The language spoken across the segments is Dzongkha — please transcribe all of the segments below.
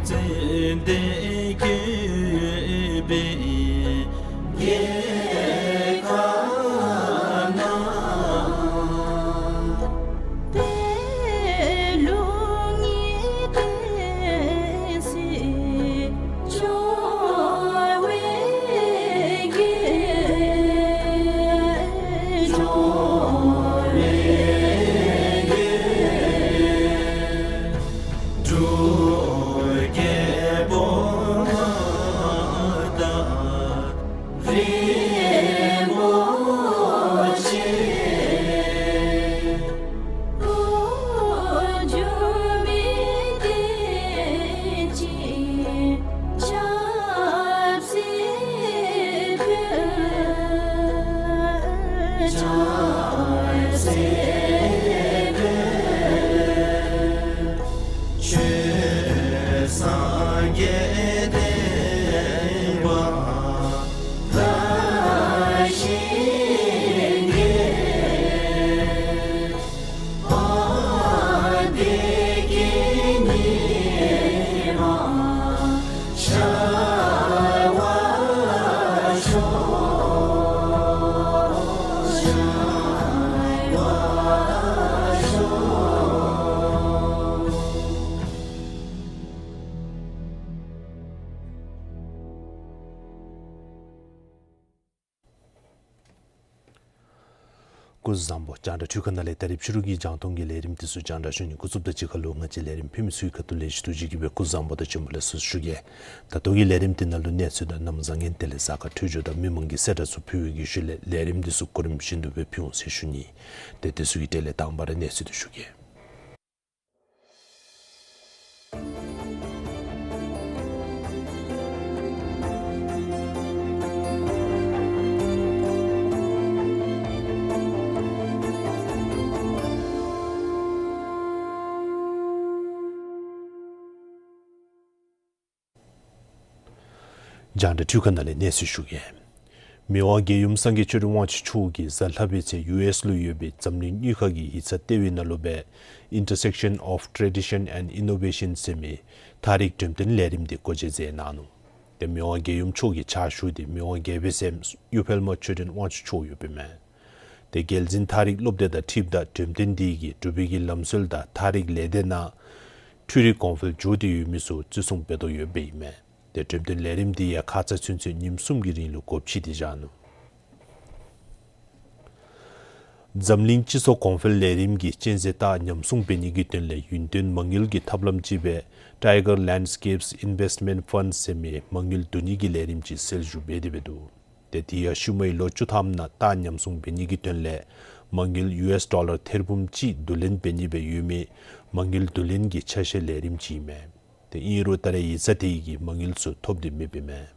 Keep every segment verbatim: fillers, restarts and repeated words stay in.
ཚེ་འདི་གི་བའི་རྒྱལ་ཁ་ན། པའི་ལུགས་ཉིད་དེ་སྲིད་འབྱུང་བའི་རྒྱལ། འབྱུང་བའི་རྒྱལ། འབྲུག་རྒྱལ་པོ་དང་རིན་པོ་ཆེ། འོག་འཇུག་མི་བསྟན་ཅིང་ཆབ་སྲིད་ཕུལ། ཆབ་སྲིད་ཕུལ། ཆོས་སངས་རྒྱས་བསྟན་པ་ལ་ཞིང་གི། འོ་བདེ་སྐྱིད་ཉི་མ་ཤར་བར་ཤོག། ཤར་བར་ཤོག། སྐུ་གཟུགས་བཟང་པོ། རྒྱང་བསྒྲགས་འཕྲུལ་ཁང་ནང་ལས་ད་རིས་ཕྱི་རུ་གི་རྒྱང་མཐོང་གི་ལས་རིམ་དེ་ཚུ་རྒྱང་བསྒྲགས་ཞུ་ནི་འགོ་བཙུགསཔ་དང་གཅིག་ཁར་ལུ་ང་བཅས་ལས་རིམ་ཕུལ་མི་ཚུ་གི་ཁ་ཐུག་ལས་ཞུ་དོ་བཟུམ་གྱི་སྦེ་སྐུ་གཟུགས་བཟང་པོ་དང་བྱོན་པ་ལེགས་སོ་ཞུ་གེ། ད་ལྟོ་གི་ལས་རིམ་དེ་ནང་ལུ་གནས་ཚུལ་དང་གནམ་བཟང་ངན་དེ་ལས་གཟའ་སྐར་འཕྲོད་སྦྱོར་དང་མི་མང་གི་གསལ་བསྒྲགས་ཚུ་ཕུལ་བའི་གི་ཤུལ་ལས་ལས་རིམ་དེ་ཚུ་གོ་རིམ་བཞིན་དུ་སྦེ་ཕུལ་འོང་ཟེར་ཞུ་ནི། ཏེ་དེ་ཚུ་གི་གྲས་ལས་དང་པ་ར་གནས་ཚུལ་དེ་ཞུ་གེ། རྒྱང་བསྒྲགས་འཕྲུལ་ཁང་ནང་ལས་གནས་ཚུལ་ཞུ་གེ། མི་དབང་རྒྱལ་ཡུམ་སངས་རྒྱས་ཆོས་སྒྲོན་དབང་ཕྱུག་མཆོག་གིས་གཟའ་ལྷག་པའི་ཚེ་ཡུ་ཨེསི་ལུ་ཡོད་པའི་འཛམ་གླིང་དངུལ་ཁང་གི་ཡིག་ཚང་ལྟེ་བའི་ནང་ལུ་སྦེ་Intersection of Tradition and Innovation ཟེར་མི་ཐག་རིང་འགྲེམས་སྟོན་ལས་རིམ་དེ་སྒོ་འབྱེད་མཛད་གནང་ནུག། ཏེ་མི་དབང་རྒྱལ་ཡུམ་མཆོག་གི་ཕྱག་ཞུ་དེ་མི་དབང་རྒྱལ་པོའི་སྲསམོ་གཡུ་འཕེལ་མ་ཆོས་སྒྲོན་དབང་ཕྱུག་མཆོག་ཡོདཔ་ཨིན་མས། ཏེ་རྒྱལ་འཛིན་ཐག་རིང་སློབ་སྡེ་དང་འཁྲིལཝ་ད་འགྲེམས་སྟོན་དེ་གིས་འབྲུག་པའི་གི་ལམ་སྲོལ་དང་ཐག་རིང་ལས་སྡེ་ནང་འཕྲུལ་རིག་གོང་འཕེལ་འགྱོ་སྟེ་ཡོད་མི་ཚུ་བརྩི་སྲུང་འབད་དོ་ཡོདཔ་ཨིན་མས། ཏེ་འགྲེམས་སྟོན་ལས་རིམ་དེ་ཡང་ཁ་ཙ་ཚུན་ཚོད་ཉིནམ་གསུམ་གྱི་རིང་ལུ་སྒོ་ཕྱེ་སྟེ་བཞག་ནུག། འཛམ་གླིང་སྤྱི་ཚོགས་གོང་འཕེལ་ལས་རིམ་གྱིས་གཅན་གཟན་སྟག་ཉམས་སྲུང་འབད་ནི་གི་དོན་ལས་ཡུན་བརྟན་མ་དངུལ་གྱི་ཐབས་ལམ་ཅིག་སྦེ་Tiger Landscapes Investment Fund ཟེར་མི་མ་དངུལ་བསྡུ་ནི་གི་ལས་རིམ་ཅིག་སྲོལ་ཞུ་འབད་དེ་འབད་འདུག། ཏེ་དེ་ཡང་ཤུལ་མའི་ལོ་བཅུ་ཐམ་ནང་སྟག་ཉམས་སྲུང་འབད་ནི་གི་དོན་ལས་མ་དངུལ་ཡུ་ཨེསི་ཌོ་ལར་ཐེར་འབུམ་གཅིག་བསྡུ་ལེན་འབད་ནི་སྦེ་ཡོད་མི་མ་དངུལ་བསྡུ་ལེན་གྱི་ཆ་ཤས་ལས་རིམ་ཅིག་ཨིན་མས། ཏེ་ཨིན་རུང་ད་རེས་ཡིག་ཚང་དེ་གིས་མ་དངུལ་ཚུ་ཐོབ་སྟེ་མེདཔ་ཨིན་མས།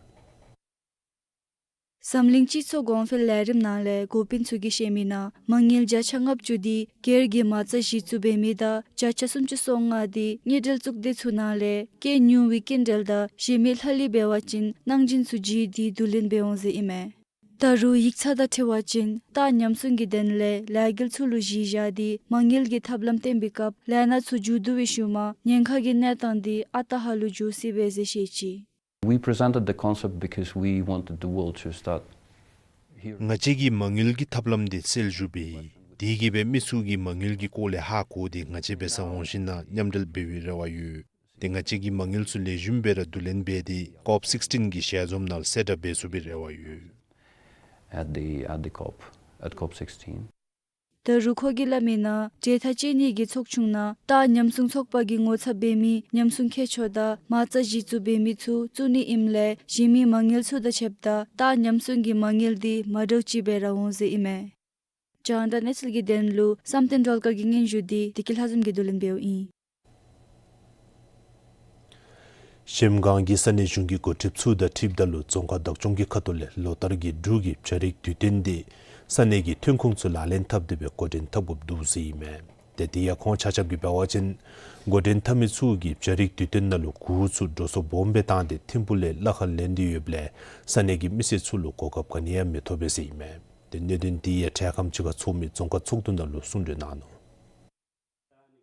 འཛམ་གླིང་སྤྱི་ཚོགས་གོང་འཕེལ་ལས་རིམ་ནང་ལས་འགོ་དཔོན་ཚུ་གིས་བཤད་མི་ནང་མ་དངུལ་བརྒྱ་ཆ་ལྔ་བཅུ་དེ་སྒེར་གྱི་མ་རྩ་གཞི་བཙུགས་འབད་མི་དང་བརྒྱ་ཆ་སུམ་ཅུ་སོ་ལྔ་དེ་དངུལ་འབྲེལ་གཙུག་སྡེ་ཚུ་ནང་ལས་སྐྱེད་ཉུང་བའི་སྐྱིན་འགྲུལ་དང་གཞན་མི་ལྷག་ལུས་འབད་བ་ཅིན་གནང་སྦྱིན་ཚུ་བརྒྱུད་དེ་བསྡུ་ལེན་འབད་འོང་ཟེར་ཨིན་མས། ད་རུང་ཡིག་ཚང་དང་འཁྲིལ་བ་ཅིན་སྟག་ཉམས་སྲུང་གི་དོན་ལས་ལས་འགུལ་ཚུ་ལུ་གཞི་བཞག་སྟེ་མ་དངུལ་གྱི་ཐབས་ལམ་བསྟེན་པའི་སྐབས་ལས་སྣ་ཚུ་མཇུག་བསྡུ་བའི་ཤུལ་མ་ཉེན་ཁ་གི་གནས་སྟངས་དེ་ཨ་རྟག་ཧ་ལུགས་འགྱོ་སྲིད་པས་ཟེར་བཤད་ཅི། We presented the concept because we wanted the world to start hearing. ང་བཅས་ཀྱིས་མ་དངུལ་གྱི་ཐབས་ལམ་དེ་སྲོལ་ཞུ་འབད་ཡི། དེ་གིས་སྦེ་མི་ཚུ་གིས་མ་དངུལ་གྱི་སྐོར་ལས་ཧ་གོ་སྟེ་ང་བཅས་འབད་སར་འོང་ཞིནམ་ལས་མཉམ་འབྲེལ་འབད་བའི་རེ་བ་ཡོད། ཏེ་ང་བཅས་ཀྱིས་མ་དངུལ་ཚུ་ལེགས་ཤོམ་སྦེ་ར་བསྡུ་ལེན་འབད་དེ་ཀོབ་སིགསི་ཊིན་གྱི་ཞལ་འཛོམས་ནང་གསལ་བསྒྲགས་འབད་ཚུགས་པའི་རེ་བ་ཡོད། At the, at the COP, at COP sixteen. ད་རུང་ཁོ་གིས་སླབ་མི་ནང་གྲོས་ཐག་བཅད་ནི་གི་ཚོགས་ཆུང་ནང་སྟག་ཉམས་སྲུང་ཚོགས་པ་གིས་ངོ་ཚབ་འབད་མི་ཉམས་སྲུང་མཁས་མཆོག་དང་མ་རྩ་གཞི་བཙུགས་འབད་མི་ཚུ་བཙུགས་ནི་ཨིནམ་ལས་གཞན་མི་མ་དངུལ་ཚུ་དང་ཕྱདཔ་ད་སྟག་ཉམས་སྲུང་གི་མ་དངུལ་དེ་མ་འདྲཝ་ཅིག་སྦེ་ར་འོང་ཟེར་ཨིན་མས། རྒྱང་བསྒྲགས་གནས་ཚུལ་གྱི་དོན་ལུ་བསམ་གཏན་སྒྲོལ་དཀར་གྱི་སྙན་ཞུ་དེ་བདེ་སྐྱིད་ལྷ་འཛོམས་ཀྱིས་བསྡུ་ལེན་འབདཝ་ཨིན། གཞལམ་སྒང་གི་ས་གནས་གཞུང་གི་འགོ་ཁྲིདཔ་ཚུ་དང་འཁྲིལཝ་ད་ལུ་རྫོང་ཁག་བདག་སྐྱོང་གི་ཁ་ཐུག་ལས་ལོ་ལྟར་གྱི་འབྲུག་གི་བྱ་རིགས་དུས་སྟོན་དེ་ས་གནས་ཀྱི་ཐོན་ཁུངས་ཚུ་ལག་ལེན་འཐབ་སྟེ་སྦེ་འགོ་འདྲེན་འཐབ་དགོཔ་འདུག་ཟེར་ཨིན་མས། ཏེ་དེ་ཡང་ཁོང་ཆ་ཁྱབ་ཀྱིས་འབད་བ་ཅིན་འགོ་འདྲེན་འཐབ་མི་ཚུ་གིས་བྱ་རིགས་དུས་སྟོན་ནང་ལུ་གུར་ཚུ་འགྲོ་སོང་སྦོམ་སྦེ་བཏང་སྟེ་ཐིམ་ཕུག་ལས་གླ་ཁར་ལེན་ཏེ་ཡོདཔ་ལས་ས་གནས་ཀྱི་མི་སེར་ཚུ་ལུ་གོ་སྐབས་ག་ནི་ཡང་མི་ཐོབ་པས་ཟེར་ཨིན་མས། ཏེ་གནད་དོན་དེ་ཡང་འཕྲལ་ཁམས་ཅིག་ཁར་ཚོགས་མི་རྫོང་ཁག་ཚོགས་འདུ་ནང་ལུ་གསུང་གྲོས་གནང་ནུག།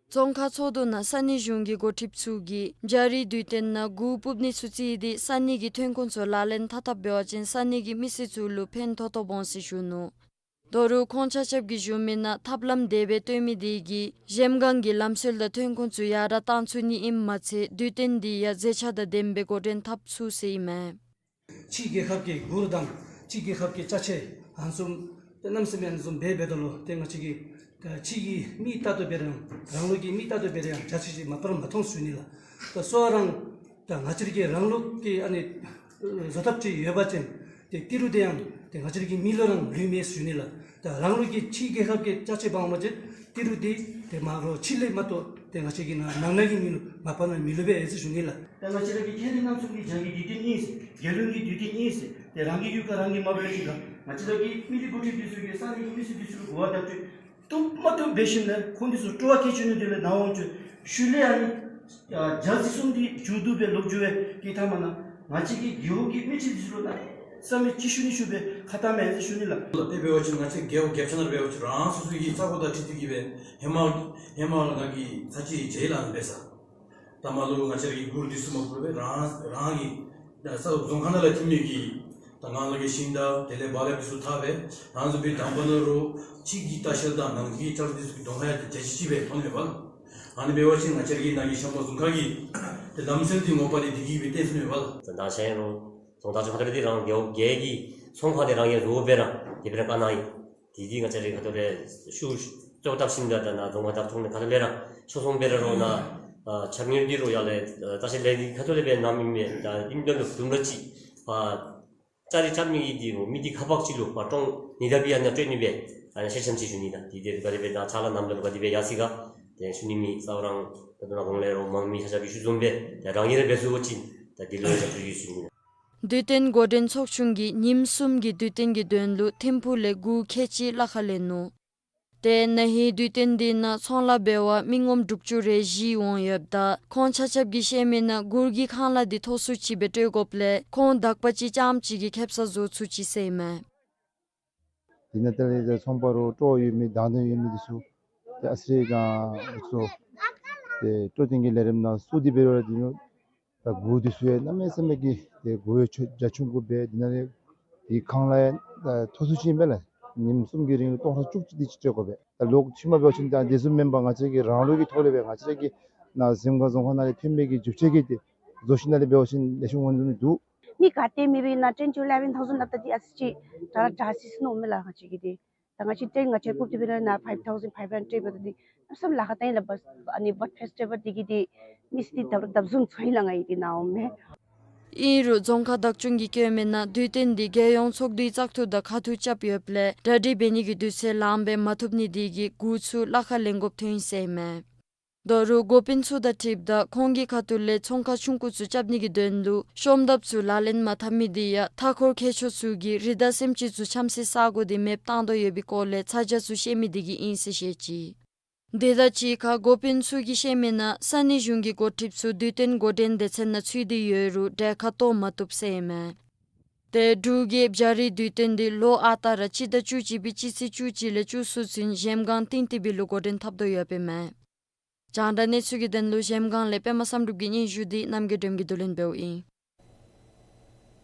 རྫོང་ཁག་ཚོགས་འདུ་ནང་ས་གནས་གཞུང་གི་འགོ་ཁྲིདཔ་ཚུ་གིས་བྱ་རིགས་དུས་སྟོན་ནང་གུར་སྤུབ་ནི་ཚུ་བརྩིས་ཏེ་ས་གནས་ཀྱི་ཐོན་ཁུངས་ཚུ་ལག་ལེན་འཐབ་འཐབ་འབད་བ་ཅིན་ས་གནས་ཀྱི་མི་སེར་ཚུ་ལུ་ཕན་ཐོགས་ཐོགས་འོང་ཟེར་ཞུ་ནུག། ད་རུང་ཁོང་ཆ་ཁྱབ་ཀྱིས་ཞུ་མི་ནང་ཐབས་ལམ་དེ་སྦེ་སྟོན་མི་དེ་གིས་གཞལམ་སྒང་གི་ལམ་སྲོལ་དང་ཐོན་ཁུངས་ཚུ་ཡར་དྲག་བཏང་ཚུགས་ནི་ཨིནམ་མ་ཚད་དུས་སྟོན་དེ་ཡང་མཛེས་ཆ་དང་ལྡནམ་སྦེ་འགོ་འདྲེན་འཐབ་ཚུགས་ཟེར་ཨིན་མས། ཕྱི་རྒྱལ་ཁབ་ཀྱི་གུར་དང་ཕྱི་རྒྱལ་ཁབ་ཀྱི་ཅ་ཆས་ཨ་ནི་བཟུམ་གནམ་མེད་ས་མེད་ཨ་ནི་བཟུམ་འབད་འབདཝ་ད་ལུ་ཏེ་ང་བཅས་ཀྱི་ཕྱི་གི་མི་ལྟ་དོ་འབད་རུང་རང་ལུགས་ཀྱི་མི་ལྟ་དོ་འབད་རུང་ཡང་བྱ་ཅིག་ཅིག་མ་པ་ར་མ་མཐོང་ཟེར་ཞུ་ནི་ལགས། ད་སོ་རང་ད་ང་བཅས་ཀྱི་རང་ལུགས་ཀྱི་ཨ་ནི་བཟོ་ཐབས་ཅིག་ཡོད་པ་ཅིན་ཏེ་ཏི་རུ་དེ་ཡང་ཏེ་ང་བཅས་ཀྱི་མི་ལུ་རང་ལུས་མས་ཟེར་ཞུ་ནི་ལགས། ད་རང་ལུགས་ཀྱི་ཕྱི་རྒྱལ་ཁབ་ཀྱི་ཅ་ཆས་འབག་འོང་པ་ཅིན་ཏི་རུ་དེ་ཏེ་མ་རོགས་ཕྱི་ལས་མ་གཏོགས་ཏེ་ང་བཅས་ཀྱི་ནང་ནང་ན་གི་མི་ལུ་མ་པ་ན་མི་ལུས་པས་ཟེར་ཞུ་ནི་ལགས། ད་ང་བཅས་ར་གི་ཁེ་ལས་སྣ་ཚོགས་ཀྱི་བྱ་གི་དུས་སྟོན་ཨིན་ཟེར་རྒྱལ་ཡོངས་ཀྱི་དུས་སྟོན་ཨིན་ཟེར་ཏེ་རང་གི་ཡུལ་ཁར་རང་གིས་མ་འབད་བ་ཅིན་ང་བཅས་ར་གི་མི་རིགས་འགོ་ཁྲིདཔ་འདི་ཚུ་གིས་ས་གནས་ཀྱི་མི་སེར་འདི་ཚུ་ལུ་གོ་བ་བརྡ་སྤྲོད་བཏུབ་མ་བཏུབ་འབད་ཞིནམ་ལས་ཁོང་འདི་ཚུ་སྤྲོ་བ་བསྐྱེད་བཅུག་ནི་དེ་ལས་ནཱ་འོང་བཅུག་ཤུལ་ལས་ཨ་ནི་ཨ་བྱ་ཟེར་གསུངས་ཏེ་མཇུག་བསྡུ་སྦེ་ལོག་འགྱོ་བའི་གི་ཐ་མ་ནང་ང་བཅས་ཀྱི་རྒེད་འོག་གི་མི་སེར་འདི་ཚུ་ལུ་གནམ་མེད་ས་མེད་ཅིག་ཞུ་ནི་ཞུ་སྦེ་ཁ་བཏང་མས་ཟེར་ཞུ་ནི་ལགས། དཔེ་འབད་བ་ཅིན་ང་བཅས་རྒེད་འོག་རྒྱབ་ཆ་ནང་འབད་བ་ཅིན་རང་སོ་སོ་གི་ས་གོ་དང་འཁྲིལ་ཏེ་གིས་སྦེ་ཧེ་མ་ཧེ་མ་ལས་ང་གིས་ཚར་གཅིག་མཇལ་ལགས་ཨ་ནི་སྦེ་ས། ད་མ་ལུ་ང་བཅས་ར་གི་གུར་འདི་ཚུ་མ་ཕུབ་པར་རང་རང་གི་ད་ས་རྫོང་ཁག་ནང་ལས་ཐོན་མི་གི་ད་ནང་ལུ་གི་ཤིང་དང་དེ་ལས་བག་ལེབ་འདི་ཚུ་འཐག་སྦེ་རང་ཚུ་གི་དང་པ་ནང་རོགས་ཕྱི་གི་ལྟ་བཤལ་དང་ནང་གི་ལྟ་བཤལ་འདི་ཚུ་གི་གདོང་ཁར་ཡང་ཏེ་བྱ་ཅིག་ཅིག་སྦེ་མཐོང་ནི་མས་པ་ལགས། ཨ་ནི་འབད་བ་ཅིན་ང་བཅས་ར་གི་ནང་གི་ཤམ་པ་རྫོང་ཁག་གི་ཏེ་ལམ་སྲོལ་འདི་ངོ་མ་ལས་འདི་གིས་སྦེ་བརྟེན་སོང་ནི་མས་པ་ལགས། ད་ད་ཤེས་རུང་རྫོང་བདག་ཚུ་ཁ་ཐུག་ལས་འདི་རང་རྒེད་འོག་བརྒྱད་ཀྱི་ཚོང་ཁང་འདི་རང་གིས་རོགས་འབད་ར་དེ་སྦེ་ར་བཀའ་གནང་ཡི། དེ་འདི་ང་བཅས་ར་གི་ཁ་ཐུག་ལས་ཤུགས་ཤུགས་བཏབ་ཞིནམ་ད་ད་ནཱ་རྫོང་ཁག་བདག་སྐྱོང་ནི་ཁ་ཐུག་ལས་ར་ཆོས་ཚོགས་འབད་ར་རོགས་ནཱ་ཨ་ཕྱགས་སྙིགས་འདི་རོགས་ཡར་ལས་ཨ་ལྟ་བཤལ་ལས་འདི་ཁ་ཐུག་ལས་འབད་གནང་མི་མས། ད་ཨིནམ་ད་ལུ་དུམ་གྲ་ཅིག་ཕར་ལྕགས་རི་རྐྱབ་མི་གི་འདི་རོགས་མི་འདི་ཁ་པར་ཅིག་ལུ་ཕར་ཀྲོང་ཉི་ཤུ་རྩ་བཞི་ཨ་ནཱ་སྤྲོད་ནི་སྦེ་ཨ་ནཱ་ཤེས་ཤེསམ་ཅིག་ཞུ་ནི་ད། དེ་འདི་ག་དེ་སྦེ་ད་ཕྱག་ལཱ་གནངམ་ད་ལུ་ག་དེ་སྦེ་ཡར་སོ་ཡི་ག་ཏེ་ཞུ་ནི་མེད། རྩ་བ་རང་ད་ལྟོ་ནཱ་གོང་ལས་རོགས་མང་མི་ཆ་ཁྱབ་ཀྱིས་ཞུ་བཟུམ་སྦེ་ད་རང་གིས་ར་འབད་ཚུགས་པ་ཅིན་ད་འདི་ལུ་ཡང་རྒྱབ་སྐྱོར་ཡོད་ཟེར་ཞུ་ནི། དུས་སྟོན་འགོ་འདྲེན་ཚོགས་ཆུང་གིས་ཉིནམ་གསུམ་གྱི་དུས་སྟོན་གྱི་དོན་ལུ་ཐིམ་ཕུག་ལས་གུར་ཁལ་གཅིག་གླ་ཁར་ལེན་ནུག། ཏེ་ན་ཧིང་དུས་སྟོན་འདི་ནང་ཚོང་ལཱ་འབད་བར་མི་ངོམ་དྲུག་ཅུ་རེ་བཞི་འོང་ཡོདཔ་ད་ཁོང་ཆ་ཁྱབ་ཀྱིས་བཤད་མི་ནང་གུར་གྱི་ཁང་གླ་འདི་མཐོ་སུ་ཅིག་སྦེ་སྤྲོད་དགོཔ་ལས་ཁོང་དག་པ་ཅིག་རྐྱངམ་ཅིག་གིས་ཁེབ་ས་བཟོ་ཚུགས་ཅི་ཟེར་ཨིན་མས། དེ་ནང་ལྟར་ཏེ་ཚོང་པ་རོགས་སྤྲོ་བ་ཡོད་མི་དང་འདོད་ཡོད་མི་འདི་ཚུ་ཏེ་ཨ་ཙི་རེ་ག་ཚུ་ཏེ་སྤྲོ་སྟོན་གྱི་ལས་རིམ་ནང་བཙུགས་ཏེ་འབད་རུང་འདི་ནང་ད་གུར་འདི་ཚུ་ཡང་གནམ་མེད་ས་མེད་ཀྱི་ཏེ་གུར་ཡང་ཆུང་རྒྱ་ཆུང་གུ་སྦེ་འདི་ནང་ལས་འདི་ཁང་གླ་ཡང་ད་མཐོ་སུ་ཅིག་ཨིན་པས་ལགས། ཉིནམ་གསུམ་གྱི་རིང་ལུ་སྟོང་ཕྲག་བཅུ་གཅིག་དེ་ཅིག་སྤྲོད་དགོ་པས། ད་ལོག་ཤུལ་མ་འབད་བ་ཅིན་ད་དེ་བཟུམ་མེན་པར་ང་བཅས་ཀྱི་རང་ལུགས་ཀྱི་ཐོག་ལས་སྦེ་ང་བཅས་ཀྱི་ནཱ་གཟིམ་སྒང་རྫོང་ཁག་ནང་ལས་ཐོན་མི་གི་རྒྱུ་ཆ་གི་ཏེ་བཟོ་ཞིནམ་ལས་འབད་བ་ཅིན་ལེགས་ཤོམ་འོང་ནི་འདུག། མི་ག་ཏེ་མེད་པའི་ནང་ten to eleven thousand ལགས། ད་འདི་ཨ་ཙི་ཅིག་དྲག་དྲག་སི་སི་ནུག་མས་ལགས། ང་བཅས་ཀྱི་འདི་ད་ང་བཅས་ཏེ་ང་བཅས་ཀུ་ཏི་བི་ན་ནཱ་five thousand five hundred འབད་ད་འདི་ཨ་བསམ་ལཱ་ཁག་ད་ཨིན་ལགས། བཱས་ཨ་ནི་བཱས་ཕེསི་ཊི་བཱལ་འདི་གིས་འདི་མི་སི་འདི་དང་དང་བཟུམ་ཚོར་ཡི་ལགས། ང་གིས་འདི་ནཱ་འོང་མི་ཨིན་རུང་རྫོང་ཁག་བདག་སྐྱོང་གིས་བཀོད་མི་ནང་དུས་སྟོན་འདི་རྒྱལ་ཡོངས་ཚོགས་འདུའི་བཙག་འཐུ་དང་ཁ་ཐུག་རྐྱབ་ཡོདཔ་ལས་གྲ་སྒྲིག་འབད་ནི་གི་དུས་ཚོད་ལངམ་སྦེ་མ་ཐོབ་ནི་དེ་གིས་གུར་ཚུ་གླ་ཁར་ལེན་དགོཔ་ཐོན་ཡི་ཟེར་ཨིན་མས། ད་རུང་འགོ་དཔོན་ཚུ་དང་འཁྲིལཝ་ད་ཁོང་གི་ཁ་ཐུག་ལས་ཚོང་ཁང་ཆུང་ཀུ་ཚུ་རྐྱབ་ནི་གི་དོན་ལུ་ཤོམ་ཐབས་ཚུ་ལག་ལེན་མ་འཐབ་མི་དེ་ཡང་མཐའ་འཁོར་མཁས་མཆོག་ཚུ་གིས་རི་དྭགས་སེམས་ཅན་ཚུ་འཁྱམ་སའི་ས་གོ་དེ་མེདཔ་བཏང་དོ་ཡོད་པའི་སྐོར་ལས་ཚ་གྱང་ཚུ་བཤད་མི་དེ་གིས་ཨིན་ཟེར་བཤད་ཅི། དེ་དང་གཅིག་ཁར་འགོ་དཔོན་ཚུ་གིས་བཤད་མི་ནང་ས་གནས་གཞུང་གི་འགོ་ཁྲིདཔ་ཚུ་དུས་སྟོན་འགོ་འདྲེན་སྡེ་ཚན་ནང་ཚུད་དེ་ཡོད་རུང་གྲལ་ཁར་གཏོགས་མ་བཏུབ་ཟེར་ཨིན་མས། ཏེ་འབྲུག་གི་བྱ་རིགས་དུས་སྟོན་འདི་ལོ་ཨ་རྟག་ར་སྤྱི་ཟླ་བཅུ་གཅིག་པའི་སྤྱི་ཚེས་བཅུ་གཅིག་ལས་བཅུ་གསུམ་ཚུན་གཞལམ་སྒང་ཏིང་ཏི་བི་ལུ་འགོ་འདྲེན་འཐབ་དོ་ཡོདཔ་ཨིན་མས། རྒྱང་བསྒྲགས་གནས་ཚུལ་གྱི་དོན་ལུ་གཞལམ་སྒང་ལས་པདྨ་བསམ་གྲུབ་ཀྱི་སྙན་ཞུ་འདི་རྣམ་རྒྱལ་སྒྲོལམ་གྱིས་བསྡུ་ལེན་འབདཝ་ཨིན།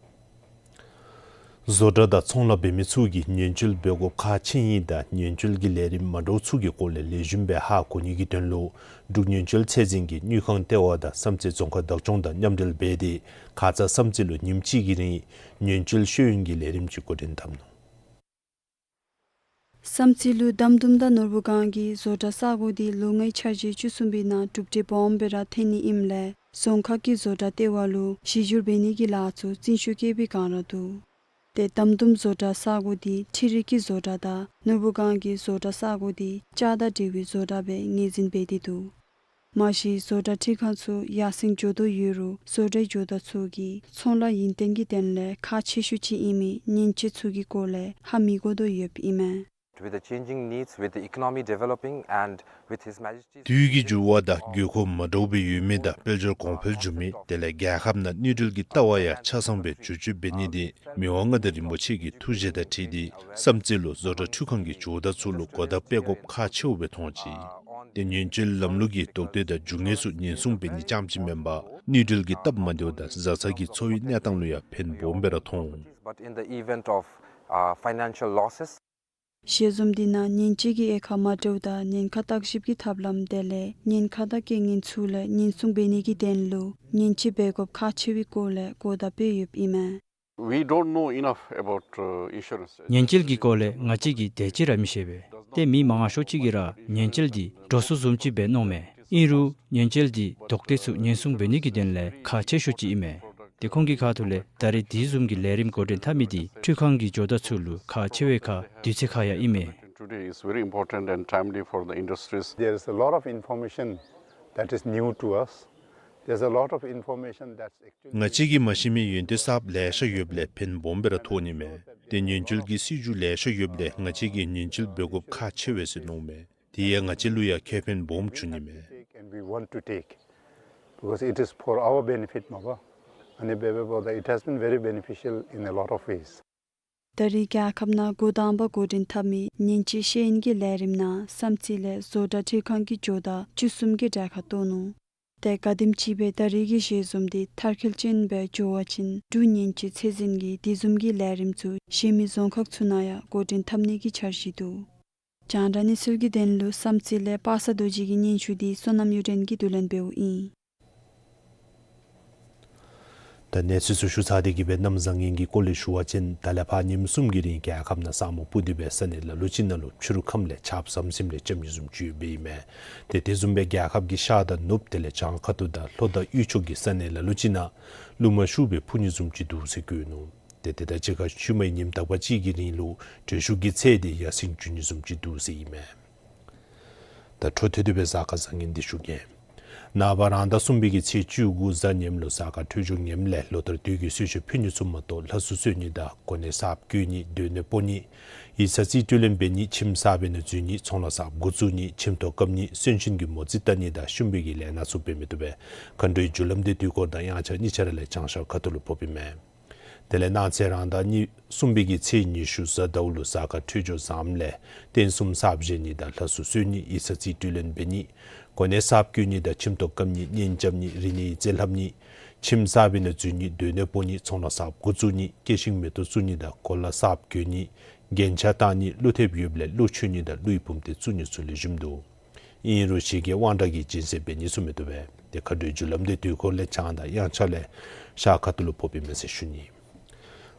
བཟོ་གྲྭ་དང་ཚོང་ལཱ་འབད་མི་ཚུ་གིས་ཉེན་བཅོལ་འབད་དགོཔ་ཁག་ཆེ་ཡི་དང་ཉེན་བཅོལ་གྱི་ལས་རིམ་མ་འདྲཝ་ཚུ་གི་སྐོར་ལས་ལེགས་ཤོམ་སྦེ་ཧ་གོ་ནི་གི་དོན་ལུ་འབྲུག་ཉེན་བཅོལ་ཚད་འཛིན་གྱིས་དངུལ་ཁང་ལྟེ་བ་དང་བསམ་རྩེ་རྫོང་ཁག་བདག་སྐྱོང་དང་མཉམ་འབྲེལ་འབད་དེ་ཁ་ཙ་བསམ་རྩེ་ལུ་ཉིནམ་གཅིག་གི་རིང་ཉེན་བཅོལ་ཤེས་ཡོན་གྱི་ལས་རིམ་ཅིག་འགོ་འདྲེན་འཐབ་ནུག། བསམ་རྩེ་ལུ་དམ་དུམ་དང་ནོར་བུ་སྒང་གི་བཟོ་གྲྭ་ས་གོ་འདི་ལོ་ལྔའི་འཆར་གཞི་བཅུ་གསུམ་པའི་ནང་གྲུབ་འབྲས་སྦོམ་སྦེ་ར་ཐོན་ནི་ཨིནམ་ལས་རྫོང་ཁག་གི་བཟོ་གྲྭ་ལྟེ་བ་ལུ་གཞི་བསྒྱུར་འབད་ནི་གི་ལཱ་ཚུ་འཛིན་ཤུགས་བསྐྱེད་པའི་བསྒང་ར་འདུག། ཏེ་དམ་དུམ་བཟོ་གྲྭ་ས་གོ་འདི་འཕྲུལ་རིག་གི་བཟོ་གྲྭ་དང་ནོར་བུ་སྒང་གི་བཟོ་གྲྭ་ས་གོ་འདི་ལྕགས་དང་འབྲེལ་བའི་བཟོ་གྲྭ་སྦེ་ངོས་འཛིན་འབད་དེ་འདུག། མ་གཞི་བཟོ་གྲྭ་འཕྲུལ་ཁང་ཚུ་ཡར་སེང་འགྱོ་དོ་ཡོད་རུང་བཟོ་གྲྭའི་ཇོ་བདག་ཚུ་གིས་ཚོང་ལཱ་ཡུན་བརྟན་གྱི་དོན་ལས་ཁག་ཆེ་ཤོས་ཅིག་ཨིན་མི་མཉེན་ཆས་ཚུ་གི་སྐོར་ལས་ཧ་མི་གོ་དོ་ཡོདཔ་ཨིན་མས། With the changing needs, with the economy developing and with His Majesty's དུས་ཀྱི་འགྱུར་བ་དང་དགོས་མཁོ་མ་འདྲཝ་སྦེ་ཡོད་མི་དང་དཔལ་འབྱོར་གོང་འཕེལ་འགྱོ་མི་དེ་ལས་རྒྱལ་ཁབ་ནང་དངུལ་འབྲེལ་གྱི་ལྟ་བ་ཡང་ཆ་ཚང་སྦེ་བསྒྱུར་བཅོས་འབད་ནི་དེ་མི་དབང་མངའ་བདག་རིན་པོ་ཆེ་གི་ཐུགས་བཞེད་དང་འཁྲིལ་ཏེ་བསམ་རྩེ་ལུ་བཟོ་གྲྭ་འཕྲུལ་ཁང་གི་ཇོ་བདག་ཚུ་ལུ་གོ་བརྡ་སྤེལ་དགོཔ་ཁག་ཆེཝ་སྦེ་མཐོང་ཅི། ཏེ་ཉེན་བཅོལ་ལམ་ལུགས་ཀྱིས་དོགས་འདོད་དང་རྒྱུ་དངོས་ཚུ་ཉེན་སྲུང་འབད་ནི་རྐྱངམ་ཅིག་མེན་པར་ནུས་འབྲེལ་གྱི་སྟབས་མ་བདེཝ་དང་བཟའ་ཚང་གི་འཚོ་བའི་གནས་སྟངས་ལུ་ཡང་ཕན་སྦོམ་སྦེ་ར་མཐོང་། But in the event of, uh, financial losses, ཞལ་འཛོམས་འདི་ནང་ཉེན་བཅོལ་གྱི་དབྱེ་ཁག་མ་འདྲཝ་དང་ཉེན་ཁ་བརྟག་ཞིབ་ཀྱི་ཐབས་ལམ་དེ་ལས་ཉེན་ཁ་དང་རྐྱེན་ངན་ཚུ་ལས་ཉེན་སྲུང་འབད་ནི་གི་དོན་ལུ་ཉེན་བཅོལ་འབད་དགོཔ་ཁག་ཆེ་བའི་སྐོར་ལས་གོ་བརྡ་སྤེལ་ཡོདཔ་ཨིན་མས། We don't know enough about, uh, insurance. ཉེན་བཅོལ་གྱི་སྐོར་ལས་ང་བཅས་ཀྱིས་དེ་ཅིག་ར་མི་ཤེས་པས། ཏེ་མི་མང་ཤོས་ཅིག་གིས་ར་ཉེན་བཅོལ་འདི་འདྲོག་སོ་བཟུམ་ཅིག་སྦེ་མནོཝ་མས། ཨིན་རུང་ཉེན་བཅོལ་འདི་དོགས་འདོད་ཚུ་ཉེན་སྲུང་འབད་ནི་གི་དོན་ལས་ཁག་ཆེ་ཤོས་ཅིག་ཨིན་མས། ཏེ་ཁོང་གི་ཁ་ཐུག་ལས་ད་རེས་དེ་བཟུམ་གྱི་ལས་རིམ་འགོ་འདྲེན་འཐབ་མི་འདི་འཕྲུལ་ཁང་གི་ཇོ་བདག་ཚུ་ལུ་ཁག་ཆེ་བའི་ཁར་དུས་ཚོད་ཁག་ཡང་ཨིན་མས། Today is very important and timely for the industries. There is a lot of information that is new to us. There's a lot of information that's actually ང་བཅས་ཀྱིས་མ་ཤེས་མི་ཡོན་ཏན་གསརཔ་ལེ་ཤ་ཡོདཔ་ལས་ཕན་སྦོམ་སྦེ་ར་ཐོགས་ནི་མས། ཏེ་ཉེན་བཅོལ་གྱི་སྲིད་བྱུས་ལེ་ཤ་ཡོདཔ་ལས་ང་བཅས་ཀྱིས་ཉེན་བཅོལ་འབད་དགོཔ་ཁག་ཆེ་བས་ཟེར་མནོཝ་མས། དེ་ཡང་ང་བཅས་ལུ་ཡང་ཁེ་ཕན་སྦོམ་འབྱུང་ནི་མས། Take and we want to take because it is for our benefit མ་པ། ཨ་ནི་འབད་བའི་འབདཝ་ད་it has been very beneficial in a lot of ways. ད་རེས་རྒྱལ་ཁབ་ནང་འགོ་དང་པ་འགོ་འདྲེན་འཐབ་མི་ཉེན་བཅོལ་ཤེས་ཡོན་གྱི་ལས་རིམ་ནང་བསམ་རྩེ་ལས་བཟོ་གྲྭ་འཕྲུལ་ཁང་གི་ཇོ་བདག་བཅུ་གསུམ་གྱིས་གྲལ་ཁར་གཏོགས་ནུག། ཏེ་ག་དེམ་ཅིག་སྦེ་ད་རེས་ཀྱི་ཞལ་འཛོམས་འདི་མཐར་འཁྱོལ་ཅན་སྦེ་འགྱོ་བ་ཅིན་འབྲུག་ཉེན་བཅོལ་ཚད་འཛིན་གྱིས་དེ་བཟུམ་གྱི་ལས་རིམ་ཚུ་གཞན་མི་རྫོང་ཁག་ཚུ་ནང་ཡང་འགོ་འདྲེན་འཐབ་ནི་གི་འཆར་གཞི་འདུག། རྒྱང་བསྒྲགས་གནས་ཚུལ་གྱི་དོན་ལུ་བསམ་རྩེ་ལས་པ་སངས་རྡོ་རྗེ་གི་སྙན་ཞུ་འདི་བསོད་ནམས་གཡུ་སྒྲོན་གྱིས་བསྡུ་ལེན་འབདཝ་ཨིན། ད་གནས་ཚུལ་ཚུ་ཞུ་ཚར་ཏེ་གི་སྦེ་གནམ་བཟང་ངན་གྱི་སྐོར་ལས་ཞུ་བ་ཅིན་ད་ལས་ཕར་ཉིནམ་གསུམ་གྱི་རིང་རྒྱལ་ཁབ་ནང་ས་སྨུག་སྤུབས་ཏེ་སྦེ་ས་གནས་ལ་ལུ་ཅིག་ནང་ལུ་ཕྱི་རུ་ཁམས་ལས་ཆརཔ་ཟམ་ཟིམ་རེ་རྐྱབ་ནི་བཟུམ་ཅིག་ཡོདཔ་ཨིན་མས། ཏེ་དེ་བཟུམ་སྦེ་རྒྱལ་ཁབ་ཀྱི་ཤར་དང་ནུབ་དེ་ལས་བྱང་ཁ་ཐུག་དང་ལྷོ་དང་དབུས་ཕྱོགས་ཀྱི་ས་གནས་ལ་ལུ་ཅིག་ནང་རླུང་མ་ཤུགས་སྦེ་འཕུ་ནི་བཟུམ་ཅིག་འདུག་ཟེར་བཀོད་ནུག། ཏེ་དེ་དང་གཅིག་ཁར་ཤུལ་མའི་ཉིནམ་དག་པ་ཅིག་གི་རིང་ལུ་དྲོད་ཤུགས་ཀྱི་ཚད་འདི་ཡར་སེང་འགྱོ་ནི་བཟུམ་ཅིག་འདུག་ཟེར་ཨིན་མས། ད་འཕྲོ་མཐུད་དེ་སྦེ་གཟའ་སྐར་བཟང་ངན་འདི་ཞུ་གེ། ནངས་པ་རང་ཟླ་གསུམ་པའི་གི་ཚེས་བཅུ་དགུ་གཟའ་ཉིམ་ལུ་གཟའ་སྐར་འཕྲོད་སྦྱོར་ངནམ་ལས་ལོ་ལྟར་དུས་ཀྱི་གསོལ་མཆོད་ཕུལ་ནི་ཚུ་མ་གཏོགས་ལྷ་གསོལ་གསོལ་ནི་དང་གོ་གནས་གསརཔ་བསྐོ་ནི་སྡོད་གནས་སྤོ་ནི་ཡིག་ཚང་རྩིས་སྤྲོད་ལེན་འབད་ནི་ཁྱིམ་གསརཔ་ནང་འཛུལ་ནི་ཚོང་ལཱ་གསརཔ་འགོ་བཙུགས་ནི་ཁྱིམ་ཐོག་བཀབ་ནི་གསོན་གཤིན་གྱི་མོ་རྩིས་བལྟ་ནི་དང་ཤུམ་པའི་གི་ལས་སྣ་ཚུ་འབད་མི་བཏུབ་པས། མཁའ་འགྲོའི་རྒྱུ་ལམ་འདི་དུས་འཁོར་དང་དབྱངས་འཆར་གཉིས་ཆ་ར་ལས་བྱང་ཤར་ཁ་ཐུག་ལུ་ཕོགཔ་ཨིན་མས། དེ་ལས་གནངས་ཚེ་རང་ཟླ་གཉིས་གསུམ་པའི་གི་ཚེས་ཉི་ཤུ་གཟའ་ཟླཝ་ལུ་གཟའ་སྐར་འཕྲོད་སྦྱོར་བཟངམ་ལས་རྟེན་གསུམ་གསརཔ་བཞེངས་ནི་དང་ལྷ་གསོལ་གསོལ་ནི་ཡིག་ཚང་རྩིས་སྤྲོད་ལེན་འབད་ནི་གོ་གནས་གསརཔ་བསྐོ་ནི་དང་ཁྱིམ་ཐོག་བཀབ་ནི་གཉེན་རྐྱབ་ནི་རིག་གནས་རྩིས་ལྷབ་ནི་ཁྱིམ་གསརཔ་ནང་འཛུལ་ནི་སྡོད་གནས་སྤོ་ནི་ཚོང་ལཱ་གསརཔ་འགོ་བཙུགས་ནི་སྐྱེད་ཤིང་མེ་ཏོག་བཙུགས་ནི་དང་གོ་ལ་གསརཔ་གྱོན་ནི་རྒྱན་ཆ་བཏགས་ནི་ཀླུ་ཐེབས་ཡོདཔ་ལས་ཀླུ་མཆོད་ནི་དང་ཀླུའི་བུམ་སྡེ་བཙུགས་ནི་ཚུ་ལེགས་ཤོམ་འདུག། ཨིན་རུང་ཞེ་གི་དབང་དྲག་གི་སྦྱིན་སྲེག་འབད་ནི་ཚུ་མི་བཏུབ་པས། ཏེ་མཁའ་འགྲོའི་རྒྱུ་ལམ་འདི་དུས་འཁོར་ལས་བྱང་དང་དབྱངས་འཆར་ལས་ཤར་ཁ་ཐུག་ལུ་ཕོགཔ་ཨིན་མས་ཟེར་ཞུ་ནི།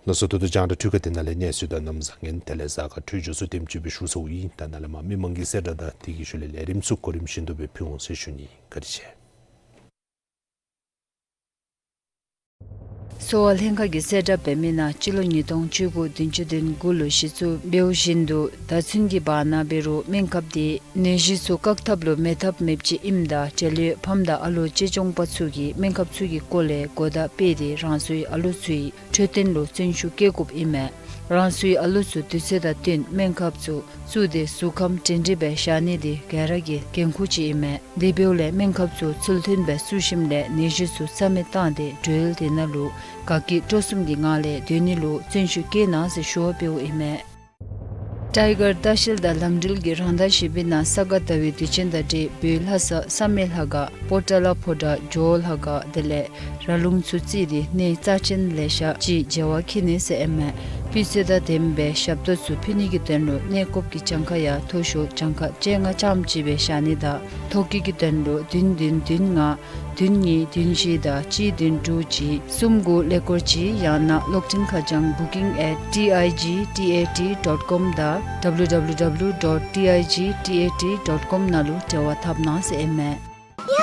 ལགས་སོ། ད་ལྟོ་རྒྱང་བསྒྲགས་འཕྲུལ་ཁང་འདི་ནང་ལས་གནས་ཚུལ་དང་གནམ་བཟང་ངན་དེ་ལས་གཟའ་སྐར་འཕྲོད་སྦྱོར་ཚུ་དེམ་ཅིག་སྦེ་ཞུ་ཚརཝ་ཨིན། ད་ནཱ་ལས་མར་མི་མང་གི་གསལ་བསྒྲགས་དང་དེ་གི་ཤུལ་ལས་ལས་རིམ་ཚུ་གོ་རིམ་བཞིན་དུ་སྦེ་ཕུལ་འོང་ཟེར་ཞུ་ནི། བཀའ་དྲིན་ཆེ། གསོ་བ་ལྷན་ཁག་གིས་གསལ་བསྒྲགས་འབད་མི་ནང་སྤྱི་ལོ་ཉིས་སྟོང་བཅུ་དགུ་བདུན་ཅུ་དོན་དགུ་ལུ་གཞི་བཙུགས་འབདཝ་བཞིན་དུ་ད་ཚུན་གྱི་བར་ན་འབད་རུང་སྨན་ཁབ་འདི་ནད་གཞི་ཚུ་བཀག་ཐབས་ལུ་མེད་ཐབས་མེདཔ་ཅིག་ཨིནམ་ད་འབྲེལ་ཡོད་ཕམ་དང་ཨ་ལོ་གཅེས་སྐྱོང་པ་ཚུ་གིས་སྨན་ཁབ་ཚུ་གི་སྐོར་ལས་གོ་བརྡ་སྤེལ་ཏེ་རང་སོའི་ཨ་ལོ་ཚུའི་འཕྲོད་བསྟེན་ལུ་བརྩོན་ཤུགས་བསྐྱེད་དགོཔ་ཨིན་མས། རང་སོའི་ཨ་ལོ་ཚུ་དུས་ཚོད་དང་བསྟུན་སྨན་ཁབ་ཚུ་བཙུགས་ཏེ་གཟུགས་ཁམས་སྒྲིང་སྒྲིང་སྦེ་བཞག་ནི་འདི་ག་ར་གི་འགན་ཁུར་ཅིག་ཨིན་མས། དེ་འབདཝ་ལས་སྨན་ཁབ་ཚུ་ཚུལ་མཐུན་སྦེ་བཙུགས་ཞིནམ་ལས་ནད་གཞི་ཚུ་རྩ་མེད་བཏང་སྟེ་འགྲོས་དེ་ནང་ལུ་དགའ་སྐྱིད་སྤྲོ་གསུམ་གྱི་ངང་ལས་སྡོད་ནི་ལུ་བརྩོན་ཤུགས་བསྐྱེད་གནང་ཟེར་ཞུ་བ་འབདཝ་ཨིན་མས། ཊའི་གར་ལྟ་བཤལ་དང་ལམ་འགྲུལ་གྱི་རང་ཟླ་བཞི་པའི་ནང་ས་ག་ཟླ་བའི་དུས་ཆེན་དང་འབྲེལ་བོད་ལྷ་ས་བསམ་ཡས་ལྷ་ཁང་པོ་ཏ་ལ་ཕོ་བྲང་ཇོ་བོ་ལྷ་ཁང་དེ་ལས་ར་ལུང་ཚུ་བརྩིས་ཏེ་གནས་རྩ་ཆེན་ལེ་ཤ་ཅིག་མཇལ་བར་འཁྱིད་ནི་ཟེར་ཨིན་མས། སྤུས་ཚད་དང་ལྡནམ་སྦེ་ཞབས་ཏོག་ཚུ་ཕུལ་ནི་གི་དོན་ལུ་གནས་སྐབས་ཀྱི་གྱངས་ཁ་ཡང་མཐོ་ཤོས་གྱངས་ཁ་བཅོ་ལྔ་ཙམ་ཅིག་སྦེ་བཞག་ནི་དང་ཐོ་བཀོད་ཀྱི་དོན་ལུ་བདུན་བདུན་བདུན་ལྔ་བདུན་གཉིས་བདུན་བཞི་དང་གཅིག་བདུན་དྲུག་གཅིག་གསུམ་དགུ་ཀླད་ཀོར་གཅིག་ཡང་ན་གློག་འཕྲིན་ཁ་བྱང་booking at T I G T A T dot com དང་W W W dot T I G T A T dot com ནང་ལུ་འབྲེལ་བ་འཐབ་གནང་ཟེར་ཨིན་མས། ཡ།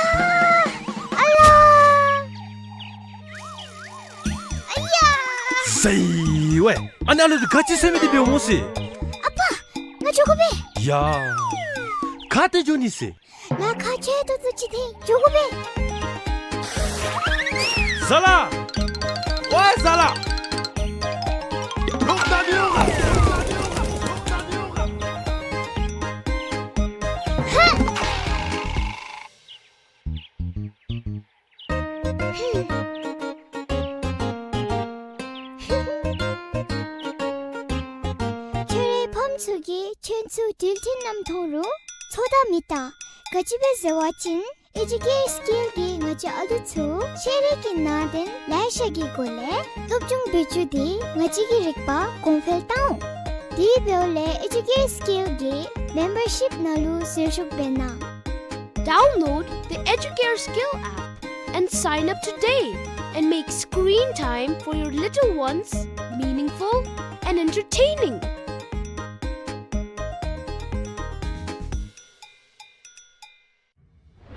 ཨ་ལ། ཨ་ཡ། ཟེར་ཝའེ། ཨ་ནི་ཨ་ལོ་འདི་ག་ཅི་ཟེར་མི་འདི་འབདཝ་སྨོ་ཟེར། ཨ་པ། ང་འགྱོ་དགོ་པས། ཡ། ག་ཏེ་འགྱོ་ནི་ཟེར། ང་ཁ་ཆེ་ཏོག་ཏོ་ཅིག་འཐེན་འགྱོ་དགོ་པས། ཟ་ལ། ཝའེ་ཟ་ལ། ཧ། ཁྱོད་རའི་ཕམ་ཚུ་གིས་ཁྱོད་ཚུ་འགྲུལ་འཕྲིན་ནང་མཐོང་རུང་ཚོད་ལྟ་མི་བཏང་། ག་ཅི་སྦེ་ཟེར་བ་ཅིན་ཨེ་ཇུ་ཀེར་སི་ཀིལ་གྱིས་ང་བཅས་ཨ་ལུ་ཚུ་ཤེས་རིག་གི་ནང་དོན་ལེ་ཤ་གི་སྒོ་ལས་སློབ་སྦྱོང་འབད་བཅུག་སྟེ་ང་བཅས་ཀྱི་རིག་པ་གོང་འཕེལ་བཏང་འོང་། དེ་འབདཝ་ལས་ཨེ་ཇུ་ཀེར་སི་ཀིལ་གྱི་མེམ་བར་ཤིབ་ནང་ལུ་ཟུར་ཞུགས་འབད་གནང་། Download the Educare Skill app and sign up today and make screen time for your little ones meaningful and entertaining.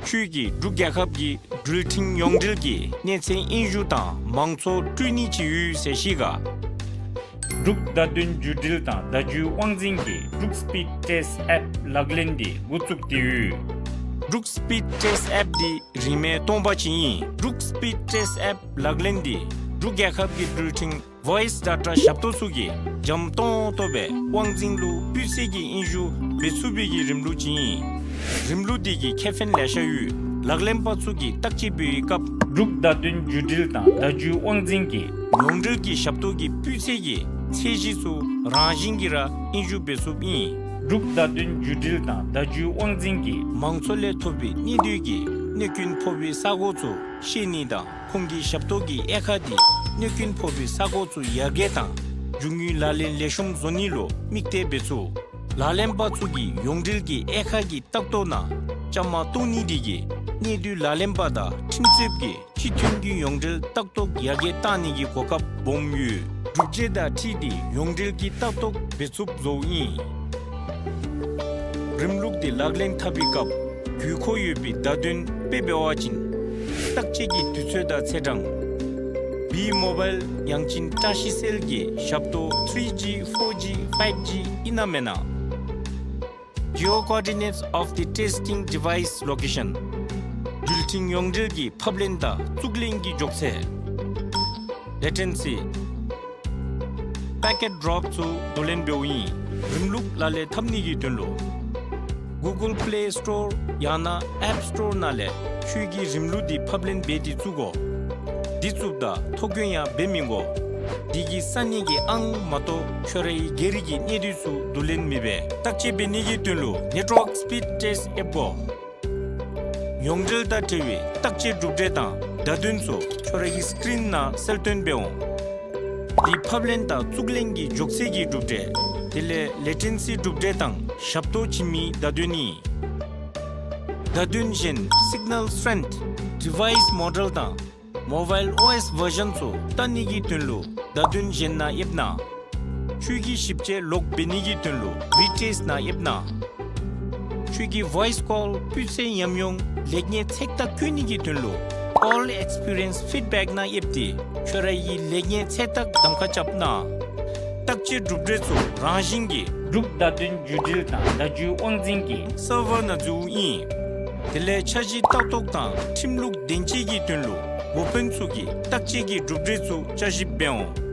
ཁྱོད་ཀྱིས་འབྲུག་རྒྱལ་ཁབ་ཀྱི་འགྲུལ་འཕྲིན་ཡོངས་འབྲེལ་གྱི་གནས་ཚད་དབྱིན་ཞུ་དང་མང་གཙོ་སྤྲོད་ནི་ཅིག་ཡོད་ཟེར་ཤེས་ག། འབྲུག་བརྡ་དོན་བརྒྱུད་འབྲེལ་དང་བརྡ་བརྒྱུད་དབང་འཛིན་གྱིས་འབྲུག་སི་པིཌ་ཊེསི་ཊི་ཨེཔ་ལག་ལེན་འདི་འགོ་བཙུགས་ཏེ་ཡོད། འབྲུག་སི་པིཌ་ཊེསི་ཊི་ཨེཔ་འདི་རིན་མེད་སྟོང་པ་ཅིག་ཨིན། འབྲུག་སི་པིཌ་ཊེསི་ཊི་ཨེཔ་ལག་ལེན་འདི་འབྲུག་རྒྱལ་ཁབ་ཀྱི་འགྲུལ་འཕྲིན་ཝོའིསི་ཌ་ཊ་ཞབས་ཏོག་ཚུ་གིས་འཇམ་ཏོང་ཏོ་སྦེ་དབང་འཛིན་ལུ་སྤུས་ཚད་ཀྱི་དབྱིན་ཞུ་འབད་ཚུགས་པའི་གི་རིམ་ལུགས་ཅིག་ཨིན། རིམ་ལུགས་འདི་གི་ཁེ་ཕན་ལེ་ཤ་ཡོད། ལག་ལེན་པ་ཚུ་གིས་བརྟག་དཔྱད་འབད་བའི་སྐབས་འབྲུག་བརྡ་དོན་བརྒྱུད་འབྲེལ་དང་བརྡ་བརྒྱུད་དབང་འཛིན་གྱི་ཡོངས་འབྲེལ་གྱི་ཞབས་ཏོག་གི་སྤུས་ཚད་ཀྱི་ཚད་གཞི་ཚུ་རང་བཞིན་གྱིས་ར་དབྱིན་ཞུ་འབད་ཚུགསཔ་ཨིན། འབྲུག་བརྡ་དོན་བརྒྱུད་འབྲེལ་དང་བརྡ་བརྒྱུད་དབང་འཛིན་གྱིས་མང་ཚོགས་ལས་ཐོབ་པའི་གནད་སྡུད་ཀྱི་གནོད་སྐྱོན་ཕོག་པའི་ས་གོ་ཚུ་ཤེས་ནི་དང་ཁོང་གི་ཞབས་ཏོག་གི་དབྱེ་ཁག་འདི་གནོད་སྐྱོན་ཕོག་པའི་ས་གོ་ཚུ་ཡར་རྒྱས་དང་རྒྱུ་དངོས་ལག་ལེན་ལེགས་ཤོམ་བཟོ་ནི་ལུ་དམིགས་གཏད་འབད་ཚུགས། ལག་ལེན་པ་ཚུ་གིས་ཡོངས་འབྲེལ་གྱི་དབྱེ་ཁག་གི་ལྟ་རྟོག་ནང་བཅའ་མར་གཏོགས་ནི་འདི་གིས་གནད་སྡུད་ལག་ལེན་པ་དང་ཁྲིམས་རྩོདཔ་གིས་སྤྱི་མཐུན་གྱི་ཡོངས་འབྲེལ་ལྟ་རྟོག་ཡར་རྒྱས་གཏང་ནི་གི་གོ་སྐབས་སྦོམ་ཡོད། གྲུབ་འབྲས་དང་འཁྲིལ་ཏེ་ཡོངས་འབྲེལ་གྱི་ལྟ་རྟོག་འབད་ཚུགསཔ་བཟོཝ་ཨིན། རིམ་ལུགས་འདི་ལག་ལེན་འཐབ་པའི་སྐབས་དགོས་མཁོ་ཡོད་པའི་བརྡ་དོན་དཔེ་འབད་བ་ཅིན་བརྟག་དཔྱད་ཀྱི་དུས་ཚོད་དང་ཚེས་གྲངས། བི་མོ་བཱའིལ་ཡང་ཅིན་བཀྲ་ཤིས་སེལ་གྱི་ཞབས་ཏོག་ཐི་རི་ཇི་ཕོར་ཇི་ཕའིབ་ཇི་ཨིན་ན་མེན་ན། Geocoordinates of the testing device location. འགྲུལ་འཕྲིན་ཡོངས་འབྲེལ་གྱི་ཕབ་ལེན་དང་བཙུགས་ལེན་གྱི་མགྱོགས་ཚད། Latency. Packet drop ཚུ་བསྡུ་ལེན་འབདཝ་ཨིན། རིམ་ལུགས་ལག་ལེན་འཐབ་ནི་གི་དོན་ལུ་Google Play Store ཡང་ན་App Store ནང་ལས་ཁྱོད་ཀྱིས་རིམ་ལུགས་འདི་ཕབ་ལེན་འབད་དེ་བཙུགས་དགོ། འདི་བཙུགསཔ་ད་ཐོ་བཀོད་ཡང་འབད་མི་དགོ། འདི་གིས་ས་གནས་ཀྱི་ཨང་མ་གཏོགས་ཁྱོད་རའི་སྒེར་གྱི་གནས་སྡུད་ཚུ་བསྡུ་ལེན་མི་འབད། བརྟག་དཔྱད་འབད་ནི་གི་དོན་ལུ་Network Speed Test ཨེབ་དགོ། ཡོངས་འབྲེལ་དང་འབྲེལ་བའི་བརྟག་དཔྱད་གྲུབ་འབྲས་དང་བརྡ་དོན་ཚུ་ཁྱོད་རའི་སི་ཀི་རིན་ནང་གསལ་སྟོན་འབད་འོང་། འདི་ཕབ་ལེན་དང་བཙུགས་ལེན་གྱི་མགྱོགས་ཚད་ཀྱི་གྲུབ་འབྲས། དེ་ལས་ལེ་ཊེན་སི་གྲུབ་འབྲས་དང་ཞབས་ཏོག་བྱིན་མིའི་བརྡ་དོན་ཨིན། བརྡ་དོན་གཞན་སིག་ནཱལ་སི་ཊེན་ཐི། ཌི་ཝའིསི་མོ་ཌེལ་དང་མོ་བཱའིལ་ཨོ་ཨེསི་ཝར་ཞཱན་ཚུ་བལྟ་ནི་གི་དོན་ལུ་བརྡ་དོན་གཞན་ནང་ཨེབ་གནང་། ཁྱོད་ཀྱི་ཞིབ་དཔྱད་ལོག་འབད་ནི་གི་དོན་ལུ་བི་ཊེསཊ་ནང་ཨེབ་གནང་། ཁྱོད་ཀྱི་ཝའིསི་ཀོལ་སྤུས་ཚད་ཉམས་མྱོང་ལེགས་ཉེས་ཚད་བརྟག་བཀོད་ནི་གི་དོན་ལུ་Call Experience Feedback ནང་ཨེབ་སྟེ་ཁྱོད་རའི་ལེགས་ཉེས་ཚད་བརྟག་གདམ་ཁ་རྐྱབ་གནང་། བརྟག་དཔྱད་གྲུབ་འབྲས་ཚུ་རང་བཞིན་གྱིས་འབྲུག་བརྡ་དོན་བརྒྱུད་འབྲེལ་དང་བརྡ་བརྒྱུད་དབང་འཛིན་གྱི་སར་ཝར་ནང་འཛུལཝ་ཨིན། དེ་ལས་འཆར་གཞི་ལྟ་རྟོག་དང་ཁྲིམས་ལུགས་བདེན་དཔྱད་ཀྱི་དོན་ལུ་འགོ་དཔོན་ཚུ་གིས་བརྟག་དཔྱད་ཀྱི་གྲུབ་འབྲས་ཚུ་བསྐྱར་ཞིབ་འབད་འོང་།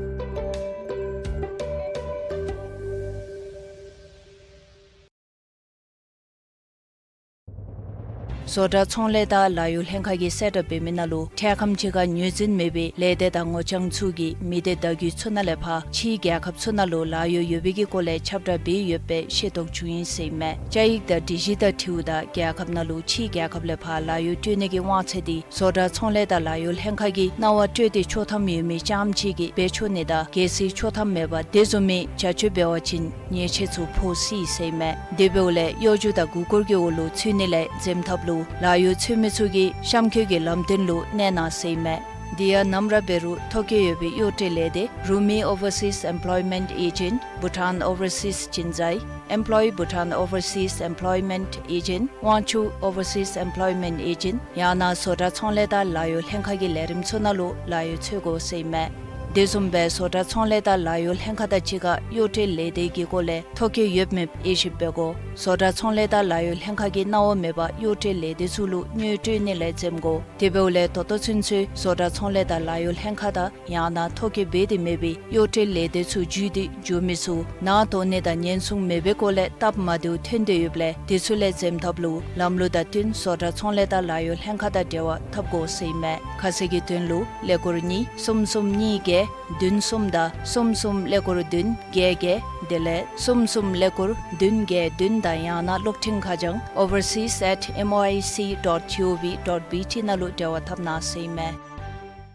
བཟོ་གྲྭ་ཚོང་ལས་དང་ལཱ་གཡོག་ལྷན་ཁག་གིས་གསལ་བསྒྲགས་འབད་མི་ནང་ལུ་འཕྲལ་ཁམས་ཅིག་ཁར་ངོས་འཛིན་མེད་པའི་ལས་སྡེ་དང་ངོ་རྐྱང་ཚུ་གིས་མི་སྡེ་བརྡ་བརྒྱུད་ཚུ་ནང་ལས་ཕར་ཕྱིའི་རྒྱལ་ཁབ་ཚུ་ནང་ལུ་ལཱ་གཡོག་ཡོད་པའི་གི་སྐོར་ལས་ཁྱབ་བསྒྲགས་འབད་ཡོད་པའི་ཤེས་རྟོགས་བྱུང་ཡི་ཟེར་ཨིན་མས། བཅའ་ཡིག་དང་སྒྲིག་གཞི་དང་འཁྲིལཝ་ད་རྒྱལ་ཁབ་ནང་ལུ་ཕྱིའི་རྒྱལ་ཁབ་ལས་ཕར་ལཱ་གཡོག་སྤྲོད་ནི་གི་དབང་ཚད་འདི་བཟོ་གྲྭ་ཚོང་ལས་དང་ལཱ་གཡོག་ལྷན་ཁག་གིས་གནང་བ་སྤྲོད་དེ་ཆོག་ཐམ་ཡོད་མི་རྐྱངམ་ཅིག་གིས་འབད་ཆོག་ནི་དང་གལ་སྲིད་ཆོག་ཐམ་མེད་པར་དེ་བཟུམ་མའི་བྱ་སྤྱོད་འབད་བ་ཅིན་ཉེས་ཆད་ཚུ་ཕོག་སྲིད་ཟེར་ཨིན་མས། དེ་འབདཝ་ལས་གཡོ་སྒྱུ་དང་མགུ་སྐོར་གྱི་འོག་ལུ་ཚུད་ནི་ལས་འཛེམ་ཐབས་ལུ་ལཱ་གཡོག་འཚོལ་མི་ཚུ་གིས་གཤམ་འཁོད་ཀྱི་ལམ་སྟོན་ལུ་གནས་གནང་ཟེར་ཨིན་མས། དེ་ཡང་ནམ་ར་འབད་རུང་ཐོ་བཀོད་ཡོད་པའི་གཡོག་བཀྲལ་ལས་སྡེ་Rumi Overseas Employment Agent, Bhutan Overseas Jinzai, Employ Bhutan Overseas Employment Agent, Wangchuck Overseas Employment Agent ཡང་ན་བཟོ་གྲྭ་ཚོང་ལས་དང་ལཱ་གཡོག་ལྷན་ཁག་གི་ལས་རིམ་ཚུ་ནང་ལུ་ལཱ་གཡོག་འཚོལ་དགོ་ཟེར་ཨིན་མས། དེ་བཟུམ་སྦེ་བཟོ་གྲྭ་ཚོང་ལས་དང་ལཱ་གཡོག་ལྷན་ཁག་དང་གཅིག་ཁར་གཡོག་བཀྲལ་ལས་སྡེ་གི་སྐོར་ལས་ཐོ་བཀོད་ཡོད་མེད་དབྱེ་ཞིབ་འབད་དགོ། བཟོ་གྲྭ་ཚོང་ལས་དང་ལཱ་གཡོག་ལྷན་ཁག་གིས་གནང་བ་མེད་པར་གཡོག་བཀྲལ་ལས་སྡེ་ཚུ་ལུ་དངུལ་སྤྲོད་ནི་ལས་འཛེམ་དགོ། དེ་འབདཝ་ལས་ད་ལྟོ་ཚུན་ཚོད་བཟོ་གྲྭ་ཚོང་ལས་དང་ལཱ་གཡོག་ལྷན་ཁག་དང་ཡང་ན་ཐོ་བཀོད་འབད་དེ་མེད་པའི་གཡོག་བཀྲལ་ལས་སྡེ་ཚུ་བརྒྱུད་དེ་འགྱོ་མི་ཚུ་ནང་ཐོན་ནི་དང་ཉེན་སྲུང་མེད་པའི་སྐོར་ལས་སྟབས་མ་བདེཝ་ཐོན་དོ་ཡོདཔ་ལས་དེ་ཚུ་ལས་འཛེམ་ཐབས་ལུ་ལམ་ལུགས་དང་བསྟུན་བཟོ་གྲྭ་ཚོང་ལས་དང་ལཱ་གཡོག་ལྷན་ཁག་དང་འབྲེལ་བ་འཐབ་དགོ་ཟེར་ཨིན་མས། ཁ་གསལ་གྱི་དོན་ལུ་ཀླད་ཀོར་གཉིས་གསུམ་གསུམ་གཉིས་བརྒྱད་བདུན་གསུམ་དང་གསུམ་གསུམ་ཀླད་ཀོར་བདུན་བརྒྱད་བརྒྱད་ དེ་ལས་གསུམ་གསུམ་ཀླད་ཀོར་བདུན་བརྒྱད་བདུན་དང་ཡང་ན་གློག་འཕྲིན་ཁ་བྱང་overseas at M O I C dot G O V dot B T ནང་ལུ་འབྲེལ་བ་འཐབ་གནང་ཟེར་ཨིན་མས།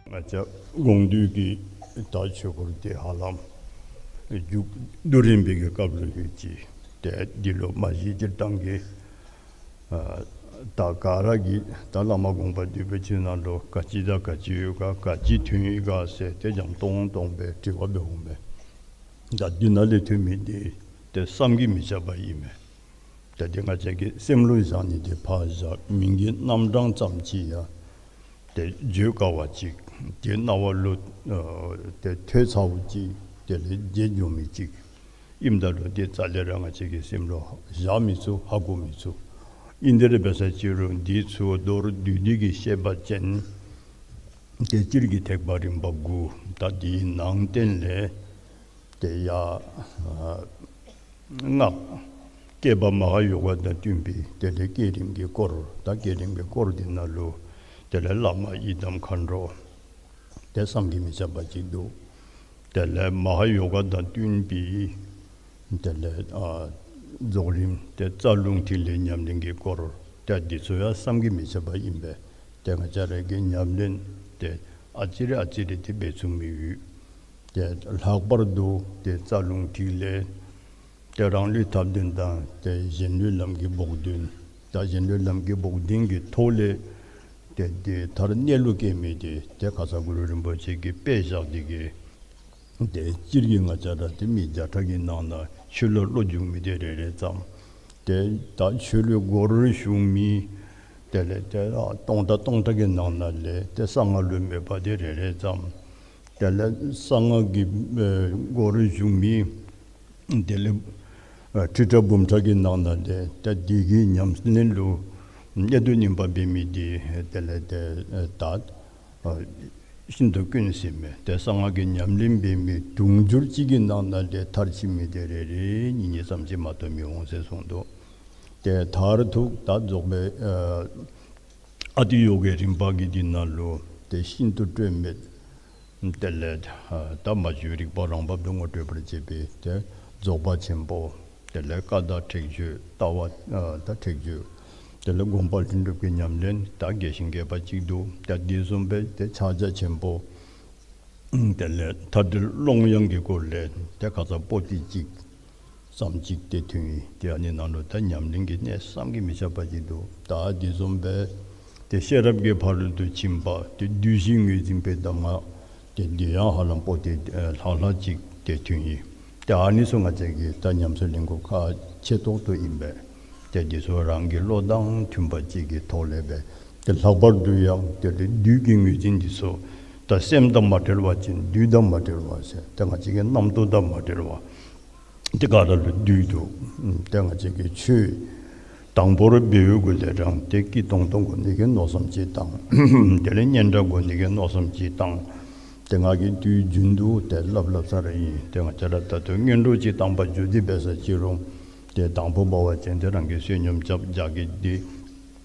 ང་བཅས་དགོངས་འདུས་ཀྱི་ད་ཆོས་སྐོར་དེ་ཧ་ལམ་མཇུག་བསྡུ་རན་པའི་གི་སྐབས་ལུ་ཡོད་ཅི། ཏེ་འདི་ལུ་མ་གཞི་སྤྱིར་བཏང་གི་ཨ་ད་ག་ར་གིས་ད་བླ་མ་དགོངས་པ་འདུས་པའི་ཆོས་ནང་ལུ་ག་ཅི་དང་ག་ཅི་ཡོད་ག་ག་ཅི་ཐོན་ཡི་ག་ཟེར་ཏེ་འཇམ་ཏོང་ཏོ་སྦེ་དྲི་བ་འབད་འོང་པས། ད་འདི་ནང་ལས་ཐོན་མི་འདི་ཏེ་བསམ་གྱིས་མི་ཁྱབ་པ་ཨིན་མས། ཏེ་འདི་ང་བཅས་ཀྱི་སེམས་ལུ་བཞག་ནི་འདི་ཕར་བཞག། མིང་གི་རྣམ་གྲངས་ཙམ་ཅིག་ཡང་ཏེ་བརྗོད་དཀའ་བ་ཅིག། ཏེ་རྣ་བ་ལུ་ཨ་ཏེ་ཐོས་ཚརཝ་ཅིག། དེ་ལས་བརྗེད་འགྱོ་མི་ཅིག་ཨིནམ་ད་ལུ་ཏེ་རྩ་ལས་ར་ང་བཅས་ཀྱི་སེམས་ལུ་བཞག་མི་ཚུགས། ཧ་གོ་མི་ཚུགས། ཨིན་དེ་ར་འབད་ས་ཅིག་རུང་འདི་ཚུ་མདོར་བསྡུས་ཏེ་གི་བཤད་པ་ཅིན་ཏེ་སྤྱིར་གྱི་ཐེག་པ་རིམ་པ་དགུ། ད་འདིའི་ནང་བསྟན་ལས་ཏེ་ཡ་ཨ་སྔགས་བསྐྱེད་པ་མ་ཧཱ་ཡོ་ག་དང་བསྟུན་པའི་དེ་ལས་བསྐྱེད་རིམ་གྱི་སྐོར། ད་བསྐྱེད་རིམ་གྱི་སྐོར་འདི་ནང་ལུ་དེ་ལས་བླ་མ་ཡི་དམ་མཁའ་འགྲོ་ཏེ་བསམ་གྱིས་མི་ཁྱབ་པ་ཅིག་འདུག། དེ་ལས་མ་ཧཱ་ཡོ་ག་དང་བསྟུན་པའི་དེ་ལས་ཨ་རྫོགས་རིམ་ཏེ་རྩ་རླུང་ཐིག་ལེ་ཉམས་ལེན་གྱི་སྐོར། ཏེ་འདི་ཚུ་ཡང་བསམ་གྱིས་མི་ཁྱབ་པ་ཨིན་པས། ཏེ་ང་བཅས་ར་གིས་ཉམས་ལེན་ཏེ་ཨ་ཙི་རེ་ཨ་ཙི་རེ་ཏེ་འབད་ཚུགས་མི་ཡོད། ཏེ་ལྷག་པར་དུ་ཏེ་རྩ་རླུང་ཐིག་ལེ་ཏེ་རང་ལུས་ཐབས་ལྡན་དང་ཏེ་གཞན་ལུས་ལམ་གྱི་བོགས་འདོན། ད་གཞན་ལུས་ལམ་གྱི་བོགས་འདོན་གྱི་ཐོག་ལས་ཏེ་འདི་མཐར་གནས་ལུགས་སྐྱེ་མི་འདི་ཏེ་ཁ་ཙ་གུ་རུ་རིན་པོ་ཆེ་གིས་དཔེ་བཞག་སྟེ་གི་ཏེ་སྤྱིར་གྱི་ང་བཅས་ར་ཏེ་མི་བརྒྱ་ཕྲག་གི་ནང་ན་ཆོས་ལུ་བློ་འཇུག་མི་འདི་རེ་རེ་ཙམ། ཏེ་ད་ཆོས་ལུ་སྒོར་ཞུགས་མི་དེ་ལས་ཏེ་ཨ་སྟོང་ཕྲག་སྟོང་ཕྲག་གི་ནང་ན་ལས་ཏེ་གསང་སྔགས་ལུ་མོས་པ་འདི་རེ་རེ་ཙམ། དེ་ལས་གསང་སྔགས་ཀྱི་ཨེ་སྒོར་ཞུགས་མི་དེ་ལས་ཨ་ཁྲི་ཕྲག་འབུམ་ཕྲག་གི་ནང་ན་ལས་ཏེ་འདི་གི་ཉམས་ལེན་ལུ་གནད་དུ་སྨིན་པ་འབད་མི་འདི་དེ་ལས་ཏེ་ཨེ་ད་ཨ་ཤིན་ཏུ་དཀོན་ཟེར་མས། ཏེ་གསང་སྔགས་ཀྱི་ཉམས་ལེན་འབད་མི་དུང་ཕྱུར་གཅིག་གི་ནང་ན་ལས་མཐར་ཕྱིན་མི་འདི་རེ་རེ་གཉིས་གཉིས་ཙམ་ཅིག་མ་གཏོགས་མི་འོང་ཟེར་གསུངས་འདུག། ཏེ་མཐར་ཐུག་ད་རྫོགས་པའི་ཨ་ཨ་ཏི་ཡོ་གའི་རིམ་པ་གི་འདི་ནང་ལུ་ཏེ་ཤིན་ཏུ་སྤྲོས་མེད། དེ་ལས་ཨ་ད་མ་བཅོས་རིག་པ་རང་བབས་སུ་ངོ་སྤྲོད་པར་བྱེད་པའི་ཏེ་རྫོགས་པ་ཆེན་པོ། དེ་ལས་ཀ་དག་ཁྲེགས་ཆོད་ལྟ་བ་ཨ་ད་ཁྲེགས་ཆོད། དེ་ལས་སྒོམ་པ་ལྷུན་གྲུབ་ཀྱི་ཉམས་ལེན་ད་རྒྱས་ཤིང་རྒྱས་པ་ཅིག་འདུག། ད་འདི་བཟུམ་སྦེ་ཏེ་ཕྱག་རྒྱ་ཆེན་པོ། དེ་ལས་མཐའ་བྲལ་ཀློང་ཡངས་ཀྱི་སྐོར་ལས་ཏེ་ཁ་ཙ་པོ་ཏི་གཅིག་ཙམ་ཅིག་ཏེ་ཐོན་ཡི། ཏེ་ཨ་ནི་ནང་ལུ་ད་ཉམས་ལེན་གྱི་གནད་བསམ་གྱིས་མི་ཁྱབ་པ་ཅིག་འདུག། ད་འདི་བཟུམ་སྦེ་ཏེ་ཤེས་རབ་ཀྱི་ཕ་རོལ་ཏུ་ཕྱིན་པ་ཏེ་བདུད་བཞི་ངོས་འཛིན་པའི་གདམས་ངག་ཏེ་འདི་ཡང་ཧ་ལམ་པོ་ཏི་ཨེ་ལྷག་ལྷག་ཅིག་ཏེ་ཐོན་ཡི། ཏེ་ཨ་ནི་ཚུ་ང་བཅས་ཀྱིས་ད་ཉམས་སུ་ལེན་དགོཔ་ཁག་ཆེ་ཏོག་ཏོ་ཨིན་པས། ཏེ་འདི་ཚུ་རང་གི་བློ་དང་མཐུན་པ་ཅིག་གི་ཐོག་ལས་སྦེ་ཏེ་ལྷག་པར་དུ་ཡང་ཏེ་བདུད་ཀྱི་ངོས་འཛིན་འདི་ཚུ་ད་སེམས་དང་མ་བྲལ་བ་ཅིན་བདུད་དང་མ་བྲལ་བ་ཟེར་ཏེ་ང་བཅས་ཀྱི་རྣམ་རྟོག་དང་མ་བྲལ་བ། ཏེ་ག་ར་ལུ་བདུད་འདུག། ཏེ་ང་བཅས་ཀྱིས་ཆོས་དང་པོར་འབད་བའི་གུ་ལས་རང་ཏེ་སྐྱིད་ཏོང་ཏོ་དགོ་ནི་གི་མནོ་བསམ་ཅིག་བཏང་། དེ་ལས་སྙན་གྲགས་དགོ་ནི་གི་མནོ་བསམ་ཅིག་བཏང་། ཏེ་ང་གིས་དུས་རྒྱུན་དུ་ཏེ་སླབ་སླབ་ས་ར་ཨིན། ཏེ་ང་བཅས་ར་ད་ལྟོ་སྔོན་འགྲོ་ཅིག་བཏང་པར་འགྱོ་སྟེ་འབད་ས་ཅིག་རུང་ཏེ་དང་པོ་འབད་བ་ཅིན་ཏེ་རང་གིས་བསོད་སྙོམས་རྐྱབ་རྒྱགས་ཀྱི་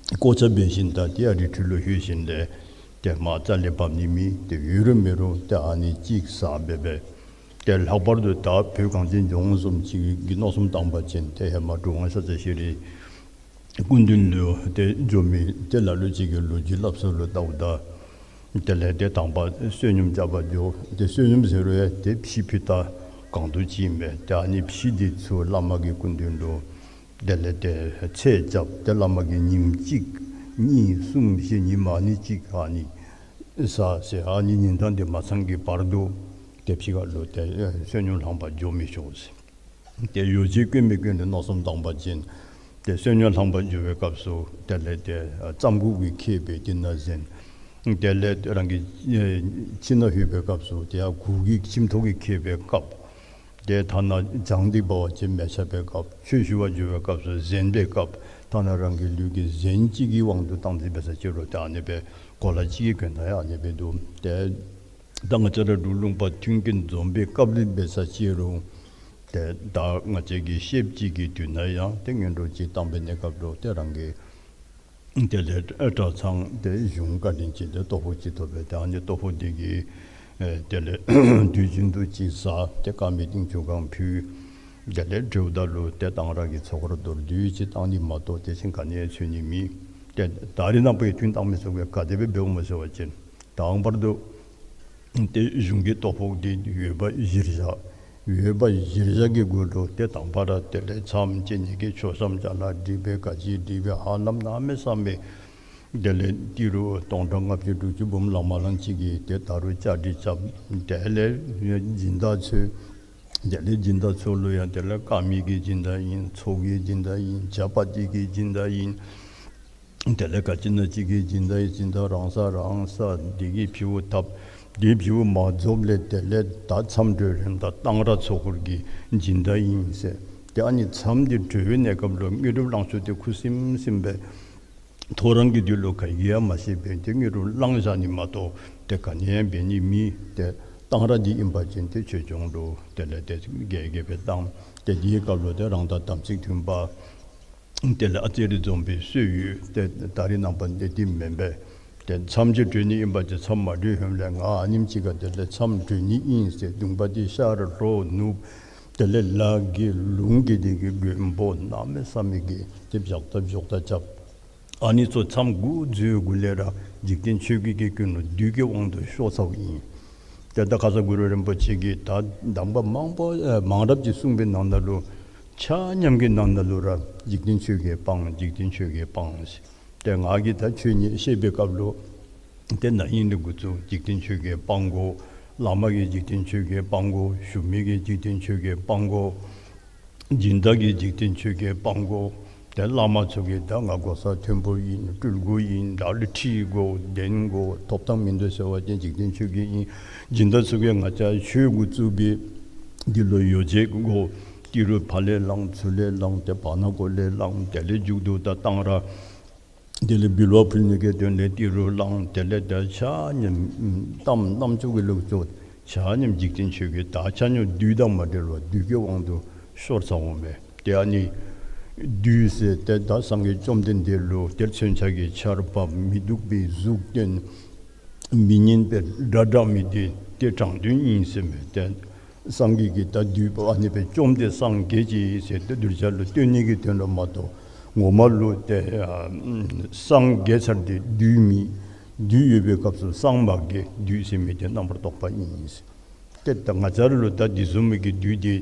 ཏེ་གོ་ཆ་འབད་ཞིནམ་ད་ཏེ་ཨ་རི་ཁྲོད་ལུ་ལྷོད་ཞིནམ་ལས་ཏེ་མར་རྩ་ལས་བབས་ནི་མེད། ཏེ་ཡོད་རུང་མེད་རུང་ཏེ་ཨ་ནི་ཅིག་ཟ་འབད་འབད། ཏེ་ལྷག་པར་དུ་ད་བོད་གངས་ཅན་ལྗོངས་བཟུམ་ཅིག་གི་མནོ་བསམ་བཏང་པ་ཅིན་ཏེ་ཧེ་མ་གྲུབ་དབང་ཤཱཀྱ་ཤྲཱི་སྐུ་མདུན་ལུ་ཏེ་འགྱོ་མི་ཏེ་ལ་ལུ་ཅིག་གིས་ལོ་རྒྱུས་སླབ་ས་ལུ་བལྟཝ་ད་དེ་ལས་ཏེ་དང་པ་བསོད་སྙོམས་རྐྱབ་པར་འགྱོ། ཏེ་བསོད་སྙོམས་ཟེར་རུང་ཡང་ཏེ་ཕྱེ་ཕུད་ད་གང་དུ་ཅིག་ཨིན་པས། ཏེ་ཨ་ནི་ཕྱེ་འདི་ཚུ་བླ་མ་གི་སྐུ་མདུན་ལུ་དེ་ལས་ཏེ་ཚད་རྐྱབ། ཏེ་བླ་མ་གིས་ཉིནམ་གཅིག་གཉིས་གསུམ་བཞི་ཉིནམ་ཨ་ནི་གཅིག་ཨ་ནི་ཟ་ཟེར། ཨ་ནི་ཉིན་གྲངས་འདི་མ་ཚང་གི་བར་དུ་ཏེ་ཕྱི་ཁ་ལུ་ཏེ་ཨེ་བསོད་སྙོམས་ལྷང་པར་འགྱོ་མི་ཆོག་ཟེར། ཏེ་ཡོ་བྱད་གོན་མི་གོན་ལུ་མནོ་བསམ་བཏང་པ་ཅིན་ཏེ་བསོད་སྙོམས་ལྷང་པར་འགྱོ་བའི་སྐབས་སུ་དེ་ལས་ཏེ་ཨ་རྩམ་ཁུག་གིས་ཁེབས་པའི་འདི་ནང་གཟན། དེ་ལས་རང་གི་ཨེ་ཁྱིམ་ནང་ལྷོད་པའི་སྐབས་སུ་ཏེ་ཡར་གུར་གྱིས་ཁྱིམ་ཐོག་གིས་ཁེབས་པའི་ཁབ། ཏེ་ཐ་ན་གྱང་འདི་འབག་པར་ཅིག་མེ་ཆག་པའི་ཁབ། ཆོས་ཞུ་བར་འགྱོ་བའི་སྐབས་སུ་གཟན་པའི་ཁབ། ཐ་ན་རང་གི་ལུས་ཀྱི་གཟན་གཅིག་གི་དབང་དུ་བཏང་སྟེ་འབད་ས་ཅིག་རུང་ཏེ་ཨ་ནི་སྦེ་གོ་ལ་གཅིག་གི་གྱོན་ད་ཡང་ཨ་ནི་སྦེ་འདུག། ཏེ་ད་ང་བཅས་ར་འབྲུག་ལུང་པ་མཐུན་རྐྱེན་འཛོམས་པའི་སྐབས་ལུ་འབད་ས་ཅིག་རུང་ཏེ་ད་ང་བཅས་ཀྱི་ཤེསཔ་ཅིག་གི་དུས་ན་ཡང་ཏེ་སྔོན་འགྲོ་ཅིག་བཏང་པའི་གནས་སྐབས་ལུ་ཏེ་རང་གི་དེ་ལས་གྲྭ་ཚང་ཏེ་གཞུང་བཀའ་དྲིན་ཅན་ཏེ་ལྟོ་ཕོགས་ཅིག་ཐོབ་པས། ཏེ་ཨ་ནི་ལྟོ་ཕོགས་འདི་གིས་ཨེ་དེ་ལས་དུས་རྒྱུན་དུ་ཅིག་ཟ། ཏེ་དཀར་མེ་ཏིང་ཆུ་གང་ཕུལ། དེ་ལས་འབྲེལཝ་ད་ལུ་ཏེ་གཏང་རག་གི་ཆོ་ག་ར་མདོར་བསྡུས་ཅིག་གཏང་ནི་མ་གཏོགས་དེ་བཞིན་ག་ནི་ཡང་འཚོལ་ནི་མེད། ཏེ་ད་རེས་ནངས་པ་གི་ཐུན་གཏང་མི་ཚུ་གིས་ག་དེ་སྦེ་འབདཝ་སྨོ་ཟེར་བ་ཅིན་དང་པར་དུ་ཏེ་གཞུང་གི་ལྟོ་ཕོགས་འདི་ཡོད་པ་གཞིར་བཞག། ཡོད་པ་གཞིར་བཞག་གི་གུ་ལུ་ཏེ་དང་པ་ར་དེ་ལས་མཚམས་བཅད་ནི་གི་ཆོག་མཚམས་ཅ་ལ་སྒྲིག་སྦེ་ག་ཅི་སྒྲིག་སྦེ་ཧ་ལམ་གནམ་མེད་ས་མེད། དེ་ལས་ཏི་རུ་སྟོང་ཕྲག་ལྔ་བཅུ་དྲུག་ཅུ་འབུམ་ལང་མ་ལང་ཅིག་གིས་ཏེ་ད་རུང་བཅའ་སྒྲིག་རྐྱབ། དེ་ལས་སྦྱིན་བདག་ཚུ་དེ་ལས་སྦྱིན་བདག་ཚུ་ལུ་ཡང་དེ་ལས་དཀར་མེ་གི་སྦྱིན་བདག་ཨིན། ཚོགས་ཀྱི་སྦྱིན་བདག་ཨིན། ཇ་པ་ཏི་གི་སྦྱིན་བདག་ཨིན། དེ་ལས་ག་ཅི་ན་ཅིག་གི་སྦྱིན་བདག་ཨིན། སྦྱིན་བདག་རང་ས་རང་ས་འདི་གིས་ཕྱེཝ་འཐབ། འདི་ཕྱེཝ་མ་རྫོགསཔ་ལས་དེ་ལས་ད་མཚམས་གྲོལ་རནམ་ད་གཏང་རག་ཚོགས་འཁོར་གྱི་སྦྱིན་བདག་ཨིན་ཟེར། ཏེ་ཨ་ནི་མཚམས་འདི་གྲོལ་བའི་གནས་སྐབས་ལུ་དངོས་གྲུབ་བླང་ཕྱོགས་འདི་ཁུ་སིམ་སིམ་སྦེ་ཐོ་རངས་ཀྱི་དུས་ལུ་ག་གིས་ཡང་མ་ཤེས་པར་ཏེ་དངོས་གྲུབ་བླང་བཞག་ནི་མ་གཏོགས་ཏེ་ག་ནི་ཡང་འབད་ནི་མེད། ཏེ་གཏང་རག་འདི་ཨིན་པ་ཅིན་ཏེ་ཆོས་སྐྱོང་ལུ་དེ་ལས་ཏེ་རྒྱས་རྒྱས་སྦེ་གཏང་། ཏེ་འདིའི་སྐབས་ལུ་ཏེ་རང་དང་དམ་ཚིག་མཐུན་པ་དེ་ལས་ཨ་ཙི་རེ་འཛོམས་པའི་སྲོལ་ཡོད། ཏེ་ད་རེས་ནངས་པ་འདི་འདི་མེན་པས། ཏེ་མཚམས་ཅིག་གྲོལ་ནི་ཨིན་པ་ཅིན་མཚམས་མ་གྲོལ་ཧེ་མ་ལས་ང་ཨ་ནེམ་ཅིག་ཁར་དེ་ལས་མཚམས་གྲོལ་ནི་ཨིན་ཟེར་གདུང་པ་འདི་ཤར་ལྷོ་ནུབ་དེ་ལས་ལ་གི་ལུང་གི་འདི་གི་མགོན་པོ་གནམ་མེད་ས་མེད་ཀྱི་ཏེ་བཞག་ཐབས་བཞག་ཐབས་རྐྱབ། ཨ་ནི་ཚུ་མཚམས་འགོ་འཛུལ་གུ་ལས་ར་འཇིག་རྟེན་ཆོས་བརྒྱད་ཀྱི་ཀུན་སློང་བདུད་ཀྱི་དབང་དུ་ཤོར་ཚརཝ་ཨིན། ཏེ་ད་ཁ་ཙ་གུ་རུ་རིན་པོ་ཆེ་གིས་ད་གདམས་པ་མང་པོ་ཨེ་མང་རབས་ཅིག་གསུངས་པའི་ནང་ན་ལུ་ཆ་མཉམ་གྱི་ནང་ན་ལུ་ར་འཇིག་རྟེན་ཆོས་བརྒྱད་སྤང་། འཇིག་རྟེན་ཆོས་བརྒྱད་སྤང་ཟེར། ཏེ་ང་གིས་ད་ཆོས་ཉིད་བཤད་པའི་སྐབས་ལུ་ཏེ་ན་ཧིང་ལས་འགོ་བཙུགས་འཇིག་རྟེན་ཆོས་བརྒྱད་སྤང་དགོ། བླ་མ་གིས་འཇིག་རྟེན་ཆོས་བརྒྱད་སྤང་དགོ། ཞུ་མི་གིས་འཇིག་རྟེན་ཆོས་བརྒྱད་སྤང་དགོ། སྦྱིན་བདག་གིས་འཇིག་རྟེན་ཆོས་བརྒྱད་སྤང་དགོ། ཏེ་བླ་མ་ཚུ་གིས་ད་ང་གོ་ས་མཐོན་པོ་ཨིན། སྤྲུལ་སྐུ་ཨིན། དགྲ་ལུ་ཁྲིད་དགོ། བདེན་དགོ། ཐོབ་ཐང་མིན་འདུག་ཟེར་བ་ཅིན་འཇིག་རྟེན་ཆོས་བརྒྱད་ཨིན། སྦྱིན་བདག་ཚུ་གིས་ང་བཅས་ཆོས་འགོ་བཙུགས་པའི་འདི་ལུ་ཡོ་བྱད་དགོ། ཏི་རུ་ཕར་ལས་བླངས་ཚུར་ལས་བླངས་ཏེ་བར་ན་གོ་ལས་བླངས། དེ་ལས་མཇུག་ཏུ་ད་གཏང་རག་དེ་ལས་འབུལ་བ་ཕུལ་ནི་གི་དོན་ལས་ཏི་རུ་བླངས། དེ་ལས་ད་ཆ་མཉམ་གཏམ་རྣམ་ཅོ་གི་ལུགས་སུ་ཆ་མཉམ་འཇིག་རྟེན་ཆོས་བརྒྱད་ད་ཆ་མཉམ་བདུད་དང་མ་བྲལ་བར་བདུད་ཀྱི་དབང་དུ་ཤོར་ཚརཝ་མས། ཏེ་ཨ་ནི་བདུད་ཟེར་ཏེ་ད་སངས་རྒྱས་བཅོམ་ལྡན་འདས་ལུ་ཏེ་མཚོན་ཆ་གི་ཆརཔ་མི་སྡུག་པའི་གཟུགས་སྟོན། མི་སྙན་པའི་སྒྲ་བསྒྲགས་མི་འདི་ཏེ་དྲང་དོན་ཨིན་ཟེར་མས། ཏེ་སངས་རྒྱས་ཀྱིས་ད་བདུད་པོ་ཨ་ནི་སྦེ་བཅོམ་སྟེ་སངས་རྒྱས་ཅི་ཟེར་ཏེ་གདུལ་བྱ་ལུ་སྟོན་ནི་གི་དོན་ལུ་མ་གཏོགས་ངོ་མ་ལུ་ཏེ་ཨ་སངས་རྒྱས་ཚར་ཏེ་བདུད་མེད། བདུད་ཡོད་པའི་སྐབས་སུ་སངས་མ་རྒྱས། བདུད་ཟེར་མི་དེ་རྣམ་པར་རྟོག་པ་ཨིན་ཟེར། ཏེ་ད་ང་བཅས་ར་ལུ་ད་འདི་བཟུམ་མའི་གི་བདུད་འདི་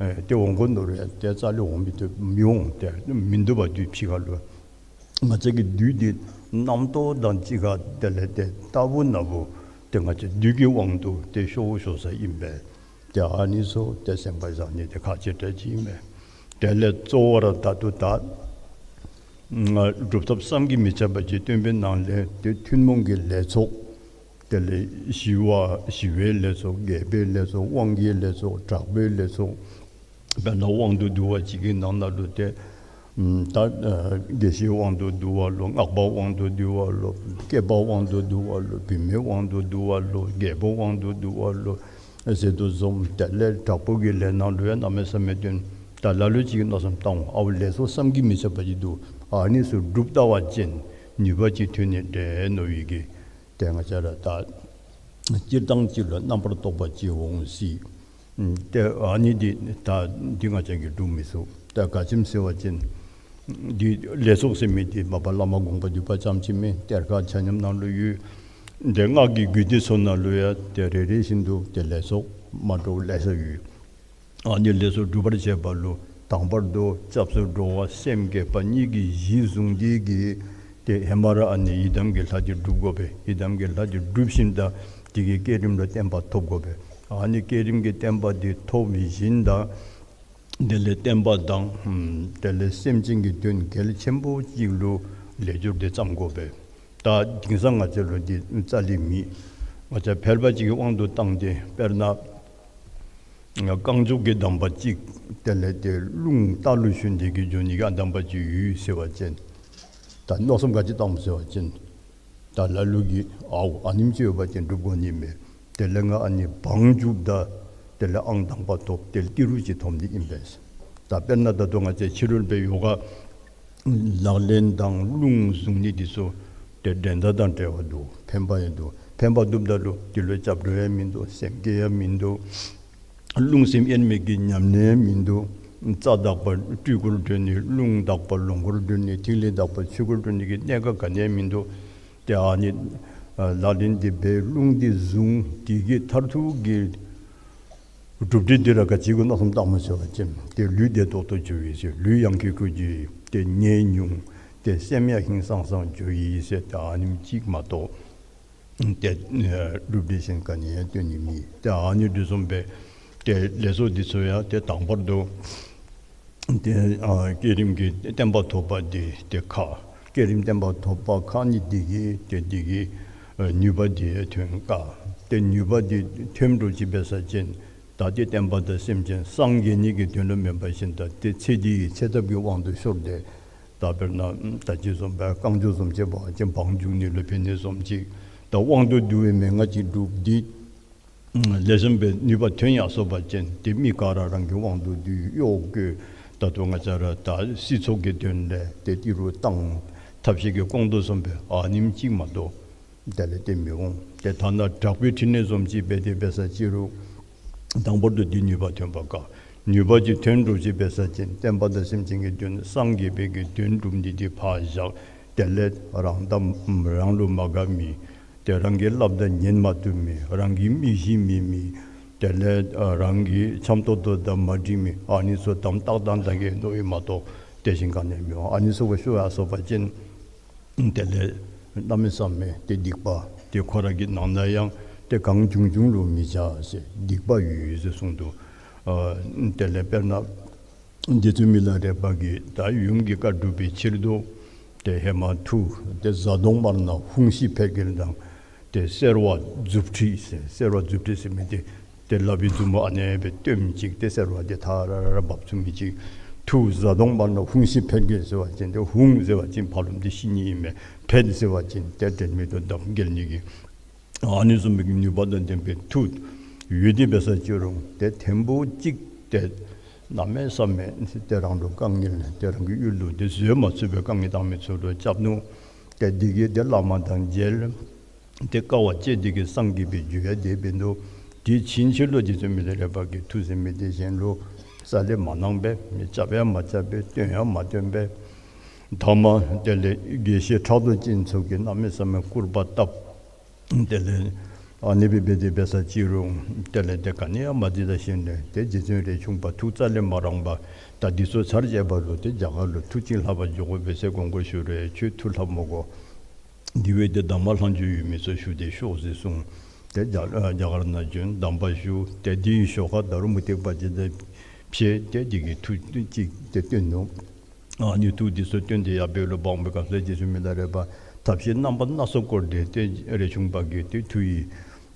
ཨེ་ཏེ་འོང་དགོ་མནོ་རུང་ཏེ་རྩ་ལས་འོང་མི་བཏུབ། མི་འོང་། ཏེ་མིན་འདུག་པ་བདུད་ཕྱི་ཁ་ལུ། ང་བཅས་ཀྱི་བདུད་འདི་རྣམ་རྟོག་དང་གཅིག་ཁར་དེ་ལས་ཏེ་རྟག་བུ་ན་བུ་ཏེ་ང་བཅས་བདུད་ཀྱི་དབང་དུ་ཏེ་ཤོར་ཤོར་ས་ཨིན་པས། ཏེ་ཨ་ནི་ཚུ་ཏེ་སེམས་ཁར་བཞག་ནི་དེ་ཁག་ཆེ་དྲགས་ཅིག་ཨིན་པས། དེ་ལས་གཙོ་བོ་ར་ད་ལྟོ་ད་སྒྲུབ་ཐབས་བསམ་གྱིས་མི་ཁྱབ་པ་ཅིག་སྟོན་པའི་ནང་ལས་ཏེ་ཐུན་མོང་གི་ལས་ཚོགས། དེ་ལས་ཞི་བ་ཞི་བའི་ལས་ཚོགས། རྒྱས་པའི་ལས་ཚོགས། དབང་གི་ལས་ཚོགས། དྲག་པོའི་ལས་ཚོགས། དཔེར་ན་དབང་དུ་བསྡུ་བ་ཅིག་གི་ནང་ན་ལུ་ཏེ་ད་ཨ་དགེ་བཤེས་དབང་དུ་བསྡུ་བ་ལོ། སྔགས་པ་དབང་དུ་བསྡུ་བ་ལོ། སྐྱེས་པ་དབང་དུ་བསྡུ་བ་ལོ། བུད་མེད་དབང་དུ་བསྡུ་བ་ལོ། རྒྱལ་པོ་དབང་དུ་བསྡུ་བ་ལོ་ཟེར་དོ་བཟུམ། དེ་ལས་དྲག་པོ་གི་ལས་ནང་ལུ་ཡང་གནམ་མེད་ས་མེད་སྟོན། ད་ལ་ལུ་ཅིག་གིས་མནོ་བསམ་བཏང་འོང་། ཨའོ་ལས་ཚོགས་བསམ་གྱིས་མི་ཁྱབ་པ་ཅིག་འདུག། ཨ་ནི་ཚུ་སྒྲུབ་ད་བ་ཅིན་ནུས་པ་ཅིག་ཐོན་ནི་འདྲས་མནོ་བའི་གི་ཏེ་ང་བཅས་ར་ད་སྤྱིར་བཏང་ཅིག་ལུ་རྣམ་པར་རྟོག་པ་ཅིག་འོང་སྲིད། ཏེ་ཨ་ནི་འདི་ད་འདི་ང་བཅས་ཀྱིས་སྒྲུབ་མི་ཚུགས། ད་ག་ཅི་སྨོ་ཟེར་བ་ཅིན་འདི་ལས་ཚོགས་ཟེར་མི་འདི་མ་པ་བླ་མ་དགོངས་པ་འདུས་པ་ཙམ་ཅིག་མེན། གཏེར་ཁ་ཆ་མཉམ་ནང་ལུ་ཡོད། ཏེ་སྔགས་ཀྱི་རྒྱུད་སྡེ་ཚུ་ནང་ལུ་ཡང་ཏེ་རེ་རེ་བཞིན་དུ་ཏེ་ལས་ཚོགས་མ་འདྲཝ་ལེ་ཤ་ཡོད། ཨ་ནི་ལས་ཚོགས་སྒྲུབ་པར་བྱེད་པ་ལུ་དང་པར་དུ་སྐྱབས་སུ་འགྲོ་བ་སེམས་བསྐྱེད་པ་གཉིས་ཀྱི་གཞི་བཟུང་སྟེ་གིས་ཏེ་ཧེ་མ་ར་ཨ་ནི་ཡི་དམ་གྱི་ལྷ་འདི་སྒྲུབ་དགོ་པས། ཡི་དམ་གྱི་ལྷ་འདི་སྒྲུབ་ཞིནམ་ད་དེ་གི་བསྐྱེད་རིམ་ལུ་བརྟན་པ་ཐོབ་དགོ་པས། ཨ་ནི་བསྐྱེད་རིམ་གྱི་བརྟན་པ་འདི་ཐོབ་ཞིནམ་ད་དེ་ལས་བསྟན་པ་དང་དེ་ལས་སེམས་ཅན་གྱི་དོན་གལ་ཆེན་པོ་ཅིག་ལུ་ལས་སྦྱོར་འདི་བརྩམ་དགོ་པས། ད་དེང་སང་ང་བཅས་ལུ་འདི་རྩ་ལས་མེད། ང་བཅས་ཕལ་པ་ཅིག་གི་དབང་དུ་བཏང་སྟེ་དཔེར་ན་རྐང་མགྱོགས་ཀྱི་གདམས་པ་གཅིག། དེ་ལས་ཏེ་རླུང་རྟ་ལུ་ཞོན་ཏེ་གིས་འགྱོ་ནི་གི་གདམས་པ་གཅིག་ཡོད་ཟེར་བ་ཅིན་ད་མནོ་བསམ་ག་ཅི་བཏངམ་ཟེར་བ་ཅིན་ད་ལ་ལུ་གིས་ཨའོ་ཨ་ནེམ་ཅིག་ཡོད་པ་ཅིན་སྒྲུབ་དགོ་ནི་མས། དེ་ལས་ང་ཨ་ནི་བང་རྒྱུགཔ་ད་དེ་ལས་ཨང་དང་པ་ཐོབ། དེ་ལས་ཏི་རུ་ཅིག་ཐོབ་ནི་ཨིན་པས། ད་དཔེར་ན་ད་ལྟོ་ང་བཅས་ཕྱི་རོལ་པའི་ཡོ་ག་ལག་ལེན་དང་རླུང་བཟུང་ནི་འདི་ཚུ་ཏེ་འགྲན་ཟླ་དང་བྲལ་བ་འདུག། ཕན་པ་ཡང་འདུག། ཕན་པ་འདུགཔ་ད་ལུ་འདི་ལུ་སྐྱབས་འགྲོ་ཡང་མིན་འདུག། སེམས་བསྐྱེད་ཡང་མིན་འདུག། རླུང་སེམས་དབྱེར་མེད་ཀྱི་ཉམས་ལེན་ཡང་མིན་འདུག། རྩ་དག་པ་སྤྲུལ་སྐུར་གྲོལ་ནི། རླུང་དག་པ་ལོངས་སྐུར་གྲོལ་ནི། ཐིག་ལེ་དག་པ་ཆོས་སྐུར་གྲོལ་ནི་གི་གནད་འགག་ག་ནི་ཡང་མིན་འདུག། ཏེ་ཨ་ནི་ལག་ལེན་འདི་འབད་རླུང་འདི་བཟུང་། དེ་གི་མཐར་ཐུག་གི་གྲུབ་འབྲས་འདི་ར་ག་ཅི་གུ་ན་སོམ་བཏང་མ་ཆོག་པ་ཅིན་ཏེ་ལུས་བདེ་ཏོག་ཏོ་འགྱོཝ་ཨིན་ཟེར། ལུས་ཡང་ཁེ་ཁུ་གི་ཏེ་ནད་ཉུང་། ཏེ་སེམས་ཡང་ཧིང་སངས་སངས་འགྱོཝ་ཨིན་ཟེར། ཏེ་ཨ་ནེམ་ཅིག་མ་གཏོགས་ཏེ་གྲུབ་འབྲས་གཞན་ག་ནི་ཡང་སྟོན་ནི་མེད། ཏེ་ཨ་ནི་འདི་བཟུམ་སྦེ་ཏེ་ལས་ཚོགས་འདི་ཚུ་ཡང་ཏེ་དང་པར་དུ་ཏེ་ཨ་བསྐྱེད་རིམ་གྱི་བརྟན་པ་ཐོབ་པ་འདི་ཏེ་ཁག། བསྐྱེད་རིམ་བརྟན་པ་ཐོབ་པ་ཁག་ནི་འདི་གིས་ཏེ་འདི་གི་ཨ་ནུས་པ་འདི་ཐོན་དཀའ། ཏེ་ནུས་པ་འདི་ཐོན་འགྲོ་ཅི་འབད་ས་ཅིན་ད་ཏེ་བསྟན་པ་དང་སེམས་ཅན་སངས་རྒྱས་ནི་གི་དོན་ལུ་མེན་པར་ཞིནམ་ད་ཏེ་ཚེ་འདི་ཡི་ཚེ་ཐབས་ཀྱི་དབང་དུ་ཤོར་ཏེ། ད་དཔེར་ན་ད་ཅི་བཟུམ་སྦེ་རྐང་མགྱོགས་བཟུམ་ཅིག་འབད་བ་ཅིན་བང་རྒྱུག་ནི་ལུ་ཕན་ནི་བཟུམ་ཅིག། ད་དབང་དུ་བསྡུ་བའི་མན་ངག་ཅིག་སྒྲུབ་སྟེ་ལེགས་ཤོམ་སྦེ་ནུས་པ་ཐོན་ཡར་སོ་བ་ཅིན་ཏེ་མི་ག་ར་རང་གི་དབང་དུ་བསྡུ་གཡོག་བཀོལ། ད་ལྟོ་ང་བཅས་ར་ད་སྲིད་ཚོགས་ཀྱི་དོན་ལས་ཏེ་ཏི་རུ་བཏང་། ཐབས་ཤེས་ཀྱིས་སྐོང་དོ་བཟུམ་སྦེ་ཨ་ནེམ་ཅིག་མ་གཏོགས་དེ་ལས་ཏེ་མི་འོང་། ཏེ་ཐ་ན་དྲག་པོའི་ཕྲིན་ལས་བཟུམ་ཅིག་འབད་དེ་འབད་ས་ཅི་རུང་དང་པར་དུ་འདི་ནུས་པ་ཐོན་པ་དཀའ། ནུས་པ་ཅིག་ཐོན་འགྲོ་ཅི་འབད་ས་ཅིན་བསྟན་པ་དང་སེམས་ཅན་གྱི་དོན་སངས་རྒྱས་པའི་གི་དོན་སྒྲུབ་ནི་འདི་ཕར་བཞག། དེ་ལས་རང་དང་རང་ལུ་མ་དགའ་མི། ཏེ་རང་གི་སླབ་ད་ཉན་མ་བཏུབ་མི། རང་གི་མི་ཤེས་མི་མི། དེ་ལས་ཨ་རང་གི་འཆམ་ཏོག་ཏོ་དང་མ་འགྲིག་མི། ཨ་ནི་ཚུ་དམ་བཏགས་དང་ད་གེ་མནོ་ཡི་མ་གཏོགས་ཏེ་གཞན་ག་ནི་ཡང་མི་འོང་། ཨ་ནི་ཚུ་གུ་ཤོར་ཡར་སོ་བ་ཅིན་དེ་ལས་གནམ་མེད་ས་མེད་ཏེ་སྡིག་པ་ཏེ་ཁོ་ར་གི་ནང་ན་ཡང་ཏེ་གང་བྱུང་བྱུང་ལུ་མི་བྱ་ཟེར། སྡིག་པ་ཡོད་ཡོད་ཟེར་གསུངས་འདུག། ཨ་དེ་ལས་དཔེར་ན་རྗེ་བཙུན་མི་ལ་རས་པ་གིས་ད་ཡུམ་གྱི་བཀའ་སྒྲུབ་པའི་ཕྱིར་དུ་ཏེ་ཧེ་མ་ཐུགས་ཏེ་གཟའ་གདོང་དམར་ནག་ཧཱུྃ་ཤི་འཕེལ་རྒྱས་དང་ཏེ་སེར་བ་མཛུབ་ཁྲིད་ཟེར། སེར་བ་མཛུབ་ཁྲིད་ཟེར་མི་འདི་ཏེ་ལག་པའི་མཛུབ་མོ་ཨ་ནེ་སྦེ་སྟོནམ་ཅིག་ཏེ་སེར་བ་འདི་ཐ་ར་ར་འབབ་ཚུགས་མི་ཅིག། ཐུགས་གཟའ་གདོང་དམར་ནག་ཧཱུྃ་ཤི་འཕེལ་རྒྱས་ཟེར་བ་ཅིན་ཏེ་ཧཱུྃ་ཟེར་བ་ཅིན་ཕར་ལོགམ་འདི་ཤི་ནི་ཨིན་མས། འཕེལ་ཟེར་བ་ཅིན་ཏེ་དྲན་མེད་དུ་འདམ་འགྱེལ་ནི་གི། ཨ་ནི་བཟུམ་མའི་ནུས་པ་དང་ལྡན་པའི་མཐུ་ཡོད་དེ་འབད་ས་ཅི་རུང་ཏེ་ཐེངས་པོ་གཅིག་ཏེ་གནམ་མེད་ས་མེད་ཏེ་རང་ལུ་དཀའ་ངལ་ཏེ་རང་གི་ཡུལ་ལུ་ཏེ་བཟོད་མ་ཚུགས་པའི་དཀའ་ངལ་བཏང་མི་ཚུ་ལུ་སྐྱབས་ནུག། ཏེ་འདི་གིས་ཏེ་བླ་མ་དང་མཇལ། ཏེ་དཀའ་བ་སྤྱད་དེ་གིས་སངས་རྒྱས་པའི་རྒྱུ་ཡང་དེ་འབད་ནུག། དེ་ཕྱིན་ཆད་ལུ་རྗེ་བཙུན་མི་ལ་རས་པ་གིས་མཐུ་ཟེར་མི་འདི་གཞན་ལུ་རྩ་ལས་མ་གནང་པས། མི་རྐྱབ་ཡང་མ་རྐྱབ་པས། སྟོན་ཡང་མ་སྟོན་པས། ཐ་མ་དེ་ལས་དགེ་བཤེས་ཕྲག་དོག་ཅན་ཚུ་གིས་གནམ་མེད་ས་མེད་སྐུར་པ་བཏབ། དེ་ལས་ཨ་ནི་སྦེ་འབད་དེ་འབད་ས་ཅི་རུང་དེ་ལས་ཏེ་ག་ནི་ཡང་མ་བརྩི་ད་ཞིནམ་ལས་ཏེ་རྗེ་བཙུན་རས་ཆུང་པ་ཐུགས་རྩ་ལས་མ་རངས་པར་ད་འདི་ཚུ་ཚར་བཅད་པ་ལུ་ཏེ་རྒྱ་གར་ལུ་མཐུ་ཅིག་ལྷབ་པར་འགྱོ་དགོ་པས་ཟེར་དགོངས་སྐོར་ཞུ་རུང་ཁྱོད་མཐུ་ལྷབ་མི་དགོ། དེ་བས་ཏེ་གདམས་པ་ལྷག་མཇུག་ཡོད་མི་ཚུ་ཞུ་སྟེ་ཤོག་ཟེར་གསུངས། ཏེ་རྒྱ་རྒྱ་གར་ནང་བྱོན་གདམས་པ་ཞུ། ཏེ་དེའི་ཞོར་ཁར་ད་རུང་མུ་སྟེགས་པ་ཅིག་དང་ཕྱད་དེ་དེ་གི་མཐུ་ཅིག་ཏེ་སྟོན་ནུག། ཨ་ནི་མཐུ་འདི་ཚུ་སྟོན་ཏེ་ཡར་འབད་རུང་འབག་པའི་སྐབས་སུ་རྗེ་བཙུན་མི་ལ་རས་པ་ཐབས་ཤེས་རྣམ་པ་སྣ་ཚོགས་བསྐོར་ཏེ་ཏེ་རས་ཆུང་པ་གིས་ཏེ་མཐུ་ཡི་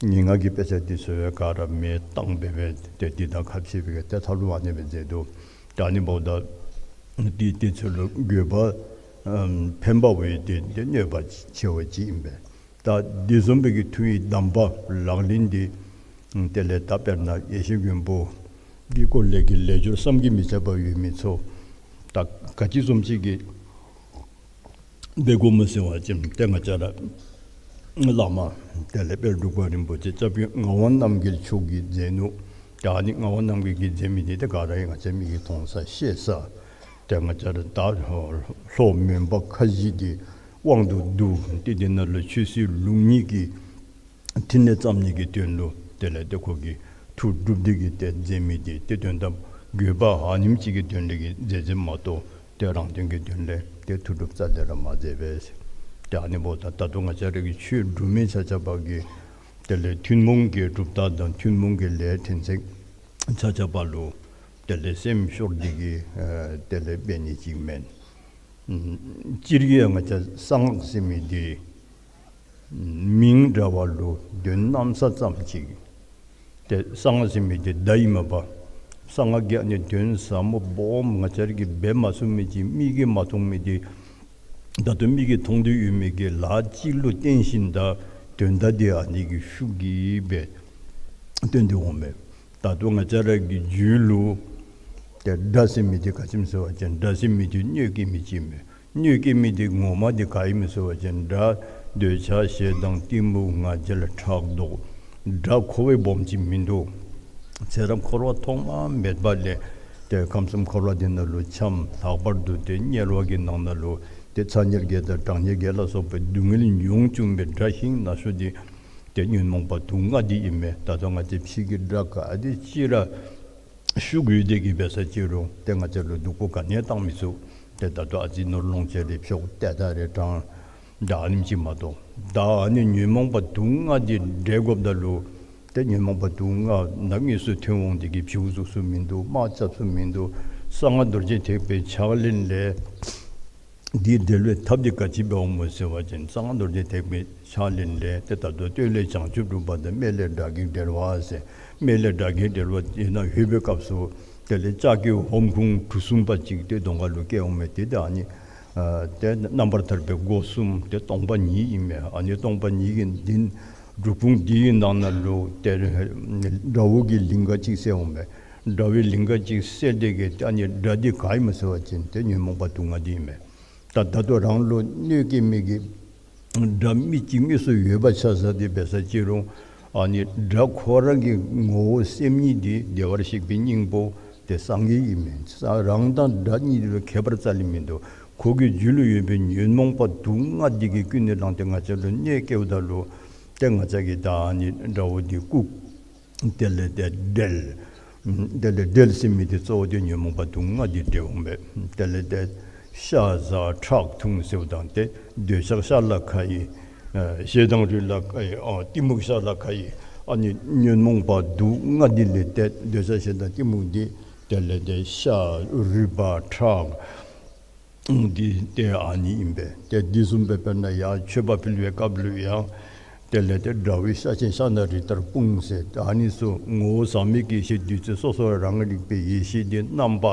ངན་སྔགས་ཀྱི་དཔེ་ཆ་འདི་ཚུ་ག་ར་མེ་བཏང་སྦེ་སྦེ་ཏེ་འདི་དང་ཁ་ཕྱེ་སྦེ་ཏེ་མཐའ་ལུ་ཨ་ནེ་སྦེ་མཛད་འདུག། ད་ཨ་ནི་འབདཝ་ད་འདི་འདི་ཚུ་ལུ་དགོས་པ་ཨམ་ཕན་པ་འོས་ཏེ་ཏེ་གནོད་པ་ཆེ་བ་ཅིག་ཨིན་པས། ད་འདི་བཟུམ་སྦེ་གི་མཐུ་ཡི་གདམས་པ་ལག་ལེན་འདི་དེ་ལས་ད་དཔེར་ན་ཡེ་ཤེས་མགོན་པོ་གི་སྐོར་ལས་ཀྱི་ལས་སྦྱོར་བསམ་གྱིས་མི་ཁྱབ་པ་ཡོད་མི་ཚུ་ད་ག་ཅི་བཟུམ་ཅིག་གི་འབད་དགོཔ་སྨོ་ཟེར་བ་ཅིན་ཏེ་ང་བཅས་ར་བླ་མ་དེ་ལས་དཔལ་འབྲུག་པ་རིན་པོ་ཆེ་སྐྱབས་རྗེ་ངག་དབང་རྣམ་རྒྱལ་མཆོག་གིས་མཛད་ནུག། ད་ཨ་ནི་ངག་དབང་རྣམ་རྒྱལ་གྱིས་མཛད་མི་འདི་ཏེ་ག་ར་ཡང་ང་བཅས་མིག་གིས་མཐོང་ས་ཤེས་ས། ཏེ་ང་བཅས་ར་ད་ལྷོ་མོན་པ་ཁ་བཞི་འདི་དབང་དུ་བསྡུ་སྟེ་འདི་ནང་ལུ་ཆོས་སྲིད་ལུགས་གཉིས་ཀྱི་ཕྲིན་ལས་བརྩམ་ནི་གི་དོན་ལུ་དེ་ལས་ཏེ་ཁོ་གིས་མཐུ་སྒྲུབ་སྟེ་གིས་ཏེ་མཛད་མི་འདི་ཏེ་དོན་དམ་དགོས་པ་ཨ་ནེམ་ཅིག་གི་དོན་ལས་ཀྱི་མཛད་མཛདཔ་མ་གཏོགས་ཏེ་རང་དོན་གྱི་དོན་ལས་ཏེ་མཐུ་སྒྲུབ་རྩ་ལས་ར་མ་མཛད་པས། ཏེ་ཨ་ནི་འབདཝ་ད་ད་ལྟོ་ང་བཅས་ར་གི་ཆོས་སྒྲུབ་མི་ཆ་ཁྱབ་ཀྱིས་དེ་ལས་ཐུན་མོང་གི་གྲུབ་རྟགས་དང་ཐུན་མོང་གི་ལས་ཕྲན་ཚེགས་ཆ་ཁྱབ་ལུ་དེ་ལས་སེམས་ཤོར་ཏེ་གིས་ཨ་དེ་ལས་འབད་ནི་ཅིག་མེན། ཨམ་སྤྱིར་གྱིས་ཡང་ང་བཅས་གསང་སྔགས་ཟེར་མི་འདི་མིང་འདྲ་བ་ལུ་དོན་གནམ་ས་ཙམ་ཅིག། ཏེ་གསང་སྔགས་ཟེར་མི་འདི་བརྡ་ཨིན་མས་པ། གསང་སྔགས་ཀྱི་ཨ་ནི་དོན་ཟབ་མོ་སྦོམ་ང་བཅས་ར་གིས་འབད་མ་ཚུགས་མི་ཅིག་མིག་གིས་མ་མཐོང་མི་འདི་ད་ལྟོ་མིག་གིས་མཐོང་སྟེ་ཡོད་མི་གི་ལཱ་ཅིག་ལུ་བརྟེན་ཞིནམ་ད་དོན་དག་འདི་ཨ་ནི་གི་ཤུགས་ཀྱིས་སྦེ་སྟོན་ཏེ་འོང་མས། ད་ལྟོ་ང་བཅས་ར་གི་རྒྱུད་ལུ་ཏེ་དགྲ་ཟེར་མི་འདི་ག་ཅི་སྨོ་ཟེར་བ་ཅིན་དགྲ་ཟེར་མི་འདི་གནོད་སྐྱེལ་མི་ཅིག་མས། གནོད་སྐྱེལ་མི་འདི་ངོ་མ་འདི་ག་ཨིན་མས་ཟེར་བ་ཅིན་དགྲ་འདོད་ཆགས་ཞེ་སྡང་གཏི་མུག་ང་རྒྱལ་ཕྲག་དོག། དགྲ་འཁོར་བའི་སྦོམ་ཅིག་མིན་འདུག། ཚེ་རབས་འཁོར་བ་ཐོག་མ་མེད་པ་ལས་ ཏེ་ཁམས་གསུམ་འཁོར་བ་འདི་ནང་ལུ་འཁྱམས། ལྷག་པར་དུ་ཏེ་དམྱལ་བ་གི་ནང་ན་ལུ་ཏེ་ཚ་དམྱལ་བརྒྱད་དང་གྲང་དམྱལ་བརྒྱད་ལ་སོགས་པའི་སྡུག་བསྔལ་མྱོང་བཅུག་པའི་དགྲ་ཤིང་ན་ཤོ་འདི་ཏེ་ཉོན་མོངས་པ་དུག་ལྔ་འདི་ཨིན་མས། ད་ལྟོ་ང་བཅས་ཕྱི་གི་དགྲ་ག་དེ་ཅིག་ར་ཤུགས་ཡོད་དེ་གིས་འབད་ས་ཅིག་རུང་ཏེ་ང་བཅས་ལུ་སྡུག་པོ་ག་ནི་ཡང་བཏང་མི་ཚུགས། ཏེ་ད་ལྟོ་ཨ་ཙི་ནོར་ལོངས་སྤྱོད་རེ་འཕྱོག། ཏེ་ད་རེ་དྲང་། ད་ཨ་ནེམ་ཅིག་མ་གཏོགས། ད་ཨ་ནི་ཉོན་མོངས་པ་དུག་ལྔ་འདི་བསྒྲལ་དགོཔ་ད་ལུ་ཏེ་ཉོན་མོངས་པ་དུག་ལྔ་ནང་དངོས་སུ་ཐོན་འོང་དེ་གིས་བྱིའུ་བཙུགས་ས་མིན་འདུག། དམག་རྐྱབ་ས་མིན་འདུག། གསང་སྔགས་རྡོ་རྗེ་ཐེག་པའི་ཕྱག་ལེན་ལས་འདི་བསྒྲལ་བའི་ཐབས་འདི་ག་ཅི་འབད་འོང་མོ་ཟེར་བ་ཅིན་གསང་སྔགས་རྡོ་རྗེ་ཐེག་པའི་ཕྱག་ལེན་ལས་ཏེ་ད་ལྟོ་སྟོད་ལས་བྱང་ཆུབ་སྒྲུབ་པ་དང་སྨད་ལས་དགྲ་བགེགས་བསྒྲལ་བ་ཟེར། སྨད་ལས་དགྲ་བགེགས་བསྒྲལ་བ་ཨིན་ན་ལྷོད་པའི་སྐབས་སུ་དེ་ལས་ལྕགས་ཀྱི་ཧོམ་ཁུང་གྲུ་གསུམ་པ་ཅིག་ཏེ་གདོང་ཁ་ལུ་བཀལ་འོང་མས། ཏེ་ད་ཨ་ནི་ཨ་ཏེ་རྣམ་པར་ཐར་པའི་སྒོ་གསུམ་ཏེ་སྟོང་པ་ཉིད་ཨིན་མས། ཨ་ནི་སྟོང་པ་ཉིད་ཀྱི་འདི་སྒྲུབ་ཁུང་འདི་གི་ནང་ན་ལུ་ཏེ་དགྲ་བོ་གི་ལིང་ག་ཅིག་གསལ་འོང་མས། དགྲ་བོའི་ལིང་ག་ཅིག་གསལ་དེ་གིས་ཨ་ནི་དགྲ་འདི་ག་ཨིན་མོ་ཟེར་བ་ཅིན་ཏེ་ཉོན་མོངས་པ་དུག་ལྔ་འདི་ཨིན་མས། ད་ད་ལྟོ་རང་ལུ་གནོད་སྐྱེལ་མི་གི་དགྲ་མི་ཅིག་དངོས་སུ་ཡོད་པ་ཆ་བཞག་སྟེ་འབད་ས་ཅིག་རུང་ཨ་ནི་དགྲ་ཁོ་རང་གི་ངོ་བོ་སེམས་ཉིད་འདི་བདེ་བར་གཤེགས་པའི་སྙིང་པོ་ཏེ་སངས་རྒྱས་ཨིན་མས། རང་དང་དགྲ་གཉིས་ལུ་ཁྱད་པར་རྩ་ལས་མིན་འདུག། ཁོ་གི་རྒྱུད་ལུ་ཡོད་པའི་ཉོན་མོངས་པ་དུག་ལྔ་འདི་གིས་ཀུན་ནས་བསླངས་ཏེ་ང་བཅས་ལུ་གནོད་སྐྱེལཝ་ད་ལུ་ཏེ་ང་བཅས་ཀྱིས་ད་ཨ་ནི་དགྲ་བོ་འདི་བཀུག། དེ་ལས་ཏེ་བསྒྲལ། དེ་ལས་བསྒྲལ་ཟེར་མི་འདི་གཙོ་བོ་འདི་ཉོན་མོངས་པ་དུག་ལྔ་འདི་བསྒྲལ་འོང་པས། དེ་ལས་ཏེ་ཤ་ཟ་ཁྲག་འཐུང་ཟེརཝ་ད་ཏེ་འདོད་ཆགས་ཤ་ལ་ཁ་ཡི། ཨ་ཞེ་སྡང་རུས་ལ་ཁ་ཡི། ཨ་གཏི་མུག་ཤ་ལ་ཁ་ཡི། ཨ་ནི་ཉོན་མོངས་པ་དུག་ལྔ་འདི་ལས་ཏེ་འདོད་ཆགས་ཞེ་སྡང་གཏི་མུག་འདི་དེ་ལས་ཏེ་ཤ་རུས་པ་ཁྲག་འདི་ཏེ་ཨ་ནི་ཨིན་པས། ཏེ་འདི་བཟུམ་སྦེ་དཔེར་ན་ཡང་མཆོད་པ་ཕུལ་བའི་སྐབས་ལུ་ཡང་དེ་ལས་ཏེ་དགྲ་བོའི་ཤ་ཆེན་ཤ་ན་རི་ལྟར་སྤུངས་ཟེར། ཨ་ནི་ཚུ་ངོ་བོ་ཟག་མེད་ཀྱི་ཡེ་ཤེས་བདུད་རྩི་སོ་སོ་རང་རིག་པའི་ཡེ་ཤེས་འདི་རྣམ་པ་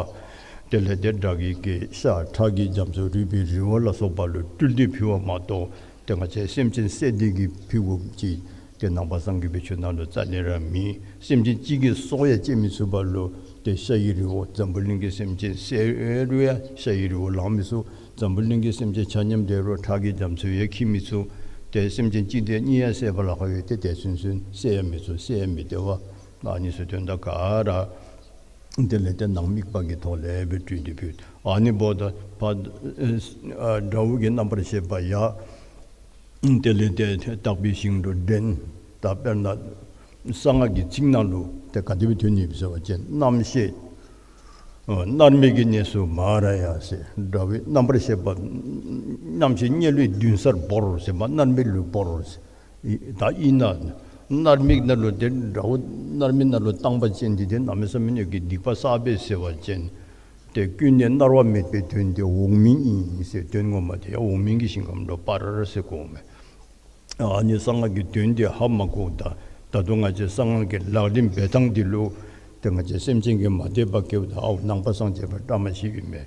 དེ་ལས་ཏེ་དགྲ་བགེགས་ཀྱི་ཤ་ཁྲག་གི་རྒྱ་མཚོ་རུས་པའི་རི་བོ་ལ་སོགས་པ་ལུ་སྤྲུལ་ཏེ་ཕུལ་བ་མ་གཏོགས་ཏེ་ང་བཅས་སེམས་ཅན་བསད་དེ་གིས་ཕུལ་དགོཔ་ཅིག་ཏེ་ནང་པ་སངས་རྒྱས་པའི་ཆོས་ནང་ལུ་རྩ་ལས་ར་མེད། སེམས་ཅན་གཅིག་གི་སྲོག་ཡང་བཅད་མི་ཚུགས་པ་ལུ་ཏེ་ཤ་ཡི་རི་བོ་འཛམ་བུ་གླིང་གི་སེམས་ཅན་བསད་རུང་ཡང་ཤ་ཡི་རི་བོ་ལང་མི་ཚུགས། འཛམ་བུ་གླིང་གི་སེམས་ཅན་ཆ་མཉམ་བསད་རུང་ཁྲག་གི་རྒྱ་མཚོ་ཡང་འཁྱིལ་མི་ཚུགས། ཏེ་སེམས་ཅན་གཅིག་དང་གཉིས་ཡང་བསད་པ་ལ་ཁག་ཡོད་དེ་ཏེ་ཚུན་ཚོད་བསད་ཡང་མི་ཚུགས། བསད་ཡང་མི་བདེ་བ། ཨ་ནི་ཚུ་དོན་དག་ག་ར་དེ་ལས་ཏེ་ནང་དམིགས་པ་གི་ཐོག་ལས་སྦེ་སྤྲུལ་ཏེ་ཕུལ། ཨ་ནི་འབདཝ་ད་ཕར་ཨ་དགྲ་བོ་གི་རྣམ་པར་ཤེས་པ་ཡང་དེ་ལས་ཏེ་དག་པའི་ཞིང་དུ་འདྲེན། ད་དཔེར་ན་གསང་སྔགས་ཀྱི་ཚིག་ནང་ལུ་ཏེ་ག་དེ་སྦེ་ཐོན་ནི་ཡོདཔ་ཟེར་བ་ཅིན་རྣམ་ཤེས་ཨ་མནར་མེད་ཀྱི་གནས་སུ་མ་ར་ཡ་ཟེར། དགྲ་བོའི་རྣམ་པར་ཤེས་པ་རྣམ་ཤེས་དམྱལ་བའི་མདུན་སར་བོར་ཟེར་མ་མནར་མེད་ལུ་བོར་ཟེར། ད་ཨིན་ན་མནར་མེད་ནང་ལུ་ཏེ་དགྲ་བོ་མནར་མེད་ནང་ལུ་བཏང་པ་ཅིན་འདི་ཏེ་གནམ་མེད་ས་མེད་ཀྱི་སྡིག་པ་བསགས་པས་ཟེར་བ་ཅིན་ཏེ་ཀུན་ནས་མནར་བ་མེད་པའི་དོན་དེ་འོག་མིན་ཨིན་ཟེར། དོན་ངོ་མ་དེ་ཡང་འོག་མིན་གྱི་ཞིང་ཁམས་ལུ་སྤར་ཟེར་གོཝ་མས། ཨ་ནི་གསང་སྔགས་ཀྱི་དོན་དེ་ཧ་མ་གོཝ་ད་ད་དུང་ང་བཅས་གསང་སྔགས་ཀྱི་ལག་ལེན་འབད་ཐངས་འདི་ལུ་ཏེ་ང་བཅས་སེམས་ཅན་གྱིས་མ་དད་པ་སྐྱེཝ་ད་ཨའོ་ནང་པ་སངས་རྒྱས་པ་བཀྲ་མ་ཤིས་ཨིན་མས།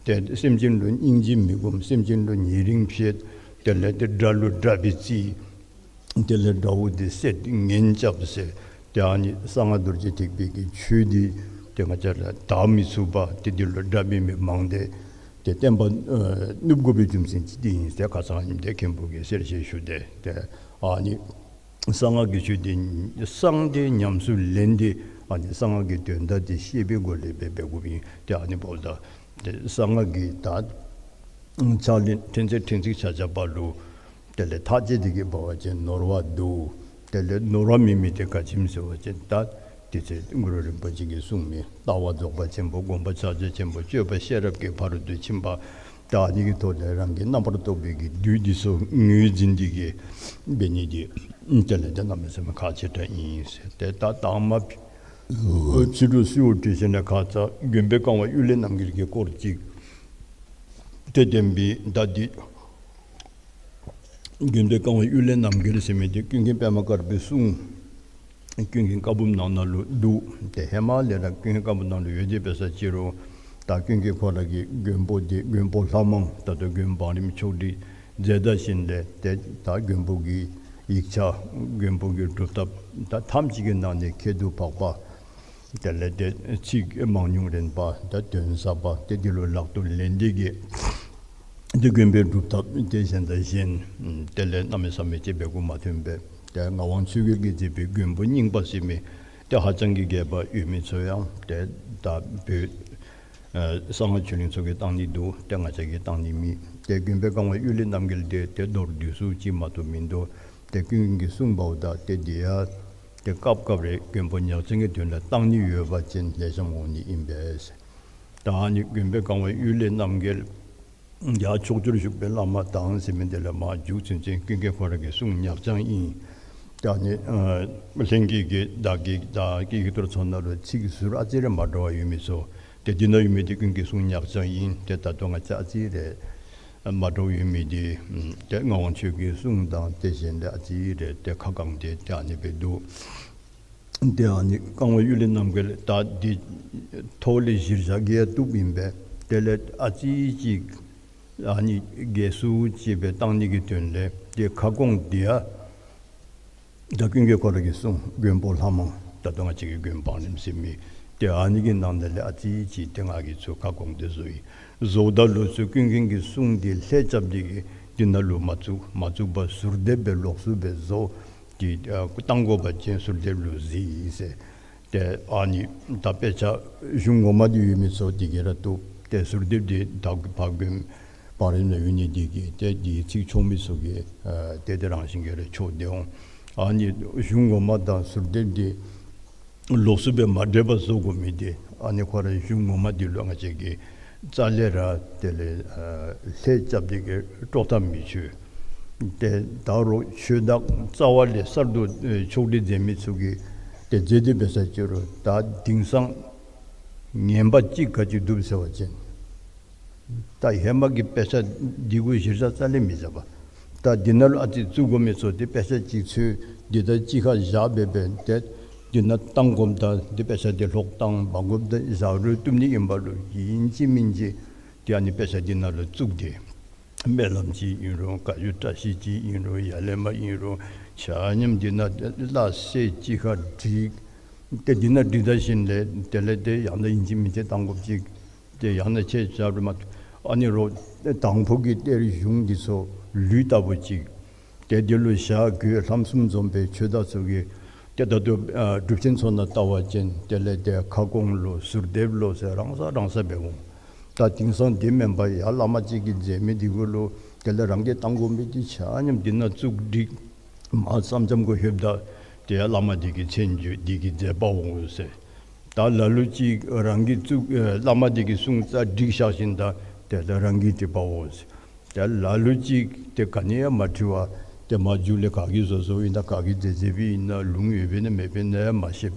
ཏེ་སེམས་ཅན་ལུ་སྙིང་རྗེ་མི་སྒོམ། སེམས་ཅན་ལུ་ཉེ་རིང་བྱེད། དེ་ལས་ཏེ་དགྲ་ལུ་དགྲ་སྦེ་བརྩི། དེ་ལས་དགྲ་བོ་འདི་བསད་ངན་རྐྱབ་ཟེར། ཏེ་ཨ་ནི་གསང་སྔགས་རྡོ་རྗེ་ཐེག་པའི་གི་ཆོས་འདི་ཏེ་ང་བཅས་ར་དག་མི་ཚུགས་པ་ཏེ་འདི་ལུ་དགྲ་འབད་མི་མང་སྟེ་ཏེ་བསྟན་པ་ཨ་ནུབ་དགོ་པའི་རྒྱུ་མཚན་ཅིག་འདི་ཨིན་ཟེར་ཁ་ཙ་ཨིནམ་ཏེ་མཁན་པོ་གིས་གསལ་བཤད་ཞུ་སྟེ། ཏེ་ཨ་ནི་གསང་སྔགས་ཀྱི་ཆོས་འདི་གསང་སྟེ་ཉམས་སུ་ལེན་ཏེ་ཨ་ནི་གསང་སྔགས་ཀྱི་དོན་དག་འདི་ཤེས་པའི་སྒོ་ལས་འབད་འབད་དགོཔ་ཨིན། ཏེ་ཨ་ནི་འབདཝ་ད་ཏེ་གསང་སྔགས་ཀྱི་ད་ཕྱག་ལེན་ཕྲན་ཚེགས་ཕྲན་ཚེགས་ཆ་ཁྱབ་པ་ལུ་དེ་ལས་ཐག་བཅད་དེ་གིས་འབད་བ་ཅིན་ནོར་བ་འདུག། དེ་ལས་ནོར་བ་མེད་མི་དེ་ག་ཅི་སྨོ་ཟེར་བ་ཅིན་ད་དེ་ཚེ་གུ་རུ་རིན་པོ་ཆེ་གིས་གསུངས་མི་ལྟ་བ་རྫོགས་པ་ཆེན་པོ། སྒོམ་པ་ཕྱག་རྒྱ་ཆེན་པོ། སྤྱོད་པ་ཤེས་རབ་ཀྱི་ཕ་རོལ་ཏུ་ཕྱིན་པ། ད་ཨ་ནི་གི་ཐོག་ལས་རང་གི་རྣམ་པར་རྟོག་པའི་གི་བདུད་འདི་ཚུ་ངོས་འཛིན་འདི་གིས་འབད་ནི་འདི་དེ་ལས་ཏེ་གནམ་མེད་ས་མེད་ཁག་ཆེ་དྲགས་ཨིན་ཟེར། ཏེ་ད་དང་པ་ཕྱི་རུ་སུ་ཡོད་དྲི་ཟེར་ན་ཁ་ཙ་མགོན་པོའི་བཀའ་དབང་ཡུལ་ལས་རྣམ་རྒྱལ་གྱི་སྐོར་ཅིག་ཏེ་བསྟན་པའི་ད་འདི་མགོན་པོའི་བཀའ་དབང་ཡུལ་ལས་རྣམ་རྒྱལ་ཟེར་མི་འདི་ཀུན་མཁྱེན་པདྨ་དཀར་པོའི་གསུང་ཀུན་མཁྱེན་བཀའ་འབུམ་ནང་ན་ལུ་འདུག། ཏེ་ཧེ་མ་ལས་ར་ཀུན་མཁྱེན་བཀའ་འབུམ་ནང་ལུ་ཡོད་དེ་འབད་ས་ཅིག་རུང་ད་ཀུན་མཁྱེན་ཁོ་ར་གི་མགོན་པོ་འདི་མགོན་པོ་ལྷ་མང་ད་ལྟོ་མགོན་པོ་བང་རིམ་ཆོག་སྒྲིག་མཛད་ད་ཞིནམ་ལས་ཏེ་ད་མགོན་པོ་གི་ཡིག་ཆ་མགོན་པོ་གི་སྒྲུབ་ཐབས་ད་ཐམས་ཅད་ཀྱི་ནང་ནས་ཁྱད་དུ་འཕགས་པ། དེ་ལས་ཏེ་ཚིག་མང་ཉུང་རན་པ་ད་དོན་ཟབ་པ་ཏེ་འདི་ལུ་ལག་ཏུ་ལེན་ཏེ་གིས་ཏེ་མགོན་པོའི་སྒྲུབ་ཐབས་ཏེ་གཞན་དང་གཞན་དེ་ལས་གནམ་མེད་ས་མེད་ཅིག་འབད་དགོཔ་མ་ཐོན་པས། ཏེ་ངག་དབང་ཆོས་རྒྱལ་གྱིས་མཛད་པའི་མགོན་པོ་རྙིང་པ་ཟེར་མི་ཏེ་ཧ་ཅང་གི་རྒྱས་པ་ཡོད་མི་ཚུ་ཡང་ཏེ་ད་བོད་ ཨ་གསང་སྔགས་ཆོས་གླིང་ཚུ་གིས་བཏང་ནི་འདུག། ཏེ་ང་བཅས་ཀྱིས་བཏང་ནི་མེད། ཏེ་མགོན་པོའི་བཀའ་དབང་གཡུལ་ལས་རྣམ་རྒྱལ་འདི་ཏེ་མདོར་བསྡུས་སུ་ཅིག་མ་གཏོགས་མིན་འདུག། ཏེ་ཀུན་མཁྱེན་གྱིས་གསུངས་པའོ་ད། ཏེ་འདི་ཡང་ཏེ་སྐབས་སྐབས་རེ་མགོན་པོ་ཉག་རྐྱང་གི་དོན་ལུ་བཏང་ནི་ཡོད་པ་ཅིན་ལེགས་ཤོམ་འོང་ནི་ཨིན་པས། ད་ཨ་ནི་མགོན་པོའི་བཀའ་དབང་གཡུལ་ལས་རྣམ་རྒྱལ་ཡར་ཕྱོགས་བཅུར་བཞུགས་པའི་བླ་མ་དང་ཟེར་མི་འདི་ལས་མར་མཇུག་ཚུན་ཚོད་ཀུན་མཁྱེན་ཁོ་ར་གི་གསུང་ཉག་རྐྱང་ཨིན། ད་ཨ་ནི་ཨ་ལྷན་རྒྱས་ཀྱི་བདག་གི་བདག་གི་ཡིག་ཐོར་ཚུ་ནང་ལུ་ཚིག་ཟུར་ཨ་ཙི་རེ་མ་འདྲཝ་ཡོད་མི་ཚུ་ཏེ་འདི་ནང་ཡོད་མི་འདི་ཀུན་མཁྱེན་གསུང་ཉག་རྐྱང་ཨིན། ཏེ་ད་ལྟོ་ང་བཅས་ཨ་ཙི་རེ་མ་འདྲཝ་ཡོད་མི་འདི་ཏེ་ངག་དབང་ཆོས་ཀྱི་གསུང་དང་ཏེ་གཞན་ལས་ཨ་ཙི་རེ་ཏེ་ཁ་བསྐངས་ཏེ་ཏེ་ཨ་ནི་སྦེ་འདུག། ཏེ་ཨ་ནི་བཀའ་དབང་གཡུལ་ལས་རྣམ་རྒྱལ་ད་འདི་ཐོག་ལས་གཞིར་བཞག་གི་ཡང་བཏུབ་ཨིན་པས། དེ་ལས་ཨ་ཙི་ཅིག་ཨ་ནི་རྒྱས་སུ་ཅིག་སྦེ་བཏང་ནི་གི་དོན་ལས་ཏེ་ཁ་སྐོང་འདི་ཡང་ད་ཀུན་མཁྱེན་ཁོ་ར་གིས་གསུངས། མགོན་པོ་ལྷ་མང་ད་ལྟོ་ང་བཅས་ཀྱི་མགོན་པོ་འཕགས་ལམ་ཟེར་མི་ཏེ་ཨ་ནི་གི་ནང་ན་ལས་ཨ་ཙི་ཅིག་ཏེ་ང་གིས་ཚུར་ཁ་སྐོང་འདི་བཟོ་ཡི། བཟོཝ་ད་ལུ་ཚུར་ཀུན་མཁྱེན་གྱིས་གསུངས་འདི་ལྷད་རྐྱབ་སྟེ་གིས་འདི་ནང་ལུ་མ་བཙུགས། མ་བཙུགས་པར་ཟུར་འདེབས་སྦེ་ལོགས་སུ་སྦེ་བཟོ། ཏེ་ཨ་བཏང་དགོ་པ་ཅིན་ཟུར་འདེབས་ལུ་གཟིགས་ཟེར། ཏེ་ཨ་ནི་ད་དཔེ་ཆ་གཞུང་ངོ་མ་འདི་ཡོད་མི་ཚུ་འདི་གིས་ར་བཏུབ། ཏེ་ཟུར་འདེབས་འདི་ད་ཕར་མགོན་པོ་རིམ་ལ་ཡོད་ནི་འདི་གིས་ཏེ་འདི་ཚིག་ཆོག་མི་ཚུ་གིས་ཨ་ཏེ་དེ་རང་བཞིན་གྱིས་ར་ཆོག་སྟེ་འོང་། ཨ་ནི་གཞུང་ངོ་མ་དང་ཟུར་འདེབས་འདི་ལོགས་སུ་སྦེ་མ་འདྲེས་པར་བཟོ་དགོ་མི་འདི་ཨ་ནི་ཁོ་ར་གཞུང་ངོ་མ་འདི་ལུ་ང་བཅས་ཀྱིས་རྩ་ལས་ར་དེ་ལས་ཨ་ལྷད་རྐྱབ་སྟེ་གིས་དཀྲོག་གཏམ་མི་ཆོད། ཏེ་ད་རུང་ཆོས་བདག་རྩ་བ་ལས་གསར་དུ་ཨེ་ཕྱོགས་སྒྲིག་མཛད་མི་ཚུ་གིས་ཏེ་མཛད་དེ་འབད་ས་ཅི་རུང་ད་དེང་སང་ངན་པ་ཅིག་ག་ཅི་འདུག་ཟེར་བ་ཅིན་ད་ཧེ་མ་གི་དཔེ་ཆ་འདི་གུ་གཞིར་བཞག་རྩ་ལས་མི་བཞག་པས། ད་འདི་ནང་ལུ་ཨ་ཙི་བཙུགས་དགོ་མི་ཚུ་འདི་དཔེ་ཆ་ཅིག་འཚོལ་འདི་ད་གཅིག་ཁར་བཞག་སྦེ་འབད་དེ་འདི་ནང་བཏང་དགོཔ་ད་འདི་དཔེ་ཆ་འདི་ལྷོག་བཏང་མ་དགོཔ་ད་བཞག་རུང་བཏུབ་ནི་ཨིན་པ་ལུ་ཨིན་ཅི་མིན་ཅི་ཏེ་ཨ་ནི་དཔེ་ཆ་འདི་ནང་ལུ་བཙུགས་ཏེ་སྨོན་ལམ་ཅིག་ཨིན་རུང་བཀའ་བརྒྱུད་བཀྲ་ཤིས་ཅིག་ཨིན་རུང་ཡར་ལས་མར་ཨིན་རུང་ཆ་མཉམ་འདི་ནང་སླ་བསྲེ་གཅིག་ཁར་བསྒྲིགས། ཏེ་འདི་ནང་བསྒྲིགས་ད་ཞིནམ་ལས་དེ་ལས་ཏེ་ཡང་ན་ཨིན་ཅི་མིན་ཅི་བཏང་དགོཔ་ཅིག་ཏེ་ཡང་ན་ཁྱེད་ཅག་རུ་མ་ཨ་ནི་རོགས་དང་ཕུ་གི་གཏེར་གཞུང་འདི་ཚུ་ལུད་ལྟ་བུ་ཅིག་ཏེ་འདི་ལུ་བཞག་དགོས། ལྷམ་གསུམ་འཛོམས་པའི་ཆོས་བདག་ཚུ་གིས་ཏེ་ད་ལྟོ་ཨ་སྒྲུབ་ཆེན་ཚུ་ནང་བལྟ་བ་ཅིན་དེ་ལས་ཏེ་ཁ་སྐོང་ལོ་ཟུར་འདེབས་ལོ་ཟེར་རང་ས་རང་ས་སྦེ་འོང་། ད་དེང་སང་འདི་མེན་པར་ཡར་བླ་མ་ཅིག་གིས་མཛད་མི་འདི་གུ་ལུ་དེ་ལས་རང་གིས་བཏང་དགོ་མི་འདི་ཆ་མཉམ་འདི་ནང་བཙུགས་བསྒྲིགས། མར་ཙམ་ཙམ་གུ་ལྷོདཔ་ད་ཏེ་ཡར་བླ་མ་འདི་གི་མཚན་བརྗོད་འདི་གི་མཛད་པ་འོང་ཟེར། ད་ལ་ལུ་ཅིག་རང་གིས་བཙུགས་ཨེ་བླ་མ་འདི་གིས་གསུངས་རྩ་བསྒྲིགས་བཞག་ཞིནམ་ད་ཏེ་ད་རང་གིས་བསྒྲིགས་པ་འོང་ཟེར། ཏེ་ལ་ལུ་ཅིག་ཏེ་ག་ནི་ཡང་མ་དྲི་བར་ཏེ་མར་མཇུག་ལས་ག་གིས་བཟོ་བཟོཝ་ཨིན་ན་ག་གིས་མཛད་མཛདཔ་ཨིན་ན་ལུང་ཡོདཔ་ཨིན་ན་མེདཔ་ཨིན་ན་ཡང་མ་ཤེས།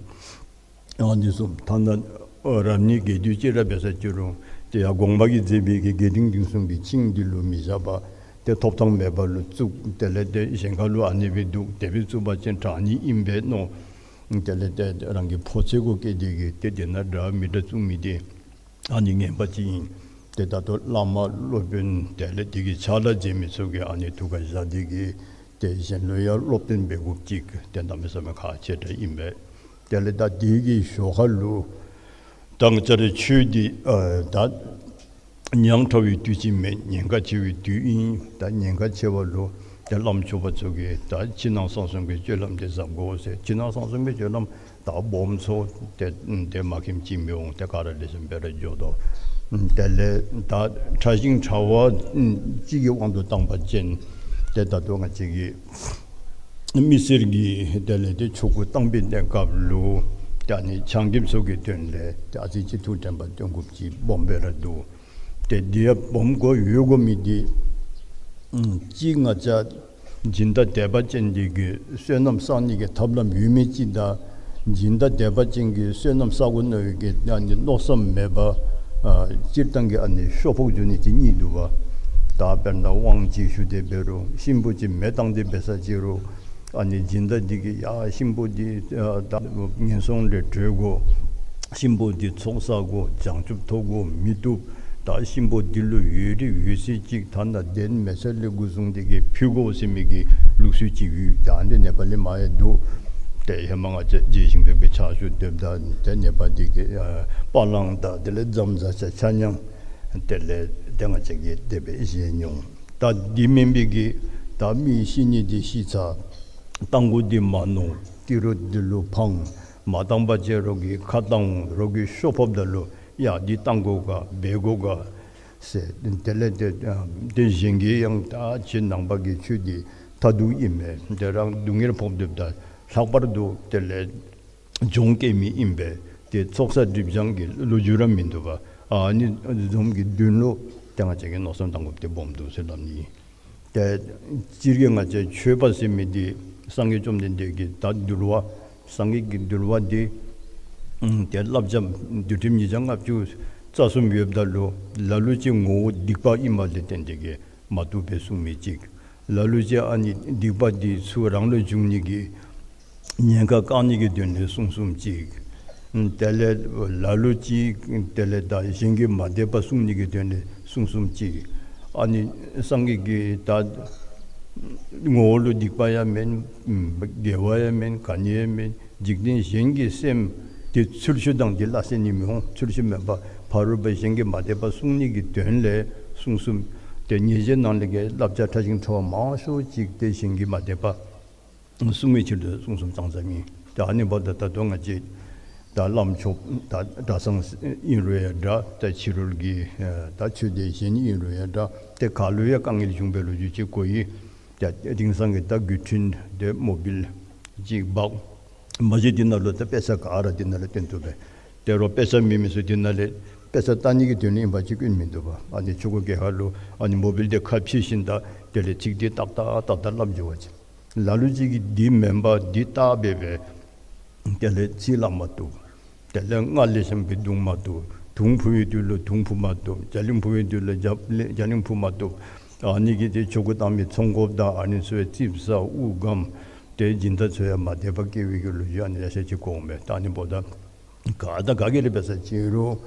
ཨ་ནི་བཟུམ་ཐ་ན་ཨ་རབ་གནས་རྒྱས་བསྡུས་ཅིག་ར་འབད་ས་ཅི་རུང་ཏེ་ཡར་དགོངས་པ་གིས་མཛད་པའི་གི་རྒྱས་འབྲིང་བསྡུས་གསུམ་གྱི་ཆིངས་འདི་ལུ་མི་བཞག་པར་ཏེ་ཐོབ་ཐང་མེད་པ་ལུ་བཙུགས། དེ་ལས་ཏེ་གཞན་ཁ་ལུ་ཨ་ནི་སྦེ་འདུག། དེ་སྦེ་བཙུགས་པ་ཅིན་དྲག་ནི་ཨིན་པས་མནོ། དེ་ལས་ཏེ་རང་གི་ཕོ་ཚོད་གུ་བསྐྱེད་དེ་གིས་ཏེ་དེ་ནང་འདྲ་མི་འདྲ་བཙུགས་མི་འདི་ཨ་ནི་ངན་པ་ཅིག་ཨིན། ཏེ་ད་ལྟོ་བླ་མ་སློབ་དཔོན་དེ་ལས་དེ་གི་ཕྱག་ལཱ་མཛད་མི་ཚུ་གིས་ཨ་ནི་ཐུགས་ཁར་བཞག་སྟེ་གིས་ཏེ་གཞན་ལུ་ཡང་སློབ་སྟོན་འབད་དགོཔ་ཅིག་ཏེ་གནམ་མེད་ས་མེད་ཁག་ཆེ་དྲགས་ཨིན་པས། དེ་ལས་ད་དེ་གི་ཞོར་ཁ་ལུ་ད་ང་བཅས་རའི་ཆོས་འདི་ཨ་ད་ཉག་ཕྲ་བའི་དུས་ཅིག་མེན། ཉེན་ཁ་ཆེ་བའི་དུས་ཨིན། ད་ཉེན་ཁ་ཆེ་བ་ལུ་ཏེ་བླམ་ཆོསཔ་ཚུ་གིས་ད་ཕྱི་ནང་གསང་གསུམ་གྱི་སྤྱོད་ལམ་འདི་གཟབ་དགོ་ཟེར། ཕྱི་ནང་གསང་གསུམ་གྱི་སྤྱོད་ལམ་ད་སྦོམ་ཚུ་ཏེ་ཏེ་མ་མཁྱེནམ་ཅིག་མི་འོང་། ཏེ་ག་ར་ལེགས་ཤོམ་སྦེ་ར་འགྱོ་དོ། དེ་ལས་ད་ཕྲ་ཞིང་ཕྲ་བ་ཅིག་གི་དབང་དུ་བཏང་པ་ཅིན་ཏེ་ད་ལྟོ་ང་བཅས་ཀྱི་མི་སེར་གྱི་དེ་ལས་ཏེ་ཆོ་ག་བཏང་པའི་གནས་སྐབས་ལུ་ཏེ་ཨ་ནི་ཆང་རྐྱབ་ཚུ་གི་དོན་ལས་ཏེ་ཨ་ཙི་ཅིག་ཐུགས་དྲན་པ་བཏོན་དགོཔ་ཅིག་སྦོམ་སྦེ་ར་འདུག། ཏེ་འདི་ཡང་སྦོམ་དགོ་ཡོད་དགོ་མི་འདི་ཨམ་གཅིག་ང་བཅས་སྦྱིན་བདག་དད་པ་ཅན་འདི་གིས་བསོད་ནམས་བསག་ནི་གི་ཐབས་ལམ་ཡོད་མི་ཅིག་དང་སྦྱིན་བདག་དད་པ་ཅན་གྱིས་བསོད་ནམས་བསག་དགོ་མནོ་བའི་གི་ཨ་ནི་མནོ་བསམ་མེད་པར་ཨ་སྤྱིར་བཏང་གི་ཨ་ནི་ཤོ་ཕོག་འགྱོ་ནི་ཅིག་གཉིས་འདུག་པ། ད་དཔེར་ན་དབང་ཅིག་ཞུ་སྟེ་འབད་རུང་གཤིན་པོ་ཅིག་མེ་བཏང་སྟེ་འབད་ས་ཅི་རུང་ཨ་ནི་སྦྱིན་བདག་འདི་གིས་ཡ་གཤིན་པོ་འདི་ཨ་ད་ངན་སོང་ལས་གྲོལ་དགོ། གཤིན་པོ་འདི་ཚོགས་བསག་དགོ། བྱང་ཆུབ་ཐོབ་དགོ་མི་བཏུབ། ད་གཤིན་པོ་འདི་ལུ་འོད་རིས་འོད་ཟེར་ཅིག་ཐ་ན་གདན་མེ་ཚལ་ལས་འགོ་བཟུང་སྟེ་གིས་ཕུལ་དགོ་ཟེར་མི་གི་ལུགས་སྲོལ་ཅིག་ཡོད། ད་འདི་ནེ་པ་ལི་མ་ཡང་འདུག། ཏེ་ཧེ་མ་ང་བཅས་རྗེ་ཞིང་ཕེབས་ཀྱི་ཕྱག་ཞུ་སྡོདཔ་ད་ཏེ་ནེ་པ་འདི་གི་ཨ་པ་ལང་དང་དེ་ལས་ཛམ་ཛ་ཆ་ཆ་མཉམ་དེ་ལས་ཏེ་ང་བཅས་ཀྱིས་དེ་སྦེ་བཞེས་མྱོང་། ད་འདི་མེན་པའི་གི་ད་མི་ཤི་ནི་འདི་ཤི་ཚར། བཏང་དགོ་འདི་མ་མནོ། ཏི་རུ་འདི་ལུ་འཕང་། མ་བཏང་པ་ཅིན་རོགས་ཀྱིས་ཁ་བཏང་འོང་། རོགས་ཀྱིས་ཤོ་ཕོགཔ་ད་ལུ་ ཡ་འདི་བཏང་དགོ་ག་འབད་དགོ་ག་ཟེར། དེ་ལས་དེ་དེ་གཞན་གྱིས་ཡང་ད་ཁྱེད་ནང་པ་གི་ཆོས་འདི་མཐར་ཐུག་ཨིན་མས། དེ་རང་སྡུག་བསྔལ་ཕོག་སྡོདཔ་ད་ལྷག་པར་དུ་དེ་ལས་གྱོང་བཀལ་མི་ཨིན་པས། དེ་ཚོགས་བསགས་སྒྲིབ་སྦྱང་གི་ལོ་རྒྱུས་ར་མིན་འདུག་པ། ཨ་ནི་བཟུམ་གྱི་དོན་ལུ་ཏེ་ང་བཅས་ཀྱིས་མནོ་བསམ་བཏང་དགོཔ་དེ་སྦོམ་འདུག་ཟེར་སླབ་ནི། ཏེ་སྤྱིར་གྱིས་ང་བཅས་ཆོས་པ་ཟེར་མི་འདི་སངས་རྒྱས་བཅོམ་ལྡན་འདས་ཀྱི་ད་འདུལ་བ་སངས་རྒྱས་ཀྱི་འདུལ་བ་འདི་ཏེ་བསླབ་བྱ་འདུལ་ཁྲིམས་ཉིས་བརྒྱ་ལྔ་བཅུ་རྩ་གསུམ་ཡོདཔ་ད་ལུ་ལ་ལུ་ཅིག་ངོ་བོ་སྡིག་པ་ཨིནམ་ལས་བརྟེན་ཏེ་གིས་མ་བཏུབ་པའི་གསུང་མི་ཅིག། ལ་ལུ་ཅིག་ཨ་ནི་སྡིག་པ་འདི་ཚུ་རང་ལུ་འབྱུང་ནི་གི་ཉེན་ཁ་བཀག་ནི་གི་དོན་ལས་གསུང་གསུངམ་ཅིག། དེ་ལས་ལ་ལུ་ཅིག་དེ་ལས་ད་གཞན་གྱིས་མ་དད་པ་སྲུང་ནི་གི་དོན་ལས་གསུང་གསུངམ་ཅིག། ཨ་ནི་སངས་རྒྱས་ཀྱི་ད་ངོ་བོ་ལུ་སྡིག་པ་ཡང་མེན། དགེ་བ་ཡང་མེན། ག་ནི་ཡང་མེན། འཇིག་རྟེན་གཞན་གྱི་སེམས་དེ་ཚུལ་ཤུལ་དང་དེ་སླ་བསྲེ་ནི་མི་འོང་། ཚུལ་ཤུལ་མེན་པར་ཕ་རོལ་པོ་གཞན་གྱིས་མ་དད་པ་སྲུང་ནི་གི་དོན་ལས་གསུང་གསུངམ། དེ་ཉེས་བྱས་ནང་ལས་ཀྱི་བསླབ་བྱ་ཕྲ་ཞིང་ཕྲ་བ་མང་ཤོས་ཅིག་དེ་གཞན་གྱིས་མ་དད་པ་སྲུང་བའི་ཕྱིར་དུ་གསུང་གསུངམ་ཙང་ཙ་ཨིན། ད་ཨ་ནི་འབདཝ་ད་ད་ལྟོ་ང་བཅས་ད་བླམ་ཆོསཔ་ད་གྲྭ་ཚང་ཨིན་རུང་ཡང་འདྲ། ད་ཕྱི་རོལ་གྱི་ད་ཆོས་སྡེ་གཞན་ཨིན་རུང་ཡང་འདྲ། དེ་ག་ལུ་ཡང་དཀའ་ངལ་བྱུང་བའི་ལོ་རྒྱུས་ཅིག་གོ་ཡི། ད་དེང་སང་གི་ད་བརྒྱུད་འཕྲིན་དེ་མོ་བཱའིལ་ཅིག་འབག་མ་གཞི་དེ་ནང་ལུ་ད་དཔེ་ཆ་ག་ར་དེ་ནང་ལུ་སྟོན་བཏུབ་པས། དེ་རུང་དཔེ་ཆ་མེད་མི་ཚུ་དེ་ནང་ལས་དཔེ་ཆ་ལྟ་ནི་གི་དོན་ལས་ཨིན་པ་ཅིན་སྐྱོན་མིན་འདུག་པ། ཨ་ནི་ཆོས་སྒོ་གི་ཁ་ལུ་ཨ་ནི་མོ་བཱའིལ་དེ་ཁ་ཕྱེ་ཞིནམ་ད་དེ་ལས་ཚིག་དེ་ཏག་ཏག་ཏག་ཏག་སླབ་འགྱོ་བ་ཅིན། ལ་ལུ་ཅིག་གིས་འདི་མེན་པར་འདི་བལྟ་སྦེ་སྦེ་དེ་ལས་ཚིག་སླབ་མ་བཏུབ། དེ་ལས་རྔ་ལེགས་ཤོམ་སྦེ་བརྡུང་མ་བཏུབ། དུང་ཕུ་བའི་དུས་ལུ་དུང་ཕུ་མ་བཏུབ། རྒྱ་གླིང་ཕུ་བའི་དུས་ལུ་རྒྱ་རྒྱ་གླིང་ཕུ་མ་བཏུབ། ཨ་ནི་གིས་དེ་ཆོ་ག་བཏང་མི་ཚོང་སྒོཔ་དང་ཨ་ནི་ཚུ་ཡང་རྩིགཔ་ཟ་དབུགས་སྒམ་དེ་སྦྱིན་བདག་ཚུ་ཡང་མ་དད་པ་སྐྱེ་བའི་གི་ལོ་རྒྱུས་ཨ་ནི་ཡང་ཤེས་ཅིག་གོ་འོང་པས། ད་ཨ་ནི་འབདཝ་ད་ག་དང་ག་གིས་ར་འབད་ས་ཅིན་རུང་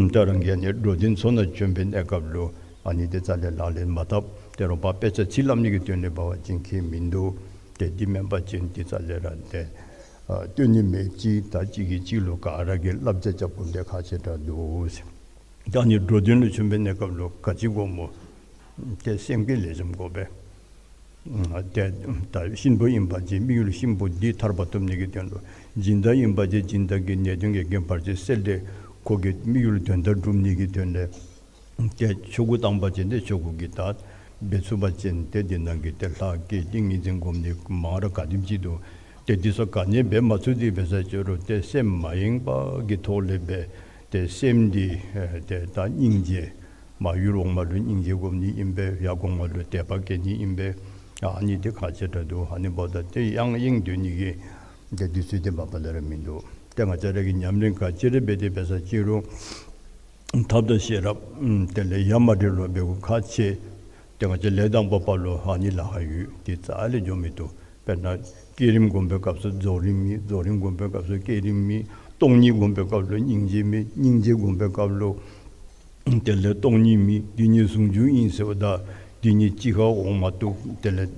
ད་རང་གིས་ཨ་ནི་འགྲོ་དོན་ཚུ་ནང་བྱོན་པའི་གནས་སྐབས་ལུ་ཨ་ནི་དེ་རྩ་ལས་ལག་ལེན་མ་འཐབ། དེ་རུང་པ་དཔེ་ཆ་ཚིག་སླབ་ནི་གི་དོན་ལས་འབད་བ་ཅིན་ཁྱད་མིན་འདུག། དེ་འདི་མེན་པ་ཅིན་དེ་རྩ་ལས་ར་དེ་ཨ་སྟོན་ནི་མེདཔ་ཅིག། ད་གཅིག་གིས་གཅིག་ལུ་ག་ར་གིས་བསླབ་བྱ་རྐྱབ་དགོཔ་དེ་ཁག་ཆེ་དྲགས་འདུག་ཟེར། ད་ཨ་ནི་འགྲོ་དོན་ལུ་བྱོན་པའི་གནས་སྐབས་ལུ་ག་ཅི་དགོཔ་སྨོ། དེ་སེམས་བསྐྱེད་ལེགས་ཤོམ་དགོ་པས། ཨ་དེ་ད་གཤིན་པོ་ཨིན་པ་ཅིན་དམིགས་ཡུལ་གཤིན་པོ་འདི་ཐར་པ་ཐོབ་ནི་གི་དོན་ལུ། སྦྱིན་བདག་ཨིན་པ་ཅིན་སྦྱིན་བདག་གི་ནད་གདོན་གྱི་རྐྱེན་བར་ཆད་སེལ་ཏེ་ཁོ་གི་དམིགས་ཡུལ་དོན་དག་སྒྲུབ་ནི་གི་དོན་ལས། དེ་ཆོ་ག་བཏང་པ་ཅིན་དེ་ཆོ་ག་གི་ད་འབད་ཚུགས་པ་ཅིན་དེ་འདི་ནང་གི་དེ་ལྷ་བསྐྱེད་ཏིང་ངེ་འཛིན་སྒོམ་ནི་མང་ར་ག་དེམ་ཅིག་འདུག། དེ་འདི་ཚུ་ག་ནི་འབད་མ་ཚུགས་ཏེ་འབད་ས་ཅིན་རུང་དེ་སེམས་མ་ཡེངས་པ་གི་ཐོག་ལས་འབད། དེ་སེམས་འདི་ཨེ་དེ་ད་སྙིང་རྗེ། མར་ཡུལ་འོག་མ་ལུ་སྙིང་རྗེ་སྒོམ་ནི་ཨིན་པས། ཡར་གོང་མ་ལུ་དད་པ་བསྐྱེད་ནི་ཨིན་པས། ཨ་ནི་དེ་ཁག་ཆེ་དྲགས་འདུག། ཨ་ནི་འབདཝ་ད་དེ་ཡང་ཡེངས་སྡོད་ནི་གི་དེ་དུས་ཚོད་དེ་མ་པ་ལས་ར་མིན་འདུག། དེ་ང་བཅས་ར་གིས་ཉམས་ལེན་ག་ཅི་ར་འབད་དེ་འབད་ས་ཅིན་རུང་ཐབས་དང་ཤེས་རབ་ཨམ་དེ་ལས་ཡ་མ་བྲལ་བར་འབད་དགོཔ་ཁག་ཆེ། དེ་ང་བཅས་ལས་དང་པོ་པ་ལུ་ཨ་ནི་ལཱ་ཁག་ཡོད། དེ་རྩ་ལས་འགྱོ་མི་བཏུབ། དཔེར་ན་བསྐྱེད་རིམ་སྒོམ་པའི་སྐབས་སུ་རྫོགས་རིམ་མེད། རྫོགས་རིམ་སྒོམ་པའི་སྐབས་སུ་བསྐྱེད་རིམ་མེད། སྟོང་ཉིད་སྒོམ་པའི་སྐབས་ལུ་སྙིང་རྗེ་མེད། སྙིང་རྗེ་སྒོམ་པའི་སྐབས་ལུ་དེ་ལས་སྟོང་ཉིད་མེད། དེ་ཉིད་ཟུང་འཇུག་ཨིན་ཟེརཝ་ད་དེ་ཉིད་གཅིག་ཁར་འོང་མ་བཏུབ། དེ་ལས་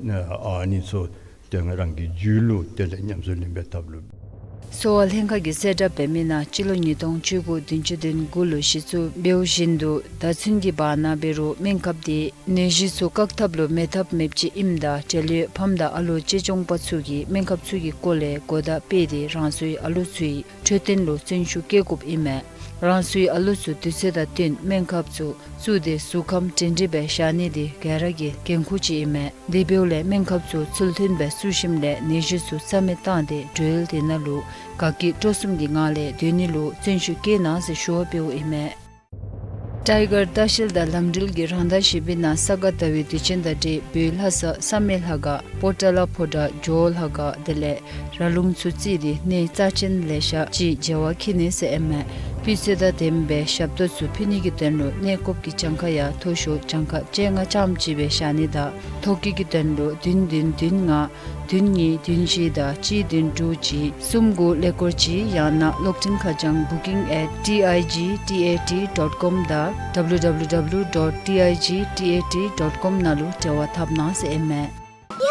ཨ་ནི་ཚུ་དེ་རང་གི་རྒྱུད་ལུ་དེ་ལས་ཉམས་སུ་ལེན་པའི་ཐབས་ལུ། གསོ་བ་ལྷན་ཁག་གིས་གསལ་བསྒྲགས་འབད་མི་ནང་སྤྱི་ལོ་ཉིས་སྟོང་བཅུ་དགུ་བདུན་ཅུ་དོན་དགུ་ལུ་གཞི་བཙུགས་འབདཝ་བཞིན་དུ་ད་ཚུན་གྱི་བར་ན་འབད་རུང་སྨན་ཁབ་དེ་ནད་གཞི་ཚུ་བཀག་ཐབས་ལུ་མེད་ཐབས་མེདཔ་ཅིག་ཨིནམ་ད་འབྲེལ་ཡོད་ཕམ་དང་ཨ་ལོ་གཅེས་སྐྱོང་པ་ཚུ་གིས་སྨན་ཁབ་ཚུ་གི་སྐོར་ལས་གོ་བརྡ་སྤེལ་ཏེ་རང་སོའི་ཨ་ལོ་ཚུའི་འཕྲོད་བསྟེན་ལུ་བརྩོན་ཤུགས་བསྐྱེད་དགོཔ་ཨིན་མས། རང་སོའི་ཨ་ལོ་ཚུ་དུས་ཚོད་དང་བསྟུན་སྨན་ཁབ་ཚུ་བཙུགས་ཏེ་གཟུགས་ཁམས་སྒྲིང་སྒྲིང་སྦེ་བཞག་ནི་དེ་ག་ར་གི་འགན་ཁུར་ཅིག་ཨིན་མས། དེ་འབདཝ་ལས་སྨན་ཁབ་ཚུ་ཚུལ་མཐུན་སྦེ་བཙུགས་ཞིནམ་ལས་ནད་གཞི་ཚུ་རྩ་མེད་བཏང་སྟེ་འགྲོས་དེ་ནང་ལུ་དགའ་སྐྱིད་སྤྲོ་གསུམ་གྱི་ངང་ལས་སྡོད་ནི་ལུ་བརྩོན་ཤུགས་བསྐྱེད་གནང་ཟེར་ཞུ་བ་འབདཝ་ཨིན་མས། ཊའི་གར་ལྟ་བཤལ་དང་ལམ་འགྲུལ་གྱི་རང་བདག་བཞི་པའི་ནང་ས་ག་ཟླ་བའི་དུས་ཆེན་དང་འབྲེལ་བོད་ལྷ་ས་བསམ་ཡས་ལྷ་ཁང་པོ་ཏ་ལ་ཕོ་བྲང་ཇོ་བོ་ལྷ་ཁང་དེ་ལས་ར་ལུང་ཚུ་བརྩིས་ཏེ་གནས་རྩ་ཆེན་ལེ་ཤ་ཅིག་མཇལ་བར་འཁྱིད་ནི་ཟེར་ཨིན་མས། སྤུས་ཚད་དང་ལྡནམ་སྦེ་ཞབས་ཏོག་ཚུ་ཕུལ་ནི་གི་དོན་ལུ་གནས་སྐབས་ཀྱི་གྱངས་ཁ་ཡང་མཐོ་ཤོས་གྱངས་ཁ་བཅོ་ལྔ་ཙམ་ཅིག་སྦེ་བཞག་ནི་དང་ཐོ་བཀོད་ཀྱི་དོན་ལུ་བདུན་བདུན་བདུན་ལྔ་བདུན་གཉིས་བདུན་བཞི་དང་གཅིག་བདུན་དྲུག་གཅིག་གསུམ་དགུ་ཀླད་ཀོར་གཅིག་ཡང་ན་གློག་འཕྲིན་ཁ་བྱང་booking at T I G T A T dot com དང་W W W dot T I G T A T dot com ནང་ལུ་འབྲེལ་བ་འཐབ་གནང་ཟེར་ཨིན་མས། ཡ།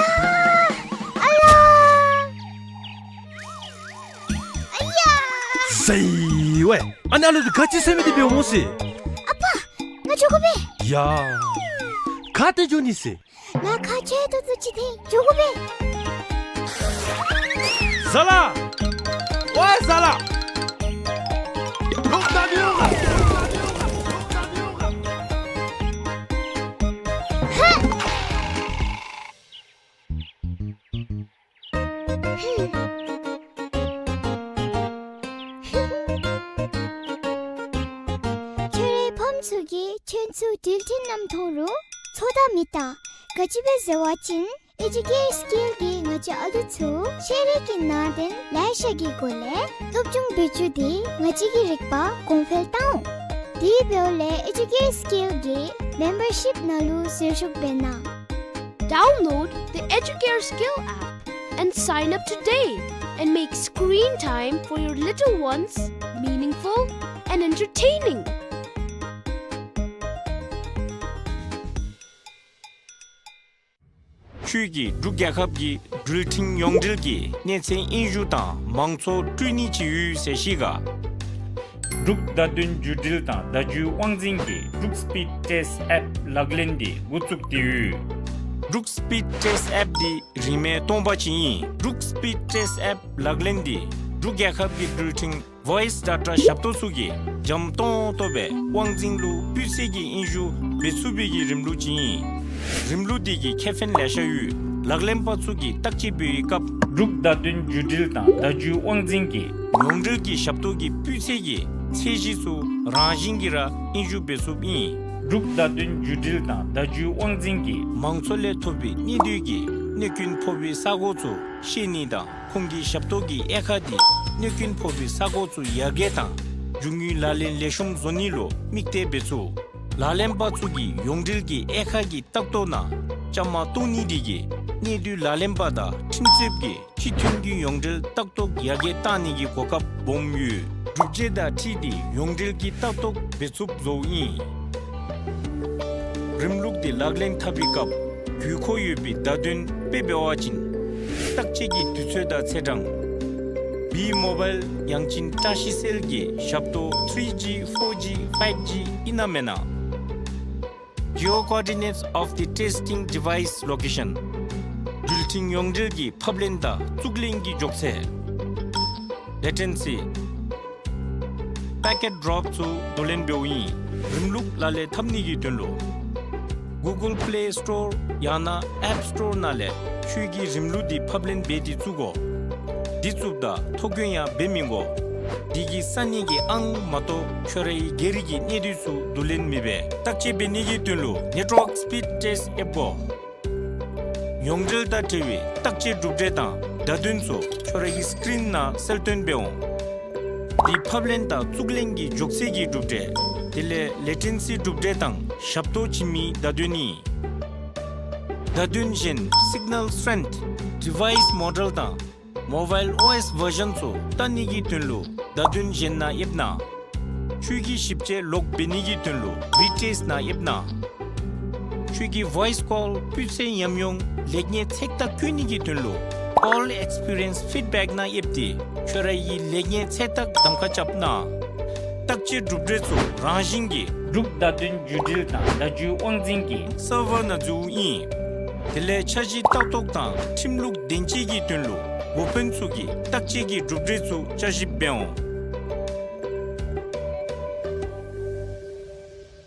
ཨ་ཡ། ཨ་ཡ། ཟེར་ཝའེ། ཨ་ནཱ་ལུ་ག་ཅི་ཟེར་མི་འདི་འབདཝ་སྨོ་ཟེར། ཨ་པ། ང་འགྱོ་དགོ་པས། ཡ། ག་ཏེ་འགྱོ་ནི་ཟེར། ང་ཁ་ཆེ་ཏོག་ཏོ་ཅིག་འཐེན་འགྱོ་དགོ་པས། ཟ་ལ། ཝའེ་ཟ་ལ། ལོག་ད་མི་འོང་ག། ཁྱོད་རའི་ཕམ་ཚུ་གིས་ཁྱོད་ཚུ་འགྲུལ་འཕྲིན་ནང་མཐོང་རུང་ཚོད་ལྟ་མི་བཏང་། ག་ཅི་སྦེ་ཟེར་བ་ཅིན་ཨེ་ཇུ་ཀེར་སི་ཀིལ་གྱིས་ང་བཅས་ཨ་ལུ་ཚུ་ཤེས་རིག་གི་ནང་དོན་ལེ་ཤ་གི་སྒོ་ལས་སློབ་སྦྱོང་འབད་བཅུག་སྟེ་ང་བཅས་ཀྱི་རིག་པ་གོང་འཕེལ་བཏང་འོང་། དེ་འབདཝ་ལས་ཨེ་ཇུ་ཀེར་སི་ཀིལ་གྱི་མེམ་བར་ཤིབ་ནང་ལུ་ཟུར་ཞུགས་འབད་གནང་། Download the Educare Skill app and sign up today and make screen time for your little ones meaningful and entertaining. ཁྱོད་ཀྱིས་འབྲུག་རྒྱལ་ཁབ་ཀྱི་འགྲུལ་འཕྲིན་ཡོངས་འབྲེལ་གྱི་གནས་ཚད་དབྱིན་ཞུ་དང་མང་གཙོ་སྤྲོད་ནི་ཅིག་ཡོད་ཟེར་ཤེས་ག། འབྲུག་བརྡ་དོན་བརྒྱུད་འབྲེལ་དང་བརྡ་བརྒྱུད་དབང་འཛིན་གྱིས་འབྲུག་སི་པིཌ་ཊེསི་ཊི་ཨེཔ་ལག་ལེན་འདི་འགོ་བཙུགས་ཏེ་ཡོད། འབྲུག་སི་པིཌ་ཊེསི་ཊི་ཨེཔ་འདི་རིན་མེད་སྟོང་པ་ཅིག་ཨིན། འབྲུག་སི་པིཌ་ཊེསི་ཊི་ཨེཔ་ལག་ལེན་འདི་འབྲུག་རྒྱལ་ཁབ་ཀྱི་འགྲུལ་འཕྲིན་ཝོའིསི་ཌེ་ཊ་ཞབས་ཏོག་ཚུ་གིས་འཇམ་ཏོང་ཏོ་སྦེ་དབང་འཛིན་ལུ་སྤུས་ཚད་ཀྱི་དབྱིན་ཞུ་འབད་ཚུགས་པའི་གི་རིམ་ལུགས་ཅིག་ཨིན། རིམ་ལུགས་འདི་གི་ཁེ་ཕན་ལེ་ཤ་ཡོད། ལག་ལེན་པ་ཚུ་གིས་བརྟག་དཔྱད་འབད་བའི་སྐབས་འབྲུག་བརྡ་དོན་བརྒྱུད་འབྲེལ་དང་བརྡ་བརྒྱུད་དབང་འཛིན་གྱི་ཡོངས་འབྲེལ་གྱི་ཞབས་ཏོག་གི་སྤུས་ཚད་ཀྱི་ཚད་གཞི་ཚུ་རང་བཞིན་གྱིས་ར་དབྱིན་ཞུ་འབད་ཚུགསཔ་ཨིན། འབྲུག་བརྡ་དོན་བརྒྱུད་འབྲེལ་དང་བརྡ་བརྒྱུད་དབང་འཛིན་གྱིས་མང་ཚོགས་ལས་ཐོབ་པའི་གནད་སྡུད་ཀྱི་གནོད་སྐྱོན་ཕོག་པའི་ས་གོ་ཚུ་ཤེས་ནི་དང་ཁོང་གི་ཞབས་ཏོག་གི་དབྱེ་ཁག་འདི་གནོད་སྐྱོན་ཕོག་པའི་ས་གོ་ཚུ་ཡར་རྒྱས་དང་རྒྱུ་དངོས་ལག་ལེན་ལེགས་ཤོམ་བཟོ་ནི་ལུ་དམིགས་གཏད་འབད་ཚུགས། ལག་ལེན་པ་ཚུ་གིས་ཡོངས་འབྲེལ་གྱི་དབྱེ་ཁག་གི་ལྟ་རྟོག་ནང་བཅའ་མར་གཏོགས་ནི་འདི་གིས་གནད་སྡུད་ལག་ལེན་པ་དང་ཁྲིམས་རྩོདཔ་གིས་སྤྱི་མཐུན་གྱི་ཡོངས་འབྲེལ་ལྟ་རྟོག་ཡར་རྒྱས་གཏང་ནི་གི་གོ་སྐབས་སྦོམ་ཡོད། གྲུབ་འབྲས་དང་འཁྲིལ་ཏེ་ཡོངས་འབྲེལ་གྱི་ལྟ་རྟོག་འབད་ཚུགསཔ་བཟོཝ་ཨིན། རིམ་ལུགས་འདི་ལག་ལེན་འཐབ་པའི་སྐབས་དགོས་མཁོ་ཡོད་པའི་བརྡ་དོན་དཔེ་འབད་བ་ཅིན་བརྟག་དཔྱད་ཀྱི་དུས་ཚོད་དང་ཚེས་གྲངས། བི་མོ་བཱའིལ་ཡང་ཅིན་བཀྲ་ཤིས་སེལ་གྱི་ཞབས་ཏོག་ཐི་རི་ཇི་ཕོར་ཇི་ཕའིབ་ཇི་ཨིན་ན་མེན་ན། Geocoordinates of the testing device location. འགྲུལ་འཕྲིན་ཡོངས་འབྲེལ་གྱི་ཕབ་ལེན་དང་བཙུགས་ལེན་གྱི་མགྱོགས་ཚད། Latency. Packet drop ཚུ་བསྡུ་ལེན་འབདཝ་ཨིན། རིམ་ལུགས་ལག་ལེན་འཐབ་ནི་གི་དོན་ལུ་Google Play Store ཡང་ན་App Store ནང་ལས་ཁྱོད་ཀྱི་རིམ་ལུགས་འདི་ཕབ་ལེན་འབད་དེ་བཙུགས་དགོ། འདི་བཙུགསཔ་ད་ཐོ་བཀོད་ཡང་འབད་མི་དགོ། འདི་གིས་ས་གནས་ཀྱི་ཨང་མ་གཏོགས་ཁྱོད་རའི་སྒེར་གྱི་གནས་སྡུད་ཚུ་བསྡུ་ལེན་མི་འབད། བརྟག་དཔྱད་འབད་ནི་གི་དོན་ལུ་Network Speed Test ཨེཔ་དགོ། ཡོངས་འབྲེལ་དང་འབྲེལ་བའི་བརྟག་དཔྱད་གྲུབ་འབྲས་དང་བརྡ་དོན་ཚུ་ཁྱོད་རའི་སི་ཀིརིན་ནང་གསལ་སྟོན་འབད་འོང་། འདི་ཕབ་ལེན་དང་བཙུགས་ལེན་གྱི་མགྱོགས་ཚད་ཀྱི་གྲུབ་འབྲས། དེ་ལས་ལེ་ཊེན་སི་གྲུབ་འབྲས་དང་ཞབས་ཏོག་བྱིན་མིའི་བརྡ་དོན་ཨིན། བརྡ་དོན་གཞན་Signal Strength, Device Model དང་Mobile ཨོ་ཨེསི་བར་ཞཱན་ཚུ་བལྟ་ནི་གི་དོན་ལུ་བརྡ་དོན་གཞན་ནང་ཨེཔ་གནང་། ཁྱོད་ཀྱི་ཞིབ་དཔྱད་ལོག་འབད་ནི་གི་དོན་ལུ་Retest ནང་ཨེཔ་གནང་། ཁྱོད་ཀྱི་Voice Call སྤུས་ཚད་ཉམས་མྱོང་ལེགས་ཉེས་ཚད་བརྟག་བཀོད་ནི་གི་དོན་ལུ་Call Experience Feedback ནང་ཨེཔ་སྟེ་ཁྱོད་རའི་ལེགས་ཉེས་ཚད་བརྟག་གདམ་ཁ་རྐྱབ་གནང་། བརྟག་དཔྱད་གྲུབ་འབྲས་ཚུ་རང་བཞིན་གྱིས་འབྲུག་བརྡ་དོན་བརྒྱུད་འབྲེལ་དང་བརྡ་བརྒྱུད་དབང་འཛིན་གྱི་སར་བར་ནང་འཛུལཝ་ཨིན། དེ་ལས་འཆར་གཞི་ལྟ་རྟོག་དང་ཁྲིམས་ལུགས་བདེན་དཔྱད་ཀྱི་དོན་ལུ་འགོ་དཔོན་ཚུ་གིས་བརྟག་དཔྱད་ཀྱི་གྲུབ་འབྲས་ཚུ་བསྐྱར་ཞིབ་འབད་འོང་།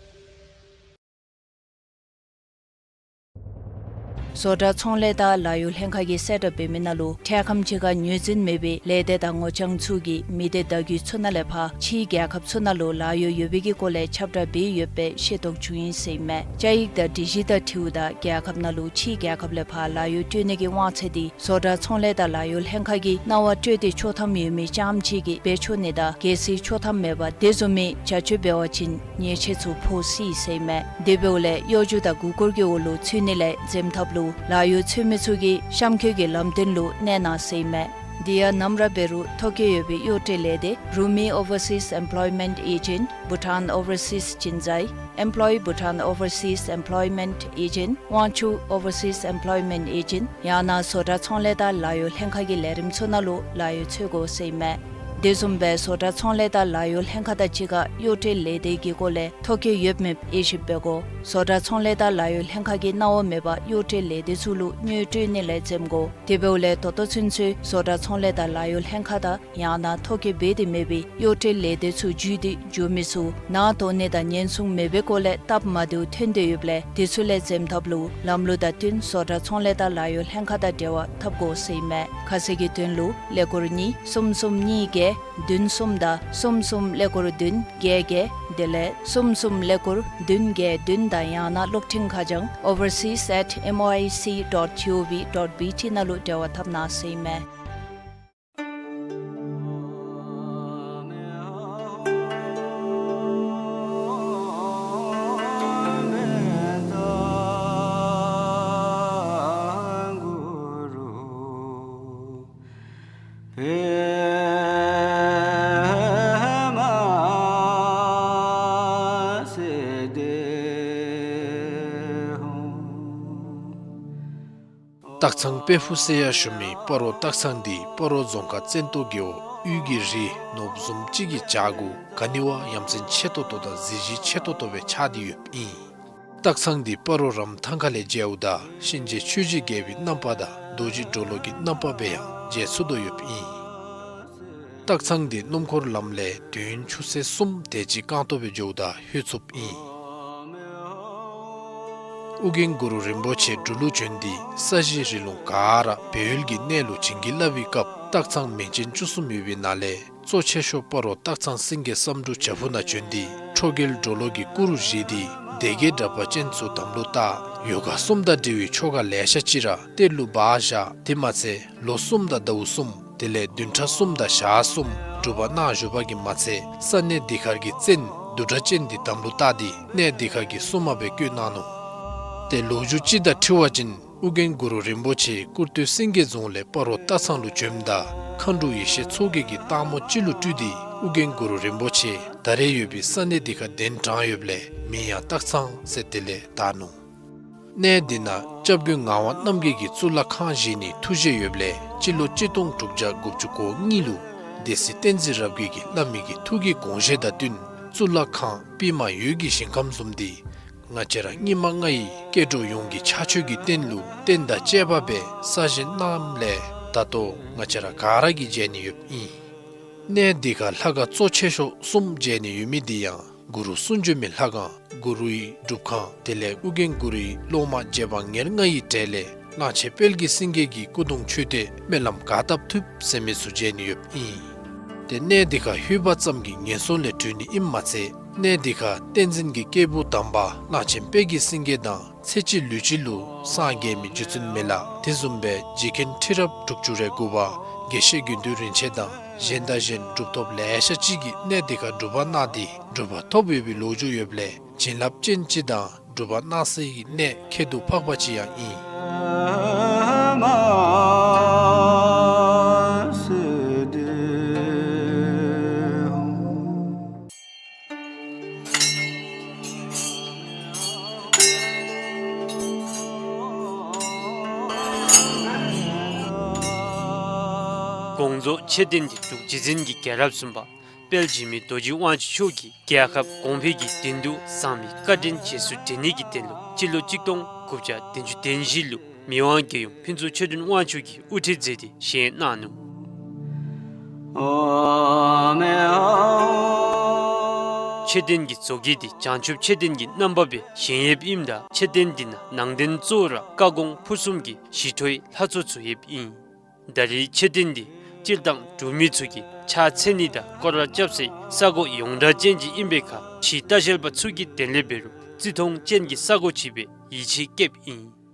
བཟོ་གྲྭ་ཚོང་ལས་དང་ལཱ་གཡོག་ལྷན་ཁག་གིས་གསལ་བསྒྲགས་འབད་མི་ནང་ལུ་འཕྲལ་ཁམས་ཅིག་ཁར་ངོས་འཛིན་མེད་པའི་ལས་སྡེ་དང་ངོ་རྐྱང་ཚུ་གིས་མི་སྡེ་བརྡ་བརྒྱུད་ཚུ་ནང་ལས་ཕར་ཕྱིའི་རྒྱལ་ཁབ་ཚུ་ནང་ལུ་ལཱ་གཡོག་ཡོད་པའི་གི་སྐོར་ལས་ཁྱབ་བསྒྲགས་འབད་ཡོད་པའི་ཤེས་རྟོགས་བྱུང་ཡི་ཟེར་ཨིན་མས། བཅའ་ཡིག་དང་སྒྲིག་གཞི་དང་འཁྲིལཝ་ད་རྒྱལ་ཁབ་ནང་ལུ་ཕྱིའི་རྒྱལ་ཁབ་ལས་ཕར་ལཱ་གཡོག་སྤྲོད་ནི་གི་དབང་ཚད་འདི་བཟོ་གྲྭ་ཚོང་ལས་དང་ལཱ་གཡོག་ལྷན་ཁག་གིས་གནང་བ་སྤྲོད་དེ་ཆོག་ཐམ་ཡོད་མི་རྐྱངམ་ཅིག་གིས་འབད་ཆོག་ནི་དང་གལ་སྲིད་ཆོག་ཐམ་མེད་པར་དེ་བཟུམ་མའི་བྱ་སྤྱོད་འབད་བ་ཅིན་ཉེས་ཆད་ཚུ་ཕོག་སྲིད་ཟེར་ཨིན་མས། དེ་འབདཝ་ལས་གཡོ་སྒྱུ་དང་མགུ་སྐོར་གྱི་འོག་ལུ་ཚུད་ནི་ལས་འཛེམ་ཐབས་ལུ་ལཱ་གཡོག་འཚོལ་མི་ཚུ་གིས་གཤམ་འཁོད་ཀྱི་ལམ་སྟོན་ལུ་གནས་གནང་ཟེར་ཨིན་མས། དེ་ཡང་ནམ་ར་འབད་རུང་ཐོ་བཀོད་ཡོད་པའི་གཡོག་སྤྲོད་ལས་སྡེ་Rumi Overseas Employment Agent, Bhutan Overseas Jinzai, Employ Bhutan Overseas Employment Agent, Wangchuck Overseas Employment Agent ཡང་ན་བཟོ་གྲྭ་ཚོང་ལས་དང་ལཱ་གཡོག་ལྷན་ཁག་གི་ལས་རིམ་ཚུ་ནང་ལུ་ལཱ་གཡོག་འཚོལ་དགོ་ཟེར་ཨིན་མས། དེ་བཟུམ་སྦེ་བཟོ་གྲྭ་ཚོང་ལས་དང་ལཱ་གཡོག་ལྷན་ཁག་དང་གཅིག་ཁར་གཡོག་ཁྲལ་ལས་སྡེ་གི་སྐོར་ལས་ཐོ་བཀོད་ཡོདཔ་མེདཔ་དབྱེ་ཞིབ་འབད་དགོ། བཟོ་གྲྭ་ཚོང་ལས་དང་ལཱ་གཡོག་ལྷན་ཁག་གིས་གནང་བ་མེད་པར་གཡོག་ཁྲལ་ལས་སྡེ་ཚུ་ལུ་དངུལ་སྤྲོད་ནི་ལས་འཛེམ་དགོ། དེ་འབདཝ་ལས་ད་ལྟོ་ཚུན་ཚོད་བཟོ་གྲྭ་ཚོང་ལས་དང་ལཱ་གཡོག་ལྷན་ཁག་དང་ཡང་ན་ཐོ་བཀོད་འབད་དེ་མེད་པའི་གཡོག་ཁྲལ་ལས་སྡེ་ཚུ་བརྒྱུད་དེ་འགྱོ་མི་ཚུ་ནང་དོ་ནི་དང་ཉེན་སྲུང་མེད་པའི་སྐོར་ལས་སྟབས་མ་བདེཝ་ཐོན་ཏེ་ཡོདཔ་ལས་དེ་ཚུ་ལས་འཛེམ་ཐབས་ལུ་ལམ་ལུགས་དང་བསྟུན་བཟོ་གྲྭ་ཚོང་ལས་དང་ལཱ་གཡོག་ལྷན་ཁག་དང་འབྲེལ་བ་འཐབ་དགོ་ཟེར་ཨིན་མས། ཁ་གསལ་གྱི་དོན་ལུ་ཀླད་ཀོར་གཉིས་གསུམ་གསུམ་གཉིས་བརྒྱད་བདུན་གསུམ་དང་གསུམ་གསུམ་ཀླད་ཀོར་བདུན་བརྒྱད་བརྒྱད་དེ་ལས་གསུམ་གསུམ་ཀླད་ཀོར་བདུན་བརྒྱད་བདུན་དང་ཡང་ན་གློག་འཕྲིན་ཁ་བྱང་overseas at M O I C dot G O V dot B T ནང་ལུ་འབྲེལ་བ་འཐབ་གནང་ཟེར་ཨིན་མས། སྟག་ཚང་དཔལ་ཕུག་ཟེར་ཡང་ཞུ་མི་སྤ་རོ་སྟག་ཚང་འདི་སྤ་རོ་རྫོང་ཁག་བཙན་ཏོ་རྒེད་འོག་དབུས་ཀྱི་རི་ནོར་བུ་བཟུམ་ཅིག་གི་བྱག་གུ་ག་ནི་བ་ཡ་མཚན་ཆེ་ཏོག་ཏོ་དང་གཟི་བརྗིད་ཆེ་ཏོག་ཏོ་སྦེ་ཆགས་ཏེ་ཡོདཔ་ཨིན། སྟག་ཚང་འདི་སྤ་རོ་རམ་ཐང་ཁ་ལས་མཇལཝ་ད་གཤིན་རྗེ་ཆོས་ཀྱི་རྒྱལ་པོའི་རྣམ་པ་དང་རྡོ་རྗེ་གྲོ་ལོད་ཀྱི་རྣམ་པ་སྦེ་ཡང་མཇལ་ཚུགས་དོ་ཡོདཔ་ཨིན། སྟག་ཚང་འདི་སྣུམ་འཁོར་ལམ་ལས་དུས་ཡུན་ཆུ་ཚོད་གསུམ་དེ་ཅིག་རྐང་སྟོང་སྦེ་འགྱོཝ་ད་ལྷོད་ཚུགསཔ་ཨིན། ཨོ་རྒྱན་གུ་རུ་རིན་པོ་ཆེ་འབྲུག་ལུ་བྱོན་ཏེ་ས་གཞི་རི་ལུང་ག་ར་སྦས་ཡུལ་གྱི་གནས་ལུ་བྱིན་གྱིས་བརླབས་པའི་སྐབས་སྟག་ཚང་མིང་ཅན་བཅུ་གསུམ་ཡོད་པའི་ནང་ལས་གཙོ་ཆེ་ཤོས་སྤ་རོ་སྟག་ཚང་སེང་གེ་བསམ་འགྲུབ་བྱག་ཕུག་ནང་བྱོན་ཏེ་ཁྲོ་རྒྱལ་གྲོ་ལོད་ཀྱི་སྐུ་རུ་བཞེངས་ཏེ་སྡེ་བརྒྱད་དྲེགས་པ་ཅན་ཚུ་དམ་ལུ་བཏགས། ཡོ་ག་གསུམ་དང་འབྲེལ་བའི་ཆོ་ག་ལེ་ཤ་ཅིག་ར་གཏེར་ལུ་སྦ་བཞག། དེ་མ་ཚད་ལོ་གསུམ་དང་ཟླཝ་གསུམ་དེ་ལས་བདུན་ཕྲག་གསུམ་དང་ཞག་གསུམ་སྒྲུབ་པ་གནང་བཞུགས་པ་གིས་མ་ཚད་ས་གནས་འདི་ཁར་གྱི་བཙན་བདུད་དྲེགས་ཅན་འདི་དམ་ལུ་བཏགས་ཏེ་གནས་འདི་ཁར་གྱི་སྲུང་མ་སྦེ་བསྐོས་གནང་ནུག། ཏེ་ལོ་རྒྱུས་ཅིག་དང་འཁྲིལ་བ་ཅིན་ཨོ་རྒྱན་གུ་རུ་རིན་པོ་ཆེ་ཀུར་སྟོད་སེང་གེ་རྫོང་ལས་སྤ་རོ་སྟག་ཚང་ལུ་བྱོནམ་ད་མཁའ་འགྲོ་ཡེ་ཤེས་མཚོ་རྒྱལ་གྱིས་སྟག་མོ་ཅིག་ལུ་སྤྲུལ་ཏེ་ཨོ་རྒྱན་གུ་རུ་རིན་པོ་ཆེ་ད་རེས་ཡོད་པའི་ས་གནས་འདི་ཁར་གདན་དྲངས་ཡོདཔ་ལས་མིང་ཡང་སྟག་ཚང་ཟེར་དེ་ལས་བཏགས་ནུག། གནས་འདི་ནང་སྐྱབས་མགོན་ངག་དབང་རྣམ་རྒྱལ་གྱིས་གཙུག་ལག་ཁང་བཞེངས་ནིའི་ཐུགས་བཞེད་ཡོདཔ་ལས་སྤྱི་ལོ་གཅིག་སྟོང་དྲུག་བརྒྱ་དགུ་བཅུ་གོ་གཉིས་ལུ་སྡེ་སྲིད་བསྟན་འཛིན་རབ་རྒྱས་ཀྱིས་བླ་མའི་གི་ཐུགས་ཀྱི་དགོངས་བཞེད་དང་བསྟུན་གཙུག་ལག་ཁང་པདྨ་འོད་ཀྱི་ཞིང་ཁམས་བཟུམ་འདི་ང་བཅས་ར་སྙིགས་མ་ལྔ་ཡི་སྐྱེ་འགྲོ་ཡོངས་ཀྱི་ཕྱག་མཆོད་ཀྱི་རྟེན་ལུ་རྟེན་དང་བཅས་པ་སྦེ་གསར་བཞེངས་གནངམ་ལས་ད་ལྟོ་ང་བཅས་ར་ག་ར་གིས་མཇལ་ནི་ཡོདཔ་ཨིན། གནས་འདི་ཁར་ལྷ་ཁང་གཙོ་ཆེ་ཤོས་གསུམ་མཇལ་ནི་ཡོད་མི་འདི་ཡང་གུ་རུ་གསུང་བྱོན་མའི་ལྷ་ཁང་གུ་རུའི་སྒྲུབ་ཁང་དེ་ལས་ཨོ་རྒྱན་གུ་རུའི་སློབ་མ་རྗེ་འབངས་ཉེར་ལྔ་ཡི་གྲས་ལས་གླང་ཆེན་དཔལ་གྱི་སེང་གེ་གི་སྐུ་གདུང་མཆོད་རྟེན་སྨོན་ལམ་ག་བཏབ་ཐུབ་ཟེར་མི་ཚུ་མཇལ་ནི་ཡོདཔ་ཨིན། ཏེ་གནས་འདི་ཁར་ལྷོད་པ་ཙམ་གྱིས་ངན་སོང་ལས་གྲོལ་ནི་ཨིནམ་མ་ཚད་གནས་འདི་ཁར་བསྟན་འཛིན་གྱི་སྐྱེས་བུ་དམ་པ་གླང་ཆེན་དཔལ་གྱི་སེང་གེ་དང་ཚེ་གཅིག་ལུས་གཅིག་ལུ་སངས་རྒྱས་མི་རྗེ་བཙུན་མི་ལ་དེ་བཟུམ་སྦེ་རྗེ་མཁན་ཁྲི་རབས་དྲུག་ཅུ་རེ་དགུ་པ་དགེ་བཤེས་དགེ་འདུན་རིན་ཆེན་དང་གཞན་དང་གཞན་གྲུབ་ཐོབ་ལེ་ཤ་ཅིག་གིས་གནས་འདི་ཁར་སྒྲུབ་པ་གནང་སྟེ་གྲུབ་པ་ཐོབ་ཡོད་པའི་ལོ་རྒྱུས་ཡོདཔ་ལས་བྱིན་རླབས་ཅན་ཅིག་དང་གྲུབ་པ་གནང་སའི་གནས་ཁྱད་དུ་འཕགས་པ་ཅིག་ཡང་ཨིན། དགོངས་རྫོགས་མཆོད་རྟེན་འདི་འབྲུག་རྗེ་བཙུན་གྱི་རྒྱལ་རབས་གསུམ་པ་དཔལ་འཇིགས་མེད་རྡོ་རྗེ་དབང་ཕྱུག་མཆོག་གིས་རྒྱལ་ཁབ་གོང་འཕེལ་གྱི་དོན་དུ་བསམ་མི་བཀའ་དྲིན་རྗེས་སུ་དྲན་ནི་གི་དོན་ལུ་སྤྱི་ལོ་གཅིག་སྟོང་དགུ་བརྒྱ་བདུན་ཅུ་དོན་བཞི་ལུ་མི་དབང་རྒྱལ་ཡུམ་ཕུན་ཚོགས་ཆོས་སྒྲོན་དབང་ཕྱུག་གིས་དབུ་ཁྲིད་མཛད་དེ་བཞེངས་གནང་ནུག། མཆོད་རྟེན་གྱི་བཟོ་བཀོད་འདི་བྱང་ཆུབ་མཆོད་རྟེན་གྱི་རྣམ་པ་སྦེ་བཞེངས་ཡོདཔ་ཨིནམ་ད་མཆོད་རྟེན་འདི་ནང་ནང་རྟེན་གཙོ་བོ་ར་བཀའ་དགོངས་ཕུར་གསུམ་གྱི་ཞི་ཁྲོའི་ལྷ་ཚོགས་ཚུ་ཡོདཔ་ཨིན། ད་རེས་མཆོད་རྟེན་འདི་སྤྱིར་བཏང་འབྲུག་མི་ཚུ་གིས་ཕྱག་འཚལ་ནི་དང་སྐོར་ར་རྐྱབ་སའི་ས་གོ་ཡོངས་གྲགས་ཅན་ཅིག་ཨིན་པའི་ཁར་ཕྱིའི་ལྟ་བཤལ་པ་ཚུ་གིས་དེ་ལས་འབད་རུང་བརྩི་མཐོང་ཅན་གྱི་ས་གོ་ཅིག་སྦེ་ཡིད་ཆེས་བསྐྱེདཔ་ཨིན།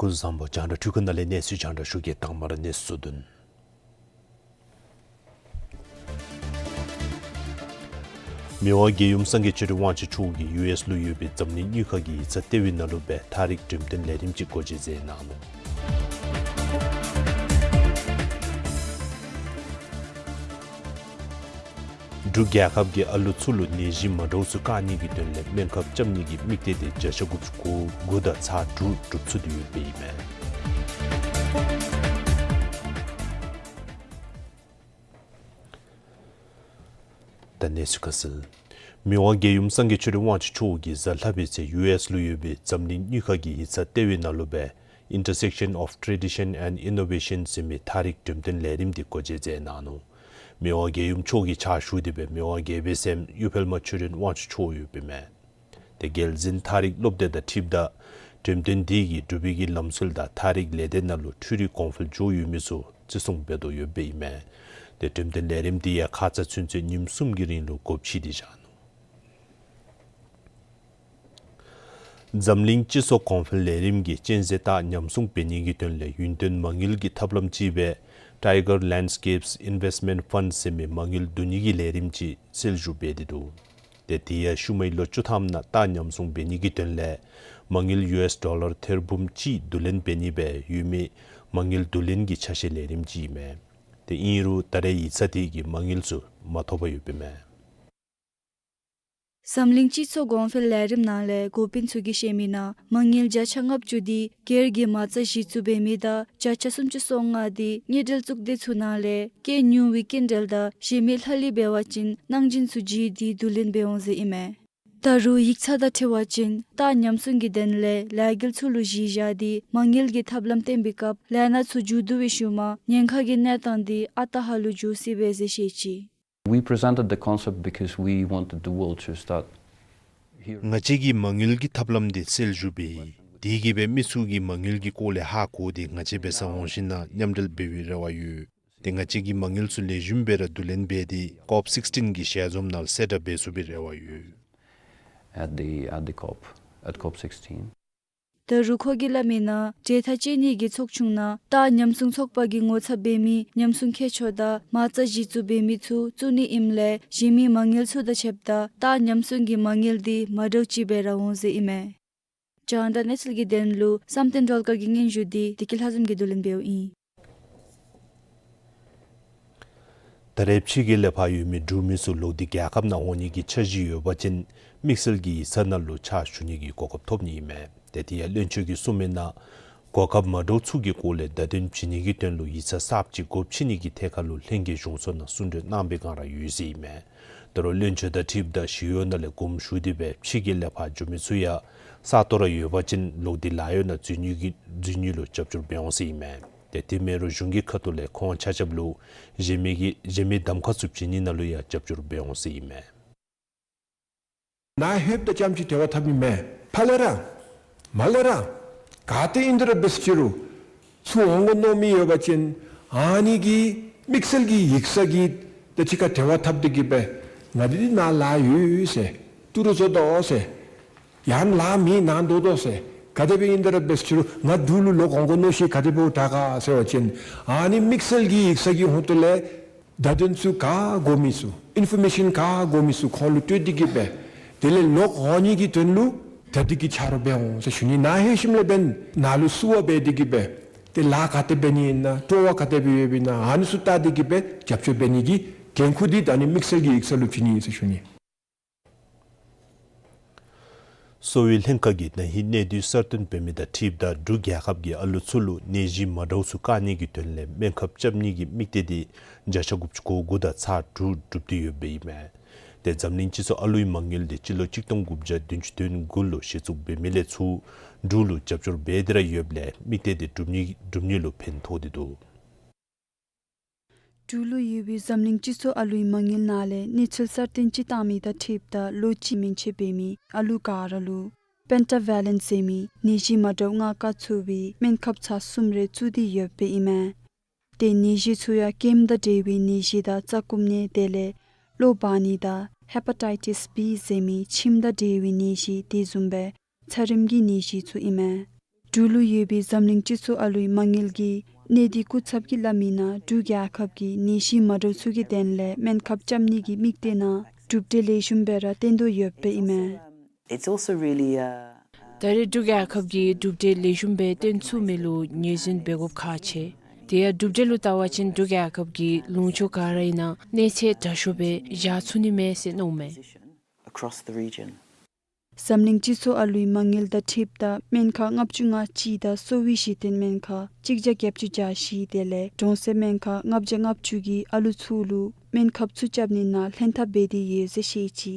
སྐུ་གཟུགས་བཟང་པོ། རྒྱང་བསྒྲགས་འཕྲུལ་ཁང་ནང་ལས་གནས་ཚུལ་རྒྱང་བསྒྲགས་ཞུ་གེ། དང་པ་ར་གནས་ཚུལ་དོན། མི་དབང་རྒྱལ་ཡུམ་སངས་རྒྱས་ཆོས་སྒྲོན་དབང་ཕྱུག་མཆོག་གིས་ཡུ་ཨེསི་ལུ་ཡོད་པའི་འཛམ་གླིང་དངུལ་ཁང་གི་ཡིག་ཚང་ལྟེ་བའི་ནང་ལུ་སྦེ་ཐག་རིག་འགྲེམས་སྟོན་ལས་རིམ་ཅིག་སྒོ་འབྱེད་མཛད་གནང་ནུག། འབྲུག་རྒྱལ་ཁབ་ཀྱིས་ཨ་ལུ་ཚུ་ལུ་ནད་གཞི་མ་འདྲཝ་ཚུ་བཀག་ནི་གི་དོན་ལས་སྨན་ཁབ་རྐྱབ་ནི་གི་དམིགས་གཏད་དེ་བརྒྱ་ཆ་དགུ་བཅུ་གོ་དགུ་དང་ཚག་དྲུག་གྲུབ་ཚུགས་ཏེ་ཡོདཔ་ཨིན་མས། ད་གནས་ཚུལ་ཁ་གསལ། མི་དབང་རྒྱལ་ཡུམ་སངས་རྒྱས་ཆོས་སྒྲོན་དབང་ཕྱུག་མཆོག་གིས་གཟའ་ལྷག་པའི་ཚེ་ཡུ་ཨེསི་ལུ་ཡོད་པའི་འཛམ་གླིང་དངུལ་ཁང་གི་ཡིག་ཚང་ལྟེ་བའི་ནང་ལུ་སྦེ་Intersection of Tradition and Innovation ཟེར་མི་ཐག་རིག་འགྲེམས་སྟོན་ལས་རིམ་འདི་སྒོ་འབྱེད་མཛད་གནང་ནུག། མི་དབང་རྒྱལ་ཡུམ་མཆོག་གི་ཕྱག་ཞུ་སྟེ་སྦེ་མི་དབང་རྒྱལ་པོའི་སྲསམོ་གཡུ་འཕེལ་མ་ཆོས་སྒྲོན་དབང་ཕྱུག་མཆོག་ཡོདཔ་ཨིན་མས། ཏེ་རྒྱལ་འཛིན་ཐག་རིག་སློབ་སྡེ་དང་འཁྲིལཝ་ད་འགྲེམས་སྟོན་འདི་གིས་འབྲུག་པའི་གི་ལམ་སྲོལ་དང་ཐག་རིག་ལས་སྡེ་ནང་ལུ་འཕྲུལ་རིག་གོང་འཕེལ་འགྱོ་ཡོད་མི་ཚུ་བརྩི་སྲུང་འབད་དོ་ཡོདཔ་ཨིན་མས། ཏེ་འགྲེམས་སྟོན་ལས་རིམ་འདི་ཡང་ཁ་ཙ་ཚུན་ཚོད་ཉིནམ་གསུམ་གྱི་རིང་ལུ་སྒོ་ཕྱེ་སྟེ་བཞག་ནུག། འཛམ་གླིང་སྤྱི་ཚོགས་གོང་འཕེལ་ལས་རིམ་གྱིས་གཅན་གཟན་སྟག་ཉམས་སྲུང་འབད་ནི་གི་དོན་ལས་ཡུན་བརྟན་མ་དངུལ་གྱི་ཐབས་ལམ་ཅིག་སྦེ་Tiger Landscapes Investment Fund ཟེར་མི་མ་དངུལ་བསྡུ་ནི་གི་ལས་རིམ་ཅིག་སྲོལ་ཞུགས་འབད་དེ་འདུག། ཏེ་དེ་ཡང་ཤུལ་མའི་ལོ་བཅུ་ཐམ་ནང་སྟག་ཉམས་སྲུང་འབད་ནི་གི་དོན་ལས་མ་དངུལ་ཡུ་ཨེསི་ཌོ་ལར་ཐེར་འབུམ་གཅིག་བསྡུ་ལེན་འབད་ནི་སྦེ་ཡོད་མི་མ་དངུལ་བསྡུ་ལེན་གྱི་ཆ་ཤས་ལས་རིམ་ཅིག་ཨིན་མས། ཏེ་ཨིན་རུང་ད་རེས་ཡིག་ཚང་དེ་གིས་མ་དངུལ་ཚུ་མ་ཐོབ་པར་ཡོདཔ་ཨིན་མས། འཛམ་གླིང་སྤྱི་ཚོགས་གོང་འཕེལ་ལས་རིམ་ནང་ལས་འགོ་དཔོན་ཚུ་གིས་བཤད་མི་ནང་མ་དངུལ་བརྒྱ་ཆ་ལྔ་བཅུ་དེ་སྒེར་གྱི་མ་རྩ་གཞི་བཙུགས་འབད་མི་དང་བརྒྱ་ཆ་སུམ་ཅུ་སོ་ལྔ་དེ་དངུལ་འབྲེལ་གཙུག་སྡེ་ཚུ་ནང་ལས་སྐྱེད་ཉུང་བའི་སྐྱིན་འགྲུལ་དང་གཞན་མི་ལྷག་ལུས་འབད་བ་ཅིན་གནང་སྦྱིན་ཚུ་བརྒྱུད་དེ་བསྡུ་ལེན་འབད་འོང་ཟེར་ཨིན་མས། ད་རུང་ཡིག་ཚང་དང་འཁྲིལ་བ་ཅིན་སྟག་ཉམས་སྲུང་གི་དོན་ལས་ལས་འགུལ་ཚུ་ལུ་གཞི་བཞག་སྟེ་མ་དངུལ་གྱི་ཐབས་ལམ་བསྟེན་པའི་སྐབས་ལས་སྣ་ཚུ་མཇུག་བསྡུ་བའི་ཤུལ་མ་ཉེན་ཁ་གི་གནས་སྟངས་དེ་ཨ་རྟག་ཧ་ལུགས་འགྱོ་སྲིད་པས་ཟེར་བཤད་ཅི། We presented the concept because we wanted the world to start hearing. ང་བཅས་ཀྱིས་མ་དངུལ་གྱི་ཐབས་ལམ་འདི་སྲོལ་ཞུགས་འབད་ཡི། དེ་གིས་སྦེ་མི་ཚུ་གིས་མ་དངུལ་གྱི་སྐོར་ལས་ཧ་གོ་སྟེ་ང་བཅས་འབད་སར་འོང་ཞིནམ་ལས་མཉམ་འབྲེལ་འབད་བའི་རེ་བ་ཡོད། ཏེ་ང་བཅས་ཀྱིས་མ་དངུལ་ཚུ་ལེགས་ཤོམ་སྦེ་ར་བསྡུ་ལེན་འབད་དེ་ཀོབ་སིགསི་ཊིན་གྱི་ཞལ་འཛོམས་ནང་ལུ་གསལ་བསྒྲགས་འབད་ཚུགས་པའི་རེ་བ་ཡོད། At the, at the COP, at COP sixteen. ད་རུང་ཁོ་གིས་སླབ་མི་ནང་གྲོས་ཐག་བཅད་ནི་གི་ཚོགས་ཆུང་ནང་སྟག་ཉམས་སྲུང་ཚོགས་པ་གི་ངོ་ཚབ་འབད་མི་ཉམས་སྲུང་མཁས་མཆོག་དང་མ་རྩ་གཞི་བཙུགས་འབད་མི་ཚུ་བཙུགས་ནི་ཨིནམ་ལས་གཞན་མི་མ་དངུལ་ཚུ་དང་ཕྱདཔ་ད་སྟག་ཉམས་སྲུང་གི་མ་དངུལ་དེ་མ་འདྲཝ་ཅིག་སྦེ་ར་འོང་ཟེར་ཨིན་མས། རྒྱང་བསྒྲགས་གནས་ཚུལ་གྱི་དོན་ལུ་བསམ་གཏན་སྒྲོལ་དཀར་གྱི་སྙན་ཞུ་དེ་བདེ་སྐྱིད་ལྷ་འཛོམས་ཀྱིས་བསྡུ་ལེན་འབདཝ་ཨིན། ད་རེས་ཕྱི་རྒྱལ་ལས་ཕར་ཡོད་མི་འབྲུག་མི་ཚུ་ལོག་སྟེ་རྒྱལ་ཁབ་ནང་འོང་ནི་གི་འཆར་གཞི་ཡོད་པ་ཅིན་དམིགས་བསལ་གྱི་ཡིག་ཚང་ནང་ལུ་ཕྱག་ཞུ་ནི་གི་གོ་སྐབས་ཐོབ་ནི་ཨིན་མས། ཏེ་དེ་ཡང་བློན་ཆེན་གྱིས་གསུངས་མི་ནང་གོ་སྐབས་མ་འདྲཝ་ཚུ་གི་སྐོར་ལས་བརྡ་དོན་བྱིན་ནི་གི་དོན་ལུ་ཡིག་ཚང་གསརཔ་ཅིག་སྒོ་ཕྱེ་ནི་གི་ཐད་ཁར་ལུ་ལྷན་རྒྱས་གཞུང་ཚོགས་ནང་གསུང་གྲོས་གནང་པའི་སྒང་ར་ཡོད་ཟེར་ཨིན་མས། ད་རུང་བློན་ཆེན་དང་འཁྲིལཝ་ད་ཞི་གཡོག་ནང་ལས་དགོངསམ་ཞུ་སྟེ་སྦེ་ཕྱི་རྒྱལ་ལས་ཕར་འགྱོ་མི་ཚུ་ཡང་ས་སྟོང་ར་ཡོད་པ་ཅིན་ལོག་སྟེ་ལཱ་གཡོག་ནང་འཛུལ་ནི་གི་འཛུལ་ནི་ལུ་རྒྱབ་སྐྱོར་འབད་འོང་ཟེར་ཨིན་མས། ཏེ་དེ་མེན་རུང་གཞུང་གི་ཁ་ཐུག་ལས་ཁོང་ཆ་ཁྱབ་ལུ་གཞན་མི་གི་གཞན་མི་གདམ་ཁ་ཚུ་བྱིན་ནི་ནང་ལུ་ཡང་རྒྱབ་སྐྱོར་འབད་འོང་ཟེར་ཨིན་མས། ནཱ་ལྷོདཔ་ད་རྐྱངམ་ཅིག་འབྲེལ་བ་འཐབ་ནི་མེན། ཕར་ལས་ར་མར་ལས་ར་ག་ཏེ་ཨིན་རུང་འབད་ཅི་རུང་ཚུར་འོང་དགོ་མནོ་མི་ཡོད་པ་ཅིན་ཨ་ནི་གི་དམིགས་བསལ་གྱི་ཡིག་ཚང་གི་དང་གཅིག་ཁར་འབྲེལ་བ་འཐབ་སྟེ་གི་སྦེ་ང་འདི་འདི་ནཱ་ལཱ་ཡོད་ཟེར་ཏི་རུ་བཟོ་དོ་ཟེར་ཡང་ལཱ་མེད་ནཱ་སྡོད་དོ་ཟེར་ག་དེ་སྦེ་ཨིན་རུང་འབད་ཅི་རུང་ང་འབྲུག་ལུ་ལོག་འོང་དགོ་མནོ་ཤེས་ག་དེ་སྦེ་འོང་དྲག་ག་ཟེར་བ་ཅིན་ཨ་ནི་དམིགས་བསལ་གྱི་ཡིག་ཚང་གི་ཧོངས་ཏོ་ལས་བརྡ་དོན་ཚུ་ག་དགོ་མི་ཚུ་ཨིན་ཕོར་མེ་ཤཱན་ག་དགོ་མི་ཚུ་ཁོང་ལུ་སྤྲོད་དེ་གི་སྦེ་དེ་ལས་ལོག་འོང་ནི་གི་དོན་ལུ་ད་འདི་གི་ཆ་རོགས་འབད་འོང་ཟེར་ཞུ་ནི། ནཱ་ལྷོད་ཞིནམ་ལས་འབདན་ནཱ་ལུ་བསུ་བ་འབད་དེ་གི་སྦེ་ཏེ་ལཱ་ག་དེ་འབད་ནི་ཨིན་ན་སྤྲོ་བ་ག་དེ་སྦེ་ཡོདཔ་ཨིན་ན་ཨ་ནི་ཚུ་བལྟ་སྟེ་གི་སྦེ་རྒྱབ་སྐྱོར་འབད་ནི་གི་འགན་ཁུར་འདི་ད་ཨ་ནི་དམིགས་བསལ་གྱི་ཡིག་ཚང་ལུ་བྱིན་ནི་ཨིན་ཟེར་ཞུ་ནི། གསོ་བའི་ལྷན་ཁག་གིས་ན་ཧིང་གནས་སྡུད་གསར་བཏོན་འབད་མི་དང་འཁྲིལཝ་ད་འབྲུག་རྒྱལ་ཁབ་ཀྱིས་ཨ་ལུ་ཚུ་ལུ་ནད་གཞི་མ་འདྲཝ་ཚུ་བཀག་ནི་གི་དོན་ལས་སྨན་ཁབ་རྐྱབ་ནི་གི་དམིགས་གཏད་དེ་བརྒྱ་ཆ་དགུ་བཅུ་གོ་དགུ་དང་ཚག་དྲུག་གྲུབ་སྟེ་ཡོདཔ་ཨིན་མས། ཏེ་འཛམ་གླིང་སྤྱི་ཚོགས་ཨ་ལུའི་མ་དངུལ་འདི་སྤྱི་ལོ་གཅིག་སྟོང་དགུ་བརྒྱ་བདུན་ཅུ་དོན་དགུ་ལུ་གཞི་བཙུགས་འབད་མི་ལས་ཚུར་འབྲུག་ལུ་རྒྱབ་སྐྱོར་འབད་དེ་ར་ཡོདཔ་ལས་དམིགས་གཏད་དེ་འགྲུབ་ནི་འགྲུབ་ནི་ལུ་ཕན་ཐོགས་ཏེ་འདུག། འབྲུག་ལུ་ཡོད་པའི་འཛམ་གླིང་སྤྱི་ཚོགས་ཨ་ལུའི་མ་དངུལ་ནང་ལས་གནས་ཚུལ་གསར་བཏོན་ཅིག་བཏང་མི་དང་འཁྲིལཝ་ད་ལོ་གཅིག་མན་ཆད་འབད་མི་ཨ་ལུ་ག་ར་ལུ་པེན་ཊ་ཝ་ལེནཊ་ཟེར་མི་ནད་གཞི་མ་འདྲཝ་མངའ་བཀལ་ཚུགས་པའི་སྨན་ཁབ་ཚར་གསུམ་རེ་བཙུགས་ཏེ་ཡོདཔ་ཨིན་མས། ཏེ་ནད་གཞི་ཚུ་ཡང་སྐེམ་དང་འབྲེལ་བའི་ནད་གཞི་དང་རྩ་ཀུམ་ནད་དེ་ལས་གློ་བ་ནད་དང་ཧེ་པ་ཊའི་ཊིས་བི་ཟེར་མི་མཆིནམ་དང་འབྲེལ་བའི་ནད་གཞི་དེ་བཟུམ་སྦེ་ཚ་རིམས་ཀྱི་ནད་གཞི་ཚུ་ཨིན་མས། འབྲུག་ལུ་ཡོད་པའི་འཛམ་གླིང་སྤྱི་ཚོགས་ཨ་ལུའི་མ་དངུལ་གྱི་གནས་སྡུད་སྐུ་ཚབ་ཀྱིས་སླབ་མི་ནང་འབྲུག་རྒྱལ་ཁབ་ཀྱིས་ནད་གཞི་མ་འདྲཝ་ཚུ་གི་དོན་ལས་སྨན་ཁབ་རྐྱབ་ནི་གི་དམིགས་གཏད་ནང་ གྲུབ་འབྲས་ལེགས་ཤོམ་སྦེ་ར་བཏོན་དོ་ཡོདཔ་ཨིན་མས། It's also really, uh, ད་རེས་འབྲུག་རྒྱལ་ཁབ་ཀྱིས་གྲུབ་འབྲས་ལེགས་ཤོམ་སྦེ་བཏོན་ཚུགས་མི་ལུ་ངོས་འཛིན་འབད་དགོཔ་ཁག་ཆེ། དེ་ཡང་གྲུབ་འབྲས་ལུ་བལྟ་བ་ཅིན་འབྲུག་རྒྱལ་ཁབ་ཀྱིས་ལུང་ཕྱོགས་ག་ར་ཨིན་ན་གནས་ཚད་དྲག་ཤོས་སྦེ་བཞག་ཚུགས་ནི་མས་ཟེར་མནོཝ་མས། Across the region. འཛམ་གླིང་སྤྱི་ཚོགས་ཨ་ལུའི་མ་དངུལ་དང་འཁྲིལཝ་ད་སྨན་ཁབ་ལྔ་བཅུ་ང་གཅིག་དང་གསོ་བའི་གཞི་རྟེན་སྨན་ཁབ་གཅིག་བརྒྱ་བརྒྱད་ཅུ་གྱ་བཞི་དེ་ལས་གྲོང་གསེབ་སྨན་ཁབ་ལྔ་བརྒྱ་ལྔ་བཅུ་གིས་ཨ་ལུ་ཚུ་ལུ་སྨན་ཁབ་ཚུ་རྐྱབ་ནི་ནང་ལྷན་ཐབས་འབད་དེ་ཡོད་ཟེར་བཤད་ཅི།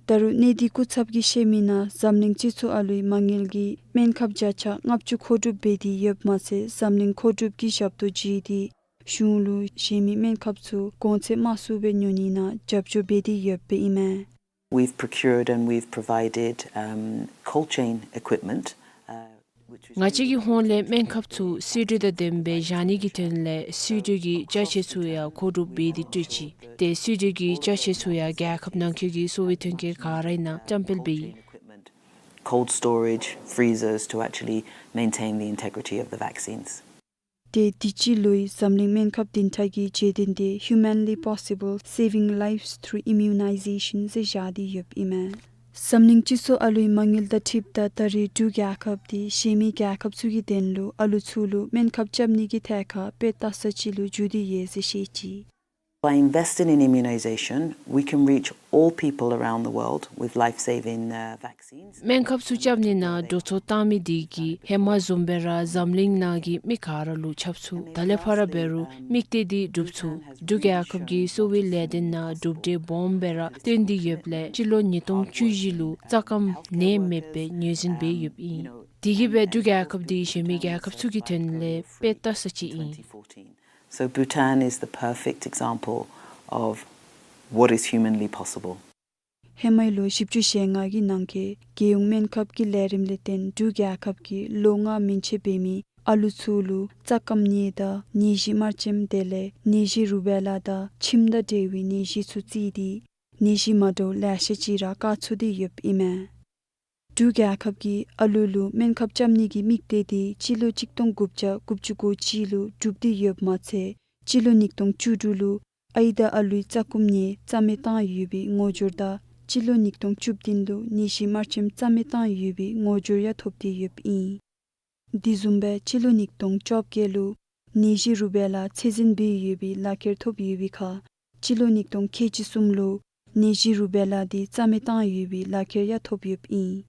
ད་རུང་གནས་སྡུད་སྐུ་ཚབ་ཀྱིས་བཤད་མི་ནང་འཛམ་གླིང་སྤྱི་ཚོགས་ཨ་ལུའི་མ་དངུལ་གྱིས་སྨན་ཁབ་བརྒྱ་ཆ་ལྔ་བཅུ་མཁོ་སྒྲུབ་འབད་དེ་ཡོདཔ་མ་ཚད་འཛམ་གླིང་མཁོ་སྒྲུབ་ཀྱི་ཞབས་ཏོག་བརྒྱུད་དེ་གཞུང་ལུ་གཞན་མི་སྨན་ཁབ་ཚུ་གོང་ཚད་དམའ་སུ་སྦེ་ཉོ་ནི་ནང་རྒྱབ་སྐྱོར་འབད་དེ་ཡོདཔ་ཨིན་མས། We've procured and we've provided, um, cold chain equipment, uh, which was ང་བཅས་ཀྱི་ཧོངས་ལས་སྨན་ཁབ་ཚུ་སིལ་འགྲོས་དང་ལྡནམ་སྦེ་བཞག་ནི་གི་དོན་ལས་སིལ་འགྲོས་ཀྱི་ཅ་ཆས་ཚུ་ཡང་མཁོ་སྒྲུབ་འབད་དེ་སྤྲོད་ཅི། ཏེ་སིལ་འགྲོས་ཀྱི་ཅ་ཆས་ཚུ་ཡང་རྒྱལ་ཁབ་ནང་འཁོད་ཀྱི་གསོ་བའི་ཐོན་སྐྱེད་ག་ར་ཨིན་ན་བཀྲམ་སྤེལ་འབད་ཡི། Cold storage freezers to actually maintain the integrity of the vaccines. ཏེ་དུས་ཅི་ལོའི་འཛམ་གླིང་སྨན་ཁབ་བདུན་ཕྲག་གི་རྒྱལ་སྟོན་དེ་Humanly Possible, Saving Lives Through Immunization ཟེར་བཞག་སྟེ་ཡོདཔ་ཨིན་མས། འཛམ་གླིང་སྤྱི་ཚོགས་ཨ་ལུའི་མ་དངུལ་དང་འཁྲིལཝ་ད་ད་རེས་འབྲུག་རྒྱལ་ཁབ་དེ་གཞན་མི་རྒྱལ་ཁབ་ཚུ་གི་དོན་ལུ་ཨ་ལུ་ཚུ་ལུ་སྨན་ཁབ་རྐྱབ་ནི་གི་ཐད་ཁར་དཔེ་ལྟ་ས་ཅིག་ལུ་འགྱུར་ཏེ་ཡོད་ཟེར་བཤད་ཅི། By investing in immunization, we can reach all people around the world with life-saving, uh, vaccines. སྨན་ཁབ་ཚུ་རྐྱབ་ནི་ནང་འགྲོ་སོང་བཏང་མི་དེ་གིས་ཧེ་མ་བཟུམ་སྦེ་ར་འཛམ་གླིང་ནང་གི་མི་ག་ར་ལུ་ཁྱབ་ཚུགས། ད་ལས་ཕར་འབད་རུང་དམིགས་གཏད་དེ་འགྲུབ་ཚུགས། འབྲུག་རྒྱལ་ཁབ་ཀྱིས་གསོ་བའི་ལས་དོན་ནང་གྲུབ་འབྲས་སྦོམ་སྦེ་ར་བཏོན་ཏེ་ཡོདཔ་ལས་སྤྱི་ལོ་ཉིས་སྟོང་བཅུ་བཞི་ལུ་རྩ་སྐམ་ནད་མེདཔ་སྦེ་ངོས་འཛིན་འབད་ཡོདཔ་ཨིན། དེ་གིས་འབད་འབྲུག་རྒྱལ་ཁབ་དེ་གཞན་མི་རྒྱལ་ཁབ་ཚུ་གི་དོན་ལས་དཔེ་ལྟ་ས་ཅིག་ཨིན། So Bhutan is the perfect example of what is humanly possible. ཧེ་མའི་ལོ་བཞི་བཅུ་ཞེ་ལྔ་གི་ནང་འཁོད་རྒྱལ་ཡོངས་སྨན་ཁབ་ཀྱི་ལས་རིམ་ལས་བརྟེན་འབྲུག་རྒྱལ་ཁབ་ཀྱིས་ལོ་ལྔ་མན་ཆད་འབད་མི་ཨ་ལུ་ཚུ་ལུ་རྩ་སྐམ་ནད་དང་ནད་གཞི་དམར་ཆེམ་དེ་ལས་ནད་གཞི་རུ་བེ་ལ་དང་ཁྱིམ་དང་འབྲེལ་བའི་ནད་གཞི་ཚུ་བརྩིས་ཏེ་ནད་གཞི་མ་འདྲཝ་ལེ་ཤ་ཅིག་ར་བཀག་ཚུགས་ཏེ་ཡོདཔ་ཨིན་མས། འབྲུག་རྒྱལ་ཁབ་ཀྱིས་ཨ་ལུ་ལུ་སྨན་ཁབ་རྐྱབ་ནི་གི་དམིགས་གཏད་དེ་སྤྱི་ལོ་གཅིག་སྟོང་དགུ་བརྒྱ་དགུ་བཅུ་གོ་གཅིག་ལུ་གྲུབ་སྟེ་ཡོདཔ་མ་ཚད་སྤྱི་ལོ་ཉིས་སྟོང་བཅུ་དྲུག་ལུ་ཨའི་དང་ཨ་ལུའི་རྩ་སྐམ་ནད་རྩ་མེད་བཏང་ཡོད་པའི་ངོ་སྦྱོར་དང་སྤྱི་ལོ་ཉིས་སྟོང་བཅུ་བདུན་ལུ་ནད་གཞི་དམར་ཆེམ་རྩ་མེད་བཏང་ཡོད་པའི་ངོ་སྦྱོར་ཡང་ཐོབ་སྟེ་ཡོདཔ་ཨིན། དེ་བཟུམ་སྦེ་སྤྱི་ལོ་ཉིས་སྟོང་བཅོ་བརྒྱད་ལུ་ནད་གཞི་རུ་བེ་ལ་ཚད་འཛིན་འབད་ཡོད་པའི་ལག་ཁྱེར་ཐོབ་ཡོད་པའི་ཁར་སྤྱི་ལོ་ཉིས་སྟོང་ཁལ་གཅིག་གསུམ་ལུ་ནད་གཞི་རུ་བེ་ལ་དེ་རྩ་མེད་བཏང་ཡོད་པའི་ལག་ཁྱེར་ཡང་ཐོབ་ཡོདཔ་ཨིན།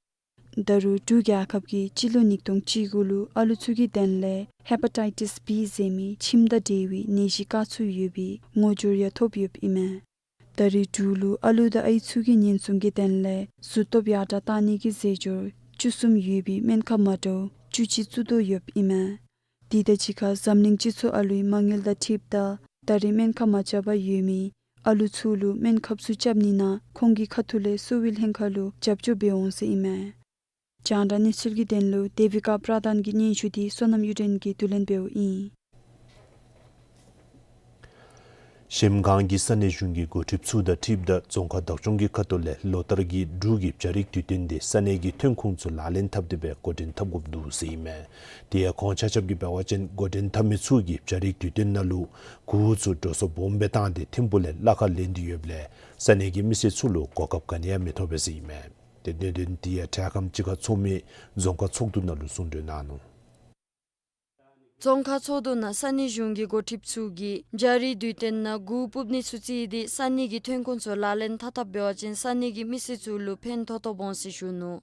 ད་རུང་འབྲུག་རྒྱལ་ཁབ་ཀྱིས་སྤྱི་ལོ་ཉིས་སྟོང་བཅུ་དགུ་ལུ་ཨ་ལུ་ཚུ་གི་དོན་ལས་Hepatitis B ཟེར་མི་ཁྱིམ་དང་འབྲེལ་བའི་ནད་གཞི་བཀག་ཚུགས་ཡོད་པའི་ངོ་སྦྱོར་ཡང་ཐོབ་ཡོདཔ་ཨིན་མས། ད་རེས་འབྲུག་ལུ་ཨ་ལུ་དང་ཨའི་ཚུ་གི་ཉེན་སྲུང་གི་དོན་ལས་གཟུགས་སྟོབས་ཡར་དྲག་བཏང་ནི་གི་རྫས་སྦྱོར་བཅུ་གསུམ་ཡོད་པའི་སྨན་ཁབ་མ་འདྲཝ་བཅུ་གཅིག་བཙུགས་དོ་ཡོདཔ་ཨིན་མས། དེ་དང་གཅིག་ཁར་འཛམ་གླིང་སྤྱི་ཚོགས་ཨ་ལུའི་མ་དངུལ་དང་འཁྲིལཝ་ད་ད་རེས་སྨན་ཁབ་མ་རྐྱབ་པར་ཡོད་མི་ཨ་ལུ་ཚུ་ལུ་སྨན་ཁབ་ཚུ་རྐྱབ་ནི་ནང་ཁོང་གི་ཁ་ཐུག་ལས་གསོ་བའི་ལྷན་ཁག་ལུ་རྒྱབ་སྐྱོར་འབད་འོང་ཟེར་ཨིན་མས། རྒྱང་བསྒྲགས་གནས་ཚུལ་གྱི་དོན་ལུ་དེ་བི་ཀ་པྲ་དཱན་གྱི་སྙན་ཞུ་དེ་བསོད་ནམས་གཡུ་སྒྲོན་གྱིས་བསྡུ་ལེན་འབདཝ་ཨིན། གཞལམ་སྒང་གི་ས་གནས་གཞུང་གི་འགོ་ཁྲིདཔ་ཚུ་དང་འཁྲིལཝ་ད་རྫོང་ཁག་བདག་སྐྱོང་གི་ཁ་ཐུག་ལས་ལོ་ལྟར་གྱི་འབྲུག་གི་བྱ་རིགས་དུས་སྟོན་དེ་ས་གནས་ཀྱི་ཐོན་ཁུངས་ཚུ་ལག་ལེན་འཐབ་སྟེ་སྦེ་འགོ་འདྲེན་འཐབ་དགོཔ་འདུག་ཟེར་ཨིན་མས། དེ་ཡང་ཁོང་ཆ་ཁྱབ་ཀྱིས་འབད་བ་ཅིན་འགོ་འདྲེན་འཐབ་མི་ཚུ་གིས་བྱ་རིགས་དུས་སྟོན་ནང་ལུ་གུར་ཚུ་འགྲོ་སོང་སྦོམ་སྦེ་བཏང་སྟེ་ཐིམ་ཕུག་ལས་གླ་ཁར་ལེན་ཏེ་ཡོདཔ་ལས་ས་གནས་ཀྱི་མི་སེར་ཚུ་ལུ་གོ་སྐབས་ག་ནི་ཡང་མི་ཐོབ་པས་ཟེར་ཨིན་མས། ཏེ་གནད་དོན་དེ་ཡང་འཕྲལ་ཁམས་ཅིག་ཁར་ཚོགས་མི་རྫོང་ཁག་ཚོགས་འདུ་ནང་ལུ་གསུང་གྲོས་གནང་ནུག། རྫོང་ཁག་ཚོགས་འདུ་ནང་ས་གནས་གཞུང་གི་འགོ་ཁྲིདཔ་ཚུ་གིས་བྱ་རིགས་དུས་སྟོན་ནང་གུར་སྤུབ་ནི་ཚུ་བརྩིས་ཏེ་ས་གནས་ཀྱི་ཐོན་ཁུངས་ཚུ་ལག་ལེན་འཐབ་འཐབ་འབད་བ་ཅིན་ས་གནས་ཀྱི་མི་སེར་ཚུ་ལུ་ཕན་ཐོགས་ཐོགས་འོང་ཟེར་ཞུ་ནུག།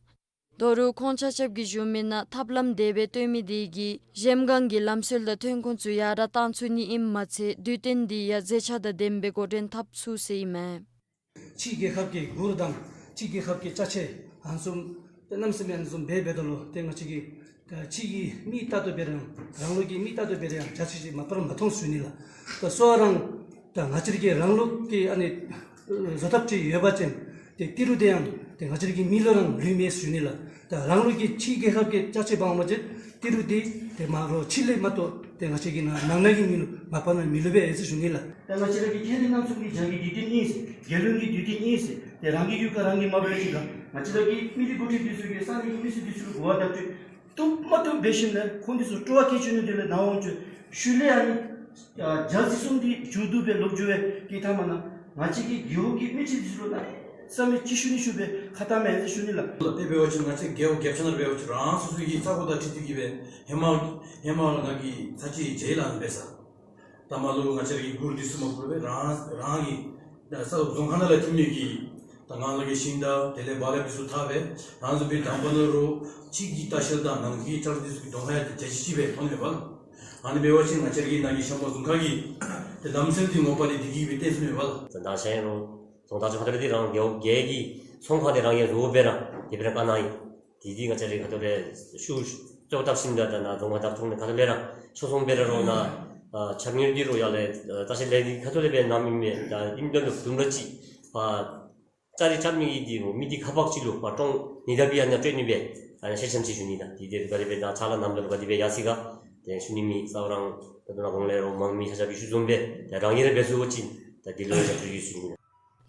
ད་རུང་ཁོང་ཆ་ཁྱབ་ཀྱིས་ཞུ་མི་ནང་ཐབས་ལམ་དེ་སྦེ་སྟོན་མི་དེ་གིས་གཞལམ་སྒང་གི་ལམ་སྲོལ་དང་ཐོན་ཁུངས་ཚུ་ཡར་དྲག་བཏང་ཚུགས་ནི་ཨིནམ་མ་ཚད་དུས་སྟོན་དེ་ཡང་མཛེས་ཆ་དང་ལྡནམ་སྦེ་འགོ་འདྲེན་འཐབ་ཚུགས་ཟེར་ཨིན་མས། ཕྱི་རྒྱལ་ཁབ་ཀྱི་གུར་དང་ཕྱི་རྒྱལ་ཁབ་ཀྱི་ཅ་ཆས་ཨ་ནི་བཟུམ་ཏེ་གནམ་མེད་ས་མེད་ཨ་ནི་བཟུམ་འབད་འབདཝ་ད་ལུ་ཏེ་ང་བཅས་ཀྱི་ད་ཕྱི་གི་མིག་ལྟ་སྟེ་འབད་རུང་རང་ལུགས་ཀྱི་མིག་ལྟ་སྟེ་འབད་རུང་ཡང་བྱ་ཆས་ཅིག་མ་པ་ར་མ་མཐོང་ཟེར་ཞུ་ནི་ལགས། ད་གསོ་བ་རང་ད་ང་བཅས་ཀྱི་རང་ལུགས་ཀྱི་ཨ་ནི་བཟོ་ཐབས་ཅིག་ཡོད་པ་ཅིན་ཏེ་ཏི་རུ་དེ་ཡང་ཏེ་ང་བཅས་ཀྱི་མིག་ལུ་ར་ལུས་མས་ཟེར་ཞུ་ནི་ལགས། ད་རང་ལུགས་ཀྱི་ཕྱི་རྒྱལ་ཁབ་ཀྱི་ཅ་ཆས་འབདཝ་ཅིན་ཏི་རུ་དེ་ཏེ་མ་རོགས་ཕྱི་ལས་མ་གཏོགས་ཏེ་ང་བཅས་ཀྱི་ནང་ནང་ན་གི་མི་ལུ་མ་པ་ན་མི་ལུས་པས་ཟེར་ཞུ་ནི་ལགས། ད་ང་བཅས་ར་གི་ཁེ་ལས་རྣམ་གསུམ་གྱི་བྱང་གི་དུས་སྟོན་ཨིན་ཟེར་རྒྱལ་ཡོངས་ཀྱི་དུས་སྟོན་ཨིན་ཟེར་ཏེ་རང་གི་ཡུལ་ཁར་རང་གིས་མ་འབད་ཅིག་ཁར་ང་བཅས་ར་གི་མི་རིགས་འགོ་ཁྲིདཔ་འདི་ཚུ་གིས་ས་གནས་ཀྱི་མི་སེར་འདི་ཚུ་ལུ་གོ་བ་བརྡ་སྤྲོད་བཏུབ་མ་བཏུབ་འབད་ཞིནམ་ལས་ཁོང་འདི་ཚུ་སྤྲོ་བ་བསྐྱེད་བཅུག་ནི་དེ་ལས་ནཱ་འོང་བཅུག་ཤུལ་ལས་ཨ་ནི་ཨ་བྱ་འདི་བཟུམ་འདི་མཇུག་བསྡུ་སྦེ་ལོག་འགྱོ་བའི་གི་མཐའ་མ་ནང་ང་བཅས་ཀྱི་རྒེད་འོག་གི་མི་སེར་འདི་ཚུ་ལུ་ནཱ་ བསམ་མི་ཅིག་ཞུ་ནི་ཞུ་སྦེ་ཁ་ཐང་མེད་ཟེར་ཞུ་ནི་ལགས། དཔེ་འབད་བ་ཅིན་ང་བཅས་རྒེད་འོག་རྒེད་ཆ་ནང་འབད་བ་ཅིན་རང་སོ་སོ་གི་ས་གོ་དང་འཁྲིལ་ཏེ་གིས་སྦེ་ཧེ་མ་ཧེ་མ་ང་གིས་ཚར་གཅིག་མཇལ་ལཱ་འབད་ས། ད་མ་ལུ་ང་བཅས་ར་གི་གུར་འདི་ཚུ་མ་དགོ་པས། རང་རང་གི་ད་ས་རྫོང་ཁག་ནང་ལས་ཐོན་མི་གི་ད་ང་ལུ་གི་ཤིང་དང་དེ་ལས་བ་ལ་འདི་ཚུ་འཐག་སྦེ་རང་སོ་སོའི་དང་པ་ནང་རོགས་གཅིག་གི་ལྟ་བཤལ་དང་ནང་གི་ལྟ་བཤལ་འདི་ཚུ་གི་གདོང་ཁ་ཡང་ཏེ་བརྒྱ་ཆ་གཅིག་སྦེ་ཐོན་མས་པ་ལགས། ཨ་ནི་འབད་བ་ཅིན་ང་བཅས་ར་གི་ནང་གི་ཤམ་པ་རྫོང་ཁག་གི་ཏེ་ལམ་སྲོལ་འདི་ངོ་མ་ལས་འདི་གིས་སྦེ་བརྟན་སོང་མས་པ་ལགས། ད་ད་ཤེས་རོགས་རྫོང་བདག་ཚུ་ཁ་ཐུག་ལས་འདི་རང་རྒེད་འོག་བརྒྱད་ཀྱི་ཚོང་ཁང་འདི་རང་གིས་རོགས་འབད་ར་དེ་སྦེ་ར་བཀའ་གནང་ཡི། དེ་འདི་ང་བཅས་རའི་ཁ་ཐུག་ལས་ཤུགས་གཙོ་བོ་བཏབ་ཞིནམ་ད་ད་ནཱ་རྫོང་ཁག་བདག་སྐྱོང་ནང་ཁ་ཐུག་ལས་ར་ཆོས་སྲུང་འབད་ར་རོགས་ནཱ་ཨ་ཆབ་གཉེར་འདི་རོགས་ཡར་ལས་ཨ་ལྟ་བཤལ་ལས་འདི་ཁ་ཐུག་ལས་འབད་གནངམ་ཨིན་མས། ད་ཨིནམ་ད་ལུ་དུམ་གྲ་ཅིག་ཨ་ལྕགས་རི་རྐྱབ་མི་གི་འདི་རོགས་མི་འདི་ཁ་པར་ཅིག་ལུ་ཕར་ཀྲོང་ཉི་ཟླ་བའི་ཨ་ནཱ་སྤྲོད་ནི་སྦེ་ཨ་ནཱ་ཤེས་ཤེསམ་ཅིག་ཞུ་ནི་ད། དེ་འདི་ག་དེ་སྦེ་ད་ཕྱག་ལཱ་གནངམ་ད་ལུ་ག་དེ་སྦེ་ཡར་སོ་ཡི་ག་དེ་ཞུ་ནི་མེད། རྩ་བ་རང་ད་ལྟོ་ནཱ་གོང་ལས་རོགས་མང་མི་ཆ་ཁྱབ་ཀྱིས་ཞུ་བཟུམ་སྦེ་ད་རང་གིས་ར་འབད་ཚུགས་པ་ཅིན་ད་འདི་ལུ་ཡང་རྒྱབ་སྐྱོར་ཞུ་ནི།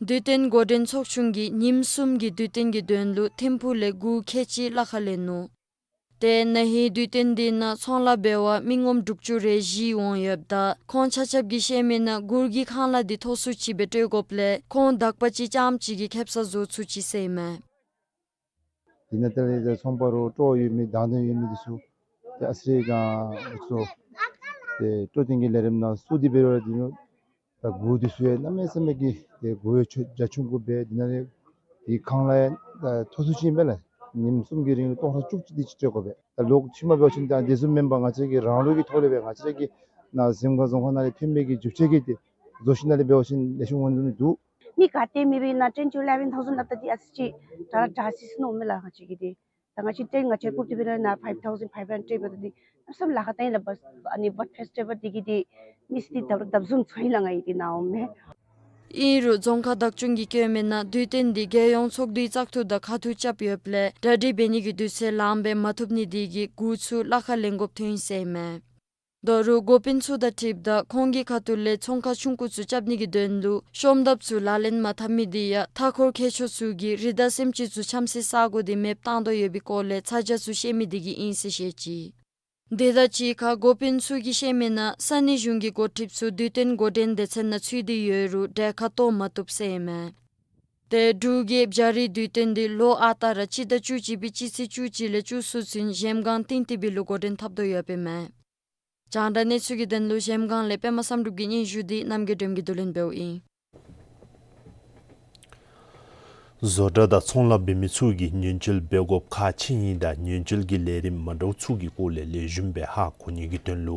དུས་སྟོན་འགོ་འདྲེན་ཚོགས་ཆུང་གིས་ཉིནམ་གསུམ་གྱི་དུས་སྟོན་གྱི་དོན་ལུ་ཐིམ་ཕུག་ལས་གུར་ཁལ་གཅིག་གླ་ཁར་ལེན་ནུག། ཏེ་ན་ཧིང་དུས་སྟོན་འདི་ནང་ཚོང་ལཱ་འབད་བར་མི་ངོམ་དྲུག་ཅུ་རེ་བཞི་འོང་ཡོདཔ་ད་ཁོང་ཆ་ཁྱབ་ཀྱིས་བཤད་མི་ནང་གུར་གྱི་ཁང་གླ་འདི་མཐོ་སུ་ཅིག་སྦེ་སྤྲོད་དགོཔ་ལས་ཁོང་དག་པ་ཅིག་རྐྱངམ་གཅིག་གིས་ཁེབ་ས་བཟོ་ཚུགས་ཅི་ཟེར་ཨིན་མས། དེ་ནང་ཏེ་ཚོང་པ་རོགས་སྤྲོ་བ་ཡོད་མི་དང་འདོད་ཡོད་མི་འདི་ཚུ་ཏེ་ཨ་ཙི་རེ་ག་འདི་ཚུ་ཏེ་སྤྲོ་སྟོན་གྱི་ལས་རིམ་ནང་ཚུད་དེ་འབད་རུང་འདི་ནང་ད་གུར་འདི་ཚུ་ཡང་གནམ་མེད་ས་མེད་ཀྱི་ཏེ་གུ་ཡངས་ཆུང་རྒྱ་ཆུང་གུ་སྦེ་འདི་ནང་ལས་ཏེ་ཁང་གླ་ཡང་ད་མཐོ་སུ་ཅིག་ཨིན་པས་ལགས། ཉིནམ་གསུམ་གྱི་རིང་ལུ་སྟོང་ཕྲག་བཅུ་གཅིག་དེ་ཅིག་སྤྲོད་དགོ་པས། ད་ལོག་ཤུལ་མ་འབད་བ་ཅིན་ད་དེ་བཟུམ་མེན་པར་ང་བཅས་ཀྱི་རང་ལུགས་ཀྱི་ཐོག་ལས་སྦེ་ང་བཅས་ཀྱི་ནཱ་གཟིམ་ཁང་རྫོང་ཁང་ནང་ལས་ཐོན་མི་གི་རྒྱུ་ཆ་གི་ཏེ་བཟོ་ཞིནམ་ལས་འབད་བ་ཅིན་ལེགས་ཤོམ་འོང་ནི་འདུག། མི་ག་ཏེ་མེད་པའི་ནང་ten to eleven thousand ལགས། ད་འདི་ཨ་ཙི་ཅིག་དྲག་དྲག་སི་སི་ནོ་མེན་ལགས། ང་བཅས་ཀྱི་འདི་ད་ང་བཅས་ཏེ་ང་བཅས་ཀུ་ཏི་བི་ལ་ནཱ་five thousand five hundred འབད་དེ་འདི་ཨ་བསམ་ལཱ་ཁག་ད་ཨིན་ལགས། བ་ཨ་ནི་བཱཊ་ཕེསི་ཊི་བཱལ་འདི་གིས་འདི་མི་སི་འདི་ད་རུང་བརྡབ་བཟུང་ཚུ་ཨིན་ལགས། ང་གིས་འདི་ནཱ་འོང་མི། ཨིན་རུང་རྫོང་ཁག་བདག་སྐྱོང་གིས་བཀོད་མི་ནང་དུས་སྟོན་འདི་རྒྱལ་ཡོངས་ཚོགས་འདུའི་བཙག་འཐུ་དང་ཁ་ཐུག་རྐྱབ་ཡོདཔ་ལས་གྲ་སྒྲིག་འབད་ནི་གི་དུས་ཚོད་ལངམ་སྦེ་མ་ཐོབ་ནི་འདི་གིས་གུར་ཚུ་གླ་ཁར་ལེན་དགོཔ་ཐོན་ཡི་ཟེར་ཨིན་མས། ད་རུང་འགོ་དཔོན་ཚུ་དང་འཁྲིལཝ་ད་ཁོང་གི་ཁ་ཐུག་ལས་ཚོང་ཁང་ཆུང་ཀུ་ཚུ་རྐྱབ་ནི་གི་དོན་ལུ་ཤོམ་ཐབས་ཚུ་ལག་ལེན་མ་འཐབ་མི་འདི་ཡང་མཐའ་འཁོར་མཁས་མཆོག་ཚུ་གིས་རི་དྭགས་སེམས་ཅན་ཚུ་འཁྱམ་སའི་ས་གོ་འདི་མེདཔ་བཏང་དོ་ཡོད་པའི་སྐོར་ལས་ཚ་གྱང་ཚུ་བཤད་མི་འདི་གིས་ཨིན་ཟེར་བཤད་ཅི། དེ་དང་གཅིག་ཁར་འགོ་དཔོན་ཚུ་གིས་བཤད་མི་ནང་ས་གནས་གཞུང་གི་འགོ་ཁྲིདཔ་ཚུ་དུས་སྟོན་འགོ་འདྲེན་སྡེ་ཚན་ནང་ཚུད་དེ་ཡོད་རུང་གྲལ་ཁར་གཏོགས་མ་བཏུབ་ཟེར་ཨིན་མས། ཏེ་འབྲུག་གི་བྱ་རིགས་དུས་སྟོན་འདི་ལོ་ཨ་རྟག་ར་སྤྱི་ཟླ་བཅུ་གཅིག་པའི་སྤྱི་ཚེས་བཅུ་གཅིག་ལས་བཅུ་གསུམ་ཚུན་གཞལམ་སྒང་ཏིང་ཏི་བི་ལུ་འགོ་འདྲེན་འཐབ་དོ་ཡོདཔ་ཨིན་མས། རྒྱང་བསྒྲགས་གནས་ཚུལ་གྱི་དོན་ལུ་གཞལམ་སྒང་ལས་པདྨ་བསམ་གྲུབ་ཀྱི་སྙན་ཞུ་འདི་རྣམ་རྒྱལ་སྒྲོལམ་གྱིས་བསྡུ་ལེན་འབདཝ་ཨིན། བཟོ་གྲྭ་དང་ཚོང་ལཱ་འབད་མི་ཚུ་གིས་ཉེན་བཅོལ་འབད་དགོཔ་ཁག་ཆེ་ནི་དང་ཉེན་བཅོལ་གྱི་ལས་རིམ་མ་འདྲཝ་ཚུ་གི་སྐོར་ལས་ལེགས་ཤོམ་སྦེ་ཧ་གོ་ནི་གི་དོན་ལུ་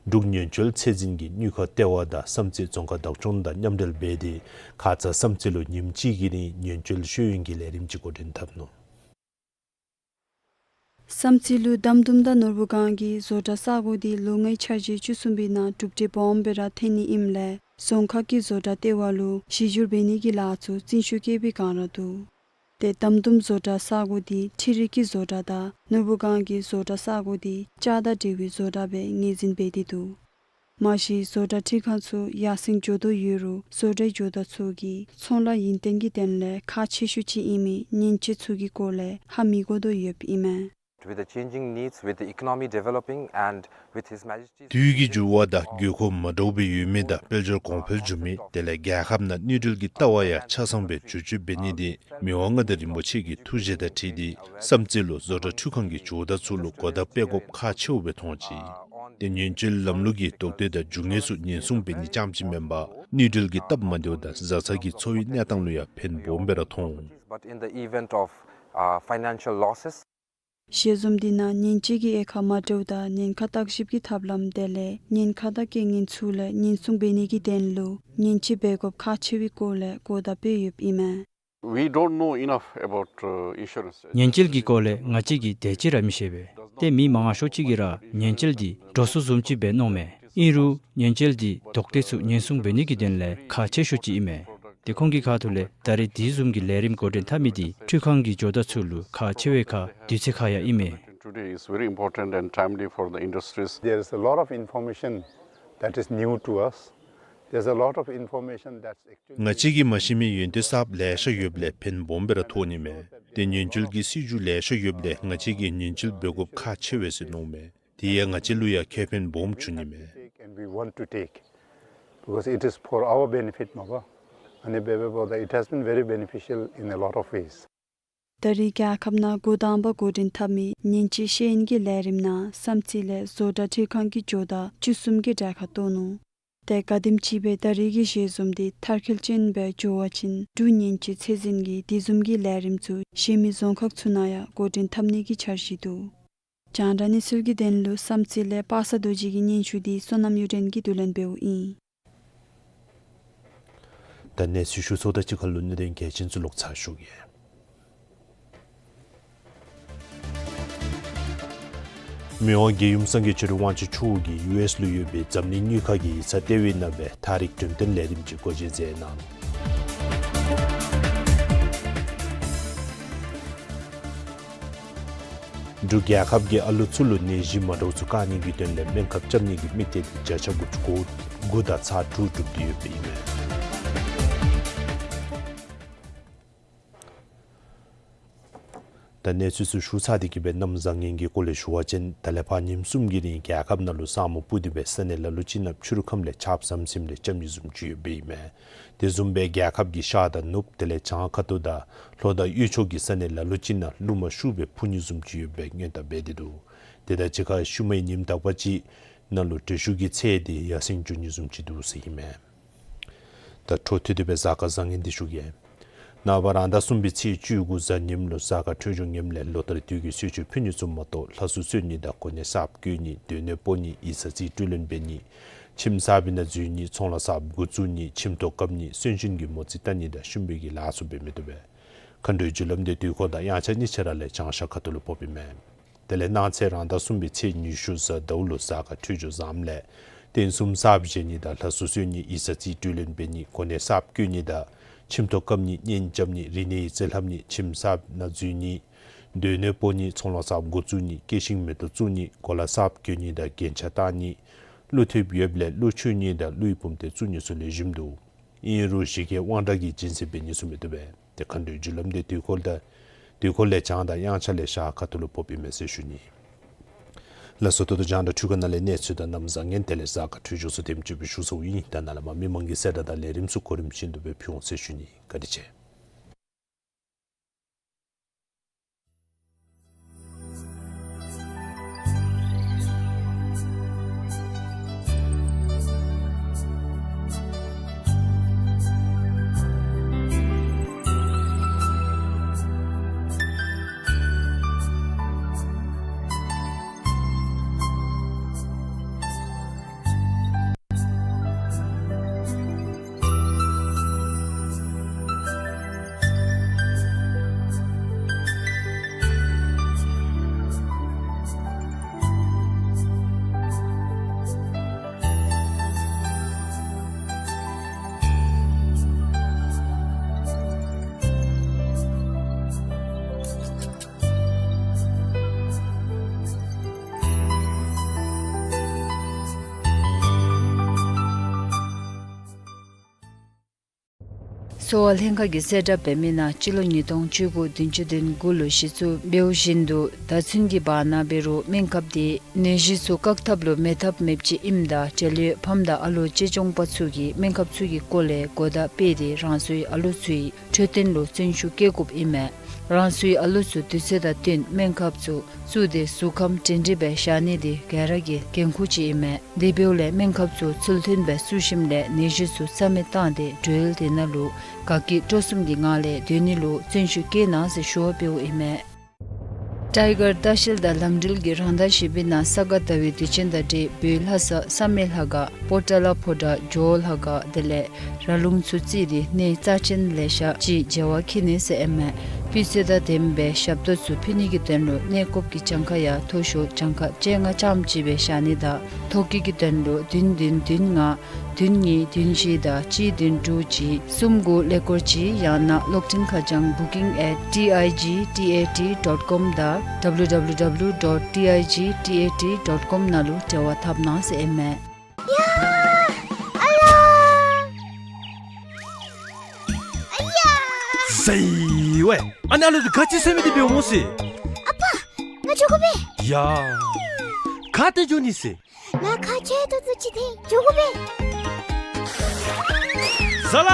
འབྲུག་ཉེན་བཅོལ་ཚད་འཛིན་གྱིས་དངུལ་ཁང་ལྟེ་བ་དང་བསམ་རྩེ་རྫོང་ཁག་བདག་སྐྱོང་དང་མཉམ་འབྲེལ་འབད་དེ་ཁ་ཙ་བསམ་རྩེ་ལུ་ཉིནམ་གཅིག་གི་རིང་ཉེན་བཅོལ་ཤེས་ཡོན་གྱི་ལས་རིམ་ཅིག་འགོ་འདྲེན་འཐབ་ནུག། བསམ་རྩེ་ལུ་དམ་དུམ་དང་ནོར་བུ་སྒང་གི་བཟོ་གྲྭ་ས་གོ་འདི་ལོ་ལྔའི་འཆར་གཞི་བཅུ་གསུམ་པའི་ནང་གྲུབ་འབྲས་སྦོམ་སྦེ་ར་ཐོན་ནི་ཨིནམ་ལས་རྫོང་ཁག་གི་བཟོ་གྲྭ་ལྟེ་བ་ལུ་གཞི་བསྒྱུར་འབད་ནི་གི་ལཱ་ཚུ་རྩིང་ཤོག་བཀལ་བའི་བསྒང་ར་འདུག། ཏེ་དམ་དུམ་བཟོ་གྲྭ་ས་གོ་འདི་འཕྲུལ་རིག་གི་བཟོ་གྲྭ་དང་ནོར་བུ་སྒང་གི་བཟོ་གྲྭ་ས་གོ་འདི་ལྕགས་དང་འབྲེལ་བའི་བཟོ་གྲྭ་སྦེ་ངོས་འཛིན་འབད་དེ་འདུག། མ་གཞི་བཟོ་གྲྭ་འཕྲུལ་ཁང་ཚུ་ཡར་སེང་འགྱོ་དོ་ཡོད་རུང་བཟོ་གྲྭའི་ཇོ་བདག་ཚུ་གིས་ཚོང་ལཱ་ཡུན་བརྟན་གྱི་དོན་ལས་ཁག་ཆེ་ཤོས་ཅིག་ཨིན་མི་ཉེན་བཅོལ་ཚུ་གི་སྐོར་ལས་ཧ་མི་གོ་དོ་ཡོདཔ་ཨིན་མས། With the changing needs, with the economy developing and with His Majesty's དུས་ཀྱི་འགྱུར་བ་དང་དགོས་མཁོ་མ་འདྲཝ་སྦེ་ཡོད་མི་དང་དཔལ་འབྱོར་གོང་འཕེལ་འགྱོ་མི་དེ་ལས་རྒྱལ་ཁབ་ནང་དངུལ་འབྲེལ་གྱི་ལྟ་བ་ཡང་ཆ་ཚང་སྦེ་བསྒྱུར་བཅོས་འབད་ནི་འདི་མི་དབང་མངའ་བདག་རིན་པོ་ཆེ་གི་ཐུགས་བཞེད་དང་འཁྲིལ་ཏེ་བསམ་རྩེ་ལུ་བཟོ་གྲྭ་འཕྲུལ་ཁང་གི་ཇོ་བདག་ཚུ་ལུ་གོ་བརྡ་སྤེལ་དགོཔ་ཁག་ཆེཝ་སྦེ་མཐོང་ཅི། ཏེ་ཉེན་བཅོལ་ལམ་ལུགས་ཀྱིས་དོགས་གཏད་དང་རྒྱུ་དངོས་ཚུ་ཉེན་སྲུང་འབད་ནི་རྐྱངམ་ཅིག་མེན་པར་དངུལ་འབྲེལ་གྱི་སྟབས་མ་བདེཝ་དང་བཟའ་ཚང་གི་འཚོ་བའི་གནས་སྟངས་ལུ་ཡང་ཕན་སྦོམ་སྦེ་ར་མཐོང་། But in the event of, uh, financial losses, ཞལ་འཛོམས་འདི་ནང་ཉེན་བཅོལ་གྱི་དབྱེ་ཁག་མ་འདྲཝ་དང་ཉེན་ཁ་བརྟག་ཞིབ་ཀྱི་ཐབས་ལམ་དེ་ལས་ཉེན་ཁ་དང་རྐྱེན་ངན་ཚུ་ལས་ཉེན་སྲུང་འབད་ནི་གི་དོན་ལུ་ཉེན་བཅོལ་འབད་དགོཔ་ཁག་ཆེ་བའི་སྐོར་ལས་གོ་བརྡ་སྤེལ་ཡོདཔ་ཨིན་མས། We don't know enough about, uh, insurance. ཉེན་བཅོལ་གྱི་སྐོར་ལས་ང་བཅས་ཀྱིས་དེ་ཅིག་ར་མི་ཤེས་པས། ཏེ་མི་མང་ཤོས་ཅིག་གིས་ར་ཉེན་བཅོལ་འདི་འདྲོག་སོ་བཟུམ་ཅིག་སྦེ་མནོཝ་མས། ཨིན་རུང་ཉེན་བཅོལ་འདི་དོགས་གཏད་ཚུ་ཉེན་སྲུང་འབད་ནི་གི་དོན་ལས་ཁག་ཆེ་ཤོས་ཅིག་ཨིན་མས། ཏེ་ཁོང་གི་ཁ་ཐུག་ལས་ད་རེས་དེ་བཟུམ་གྱི་ལས་རིམ་འགོ་འདྲེན་འཐབ་མི་འདི་འཕྲུལ་ཁང་གི་ཇོ་བདག་ཚུ་ལུ་ཁག་ཆེ་བའི་ཁར་དུས་ཚོད་ཁག་ཡང་ཨིན་མས། Today is very important and timely for the industries. There is a lot of information that is new to us. There's a lot of information that's actually ང་བཅས་ཀྱིས་མ་ཤེས་མི་ཡོན་ཏན་གསརཔ་ལེ་ཤ་ཡོདཔ་ལས་ཕན་སྦོམ་སྦེ་ར་ཐོགས་ནི་མས། ཏེ་ཉེན་བཅོལ་གྱི་སྲིད་བྱུས་ལེ་ཤ་ཡོདཔ་ལས་ང་བཅས་ཀྱིས་ཉེན་བཅོལ་འབད་དགོཔ་ཁག་ཆེ་བས་ཟེར་མནོཝ་མས། དེ་ཡང་ང་བཅས་ལུ་ཡང་ཁེ་ཕན་སྦོམ་འབྱུང་ནི་མས། And we want to take, because it is for our benefit, མ་པ། ཨ་ནི་སྦེ་འབདཝ་ད་it has been very beneficial in a lot of ways. ད་རེས་རྒྱལ་ཁབ་ནང་འགོ་དང་པ་འགོ་འདྲེན་འཐབ་མི་ཉེན་བཅོལ་ཤེས་ཡོན་གྱི་ལས་རིམ་ནང་བསམ་རྩེ་ལས་བཟོ་གྲྭ་འཕྲུལ་ཁང་གི་ཇོ་བདག་བཅུ་གསུམ་གྱིས་གྲལ་ཁར་གཏོགས་ནུག། ཏེ་ག་དེམ་ཅིག་སྦེ་ད་རེས་ཀྱི་ཞལ་འཛོམས་འདི་མཐར་འཁྱོལ་ཅན་སྦེ་འགྱོ་བ་ཅིན་འབྲུག་ཉེན་བཅོལ་ཚད་འཛིན་གྱིས་དེ་བཟུམ་གྱི་ལས་རིམ་ཚུ་གཞན་མི་རྫོང་ཁག་ཚུ་ནང་ཡང་འགོ་འདྲེན་འཐབ་ནི་གི་འཆར་གཞི་འདུག། རྒྱང་བསྒྲགས་གནས་ཚུལ་གྱི་དོན་ལུ་བསམ་རྩེ་ལས་པ་སངས་རྡོ་རྗེ་གི་སྙན་ཞུ་འདི་བསོད་ནམས་གཡུ་སྒྲོན་གྱིས་བསྡུ་ལེན་འབདཝ་ཨིན། ད་གནས་ཚུལ་ཞུ་ཚརཝ་དང་གཅིག་ཁར་ལུ་གནད་དོན་གལ་ཆེན་ཚུ་ལོག་ཚར་ཞུ་གེ། མི་དབང་རྒྱལ་ཡུམ་སངས་རྒྱས་ཆོས་སྒྲོན་དབང་ཕྱུག་མཆོག་གིས་ཡུ་ཨེསི་ལུ་ཡོད་པའི་འཛམ་གླིང་དངུལ་ཁང་གི་ཡིག་ཚང་ལྟེ་བའི་ནང་སྦེ་ཐག་རིང་འགྲེམས་སྟོན་ལས་རིམ་ཅིག་སྒོ་འབྱེད་མཛད་གནང་ནུག། འབྲུག་རྒྱལ་ཁབ་ཀྱིས་ཨ་ལོ་ཚུ་ལུ་ནད་གཞི་མ་འདྲཝ་ཚུ་བཀག་ནི་གི་དོན་ལས་སྨན་ཁབ་རྐྱབ་ནི་གི་དམིགས་གཏད་འདི་བརྒྱ་ཆ་དགུ་བཅུ་གོ་དགུ་དང་ཚག་དྲུག་གྲུབ་སྟེ་ཡོདཔ་ཨིན་མས། ད་གནས་ཚུལ་ཚུ་ཞུ་ཚར་ཏེ་གི་སྦེ་གནམ་བཟང་ངན་གྱི་སྐོར་ལས་ཞུ་བ་ཅིན་ད་ལས་ཕར་ཉིནམ་གསུམ་གྱི་རིང་རྒྱལ་ཁབ་ནང་ལུ་ས་སྨུག་སྤུབས་ཏེ་སྦེ་ས་གནས་ལ་ལུ་ཅིག་ནང་ཕྱི་རུ་ཁམས་ལས་ཆརཔ་ཟམ་ཟིམ་རེ་རྐྱབ་ནི་བཟུམ་ཅིག་ཡོདཔ་ཨིན་མས། དེ་བཟུམ་སྦེ་རྒྱལ་ཁབ་ཀྱི་ཤར་དང་ནུབ་དེ་ལས་བྱང་ཁ་ཐུག་དང་ལྷོ་དང་དབུས་ཕྱོགས་ཀྱི་ས་གནས་ལ་ལུ་ཅིག་ནང་རླུང་མ་ཤུགས་སྦེ་འཕུ་ནི་བཟུམ་ཅིག་ཡོདཔ་སྦེ་སྔོན་བརྡ་འབད་དེ་འདུག། དེ་དང་གཅིག་ཁར་ཤུལ་མའི་ཉིནམ་དག་པ་ཅིག་ནང་ལུ་དྲོད་ཤུགས་ཀྱི་ཚད་འདི་ཡར་སེང་འགྱོ་ནི་བཟུམ་ཅིག་འདུག་ཟེར་ཨིན་མས། ད་འཕྲོ་མཐུད་དེ་སྦེ་གཟའ་སྐར་བཟང་ངན་འདི་ཞུ་གེ། ནངས་པ་རང་ཟླ་གསུམ་པའི་ཚེས་བཅུ་དགུ་གཟའ་ཉིམ་ལུ་གཟའ་སྐར་འཕྲོད་སྦྱོར་ངནམ་ལས་ལོ་ལྟར་དུས་ཀྱི་གསོལ་མཆོད་ཕུལ་ནི་ཚུ་མ་གཏོགས་ལྷ་གསོལ་གསོལ་ནི་དང་གོ་གནས་གསརཔ་བསྐོ་ནི་སྡོད་གནས་སྤོ་ནི་ཡིག་ཚང་རྩིས་སྤྲོད་ལེན་འབད་ནི་ཁྱིམ་གསརཔ་ནང་འཛུལ་ནི་ཚོང་ལཱ་གསརཔ་འགོ་བཙུགས་ནི་ཁྱིམ་ཐོག་བཀབ་ནི་གསོན་གཤིན་གྱི་མོ་རྩིས་བལྟ་ནི་དང་ཤུམ་བུའི་གི་ལཱ་ཚུ་འབད་མི་བཏུབ་པས། མཁའ་འགྲོའི་རྒྱུ་ལམ་འདི་དུས་འཁོར་དང་དབྱངས་འཆར་གཉིས་ཆ་ར་ལས་བྱང་ཤར་ཁ་ཐུག་ལུ་ཕོགཔ་ཨིན་མས། དེ་ལས་གནངས་ཚེ་རང་ཟླ་གསུམ་པའི་ཚེས་ཉི་ཤུ་གཟའ་ཟླཝ་ལུ་གཟའ་སྐར་འཕྲོད་སྦྱོར་བཟངམ་ལས་རྟེན་གསུམ་གསརཔ་བཞེངས་ནི་དང་ལྷ་གསོལ་གསོལ་ནི་ཡིག་ཚང་རྩིས་སྤྲོད་ལེན་འབད་ནི་གོ་གནས་གསརཔ་བསྐོ་ནི་དང་ཁྱིམ་ཐོག་བཀབ་ནི་གཉེན་རྐྱབ་ནི་རིག་གནས་ཡིག་རྩིས་ལྷབ་ནི་ཁྱིམ་གསརཔ་ནང་འཛུལ་ནི་སྡོད་གནས་སྤོ་ནི་ཚོང་ལཱ་གསརཔ་འགོ་བཙུགས་ནི་སྐྱེད་ཤིང་མེ་ཏོག་བཙུགས་ནི་གོ་ལ་གསརཔ་གྱོན་ནི་དང་རྒྱན་ཆ་བཏགས་ནི་ཀླུ་ཐེབས་ཡོདཔ་ལས་ཀླུ་མཆོད་ནི་དང་ཀླུའི་བུམ་སྡེ་བཙུགས་ནི་ཚུ་ལེགས་ཤོམ་འདུག། ཨིན་རུང་ཞི་རྒྱས་དབང་དྲག་གི་སྦྱིན་སྲེག་འབད་ནི་ཚུ་མི་བཏུབ་པས། ཏེ་མཁའ་འགྲོའི་རྒྱུ་ལམ་འདི་དུས་འཁོར་དང་དུས་འཁོར་ལས་བྱང་དང་དབྱངས་འཆར་ལས་ཤར་ཁ་ཐུག་ལུ་ཕོགཔ་ཨིན་མས་ཟེར་ཞུ་ནི། ལགས་སོ། ད་ལྟོ་རྒྱང་བསྒྲགས་འཕྲུལ་ཁང་ནང་ལས་གནས་ཚུལ་དང་གནམ་བཟང་ངན་དེ་ལས་གཟའ་སྐར་འཕྲོད་སྦྱོར་ཚུ་དེམ་ཅིག་སྦེ་ཞུ་ཚརཝ་ཨིན། ད་ནཱ་ལས་མར་མི་མང་གི་གསལ་བསྒྲགས་དང་ལས་རིམ་ཚུ་གོ་རིམ་བཞིན་དུ་སྦེ་ཕུལ་འོང་ཟེར་ཞུ་ནི། བཀའ་དྲིན་ཆེ། གསོ་བ་ལྷན་ཁག་གིས་གསལ་བསྒྲགས་འབད་མི་ནང་སྤྱི་ལོ་ཉིས་སྟོང་བཅུ་དགུ་བདུན་ཅུ་དོན་དགུ་ལུ་གཞི་བཙུགས་འབདཝ་བཞིན་དུ་ད་ཚུན་གྱི་བར་ན་འབད་རུང་སྨན་ཁབ་དེ་ནད་གཞི་ཚུ་བཀག་ཐབས་ལུ་མེད་ཐབས་མེདཔ་ཅིག་ཨིནམ་ད་འབྲེལ་ཡོད་ཕམ་དང་ཨ་ལོ་གཅེས་སྐྱོང་པ་ཚུ་གིས་སྨན་ཁབ་ཚུ་གི་སྐོར་ལས་གོ་བརྡ་སྤེལ་ཏེ་རང་སོའི་ཨ་ལོ་ཚུའི་འཕྲོད་བསྟེན་ལུ་བརྩོན་ཤུགས་བསྐྱེད་དགོཔ་ཨིན་མས། རང་སོའི་ཨ་ལོ་ཚུ་དུས་ཚོད་དང་བསྟུན་སྨན་ཁབ་ཚུ་བཙུགས་ཏེ་གཟུགས་ཁམས་སྒྲིང་སྒྲིང་སྦེ་བཞག་ནི་དེ་ག་ར་གི་འགན་ཁུར་ཅིག་ཨིན་མས། དེ་འབདཝ་ལས་སྨན་ཁབ་ཚུ་ཚུལ་མཐུན་སྦེ་བཙུགས་ཞིནམ་ལས་ནད་གཞི་ཚུ་རྩ་མེད་བཏང་སྟེ་འགྲུལ་དེ་ནང་ལུ་དགའ་སྐྱིད་སྤྲོ་གསུམ་གྱི་ངང་ལས་སྡོད་ནི་ལུ་བརྩོན་ཤུགས་བསྐྱེད་གནང་ཟེར་ཞུ་བ་འབདཝ་ཨིན་མས། ཊའི་གར་ལྟ་བཤལ་དང་ལམ་འགྲུལ་གྱི་རང་བདག་གཞན་ཕན་ནང་ས་ག་ཟླ་བའི་དུས་ཆེན་དང་འབྲེལ་བོད་ལྷ་ས་བསམ་ཡས་ལྷ་ཁང་པོ་ཏ་ལ་ཕོ་བྲང་ཇོ་བོ་ལྷ་ཁང་དེ་ལས་ར་ལུང་ཚུ་བརྩིས་ཏེ་གནས་རྩ་ཆེན་ལེ་ཤ་ཅིག་མཇལ་བར་འཁྱིད་ནི་ཟེར་ཨིན་མས། སྤུས་ཚད་དང་ལྡནམ་སྦེ་ཞབས་ཏོག་ཚུ་ཕུལ་ནི་གི་དོན་ལུ་གནས་སྐབས་ཀྱི་གྱངས་ཁ་ཡང་མཐོ་ཤོས་གྱངས་ཁ་བཅོ་ལྔ་རྐྱངམ་ཅིག་སྦེ་བཞག་ནི་དང་ཐོ་བཀོད་ཀྱི་དོན་ལུ་བདུན་བདུན་བདུན་ལྔ་བདུན་གཉིས་བདུན་བཞི་དང་གཅིག་བདུན་དྲུག་གཅིག་གསུམ་དགུ་ཀླད་ཀོར་གཅིག་ཡང་ན་གློག་འཕྲིན་ཁ་བྱང་booking at T I G T A T dot com དང་W W W dot T I G T A T dot com ནང་ལུ་འབྲེལ་བ་འཐབ་གནང་ཟེར་ཨིན་མས། ཡ། ཨ་ལོ། ཨ་ཡ། ཟེར་ཝའི། ཨ་ནི་ཨ་ལོ་འདི་ག་ཅི་ཟེར་མི་འདི་འབདཝ་སྨོ་ཟེར། ཨ་པ། ང་འགྱོ་དགོ་པས། ཡ། ག་ཏེ་འགྱོ་ནི་ཟེར། ང་ཁ་ཆེ་ཏོག་ཏོ་ཅིག་འཐེན་འགྱོ་དགོ་པས། ཟ་ལ།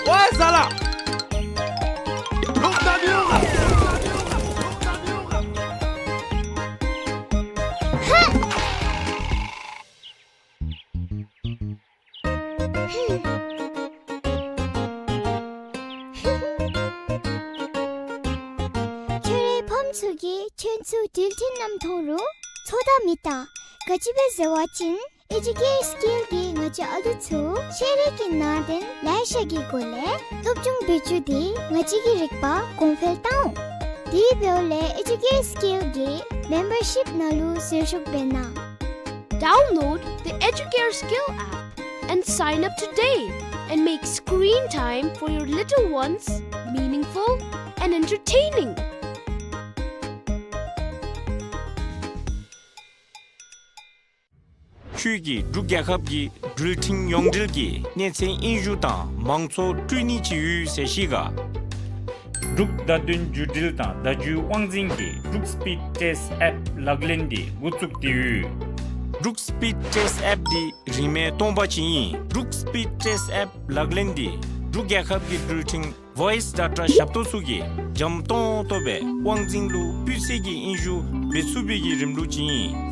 ཨོའི་ཟ་ལ། ཁྱོད་རའི་ཕམ་ཚུ་གིས་ཁྱོད་ཚུ་འགྲུལ་འཕྲིན་ནང་མཐོང་རུང་ཚོར་དོ་མེད་ད། ག་ཅི་སྦེ་ཟེར་བ་ཅིན་ཨེ་ཇུ་ཀེར་སི་ཀིལ་གྱིས་ང་བཅས་ཨ་ལུ་ཚུ་ཤེས་རིག་གི་ནང་དོན་ལེ་ཤ་གི་སྒོ་ལས་སློབ་སྦྱོང་འབད་བཅུག་སྟེ་ང་བཅས་ཀྱི་རིག་པ་གོང་འཕེལ་བཏང་འོང་། དེ་འབདཝ་ལས་ཨེ་ཇུ་ཀེར་སི་ཀིལ་གྱི་མེམ་བར་ཤིཔ་ནང་ལུ་འཛུལ་ཞུགས་འབད་གནང་། Download the Educare Skill app and sign up today and make screen time for your little ones meaningful and entertaining. ཁྱོད་ཀྱིས་འབྲུག་རྒྱལ་ཁབ་ཀྱི་འགྲུལ་འཕྲིན་ཡོངས་འབྲེལ་གྱི་གནས་ཚད་དབྱིན་ཞུ་དང་མང་གཙོ་བསྐྲུན་ནི་ཅིག་ཡོད་ཟེར་ཤེས་ག། འབྲུག་བརྡ་དོན་བརྒྱུད་འབྲེལ་དང་བརྡ་བརྒྱུད་དབང་འཛིན་གྱིས་འབྲུག་སི་པིཌ་ཊེསི་ཨེཔ་ལག་ལེན་འདི་འགོ་བཙུགས་ཏེ་ཡོད། འབྲུག་སི་པིཌ་ཊེསི་ཨེཔ་འདི་རིན་མེད་སྟོང་པ་ཅིག་ཨིན། འབྲུག་སི་པིཌ་ཊེསི་ཨེཔ་ལག་ལེན་འདི་འབྲུག་རྒྱལ་ཁབ་ཀྱི་འགྲུལ་འཕྲིན་ཝོའིསི་ཌེ་ཊ་ཞབས་ཏོག་ཚུ་གིས་འཇམ་ཏོང་ཏོ་སྦེ་དབང་འཛིན་ལུ་སྤུས་ཚད་ཀྱི་དབྱིན་ཞུ་འབད་ཚུགས་པའི་གི་རིམ་ལུགས་ཅིག་ཨིན།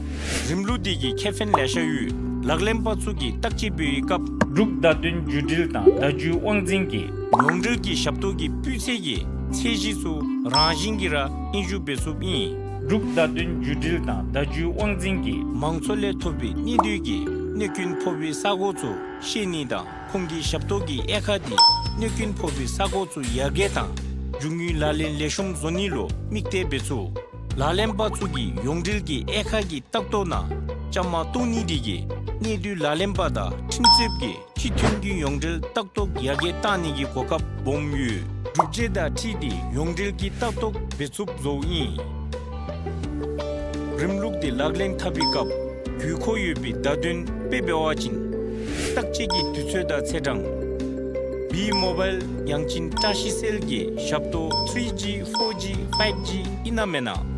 རིམ་ལུགས་འདི་གི་ཁེ་ཕན་ལེ་ཤ་ཡོད། ལག་ལེན་པ་ཚུ་གིས་བརྟག་དཔྱད་འབད་བའི་སྐབས་འབྲུག་བརྡ་དོན་བརྒྱུད་འབྲེལ་དང་བརྡ་བརྒྱུད་དབང་འཛིན་གྱི་ཡོངས་འབྲེལ་གྱི་ཞབས་ཏོག་གི་སྤུས་ཚད་ཀྱི་ཚད་གཞི་ཚུ་རང་བཞིན་གྱིས་ར་དབྱིན་ཞུ་འབད་ཚུགསཔ་ཨིན། འབྲུག་བརྡ་དོན་བརྒྱུད་འབྲེལ་དང་བརྡ་བརྒྱུད་དབང་འཛིན་གྱིས་མང་ཚོགས་ལས་ཐོབ་པའི་གནད་སྡུད་ཀྱི་གནོད་སྐྱོན་ཕོག་པའི་ས་གོ་ཚུ་ཤེས་ནི་དང་ཁོང་གི་ཞབས་ཏོག་གི་དབྱེ་ཁག་འདི་གནོད་སྐྱོན་ཕོག་པའི་ས་གོ་ཚུ་ཡར་རྒྱས་དང་རྒྱུ་དངོས་ལག་ལེན་ལེགས་ཤོམ་བཟོ་ནི་ལུ་དམིགས་གཏད་འབད་ཚུགས། ལག་ལེན་པ་ཚུ་གིས་ཡོངས་འབྲེལ་གྱི་དབྱེ་ཁག་གི་ལྟ་རྟོག་ནང་བཅའ་མར་གཏོགས་ནི་དེ་གིས་གནས་སྡུད་ལག་ལེན་པ་དང་ཁྲིམས་རྩོདཔ་གི་སྤྱི་མཐུན་གྱི་ཡོངས་འབྲེལ་ལྟ་རྟོག་ཡར་རྒྱས་གཏང་ནི་གི་གོ་སྐབས་སྦོམ་ཡོད། གྲུབ་འབྲས་དང་འཁྲིལ་ཏེ་ཡོངས་འབྲེལ་གྱི་ལྟ་རྟོག་འབད་ཚུགསཔ་བཟོཝ་ཨིན། རིམ་ལུགས་འདི་ལག་ལེན་འཐབ་པའི་སྐབས་དགོས་མཁོ་ཡོད་པའི་བརྡ་དོན་དཔེ་འབད་བ་ཅིན་བརྟག་དཔྱད་ཀྱི་དུས་ཚོད་དང་ཚེས་གྲངས། བི་མོ་བཱའིལ་ཡང་ཅིན་བཀྲ་ཤིས་སེལ་གྱི་ཞབས་ཏོག་ཐི་རི་ཇི་ཕོར་ཇི་ཕའིབ་ཇི་ཨིན་ན་མེན་ན།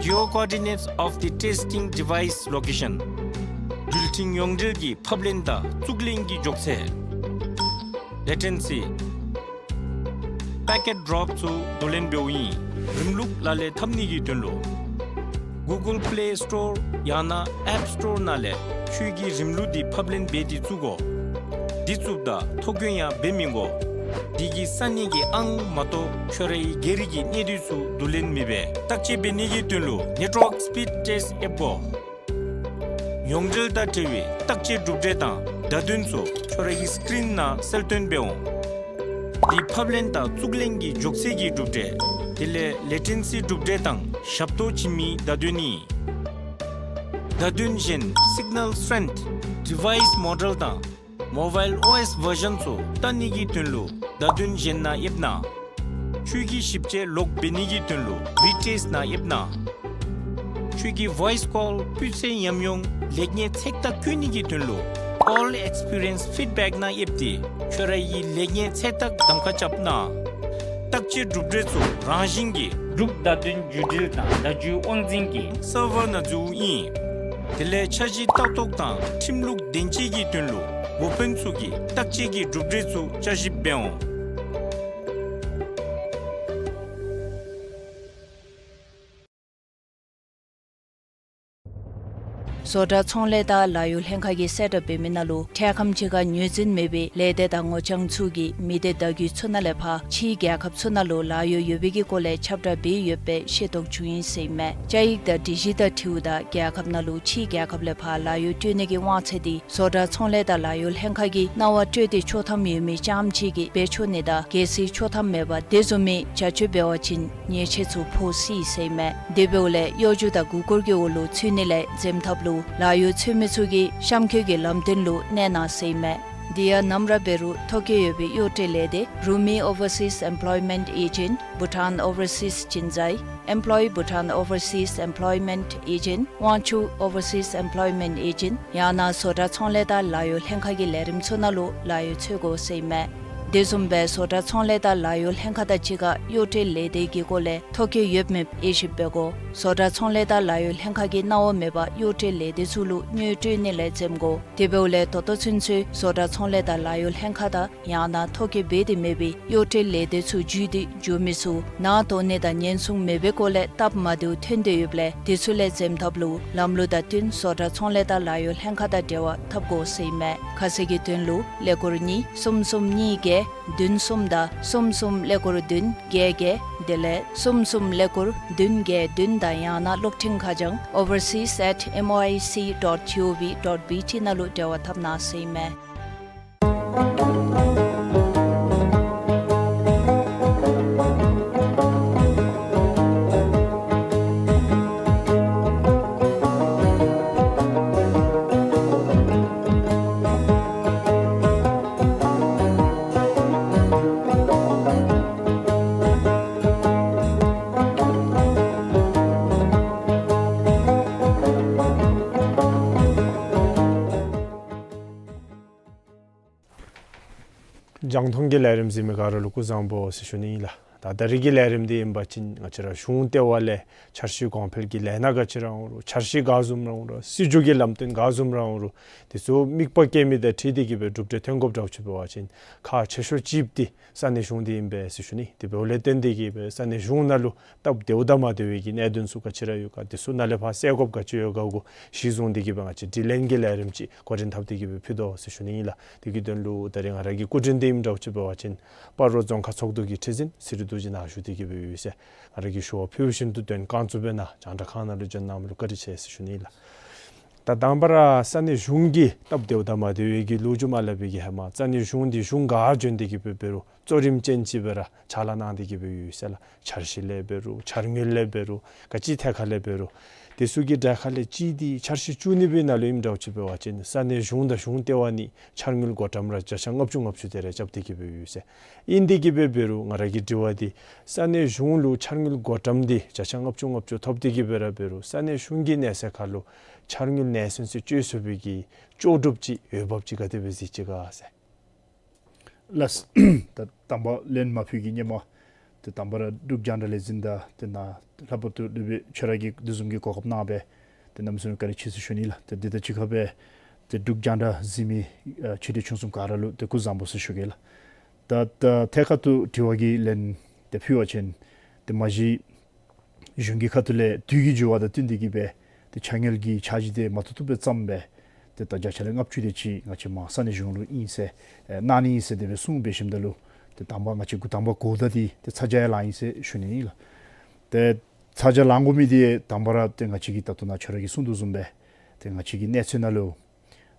Geo coordinates of the testing device location. འགྲུལ་འཕྲིན་ཡོངས་འབྲེལ་གྱི་ཕབ་ལེན་དང་བཙུགས་ལེན་གྱི་མགྱོགས་ཚད། ལེ་ཊེན་སི། པེ་ཀེཊ་ཌོརོབ་ཚུ་བསྡུ་ལེན་འབདཝ་ཨིན། རིམ་ལུགས་ལག་ལེན་འཐབ་ནི་གི་དོན་ལུ་གུ་གཱལ་པེ་ལེ་སི་ཊོར་ཡང་ན་ཨེཔ་སི་ཊོར་ནང་ལས་ཁྱོད་ཀྱིས་རིམ་ལུགས་འདི་ཕབ་ལེན་འབད་དེ་བཙུགས་དགོ། འདི་བཙུགསཔ་ད་ཐོ་བཀོད་ཡང་འབད་མི་དགོ། འདི་གིས་ས་གནས་ཀྱི་ཨང་མ་གཏོགས་ཁྱོད་རའི་སྒེར་གྱི་གནས་སྡུད་ཚུ་བསྡུ་ལེན་མི་འབད། བརྟག་དཔྱད་འབད་ནི་གི་དོན་ལུ་ནེཊ་ཝརཀ་སི་པིཌ་ཊེསཊ་ཨེབ་དགོ། ཡོངས་འབྲེལ་དང་འབྲེལ་བའི་བརྟག་དཔྱད་གྲུབ་འབྲས་དང་བརྡ་དོན་ཚུ་ཁྱོད་རའི་སི་ཀི་རིན་ནང་གསལ་སྟོན་འབད་འོང་། འདི་ཕབ་ལེན་དང་བཙུགས་ལེན་གྱི་མགྱོགས་ཚད་ཀྱི་གྲུབ་འབྲས། དེ་ལས་ལེ་ཊེན་སི་གྲུབ་འབྲས་དང་ཞབས་ཏོག་བྱིན་མིའི་བརྡ་དོན་ཨིན། བརྡ་དོན་གཞན་སིག་ནཱལ་སི་ཊེན་ཐི་ཌི་ཝའིསི་མོ་ཌེལ་དང་མོ་བཱའིལ་ཨོ་ཨེསི་བར་ཞཱན་ཚུ་བལྟ་ནི་གི་དོན་ལུ་བརྡ་དོན་གཞན་ནང་ཨེབ་གནང་། ཁྱོད་ཀྱིས་ཞིབ་དཔྱད་ལོག་འབད་ནི་གི་དོན་ལུ་བི་ཊེསཊ་ནང་ཨེབ་གནང་། ཁྱོད་ཀྱི་ཝའིསི་ཀོལ་སྤུས་ཚད་ཉམས་མྱོང་ལེགས་ཉེས་ཚད་བརྟག་བཀོད་ནི་གི་དོན་ལུ་ཀོལ་ཨེགསི་པི་རི་ཡེནསི་ཕིཌ་བེཀ་ནང་ཨེབ་སྟེ་ཁྱོད་རའི་ལེགས་ཉེས་ཚད་བརྟག་གདམ་ཁ་རྐྱབ་གནང་། བརྟག་དཔྱད་གྲུབ་འབྲས་ཚུ་རང་བཞིན་གྱིས་འབྲུག་བརྡ་དོན་བརྒྱུད་འབྲེལ་དང་བརྡ་བརྒྱུད་དབང་འཛིན་གྱི་སར་ཝར་ནང་འཛུལཝ་ཨིན། དེ་ལས་འཆར་གཞི་ལྟ་རྟོག་དང་ཁྲིམས་ལུགས་བདེན་དཔྱད་ཀྱི་དོན་ལུ་འགོ་དཔོན་ཚུ་གིས་བརྟག་དཔྱད་ཀྱི་གྲུབ་འབྲས་ཚུ་བསྐྱར་ཞིབ་འབད་འོང་། བཟོ་གྲྭ་ཚོང་ལས་དང་ལཱ་གཡོག་ལྷན་ཁག་གིས་གསལ་བསྒྲགས་འབད་མི་ནང་ལུ་འཕྲལ་ཁམས་ཅིག་ཁར་ངོས་འཛིན་མེད་པའི་ལས་སྡེ་དང་ངོ་རྐྱང་ཚུ་གིས་མི་སྡེ་བརྡ་བརྒྱུད་ཚུ་ནང་ལས་ཕར་ཕྱིའི་རྒྱལ་ཁབ་ཚུ་ནང་ལུ་ལཱ་གཡོག་ཡོད་པའི་གི་སྐོར་ལས་ཁྱབ་བསྒྲགས་འབད་ཡོད་པའི་ཤེས་རྟོགས་བྱུང་ཡི་ཟེར་ཨིན་མས། བཅའ་ཡིག་དང་སྒྲིག་གཞི་དང་འཁྲིལཝ་ད་རྒྱལ་ཁབ་ནང་ལུ་ཕྱིའི་རྒྱལ་ཁབ་ལས་ཕར་ལཱ་གཡོག་སྤྲོད་ནི་གི་དབང་ཚད་འདི་བཟོ་གྲྭ་ཚོང་ལས་དང་ལཱ་གཡོག་ལྷན་ཁག་གིས་གནང་བ་སྤྲོད་དེ་ཆོག་ཐམ་ཡོད་མི་རྐྱངམ་ཅིག་གིས་འབད་ཆོག་ནི་དང་གལ་སྲིད་ཆོག་ཐམ་མེད་པར་དེ་བཟུམ་མའི་བྱ་སྤྱོད་འབད་བ་ཅིན་ཉེས་ཆད་ཚུ་ཕོག་སྲིད་ཟེར་ཨིན་མས། དེ་འབདཝ་ལས་གཡོ་སྒྱུ་དང་མགུ་སྐོར་གྱི་འོག་ལུ་ཚུད་ནི་ལས་འཛེམ་ཐབས་ལུ་ལཱ་གཡོག་འཚོལ་མི་ཚུ་གིས་གཤམ་འཁོད་ཀྱི་ལམ་སྟོན་ལུ་གནས་གནང་ཟེར་ཨིན་མས། དེ་ཡང་ནམ་ར་འབད་རུང་ཐོ་བཀོད་ཡོད་པའི་གཡོག་སྤྲོད་ལས་སྡེ་རུ་མི་ཨོ་ཝར་སིས་ཨེམ་པོ་ལོའི་མེནཊ་ཨེ་ཇེནཊ་བྷུ་ཊཱན་ཨོ་ཝར་སིས་ཅིན་ཛའི་ཨེམ་པོ་ལོའི་བྷུ་ཊཱན་ཨོ་ཝར་སིས་ཨེམ་པོ་ལོའི་མེནཊ་ཨེ་ཇེནཊ་ཝང་ཆུ་ཨོ་ཝར་སིས་ཨེམ་པོ་ལོའི་མེནཊ་ཨེ་ཇེནཊ་ཡང་ན་བཟོ་གྲྭ་ཚོང་ལས་དང་ལཱ་གཡོག་ལྷན་ཁག་གི་ལས་རིམ་ཚུ་ནང་ལུ་ལཱ་གཡོག་འཚོལ་དགོ་ཟེར་ཨིན་མས། དེ་བཟུམ་སྦེ་བཟོ་གྲྭ་ཚོང་ལས་དང་ལཱ་གཡོག་ལྷན་ཁག་དང་གཅིག་ཁར་གཡོག་བྲལ་ལས་སྡེ་གི་སྐོར་ལས་ཐོ་བཀོད་ཡོདཔ་མེདཔ་དབྱེ་ཞིབ་འབད་དགོ། བཟོ་གྲྭ་ཚོང་ལས་དང་ལཱ་གཡོག་ལྷན་ཁག་གིས་གནང་བ་མེད་པར་གཡོག་བྲལ་ལས་སྡེ་ཚུ་ལུ་དངུལ་སྤྲོད་ནི་ལས་འཛེམ་དགོ། དེ་འབདཝ་ལས་ད་ལྟོ་ཚུན་ཚོད་བཟོ་གྲྭ་ཚོང་ལས་དང་ལཱ་གཡོག་ལྷན་ཁག་དང་ཡང་ན་ཐོ་བཀོད་འབད་དེ་མེད་པའི་གཡོག་བྲལ་ལས་སྡེ་ཚུ་བརྒྱུད་དེ་འགྱོ་མི་ཚུ་ནང་དོ་ནི་དང་ཉེན་སྲུང་མེད་པའི་སྐོར་ལས་སྟབས་མ་བདེཝ་ཐོན་ཏེ་ཡོདཔ་ལས་དེ་ཚུ་ལས་འཛེམ་ཐབས་ལུ་ལམ་ལུགས་དང་བསྟུན་བཟོ་གྲྭ་ཚོང་ལས་དང་ལཱ་གཡོག་ལྷན་ཁག་དང་འབྲེལ་བ་འཐབ་དགོ་ཟེར་ཨིན་མས། ཁ་གསལ་གྱི་དོན་ལུ་ཀླད་ཀོར་གཉིས་གསུམ་གསུམ་གཉིས་བརྒྱད་བདུན་གསུམ་དང་གསུམ་གསུམ་ཀླད་ཀོར་བདུན་བརྒྱད་བརྒྱད་དེ་ལས་གསུམ་གསུམ་ཀླད་ཀོར་བདུན་བརྒྱད་བདུན་དང་ཡང་ན་གློག་འཕྲིན་ཁ་བྱང་overseas at M O I C dot G O V dot B T ནང་ལུ་འབྲེལ་བ་འཐབ་གནང་ཟེར་ཨིན་མས། རྒྱང་མཐོང་གི་ལས་རིམ་གཟིགས་མི་ག་ར་ལུ་སྐུ་གཟུགས་བཟང་པོ་ཟེར་ཞུ་ནི་ཨིན་ལགས། ད་ད་རིས་ཀྱི་ལས་རིམ་འདི་ཨིན་པ་ཅིན་ང་བཅས་ར་གཞུང་ལྟེ་བ་ལས་འཆར་གཞི་གོང་འཕེལ་གྱི་ལས་སྣ་ག་ཅི་ར་འོང་རུང་འཆར་གཞི་ག་བཟུམ་ར་འོང་རུང་སྲིད་བྱུས་ཀྱི་ལམ་སྟོན་ག་བཟུམ་ར་འོང་རུང་དེ་ཚུ་དམིགས་པ་བསྐྱེད་མི་དང་འཁྲིལ་ཏེ་གི་སྦེ་གྲུབ་འབྲས་ཐོན་དགོཔ་འདྲཝ་ཅིག་འབད་བ་ཅིན་ཁག་ཆེ་ཤོས་ཅིག་འདི་ས་གནས་གཞུང་འདི་ཨིན་པས་ཟེར་ཞུ་ནི། དེ་འབདཝ་ལས་བརྟེན་ཏེ་གི་སྦེ་ས་གནས་གཞུང་ནང་ལུ་སྟབས་བདེཝ་དང་མ་བདེ་བའི་གི་གནད་དོན་ཚུ་ག་ཅི་ར་ཡོད་ག་དེ་ཚུ་ནཱ་ལས་ཕར་སེལ་དགོཔ་ག་ཅི་ཡོད་ག་གུ་གཞི་བཟུང་སྟེ་གི་སྦེ་ང་བཅས་དྲི་ལན་གྱི་ལས་རིམ་ཅིག་འགོ་འདྲེན་འཐབ་སྟེ་གི་སྦེ་ཕུལ་དོ་ཟེར་ཞུ་ནི་ཨིན་ལགས། དེ་གི་དོན་ལུ་ད་རིས་ང་ར་གི་སྐུ་མགྲོན་འདི་ཨིནམ་འདྲཝ་ཅིག་འབད་བ་ཅིན་སྤ་རོ་རྫོང་ཁག་ཚོགས་འདུ་གི་ཁྲི་འཛིན་ཚེ་རིང་རྡོ་རྗེ་ནཱ་བཞུགས་ཏེ་གི་སྦེ་ཡོད་ཟེར། ང་ར་གིས་ཞུ་བ་ཕུལཝ་བཞིན་དུ་དོན་བཀང་ཚུགསཔ་ཨིན་ན་རྒྱང་བསྒྲགས་ཁང་ནང་ལུ་འབྱོན་གནང་མི་ལུ་བཀའ་དྲིན་ཆེ་ཟེར་ཞུ་ནི་ཨིན་ལགས། ད་དང་པ་ར་ས་གནས་གཞུང་གི་སྟབས་བདེཝ་དང་མ་བདེ་བའི་གི་ལོ་རྒྱུས་མ་སླབ་པའི་གི་ཧེ་མ་ས་གནས་གཞུང་འདི་གཞུང་ག་བྱོན་ཏེ་གི་སྦེ་འབད་རུང་གཙོ་རིམ་ཅན་ཅིག་སྦེ་ར་ཕྱག་ལཱ་གནང་སྟེ་གི་སྦེ་ཡོད་ཟེར་ལགས། འཆར་གཞི་ལས་འབད་རུང་འཆར་དངུལ་ལས་འབད་རུང་ག་ཅི་ཐད་ཁར་ལས་འབད་རུང་དེ་ཚུ་གི་གྲས་ཁར་ལས་གཅིག་འདི་འཆར་གཞི་བཅུ་གཉིས་པའི་ནང་ལུ་ཨིནམ་འདྲཝ་ཅིག་འབད་བ་ཅིན་ས་གནས་གཞུང་དང་གཞུང་ལྟེ་བ་གཉིས་འཆར་དངུལ་བགོ་བཀྲམ་ར་བརྒྱ་ཆ་ལྔ་བཅུ་ལྔ་བཅུ་དེ་རེ་རྐྱབ་སྟེ་གི་སྦེ་ཡོད་ཟེར། ཨིན་ཏེ་གི་སྦེ་འབད་རུང་ང་ར་གི་དྲི་བ་འདི་ས་གནས་གཞུང་ལུ་འཆར་དངུལ་བགོ་བཀྲམ་འདི་བརྒྱ་ཆ་ལྔ་བཅུ་ལྔ་བཅུ་ཐོབ་སྟེ་གི་སྦེ་ར་འབད་རུང་ས་གནས་གཞུང་གི་གནས་ཚད་ཁར་ལུ་འཆར་དངུལ་གནས་ཚད་ཚུ་སྤྱོད་ཚུགས་པའི་གི་ལྕོགས་གྲུབ་ཅིག་འོས་འབབ་ཅིག་ག་དེ་སྦེ་གཟིགས་ཅི་ག་ཟེར། ལགས། ད་དང་པ་ལན་མ་ཕུལ་གྱི་སྔོན་མ་ཏེ་དང་པ་ར་འབྲུག་རྒྱང་བསྒྲགས་ལས་འཛིན་དང་ཏེ་ནཱ་ལྷག་པར་དུ་ལུ་སྦེ་ཁྱོད་ར་གིས་དེ་བཟུམ་གྱི་གོ་སྐབས་གནང་སྦེ་ཏེ་གནམ་མེད་ས་མེད་བཀའ་དྲིན་ཆེ་ཟེར་ཞུ་ནི་ལགས། ཏེ་དེ་དང་གཅིག་ཁར་སྦེ་ཏེ་འབྲུག་རྒྱང་བསྒྲགས་གཟིགས་མི་ཨ་ཆེ་འབྲིང་ཆུང་གསུམ་ག་ར་ལུ་ཏེ་སྐུ་གཟུགས་བཟང་པོ་ཟེར་ཞུ་གེ་ལགས། ད་ད་ཐད་ཀར་དུ་དྲི་བ་གི་ལན་ཏེ་ཕུལ་བ་ཅིན་ཏེ་མ་གཞི་གཞུང་གི་ཁ་ཐུག་ལས་དུས་ཀྱི་འགྱུར་བ་དང་བསྟུན་ཏེ་གི་སྦེ་ཏེ་འཆར་དངུལ་གྱི་འཆར་གཞི་དེ་མ་བཏུབ་བཏུབ་སྦེ་བརྩམས་སྦེ་ཏེ་ད་བརྒྱ་ཆ་ལས་ལྔ་བཅུ་དེ་ཅིག་ང་བཅས་མར་ས་གནས་གཞུང་ལུ་ཨིན་ཟེར་ཨེ་གནང་ནི་ཨིན་ཟེར་དེ་སྦེ་གསུངས་འབད་ཞིནམ་ད་ལུ་ཏེ་དང་པ་ང་བཅས་འགོ་དང་པ་འགོ་བདག་འདི་ཏེ་ཚ་གྱང་ཡང་ལང་ཡི་ཟེར་ཞུ་ནི་ཨིན་ལགས། ཏེ་ཚ་གྱང་ལང་དགོ་མི་འདི་དང་པ་ར་ཏེ་ང་བཅས་ཀྱིས་ད་ལྟོ་ནཱ་ཁྱོད་ར་གིས་གསུངས་དོ་བཟུམ་སྦེ་ཏེ་ང་བཅས་ཀྱི་གནས་ཚད་ནང་ལུ་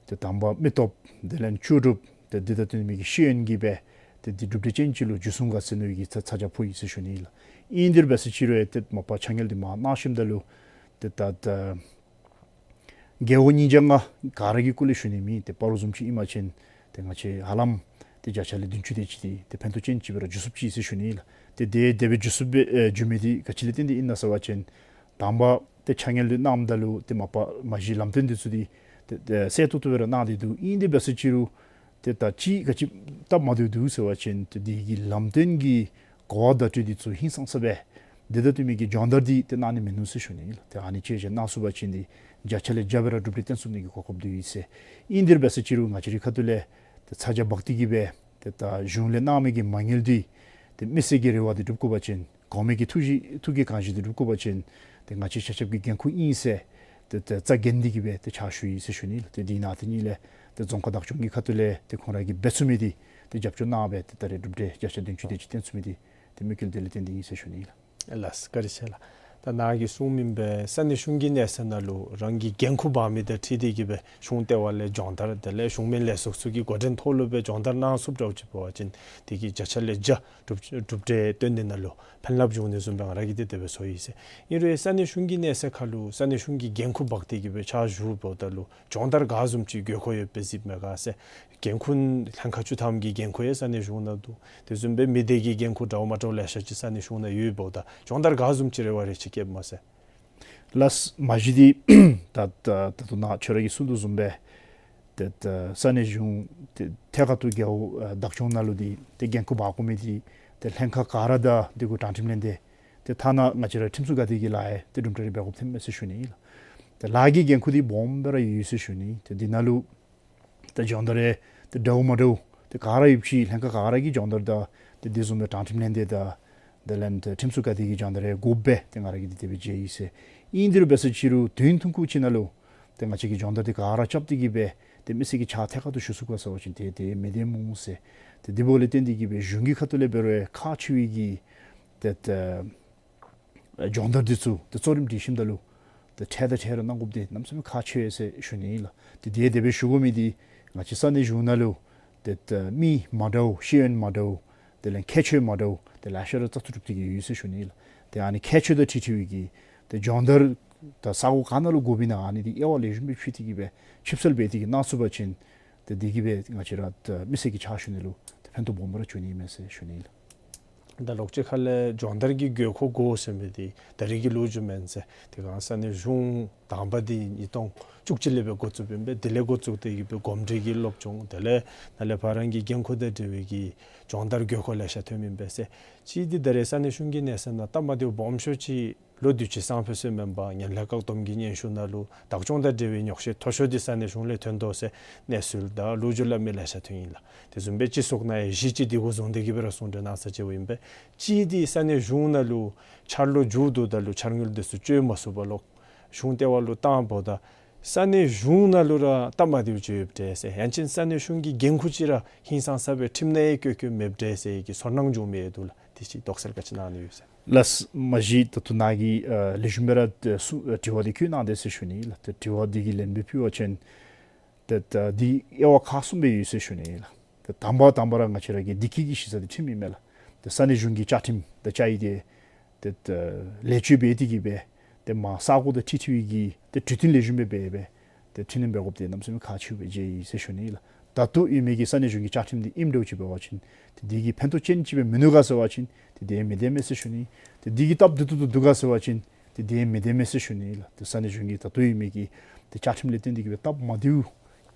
ཏེ་དང་པ་མི་སྟོབས་དེ་ལས་ལྕོགས་གྲུབ་ཏེ་འདི་དང་བསྟུན་མི་གི་ཤེས་ཡོན་གྱིས་སྦེ་ཏེ་འདི་གྲུབ་འབྲས་ཅན་ཅིག་ལུ་འགྱུར་ཚུགས་ག་ཟེར་མནོ་བའི་གི་ཚ་ཚ་གྱང་ཕོག་ཡི་ཟེར་ཞུ་ནི་ཨིན་ལགས། ཨིན་དེ་འབད་ས་ཅིག་རུང་ཡང་ཏེ་མ་པ་འཆར་དངུལ་འདི་མར་གནང་ཞིནམ་ད་ལུ་ཏེ་ད་ད་རྒེད་འོག་གཉིས་བརྒྱ་ལྔ་ག་ར་གི་སྐོར་ལས་ཞུ་ནི་མེན། ཏེ་སྤ་རོ་བཟུམ་ཅིག་ཨིན་པ་ཅིན་ཏེ་ང་བཅས་ཧ་ལམ་ཏེ་བརྒྱ་ཆ་ལས་བདུན་ཅུ་དེ་ཅིག་འདི་ཏེ་ཕན་ཐོགས་ཅན་ཅིག་སྦེ་ར་འགྱུར་ཚུགས་ཅི་ཟེར་ཞུ་ནི་ཨིན་ལགས། ཏེ་དེ་དེ་སྦེ་འགྱུར་ཚུགས་པའི་ཨེ་འགྱུར་མི་འདི་ག་ཅི་ལས་བརྟེན་ཏེ་ཨིན་ན་ཟེར་བ་ཅིན་དང་པ་ཏེ་འཆར་དངུལ་འདི་གནངམ་ད་ལུ་ཏེ་མ་པ་མ་གཞི་ལམ་སྟོན་འདི་ཚུ་འདི་ཏེ་ཏེ་གསལ་ཏོག་ཏོ་སྦེ་ར་གནང་སྟེ་འདུག། ཨིན་དེ་འབད་ས་ཅིག་རུང་ཏེ་ད་ཅི་ག་ཅི་སྟབས་མ་བདེཝ་འདུག་ཟེར་བ་ཅིན་ཏེ་འདི་གི་ལམ་སྟོན་གྱི་གོ་བ་བརྡ་སྤྲོད་འདི་ཚུ་ཧིང་སངས་ས་སྦེ་དེ་དང་བསྟུན་མི་གི་སྦྱོང་བརྡར་འདི་ཏེ་གནང་ནི་མིན་ནུག་ཟེར་ཞུ་ནི་ཨིན་ལགས། ཏེ་ཨ་ནི་ཅིག་ཅིག་གནང་ཚུགས་པ་ཅིན་འདི་བརྒྱ་ཆ་ལས་བརྒྱ་སྦེ་ར་གྲུབ་འབྲས་སྟོན་ཚུགས་ནི་གི་གོ་སྐབས་འདུག་ཟེར། ཨིན་དེ་འབད་ས་ཅིག་རུང་ང་བཅས་རའི་ཁ་ཐུག་ལས་ཏེ་ཚ་གྱང་འབག་སྟེ་གི་སྦེ་ཏེ་ད་གཞུང་ལས་གནང་མི་གི་མ་དངུལ་འདི་ཏེ་མི་སེར་གྱི་རེ་བ་འདི་སྒྲུབ་དགོ་པ་ཅིན་གོང་མའི་གི་ཐུགས་བཞེད་ཐུགས་ཀྱི་གང་བཞེད་འདི་སྒྲུབ་དགོ་པ་ཅིན་ཏེ་ང་བཅས་ཆ་ཁྱབ་ཀྱི་འགན་ཁུར་ཨིན་ཟེར་ཏེ་ཏེ་རྩ་འགེངས་ཏེ་གི་སྦེ་ཏེ་ཕྱག་ཞུ་ཡི་ཟེར་ཞུ་ནི་ལགས། ཏེ་འདི་ནང་ཏེ་ནི་ལས་ཏེ་རྫོང་ཁག་བདག་སྐྱོང་གི་ཁ་ཐུག་ལས་ཏེ་ཁོང་ར་གིས་འབད་ཚུགས་མི་འདི་ཏེ་རྒྱབ་སྐྱོར་གནང་སྦེ་ཏེ་ད་རེས་གྲུབ་འབྲས་བརྒྱ་ཆ་བདུན་ཅུ་དེ་ཅིག་སྟོན་ཚུགས་མི་འདི་ཏེ་མོས་གུས་དེ་ལས་བརྟེན་ཏེ་ཨིན་ཟེར་ཞུ་ནི་ལགས། ལགས་སོ་བཀའ་དྲིན་ཆེ་ལགས། ད་ནཱ་གིས་གསུངས་མི་སྦེ་ས་གནས་གཞུང་གི་གནས་ཚད་ནང་ལུ་རང་གི་འགན་ཁུར་འབག་མི་དང་འཁྲིལ་ཏེ་གི་སྦེ་གཞུང་ལྟེ་བ་ལས་སྦྱོང་བརྡར་དེ་ལས་གཞུང་མིན་ལས་ཚོགས་ཚུ་གི་འགོ་འདྲེན་ཐོག་ལུ་སྦེ་སྦྱོང་བརྡར་གནང་ཚུགསཔ་འདྲཝ་ཅིག་འབད་བ་ཅིན་དེ་གིས་བརྒྱ་ཆ་ལས་བརྒྱ་གྲུབ་གྲུབ་འབྲས་སྟོན་ནི་ནང་ལུ་ཕན་རླབས་འབྱུང་ནི་བཟུམ་སྦེ་ང་ར་གིས་ཏེ་དེ་སྦེ་ཚོར་ཡི་ཟེར། ཨིན་རུང་ས་གནས་གཞུང་གི་གནས་ཚད་ཁར་ལུ་ས་གནས་གཞུང་གི་འགན་ཁུར་འབག་སྟེ་གི་སྦེ་ཕྱག་ཞུཝ་ད་ལུ་སྦྱོང་བརྡར་ག་བཟུམ་ཅིག་དགོས་མཁོ་ཡོདཔ་སྦེ་གཟིགསཔ་མས་ག་ཟེར། འགན་ཁུར་ལྷན་ཁག་བཅུ་ཐམ་གྱི་འགན་ཁུར་ཡང་ས་གནས་གཞུང་ནང་འདུག། དེ་བཟུམ་སྦེ་མི་སྡེ་གི་འགན་ཁུར་འདྲཝ་མ་འདྲཝ་ལེ་ཤ་ཅིག་ས་གནས་གཞུང་ནང་ཡོདཔ་ད་སྦྱོང་བརྡར་ག་བཟུམ་ཅིག་རེ་བ་རེ་ཅིག་བསྐྱེདཔ་མས་ཟེར། ལགས་མ་གཞི་འདི་ད་ད་ད་ལྟོ་ནཱ་ཁྱོད་ར་གིས་གསུངས་དོ་བཟུམ་སྦེ་ ཏེ་ད་ས་གནས་གཞུང་ཏེ་ཐད་ཀར་དུ་རྒེད་འོག་ཨ་བདག་སྐྱོང་ནང་ལུ་འདི་ཏེ་འགན་ཁུར་འབག་དགོ་མི་འདི་ཏེ་ལྷན་ཁག་ག་ར་དང་འདི་གུ་དྲང་ཁྲིམས་ལྷན་སྡེ་ཏེ་ཐ་ན་ང་བཅས་ར་ཁྲིམས་སྲུང་འགག་སྡེ་གི་ལཱ་ཡང་ཏེ་གྲུབ་འབྲས་རེ་འབད་དགོཔ་ཐོནམ་མས་ཟེར་ཞུ་ནི་ཨིན་ལགས། ཏེ་ལཱ་གི་འགན་ཁུར་འདི་སྦོམ་སྦེ་ར་ཡོད་ཟེར་ཞུ་ནི། ཏེ་འདི་ནང་ལུ་ཏེ་སྦྱོང་བརྡར་རེ་ཏེ་འདྲཝ་མ་འདྲཝ་ཏེ་ག་ར་ཡོདཔ་ཅིག་ལྷན་ཁག་ག་ར་གིས་སྦྱོང་བརྡར་དང་ཏེ་དེ་བཟུམ་སྦེ་དྲང་ཁྲིམས་ལྷན་སྡེ་དང་དེ་ལས་ཏེ་ཁྲིམས་སྲུང་འགག་སྡེ་གི་སྦྱོང་བརྡར་རེ་དགོཔ་སྦེ་ཏེ་ང་ར་གིས་འདི་དེ་སྦེ་མཇལ་ཡི་ཟེར། ཨིན་དེ་རུ་འབད་ས་ཅིག་རུང་དུས་ཐུང་ཀུ་ཅིག་ནང་ལུ་ཏེ་ང་བཅས་ཀྱིས་སྦྱོང་བརྡར་འདི་ག་ར་རྐྱབ་སྟེ་གི་སྦེ་ཏེ་མི་སེར་གྱི་ཕྱག་ཐད་ཀར་དུ་ཞུ་ཚུགས་ག་ཟེར་བ་ཅིན་ཏེ་དེ་མི་བདེ་སྨོ་ཟེར། ཏེ་དེ་འབདཝ་ལས་བརྟེན་ཏེ་གི་སྦེ་གཞུང་གི་ཁ་ཐུག་ལས་འབད་རུང་ཁག་ཆེ་བའི་གི་ཏེ་ཏེ་སྦྱོང་བརྡར་འདི་ཚུ་ཏེ་གཙོ་རིམ་སྒྲིག་ཞིནམ་ད་ལུ་ཏེ་འཕྲལ་དང་འཕྲལ་ར་གནང་དགོཔ་འདི་གནམ་མེད་ས་མེད་ཁག་ཆེ་ཟེར་ཞུ་ནི་ཨིན་ལགས། ཏེ་དེ་དེ་སྦེ་ཞུ་དགོ་མི་འདི་ང་བཅས་ས་གནས་གཞུང་ནང་ལུ་ཏེ་ཏེ་མི་མ་འདྲཝ་ཤེས་ཡོན་མ་འདྲཝ་དེ་ལས་ཁྱད་ཆོས་མ་འདྲཝ་ཏེ་ལེ་ཤ་ར་བཙག་འཐུ་གྲུབ་སྟེ་གི་ཡོད་ཟེར་ཞུ་ནི་ཨིན་ལགས། ཏེ་ཨ་ནི་ཁྱད་ཆོས་དང་འཁྲིལ་འཁྲིལ་བའི་གི་ཏེ་སྦྱོང་བརྡར་ད་ས་གོ་ག་ནང་ལུ་དགོཔ་ཨིན་ན་ཨ་ནི་འདི་དབྱེ་བ་ལེགས་ཤོམ་སྦེ་ཕྱེ་སྟེ་གི་སྦེ་ཕྱིབས་སེལ་འབད་དེ་གི་གནང་ཚུགས་པ་ཅིན་ཏེ་འདི་གིས་སྦེ་ང་བཅས་ར་ཏེ་མི་སེར་གྱི་ཕྱག་ཞུ་ནི་ལུ་ཏེ་ཕན་ཐོགས་སྦོམ་ར་འབྱུང་ནི་མས་ཟེར་ཞུ་ནི་ཨིན་ལགས། ད་ལོག་ཅིག་ཁ་ལས་སྦྱོང་བརྡར་གྱི་དགོས་མཁོ་དགོ་ཟེར་མི་འདི་ད་རིས་ཀྱི་ལོ་རྒྱུས་མེན་ཟེར། དེ་སྒང་ས་གནས་གཞུང་དང་པ་འདི་ཉིས་སྟོང་བཅུ་གཅིག་ལས་སྦེ་འགོ་བཙུགསཔ་ཨིན་པས། དེ་ལས་འགོ་བཙུགས་ཏེ་གི་སྦེ་གོམས་འདྲིས་ཀྱི་སློབ་སྦྱོང་དེ་ལས་ནཱ་ལས་ཕར་རང་གི་འགན་ཁུར་དང་འབྲེལ་བའི་གི་སྦྱོང་བརྡར་དགོས་མཁོ་ལེ་ཤ་ཐོནམ་ཨིན་པས་ཟེར། གཅིག་འདི་ད་རེས་ས་གནས་གཞུང་གི་གནས་ཚད་ནང་སྟབས་མ་བདེཝ་སྦོམ་ཤོས་ཅིག་ལོ་དུས་ཅི་སང་ཕོད་ཚུན་མེན་པར་ངན་ལྷད་བཀག་སྡོམ་གྱི་སྙན་ཞུ་ནང་ལུ་བདག་སྐྱོང་དང་འབྲེལ་བའི་ཉོགས་བཤད་མཐོ་ཤོས་འདི་ས་གནས་གཞུང་ལས་ཐོན་དོ་ཟེར་གནས་ཚུལ་དང་ལོ་རྒྱུས་སླབ་མི་ལེ་ཤ་ཐོན་ཡི་ལགས། དེ་བཟུམ་སྦེ་སྤྱི་ཚོགས་ནང་ཡང་གཞི་ཅིག་འདི་གུ་བཟུང་སྟེ་གི་སྦེ་ར་གསུང་གྲོས་གནང་ས་ཅིག་ཨིན་པས། གཅིག་འདི་ས་གནས་གཞུང་ནང་ལུ་འཆར་ལོ་མཇུག་བསྡུཝ་ད་ལུ་འཆར་དངུལ་འདི་ཚུ་སྤྱོད་མ་ཚུགས་པར་ལོག་གཞུང་ལྟེ་བ་ལུ་བཏངམ་ད་ས་གནས་གཞུང་ནང་ལུ་ར་སྟབས་མ་བདེཝ་ཅིག་ཡོདཔ་འདྲས་ཟེར། ཡང་ཅིན་ས་གནས་གཞུང་གི་འགན་ཁུར་ཅིག་ར་ཧིང་སངས་ས་སྦེ་ཁྲིམས་ནང་ཡང་བཀོད་བཀོདཔ་མེདཔ་འདྲས་ཟེར་བའི་གི་ཚོར་སྣང་བྱུང་མི་འདུག་ལགས། དེ་ཅིག་དོགས་སེལ་ག་ཅི་གནང་ནི་ཡོད་ཟེར། ལགས། མ་གཞི་ད་ལྟོ་ནཱ་གིས་ཨ་ལེགས་ཤོམ་སྦེ་ར་ཏེ་གསུ་ཨ་དྲི་བ་འདི་བཀོད་གནང་དེས་ཟེར་ཞུ་ནི་ལགས། ཏེ་དྲི་བ་འདི་གི་ལན་སྦེ་ཕུལ་བ་ཅིན་ཏེ་ད་འདི་དབྱེ་བ་ཁག་གསུམ་སྦེ་ཡོད་ཟེར་ཞུ་ནི་ལགས། ཏེ་དང་པ་དང་པ་ར་ང་བཅས་ར་གི་བདེ་སྐྱིད་ཀྱི་གཞི་རྩ་འདི་ཁྲིམས་ཨིན་མས་ལགས། ཏེ་ས་གནས་གཞུང་གི་བཅའ་ཁྲིམས་དང་བཅའ་ཡིག་འདི་ཏེ་ད་ལེགས་བཅོས་འབད་དེ་གི་སྦེ་ཏེ་མར་ས་གོ་དང་འཁྲིལ་འཁྲིལ་བའི་གི་ཏེ་གྲོས་མཐུན་ལེགས་ཤོམ་སྦེ་འབད་སྦེ་ཏེ་འཕྲི་སྣོན་འབད་དགོཔ་འདི་གནམ་མེད་ས་མེད་ཁག་ཆེཝ་སྦེ་མཇལ་ཡི་ཟེར་ཞུ་ནི་ལགས། ད་ལྟོ་ཡོད་མི་གི་ས་གནས་གཞུང་གི་བཅའ་ཁྲིམས་འདི་ཨིནམ་འདྲཝ་ཅིག་འབད་བ་ཅིན་ཏེ་འདི་གིས་ཕན་ཐོགས་ཅན་ཅིག་སྦེ་མིན་ནུག་ག་ཟེར་བ་ཅིན་ཏེ་དེ་ཡང་མི་བདེན་མས་ཟེར་ཞུ་ནི། ཏེ་འདི་གིས་སྟབས་བདེ་ཏོག་ཏོ་འདུག་ག་ཟེར་བ་ཅིན་ཏེ་དེ་ཡང་མི་བདེན་མས་ཟེར་ཞུ་ནི་ལགས། ཏེ་ས་གནས་གཞུང་གི་ད་ལྟོ་ཡོད་མི་གི་ཏེ་བཅའ་ཁྲིམས་ལས་བརྟེན་ཏེ་གི་སྦེ་སྟབས་མ་བདེཝ་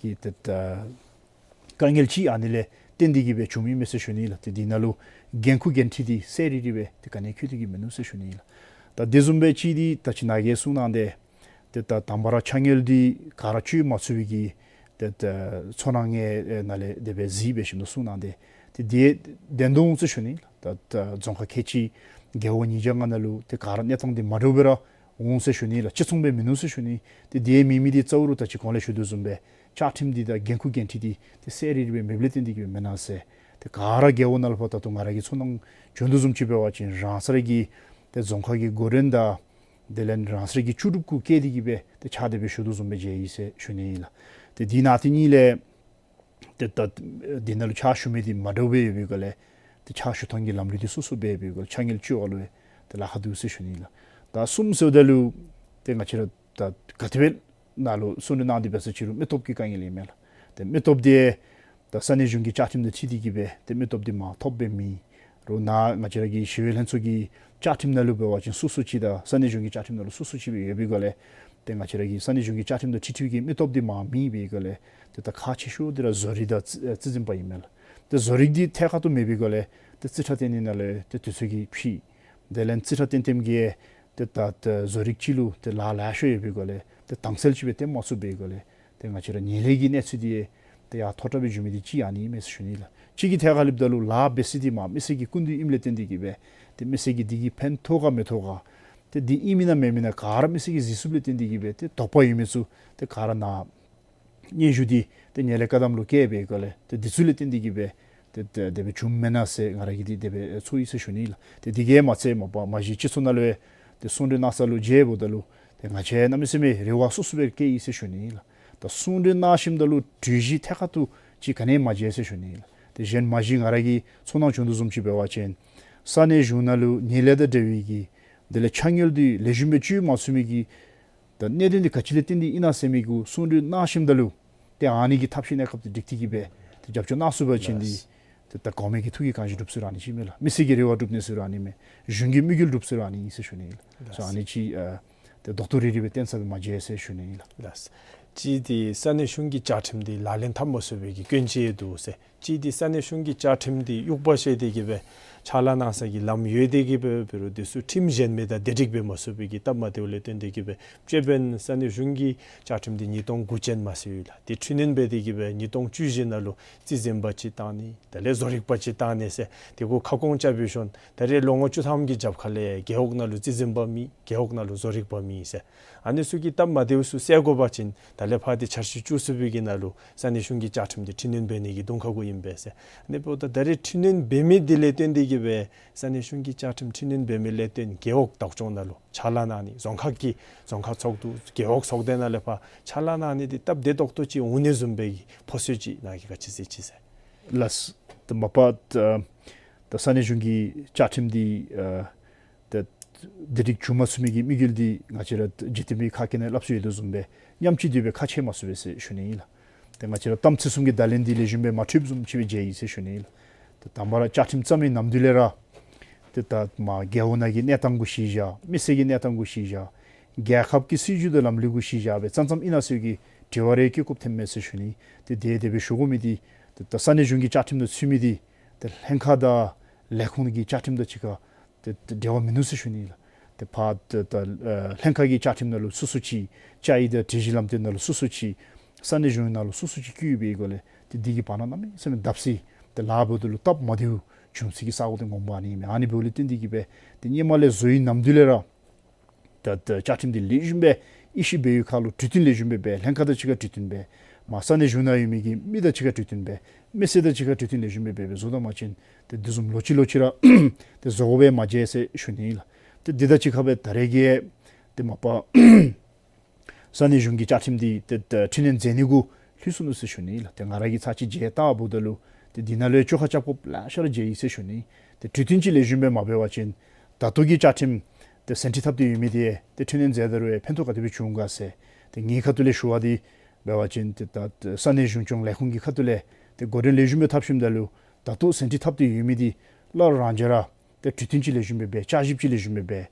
གི་ཏེ་ད་དཀའ་ངལ་ཅིག་ཨ་ནི་ལས་བརྟེན་ཏེ་གི་སྦེ་བྱུངམ་ཨིན་མས་ཟེར་ཞུ་ནི་ལགས། ཏེ་འདི་ནང་ལུ་འགན་ཁུར་འགན་འཁྲི་འདི་གསལ་རི་རི་སྦེ་ཏེ་ག་ནི་ཡང་འཁོད་དེ་གི་མིན་ནུག་ཟེར་ཞུ་ནི་ལགས། ད་དེ་བཟུམ་སྦེ་གཅིག་འདི་ད་ཅི་ནཱ་གིས་གསུངས་གནང་དེས། ཏེ་ད་དང་པ་ར་ཕྱགས་སྙིགས་འདི་ག་ར་སྤྱོད་མ་ཚུགས་པའི་གི་ཏེ་ད་ཚོར་སྣང་ངེའི་ནང་ལས་དེ་སྦེ་གཟིགས་འབད་ཞིནམ་ད་གསུངས་གནང་དེས། ཏེ་དེ་བདེན་དོ་འོང་ཟེར་ཞུ་ནི་ལགས། ད་ད་རྫོང་ཁག་ཁལ་གཅིག་རྒེད་འོག་ཉིས་བརྒྱ་ལྔ་ནང་ལུ་ཏེ་ག་ར་གནས་སྟངས་འདི་མ་འདྲཝ་སྦེ་ར་འོང་ཟེར་ཞུ་ནི་ལགས། གཅིག་མཚུངས་སྦེ་མིན་ནུག་ཟེར་ཞུ་ནི། ཏེ་དེ་མེད་མི་འདི་གཙོ་བོ་ར་ད་ཅི་གོང་ལས་ཞུ་དོ་བཟུམ་སྦེ་བཅའ་ཁྲིམས་འདི་དང་འགན་ཁུར་འགན་འཁྲི་འདི་ཏེ་གསལ་རི་རི་སྦེ་མེདཔ་ལས་བརྟེན་ཏེ་གི་སྦེ་མེན་ན་ཟེར། ཏེ་ག་ར་རྒེད་འོག་ནང་ལུ་ཕར་ད་ལྟོ་ང་ར་གི་ཚོར་སྣང་བྱུང་དོ་བཟུམ་ཅིག་འབད་བ་ཅིན་རང་སོ་ར་གི་ཏེ་རྫོང་ཁག་གི་འགོ་འདྲེན་དང་དེ་ལས་རང་སོ་ར་གི་ལྕོགས་གྲུབ་གུ་བཀལ་ཏེ་གི་སྦེ་ཏེ་ཕྱག་དེ་སྦེ་ཞུ་དོ་བཟུམ་སྦེ་མཇལ་ཡི་ཟེར་ཞུ་ནི་ཨིན་ལགས། ཏེ་འདི་ནང་དེ་གཉིས་ལས་ཏེ་ད་འདི་ནང་ལུ་ཕྱག་ཞུ་མི་འདི་མ་འདྲཝ་སྦེ་ཡོད་པའི་སྒང་ལས་ཏེ་ཕྱག་ཞུ་ཐངས་ཀྱི་ལམ་ལུགས་འདི་སོ་སོ་སྦེ་ཡོད་པའི་སྒང་ལས་ཕྱགས་སྙིགས་སྤྱོད་པ་ལུ་ཏེ་ལཱ་ཁག་འདུག་ཟེར་ཞུ་ནི་ཨིན་ལགས། ད་གསུམ་ཟེརཝ་ད་ལུ་ཏེ་ང་བཅས་ར་ད་ག་དེ་སྦེ་ནཱ་ལུ་གསུང་གྲོས་གནང་སྟེ་འབད་ས་ཅིག་རུང་མི་སྟོབས་ཀྱི་དཀའ་ངལ་ཨིན་མས་ལགས། ཏེ་མི་སྟོབས་འདི་ད་ས་གནས་གཞུང་གི་བཅའ་ཁྲིམས་དང་འཁྲིལ་ཏེ་གི་སྦེ་ཏེ་མི་སྟོབས་འདི་མར་ཐོབ་སྦེ་མེད་རུང་ནཱ་ང་བཅས་ར་གི་ཞི་གཡོག་ལྷན་ཚོགས་ཀྱི་བཅའ་ཁྲིམས་ནང་ལུ་འབད་བ་ཅིན་སོ་སོ་ཅིག་དང་ས་གནས་གཞུང་གི་བཅའ་ཁྲིམས་ནང་ལུ་སོ་སོ་ཅིག་སྦེ་ཡོད་པའི་སྒང་ལས་ཏེ་ང་བཅས་ར་གི་ས་གནས་གཞུང་གི་བཅའ་ཁྲིམས་དང་འཁྲིལ་འཁྲིལ་གྱི་མི་སྟོབས་འདི་མར་མེད་པའི་སྒང་ལས་ཏེ་ད་ཁག་ཆེ་ཤོས་འདི་ར་བཟོ་རིག་དང་རྩིས་རྩིས་འཛིན་པ་ཨིན་མས་ལགས། ཏེ་བཟོ་རིག་འདི་ཐད་ཀར་དུ་མེད་པའི་སྒང་ལས་ཏེ་རྩིས་ཁྲ་བཏོན་ནི་ནང་ལས་ཏེ་དུས་ཚོད་ཀྱིས་འཕྱིད། དེ་ལས་རྩིས་ཁྲ་བཏོན་བཏོནམ་གིས་ཏེ་ད་ཏེ་བཟོ་རིག་ཅིག་ལུ་ཏེ་ལཱ་ལེ་ཤ་ཡོད་པའི་སྒང་ལས་ཏེ་དྭངས་གསལ་ཅིག་སྦེ་བཏོན་མ་ཚུགས་པའི་སྒང་ལས་ཏེ་ང་བཅས་ར་ཉེས་ལས་ཀྱི་གནས་ཚུལ་འདི་ཏེ་ཡར་མཐོ་དྲགས་སྦེ་འགྱོ་མི་འདི་གཅིག་ཨ་ནི་ཨིན་མས་ཟེར་ཞུ་ནི་ལགས། གཅིག་གི་ཐད་ཁར་སླབ་ད་ལུ་ལཱ་འབད་ས་འདི་མར་མི་སེར་གྱི་སྐུ་མདུན་ཨིནམ་ལས་བརྟེན་ཏེ་གི་སྦེ་ཏེ་མི་སེར་གྱིས་འདི་གིས་ཕན་ཐོགས་ག་མི་ཐོགས་ག་ཏེ་འདི་ཨིན་མེན་ན་མེན་མེན་ན་ག་ར་མི་སེར་གྱིས་གཟིགས་ཚུགསཔ་ལས་བརྟེན་ཏེ་གི་སྦེ་ཏེ་དོགས་པ་ཡོད་མི་ཚུ་ཏེ་ག་ར་ནཱ་སྙན་ཞུ་འདི་ཏེ་ངན་ལྷད་བཀག་སྡོམ་ལུ་བཀལ་བའི་སྒང་ལས་ཏེ་འདི་ཚུ་ལས་བརྟེན་ཏེ་གི་སྦེ་ཏེ་ཏེ་དེ་སྦེ་བྱུངམ་མེན་ན་ཟེར་ང་ར་གིས་འདི་དེ་སྦེ་ཚོར་ཡི་ཟེར་ཞུ་ནི་ལགས། ཏེ་དེ་གིས་མ་ཚད་མ་པ་མ་གཞི་སྤྱི་ཚོགས་ནང་ལུ་ཡང་ཏེ་གསུང་གྲོས་གནང་ས་ལུ་མཇལཝ་ད་ལུ་ཏེ་ང་བཅས་གནམ་མེད་ས་མེད་རེ་བ་སོ་སོ་སྦེ་བསྐྱེད་ཡི་ཟེར་ཞུ་ནི་ལགས། ད་གསུང་གྲོས་གནང་ཞིནམ་ད་ལུ་གྲོས་གཞི་ཐད་ཀར་དུ་ཅིག་ག་ནི་ཡང་མ་མཇལ་ཟེར་ཞུ་ནི་ལགས། ཏེ་གཞན་མ་གཞི་ང་ར་གིས་ཚོར་སྣང་བྱུང་དོ་བཟུམ་ཅིག་འབད་བ་ཅིན་ས་གནས་གཞུང་ནང་ལུ་ཉེས་ལས་དང་འབྲེལ་བའི་གི་དེ་ལས་ཕྱགས་སྙིགས་འདི་ལེགས་ཤོམ་སྦེ་སྤྱོད་མ་ཚུགས་མི་གི་ད་གནད་དོན་འདི་ག་ཅི་ལས་བརྟེན་ཏེ་ཨིན་ན་ཟེར་མི་གུ་གསུང་གྲོས་གནང་ཞིནམ་ད་ལུ་ཏེ་ཨ་ནི་གི་ཐབས་ཤེས་གནས་སྐབས་འདི་སྒྲིག་སྟེ་གི་སྦེ་ཏེ་རྒྱབ་སྐྱོར་གནང་ཚུགས་པ་ཅིན་འདི་ལགས། ཏེ་ད་གོང་མའི་གི་ཐུགས་ཀྱི་དགོངས་བཞེད་འགྲུབ་ཚུགས་ར་ཨ་ནི་ཅིག་མས་ལགས། མི་སེར་གྱི་རེ་བ་འགྲུབ་ནི་ཚུ་ར་ཨ་ནི་མས། གཞུང་གི་དམིགས་ཡུལ་འགྲུབ་ཚུགས་ར་ཨ་ནི་ཨིན་ཟེར་ཞུ་ནི་ལགས། ལགས། སོ་ཨ་ནི་ཅིག་ཨ་ཏེ་རྡོག་ཏོ་རི་རི་སྦེ་བཏོན་ས་སྦེ་མ་མཇལ་ཟེར་ཞུ་ནི་ལགས། ལགས། གཅིག་འདི་ས་གནས་གཞུང་གི་བཅའ་ཁྲིམས་འདི་ལག་ལེན་འཐབ་མ་ཚུགས་པའི་གི་སྐྱོན་ཅིག་འདུག་ཟེར། གཅིག་འདི་ས་གནས་གཞུང་གི་བཅའ་ཁྲིམས་འདི་དབྱུག་པ་བཤེད་དེ་གི་སྦེ་ཕྱག་ལཱ་གནང་ས་གི་ལམ་ཡོད་དེ་གི་སྦེ་འབད་རུང་དེ་ཚུ་ཁྲིམས་གཞན་མི་དང་བདེ་སྒྲིག་འབད་མ་ཚུགས་པའི་གི་སྟབས་མ་བདེཝ་ལས་བརྟེན་དེ་གི་སྦེ་སྤྱིར་བཏང་ས་གནས་གཞུང་གི་བཅའ་ཁྲིམས་འདི་ཉིས་སྟོང་དགུ་ཅན་མ་ཟེར་ཡོད་ལགས། དེ་འཕྲི་སྣོན་འབད་དེ་གི་སྦེ་ཉིས་སྟོང་བཅུ་བཞི་ནང་ལུ་རྩིས་འཛིན་པ་ཅིག་བཏང་ནི་དེ་ལས་བཟོ་རིག་པ་ཅིག་བཏང་ནི་ཟེར་དེ་གུ་ཁ་སྐོང་རྐྱབ་སྦེ་ཞིནམ་ད་རེས་ལོ་ངོ་བཅུ་ཐམ་གྱི་རྒྱབ་ཁ་ལས་རྒེད་འོག་ནང་ལུ་རྩིས་འཛིན་པ་མེད། རྒེད་འོག་ནང་ལུ་བཟོ་རིག་པ་མེད་ཟེར། ཨ་ནི་ཚུ་གི་སྟབས་མ་བདེཝ་ཚུ་སེལ་དགོ་པ་ཅིན་ད་ལས་ཕར་འདི་འཆར་གཞི་བཅུ་གསུམ་པའི་གི་ནང་ལུ་ས་གནས་གཞུང་གི་བཅའ་ཁྲིམས་འདི་འཕྲི་སྣོན་འབད་ནི་གི་གདོང་ཁ་གུ་ཨིན་པས་ཟེར། ཨ་ནི་འབདཝ་ད་ད་རེས་འཕྲི་སྣོན་འབད་མི་འདི་ལས་བརྟེན་དེ་གི་སྦེ་ས་གནས་གཞུང་གི་བཅའ་ཁྲིམས་འཕྲི་སྣོན་འབད་མི་ལས་བརྟེན་རྒེད་འོག་བདག་སྐྱོང་ནང་ལུ་ཕྱག་ལཱ་གནང་ནི་རྫོང་ཁག་གི་རྫོང་ཁག་ཚོགས་འདུ་རྒེད་འོག་ཚོགས་སྡེ་ནང་ལས་ཕར་ཕྱག་ལཱ་གནང་ནི་འདི་སྟབས་བདེ་ཏོག་ཏོ་ཅིག་འོང་ནི་བཟུམ་སྦེ་གི་ཕོ་ཚོད་ཅིག་ནཱ་གིས་ག་ཅི་ཟེར་ཅི་ཟེར། ལགས། ད་མ་པ་ད་ད་ས་གནས་གཞུང་གི་བཅའ་ཁྲིམས་འདི་ཨ་ད་བདེ་སྒྲིག་བྱུང་མ་ཚུགས་མི་གི་དམིགས་ཡུལ་འདི་ང་བཅས་ར་འཇིག་རྟེན་པའི་ཁ་སྐད་ནང་སླབ་སྲོལ་ཡོད་དོ་བཟུམ་སྦེ་ཉམས་ཅིག་འདི་སྦེ་ཁ་ཕྱེ་མ་ཚུགས་པས་ཟེར་ཞུ་ནི་ཨིན་ལགས། ཏེ་ང་བཅས་ར་གཏམ་ཚིག་གསུམ་གྱི་བརྡ་ལན་འདི་ལེགས་ཤོམ་སྦེ་མ་འཕྲོདཔ་བཟུམ་ཅིག་སྦེ་མཇལ་ཡི་ཟེར་ཞུ་ནི་ཨིན་ལགས། ཏེ་དང་པ་ར་བཅའ་ཁྲིམས་བརྩམ་མི་ནམ་དུས་ལས་ར་ཏེ་ད་མ་རྒེད་འོག་ནང་གི་གནས་སྟངས་གུ་གཞི་བཞག་མི་སེར་གྱི་གནས་སྟངས་གུ་གཞི་བཞག་རྒྱལ་ཁབ་ཀྱི་སྲིད་བྱུས་དང་ལམ་ལུགས་གུ་གཞི་བཞག་སྦེ་བརྩམ་བརྩམ་ཨིན་ན་ཟེར་གྱི་དྲི་བ་རེ་བཀོད་བཀོདཔ་ཐོནམ་མས་ཟེར་ཞུ་ནི། ཏེ་དེ་དེ་སྦེ་ཞུ་དགོ་མི་འདི་ཏེ་ད་ས་གནས་གཞུང་གི་བཅའ་ཁྲིམས་དང་ཚུད་མི་འདི་ཏེ་ལྷན་ཁག་དང་ལས་ཁུངས་ཀྱི་བཅའ་ཁྲིམས་དང་གཅིག་ཁར་ཏེ་ཏེ་འབྲེལ་བ་མིན་ནུག་ཟེར་ཞུ་ནི་ལགས། ཏེ་ཕར་ཏེ་ད་ཨ་ལྷན་ཁག་གི་བཅའ་ཁྲིམས་ནང་ལུ་སོ་སོ་ཅིག་བཅའ་ཡིག་དང་སྒྲིག་གཞི་ལམ་སྟོན་ནང་ལུ་སོ་སོ་ཅིག་ས་གནས་གཞུང་ནང་ལུ་སོ་སོ་ཅིག་བཀོད་ཡོད་པའི་སྒོ་ལས་ཏེ་འདི་གིས་བར་ན་གནམ་མེད་ས་མེད་བརྡབ་གསིག་ཏེ་ལཱ་འབདཝ་ད་ལུ་སྟབས་མ་བདེཝ་བྱུང་སའི་གི་ས་གོ་འདི་ངོ་མ་ཨ་ནི་ཨིན་མས། ཨ་ནི་འབདཝ་ལས་བརྟེན་དེ་གིས་སྦེ་ཏེ་སྔོན་མ་ལས་བཟོ་ཡི་ནམ་དུས་ལས་ར་ད་ད་བཅའ་ཁྲིམས་འདི་ལེགས་ཤོམ་སྦེ་དབྱེ་ཞིབ་འབད་བའི་ཁར་ལུ་གྲོས་བསྟུན་ལེགས་ཤོམ་སྦེ་འབད། ལྷན་ཁག་དང་གཅིག་ཁར་གྲོས་བསྟུན་འབད། མ་ས་གནས་གཞུང་ནང་ཡོད་མི་གི་མི་དང་གཅིག་ཁར་གྲོས་བསྟུན་འབད། མི་སེར་དང་གཅིག་ཁར་གྲོས་བསྟུན་ལེགས་ཤོམ་སྦེ་འབད་འབད་བཟོ་ད་མ་ཅིན་ཏེ་དེ་བཟུམ་ལོག་ཅི་ལོག་ཅི་ར་ཏེ་བཟོ་དགོ་པས་མ་མཇལ་ཟེར་ཞུ་ནི་ཨིན་ལགས། ཏེ་འདི་དང་གཅིག་ཁར་སྦེ་ད་རེས་ཀྱི་ཏེ་མ་པ་ས་གནས་གཞུང་གི་བཅའ་ཁྲིམས་འདི་ཏེ་ཏེ་འཕྲི་སྣོན་མཛད་ནི་གུ་ལྷོད་སོ་ནུག་ཟེར་ཞུ་ནི་ལགས། ཏེ་ང་ར་གིས་ཚར་གཅིག་མཇལ་བལྟཝ་ད་ལུ་ཏེ་འདི་ནང་ལུ་བཅོ་ཁ་རྐྱབ་དགོཔ་ལེ་ཤ་ར་མཇལ་ཡི་ཟེར་ཞུ་ནི། ཏེ་གྲོས་བསྟུན་ཅིག་ལེགས་ཤོམ་སྦེ་མ་འབད་བ་ཅིན་ད་ལྟོ་གི་བཅའ་ཁྲིམས་ཏེ་ཟིན་བྲིས་འཐབ་སྟེ་ཡོད་མི་འདི་ཏེ་འཕྲི་སྣོན་མཛད་ད་རུང་ཕན་ཐོགས་ག་དེ་སྦེ་བྱུང་ག་ཟེར། ཏེ་ངེའི་ཁ་ཐུག་ལས་ཞུ་བ་འདི་འབད་བ་ཅིན་ཏེ་ད་ས་གནས་གཞུང་སྐྱོང་ལས་ཁུངས་ཀྱི་ཁ་ཐུག་ལས་ཏེ་འགོ་འདྲེན་ལེགས་ཤོམ་སྦེ་འཐབ་ཞིནམ་ད་ལུ་ད་ལྟོ་ཟིན་བྲིས་འཐབ་སྟེ་ཡོད་མི་འདི་སླར་རང་འཇགས་ར་ཏེ་གྲོས་བསྟུན་ཅིག་ལེགས་ཤོམ་སྦེ་འབད། བསྐྱར་ཞིབ་ཅིག་ལེགས་ཤོམ་སྦེ་འབད།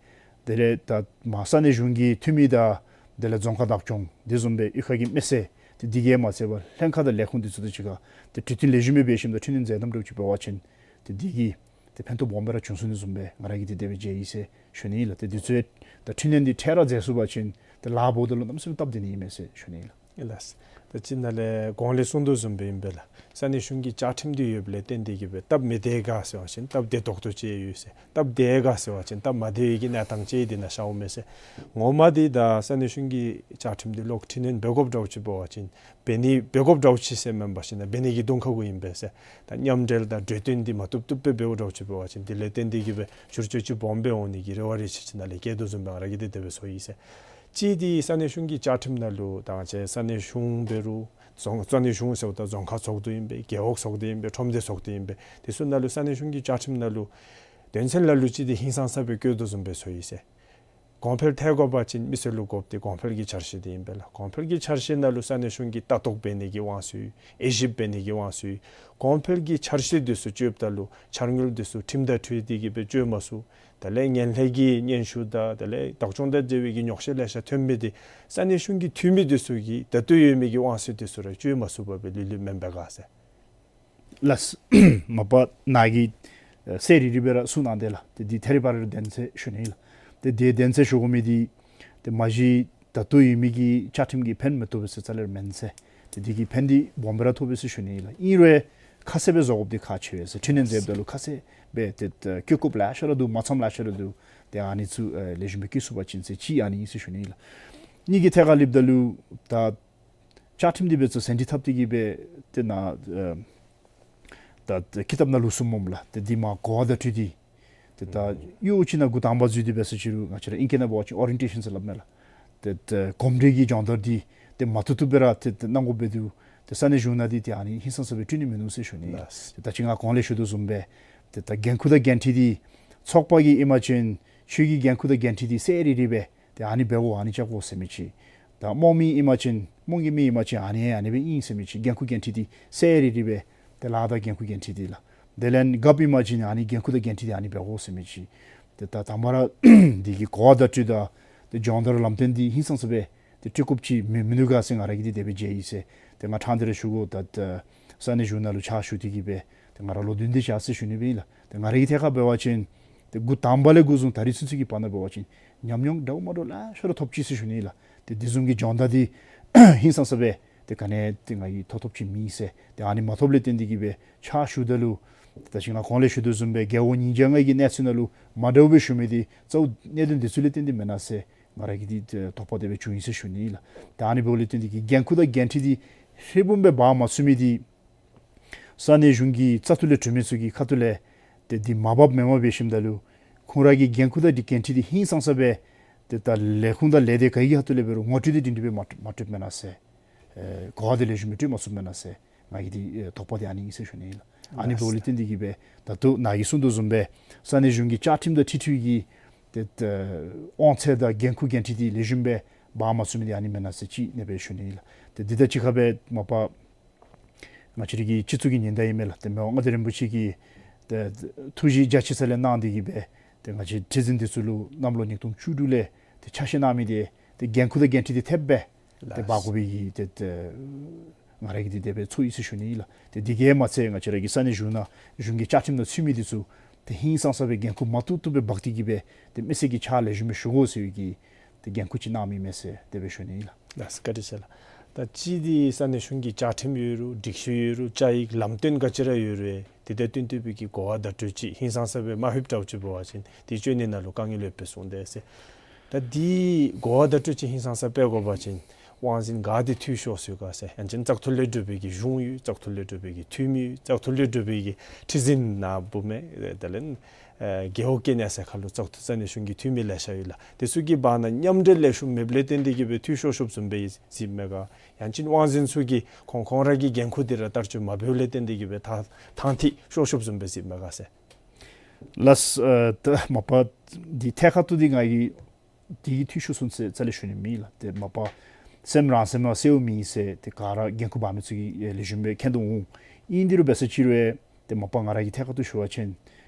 དེ་ལས་ད་མ་ས་གནས་གཞུང་གི་འཐུས་མི་དང་དེ་ལས་རྫོང་ཁག་བདག་སྐྱོང་དེ་བཟུམ་སྦེ་གཡུས་ཁ་གི་མི་སེར་ཏེ་འདི་གིས་མ་ཚད་པར་ལྷན་ཁག་དང་ལས་ཁུངས་དེ་ཚུ་དང་གཅིག་ཁར་ཏེ་གྲོས་བསྟུན་ལེགས་ཤོམ་སྦེ་འབད་ཞིནམ་ད་འཕྲི་སྣོན་མཛད་དམ་འདྲཝ་ཅིག་འབད་བ་ཅིན་ཏེ་འདི་གིས་ཏེ་ཕན་ཐོགས་སྦོམ་སྦེ་ར་བྱུང་ཚུགས་ནི་བཟུམ་སྦེ་ང་ར་གིས་ཏེ་དེ་སྦེ་མཇལ་ཡི་ཟེར་ཞུ་ནི་ཨིན་ལགས། ཏེ་འདི་ཚུ་ད་འཕྲི་སྣོན་འདི་འཕྲལ་ར་མཛད་ཚུགས་པ་ཅིན་ཏེ་ལཱ་འབདཝ་ད་ལུ་གནམ་མེད་ས་མེད་སྟབས་བདེ་ནི་ཨིན་མས་ཟེར་ཞུ་ནི་ཨིན་ལགས། ལགས། ད་ཅི་ནཱ་ལས་གོང་ལས་གསུངས་དོ་བཟུམ་སྦེ་ཨིན་པས་ལགས། ས་གནས་གཞུང་གི་བཅའ་ཁྲིམས་འདི་ཡོདཔ་ལས་བརྟེན་དེ་གིས་སྦེ་སྟབས་མི་བདེ་ག་ཟེར་བ་ཅིན་སྟབས་བདེ་ཏོག་ཏོ་ཅིག་ཡོད་ཟེར། སྟབས་བདེ་ག་ཟེར་བ་ཅིན་སྟབས་མ་བདེ་བའི་གི་གནས་སྟངས་ཅིག་འདི་ནང་ཤརཝ་མས་ཟེར། ངོ་མ་འདི་ད་ས་གནས་གཞུང་གི་བཅའ་ཁྲིམས་འདི་ལོག་འཕྲི་སྣོན་འབད་དགོཔ་འདྲཝ་ཅིག་འབད་བ་ཅིན་འབད་ནི་འབད་དགོཔ་འདྲཝ་ཅིག་ཟེར་མེན་པར་ཞིན་ན་འབད་ནི་གི་གདོང་ཁ་གུ་ཨིན་པས་ཟེར། ད་མཉམ་འབྲེལ་དང་གྲོས་བསྟུན་འདི་མ་བཏུབ་བཏུབ་སྦེ་འབདཝ་འདྲཝ་ཅིག་འབད་བ་ཅིན་དེ་ལས་བརྟེན་དེ་གིས་སྦེ་བསྒྱུར་བཅོས་ཅིག་སྦོམ་སྦེ་འོང་ནི་གི་རེ་བ་རེ་ཆེ་ཅིག་ནཱ་ལས་བསྐྱེད་དོ་བཟུམ་སྦེ་ང་ར་གིས་ཏེ་དེ་སྦེ་ཚོར་ཡི་ཟེར། གཅིག་འདི་ས་གནས་གཞུང་གི་བཅའ་ཁྲིམས་ནང་ལུ་ད་ང་བཅས་ས་གནས་གཞུང་འབད་རུང་རྫོང་ས་གནས་གཞུང་ཟེརཝ་ད་རྫོང་ཁག་ཚོགས་འདུ་ཨིན་པས། རྒེད་འོག་ཚོགས་སྡེ་ཨིན་པས། ཁྲོམ་སྡེ་ཚོགས་སྡེ་ཨིན་པས། དེ་ཚུ་ནང་ལུ་ས་གནས་གཞུང་གི་བཅའ་ཁྲིམས་ནང་ལུ་དོན་ཚན་ལ་ལུ་ཅིག་འདི་ཧིང་སངས་ས་སྦེ་བཀོད་དོ་བཟུམ་སྦེ་ཚོར་ཡི་ཟེར། གོང་འཕེལ་ཐལ་དགོ་པ་ཅིན་མི་སེར་ལུ་དགོཔ་འདི་གོང་འཕེལ་གྱི་འཆར་གཞི་འདི་ཨིན་པས་ལགས། གོང་འཕེལ་གྱི་འཆར་གཞི་ནང་ལུ་ས་གནས་གཞུང་གིས་ལྟ་རྟོག་འབད་ནི་གི་དབང་ཚད་ཡོད། དབྱེ་ཞིབ་འབད་ནི་གི་དབང་ཚད་ཡོད། གོང་འཕེལ་གྱི་འཆར་གཞི་འདི་ཚུ་སྤྱོདཔ་ད་ལུ་འཆར་དངུལ་འདི་ཚུ་ཁྲིམས་དང་འཁྲིལ་ཏེ་གིས་སྦེ་སྤྱོད་མ་ཚུགས། དེ་ལས་ངན་ལྷད་ཀྱི་སྙན་ཞུ་དང་དེ་ལས་བདག་སྐྱོང་དང་འབྲེལ་བའི་གི་ཉོགས་བཤད་ལེ་ཤ་ཐོན་མི་འདི་ས་གནས་གཞུང་གི་འཐུས་མི་འདི་ཚུ་གིས་ད་ལྟོ་ཡོད་མི་གི་དབང་ཚད་འདི་ཚུ་ར་སྤྱོད་མ་ཚུགས་པར་སྦེ་ལུས་ལུསཔ་མེན་པས་ག་ཟེར། ལགས། མ་པ་ནཱ་གིས་ཨེ་གསལ་རི་རི་སྦེ་ར་གསུངས་གནང་དེས་ལགས། ཏེ་འདི་ཐད་རི་བ་རི་ར་བདེན་ཚད་ཞུ་ནི་ལགས། ཏེ་འདི་བདེན་ཚད་ཞུ་དགོ་མི་འདི་ཏེ་མ་གཞི་ད་ལྟོ་ཡོད་མི་གི་བཅའ་ཁྲིམས་ཀྱིས་ཕན་མི་ཐོགས་པས་ཟེར་རྩ་ལས་མེན་ཟེར། ཏེ་འདི་གིས་ཕན་འདི་སྦོམ་སྦེ་ར་ཐོགས་པས་ཟེར་ཞུ་ནི་ལགས། ཨིན་རུང་ཁ་གསལ་སྦེ་བཟོ་དགོཔ་འདི་ཁག་ཆེ་བས་ཟེར། འཕྲི་སྣོན་མཛདཔ་ད་ལུ་ཁ་གསལ་སྦེ་ཏེ་ཏེ་བཀོད་དགོཔ་ལེ་ཤ་ར་འདུག། མ་ཚངམ་ལེ་ཤ་ར་འདུག། ཏེ་ཨ་ནི་ཚུ་ཨེ་ལེགས་ཤོམ་སྦེ་བཀོད་ཚུགས་པ་ཅིན་ཟེར་གཅིག་ཨ་ནི་ཨིན་ཟེར་ཞུ་ནི་ལགས། གཉིས་ཀྱི་ཐད་ཁར་སླེབས་ད་ལུ་ད་བཅའ་ཁྲིམས་འདི་འབད་ཚུགས་ཟིན་བྲིས་འཐབ་སྟེ་གིས་སྦེ་ཏེ་ནཱ་ཨེ་ད་ཀི་ཏབ་ནང་ལུ་གསུངམ་སྨོ་ལགས། ཏེ་འདི་མ་གོ་བ་དང་འཁྲིལ་ཏེ་ཏེ་ད་ཡོད་ཅིག་ནང་འགོ་དང་པ་འཛུལ་ཏེ་འབད་ས་ཅིག་རུང་ང་བཅས་ར་ཨིང་སྐད་ནང་འབད་བ་ཅིན་ཨོ་རི་ཡེན་ཊེ་ཤཱན་ཟེར་སླབ་མས་ལགས། ཏེ་ད་གོམས་འདྲིས་ཀྱི་སྦྱོང་བརྡར་འདི་ཏེ་མ་བཏུབ་བཏུབ་སྦེ་ར་ཏེ་ཏེ་གནང་དགོཔ་འབད་དོ། ཏེ་ས་གནས་གཞུང་ནང་འདི་ཏེ་ཨ་ནི་ཧིང་སངས་ས་སྦེ་སྤྲོད་ནི་མིན་ནུག་ཟེར་ཞུ་ནི། ལགས། ཏེ་ད་ཅི་ང་གོང་ལས་ཞུ་དོ་བཟུམ་སྦེ་ཏེ་ད་འགན་ཁུར་དང་འགན་འཁྲི་འདི་ཚོགས་པ་གི་ཨིན་པ་ཅིན་ཆོས་ཀྱི་འགན་ཁུར་དང་འགན་འཁྲི་འདི་གསལ་རི་རི་སྦེ་ཏེ་ཨ་ནི་འབད་དགོ་ཨ་ནི་རྐྱབ་དགོ་ཟེར་མི་ཅིག། ད་རྨོངས་མི་ཨིན་པ་ཅིན་རྨོངས་ཀྱི་མི་ཨིན་པ་ཅིན་ཨ་ནི་ཨ་ནི་སྦེ་ཨིན་ཟེར་མི་ཅིག། འགན་ཁུར་འགན་འཁྲི་འདི་གསལ་རི་རི་སྦེ་ཏེ་ལཱ་དང་འགན་ཁུར་འགན་འཁྲི་འདི་ལགས། དེ་ལས་རྒཔོ་ཨིན་པ་ཅིན་ཨ་ནི་འགན་ཁུར་དང་འགན་འཁྲི་འདི་ཨ་ནི་འབད་དགོ་ཟེར་མི་ཅིག། ཏེ་ད་དང་པ་ར་འདི་གི་གོ་བ་བརྡ་སྤྲོད་དང་ཏེ་སྦྱོང་བརྡར་ལམ་སྟོན་འདི་ཧིང་སངས་ས་སྦེ་ ཏེ་སྤྲོད་དགོཔ་ཅིག་མི་མིན་འདུག་ག་ཟེར་ང་ར་གིས་འདི་དེ་སྦེ་མཇལ་ཡི་ཟེར། ཏེ་ང་ཕྲང་སྟེ་ར་ཞུ་དགོ། ད་ད་ས་གནས་གཞུང་ནང་ལུ་ཕྱག་ཞུ་སྟེ་གིས་སྦེ་ཏེ་ང་ར་ལོ་བདུན་དེ་ཅིག་ཡར་སོ་ཞུ་ནི་སྦེ་ཨིན་ལགས། ཏེ་ང་ར་གི་ཐད་ཁར་འབད་བ་ཅིན་ཏེ་འགོ་དང་པ་ལས་འགོ་བཟུང་ད་རིས་ཚུན་ཚོད་ཀྱི་བར་ན་འབད་བ་ཅིན་ཉམས་མྱོང་འདྲཝ་མ་འདྲཝ་ལེ་ཤ་ར་ཐོབ་ཅི་ཟེར་ཞུ་ནི་ཨིན་ལགས། ཏེ་དེ་བཟུམ་གྱི་སྦྱོང་བརྡར་འདི་ཧིང་སངས་ས་སྦེ་ཏེ་ག་ནི་ཡང་ཏེ་ང་གིས་ཐོབ་ཐོབ་ཅིག་མེད་ཟེར། ཏེ་ཨ་ནི་མ་ཐོབ་ལས་བརྟེན་ཏེ་གིས་སྦེ་ཕྱག་ཞུཝ་ད་ལུ་ད་ཅི་ང་གོང་ལས་ཞུ་དོ་བཟུམ་སྦེ་རྒྱལ་བ་ཉིས་བརྒྱ་ལྔ་གི་གནས་ཚུལ་ནང་ལུ་མ་འདྲཝ་སྦེ་ཞུ་མི་འདི་གཙོ་བོ་གནད་དོན་འདི་ཚུ་ལས་བརྟེན་ཏེ་མེན་ན་ཟེར་ང་ར་གིས་འདི་དོགས་པ་དེ་སྦེ་བྱུང་ཡི་ཟེར་ཞུ་ནི་ཨིན་ལགས། ཏེ་ཨ་ནི་འབདཝ་ལས་བརྟེན་ཏེ་གིས་འགན་ཁུར་དང་འགན་འཁྲི་འདི་ཧྲིལ་བུམ་སྦེ་འབག་མ་ཚུགས་མི་འདི་ས་གནས་གཞུང་གི་བཙག་འཐུ་ལས་གྲོལ་མི་ཚུ་གི་ཁ་ཐུག་ལས་ཏེ་འདི་མ་འབགཔ་མེནམ་སྦེ་ཞིནམ་ད་ལུ་ཁོང་ར་གི་འགན་ཁུར་དང་འདི་འགན་འཁྲི་འདི་ཧིང་སངས་ས་སྦེ་ཏེ་ད་ལས་ཁུངས་དང་ལས་སྡེ་ག་གི་ཁ་ཐུག་ལས་འབད་རུང་ངོ་སྤྲོད་འདི་སྒྲིང་སྒྲི་སྦེ་མ་མ་སྤྲོདཔ་མེན་ན་ཟེར། ཨེ་གོ་བ་འདི་ལེགས་ཤོམ་སྦེ་སྤྲོད་མ་ཚུགསཔ་མེན་ན་ཟེར་ང་གིས་འདི་ཨེ་དོགས་པ་འདི་ཨ་ནི་ཨིན་ཟེར་ཞུ་ནི་ཨིན་ལགས། ཨ་ནི་འབདཝ་ལས་བརྟེན་ཏེ་གིས་སྦེ་ད་ལྟོ་ནཱ་གིས་གསུངས་དོ་བཟུམ་སྦེ་ས་གནས་གཞུང་གི་བཅའ་ཁྲིམས་དང་འཁྲིལ་འཁྲིལ་གྱི་ཏེ་ཏེ་དབང་ཚད་དང་འགན་ཁུར་འགན་འཁྲི་འདི་ལེགས་ཤོམ་སྦེ་འབག་མ་ཚུགས་མི་འདི་ཨ་ནི་མེན་ན་ཟེར་ཅིག་ཨ་ནི་སྦེ་ཞུ་ནི་ཨིན་ལགས། ཏེ་འདི་དང་གཅིག་ཁར་སྦེ་མ་པ་ང་བཅས་ར་གི་སྤྱི་གཙུག་གི་ཉི་ཟླ་ཨིན་མས་ལགས། ཏེ་མི་དབང་མངའ་བདག་རིན་པོ་ཆེ་གིས་ཏེ་ཐུགས་བཞེད་རྒྱ་ཆེ་ས་ལས་གནང་སྟེ་གིས་སྦེ་ཏེ་ང་བཅས་ཁྲི་འཛིན་འདི་ཚུ་ལུ་གནམ་ལོ་ཉིས་སྟོང་བཅུ་དྲུག་ལས་ཏེ་ཆ་ཤས་གནང་མི་འདི་ཏེ་འགན་ཁུར་དང་འགན་འཁྲི་འདི་ཐེབས་སྦེ་ཏེ་འབག་དགོ་པའི་གི་ཏེ་ཏེ་ང་ར་གིས་འདི་དེ་སྦེ་ཚོར་ཡི་ཟེར་ཞུ་ནི་ཨིན་ལགས། ཏེ་འདི་གིས་མ་ཚད་ང་བཅས་ར་གི་ས་གནས་གཞུང་ནང་གཞུང་གི་བཅའ་ཁྲིམས་ནང་ཚུད་མི་འདི་ཚུ་ཏེ་ཧིང་སངས་ས་སྦེ་འགན་ཁུར་མ་བཏུབ་བཏུབ་སྦེ་འབག་སྟེ་གིས་སྦེ་ཏེ་མི་སེར་གྱི་ཕྱག་ལེགས་ཤོམ་སྦེ་ཞུ་དགོ་ཟེར་བའི་གི་ཏེ་འགན་ཁུར་ཅིག་གནང་མི་མས་ཟེར་དེ་སྦེ་ཞུ་ནི་ཨིན་ལགས། ལགས་སོ། བཀའ་དྲིན་ཆེ་ལགས། ད་ཅི་འདི་ས་གནས་གཞུང་གི་བཅའ་ཁྲིམས་ཡོད་རུང་སྒྲིག་གཞི་ཡོད་རུང་བཅའ་ཡིག་ལམ་སྟོན་ག་ཅི་ར་ཡོད་རུང་དེ་དང་བསྟུན་ཏེ་སྦེ་གི་གོ་བ་བརྡ་སྤྲོད་ཅིག་ཧིང་སངས་ས་སྦེ་མ་ལྷོདཔ་འདྲཝ་ཅིག་འབད་བ་ཅིན་དེ་བཅོ་ནི་ནང་ལུ་དཀའ་ངལ་ཡོདཔ་སྦེ་གསུངས་དེས་ཟེར། ད་འདི་གོ་བ་བརྡ་སྤྲོད་ཅིག་ཧིང་སངས་ས་སྦེ་དགོ་པ་ཅིན་དབང་འཛིན་ག་འདི་འཐུས་ཤོར་སོང་ག་ཟེར། ཡང་ཅིན་བཙག་འཐུ་ལས་གྲོལ་བའི་གི་གཞུང་ཡོད། བཙག་འཐུ་ལས་གྲོལ་བའི་གི་འཐུས་མི་ཡོད། བཙག་འཐུ་ལས་གྲོལ་བའི་གི་ཁྲི་འཛིན་ནཱ་འབུམ་མེ་དེ་ལས་ཨེ་རྒེད་འོག་གི་གནས་ས་ཁར་ལུ་བཙག་འཐུ་ས་གནས་གཞུང་གི་འཐུས་མི་ལེ་ཤ་ཡོད་ལགས། དེ་ཚུ་གི་བར་ན་མཉམ་འབྲེལ་ལེགས་ཤོམ་མེདཔ་ལས་བརྟེན་ཏེ་གིས་སྦེ་འཐུས་ཤོར་ཤོརཝ་བཟུམ་སྦེ་གཟིགསཔ་མས་ག། ཡང་ཅིན་དབང་འཛིན་ཚུ་གིས་ཁོང་ཁོང་ར་གི་འགན་ཁུར་འདི་ར་བསྟར་སྤྱོད་མ་འབདཝ་ལས་བརྟེན་ཏེ་གིས་སྦེ་ཐང་ཐང་ཐིག་ཤོར་ཤོརཝ་བཟུམ་སྦེ་གཟིགསཔ་མས་ག་ཟེར། ལགས་སོ། ཨེ་ད་མ་པ་འདི་ཐད་ཀར་དུ་འདི་ང་གིས་འདི་གིས་འཐུས་ཤོར་སོང་ཟེར་རྩ་ལས་ཞུ་ནི་མེད་ལགས། ཏེ་མ་པ་སེམས་རང་སེམས་ལུ་གསལཝ་མེད་ཟེར་ཏེ་ག་ར་འགན་ཁུར་འབག་མི་ཚུ་གིས་ཨེ་ལེགས་ཤོམ་སྦེ་མཁྱེན་དོ་འོང་། ཨིན་དེ་རུང་འབད་ས་ཅིག་རུང་ཨེ་ཏེ་མ་པ་ང་ར་གི་ཐད་ཀར་དུ་ཞུ་བ་ཅིན་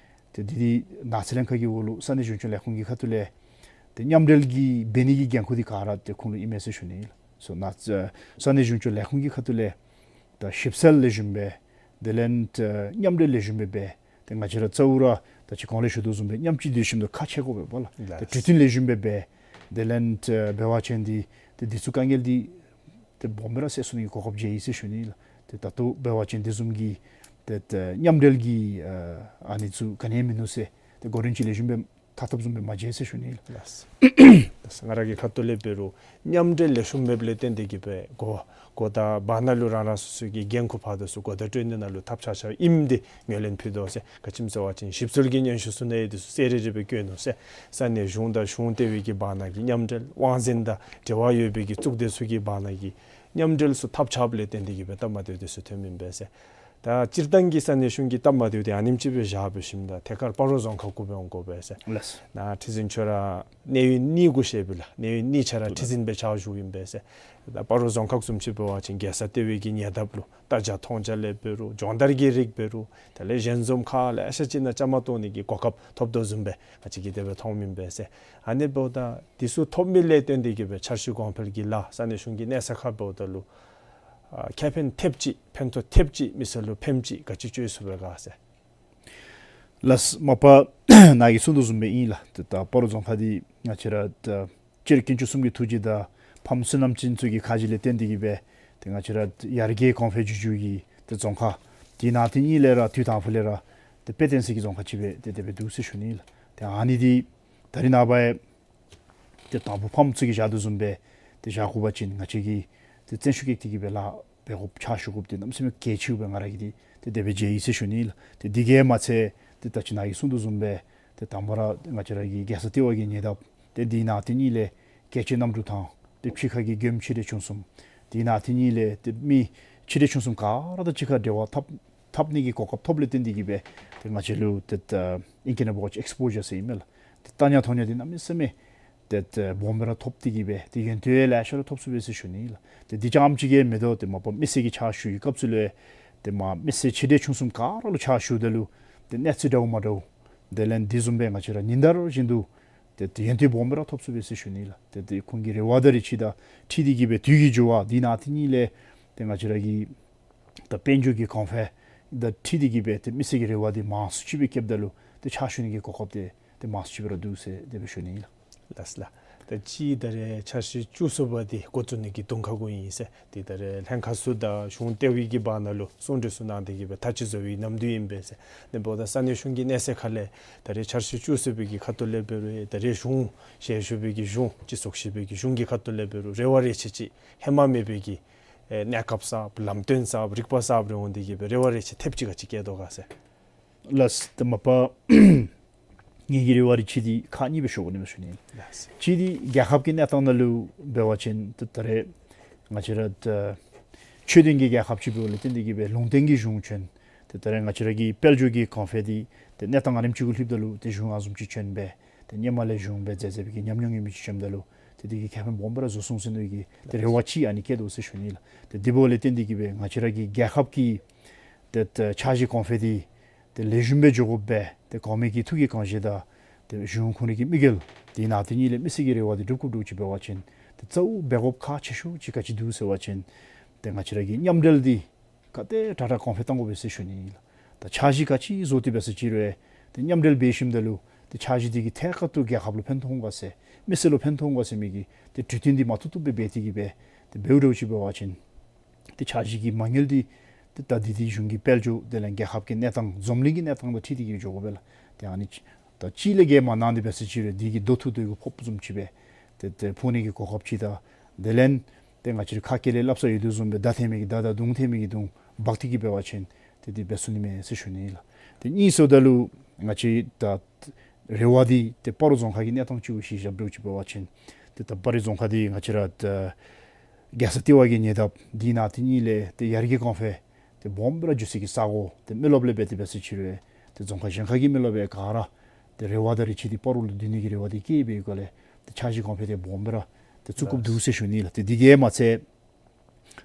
ཏེ་འདི་འདི་ནགས་ཚལ་ལྷན་ཁག་གི་འོག་ལུ་ས་གནས་གཞུང་སྐྱོང་ལས་ཁུངས་ཀྱི་ཁ་ཐུག་ལས་ཏེ་མཉམ་འབྲེལ་གྱི་འབད་ནི་གི་འགན་ཁུར་འདི་ག་ར་ཏེ་ཁོང་ལུ་ཨིན་མས་ཟེར་ཞུ་ནི་ཨིན་ལགས། སོ་ནཱ་ས་གནས་གཞུང་སྐྱོང་ལས་ཁུངས་ཀྱི་ཁ་ཐུག་ལས་ད་ཞིབ་འཚོལ་ལེགས་ཤོམ་སྦེ་དེ་ལས་ཨེ་མཉམ་འབྲེལ་ལེགས་ཤོམ་སྦེ་འབད། ཏེ་ང་བཅས་ར་གཙོ་བོ་ར་ད་ཅི་གོང་ལས་ཞུ་དོ་བཟུམ་སྦེ་མཉམ་གཅིག་སྡོད་ཞིནམ་ད་ཁ་ཕྱེ་དགོ་པས་ལགས། ཏེ་གྲོས་བསྟུན་ལེགས་ཤོམ་སྦེ་འབད། དེ་ལས་ཨེ་འབད་བ་ཅིན་འདི་ཏེ་འདི་ཚུ་དཀའ་ངལ་འདི་ཏེ་སྦོམ་སྦེ་ར་སེལ་ཚུགས་ནི་གི་གོ་སྐབས་མཇལ་ཡི་ཟེར་ཞུ་ནི་ལགས། ཏེ་ད་ལྟོ་འབད་བ་ཅིན་དེ་བཟུམ་གྱི་ཏེ་ཏེ་མཉམ་འབྲེལ་གྱི་ཨ་ཨ་ནི་ཚུ་ག་ནི་ཡང་མིན་ནུག་ཟེར་ཏེ་གོ་རིམ་ཅིག་ལེགས་ཤོམ་སྦེ་མཐའ་ཐུགཔ་བཟུམ་སྦེ་མ་མཇལ་ཟེར་ཞུ་ནི་ལགས། ལགས་སོ། ང་ར་གི་ཁ་ཐུག་ལས་འབད་རུང་མཉམ་འབྲེལ་ལེགས་ཤོམ་མེདཔ་ལས་བརྟེན་ཏེ་གིས་སྦེ་གོ་གོ་ད་བར་ན་ལུ་རང་རང་སོ་སོ་གི་འགན་ཁུར་ཕར་དང་ཚུར་གོ་བརྡ་སྤྲོད་ནི་ནང་ལུ་ཐབས་ཆག་ཆགཔ་ཨིནམ་འདི་ངོས་ལེན་ཕུལ་དོ་ཟེར། ག་ཅི་སྨོ་ཟེར་བ་ཅིན་ཞིབ་འཚོལ་གྱི་སྙན་ཞུ་ཚུ་ནང་ཡང་འདི་ཚུ་གསལ་རི་རི་སྦེ་བཀོད་ནུག་ཟེར། ས་གནས་གཞུང་དང་གཞུང་ལྟེ་བའི་གི་བར་ན་གི་མཉམ་འབྲེལ་དབང་འཛིན་དང་འབྲེལ་བ་ཡོད་པའི་གི་གཙུག་སྡེ་ཚུ་གི་བར་ན་གི་མཉམ་འབྲེལ་ཚུ་ཐབས་ཆགཔ་ལས་བརྟེན་ཏེ་གིས་སྦེ་སྟབས་མ་བདེཝ་འདི་ཚུ་ཐོནམ་ཨིན་པས་ཟེར། ད་སྤྱིར་བཏང་གི་ས་གནས་གཞུང་གི་སྟབས་མ་བདེཝ་འདི་ཨ་ནེམ་ཅིག་སྦེ་བཞག་འབད་ཞིནམ་ད་ཐད་ཀར་སྤ་རོ་རྫོང་ཁག་གུ་སྦེ་འོང་དགོ་པས་ཟེར། ལགས་སོ། ནཱ་ཁྲི་འཛིན་ཁྱོད་ར་གནས་ཡུལ་གཉིས་གུ་བཞེས་པས་ལགས། གནས་ཡུལ་གཉིས་ཆ་ར་ཁྲི་འཛིན་སྦེ་ཕྱག་ཞུཝ་ཨིན་པས་ཟེར། ད་སྤ་རོ་རྫོང་ཁག་བཟུམ་ཅིག་འབད་བ་ཅིན་རྒྱལ་ས་ལྟེ་བའི་གི་ཉེ་འདབས་ལུ་ལྟ་བྱ་མཐོང་བྱ་ལས་འབད་རུང་སྦྱོང་བརྡར་གྱི་རིགས་འབད་རུང་དེ་ལས་ཞལ་འཛོམས་ཁག་ལེ་ཤ་ཅིག་ནང་བཅའ་མར་གཏོགས་ནི་གི་གོ་སྐབས་ཐོབ་དོ་བཟུམ་སྦེ་ང་བཅས་ཀྱིས་དེ་སྦེ་མཐོངམ་ཨིན་པས་ཟེར། ཨ་ནི་འབདཝ་ད་འདི་ཚུ་ཐོབ་མི་ལས་བརྟེན་ཏེ་གིས་སྦེ་འཆར་གཞི་གོང་འཕེལ་གྱི་ལཱ་ས་གནས་གཞུང་གི་གནས་ས་ཁར་འབདཝ་ད་ལུ་ཨ་ཁེ་ཕན་ཐེབས་ཅིག་ཕན་ཐོགས་ཐེབས་ཅིག་མི་སེར་ལུ་ཕནམ་ཅིག་ག་ཅི་ཅོ་ཚུགས་པས་ག་ཟེར། ལགས་སོ། མ་པ་ནཱ་གིས་གསུངས་དོ་བཟུམ་སྦེ་ཨིན་ལགས། ཏེ་ད་སྤ་རོ་རྫོང་ཁག་འདི་ང་བཅས་ར་ད་སྤྱིར་དཀོན་མཆོག་གསུམ་གྱི་ཐུགས་རྗེ་དང་ཕམ་བསོད་ནམས་ཅན་ཚུ་གི་ཁ་རྗེ་ལས་བརྟེན་ཏེ་གིས་སྦེ་ཏེ་ང་བཅས་ར་ཡར་རྒྱས་གོང་འཕེལ་འགྱོ་འགྱོ་གི་ཏེ་རྫོང་ཁག་དེ་ནང་དེ་གཉིས་ལས་ར་དུས་དང་ཕུ་ལས་ར་ཏེ་དཔེ་སྟོན་ས་གི་རྫོང་ཁག་ཅིག་སྦེ་ཏེ་དེ་སྦེ་འདུག་ཟེར་ཞུ་ནི་ལགས། ཏེ་ཨ་ནི་འདི་ད་རིས་ནངས་པ་ཡང་ཏེ་དང་ཕུ་ཕམ་ཚུ་གིས་བཞག་དོ་བཟུམ་སྦེ་ཏེ་བཞག་དགོ་པ་ཅིན་ང་བཅས་ཀྱིས་ཏེ་བརྩོན་ཤུགས་བསྐྱེད་དེ་གིས་སྦེ་ལཱ་འབད་དགོཔ་ཕྱག་ཞུ་དགོཔ་འདི་གནམ་མེད་ས་མེད་གལ་ཆེཝ་སྦེ་ང་ར་གིས་འདི་ཏེ་དེ་སྦེ་མཇལ་ཡི་ཟེར་ཞུ་ནི་ལགས། ཏེ་འདི་གིས་མ་ཚད་ཏེ་ད་ཅི་ནཱ་གིས་གསུངས་དོ་བཟུམ་སྦེ་ཏེ་དང་པ་ར་ང་བཅས་ར་གི་རྒྱལ་ས་ལྟེ་བ་གི་ཉེ་འདབས་ཏེ་དེ་ནང་དེ་གཉིས་ལས་རྒྱལ་གཅེས་གནམ་གྲུ་ཐང་ཏེ་ཕྱི་ཁ་གི་མགྱོནམ་ཆེ་འབྲིང་ཆུང་གསུམ་དེ་ནང་དེ་གཉིས་ལས་ཏེ་མི་ཆེ་འབྲིང་ཆུང་གསུམ་ག་ར་དང་གཅིག་ཁར་འབྲེལ་བ་འཐབ་འཐབ་ནི་གི་གོ་སྐབས་ཐོབ་ལས་བརྟེན་ཏེ་གིས་སྦེ་ཏེ་ང་བཅས་ལུ་ཏེ་ཨིང་སྐད་ནང་འབད་བ་ཅིན་ཨེགསི་པོ་ཇར་ཟེར་ཨིན་མས་ལགས། ཏེ་ལྟ་ཉ་མཐོང་ཉ་འདི་གནམ་མེད་ས་མེད་ཏེ་ཏེ་སྦོམ་སྦེ་ར་ཐོབ་སྟེ་གིས་སྦེ་ཏེ་ཡོན་ཏན་ལེ་ཤ་ར་ཐོབ་ཚུགས་པས་ཟེར་ཞུ་ནི་ལགས། ཏེ་འདི་རྐྱངམ་ཅིག་གིས་མི་དོ་ཏེ་མ་པ་མི་སེར་གྱི་ཕྱག་ཞུ་བའི་སྐབས་སུ་ལུ་ཏེ་མ་མི་སེར་ཆེ་འབྲིང་ཆུང་གསུམ་ག་ར་ལུ་ཕྱག་ཞུཝ་ད་ལུ་ཏེ་གནས་ཚུལ་འདྲཝ་མ་འདྲཝ་དེ་ལས་འདི་བཟུམ་སྦེ་ང་བཅས་ར་ཉིན་ལྟར་བཞིན་དུ་ ཏེ་ཏེ་ཡོན་ཏན་སྦོམ་སྦེ་ར་ཐོབ་ཚུགས་པས་ཟེར་ཞུ་ནི་ལགས། ཏེ་ཏེ་ཁོང་གི་རེ་བ་དང་རེ་ཆེ་དང་འཁྲིལ་ཏེ་གིས་སྦེ་དུས་ཀྱི་འགྱུར་བ་འདི་ནང་དེ་ཉིད་ལས་ཏེ་ང་བཅས་ར་གི་ད་དཔལ་འབྱོར་གྱི་གོང་འཕེལ་དང་འཁྲིལ་ཏེ་གིས་སྦེ་ཏེ་མི་སེར་གྱི་རེ་བ་འདི་མང་སུ་ཅིག་སྦེ་བསྐྱེདཔ་ད་ལུ་ཏེ་ཕྱག་ཞུ་ནི་གི་གོ་སྐབས་འདི་ཏེ་མང་སུ་ཅིག་སྦེ་ར་འདུག་ཟེར་དེ་སྦེ་ཞུ་ནི་ལགས། ལགས་ལགས། ད་ཅི་ད་རེས་འཆར་གཞི་བཅུ་གསུམ་པ་འདི་འགོ་བཙུགས་ནི་གི་གདོང་ཁ་གུ་ཨིན་ཟེར། ཏེ་ད་རེས་ལྷན་ཁག་ཚུ་དང་གཞུང་ལྟེ་བའི་གི་བར་ན་ལུ་གསུང་གྲོས་ཚུ་གནང་སྟེ་གིས་སྦེ་ཐག་བཅད་བཟོ་བའི་ནམ་དུས་ཨིན་པས་ཟེར། དེ་འབདཝ་ད་ས་གནས་གཞུང་གི་གནས་ཚད་ཁ་ལས་ད་རེས་འཆར་གཞི་བཅུ་གསུམ་པའི་གི་ཁ་ཐུག་ལས་འབད་རུང་ད་རེས་གཞུང་ཞལ་བཞུགས་པའི་གི་གཞུང་སྤྱི་ཚོགས་ཞིབ་པའི་གི་གཞུང་གི་ཁ་ཐུག་ལས་འབད་རུང་རེ་བ་རེ་ཆེ་ཅིག་ཧེ་མ་མེད་པའི་གི་ཨེ་གནས་སྐབས་གསརཔ་ལམ་སྟོན་གསརཔ་རིག་པ་གསརཔ་རེ་འོང་སྟེ་གིས་སྦེ་རེ་བ་རེ་ཆེ་ཐེབས་ཅིག་ག་ཅི་བསྐྱེད་དོ་ག་ཟེར། ལགས། ཏེ་མ་པ་ངེ་གི་རེ་བ་རེ་ཆེ་འདི་ཁག་གཉིས་སྦེ་ཤོར་དགོ་ནི་མས་ཟེར་ཞུ་ནི། ལགས། གཅིག་འདི་རྒྱལ་ཁབ་ཀྱི་གནས་སྟངས་ནང་ལུ་འབད་བ་ཅིན་ཏེ་ད་རེས་ང་བཅས་ར་ད་ཆོས་ལྡན་གྱི་རྒྱལ་ཁབ་ཅིག་འབདཝ་ལས་བརྟེན་ཏེ་གིས་སྦེ་ལུང་བསྟན་གྱི་གཞུང་བྱོན། ཏེ་ད་རེས་ང་བཅས་ར་གི་དཔལ་འབྱོར་གྱི་གོང་འཕེལ་འདི་ཏེ་གནས་སྟངས་ཨ་ནེམ་ཅིག་གུ་ལྷོདཔ་ད་ལུ་ཏེ་གཞུང་ཨ་བཟུམ་ཅིག་བྱོན་སྦེ་ཏེ་སྔོན་མ་ལས་གཞུང་སྦེ་མཛད་མཛད་པའི་གི་ཉམས་མྱོང་ཡོད་མི་ཅིག་བྱོནམ་ད་ལུ་ཏེ་དེ་གིས་ཁེ་ཕན་སྦོམ་སྦེ་ར་བཟོ་ཚུགས་ཟེར་མནོ་བའི་གི་ཏེ་རེ་བ་ཅིག་ཨ་ནི་བསྐྱེད་དོ་ཟེར་ཞུ་ནི་ལགས། ཏེ་དེ་འབདཝ་ལས་བརྟེན་ཏེ་གིས་སྦེ་ང་བཅས་ར་གི་རྒྱལ་ཁབ་ཀྱི་ཏེ་ཏེ་འཆར་གཞི་གོང་འཕེལ་འདི་ཏེ་ལེགས་ཤོམ་སྦེ་འགྱོ་དགོཔ་སྦེ་ཏེ་གོང་མའི་གི་ཐུགས་ཀྱི་དགོངས་བཞེད་དང་ཏེ་གཞུང་ཁོང་རའི་གི་དམིགས་ཡུལ་འདི་ནང་དེ་ཉིད་ལས་མི་སེར་གྱི་རེ་བ་འདི་སྒྲུབ་དགོཔ་འདྲཝ་ཅིག་འབད་བ་ཅིན་ཏེ་གཙོ་བོ་འབད་དགོཔ་ཁག་ཆེ་ཤོས་ཅིག་ག་ཅི་འདུག་ཟེར་བ་ཅིན་ཏེ་ང་བཅས་ར་གི་མཉམ་འབྲེལ་འདི་ག་དེ་དྲག་དྲག་གོང་འཕེལ་གཏང་དགོ་པས་ཟེར་ཞུ་ནི་ལགས། ད་འཆར་གཞི་ག་ཅི་བཟོ་སྟེ་འབད་ས་ཅིག་རུང་ཏེ་མཉམ་འབྲེལ་འབད་ཞིནམ་ད་ལུ་ཏེ་འཆར་གཞི་འདི་གིས་ཐད་ཀར་དུ་རྒྱལ་ཁབ་ལུ་ཕན་ཐོགས་འོང་ག་ཟེར་མི་སེར་ལུ་ཕན་ཐོགས་འོང་ག་ཟེར་མི་གི་ཏེ་གྲོས་བསྟུན་འདི་མ་ཐུབ་ཐུབ་སྦེ་འབད་དེ་གིས་སྦེ་ཏེ་འབདཝ་འདྲཝ་ཅིག་འབད་བ་ཅིན་ཏེ་འཆར་གཞི་གི་མ་དངུལ་འདི་ཏེ་ད་འདི་འདི་གཞུང་གི་དཔལ་འབྱོར་དེ་ལས་རྒྱལ་ཁབ་ཀྱི་གནས་སྟངས་འཛམ་གླིང་གི་གནས་སྟངས་དང་འཁྲིལ་ཏེ་གིས་འགྱོ་དགོ་པས་ལགས། ཏེ་ཨ་ནི་ཅིག་ད་གཅིག་ལས་བརྒལ་མ་གནང་སྟེ་འབད་ས་ཅིག་རུང་འདི་གི་དོ་ཐུག་དོ་གུ་ཕོགཔ་བཟུམ་ཅིག་སྦེ་ཏེ་ཏེ་ཕོག་ནི་གི་གོ་སྐབས་ཅིག་དང་དེ་ལས་ཏེ་ང་བཅས་ར་ཁ་སྐད་ལས་སླབ་ས་ཡོད་དོ་བཟུམ་སྦེ་མདའ་འཐེན་མི་གིས་མདའ་དང་མདུང་འཐེན་མི་གིས་མདུང་འབག་སྟེ་གིས་འབད་བ་ཅིན་ཏེ་འདི་འབད་ཚུགས་ནི་མས་ཟེར་ཞུ་ནི་ལགས། ཏེ་གཉིས་ཟེརཝ་ད་ལུ་ང་བཅས་ད་རེ་བ་འདི་ཏེ་སྤ་རོ་རྫོང་ཁག་གི་གནས་སྟངས་ཅིག་གུ་གཞི་བཞག་འདྲཝ་ཅིག་འབད་བ་ཅིན་ཏེ་ད་སྤ་རོ་རྫོང་ཁག་འདི་ང་བཅས་ར་ད་རྒྱལ་ས་ལྟེ་བ་གི་ཉེ་འདབས་འདི་ནང་དེ་ཉིད་ལས་ཏེ་ཡར་རྒྱས་གོང་འཕེལ་ཏེ་སྦོམ་སྦེ་ར་འགྱོ་སའི་གི་ས་གོ་ཏེ་མི་རློབས་ལས་འབད་དེ་འབད་ས་ཅིག་རུང་ཏེ་རྫོང་ཁག་གཞན་ཁ་གི་མི་རློབས་སྦེ་ག་ར་ཏེ་རེ་བ་དང་རེ་ཆེ་འདི་སྤ་རོ་ལུ་བསྡུ་ནི་གི་རེ་བ་འདི་བསྐྱེད་པའི་སྒོ་ལས་ཏེ་འཆར་གཞི་གོང་འཕེལ་འདི་སྦོམ་སྦེ་ར་ཏེ་བཙུགས་དགོཔ་འདུག་ཟེར་ཞུ་ནི་ལགས། ཏེ་འདི་གིས་མ་ཚད་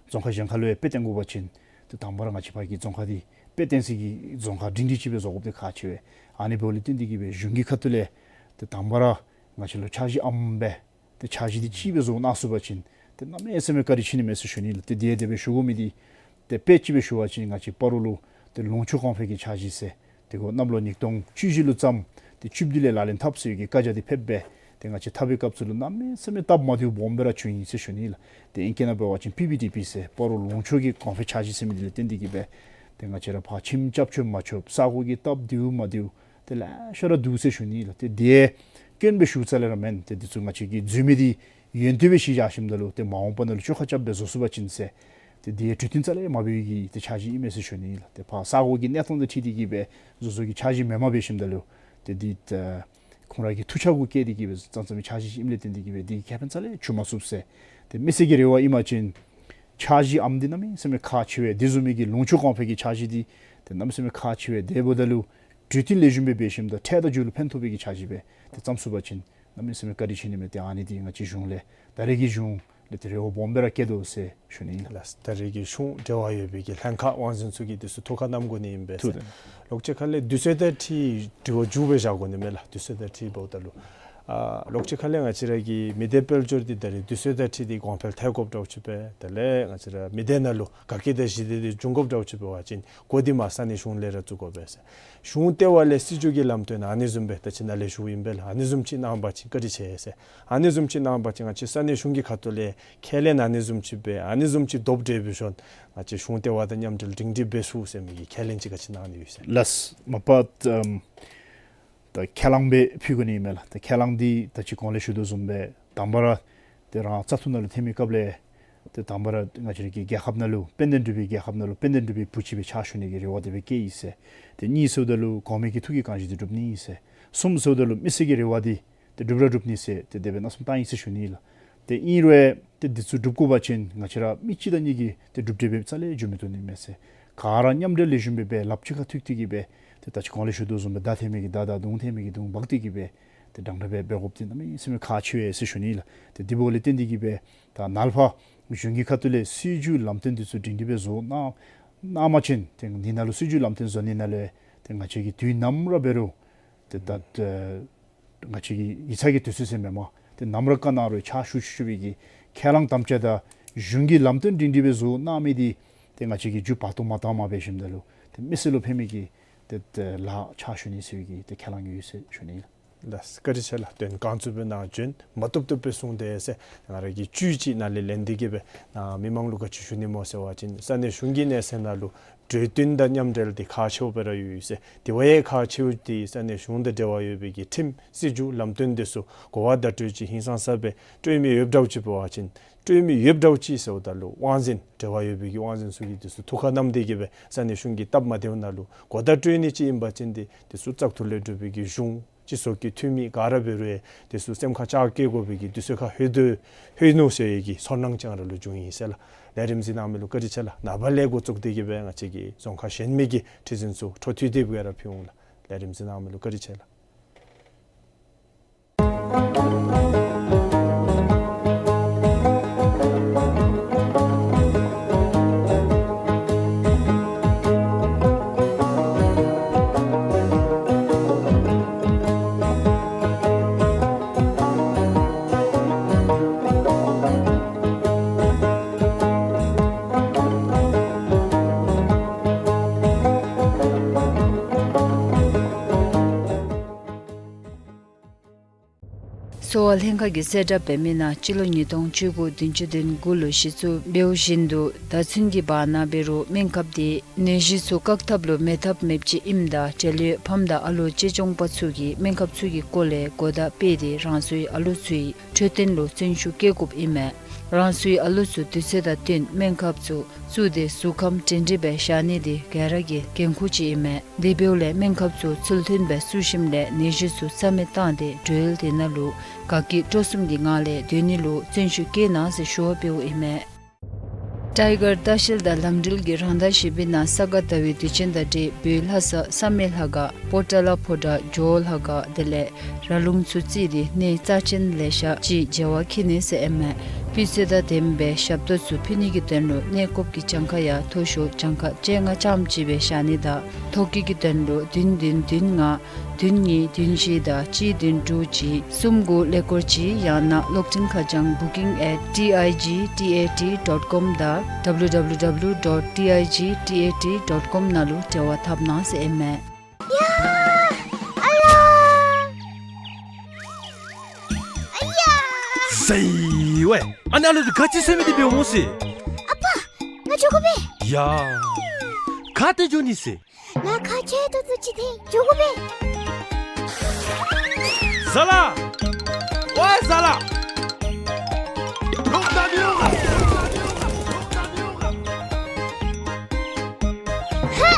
རྫོང་ཁག་གཞན་ཁ་ལུ་ཡང་དཔེ་བསྟན་དགོ་པ་ཅིན་ཏེ་དང་པ་ར་ང་བཅས་ཕར་གྱི་རྫོང་ཁག་འདི་དཔེ་བསྟན་སའི་གི་རྫོང་ཁག་སྒྲིང་སྒྲིང་ཅིག་སྦེ་བཟོ་དགོཔ་འདི་ཁག་ཆེ་བས། ཨ་ནི་འབདཝ་ལས་བརྟེན་ཏེ་གིས་སྦེ་གཞུང་གི་ཁ་ཐུག་ལས་ཏེ་དང་པ་ར་ང་བཅས་ལུ་འཆར་གཞི་ཨམ་སྦེ་ཏེ་འཆར་གཞི་འདི་ཅིག་སྦེ་བཟོ་གནང་ཚུགས་པ་ཅིན་ཏེ་གནམ་མེད་ས་མེད་བཀའ་དྲིན་ཆེ་ནི་མས་ཟེར་ཞུ་ནི་ལགས། ཏེ་དེ་དེ་སྦེ་ཞུ་དགོ་མི་འདི་ཏེ་དཔེ་ཅིག་སྦེ་ཞུ་བ་ཅིན་ང་བཅས་སྤ་རོ་ལུ་ཏེ་ལུང་ཕྱོགས་གོང་འཕེལ་གྱི་འཆར་གཞི་ཟེར་ཏེ་ཁོ་གནམ་ལོ་ཉིས་སྟོང་བཅུ་བཞི་ལུ་བརྩམས། ཏེ་བཅུ་བདུན་ལས་ལག་ལེན་འཐབ་ཟེར་གྱི་བཀའ་རྒྱ་འདི་ཕེབས་སྦེ་ཏེ་ང་བཅས་འཐབ་པའི་སྐབས་སུ་ལུ་གནམ་མེད་ས་མེད་སྟབས་མ་བདེཝ་སྦོམ་སྦེ་ར་བྱུང་ཡི་ཟེར་ཞུ་ནི་ལགས། ཏེ་ཨིང་སྐད་ནང་འབད་བ་ཅིན་པི་བི་ཌི་པི་ཟེར་སྤ་རོ་ལུང་ཕྱོགས་ཀྱི་གོང་འཕེལ་འཆར་གཞི་ཟེར་མི་འདི་ལས་བརྟེན་ཏེ་གིས་སྦེ་ཏེ་ང་བཅས་ར་ཕར་ཁྱིམ་རྐྱབ་ཆོག་མ་ཆོག་ས་གོ་གི་སྟབས་བདེཝ་མ་བདེཝ་ཏེ་ལེ་ཤ་ར་འདུག་ཟེར་ཞུ་ནི་ལགས། ཏེ་དེ་སྐྱོན་སྦེ་ཞུ་རྩ་ལས་ར་མེན། ཏེ་འདི་ཚུ་ང་བཅས་ཀྱིས་འཛོལ་མི་འདི་ཡོན་ཏན་སྦེ་གཞི་བཞག་ཞིནམ་ད་ལུ་ཏེ་མ་འོངས་པ་ནང་ལུ་བཅོ་ཁ་རྐྱབ་སྦེ་བཟོ་ཚུགས་པ་ཅིན་ཟེར་ཏེ་དེ་གྲོས་བསྟུན་རྩ་ལས་མ་འབད་བའི་གི་ཏེ་འཆར་གཞི་ཨིན་མས་ཟེར་ཞུ་ནི་ལགས། ཏེ་ཕར་ས་གོ་གི་གནས་སྟངས་དང་འཁྲིལ་ཏེ་གིས་སྦེ་བཟོ་བཟོཝ་གི་འཆར་གཞི་མེནམ་འབད་ཞིནམ་ད་ལུ་ཏེ་འདི་ཏེ་ཁོང་ར་གི་ཐུགས་འཆར་གུ་བཀལ་ཏེ་གིས་སྦེ་བརྩམས་བརྩམས་མི་འཆར་གཞི་ཨིནམ་ལས་བརྟེན་ཏེ་གིས་སྦེ་འདི་གིས་ཁེ་ཕན་རྩ་ལས་འབྱུང་མ་ཚུགས་ཟེར། ཏེ་མི་སེར་གྱི་རེ་བ་ཨིན་པ་ཅིན་འཆར་གཞི་ཨམ་འདི་གནམ་མེད་ས་མེད་ཁག་ཆེ་བས། དེ་བཟུམ་མའི་གི་ལུང་ཕྱོགས་གོང་འཕེལ་གྱི་འཆར་གཞི་འདི་ཏེ་གནམ་མེད་ས་མེད་ཁག་ཆེ་བས། དེ་འབདཝ་ད་ལུ་གྲོས་བསྟུན་ལེགས་ཤོམ་སྦེ་འབད་ཞིནམ་ད་འཕྲལ་དང་མཇུག་ལུ་ཕན་ཐོགས་པའི་གི་འཆར་གཞི་སྦེ་ཏེ་བརྩམ་ཚུགས་པ་ཅིན་གནམ་མེད་ས་མེད་བཀའ་དྲིན་ཆེ་ནི་མས། ཏེ་ཨ་ནི་འདི་ང་བཅས་གཞུང་ལས་ད་རེས་ཀྱི་གཞུང་ལས་ཏེ་རེ་བ་སྦོམ་སྦེ་ར་བསྐྱེད་དོ་ཟེར་ཞུ་ནི་ཨིན་ལགས། ལགས། ད་རེས་ཀྱི་གཞུང་འབྲེལ་བ་ཡོད་པའི་གི་ལྷན་ཁག་དབང་འཛིན་ཚུ་གིས་འདི་ཚུ་ཐུགས་ཁར་བསྣམ་དགོ་ནི་ཨིན་པས་ཟེར། ཐུགས་དེ་ལོག་ཅི་ཁ་ལས་དུས་ཚོད་དང་འཁྲིལ་དྲི་བ་མཇུག་སྦེ་བཞག་དགོ་ནི་མས་ལགས། དུས་ཚོད་དང་འཁྲིལ་འབདཝ་ད་ལུ་ཨ་ལོག་ཅི་ཁ་ལས་ང་བཅས་ར་གི་མི་སྡེ་དཔལ་འབྱོར་འདི་ད་རེས་དུས་ཚོད་དང་འཁྲིལ་ཏེ་གོང་འཕེལ་ཐལ་དགོཔ་འདྲཝ་ཅིག་སྦེ་དེ་ལས་ང་བཅས་ར་མི་སྡེ་ནང་ལུ་དགའ་སྐྱིད་དང་ཞི་བདེ་འདི་འབྱུང་དགོཔ་འདྲཝ་ཅིག་འབད་བ་ཅིན་འགོ་འདི་མར་ས་གནས་གཞུང་ལས་ར་བཙུགས་དགོ་པས་ཟེར། གཞུང་ལྟེ་བ་ལས་སྲིད་བྱུས་ཀྱི་ལམ་སྟོན་ཨ་ནི་བཟུམ་སྦེ་ད་ཅི་ནཱ་ལས་ཞུཝ་ཨིན་པས་ལགས། ཨ་ནི་བཟུམ་ཅིག་གནང་བ་ཅིན་བཀའ་དྲིན་ཆེ་ཟེར། ཨ་ནི་བཟུམ་ཅིག་གནང་བ་ཅིན་ང་བཅས་ས་གནས་གཞུང་གི་ཁ་ཐུག་ལས་ཁས་ལེན་ཨ་ནི་བཟུམ་ཅིག་སྦེ་ཨ་ནི་བཟུམ་ཅིག་དོ་འགྲེལ་འབད་ཞིནམ་ང་བཅས་གཞུང་ལྟེ་བ་དང་མཉམ་འབྲེལ་སྒྲིང་སྒྲིང་འབད་ཚུགས་ཟེར་མི་གི་ཁས་ལེན་ཅིག་ག་ཅི་གནང་ནི་ཡོད་ཟེར། ལགས། མ་པ་ཨམ་ད་ཁས་བླངས་སྦེ་ཕུལ་དགོ་ནི་མས་ལགས། ད་ཁས་བླངས་འདི་ད་ཅི་གོང་ལས་ཞུ་དོ་བཟུམ་སྦེ་དང་པ་ར་ཏེ་རང་བཙག་འཐུ་ནང་ལུ་ཐོན་མི་སྐབས་ལས་ཏེ་དང་པ་ར་ང་བཅས་ར་གི་རྒྱལ་ཁབ་ནང་ལུ་དཔལ་ལྡན་འབྲུག་པའི་རྒྱལ་ཁབ་ནང་ལུ་དཔལ་ལྡན་འབྲུག་པའི་བུ་ཅིག་སྦེ་ཕྱག་ཞུ་ནི་གི་རེ་བ་དེ་སྦེ་བསྐྱེད་ཡི་ཟེར། ཏེ་གཉིས་ཟེརཝ་ད་ལུ་གོང་མའི་གི་ཐུགས་ཀྱི་དགོངས་བཞེད་འདི་སྒྲུབ་ནི་ཨིན་ཟེར། གསུམ་ཟེརཝ་ད་ལུ་མི་སེར་གྱི་རེ་བ་འདི་ཏེ་སྒྲུབ་ར་སྒྲུབ་ནི་ཟེར་ཏེ་དེ་སྦེ་མནོ་བསམ་བཏང་ཡི་ཟེར་ཞུ་ནི་ལགས། ཏེ་ཨིན་རུང་ཏེ་འདི་ཚུ་སྒྲུབ་དགོ་པ་ཅིན་ང་བཅས་ར་མི་གཅིག་དང་གཉིས་ཀྱིས་ཏེ་སྒྲུབ་སྟེ་འབད་རྩ་ལས་འགྱོ་མི་བཏུབ་ནི་མས་ཟེར། ག་ར་མཉམ་འབྲེལ་ལེགས་ཤོམ་སྦེ་འབད་ལགཔ་གཅིག་ཁར་ཐུག་སྟེ་གིས་སྦེ་ཏེ་ད་ཅི་གོང་ལས་ཞུ་དོ་བཟུམ་སྦེ་མདའ་འཐེན་མི་གིས་མདའ་དང་མདུང་འཐེན་མི་གིས་མདུང་འབག་སྟེ་གིས་སྦེ་ཏེ་དྲང་དྲང་སྦེ་འབད་དགོཔ་འདི་གནམ་མེད་ས་མེད་ཁག་ཆེ་བས་ཟེར་ཞུ་ནི་ལགས། ཏེ་འདི་འབདཝ་ལས་བརྟེན་ཏེ་གིས་སྦེ་ད་ནཱ་ལས་ཕར་གཞུང་གི་ཁ་ཐུག་ལས་སྲིད་བྱུས་ལམ་སྟོན་འདི་ཚུ་སྒྲིང་སྒྲིང་སྦེ་བཟོ་གནང་གནང་པ་ཅིན་ཏེ་འདི་ནང་ལུ་སྲིད་བྱུས་ལམ་སྟོན་བཟོ་ནི་ནང་ལས་ཏེ་ང་བཅས་ཀྱིས་དུས་ནམ་ར་འབད་རུང་ཏེ་ད་ཨེ་ ང་བཅས་ཀྱི་ཡིག་ཚང་གི་དུས་ཚོད་ཟེར་མེན་མས། ཏེ་ནམ་ར་ག་ནང་རུང་ཕྱག་ཞུ་ཞུ་ཞུ་བའི་གི་ཁས་བླངས་དམ་བཅའ་དང་གཞུང་གི་ལམ་སྟོན་སྒྲིང་སྒྲི་སྦེ་བཟོ་གནང་མི་འདི་ཏེ་ང་བཅས་ཀྱིས་མཇུག་བར་དུ་མ་བཏངམ་འབད་ཞིནམ་ད་ལུ་ཏེ་མི་སེར་ལུ་ཕན་མི་གི་ཏེ་ཏེ་ལཱ་ཕྱག་ཞུ་ནི་ཟེར་བའི་གི་ཏེ་ཁས་བླངས་ཡོད་ཟེར་ཞུ་ནི་ཨིན། ལགས་བཀའ་དྲིན་ཆེ་ལགས། དོན་གང་ཚུགས་པའི་ནང་འཇོན་མ་བཏུབ་བཏུབ་སྦེ་གསུངས་ཏེ་ཟེར་ང་ར་གི་བཅུད་ཅིག་ནཱ་ལས་ལེན་ཏེ་གི་སྦེ་ནཱ་མི་མང་ལུ་ག་ཅི་ཞུ་ནི་སྨོ་ཟེར་བ་ཅིན་ས་གནས་གཞུང་གི་གནས་ཚད་ནང་ལུ་གྲོས་བསྟུན་དང་མཉམ་འབྲེལ་འདི་ཁག་ཆེཝ་སྦེ་ར་ཡོད་ཟེར། དེ་བ་ཡང་ཁག་ཆེཝ་འདི་ས་གནས་གཞུང་དང་འབྲེལ་བ་ཡོད་པའི་གི་ཁྲིམས་སྲིད་བྱུས་ལམ་སྟོན་འདི་ཚུ་གོ་བ་བརྡ་སྤྲོད་ཅིག་ཧིང་སངས་ས་སྦེ་སྤྲོད་མི་ཡོདཔ་འདྲཝ་ཅིག་འབད་བ་ཅིན་སྤྲོད་མི་ཡོདཔ་འདྲཝ་ཅིག་ཟེརཝ་ད་ལུ་དབང་འཛིན་འབྲེལ་བ་ཡོད་པའི་གི་དབང་འཛིན་ཚུ་གིས་འདི་ཚུ་ཐུགས་ཁར་བསྣམས་ཏེ་གི་སྦེ་ས་གནས་གཞུང་གི་སྟབས་མ་བདེཝ་ནང་ལུ་གོ་བརྡ་སྤྲོད་ནི་ཅིག་ཨིན་པ་ཅིན་འདི་འདི་ཚུ་བཙག་འཐུ་ལས་གྲུབ་པའི་གི་གཞུང་སྤྱི་ཚོགས་ཀྱི་འཐུས་མི་ག་ར་འབད་རུང་འདི་ཚུ་སེམས་ཁར་ལྕགས་བཀལ་དགོ་པའི་གི་དུས་ཚོད་ཁར་ལྷོད་དོ་ལྷོད་ནུག་ཟེར་བའི་གི་ཚོར་སྣང་ཅིག་ང་ར་ལུ་བྱུང་ཡི་ཟེར་ལགས། ལས་རིམ་གཟིགས་གནང་མི་ལུ་བཀའ་དྲིན་ཆེ་ལགས། ནངས་པ་ལས་འགོ་བཙུགས་ཏེ་གི་སྦེ་ང་བཅས་ཀྱི་རྫོང་ཁག་གཞན་མི་གི་ཁྲི་འཛིན་ཚུ་འཕྲོ་མཐུད་དེ་སྦེ་ར་ཕུལ་འོང་ལགས། ལས་རིམ་གཟིགས་གནང་མི་ལུ་བཀའ་དྲིན་ཆེ་ལགས། གསོ་བ་ལྷན་ཁག་གིས་གསལ་བསྒྲགས་འབད་མི་ནང་སྤྱི་ལོ་ཉིས་སྟོང་བཅུ་དགུ་བདུན་ཅུ་དོན་དགུ་ལུ་གཞི་བཙུགས་འབདཝ་བཞིན་དུ་ཟླ་ཚུན་གྱི་བར་ན་འབད་རུང་སྨན་ཁབ་དེ་ནད་གཞི་ཚུ་བཀག་ཐབས་ལུ་མེད་ཐབས་མེདཔ་ཅིག་ཨིནམ་ད་འབྲེལ་ཡོད་ཕམ་དང་ཨ་ལོ་གཅེས་སྐྱོང་པ་ཚུ་གིས་སྨན་ཁབ་ཚུ་གི་སྐོར་ལས་གོ་བརྡ་སྤེལ་ཏེ་རང་སོའི་ཨ་ལོ་ཚུའི་འཕྲོད་བསྟེན་ལུ་བརྩོན་ཤུགས་བསྐྱེད་དགོཔ་ཨིན་མས། རང་སོའི་ཨ་ལོ་ཚུ་དུས་ཚོད་དང་བསྟུན་སྨན་ཁབ་ཚུ་བཙུགས་ཏེ་གཟུགས་ཁམས་སྒྲིང་སྒྲིང་སྦེ་བཞག་ནི་དེ་ག་ར་གི་འགན་ཁུར་ཅིག་ཨིན་མས། དེ་འབདཝ་ལས་སྨན་ཁབ་ཚུ་ཚུལ་མཐུན་སྦེ་བཙུགས་ཞིནམ་ལས་ནད་གཞི་ཚུ་རྩ་མེད་བཏང་སྟེ་འབྲེལ་ཡོད་དེ་ནང་ལུ་དགའ་སྐྱིད་སྤྲོ་གསུམ་གྱི་ངང་ལས་སྡོད་ནི་ལུ་བརྩོན་ཤུགས་བསྐྱེད་གནང་ཟེར་ཞུ་བ་འབདཝ་ཨིན་མས། ཊའི་གར་ལྟ་བཤལ་དང་ལམ་འགྲུལ་གྱི་རང་ཟླ་བཞི་པའི་ནང་ས་ག་ཟླ་བའི་དུས་ཆེན་དང་འབྲེལ་བོད་ལྷ་ས་བསམ་ཡས་ལྷ་ཁང་པོ་ཏ་ལ་ཕོ་བྲང་ཇོ་བོ་ལྷ་ཁང་དེ་ལས་ར་ལུང་ཚུ་བརྩིས་ཏེ་གནས་རྩ་ཆེན་ལེ་ཤ་ཅིག་མཇལ་བར་འཁྱིད་ནི་ཟེར་ཨིན་མས། སྤུས་ཚད་དང་ལྡནམ་སྦེ་ཞབས་ཏོག་ཚུ་ཕུལ་ནི་གི་དོན་ལུ་གནས་སྐབས་ཀྱི་གྱངས་ཁ་ཡང་མཐོ་ཤོས་གྱངས་ཁ་བཅོ་ལྔ་ཙམ་ཅིག་སྦེ་བཞག་ནི་དང་ཐོ་བཀོད་ཀྱི་དོན་ལུ་བདུན་བདུན་བདུན་ལྔ་བདུན་གཉིས་བདུན་བཞི་དང་གཅིག་བདུན་དྲུག་གཅིག་གསུམ་དགུ་ཀླད་ཀོར་གཅིག་ཡང་ན་གློག་འཕྲིན་ཁ་བྱང་booking at T I G T A T dot com དང་W W W dot T I G T A T dot com ནང་ལུ་འབྲེལ་བ་འཐབ་གནང་ཟེར་ཨིན་མས། ཡ། ཨ་ལ། ཨ་ཡ། ཟེར་ཝའི། ཨ་ནི་ཨ་ལོ་འདི་ག་ཅི་ཟེར་མི་འདི་འབདཝ་སྨོ་ཟེར། ཨ་པ། ང་འགྱོ་དགོ་པས། ཡ། ག་ཏེ་འགྱོ་ནི་ཟེར། ལཱ་ཁག་ཆེ་ཏོག་ཏོ་ཅིག་འཐོན་འགྱོ་དགོ་པས། ཟ་ལ། ཝའི་ཟ་ལ། ལོག་ད་མི་འོང་ག། ཧ།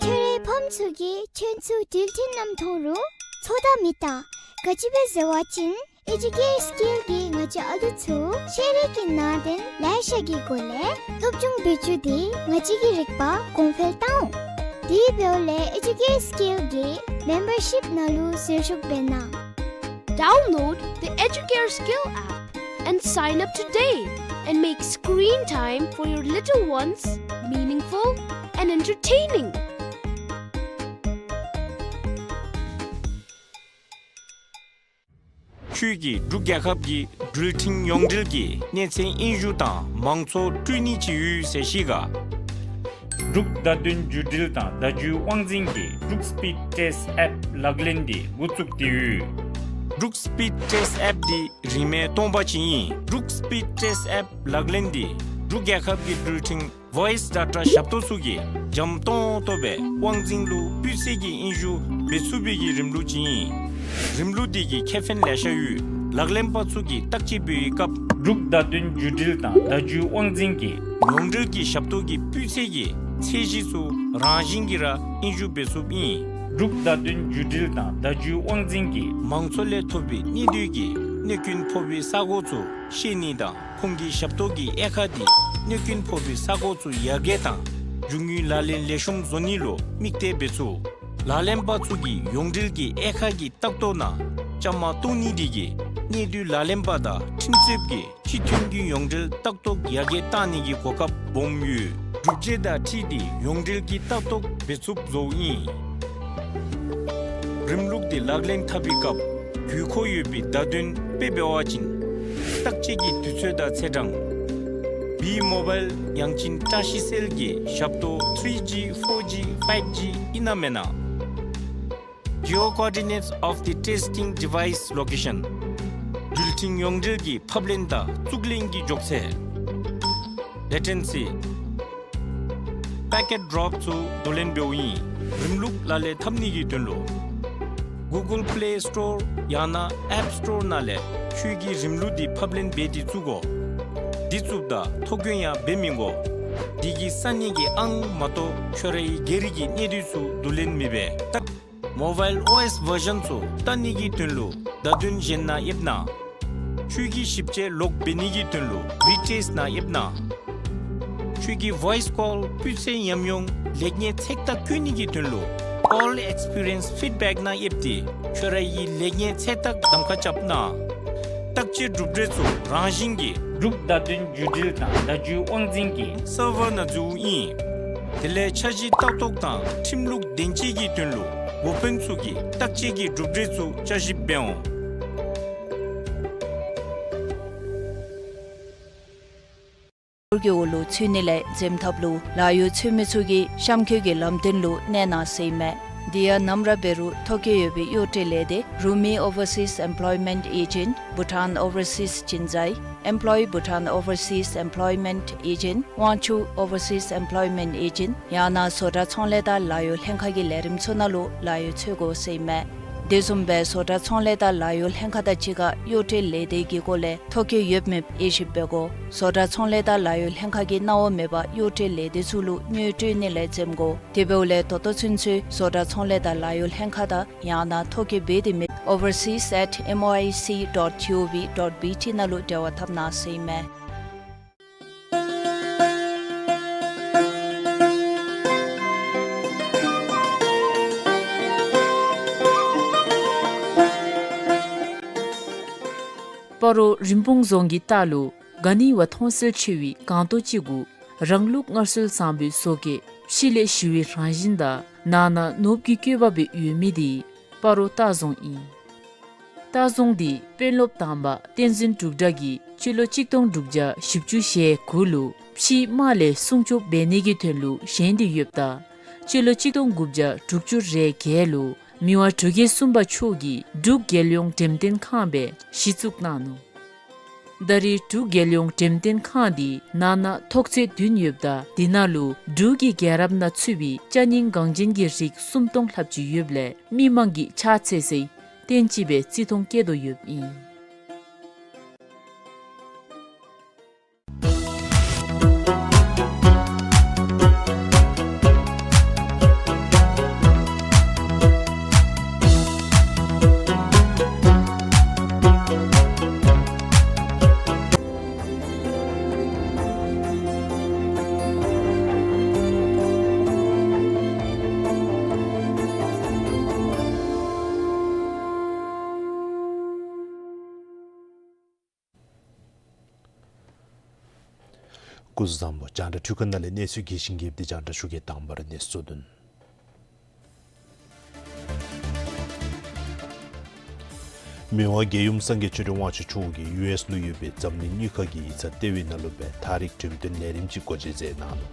ཁྱོད་རའི་ཕམ་ཚུ་གིས་ཁྱོད་ཚུ་འགྲུལ་འཕྲིན་ནང་མཐོང་རུང་ཚོར་དང་མི་བལྟ། ག་ཅི་སྦེ་ཟེར་བ་ཅིན་ཨེ་ཇུ་ཀེར་སི་ཀེལ་གྱིས་ང་བཅས་ཨ་ལུ་ཚུ་ཤེས་རིག་གི་ནང་དོན་ལེ་ཤ་གི་སྒོ་ལས་སློབ་སྦྱོང་འབད་བཅུག་སྟེ་ང་བཅས་ཀྱི་རིག་པ་གོང་འཕེལ་བཏང་འོང་། དེ་འབདཝ་ལས་ཨེ་ཇུ་ཀེར་སི་ཀེལ་གྱི་མེམ་བར་ཤིཔ་ནང་ལུ་ཟུར་ཞུགས་འབད་གནང་། Download the Educare Skill app and sign up today and make screen time for your little ones meaningful and entertaining. ཁྱོད་ཀྱིས་འབྲུག་རྒྱལ་ཁབ་ཀྱི་འགྲུལ་འཕྲིན་ཡོངས་འབྲེལ་གྱི་གནས་ཚད་དབྱིན་ཞུ་དང་མང་ཚོགས་སྤྲོད་ནི་ཅིག་ཡོད་ཟེར་ཤེས་ག། འབྲུག་བརྡ་དོན་བརྒྱུད་འབྲེལ་དང་བརྡ་བརྒྱུད་དབང་འཛིན་གྱིས་འབྲུག་སི་པིཌ་ཊེསཊ་ཨེཔ་ལག་ལེན་འདི་འགོ་བཙུགས་ཏེ་ཡོད། འབྲུག་སི་པིཌ་ཊེསཊ་ཨེཔ་འདི་རིན་མེད་སྟོང་པ་ཅིག་ཨིན། འབྲུག་སི་པིཌ་ཊེསཊ་ཨེཔ་ལག་ལེན་འདི་འབྲུག་རྒྱལ་ཁབ་ཀྱི་འགྲུལ་འཕྲིན་ཝོའིསི་ཌེ་ཊ་ཞབས་ཏོག་ཚུ་གིས་འཇམ་ཏོང་ཏོ་སྦེ་དབང་འཛིན་ལུ་སྤུས་ཚད་ཀྱི་དབྱིན་ཞུ་འབད་ཚུགས་པའི་གི་རིམ་ལུགས་ཅིག་ཨིན། རིམ་ལུགས་འདི་གིས་ཁེ་ཕན་ལེ་ཤ་ཡོད། ལག་ལེན་པ་ཚུ་གིས་བརྟག་དཔྱད་འབད་བའི་སྐབས་འབྲུག་བརྡ་དོན་བརྒྱུད་འབྲེལ་དང་བརྡ་བརྒྱུད་དབང་འཛིན་གྱི་ཡོངས་འབྲེལ་གྱི་ཞབས་ཏོག་གི་སྤུས་ཚད་ཀྱི་ཚད་གཞི་ཚུ་རང་བཞིན་གྱིས་ར་དབྱིན་ཞུ་འབད་ཚུགསཔ་ཨིན། འབྲུག་བརྡ་དོན་བརྒྱུད་འབྲེལ་དང་བརྡ་བརྒྱུད་དབང་འཛིན་གྱིས་མང་ཚོགས་ལས་ཐོབ་པའི་གནས་སྡུད་ཀྱི་གནོད་སྐྱོན་ཕོག་པའི་ས་གོ་ཚུ་ཤེས་ནི་དང་ཁོང་གི་ཞབས་ཏོག་གི་དབྱེ་ཁག་འདི་གནོད་སྐྱོན་ཕོག་པའི་ས་གོ་ཚུ་ཡར་རྒྱས་དང་རྒྱུ་དངོས་ལག་ལེན་ལེགས་ཤོམ་བཟོ་ནི་ལུ་དམིགས་གཏད་འབད་ཚུགས། ལག་ལེན་པ་ཚུ་གིས་ཡོངས་འབྲེལ་གྱི་དབྱེ་ཁག་གི་ལྟག་ཏོ་ནང་བཅའ་མར་གཏོགས་ནི་འདི་གིས་ གནད་སྡུད་ལག་ལེན་པ་དང་ཁྲིམས་རྩོདཔ་གིས་སྤྱི་མཐུན་གྱི་ཡོངས་འབྲེལ་ལྟ་རྟོག་ཡར་རྒྱས་གཏང་ནི་གི་གོ་སྐབས་སྦོམ་ཡོད། གྲུབ་འབྲས་དང་འཁྲིལ་ཏེ་ཡོངས་འབྲེལ་གྱི་ལྟ་རྟོག་འབད་ཚུགསཔ་བཟོཝ་ཨིན། རིམ་ལུགས་འདི་ལག་ལེན་འཐབ་པའི་སྐབས་དགོས་མཁོ་ཡོད་པའི་བརྡ་དོན་དཔེ་འབད་བ་ཅིན། བརྟག་དཔྱད་ཀྱི་དུས་ཚོད་དང་ཚེས་གྲངས། བི་མོ་བཱའིལ་ཡང་ཅིན་བཀྲ་ཤིས་སེལ་གྱི་ཞབས་ཏོག་ཐི་རི་ཇི་ཕོར་ཇི་ཕའིབ་ཇི་ཨིན་ན་མེན་ན། Geocoordinates of the testing device location. འགྲུལ་འཕྲིན་ཡོངས་འབྲེལ་གྱི་ཕབ་ལེན་དང་བཙུགས་ལེན་གྱི་མགྱོགས་ཚད། Latency. Packet drop ཚུ་བསྡུ་ལེན་འབདཝ་ཨིན། རིམ་ལུགས་ལག་ལེན་འཐབ་ནི་གི་དོན་ལུ་Google Play Store ཡང་ན་App Store ནང་ལས་ཁྱོད་ཀྱིས་རིམ་ལུགས་འདི་ཕབ་ལེན་འབད་དེ་བཙུགས་དགོ། འདི་བཙུགསཔ་ད་ཐོ་བཀོད་ཡང་འབད་མི་དགོ། འདི་གིས་ས་གནས་ཀྱི་ཨང་མ་གཏོགས་ཁྱོད་རའི་སྒེར་གྱི་གནས་སྡུད་ཚུ་བསྡུ་ལེན་མི་འབད། Mobile O S version ཚུ་བལྟ་ནི་གི་དོན་ལུ་བརྡ་དོན་གཞན་ནང་ཡེབ་གནང་། ཁྱོད་ཀྱིས་ཞིབ་དཔྱད་ལོག་འབད་ནི་གི་དོན་ལུ་retest ནང་ཡེབ་གནང་། ཁྱོད་ཀྱི་voice call སྤུས་ཚད་ཉམས་མྱོང་ལེགས་ཉེས་ཚད་བརྟག་བཀོད་ནི་གི་དོན་ལུ་call experience feedback ནང་ཡེབ་སྟེ་ཁྱོད་རའི་ལེགས་ཉེས་ཚད་བརྟག་གདམ་ཁ་རྐྱབ་གནང་། བརྟག་དཔྱད་གྲུབ་འབྲས་ཚུ་རང་བཞིན་གྱིས་འབྲུག་བརྡ་དོན་བརྒྱུད་འབྲེལ་དང་བརྡ་བརྒྱུད་དབང་འཛིན་གྱི་སར་ཝར་ནང་འཛུལཝ་ཨིན། དེ་ལས་འཆར་གཞི་ལྟ་རྟོག་དང་ཁྲིམས་ལུགས་བདེན་དཔྱད་ཀྱི་དོན་ལུ་འགོ་དཔོན་ཚུ་གིས་བརྟག་དཔྱད་ཀྱི་གྲུབ་འབྲས་ཚུ་བསྐྱར་ཞིབ་འབད་འོང་། ཀྱི་འོག་ལུ་ཚུད་ནི་ལས་འཛེམ་ཐབས་ལུ་ལཱ་གཡོག་འཚོལ་མི་ཚུ་གིས་གཤམ་འཁོད་ཀྱི་ལམ་སྟོན་ལུ་གནས་གནང་ཟེར་མས། དེ་ཡང་ནམ་ར་འབད་རུང་ཐོ་བཀོད་ཡོད་པའི་གཡོག་བཀྲ་ལས་སྡེ་Rumi Overseas Employment Agent, Bhutan Overseas Chinzai, Employ Bhutan Overseas Employment Agent, Wangchuck Overseas Employment Agent ཡང་ན་བཟོ་གྲྭ་ཚོང་ལས་དང་ལཱ་གཡོག་ལྷན་ཁག་གི་ལས་རིམ་ཚུ་ནང་ལུ་ལཱ་གཡོག་འཚོལ་དགོ་ཟེར་མས། དེ་བཟུམ་སྦེ་བཟོ་གྲྭ་ཚོང་ལས་དང་ལཱ་གཡོག་ལྷན་ཁག་དང་གཅིག་ཁར་གཡོག་བཀྲ་ལས་སྡེ་གི་སྐོར་ལས་ཐོ་བཀོད་ཡོདཔ་མེདཔ་དབྱེ་ཞིབ་འབད་དགོ། བཟོ་གྲྭ་ཚོང་ལས་དང་ལཱ་གཡོག་ལྷན་ཁག་གིས་གནང་བ་མེད་པར་གཡོག་བཀྲ་ལས་སྡེ་ཚུ་ལུ་དངུལ་སྤྲོད་ནི་ལས་འཛེམ་དགོ། དེ་འབདཝ་ལས་ད་ལྟོ་ཚུན་ཚོད་བཟོ་གྲྭ་ཚོང་ལས་དང་ལཱ་གཡོག་ལྷན་ཁག་དང་ཡང་ན་ཐོ་བཀོད་འབད་དེ་མེད་overseas at M O I C dot G O V dot B T ནང་ལུ་འབྲེལ་བ་འཐབ་གནང་ཟེར་མས། སྤ་རོ་རིན་སྤུངས་རྫོང་གི་ལྟག་ལུ་ག་ནི་བ་མཐོང་གསལ་ཆེ་བའི་སྒང་ཏོག་ཅིག་གུ་རང་ལུགས་སྔར་སྲོལ་བཟང་པོའི་བཟོ་བཀོད་ཕྱི་ལས་ཞི་བའི་རང་བཞིན་དང་ནང་ན་ནོར་བུའི་བཀོད་པ་སྦེ་ཡོད་མི་དེ་སྤ་རོ་ལྟ་རྫོང་ཨིན། ལྟ་རྫོང་འདི་དཔོན་སློབ་དང་པ་བསྟན་འཛིན་འབྲུག་གྲགས་ཀྱིས་སྤྱི་ལོ་གཅིག་སྟོང་དྲུག་བརྒྱ་བཞི་བཅུ་ཞེ་དགུ་ལུ་ཕྱིའི་དམག་ལས་སྲུང་སྐྱོབ་འབད་ནི་གི་དོན་ལུ་བཞེངས་ཏེ་ཡོདཔ་ད་སྤྱི་ལོ་གཅིག་སྟོང་དགུ་བརྒྱ་དྲུག་ཅུ་རེ་བརྒྱད་ལུ་མི་དབང་འབྲུག་རྒྱལ་གསུམ་པ་མཆོག་གིས་འབྲུག་རྒྱལ་ཡོངས་འགྲེམས་སྟོན་ཁང་སྦེ་གཞི་བཙུགས་གནང་ནུག། ད་རེས་འབྲུག་རྒྱལ་ཡོངས་འགྲེམས་སྟོན་ཁང་འདི་ནང་ན་ཐོག་ཚད་བདུན་ཡོདཔ་ད་དེ་ནང་ལུ་འབྲུག་གི་རྒྱལ་རབས་ནང་ཚུད་པའི་ཅ་རྙིང་འགངས་ཅན་གྱི་རིགས་སུམ་སྟོང་ལྷགཔ་ཅིག་ཡོདཔ་ལས་མི་མང་གིས་ཕྱག་འཚལ་སའི་རྟེན་ཅིག་སྦེ་བརྩི་མཐོང་བསྐྱེད་དོ་ཡོདཔ་ཨིན། སྐུ་གཟུགས་བཟང་པོ། རྒྱང་བསྒྲགས་འཕྲུལ་ཁང་ནང་ལས་གནས་ཚུལ་རྒྱས་ཤིང་རྒྱསཔ་འདི་རྒྱང་བསྒྲགས་ཞུ་གེ། དང་པ་ར་གནས་ཚུལ་བསྡུ་ནི། མི་དབང་རྒྱལ་ཡུམ་སངས་རྒྱས་ཆོས་སྒྲོན་དབང་ཕྱུག་མཆོག་གིས་ཡུ་ཨེསི་ལུ་ཡོད་པའི་འཛམ་གླིང་དངུལ་ཁང་གི་ཡིག་ཚང་ལྟེ་བའི་ནང་ལུ་སྦེ་ཐག་རིང་འགྲེམས་སྟོན་ལས་རིམ་ཅིག་སྒོ་འབྱེད་མཛད་གནང་ནུག།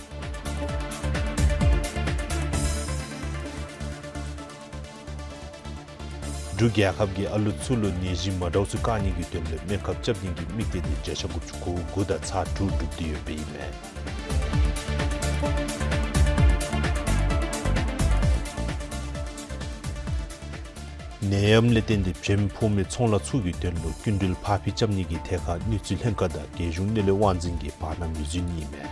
འབྲུག་རྒྱལ་ཁབ་ཀྱིས་ཨ་ལུ་ཚུ་ལུ་ནད་གཞི་མ་འདྲཝ་ཚུ་བཀག་ནི་གི་དོན་ལུ་སྨན་ཁབ་རྐྱབ་ནི་གི་དམིགས་གཏད་འདི་བརྒྱ་ཆ་དགུ་བཅུ་གོ་དགུ་དང་ཚག་དྲུག་འགྲུབ་སྟེ་ཡོདཔ་ཨིན་མས། ནད་ཡམས་ལས་བརྟེན་ཏེ་བྱེམ་ཕོག་མི་ཚོང་ལཱ་ཚུ་གི་དོན་ལུ་སྐྱིན་འགྲུལ་ཕར་འཕུལ་རྐྱབ་ནི་གི་ཐད་ཁར་ནུས་རྩལ་ལྷན་ཁག་དང་རྒྱལ་གཞུང་དངུལ་ལས་དབང་འཛིན་གྱིས་བར་ན་མོས་མཛུབ་གནང་ཡི་མས།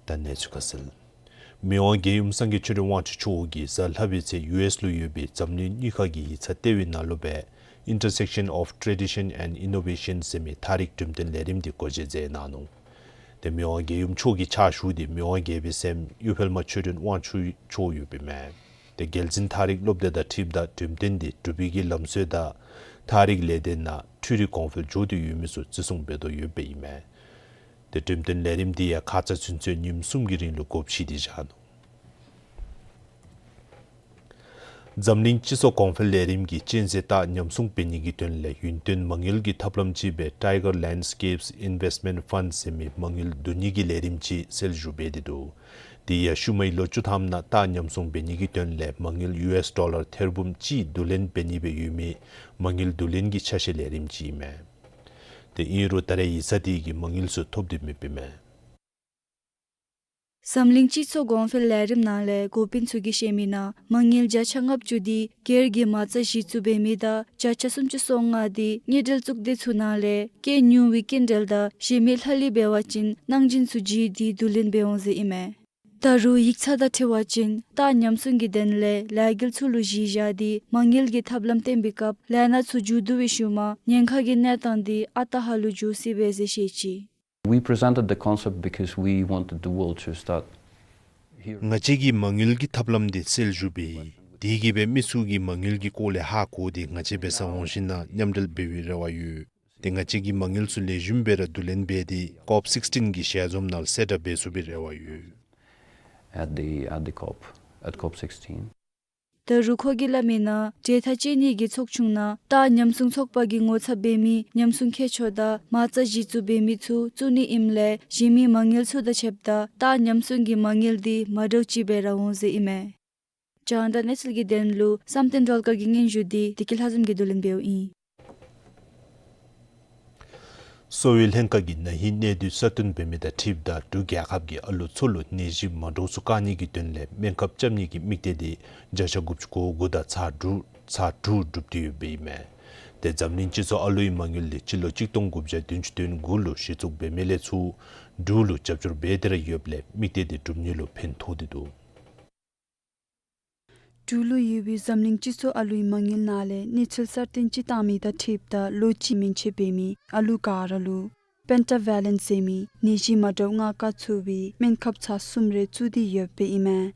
ད་གནས་ཚུལ་ཁ་གསལ། མི་དབང་རྒྱལ་ཡུམ་སངས་རྒྱས་ཆོས་སྒྲོན་དབང་ཕྱུག་མཆོག་གིས་གཟའ་ལྷག་པའི་ཚེ་ཡུ་ཨེསི་ལུ་ཡོད་པའི་འཛམ་གླིང་དངུལ་ཁང་གི་ཡིག་ཚང་ལྟེ་བའི་ནང་ལུ་སྦེ་Intersection of Tradition and Innovation ཟེར་མི་ཐག་རིང་འགྲེམས་སྟོན་ལས་རིམ་འདི་སྒོ་འབྱེད་མཛད་གནང་ནུག། ཏེ་མི་དབང་རྒྱལ་ཡུམ་མཆོག་གི་ཕྱག་ཞུ་འདི་མི་དབང་རྒྱལ་པོའི་སྲསམོ་གཡུ་འཕེལ་མ་ཆོས་སྒྲོན་དབང་ཕྱུག་མཆོག་ཡོདཔ་ཨིན་མས། ཏེ་རྒྱལ་འཛིན་ཐག་རིང་སློབ་སྡེ་དང་འཁྲིལཝ་ད་འགྲེམས་སྟོན་འདི་འབྲུག་པའི་གི་ལམ་སྲོལ་དང་ཐག་རིང་ལས་སྡེ་ནང་འཕྲུལ་རིག་གོང་འཕེལ་འགྱོ་སྟེ་ཡོད་མི་ཚུ་བརྩི་སྲུང་འབད་དོ་ཡོདཔ་ཨིན་མས། ཏེ་འགྲེམས་སྟོན་ལས་རིམ་འདི་ཡང་ཁ་ཙ་ཚུན་ཚོད་ཉིནམ་གསུམ་གྱི་རིང་ལུ་སྒོ་ཕྱེ་སྟེ་བཞག་ནུག། འཛམ་གླིང་སྤྱི་ཚོགས་གོང་འཕེལ་ལས་རིམ་གྱིས་གཅན་གཟན་སྟག་ཉམས་སྲུང་འབད་ནི་གི་དོན་ལས་ཡུན་བརྟན་མ་དངུལ་གྱི་ཐབས་ལམ་ཅིག་སྦེ་Tiger Landscapes Investment Fund ཟེར་མི་མ་དངུལ་བསྡུ་ནི་གི་ལས་རིམ་ཅིག་སེལ་ཞུ་འབད་དེ་འདུག། དེ་ཡང་ཤུལ་མའི་ལོ་བཅུ་ཐམ་ནང་སྟག་ཉམས་སྲུང་འབད་ནི་གི་དོན་ལས་མ་དངུལ་ཡུ་ཨེསི་ཌོ་ལར་ཐེར་འབུམ་གཅིག་བསྡུ་ལེན་འབད་ནི་སྦེ་ཡོད་མི་མ་དངུལ་བསྡུ་ལེན་གྱི་ཆ་ཤས་ལས་རིམ་ཅིག་ཨིན་མས། ཏེ་ཨིན་རུང་ད་རེས་ཡིག་ཚང་འདི་གིས་མ་དངུལ་ཚུ་ཐོབ་སྟེ་མེདཔ་ཨིན་མས། འཛམ་གླིང་སྤྱི་ཚོགས་གོང་འཕེལ་ལས་རིམ་ནང་ལས་འགོ་དཔོན་ཚུ་གིས་བཤད་མི་ནང་མ་དངུལ་བརྒྱ་ཆ་ལྔ་བཅུ་འདི་སྒེར་གྱི་མ་རྩ་གཞི་བཙུགས་འབད་མི་དང་བརྒྱ་ཆ་སུམ་ཅུ་སོ་ལྔ་འདི་དངུལ་འབྲེལ་གཙུག་སྡེ་ཚུ་ནང་ལས་སྐྱེད་ཉུང་བའི་སྐྱིན་འགྲུལ་དང་གཞན་མི་ལྷག་ལུས་འབད་བ་ཅིན་གནང་སྦྱིན་ཚུ་བརྒྱུད་དེ་བསྡུ་ལེན་འབད་འོང་ཟེར་ཨིན་མས། ད་རུང་ཡིག་ཚང་དང་འཁྲིལ་བ་ཅིན་སྟག་ཉམས་སྲུང་གི་དོན་ལས་ལས་འགུལ་ཚུ་ལུ་གཞི་བཞག་སྟེ་མ་དངུལ་གྱི་ཐབས་ལམ་བཏོན་པའི་སྐབས་ལས་སྣ་ཚུ་མཇུག་བསྡུ་བའི་ཤུལ་མ་ཉེན་ཁ་གི་གནས་སྟངས་འདི་ཨ་རྟག་ཧ་ལུགས་འགྱོ་སྲིད་པས་ཟེར་བཤད་ཅི། We presented the concept because we wanted the world to start hearing. ང་བཅས་ཀྱིས་མ་དངུལ་གྱི་ཐབས་ལམ་འདི་སེལ་ཞུ་འབད་ཡི། དེ་གིས་སྦེ་མི་ཚུ་གིས་མ་དངུལ་གྱི་སྐོར་ལས་ཧ་གོ་སྟེ་ང་བཅས་འབད་སར་འོང་ཞིནམ་ལས་མཉམ་འབྲེལ་འབད་བའི་རེ་བ་ཡོད། ཏེ་ང་བཅས་ཀྱིས་མ་དངུལ་ཚུ་ལེགས་ཤོམ་སྦེ་ར་བསྡུ་ལེན་འབད་དེ་ཀོབ་སིགས་ཊིན་གྱི་ཞལ་འཛོམས་ནང་གསལ་བསྒྲགས་འབད་ཚུགས་པའི་རེ་བ་ཡོད། At the, at the COP, at COP sixteen. ད་རུང་ཁོ་གིས་སླབ་མི་ནང་གྲོས་ཐག་བཅད་ནི་གི་ཚོགས་ཆུང་ནང་སྟག་ཉམས་སྲུང་ཚོགས་པ་གིས་ངོ་ཚབ་འབད་མི་ཉམས་སྲུང་མཁས་མཆོག་དང་མ་རྩ་གཞི་བཙུགས་འབད་མི་ཚུ་བཙུགས་ནི་ཨིནམ་ལས་གཞན་མི་མ་དངུལ་ཚུ་དང་ཕྱདཔ་ད་སྟག་ཉམས་སྲུང་གི་མ་དངུལ་འདི་མ་འདྲཝ་ཅིག་སྦེ་ར་འོང་ཟེར་ཨིན་མས། རྒྱང་བསྒྲགས་གནས་ཚུལ་གྱི་དོན་ལུ་བསམ་གཏན་སྒྲོལ་དཀར་གྱི་སྙན་ཞུ་འདི་བདེ་སྐྱིད་ལྷ་འཛོམས་ཀྱིས་བསྡུ་ལེན་འབདཝ་ཨིན། གསོ་བའི་ལྷན་ཁག་གིས་ན་ཧིང་གནས་སྡུད་གསར་བཏོན་འབད་མི་དང་འཁྲིལཝ་ད་འབྲུག་རྒྱལ་ཁབ་ཀྱིས་ཨ་ལུ་ཚུ་ལུ་ནད་གཞི་མ་འདྲཝ་ཚུ་བཀག་ནི་གི་དོན་ལས་སྨན་ཁབ་རྐྱབ་ནི་གི་དམིགས་གཏད་འདི་བརྒྱ་ཆ་དགུ་བཅུ་གོ་དགུ་དང་ཚག་དྲུག་ཚག་དྲུག་འགྲུབ་སྟེ་ཡོདཔ་ཨིན་མས། ཏེ་འཛམ་གླིང་སྤྱི་ཚོགས་ཨ་ལུའི་མ་དངུལ་འདི་སྤྱི་ལོ་གཅིག་སྟོང་དགུ་བརྒྱ་བདུན་ཅུ་དོན་དགུ་ལུ་གཞི་བཙུགས་འབད་མི་ལས་ཚུར་འབྲུག་ལུ་རྒྱབ་སྐྱོར་འབད་དེ་ར་ཡོདཔ་ལས་དམིགས་གཏད་འདི་འགྲུབ་ནི་ལུ་ཕན་ཐོགས་ཏེ་འདུག། འབྲུག་ལུ་ཡོད་པའི་འཛམ་གླིང་སྤྱི་ཚོགས་ཨ་ལུའི་མ་དངུལ་ནང་ལས་གནས་ཚུལ་གསར་བཏོན་ཅིག་བཏང་མི་དང་འཁྲིལཝ་ད་ལོ་གཅིག་མན་ཆད་འབད་མི་ཨ་ལུ་ག་ར་ལུ་པེན་ཊ་ཝ་ལེནཊ་ཟེར་མི་ནད་གཞི་མ་འདྲཝ་ལྔ་བཀག་ཚུགས་པའི་སྨན་ཁབ་ཚར་གསུམ་རེ་བཙུགས་ཏེ་ཡོདཔ་ཨིན་མས།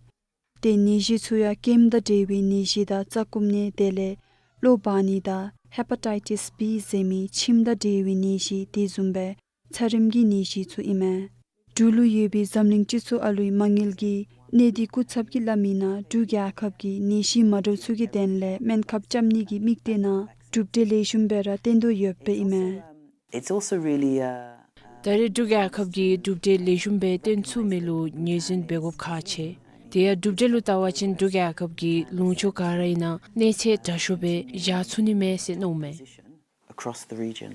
ཏེ་ནད་གཞི་ཚུ་ཡང་སྐེམ་དང་འབྲེལ་བའི་ནད་གཞི་དང་རྩ་སྐུམ་ནད་དེ་ལས་གློ་འབག་ནད་དང་ཧེ་པ་ཊའི་ཊིསི་བི་ཟེར་མི་ཁྱིམ་དང་འབྲེལ་བའི་ནད་གཞི་དེ་བཟུམ་སྦེ་ཚ་རིམས་ཀྱི་ནད་གཞི་ཚུ་ཨིན་མས། འབྲུག་ལུ་ཡོད་པའི་འཛམ་གླིང་སྤྱི་ཚོགས་ཨ་ལུའི་མ་དངུལ་གྱི་གནས་སྡུད་སྐུ་ཚབ་ཀྱིས་སླབ་མི་ནང་འབྲུག་རྒྱལ་ཁབ་ཀྱིས་ནད་གཞི་མ་འདྲཝ་ཚུ་གི་དོན་ལས་སྨན་ཁབ་རྐྱབ་ནི་གི་དམིགས་གཏད་ནང་གྲུབ་འབྲས་ལེགས་ཤོམ་སྦེ་ར་བཏོན་དོ་ཡོདཔ་ཨིན་མས། It's also really, uh, ད་རེས་འབྲུག་རྒྱལ་ཁབ་ཀྱིས་གྲུབ་འབྲས་ལེགས་ཤོམ་སྦེ་བཏོན་ཚུགས་མི་ལུ་ངོས་འཛིན་འབད་དགོཔ་ཁག་ཆེ། དེ་ཡང་གྲུབ་འབྲས་ལུ་བལྟ་བ་ཅིན་འབྲུག་རྒྱལ་ཁབ་ཀྱིས་ལུང་ཕྱོགས་ག་ར་ཨིན་ན་གནས་ཚད་དྲག་ཤོས་སྦེ་བཞག་ཚུགས་ནི་མས་ཟེར་མནོཝ་མས། Across the region.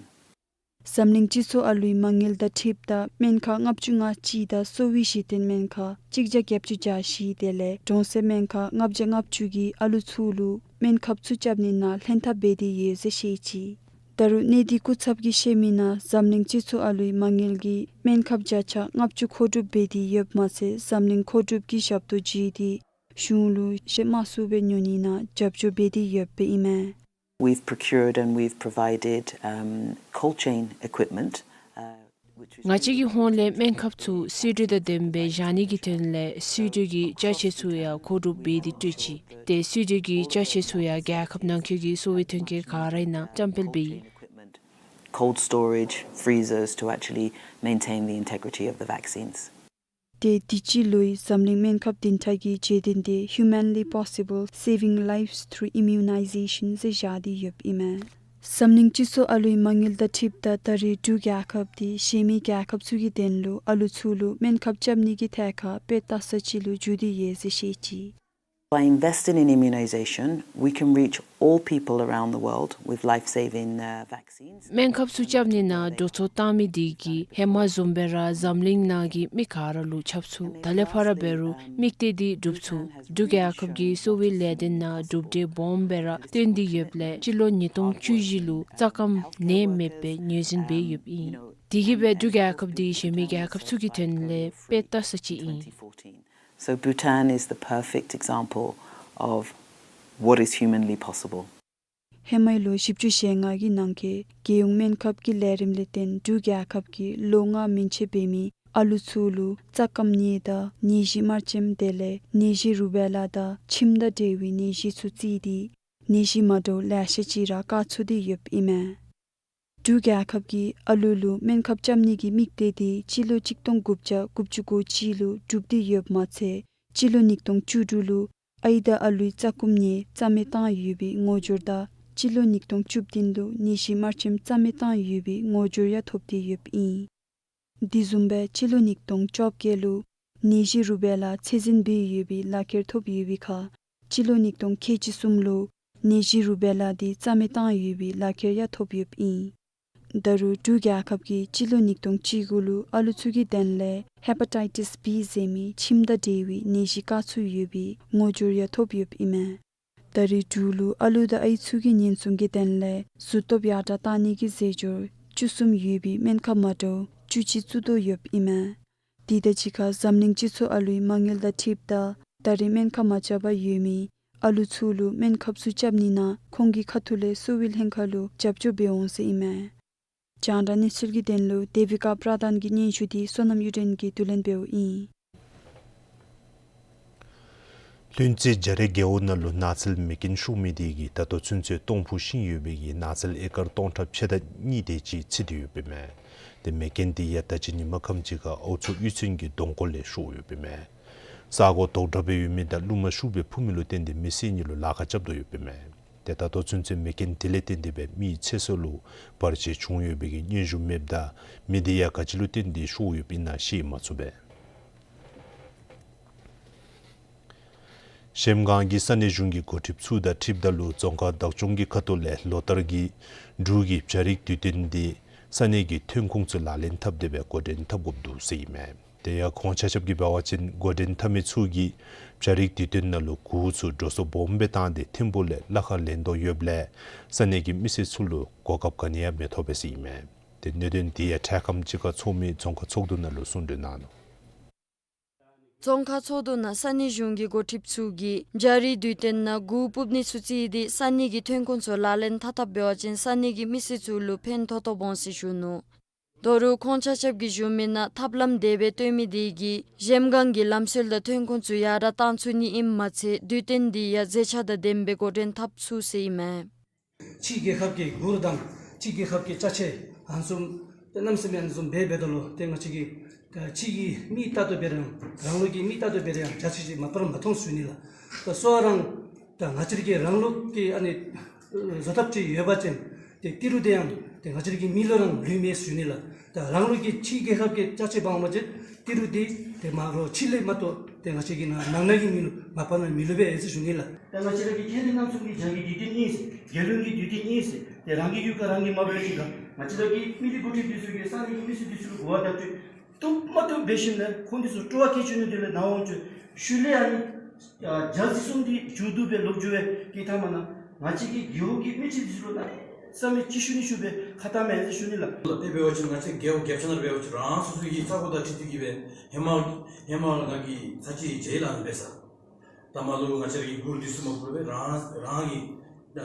འཛམ་གླིང་སྤྱི་ཚོགས་ཨ་ལུའི་མ་དངུལ་དང་འཁྲིལཝ་ད་སྨན་ཁང་ལྔ་བཅུ་ང་གཅིག་དང་གསོ་བའི་གཞི་རྟེན་སྨན་ཁང་གཅིག་བརྒྱ་བརྒྱད་ཅུ་གྱ་བཞི་དེ་ལས་གྲོང་གསེབ་སྨན་ཁང་ལྔ་བརྒྱ་ལྔ་བཅུ་གིས་ཨ་ལུ་ཚུ་ལུ་སྨན་ཁབ་ཚུ་རྐྱབ་ནི་ནང་ལྷན་ཐབས་འབད་དེ་ཡོད་ཟེར་བཤད་ཅི། ད་རུང་གནས་སྡུད་སྐུ་ཚབ་ཀྱིས་བཤད་མི་ནང་འཛམ་གླིང་སྤྱི་ཚོགས་ཨ་ལུའི་མ་དངུལ་གྱིས་སྨན་ཁབ་བརྒྱ་ཆ་ལྔ་བཅུ་མཁོ་སྒྲུབ་འབད་དེ་ཡོདཔ་མ་ཚད་འཛམ་གླིང་མཁོ་སྒྲུབ་ཀྱི་ཞབས་ཏོག་བརྒྱུད་དེ་གཞུང་ལུ་གཞི་མ་ཚུགས་པའི་ཉོ་ནི་ནང་རྒྱབ་སྐྱོར་འབད་དེ་ཡོདཔ་ཨིན་མས། We've procured and we've provided, um, cold chain equipment, uh, which is ང་བཅས་ཀྱི་ཧོངས་ལས་སྨན་ཁབ་ཚུ་སེ་འབྲུ་དང་ལྡནམ་སྦེ་བཞག་ནི་གི་དོན་ལས་སེ་འབྲུ་གི་ཅ་ཆས་ཚུ་ཡང་མཁོ་སྒྲུབ་འབད་དེ་སྤྲོད་ཅི། ཏེ་སེ་འབྲུ་གི་ཅ་ཆས་ཚུ་ཡང་རྒྱལ་ཁབ་ནང་འཁོད་ཀྱི་གསོ་བའི་ཐོན་སྐྱེད་ག་ར་ཨིན་ན་བཀྲམ་སྤེལ་འབད་ཡི། Cold storage freezers to actually maintain the integrity of the vaccines. ཏེ་དུས་ཅི་ལོའི་འཛམ་གླིང་སྨན་ཁབ་བདུན་ཕྲག་གི་རྒྱལ་སྟོན་འདི་Humanly Possible, Saving Lives Through Immunization ཟེར་བཞག་སྟེ་ཡོདཔ་ཨིན་མས། འཛམ་གླིང་སྤྱི་ཚོགས་ཨ་ལུའི་མ་དངུལ་དང་འཁྲིལཝ་ད་ད་རེས་འབྲུག་རྒྱལ་ཁབ་འདི་གཞན་མི་རྒྱལ་ཁབ་ཚུ་གི་དོན་ལུ་ཨ་ལུ་ཚུ་ལུ་སྨན་ཁབ་རྐྱབ་ནི་གི་ཐད་ཁར་དཔེ་ལྟ་ས་ཅིག་ལུ་འགྱུར་ཏེ་ཡོད་ཟེར་བཤད་ཅི། By investing in immunization, we can reach all people around the world with life-saving, uh, vaccines. སྨན་ཁབ་ཚུ་རྐྱབ་ནི་ནང་འགྲོ་སོང་བཏང་མི་དེ་གིས་ཧེ་མ་བཟུམ་སྦེ་ར་འཛམ་གླིང་ནང་གི་མི་ག་ར་ལུ་ཁྱབ་ཚུགས། ད་ལས་ཕར་འབད་རུང་དམིགས་གཏད་འདི་འགྲུབ་ཚུགས། འབྲུག་རྒྱལ་ཁབ་ཀྱིས་གསོ་བའི་ལས་དོན་ནང་གྲུབ་འབྲས་སྦོམ་སྦེ་ར་བཏོན་ཏེ་ཡོདཔ་ལས་སྤྱི་ལོ་ཉིས་སྟོང་བཅུ་བཞི་ལུ་རྩ་སྐམ་ནད་མེདཔ་སྦེ་ངོས་འཛིན་འབད་ཡོདཔ་ཨིན། དེ་གིས་སྦེ་འབྲུག་རྒྱལ་ཁབ་འདི་གཞན་མི་རྒྱལ་ཁབ་ཚུ་གི་དོན་ལས་དཔེ་ལྟ་ས་ཅིག་ཨིན། So Bhutan is the perfect example of what is humanly possible. ཧེ་མའི་ལོ་བཞི་བཅུ་ཞེ་ལྔ་གི་ནང་འཁོད་རྒྱལ་ཡོངས་སྨན་ཁབ་ཀྱི་ལས་རིམ་ལས་བརྟེན་འབྲུག་རྒྱལ་ཁབ་ཀྱིས་ལོ་ལྔ་མན་ཆད་འབད་མི་ ཨ་ལུ་ཚུ་ལུ་རྩ་སྐམ་ནད་དང་ནད་གཞི་དམར་ཆེམས་དེ་ལས་ནད་གཞི་རུ་བེ་ལ་དང་ཁྱིམ་དང་འབྲེལ་བའི་ནད་གཞི་ཚུ་བརྩིས་ཏེ་ནད་གཞི་མ་འདྲཝ་ལེ་ཤ་ཅིག་ར་བཀག་ཚུགས་ཏེ་ཡོདཔ་ཨིན་མས། འབྲུག་རྒྱལ་ཁབ་ཀྱིས་ཨ་ལུ་ལུ་སྨན་ཁབ་རྐྱབ་ནི་གི་དམིགས་གཏད་དེ་སྤྱི་ལོ་གཅིག་སྟོང་དགུ་བརྒྱ་དགུ་བཅུ་གོ་གཅིག་ལུ་གྲུབ་སྟེ་ཡོདཔ་མ་ཚད་སྤྱི་ལོ་ཉིས་སྟོང་བཅུ་དྲུག་ལུ་ཨའི་དང་ཨ་ལུའི་རྩ་སྐམ་ནད་རྩ་མེད་བཏང་ཡོད་པའི་ངོ་སྦྱོར་དང་སྤྱི་ལོ་ཉིས་སྟོང་བཅུ་བདུན་ལུ་ནད་གཞི་དམར་ཆེམས་རྩ་མེད་བཏང་ཡོད་པའི་ངོ་སྦྱོར་ཡང་ཐོབ་སྟེ་ཡོདཔ་ཨིན། དེ་བཟུམ་སྦེ་སྤྱི་ལོ་ཉིས་སྟོང་བཅོ་བརྒྱད་ལུ་ནད་གཞི་རུ་བེ་ལ་ཚད་འཛིན་འབད་ཡོད་པའི་ལག་ཁྱེར་ཐོབ་ཡོད་པའི་ཁར་སྤྱི་ལོ་ཉིས་སྟོང་ཁལ་གཅིག་གསུམ་ལུ་ནད་གཞི་རུ་བེ་ལ་དེ་རྩ་མེད་བཏང་ཡོད་པའི་ལག་ཁྱེར་ཡང་ཐོབ་ཡོདཔ་ཨིན། ད་རུང་འབྲུག་རྒྱལ་ཁབ་ཀྱིས་སྤྱི་ལོ་ཉིས་སྟོང་བཅུ་དགུ་ལུ་ཨ་ལུ་ཚུ་གི་དོན་ལས་ཧེ་པ་ཊའི་ཊིས་བི་ཟེར་མི་ཁྱིམ་དང་འབྲེལ་བའི་ནད་གཞི་བཀག་ཚུགས་ཡོད་པའི་ངོ་སྦྱོར་ཡང་ཐོབ་ཡོདཔ་ཨིན་མས། ད་རེས་འབྲུག་ལུ་ཨ་ལུ་དང་ཨའི་ཚུ་གི་ཉེན་སྲུང་གི་དོན་ལས་གཟུགས་སྟོབས་ཡར་དྲག་བཏང་ནི་གི་རྫས་སྦྱོར་བཅུ་གསུམ་ཡོད་པའི་སྨན་ཁབ་མ་འདྲཝ་བཅུ་གཅིག་བཙུགས་དོ་ཡོདཔ་ཨིན་མས། དེ་དང་གཅིག་ཁར་འཛམ་གླིང་སྤྱི་ཚོགས་ཨ་ལུའི་མ་དངུལ་དང་འཁྲིལཝ་ད་ད་རེས་སྨན་ཁབ་མ་རྐྱབ་པར་ཡོད་མི་ཨ་ལུ་ཚུ་ལུ་སྨན་ཁབ་ཚུ་རྐྱབ་ནི་ནང་ཁོང་གི་ཁ་ཐུག་ལས་གསོ་བའི་ལྷན་ཁག་ལུ་རྒྱབ་སྐྱོར་འབད་འོང་ཟེར་ཨིན་མས། རྒྱང་བསྒྲགས་གནས་ཚུལ་གྱི་དོན་ལུ་དེ་བི་ཀ་པྲ་དཱན་གྱི་སྙན་ཞུ་དེ་བསོད་ནམས་གཡུ་སྒྲོན་གྱིས་བསྡུ་ལེན་འབདཝ་ཨིན། ལྷུན་རྩེ་རྒྱ་རས་རྒེད་འོག་ནང་ལུ་ནགས་ཚལ་མེ་རྐྱེན་ཤོར་མི་དེ་གིས་ད་ལྟོ་ཚུན་ཚོད་སྟོང་ཕུ་ཤིང་ཡོད་པའི་གི་ནགས་ཚལ་ཨེ་ཀར་སྟོང་ཕྲག་ཕྱེད་དང་གཉིས་དེ་ཅིག་འཚིག་སྟེ་ཡོདཔ་ཨིན་མས། ཏེ་མེ་རྐྱེན་དེ་ཡང་ད་ཅི་ཉིན་མ་ཁམས་ཅིག་ཁར་ཨོ་མཚོ་གཡུས་ཚན་གྱི་གདོང་སྐོར་ལས་ཤོར་ཡོདཔ་ཨིན་མས། ས་གོ་དོག་དྲགས་སྦེ་ཡོད་མི་དང་རླུང་མ་ཤུགས་སྦེ་འཕུ་མི་ལུ་བརྟེན་ཏེ་མི་སེར་གཉིས་ལུ་ལཱ་ཁག་རྐྱབ་དོ་ཡོདཔ་ཨིན་མས། ཏེ་ད་ལྟོ་ཚུན་ཚོད་མེ་རྐྱེན་དེ་ལས་བརྟེན་ཏེ་སྦེ་མིའི་ཚེ་སྲོག་ལུ་བར་ཆད་བྱུང་ཡོད་པའི་གི་སྙན་ཞུ་མེདཔ་ད་མེ་དེ་ཡང་ག་ཅི་ལུ་བརྟེན་ཏེ་ཤོར་ཡོདཔ་ཨིན་ན་ཤེས་མ་ཚུགས་པས། གཞལམ་སྒང་གི་ས་གནས་གཞུང་གི་འགོ་ཁྲིདཔ་ཚུ་དང་འཁྲིལཝ་ད་ལུ་རྫོང་ཁག་བདག་སྐྱོང་གི་ཁ་ཐུག་ལས་ལོ་ལྟར་གྱི་འབྲུག་གི་བྱ་རིགས་དུས་སྟོན་དེ་ས་གནས་ཀྱི་ཐོན་ཁུངས་ཚུ་ལག་ལེན་འཐབ་སྟེ་སྦེ་འགོ་འདྲེན་འཐབ་དགོཔ་འདུག་ཟེར་ཨིན་མས། དེ་ཡང་ཁོང་ཆ་ཁྱབ་ཀྱིས་འབད་བ་ཅིན་འགོ་འདྲེན་འཐབ་མི་ཚུ་གིས་བྱ་རིགས་དུས་སྟོན་ནང་ལུ་གུར་ཚུ་འགྲོ་སོང་སྦོམ་སྦེ་བཏང་སྟེ་ཐིམ་ཕུག་ལས་གླ་ཁར་ལེན་དོ་ཡོདཔ་ལས་ས་གནས་ཀྱི་མི་སེར་ཚུ་ལུ་གོ་སྐབས་ག་ནི་ཡང་མི་ཐོབ་པས་ཟེར་ཨིན་མས། ཏེ་གནད་དོན་དེ་ཡང་འཕྲལ་ཁམས་ཅིག་ཁར་ཚོགས་མི་རྫོང་ཁག་ཚོགས་འདུ་ནང་ལུ་གསུང་གྲོས་གནང་ནུག། རྫོང་ཁག་ཚོགས་འདུ་ནང་ས་གནས་གཞུང་གི་འགོ་ཁྲིདཔ་ཚུ་གིས་བྱ་རིགས་དུས་སྟོན་ནང་གུར་སྤུབ་ནི་ཚུ་བརྩིས་ཏེ་ས་གནས་ཀྱི་ཐོན་ཁུངས་ཚུ་ལག་ལེན་འཐབ་འཐབ་འབད་བ་ཅིན་ས་གནས་ཀྱི་མི་སེར་ཚུ་ལུ་ཕན་ཐོགས་ཐོགས་འོང་ཟེར་ཞུ་ནུག། ད་རུང་ཁོང་ཆ་ཁྱབ་ཀྱིས་ཞུ་མི་ནང་ཐབས་ལམ་དེ་སྦེ་སྟོན་མི་དེ་གིས་གཞལམ་སྒང་གི་ལམ་སྲོལ་དང་ཐོན་ཁུངས་ཚུ་ཡར་དྲག་བཏང་ཚུགས་ནི་ཨིནམ་མ་ཚད་དུས་སྟོན་དེ་ཡང་མཛེས་ཆ་དང་ལྡནམ་སྦེ་འགོ་འདྲེན་འཐབ་ཚུགས་ཟེར་ཨིན་མས། ཕྱི་རྒྱལ་ཁབ་ཀྱི་གུར་དང་ཕྱི་རྒྱལ་ཁབ་ཀྱི་ཅ་ཆས་ཨ་ནི་བཟུམ་ཏེ་གནམ་མེད་ས་མེད་ཨ་ནི་བཟུམ་འབད་འབདཝ་ད་ལུ་ཏེ་ང་བཅས་ཀྱི་ཕྱི་གི་མིག་ལྟ་དོ་འབད་རུང་རང་ལུགས་ཀྱི་མིག་ལྟ་དོ་འབད་རུང་ཡང་འཇའ་ཆི་ཆི་མ་པ་ར་མ་མཐོང་ཟེར་ཞུ་ནི་ལགས། ད་སོ་རང་ད་ང་བཅས་ཀྱི་རང་ལུགས་ཀྱི་ཨ་ནི་བཟོ་ཐབས་ཅིག་ཡོད་པ་ཅིན་ཏེ་ཏི་རུ་དེ་ཡང་ཏེ་ང་བཅས་ཀྱི་མིག་ལུ་ར་ལུས་མས་ཟེར་ཞུ་ནི་ལགས། ད་རང་ལུགས་ཀྱི་ཕྱི་རྒྱལ་ཁབ་ཀྱི་ཅ་ཆས་འབག་འོང་པ་ཅིན་ཏི་རུ་དེ་ཏེ་མ་རོགས་ཕྱི་ལས་མ་གཏོགས་ཏེ་ང་བཅས་ཀྱི་ནང་ནང་ན་གི་མིག་ལུ་མ་པ་ན་མི་ལུས་པས་ཟེར་ཞུ་ནི་ལགས། ད་ང་བཅས་ར་གི་ཁྱེད་རང་རྣམ་གསུམ་གྱི་རྒྱ་གི་དུས་སྟོན་ཨིན་ཟེར་རྒྱལ་ཡུམ་གྱི་དུས་སྟོན་ཨིན་ཟེར་ཏེ་རང་གི་ཡུལ་ཁར་རང་གིས་མ་འབད་བ་ཅིན་ང་བཅས་ར་གི་མི་རིགས་འགོ་ཁྲིདཔ་འདི་ཚུ་གིས་ས་གནས་ཀྱི་མི་སེར་འདི་ཚུ་ལུ་གོ་བ་བརྡབ་སྟེ་བཏུབ་མ་བཏུབ་འབད་ཞིནམ་ལས་ཁོང་འདི་ཚུ་སྤྲོ་བ་བསྐྱེད་བཅུག་ནི་དེ་ལས་ནཱ་འོང་བཅུག་ཤུལ་ལས་ཨ་ནི་ཨ་ཇ་ཟེར་གསུངམ་འདི་མཇུག་བསྡུ་སྦེ་ལོག་འགྱོ་བའི་གི་མཐའ་མ་ནང་ང་བཅས་ཀྱི་རྒེད་འོག་གི་མི་སེར་འདི་ཚུ་ལུ་ནཱ་བསམ་མི་ཅིག་ཞུ་ནི་ཞུ་སྦེ་ཁ་བཏང་མས་ཟེར་ཞུ་ནི་ལགས། དཔེ་འབད་བ་ཅིན་ང་བཅས་རྒེད་འོག་རྒྱབ་ཆ་ནང་འབད་བ་ཅིན་རང་སོ་སོ་གི་ས་གོ་དང་འཁྲིལ་ཏེ་གིས་སྦེ་ཧེ་མ་ཧེ་མ་ང་གིས་ཚར་གཅིག་མཇལ་ལགས་ཨ་ནི་འབད་ས། ད་མ་ལུ་ང་བཅས་ར་གི་གུར་འདི་ཚུ་མ་ཕུབ་པར་རང་རང་གི་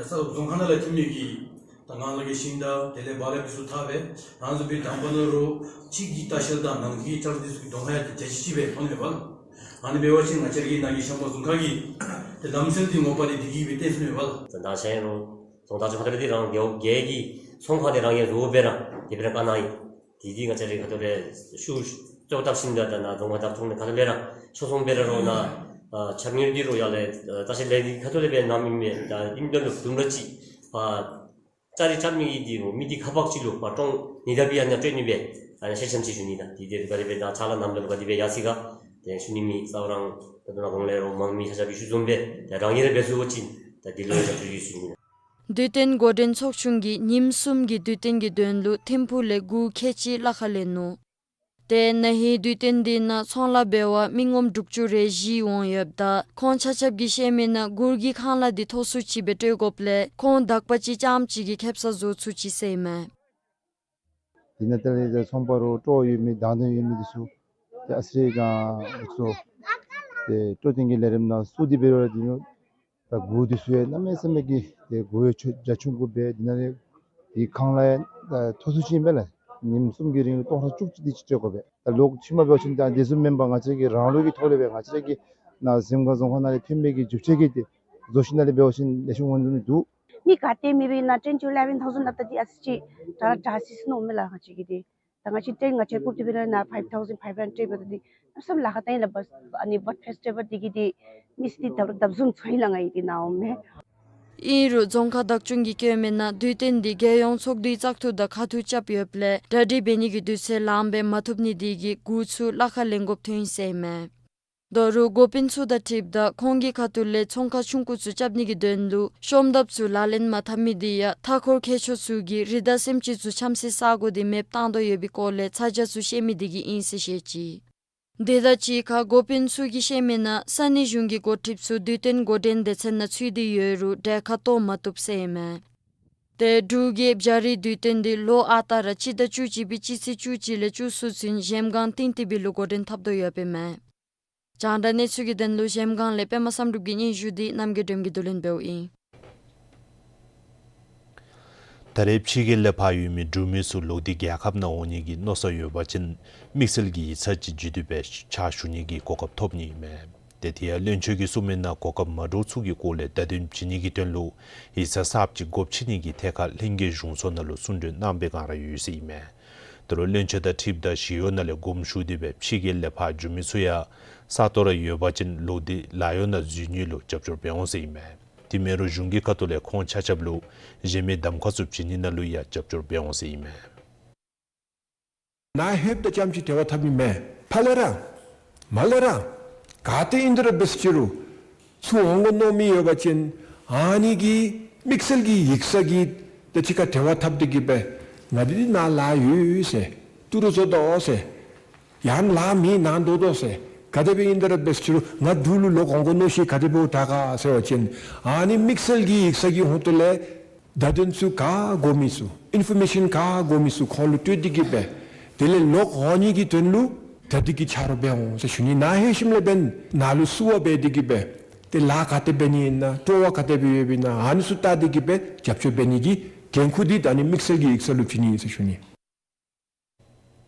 ས་རྫོང་ཁག་ནང་ལས་ཐོན་མི་གི་ད་ང་ལུ་གི་ཤིང་དང་དེ་ལས་བ་ལེབ་འདི་ཚུ་འཐག་སྦེ་རང་ཚུ་གི་དང་པ་ནང་རོགས་ཕྱི་གི་ལྟ་བཤལ་དང་ནང་གི་བཅར་འདི་ཚུ་གི་གདོང་ཁར་ཡང་འཇའ་ཆི་ཆི་སྦེ་མཐོང་ནི་མས་པ་ལགས། ཨ་ནི་འབད་བ་ཅིན་ང་བཅས་ར་གི་ནཱ་གི་ཤམ་པ་རྫོང་ཁག་གི་ཏེ་ལམ་སྲོལ་འདི་ངོ་མ་ལས་འདི་གིས་སྦེ་བརྟེན་སོང་ནི་མས་པ་ལགས། ད་ད་ཤེས་རོགས་རྫོང་བདག་ཚུ་ཁ་ཐུག་ལས་འདི་རང་རྒེད་འོག་གི་ཚོང་ཁང་འདི་རང་གིས་བཟོ་སྦེ་ར་དེ་སྦེ་ར་བཀལ་གནང་ཡི། དེ་འདི་ང་བཅས་ར་གི་ཁ་ཐུག་ལས་ཤུགས་ཤུགས་བཏབ་ཞིནམ་ད་ད་ནཱ་རྫོང་ཁག་བདག་སྐྱོང་ནི་ཁ་ཐུག་ལས་ར་ཆོས་ཚོགས་སྦེ་ར་རོགས་ནཱ་ཨ་ཆ་མྱུར་འདི་རོགས་ཡར་ལས་ཨ་ལྟ་བཤལ་ལས་འདི་ཁ་ཐུག་ལས་སྦེ་གནང་མི་མས། ད་ཨིནམ་ད་ལུ་དུམ་གྲ་ཅིག་ཕར་ཅ་རིས་རྐྱབ་མི་གི་འདི་རོགས་མི་འདི་ཁ་པར་ཅིག་ལུ་ཕར་ཀྲོང་ཉི་ཟླ་བའི་ཨ་ནཱ་སྤྲོད་ནི་སྦེ་ཨ་ནཱ་ཤེས་ཤེསམ་ཅིག་ཞུ་ནི། ད་འདི་འདི་ག་དེ་སྦེ་ད་ཕྱག་ལཱ་གནངམ་ད་ལུ་ག་དེ་སྦེ་ཡར་སོ་ཡི་ག་ཏེ་ཞུ་ནི་མེད། རྩ་བ་རང་ད་ལྟོ་ནཱ་གོང་ལས་རོགས་མང་མི་ཆ་ཁྱབ་ཀྱིས་ཞུ་བཟུམ་སྦེ་ད་རང་གིས་ར་འབད་ཚུགས་པ་ཅིན་ད་འདི་ལུ་ཡང་ཐུགས་རྗེ་ཆེ་ཞུ་ནི། དུས་སྟོན་འགོ་འདྲེན་ཚོགས་ཆུང་གིས་ཉིནམ་གསུམ་གྱི་དུས་སྟོན་གྱི་དོན་ལུ་ཐིམ་ཕུག་ལས་གུར་ཁལ་གཅིག་གླ་ཁར་ལེན་ནུག། ཏེ་ན་ཧིང་དུས་སྟོན་འདི་ནང་ཚོང་ལཱ་འབད་བར་མི་ངོམ་དྲུག་ཅུ་རེ་བཞི་འོང་ཡོདཔ་ད་ཁོང་ཆ་ཁྱབ་ཀྱིས་བཤད་མི་ནང་གུར་གྱི་ཁང་གླ་འདི་མཐོ་སུ་ཅིག་སྦེ་སྤྲོད་དགོཔ་ལས་ཁོང་དག་པ་ཅིག་རྐྱངམ་ཅིག་གིས་ཁེབ་ས་བཟོ་ཚུགས་ཅི་ཟེར་ཨིན་མས། དེ་ནང་ཏེ་ལས་ཏེ་ཚོང་པ་རོགས་སྤྲོ་བ་ཡོད་མི་དང་འདོད་ཡོད་མི་འདི་ཚུ་ཏེ་ཨ་ཙི་རེ་ག་འདི་ཚུ་ཏེ་སྤྲོ་སྟོན་གྱི་ལས་རིམ་ནང་བཙུགས་ཏེ་འབད་རུང་ར་འདི་ནང་ད་གུར་འདི་ཚུ་ཡང་གནམ་མེད་ས་མེད་ཀྱི་ཏེ་གུར་ཡང་ཆུང་རྒྱ་ཆུང་གུ་སྦེ་འདི་ནང་ལས་འདི་ཁང་གླ་ཡང་ད་མཐོ་སུ་ཅིག་ཨིན་པས་ལགས། ཉིནམ་གསུམ་གྱི་རིང་ལུ་སྟོང་ཕྲག་བཅུ་གཅིག་དེ་ཅིག་སྤྲོད་དགོ་པས། ད་ལོག་ཤུལ་མ་འབད་བ་ཅིན་ད་དེ་བཟུམ་མེན་པར་ང་བཅས་ཀྱིས་རང་ལུགས་ཀྱི་ཐོག་ལས་སྦེ་ང་བཅས་ཀྱིས་ནཱ་གཟིམ་ཁང་རྫོང་ཁག་ནང་ལས་ཕུལ་མི་གི་རྒྱུ་ཆ་གི་དེ་བཟོ་ཞིནམ་ལས་འབད་བ་ཅིན་ལེགས་ཤོམ་འོང་ནི་འདུག། མི་ག་ཏེ་མེད་པའི་ནང་ten to eleven thousand ལབ་ད་འདི་ཨ་ཙི་ཅིག་དྲག་དྲག་སི་སི་ནོ་མེ་ལ་ང་བཅས་ཀྱིས་དེ། ད་ང་བཅས་ཏེ་ང་བཅས་ཀུབ་ཏི་བི་ལ་ནཱ་five thousand five hundred འབད་ད་འདི་ཨ་བསམ་ལཱ་ཁག་ད་ཨིན་ལགས། བཱས་ཨ་ནི་བཱས་ཕེསི་ཊི་བཱལ་འདི་གིས་འདི་མི་སི་འདི་ད་རུང་ད་བཟུམ་ཚོར་ཡི་ལགས་ང་གིས་འདི་ནཱ་འོང་མི། ཨིན་རུང་རྫོང་ཁག་བདག་སྐྱོང་གིས་བཀོད་མི་ནང་དུས་སྟོན་འདི་རྒྱལ་ཡོངས་ཚོགས་འདུའི་བཙག་འཐུ་དང་ཁ་ཐུག་རྐྱབ་ཡོདཔ་ལས་གྲ་སྒྲིག་འབད་ནི་གི་དུས་ཚོད་ལངམ་སྦེ་མ་ཐུབ་ནི་དེ་གིས་འགོ་ཚུགས་ལཱ་ཁག་ལེན་དགོཔ་ཐོན་ཡི་ཟེར་ཨིན་མས། ད་རུང་འགོ་དཔོན་ཚུ་དང་འཁྲིལཝ་ད་ཁོང་གི་ཁ་ཐུག་ལས་ཚོང་ཁང་ཆུང་ཀུ་ཚུ་རྐྱབ་ནི་གི་དོན་ལུ་ཤོམ་ཐབས་ཚུ་ལག་ལེན་མ་འཐབ་མི་དེ་ཡང་མཐའ་འཁོར་མཁས་མཆོག་ཚུ་གིས་རི་དྭགས་སེམས་ཅན་ཚུ་འཁྱམས་སའི་ས་གོ་དེ་མེདཔ་བཏང་དོ་ཡོད་པའི་སྐོར་ལས་ཚ་གྱང་ཚུ་བཤད་མི་དེ་གིས་ཨིན་ཟེར་བཤད་ཅི། དེ་དང་གཅིག་ཁར་འགོ་དཔོན་ཚུ་གིས་བཤད་མི་ནང་ས་གནས་གཞུང་གི་འགོ་ཁྲིདཔ་ཚུ་དུས་སྟོན་འགོ་འདྲེན་སྡེ་ཚན་ནང་ཚུད་དེ་ཡོད་རུང་གྲལ་ཁར་གཏོགས་མ་བཏུབ་ཟེར་ཨིན་མས། ཏེ་འབྲུག་གི་བྱ་རིགས་དུས་སྟོན་འདི་ལོ་ཨ་རྟག་ར་སྤྱི་ཟླ་བཅུ་གཅིག་པའི་སྤྱི་ཚེས་བཅུ་གཅིག་ལས་བཅུ་གསུམ་ཚུན་གཞལམ་སྒང་ཏིང་ཏི་བི་ལུ་འགོ་འདྲེན་འཐབ་དོ་ཡོདཔ་ཨིན་མས། རྒྱང་བསྒྲགས་གནས་ཚུལ་གྱི་དོན་ལུ་གཞལམ་སྒང་ལས་པདྨ་བསམ་གྲུབ་ཀྱི་སྙན་ཞུ་འདི་རྣམ་རྒྱལ་སྒྲོལམ་གྱིས་བསྡུ་ལེན་འབདཝ་ཨིན། ད་རེས་ཕྱི་རྒྱལ་ལས་ཕར་ཡོད་མི་འབྲུག་མི་ཚུ་ལོག་སྟེ་རྒྱལ་ཁབ་ནང་འོང་ནི་གི་མནོ་བསམ་ཡོད་པ་ཅིན་དམིགས་བསལ་གྱི་ཡིག་ཚང་ཅིག་བརྒྱུད་དེ་སྦེ་ཕྱག་ཞུ་ནི་གི་གོ་སྐབས་ཐོབ་ནི་ཨིན་མས། ཏེ་དེ་ཡང་བློན་ཆེན་གྱིས་གསུངས་མི་ནང་གོ་སྐབས་མ་འདྲཝ་ཚུ་གི་སྐོར་ལས་བརྡ་དོན་བྱིན་ནི་གི་དོན་ལུ་ཡིག་ཚང་གསརཔ་ཅིག་སྒོ་ཕྱེ་ནི་གི་ཐད་ཁར་ལྷན་རྒྱས་གཞུང་ཚོགས་ནང་ལུ་གསུང་གྲོས་གནང་པའི་སྒང་ར་ཡོད་ཟེར་ཨིན་མས། ད་རུང་བློན་ཆེན་དང་འཁྲིལཝ་ད་ཞི་གཡོག་ནང་ལས་དགོངསམ་ཞུ་སྟེ་སྦེ་ཕྱི་རྒྱལ་ལས་ཕར་འགྱོ་མི་ཚུ་ཡང་ས་སྟོང་ར་ཡོད་པ་ཅིན་ལོག་སྟེ་ལཱ་གཡོག་ནང་འཛུལ་ནི་ལུ་རྒྱབ་སྐྱོར་འབད་འོང་ཟེར་ཨིན་མས། དེ་མེན་རུང་གཞུང་གི་ཁ་ཐུག་ལས་ཁོང་ཆ་ཁྱབ་ལུ་གཞན་མི་གདམ་ཁ་ཚུ་བྱིན་ནི་ནང་ལུ་ཡང་རྒྱབ་སྐྱོར་འབད་འོང་ཟེར་ཨིན་མས། ནཱ་ལྷོདཔ་ད་ཙམ་ཅིག་འབྲེལ་བ་འཐབ་ནི་མེན། ཕར་ལས་ར་མར་ལས་ར་ག་ཏེ་ཨིན་ད་ར་འབད་ཟེར་ཅི་རུང་ཚུར་འོང་དགོ་མནོ་མི་ཡོད་པ་ཅིན་ཨ་ནི་གི་དམིགས་བསལ་གྱི་ཡིག་ཚང་གི་དང་གཅིག་ཁར་འབྲེལ་བ་འཐབ་སྟེ་གི་སྦེ་ང་འདི་ནཱ་ལཱ་ཡོད་ཟེར་ཏི་རུ་བཟོ་དོ་ཟེར་ཡང་ལཱ་མེད་ནཱ་སྡོད་དོ་ཟེར་ག་དེ་སྦེ་ཨིན་ད་ར་འབད་ཟེར་ཅི་རུང་ང་འབྲུག་ལུ་ལོག་འོང་དགོ་མནོ་ཤེས་ག་དེ་སྦེ་འོང་དྲག་ག་ཟེར་བ་ཅིན་ཨ་ནི་དམིགས་བསལ་གྱི་ཡིག་ཚང་གི་ཧོངས་ཏོ་ལས་བརྡ་དོན་ཚུ་ག་དགོ་མི་ཚུ་ཨིན་ཕོར་མེ་ཤཱན་ག་དགོ་མི་ཚུ་ཁོང་ལུ་སྤྲོད་དེ་གི་སྦེ་དེ་ལས་ལོག་འོང་ནི་གི་དོན་ལུ་གྲ་སྒྲིག་གི་ཆ་རོགས་འབད་འོང་ཟེར་ཞུ་ནི། ནཱ་ལྷོད་ཞིནམ་ལས་འབདན་ནཱ་ལུ་བསུ་བ་འབད་དེ་གི་སྦེ་ཏེ་ལཱ་ག་དེ་འབད་ནི་ཨིན་ན་སྤྲོ་བ་ག་དེ་སྦེ་ཡོདཔ་ཨིན་ན་ཨ་ནི་ཚུ་བལྟ་སྟེ་གི་སྦེ་རྒྱབ་སྐྱོར་འབད་ནི་གི་འགན་ཁུར་འདི་ད་ཨ་ནི་དམིགས་བསལ་གྱི་ཡིག་ཚང་ལུ་བྱིན་ནི་ཨིན་ཟེར་ཞུ་ནི།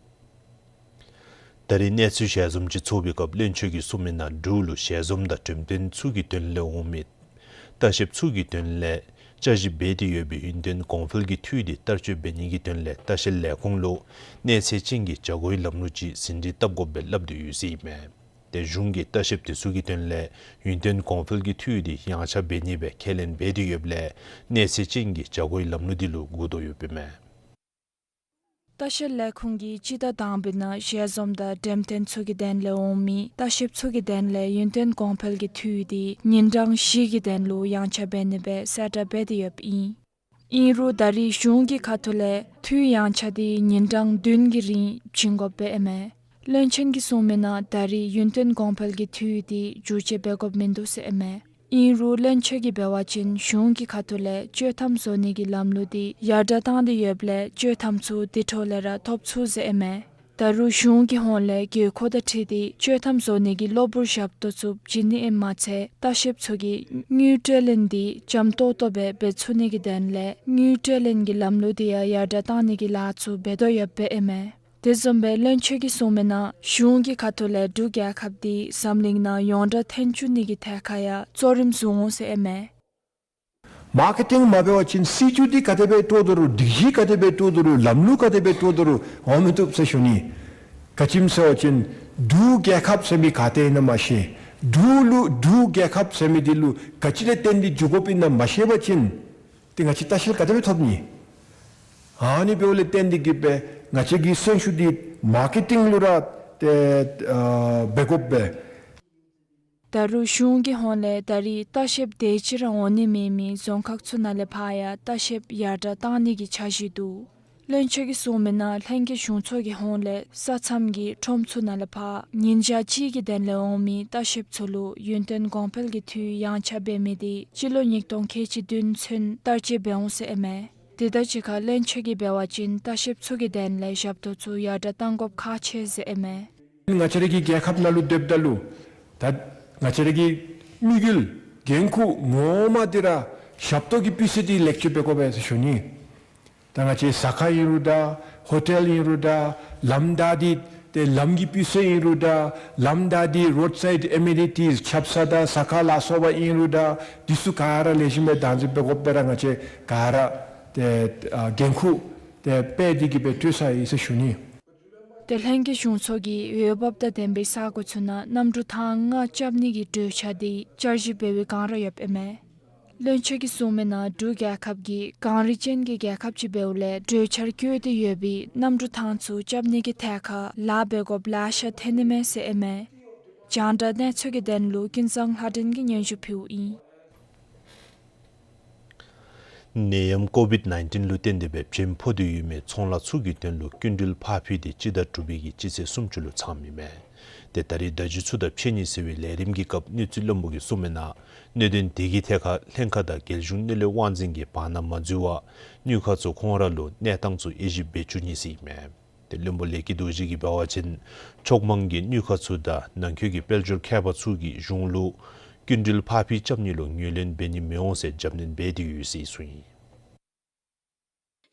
ད་རེས་གནས་ཚུལ་ཞལ་འཛོམས་ཅིག་ཚོགས་པའི་སྐབས་བློན་ཆེན་གྱིས་གསུངས་མི་ནང་འབྲུག་ལུ་ཞལ་འཛོམས་དང་འགྲེམས་སྟོན་ཚུ་གི་དོན་ལས་འོང་མི་ལྟ་བཤལཔ་ཚུ་གི་དོན་ལས་བཅའ་གཞི་འབད་དེ་ཡོད་པའི་ཡུན་བརྟན་གོང་འཕེལ་གྱི་འཐུས་འདི་བསྟར་སྤྱོད་འབད་ནི་གི་དོན་ལས་ལྟ་བཤལ་ལས་ཁུངས་ལུ་གནས་ཚད་ཅན་གྱི་བྱ་སྒོའི་ལམ་ལུགས་ཅིག་ཟིན་བྲིས་བཏབ་དགོཔ་སྦེ་སླབ་སྟེ་ཡོད་ཟེར་ཨིན་མས། ཏེ་གཞུང་གིས་ལྟ་བཤལཔ་དེ་ཚུ་གི་དོན་ལས་ཡུན་བརྟན་གོང་འཕེལ་གྱི་འཐུས་འདི་ཡངས་ཆག་འབད་ནི་སྦེ་ཁས་ལེན་འབད་དེ་ཡོདཔ་ལས་གནས་ཚད་ཅན་གྱི་བྱ་སྒོའི་ལམ་ལུགས་འདི་ལུ་སྒུག་དོ་ཡོདཔ་ཨིན་མས། ལྟ་བཤལ་ལས་ཁུངས་ཀྱིས་སྤྱི་ཟླ་དང་པའི་ནང་ཞལ་འཛོམས་དང་འགྲེམས་སྟོན་ཚུ་གི་དོན་ལས་འོང་མི་ལྟ་བཤལཔ་ཚུ་གི་དོན་ལས་ཡུན་བརྟན་གོང་འཕེལ་གྱི་འཐུས་འདི་ཉིན་གྲངས་བཞི་གི་དོན་ལུ་ཡངས་ཆག་འབད་ནི་སྦེ་གསལ་བསྒྲགས་འབད་དེ་ཡོདཔ་ཨིན། ཨིན་རུང་ད་རེས་གཞུང་གི་ཁ་ཐུག་ལས་འཐུས་ཡངས་ཆག་འདི་ཉིན་གྲངས་བདུན་གྱི་རིང་བྱིན་དགོཔ་སྦེ་ཨིན་མས། བློན་ཆེན་གྱིས་གསུངས་མི་ནང་ད་རེས་ཡུན་བརྟན་གོང་འཕེལ་གྱི་འཐུས་འདི་འགྱུར་བཅོས་འབད་དགོཔ་མིན་འདུག་ཟེར་ཨིན་མས། ཨིན་རུང་བློན་ཆེན་གྱིས་འབད་བ་ཅིན་གཞུང་གི་ཁ་ཐུག་ལས་བཅོས་ཐམ་བཟོ་ནི་གི་ལམ་ལུགས་འདི་ཡར་དྲག་བཏང་སྟེ་ཡོདཔ་ལས་བཅོས་ཐམ་ཚུ་དེ་འཕྲོ་ལས་ར་ཐོབ་ཚུགས་ཟེར་ཨིན་མས། ད་རུང་གཞུང་གི་ཧོངས་ལས་དགོས་མཁོ་དང་འཁྲིལ་ཏེ་བཅོས་ཐམ་བཟོ་ནི་གི་གློ་བུར་ཞབས་ཏོག་ཚུ་བྱིན་ནི་ཨིནམ་མ་ཚད་ལྟ་བཤལཔ་ཚུ་གིས་དངུལ་སྤྲོད་ལེན་འདི་འཇམ་ཏོག་ཏོ་སྦེ་འབད་ཚུགས་ནི་གི་དོན་ལས་དངུལ་སྤྲོད་ལེན་གྱི་ལམ་ལུགས་འདི་ཡང་ཡར་དྲག་བཏང་ནི་གི་ལཱ་ཚུ་འབད་དོ་ཡོདཔ་སྦེ་ཨིན་མས། དེ་བཟུམ་སྦེ་བློན་ཆེན་གྱིས་གསུངས་མི་ནང་གཞུང་གི་ཁ་ཐུག་ལས་འབྲུག་རྒྱལ་ཁབ་འདི་འཛམ་གླིང་ནང་ཡོངས་གྲགས་ཐོན་བཅུག་ནི་གི་ཐད་ཁར་ཡང་གཙོ་རིམ་བཟུང་འོང་ཟེར་ཨིན་མས། མར་ཀེ་ཊིང་མ་འབད་བ་ཅིན་སྲིད་བྱུས་འདི་ག་དེ་སྦེ་བཏོག་དོ་རུང་སྒྲིག་གཞི་ག་དེ་སྦེ་བཏོག་དོ་རུང་ལམ་ལུགས་ག་དེ་སྦེ་བཏོག་དོ་རུང་འོང་མི་བཏུབ་ཟེར་ཞུ་ནི། ག་ཅི་སྨོ་ཟེར་བ་ཅིན་འབྲུག་རྒྱལ་ཁབ་ཟེར་མི་ག་ཏེ་ཨིན་ན་མ་ཤེས། འབྲུག་ལུ་འབྲུག་རྒྱལ་ཁབ་ཟེར་མི་འདི་ལུ་ག་ཅི་ལས་བརྟེན་ཏེ་འགྱོ་དགོཔ་ཨིན་ན་མ་ཤེས་པ་ཅིན་ཏེ་ང་བཅས་ལྟ་བཤལ་ག་དེ་སྦེ་ཐོབ་ནི། ཨ་ནི་འབདཝ་ལས་བརྟེན་ཏེ་གིས་སྦེ་ང་བཅས་ཀྱི་སེམས་ཤུགས་འདི་མར་ཀེ་ཊིང་ལུ་ར་ཏེ་ཨ་འབད་དགོ་པས། ད་རུང་གཞུང་གི་ཧོངས་ལས་ད་རེས་ལྟ་བཤལཔ་དེ་ཅིག་ར་འོང་ནི་མེད་མི་རྫོང་ཁག་ཚུ་ནང་ལས་ཕར་ཡང་ལྟ་བཤལཔ་ཡར་དྲག་བཏང་ནི་གི་འཆར་གཞི་འདུག། བློན་ཆེན་གྱིས་གསུངས་མི་ནང་ལྷན་རྒྱས་གཞུང་ཚོགས་ཀྱི་ཧོངས་ལས་ས་མཚམས་ཀྱི་ཁྲོམ་ཚུ་ནང་ལས་ཕར་ཉིན་ཞག་གཅིག་གི་དོན་ལས་འོང་མི་ལྟ་བཤལཔ་ཚུ་ལུ་ཡུན་བརྟན་གོང་འཕེལ་གྱི་འཐུས་ཡངས་ཆག་འབད་མི་འདི་སྤྱི་ལོ་ཉིས་སྟོང་ཁལ་གཅིག་བདུན་ཚུན་བསྟར་སྤྱོད་འབད་འོང་ཟེར་ཨིན་མས། དེ་དང་གཅིག་ཁར་བློན་ཆེན་གྱིས་འབད་བ་ཅིན་ལྟ་བཤལཔ་ཚུ་གི་དོན་ལས་ཞབས་ཏོག་ཚུ་ཡར་དྲག་བཏང་དགོཔ་ཁག་ཆེ་ཟེར་ཨིན་མས། ང་བཅས་ར་གི་རྒྱལ་ཁབ་ནང་ལུ་སྡོདཔ་ད་ལུ་ད་ང་བཅས་ར་གི་དམིགས་ཡུལ་འགན་ཁུར་ངོ་མ་འདི་ར་ཞབས་ཏོག་གི་སྤུས་ཚད་འདི་ལེགས་བཅོས་འབད་དགོ་པས་ཟེར་ཞུ་ནི། ད་ང་བཅས་ཟ་ཁང་ཨིན་རུང་ད་ཧོ་ཊེལ་ཨིན་རུང་ད་ལམ་བདའ་སྟེ་ ཏེ་ལམ་གྱི་སྤུས་ཚད་ཨིན་རུང་འདྲ། ལམ་དང་འདི་རོཌ་སའིཌ་ཨེ་མེ་ནི་ཊིས་ཆབ་གསང་དང་ས་ཁ་ལ་སོགས་པ་ཨིན་རུང་འདྲ། འདི་ཚུ་ག་ར་ལེགས་ཤོམ་སྦེ་བདག་འཛིན་འབད་དགོཔ་སྦེ་ར་ང་བཅས་ག་ར་ཏེ་ཨ་འགན་ཁུར་ཏེ་འབད་དེ་གི་སྦེ་སྤྲོད་ཚར་ཡི་ཟེར་ཞུ་ནི། ཏེ་ལྷན་རྒྱས་གཞུང་ཚོགས་ཀྱིས་འོས་འབབ་དང་ལྡན་པའི་ས་གོ་ཚུ་ནང་གནམ་གྲུ་ཐང་ལྔ་རྐྱབ་ནི་གི་གྲོས་འཆར་དེ་བསྐྱར་ཞིབ་འབད་བའི་བསྒང་ར་ཡོདཔ་ཨིན་མས། བློན་ཆེན་གྱིས་གསུངས་མིའི་ནང་འབྲུག་རྒྱལ་ཁབ་ཀྱིས་གངས་རི་ཅན་གྱི་རྒྱལ་ཁབ་ཅིག་འབདཝ་ལས་གྲོས་འཆར་བཀོད་དེ་ཡོད་པའི་གནམ་གྲུ་ཐང་ཚུ་རྐྱབ་ནི་གི་ཐད་ཁར་ལཱ་འབད་དགོཔ་ལེ་ཤ་ཐོན་ནི་མས་ཟེར་ཨིན་མས། རྒྱང་བསྒྲགས་གནས་ཚུལ་གྱི་དོན་ལུ་ཀུན་བཟང་ལྷ་སྒྲོན་གྱིས་སྙན་ཞུ་ཕུལཝ་ཨིན། ནད་ཡམས་ཀོ་བིཌ་ནའིན་ཊིན་ལུ་བརྟེན་ཏེ་སྦེ་བྱོན་ཕོག་སྟེ་ཡོད་མི་ཚོང་ལཱ་ཚུ་གི་དོན་ལུ་སྐྱིན་འགྲུལ་ཕར་འཕུལ་དེ་སྤྱི་ཟླ་དྲུག་པའི་གི་སྤྱི་ཚེས་སུམ་ཅུ་ལུ་ཚངམ་ཨིན་མས། ཏེ་ད་རེས་བརྡ་བརྒྱུད་ཚུ་དང་ཕྱད་ནི་ཟེར་བའི་ལས་རིམ་གྱི་སྐབས་དངུལ་རྩིས་བློན་པོ་གིས་གསུངས་མིའི་ནང་གནད་དོན་དེ་གི་ཐད་ཁར་ལྷན་ཁག་དང་རྒྱལ་གཞུང་དངུལ་ལས་དབང་འཛིན་གྱི་བར་ན་མ་འཛུལ་བར་དངུལ་ཁང་ཚུ་ཁོང་ར་ལུ་གནས་སྟངས་ཚུ་དབྱེ་ཞིབ་འབད་བཅུག་ནི་ཟེར་ཨིན་མས། ཏེ་བློན་པོ་ལས་ཀྱི་རྡོ་རྗེ་གིས་འབད་བ་ཅིན་ཕྱོགས་མང་གི་དངུལ་ཁང་ཚུ་དང་ནང་འཁོད་ཀྱི་དཔལ་འབྱོར་མཁས་པ་ཚུ་གིས་གཞུང་ལུ་སྐྱིན་འགྲུལ་ཕར་འཕུལ་རྐྱབ་ནི་ལུ་ངོས་ལེན་འབད་ནི་མི་འོང་ཟེར་རྒྱབ་སྣོན་འབད་དེ་ཡོད་ཟེར་གསུངས་ཡི།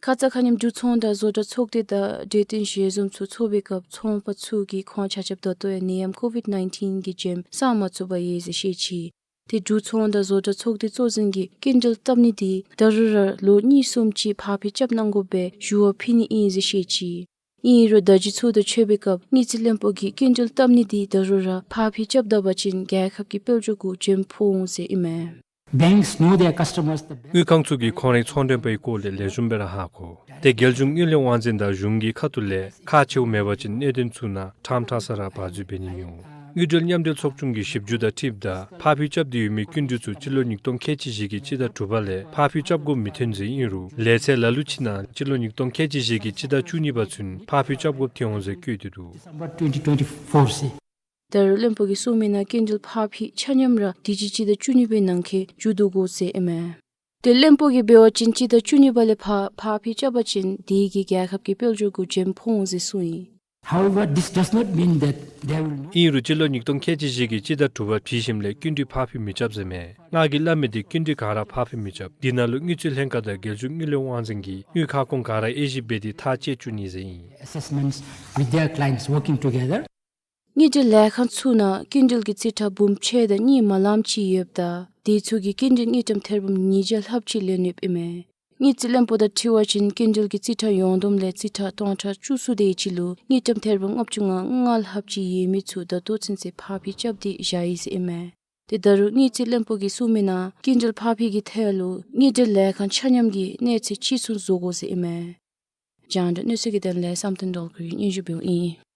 ཁ་ཙ་ཁ་ཉིནམ་འབྲུག་ཚོང་དང་བཟོ་གྲྭ་ཚོགས་སྡེ་དང་འབྲེལ་ཏེ་ཞལ་འཛོམས་ཚུ་ཚོགས་པའི་སྐབས་ཚོང་པ་ཚུ་གིས་ཁོང་ཆ་ཁྱབ་ད་ལྟོ་ཡང་ནད་ཡམས་ཀོ་བིཌ་ནའིན་ཊིན་གྱི་བྱེམ་བསང་མ་ཚུགས་པར་ཡོད་ཟེར་བཤད་ཅི། ཏེ་འབྲུག་ཚོང་དང་བཟོ་གྲྭ་ཚོགས་སྡེ་གཙོ་འཛིན་གྱིས་སྐྱིན་འགྲུལ་བཏབ་ནི་དེ་ད་རུང་ར་ལོ་གཉིས་གསུམ་ཅིག་ཕར་འཕུལ་རྐྱབ་གནང་དགོ་པའི་ཞུ་བ་ཕུལ་ནི་ཨིན་ཟེར་བཤད་ཅི། ཨིན་རུང་བརྡ་བརྒྱུད་ཚུ་དང་ཕྱད་པའི་སྐབས་དངུལ་རྩིས་བློན་པོ་གིས་སྐྱིན་འགྲུལ་བཏབ་ནི་དེ་ད་རུང་ར་ཕར་འཕུལ་རྐྱབ་ད་པ་ཅིན་རྒྱལ་ཁབ་ཀྱི་དཔལ་འབྱོར་གུ་བྱེམ་ཕོག་འོང་ཟེར་ཨིན་མས། Banks know their customers the best. དངུལ་ཁང་ཚུ་གིས་ཁོང་རའི་ཚོང་མགྲོན་པའི་སྐོར་ལས་ལེགས་ཤོམ་སྦེ་ར་ཧ་གོ། ཏེ་རྒྱལ་གཞུང་དངུལ་ལས་དབང་འཛིན་དང་གཞུང་གི་ཁ་ཐུག་ལས་ཁག་ཆེཝ་མེད་པ་ཅིན་གནད་དོན་ཚུ་ནང་ཕྲང་ཕྲང་ས་ར་བར་འཛུལ་འབད་ནི་མི་འོང་། དངུལ་འབྲེལ་མཉམ་འབྲེལ་ཚོགས་ཆུང་གི་ཞིབ་འཇུག་དང་འཁྲིལཝ་ད་ཕར་འཕུལ་རྐྱབ་སྟེ་ཡོད་མི་སྐྱིན་འགྲུལ་ཚུ་སྤྱི་ལོ་ཉིས་སྟོང་ཁལ་གཅིག་བཞི་གི་སྤྱི་ཟླ་དྲུག་པ་ལས་ཕར་འཕུལ་རྐྱབ་དགོཔ་མི་ཐོན་ཟེར་ཨིན་རུང་ལས་ཚད་ལ་ལུ་ཅིག་ནང་སྤྱི་ལོ་ཉིས་སྟོང་ཁལ་གཅིག་བཞི་གི་སྤྱི་ཟླ་བཅུ་གཉིས་པ་ཚུན་ཕར་འཕུལ་རྐྱབ་དགོཔ་ཐོན་འོང་ཟེར་བཀོད་དེ་འདུག། December twenty twenty-four ཟེར། ད་རུང་བློན་པོ་གིས་གསུངས་མིའི་ནང་སྐྱིན་འགྲུལ་ཕར་འཕུལ་ཆ་མཉམ་ར་དུས་ཅི་སྤྱི་ཟླ་བཅུ་གཉིས་པའི་ནང་འཁོད་མཇུག་བསྡུ་དགོ་ཟེར་ཨིན་མས། ཏེ་བློན་པོ་གིས་འབད་བ་ཅིན་སྤྱི་ཟླ་བཅུ་གཉིས་པ་ལས་ཕར་ཕར་འཕུལ་རྐྱབ་པ་ཅིན་དེ་གིས་རྒྱལ་ཁབ་ཀྱི་དཔལ་འབྱོར་གུ་བྱེམ་ཕོག་འོང་ཟེར་གསུངས་ཡི། However, this does not mean that there will not ཨིན་རུང་སྤྱི་ལོ་ཉིས་སྟོང་ཁལ་གཅིག་བཞི་གི་སྤྱི་ཟླ་དྲུག་པ་ཕུལ་ཞིནམ་ལས་སྐྱིན་འགྲུལ་ཕར་འཕུལ་མི་རྐྱབ་ཟེར་མས། ང་གིས་སླབ་མི་དེ་སྐྱིན་འགྲུལ་ག་ར་ཕར་འཕུལ་མི་རྐྱབ། དེ་ནང་ལུ་དངུལ་རྩིས་ལྷན་ཁག་དང་རྒྱལ་གཞུང་དངུལ་ལས་དབང་འཛིན་གྱིས་དངུལ་ཁང་ཁོང་ག་ར་དབྱེ་ཞིབ་འབད་དེ་ཐག་བཅད་བཅུག་ནི་ཟེར་ཨིན། Assessments with their clients working together. དངུལ་འབྲེལ་ལས་ཁང་ཚུ་ནང་སྐྱིན་འགྲུལ་གྱི་རྩིས་ཁྲ་འབུམ་ཕྱེད་དང་གཉིས་མ་ལངམ་ཅིག་ཡོདཔ་ད་དེ་ཚུ་གིས་སྐྱིན་འགྲུལ་དངུལ་ཀྲམ་ཐེར་འབུམ་ཉིས་བརྒྱ་ལྷགཔ་ཅིག་ལེན་ཡོདཔ་ཨིན་མས། དངུལ་རྩིས་བློན་པོ་དང་འཁྲིལ་བ་ཅིན་སྐྱིན་འགྲུལ་གྱི་རྩིས་ཁྲ་ཡོངས་བསྡོམས་ལས་རྩིས་ཁྲ་སྟོང་ཕྲག་བཅུ་གསུམ་དེ་ཅིག་ལུ་དངུལ་ཀྲམ་ཐེར་འབུམ་ལྔ་བཅུ་ང་ལྔ་ལྷགཔ་ཅིག་ཡོད་མི་ཚུ་ད་ལྟོ་ཚུན་ཚོད་ཕར་འཕུལ་རྐྱབ་སྟེ་བཞག་ཡི་ཟེར་ཨིན་མས། ཏེ་ད་རུང་དངུལ་རྩིས་བློན་པོ་གིས་གསུངས་མིའི་ནང་སྐྱིན་འགྲུལ་ཕར་འཕུལ་གྱི་ཐད་ལུ་དངུལ་འབྲེལ་ལས་ཁང་ཆ་མཉམ་གྱིས་གནས་ཚད་གཅིག་མཚུངས་བཟོ་དགོ་ཟེར་ཨིན་མས། རྒྱང་བསྒྲགས་གནས་ཚུལ་གྱི་དོན་ལས་བསམ་གཏན་སྒྲོལ་དཀར་གྱིས་སྙན་ཞུ་འབདཝ་ཨིན།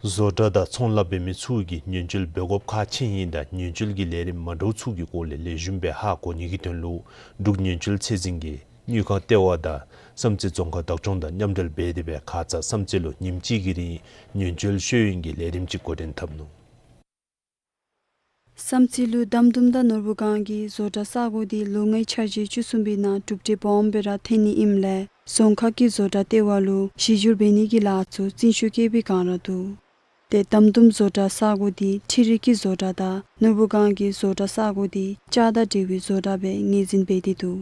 བཟོ་གྲྭ་དང་ཚོང་ལཱ་འབད་མི་ཚུ་གིས་ཉེན་བཅོལ་འབད་དགོཔ་ཁག་ཆེ་ཨིན་དང་ཉེན་བཅོལ་གྱི་ལས་རིམ་མ་འདྲཝ་ཚུ་གི་སྐོར་ལས་ལེགས་ཤོམ་སྦེ་ཧ་གོ་ནི་གི་དོན་ལུ་འབྲུག་ཉེན་བཅོལ་ཚད་འཛིན་གྱིས་དངུལ་ཁང་ལྟེ་བ་དང་བསམ་རྩེ་རྫོང་ཁག་བདག་སྐྱོང་དང་མཉམ་འབྲེལ་འབད་དེ་སྦེ་ཁ་ཙ་བསམ་རྩེ་ལུ་ཉིནམ་གཅིག་གི་རིང་ཉེན་བཅོལ་ཤེས་ཡོན་གྱི་ལས་རིམ་ཅིག་འགོ་འདྲེན་འཐབ་ནུག། བསམ་རྩེ་ལུ་དམ་དུམ་དང་ནོར་བུ་སྒང་གི་བཟོ་གྲྭ་ས་གོ་དེ་ལོ་ལྔའི་འཆར་གཞི་བཅུ་གསུམ་པའི་ནང་གྲུབ་འབྲས་སྦོམ་སྦེ་ར་ཐོན་ནི་ཨིནམ་ལས་རྫོང་ཁག་གི་བཟོ་གྲྭ་ལྟེ་བ་ལུ་གཞི་བསྒྱུར་འབད་ནི་གི་ལཱ་ཚུ་རྩིས་ཞིབ་བཀོད་པའི་བསྒང་ར་འདུག། ཏེ་དམ་དུམ་བཟོ་གྲྭ་ས་གོ་དེ་འཕྲུལ་རིག་གི་བཟོ་གྲྭ་དང་ནོར་བུ་སྒང་གི་བཟོ་གྲྭ་ས་གོ་དེ་ལྕགས་དང་འབྲས་བུའི་བཟོ་གྲྭ་སྦེ་ངོས་འཛིན་འབད་དེ་འདུག།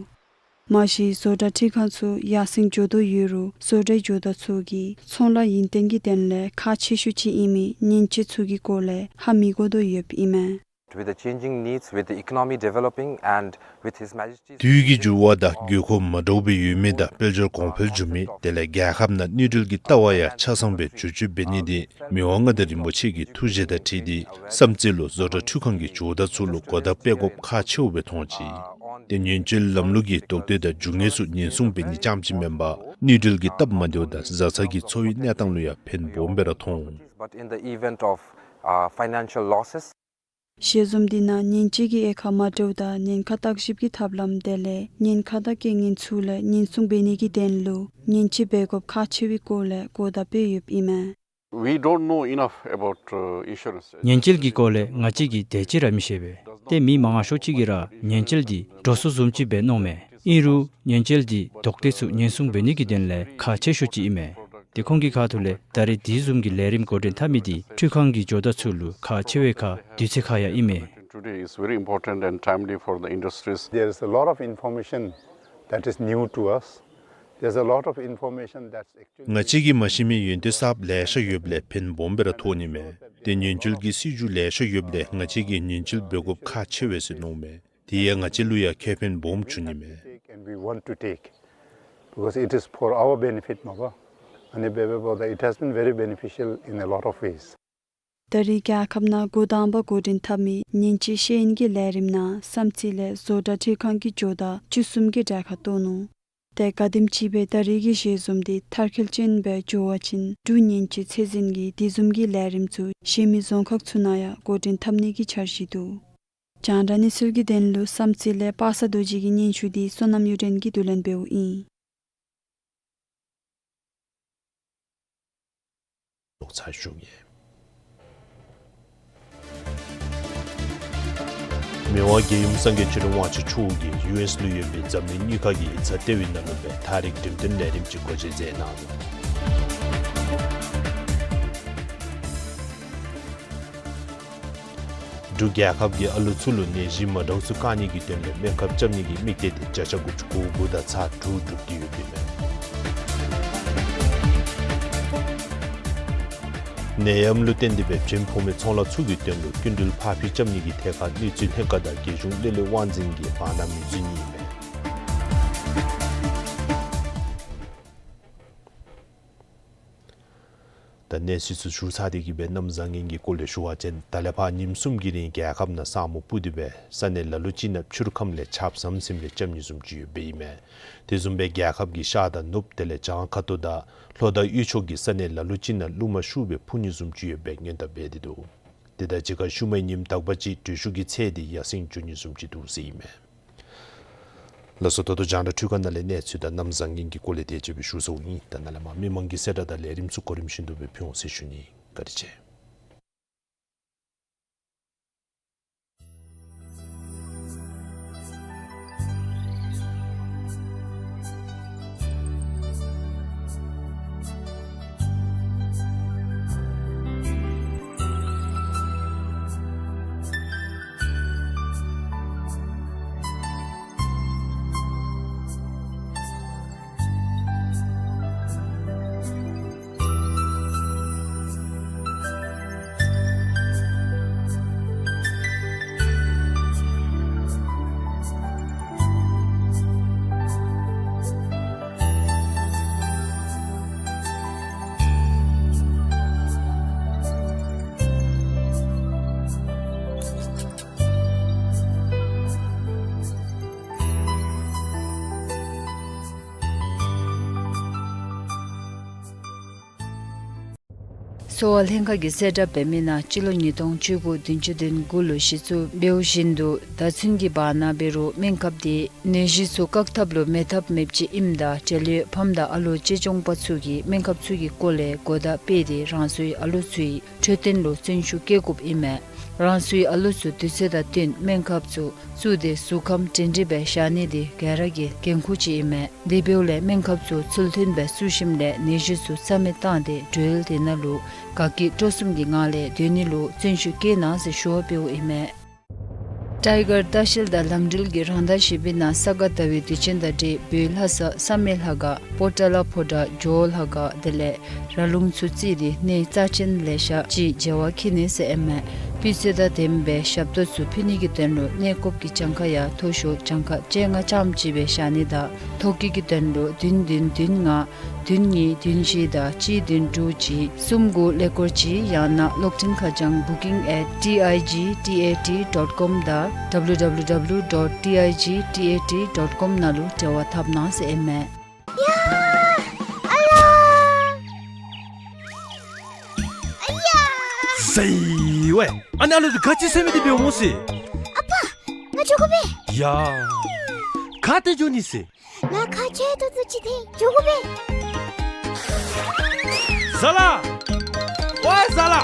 མ་གཞི་བཟོ་གྲྭ་འཕྲུལ་ཁང་ཚུ་ཡར་སེང་འགྱོ་དོ་ཡོད་རུང་བཟོ་གྲྭའི་ཇོ་བདག་ཚུ་གིས་ཚོང་ལཱ་ཡུན་བརྟན་གྱི་དོན་ལས་ཁག་ཆེ་ཤོས་ཅིག་ཨིན་མི་ཉེན་བཅོལ་ཚུ་གི་སྐོར་ལས་ཧ་མི་གོ་དོ་ཡོདཔ་ཨིན་མས། With the changing needs, with the economy developing and with His Majesty's དུས་ཀྱི་འགྱུར་བ་དང་དགོས་མཁོ་མ་འདྲཝ་སྦེ་ཡོད་མི་དང་དཔལ་འབྱོར་གོང་འཕེལ་འགྱོ་མི་དེ་ལས་རྒྱལ་ཁབ་ནང་དངུལ་འབྲེལ་གྱི་ལྟ་བ་ཡང་ཆ་ཚང་སྦེ་བསྒྱུར་བཅོས་འབད་ནི་དེ་མི་དབང་མངའ་བདག་རིན་པོ་ཆེ་གི་ཐུགས་བཞེད་དང་འཁྲིལ་ཏེ་བསམ་རྩེ་ལུ་བཟོ་གྲྭ་འཕྲུལ་ཁང་གི་ཇོ་བདག་ཚུ་ལུ་གོ་བརྡ་སྤྲོད་དགོཔ་ཁག་ཆེཝ་སྦེ་མཐོང་ཅི། ཏེ་ཉེན་བཅོལ་ལམ་ལུགས་ཀྱི་དོགས་འདོད་དང་རྒྱུ་དངོས་ཚུ་ཉེན་སྲུང་འབད་ནི་རྐྱངམ་ཅིག་མེན་པར་དངུལ་འབྲེལ་གྱི་སྟབས་མ་བདེཝ་དང་བཟའ་ཚང་གི་འཚོ་བའི་གནས་སྟངས་ལུ་ཡང་ཕན་སྦོམ་སྦེ་ར་མཐོང་། But in the event of, uh, financial losses, ཞལ་འཛོམས་དེ་ནང་ཉེན་བཅོལ་གྱི་དབྱེ་ཁག་མ་འདྲཝ་དང་ཉེན་ཁ་བརྟག་ཞིབ་ཀྱི་ཐབས་ལམ་དེ་ལས་ཉེན་ཁ་དང་རྐྱེན་ངན་ཚུ་ལས་ཉེན་སྲུང་འབད་ནི་གི་དོན་ལུ་ཉེན་བཅོལ་འབད་དགོཔ་ཁག་ཆེ་བའི་སྐོར་ལས་གོ་བརྡ་སྤྲོད་ཡོདཔ་ཨིན་མས། We don't know enough about, uh, insurance. ཉེན་བཅོལ་གྱི་སྐོར་ལས་ང་བཅས་ཀྱིས་དེ་ཅིག་ར་མི་ཤེས་པས། ཏེ་མི་མང་ཤོས་ཅིག་གིས་ར་ཉེན་བཅོལ་འདི་འགྲོ་སོང་བཟུམ་ཅིག་སྦེ་མནོཝ་མས། ཨིན་རུང་ཉེན་བཅོལ་འདི་དོགས་འདོད་ཚུ་ཉེན་སྲུང་འབད་ནི་གི་དོན་ལས་ཁག་ཆེ་ཤོས་ཅིག་ཨིན་མས། ཏེ་ཁོང་གི་ཁ་ཐུག་ལས་ད་རེས་དེ་བཟུམ་གྱི་ལས་རིམ་འགོ་འདྲེན་འཐབ་མི་འདི་འཕྲུལ་ཁང་གི་ཇོ་བདག་ཚུ་ལུ་ཁག་ཆེ་བའི་ཁར་དུས་ཚོད་ཁག་ཡང་ཨིན་མས། Today is very important and timely for the industries. There is a lot of information that is new to us. There's a lot of information that's actually ང་བཅས་ཀྱིས་མ་ཤེས་མི་ཡོན་ཏན་གསརཔ་ལེ་ཤ་ཡོདཔ་ལས་ཕན་སྦོམ་སྦེ་ར་ཐོགས་ནི་མས། ཏེ་ཉེན་བཅོལ་གྱི་སྲིད་བྱུས་ལེ་ཤ་ཡོདཔ་ལས་ང་བཅས་ཀྱིས་ཉེན་བཅོལ་འབད་དགོཔ་ཁག་ཆེ་བས་ཟེར་མནོཝ་མས། དེ་ཡང་ང་བཅས་ལུ་ཡང་ཁེ་ཕན་སྦོམ་བྱུང་ནི་མས། And we want to take, because it is for our benefit མས་པ། ཨ་ནི་འབད་བའི་འབདཝ་ད་it has been very beneficial in a lot of ways. ད་རེས་རྒྱལ་ཁབ་ནང་འགོ་དང་པ་འགོ་འདྲེན་འཐབ་མི་ཉེན་བཅོལ་ཤེས་ཡོན་གྱི་ལས་རིམ་ནང་བསམ་རྩེ་ལས་བཟོ་གྲྭ་འཕྲུལ་ཁང་གི་ཇོ་བདག་བཅུ་གསུམ་གྱིས་གྲལ་ཁར་གཏོགས་ནུག། ཏེ་ག་དེམ་ཅིག་སྦེ་ད་རེས་ཀྱི་ཞལ་འཛོམས་འདི་མཐར་འཁྱོལ་ཅན་སྦེ་འགྱོ་བ་ཅིན་འབྲུག་ཉེན་བཅོལ་ཚད་འཛིན་གྱིས་དེ་བཟུམ་གྱི་ལས་རིམ་ཚུ་གཞན་མི་རྫོང་ཁག་ཚུ་ནང་ཡང་འགོ་འདྲེན་འཐབ་ནི་གི་འཆར་གཞི་འདུག། རྒྱང་བསྒྲགས་གནས་ཚུལ་གྱི་དོན་ལུ་བསམ་རྩེ་ལས་པ་སངས་རྡོ་རྗེ་གི་སྙན་ཞུ་འདི་བསོད་ནམས་གཡུ་སྒྲོན་གྱིས་བསྡུ་ལེན་འབདཝ་ཨིན། ལོག་ཚར་ཞུ་ཡི། མི་དབང་རྒྱལ་ཡུམ་སངས་རྒྱས་ཆོས་སྒྲོན་དབང་ཕྱུག་མཆོག་གིས་ཡུ་ཨེསི་ལུ་ཡོད་པའི་འཛམ་གླིང་གཉིས་ཀ་གི་ཡིག་ཚང་ལྟེ་བའི་ནང་ལུ་སྦེ་ད་རིས་འགྲེམས་སྟོན་ལས་རིམ་ཅིག་སྒོ་འབྱེད་མཛད་གནང་ནུག། འབྲུག་རྒྱལ་ཁབ་ཀྱིས་ཨ་ལོ་ཚུ་ལུ་ནད་གཞི་མ་འདྲཝ་ཚུ་བཀག་ནི་གི་དོན་ལས་སྨན་ཁབ་རྐྱབ་ནི་གི་དམིགས་གཏད་འདི་བརྒྱ་ཆ་དགུ་བཅུ་གོ་དགུ་དང་ཚག་དྲུག་འགྲུབ་སྟེ་ཡོདཔ་ཨིན་མས། ནད་ཡམས་ལུ་བརྟེན་ཏེ་སྦེ་བྱོན་ཕོག་མི་ཚོང་ལཱ་ཚུ་གི་དོན་ལུ་སྐྱིན་འགྲུལ་ཕར་འགྱངས་རྐྱབ་ནི་གི་ཐད་ཁར་གནས་ཚུལ་ལྷན་ཁག་དང་རྒྱལ་གཞུང་གློད་གླད་དབང་འཛིན་གྱིས་བར་ན་མོས་མཛད་ནི་ཨིན་མས། ད་གནས་ཚུལ་ཚུ་ཞུ་ཚར་ཏེ་གི་སྦེ་གནམ་བཟང་ངན་གྱི་སྐོར་ལས་ཞུ་བ་ཅིན་ད་ལས་ཕར་ཉིནམ་གསུམ་གྱི་རིང་རྒྱལ་ཁབ་ནང་ས་སྨུག་སྤུབས་ཏེ་སྦེ་ས་གནས་ལ་ལུ་ཅིག་ནང་ཆུ་རུད་ཁམས་ལས་ཆརཔ་ཟམ་ཟིམ་རེ་རྐྱབ་ནི་བཟུམ་ཅིག་ཡོདཔ་ཨིན་མས། དེ་བཟུམ་སྦེ་རྒྱལ་ཁབ་ཀྱི་ཤར་དང་ནུབ་དེ་ལས་བྱང་ཁ་ཐུག་དང་ལྷོ་དང་དབུས་ཕྱོགས་ཀྱི་ས་གནས་ལ་ལུ་ཅིག་ནང་རླུང་མ་ཤུགས་སྦེ་འཕུ་ནི་བཟུམ་ཅིག་ཡོདཔ་སྦེ་སྔོན་བརྡ་འབད་དེ་འདུག། དེ་དང་གཅིག་ཁར་ཤུལ་མའི་ཉིནམ་དག་པ་ཅིག་དྲོད་ཤུགས་ཀྱི་ཚད་འདི་ཡར་སེང་འགྱོ་ནི་བཟུམ་ཅིག་འདུག་ཟེར་ཨིན་མས། ལགས་སོ། ད་ལྟོ་རྒྱང་བསྒྲགས་འཕྲུལ་ཁང་ནང་ལས་གནས་ཚུལ་དང་གནམ་བཟང་ངན་གྱི་སྐོར་ལས་དེ་ཅིག་སྦེ་ཞུ་ཚརཝ་ཨིན། ད་ནཱ་ལས་མར་མི་མང་གི་གསལ་བསྒྲགས་དང་ལས་རིམ་ཚུ་གོ་རིམ་བཞིན་དུ་སྦེ་ཕུལ་འོང་ཟེར་ཞུ་ནི། བཀའ་དྲིན་ཆེ། གསོ་བ་ལྷན་ཁག་གིས་གསལ་བསྒྲགས་འབད་མི་ནང་སྤྱི་ལོ་ཉིས་སྟོང་བཅུ་དགུ་བདུན་ཅུ་དོན་དགུ་ལུ་གཞི་བཙུགས་འབདཝ་བཞིན་དུ་ད་ཚུན་གྱི་བར་ན་འབད་རུང་སྨན་ཁབ་འདི་ནད་གཞི་ཚུ་བཀག་ཐབས་ལུ་མེད་ཐབས་མེདཔ་ཅིག་ཨིནམ་ད་འབྲེལ་ཡོད་ཕམ་དང་ཨ་ལོ་གཅེས་སྐྱོང་པ་ཚུ་གིས་སྨན་ཁབ་ཚུ་གི་སྐོར་ལས་གོ་བརྡ་སྤེལ་ཏེ་རང་སོའི་ཨ་ལོ་ཚུའི་འཕྲོད་བསྟེན་ལུ་བརྩོན་ཤུགས་བསྐྱེད་དགོཔ་ཨིན་མས། རང་སོའི་ཨ་ལོ་ཚུ་དུས་ཚོད་དང་བསྟུན་སྨན་ཁབ་ཚུ་བཙུགས་ཏེ་གཟུགས་ཁམས་སྒྲིང་སྒྲིང་སྦེ་བཞག་ནི་འདི་ག་ར་གི་འགན་ཁུར་ཅིག་ཨིན་མས། དེ་འབདཝ་ལས་སྨན་ཁབ་ཚུ་ཚུལ་མཐུན་སྦེ་བཙུགས་ཞིནམ་ལས་ནད་གཞི་ཚུ་རྩ་མེད་བཏང་སྟེ་འགྲུལ་དེ་ནང་ལུ་དགའ་སྐྱིད་སྤྲོ་གསུམ་གྱི་ངང་ལས་སྡོད་ནི་ལུ་བརྩོན་ཤུགས་བསྐྱེད་གནང་ཟེར་ཞུ་བ་འབདཝ་ཨིན་མས། ཊའི་གར་ལྟ་བཤལ་དང་ལམ་འགྲུལ་གྱི་རང་ཟླ་བཞི་པའི་ནང་ས་ག་ཟླ་བའི་དུས་ཆེན་དང་འབྲེལ་བོད་ལྷ་ས་བསམ་ཡས་ལྷ་ཁང་པོ་ཏ་ལ་ཕོ་བྲང་ཇོ་བོ་ལྷ་ཁང་དེ་ལས་ར་ལུང་ཚུ་བརྩིས་ཏེ་གནས་རྩ་ཆེན་ལེ་ཤ་ཅིག་མཇལ་བར་འཁྱིད་ནི་ཟེར་ཨིན་མས། སྤུས་ཚད་དང་ལྡནམ་སྦེ་ཞབས་ཏོག་ཚུ་ཕུལ་ནི་གི་དོན་ལུ་གནས་སྐབས་ཀྱི་གྱངས་ཁ་ཡང་མཐོ་ཤོས་གྱངས་ཁ་བཅོ་ལྔ་ཙམ་ཅིག་སྦེ་བཞག་ནི་དང་ཐོ་བཀོད་ཀྱི་དོན་ལུ་བདུན་བདུན་བདུན་ལྔ་བདུན་གཉིས་བདུན་བཞི་དང་གཅིག་བདུན་དྲུག་གཅིག་གསུམ་དགུ་ཀླད་ཀོར་གཅིག་ཡང་ན་གློག་འཕྲིན་ཁ་བྱང་booking at T I G T A T dot com དང་W W W dot T I G T A T dot com ནང་ལུ་འབྲེལ་བ་འཐབ་གནང་ཟེར་ཨིན་མས། ཡ། ཨ་ལ། ཨ་ཡ། ཟེར་ཝའེ། ཨ་ནཱ་ལུ་ག་ཅི་ཟེར་མི་འདི་འབདཝ་སྨོ་ཟེར། ཨ་པ། ང་འགྱོ་དགོ་པས། ཡ། ག་ཏེ་འགྱོ་ནི་ཟེར། ང་ཁ་ཆེ་ཏོག་ཏོ་ཅིག་ཏེ་འགྱོ་དགོ་པས། ཟ་ལ། ཝའེ་ཟ་ལ།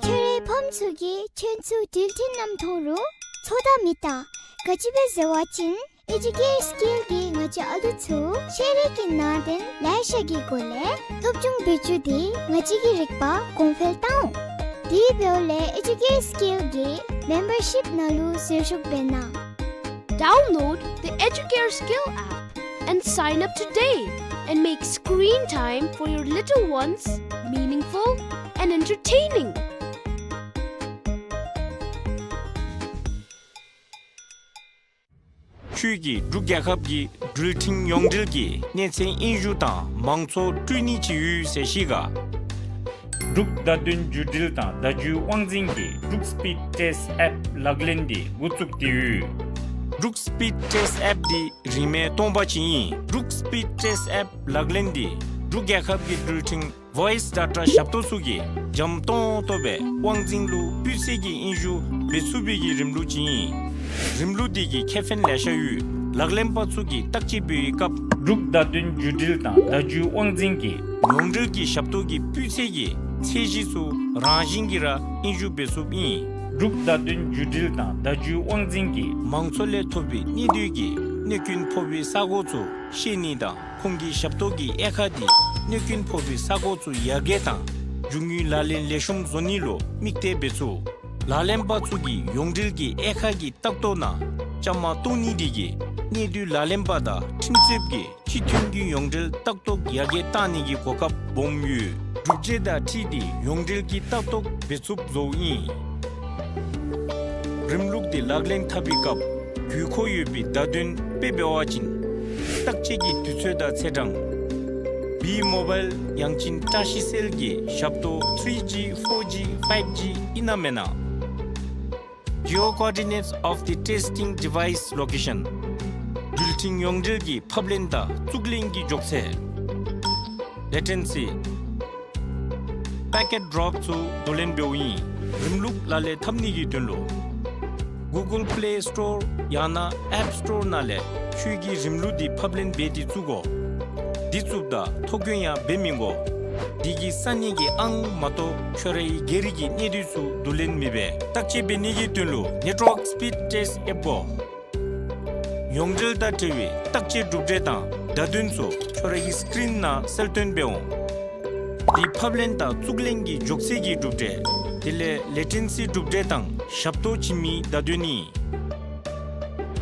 ཁྱོད་རའི་ཕམ་ཚུ་གིས་ཁྱོད་ཚུ་འགྲུལ་འཕྲིན་ནང་མཐོང་རུང་ཚོད་ལྟ་མི་བཏང་། ག་ཅི་སྦེ་ཟེར་བ་ཅིན། ཨེ་ཌུ་ཀེར་སི་ཀིལ་གྱིས་ང་བཅས་ཨ་ལུ་ཚུ་ཤེས་རིག་གི་ནང་དོན་ལེ་ཤ་གི་སྒོ་ལས་སློབ་སྦྱོང་འབད་བཅུག་སྟེ་ང་བཅས་ཀྱི་རིག་པ་གོང་འཕེལ་བཏང་འོང་། དེ་འབདཝ་ལས་ཨེ་ཌུ་ཀེར་སི་ཀིལ་གྱི་མེམ་བར་ཤིཔ་ནང་ལུ་ཟུར་ཞུགས་འབད་གནང་། Download the Educare Skill app and sign up today and make screen time for your little ones meaningful and entertaining. ཁྱོད་ཀྱིས་འབྲུག་རྒྱལ་ཁབ་ཀྱི་འགྲུལ་འཕྲིན་ཡོངས་འབྲེལ་གྱི་གནས་ཚད་དབྱིན་ཞུ་དང་མང་ཚོགས་སྤྲོད་ནི་ཅིག་ཡོད་ཟེར་ཤེས་ག། འབྲུག་བརྡ་དོན་བརྒྱུད་འབྲེལ་དང་བརྡ་བརྒྱུད་དབང་འཛིན་གྱིས་འབྲུག་སི་པིཌ་ཊེསཊ་ཨེཔ་ལག་ལེན་འདི་འགོ་བཙུགས་ཏེ་ཡོད། འབྲུག་སི་པིཌ་ཊེསཊ་ཨེཔ་འདི་རིན་མེད་སྟོང་པ་ཅིག་ཨིན། འབྲུག་སི་པིཌ་ཊེསཊ་ཨེཔ་ལག་ལེན་འདི་འབྲུག་རྒྱལ་ཁབ་ཀྱི་འགྲུལ་འཕྲིན་ཝོའིསི་ཌེ་ཊ་ཞབས་ཏོག་ཚུ་གིས་འཇམ་ཏོང་ཏོ་སྦེ་དབང་འཛིན་ལུ་སྤུས་ཚད་ཀྱི་དབྱིན་ཞུ་འབད་ཚུགས་པའི་གི་རིམ་ལུགས་ཅིག་ཨིན། རིམ་ལུགས་འདི་གི་ཁེ་ཕན་ལེ་ཤ་ཡོད། ལག་ལེན་པ་ཚུ་གིས་བརྟག་དཔྱད་འབད་བའི་སྐབས་འབྲུག་བརྡ་དོན་བརྒྱུད་འབྲེལ་དང་བརྡ་བརྒྱུད་དབང་འཛིན་གྱི་ཡོངས་འབྲེལ་གྱི་ཞབས་ཏོག་གི་སྤུས་ཚད་ཀྱི་ཚད་གཞི་ཚུ་རང་བཞིན་གྱིས་ར་དབྱིན་ཞུ་འབད་ཚུགསཔ་ཨིན། འབྲུག་བརྡ་དོན་བརྒྱུད་འབྲེལ་དང་བརྡ་བརྒྱུད་དབང་འཛིན་གྱིས་མང་ཚོགས་ལས་ཐོབ་པའི་གནད་སྡུད་ཀྱི་གནོད་སྐྱོན་ཕོག་པའི་ས་གོ་ཚུ་ཤེས་ནི་དང་ཁོང་གི་ཞབས་ཏོག་གི་དབྱེ་ཁག་འདི་གནོད་སྐྱོན་ཕོག་པའི་ས་གོ་ཚུ་ཡར་རྒྱས་དང་མཇུག་ཉུལ་ལག་ལེན་ལེགས་ཤོམ་བཟོ་ནི་ལུ་དམིགས་གཏད་འབད་ཚུགས། ལག་ལེན་པ་ཚུ་གིས་ཡོངས་འབྲེལ་གྱི་དབྱེ་ཁག་གི་ལྟ་རྟོག་ནང་བཅའ་མར་གཏོགས་ནི་འདི་གིས་གནད་སྡུད་ལག་ལེན་པ་དང་ཁྲིམས་རྩོདཔ་གིས་སྤྱི་མཐུན་གྱི་ཡོངས་འབྲེལ་ལྟ་རྟོག་ཡར་རྒྱས་གཏང་ནི་གི་གོ་སྐབས་སྦོམ་ཡོད། གྲུབ་འབྲས་དང་འཁྲིལ་ཏེ་ཡོངས་འབྲེལ་གྱི་ལྟ་རྟོག་འབད་ཚུགསཔ་བཟོཝ་ཨིན། རིམ་ལུགས་འདི་ལག་ལེན་འཐབ་པའི་སྐབས་དགོས་མཁོ་ཡོད་པའི་བརྡ་དོན་དཔེ་འབད་བ་ཅིན་བརྟག་དཔྱད་ཀྱི་དུས་ཚོད་དང་ཚེས་གྲངས། བི་མོ་བཱའིལ་ཡང་ཅིན་བཀྲ་ཤིས་སེལ་གྱི་ཞབས་ཏོག་ཐི་རི་ཇི་ཕོར་ཇི་ཕའིབ་ཇི་ཨིན་ན་མེན་ན། Geo coordinates of the testing device location. འགྲུལ་འཕྲིན་ཡོངས་འབྲེལ་གྱི་ཕབ་ལེན་དང་བཙུགས་ལེན་གྱི་མགྱོགས་ཚད། Latency. Packet drop ཚུ་བསྡུ་ལེན་འབདཝ་ཨིན། རིམ་ལུགས་ལག་ལེན་འཐབ་ནི་གི་དོན་ལུ་Google Play Store ཡང་ན་App Store ནང་ལས་ཁྱོད་ཀྱིས་རིམ་ལུགས་འདི་ཕབ་ལེན་འབད་དེ་བཙུགས་དགོ། འདི་བཙུགསཔ་ད་ཐོ་བཀོད་ཡང་འབད་མི་དགོ། འདི་གིས་ས་གནས་ཀྱི་ཨང་མ་གཏོགས་ཁྱོད་རའི་སྒེར་གྱི་གནས་སྡུད་ཚུ་བསྡུ་ལེན་མི་འབད། བརྟག་དཔྱད་འབད་ནི་གི་དོན་ལུ་Network Speed Test ཨེཔ་དགོ། ཡོངས་འབྲེལ་དང་འབྲེལ་བའི་བརྟག་དཔྱད་གྲུབ་འབྲས་དང་བརྡ་དོན་ཚུ་ཁྱོད་རའི་སི་ཀིརིན་ནང་གསལ་སྟོན་འབད་འོང་། འདི་ཕབ་ལེན་དང་བཙུགས་ལེན་གྱི་མགྱོགས་ཚད་ཀྱི་གྲུབ་འབྲས། དེ་ལས་ལེ་ཊེན་སི་གྲུབ་འབྲས་དང་ཞབས་ཏོག་བྱིན་མིའི་བརྡ་དོན་ཨིན།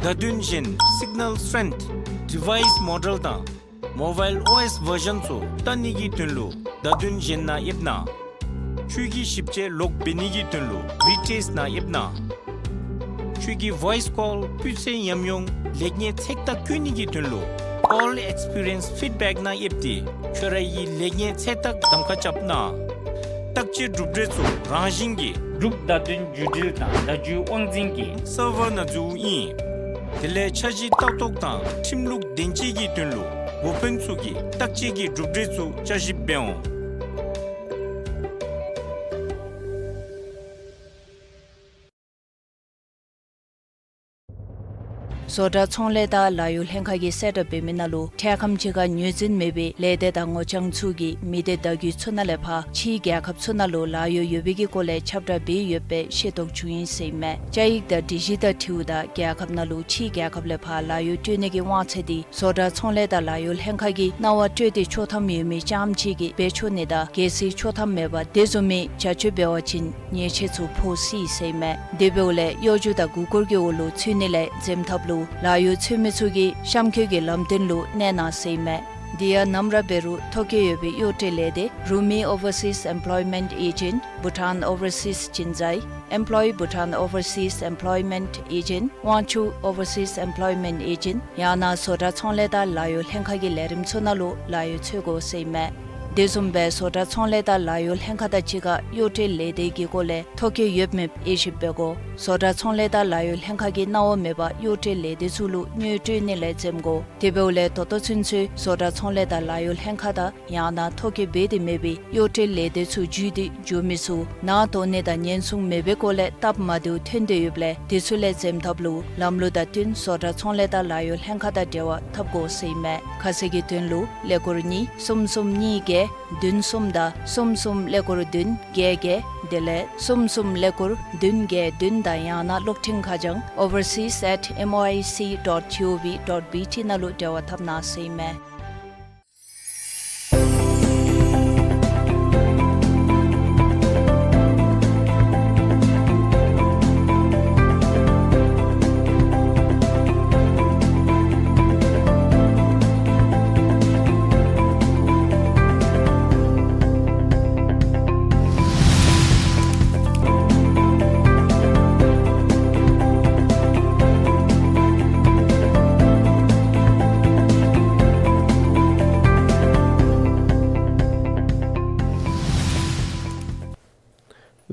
བརྡ་དོན་གཞན་Signal Strength, Device Model དང་Mobile ཨོ་ཨེསི་བར་ཞཱན་ཚུ་བལྟ་ནི་གི་དོན་ལུ་བརྡ་དོན་གཞན་ནང་ཡེབ་གནང་། ཁྱོད་ཀྱི་ཞིབ་དཔྱད་ལོག་འབད་ནི་གི་དོན་ལུ་Retest ནང་ཡེབ་གནང་། ཁྱོད་ཀྱི་Voice Call སྤུས་ཚད་ཉམས་མྱོང་ལེགས་ཉེས་ཚད་བརྟག་བཀོད་ནི་གི་དོན་ལུ་Call Experience Feedback ནང་ཡེབ་སྟེ་ཁྱོད་རའི་ལེགས་ཉེས་ཚད་བརྟག་གདམ་ཁ་རྐྱབ་གནང་། བརྟག་དཔྱད་གྲུབ་འབྲས་ཚུ་རང་བཞིན་གྱིས་འབྲུག་བརྡ་དོན་བརྒྱུད་འབྲེལ་དང་བརྡ་བརྒྱུད་དབང་འཛིན་གྱི་སར་བར་ནང་འཛུལཝ་ཨིན། དེ་ལས་འཆར་གཞི་ལྟ་རྟོག་དང་ཁྲིམས་ལུགས་བདེན་དཔྱད་ཀྱི་དོན་ལུ་འགོ་དཔོན་ཚུ་གིས་བརྟག་དཔྱད་ཀྱི་གྲུབ་འབྲས་ཚུ་བསྐྱར་ཞིབ་འབད་འོང་། བཟོ་གྲྭ་ཚོང་ལས་དང་ལཱ་གཡོག་ལྷན་ཁག་གིས་གསལ་བསྒྲགས་འབད་མི་ནང་ལུ་འཕྲལ་ཁམས་ཅིག་ཁར་ངོས་འཛིན་མེད་པའི་ལས་སྡེ་དང་ངོ་རྐྱང་ཚུ་གིས་མི་སྡེ་བརྡ་བརྒྱུད་ཚུ་ནང་ལས་ཕར་ཕྱིའི་རྒྱལ་ཁབ་ཚུ་ནང་ལུ་ལཱ་གཡོག་ཡོད་པའི་གི་སྐོར་ལས་ཁྱབ་བསྒྲགས་འབད་ཡོད་པའི་ཤེས་རྟོགས་བྱུང་ཡི་ཟེར་ཨིན་མས། བཅའ་ཡིག་དང་སྒྲིག་གཞི་དང་འཁྲིལཝ་ད་རྒྱལ་ཁབ་ནང་ལུ་ཕྱིའི་རྒྱལ་ཁབ་ལས་ཕར་ལཱ་གཡོག་སྤྲོད་ནི་གི་དབང་ཚད་འདི་བཟོ་གྲྭ་ཚོང་ལས་དང་ལཱ་གཡོག་ལྷན་ཁག་གིས་གནང་བ་སྤྲོད་དེ་ཆོག་ཐམ་ཡོད་མི་རྐྱངམ་ཅིག་གིས་འབད་ཆོག་ནི་དང་གལ་སྲིད་ཆོག་ཐམ་མེད་པར་དེ་བཟུམ་མའི་བྱ་སྤྱོད་འབད་བ་ཅིན་ཉེས་ཆད་ཚུ་ཕོག་སྲིད་ཟེར་ཨིན་མས། དེ་འབདཝ་ལས་གཡོ་སྒྱུ་དང་མགུ་སྐོར་གྱི་འོག་ལུ་ཚུད་ནི་ལས་འཛེམ་ཐབས་ལུ་ལཱ་གཡོག་འཚོལ་མི་ཚུ་གིས་གཤམ་འཁོད་ཀྱི་ལམ་སྟོན་ལུ་གནས་གནང་ཟེར་ཨིན་མས། དེ་ཡང་ནམ་ར་འབད་རུང་ཐོ་བཀོད་ཡོད་པའི་གཡོག་སྤྲོད་ལས་སྡེ་Rumi Overseas Employment Agent, Bhutan Overseas Chinzai, Employ Bhutan Overseas Employment Agent, Wangchuck Overseas Employment Agent ཡང་ན་བཟོ་གྲྭ་ཚོང་ལས་དང་ལཱ་གཡོག་ལྷན་ཁག་གི་ལས་རིམ་ཚུ་ནང་ལུ་ལཱ་གཡོག་འཚོལ་དགོ་ཟེར་ཨིན་མས། དེ་བཟུམ་སྦེ་བཟོ་གྲྭ་ཚོང་ལས་དང་ལཱ་གཡོག་ལྷན་ཁག་དང་གཅིག་ཁར་གཡོག་སྤྲོད་ལས་སྡེ་གི་སྐོར་ལས་ཐོ་བཀོད་ཡོད་མེད་དབྱེ་ཞིབ་འབད་དགོ། བཟོ་གྲྭ་ཚོང་ལས་དང་ལཱ་གཡོག་ལྷན་ཁག་གིས་གནང་བ་མེད་པར་གཡོག་སྤྲོད་ལས་སྡེ་ཚུ་ལུ་དངུལ་སྤྲོད་ནི་ལས་འཛེམ་དགོ། དེ་འབདཝ་ལས་ད་ལྟོ་ཚུན་ཚོད་བཟོ་གྲྭ་ཚོང་ལས་དང་ལཱ་གཡོག་ལྷན་ཁག་དང་ཡང་ན་ཐོ་བཀོད་འབད་དེ་མེད་པའི་གཡོག་སྤྲོད་ལས་སྡེ་ཚུ་བརྒྱུད་དེ་འགྱོ་མི་ཚུ་ནང་དོགས་ནི་དང་ཉེན་སྲུང་མེད་པའི་སྐོར་ལས་སྟབས་མ་བདེཝ་ཐོན་དོ་ཡོདཔ་ལས་དེ་ཚུ་ལས་འཛེམ་ཐབས་ལུ་ལམ་ལུགས་དང་བསྟུན་བཟོ་གྲྭ་ཚོང་ལས་དང་ལཱ་གཡོག་ལྷན་ཁག་དང་འབྲེལ་བ་འཐབ་དགོ་ཟེར་ཨིན་མས། ཁ་གསལ་གྱི་དོན་ལུ་ཀླད་ཀོར་གཉིས་གསུམ་གསུམ་གཉིས་བརྒྱད་བདུན་གསུམ་དང་གསུམ་གསུམ་ཀླད་ཀོར་བདུན་བརྒྱད་བརྒྱད་ དེ་ལས་གསུམ་གསུམ་ཀླད་ཀོར་བདུན་བརྒྱད་བདུན་དང་ཡང་ན་གློག་འཕྲིན་ཁ་བྱང་overseas at M O I C dot G O V dot B T ནང་ལུ་འབྲེལ་བ་འཐབ་གནང་ཟེར་ཨིན་མས།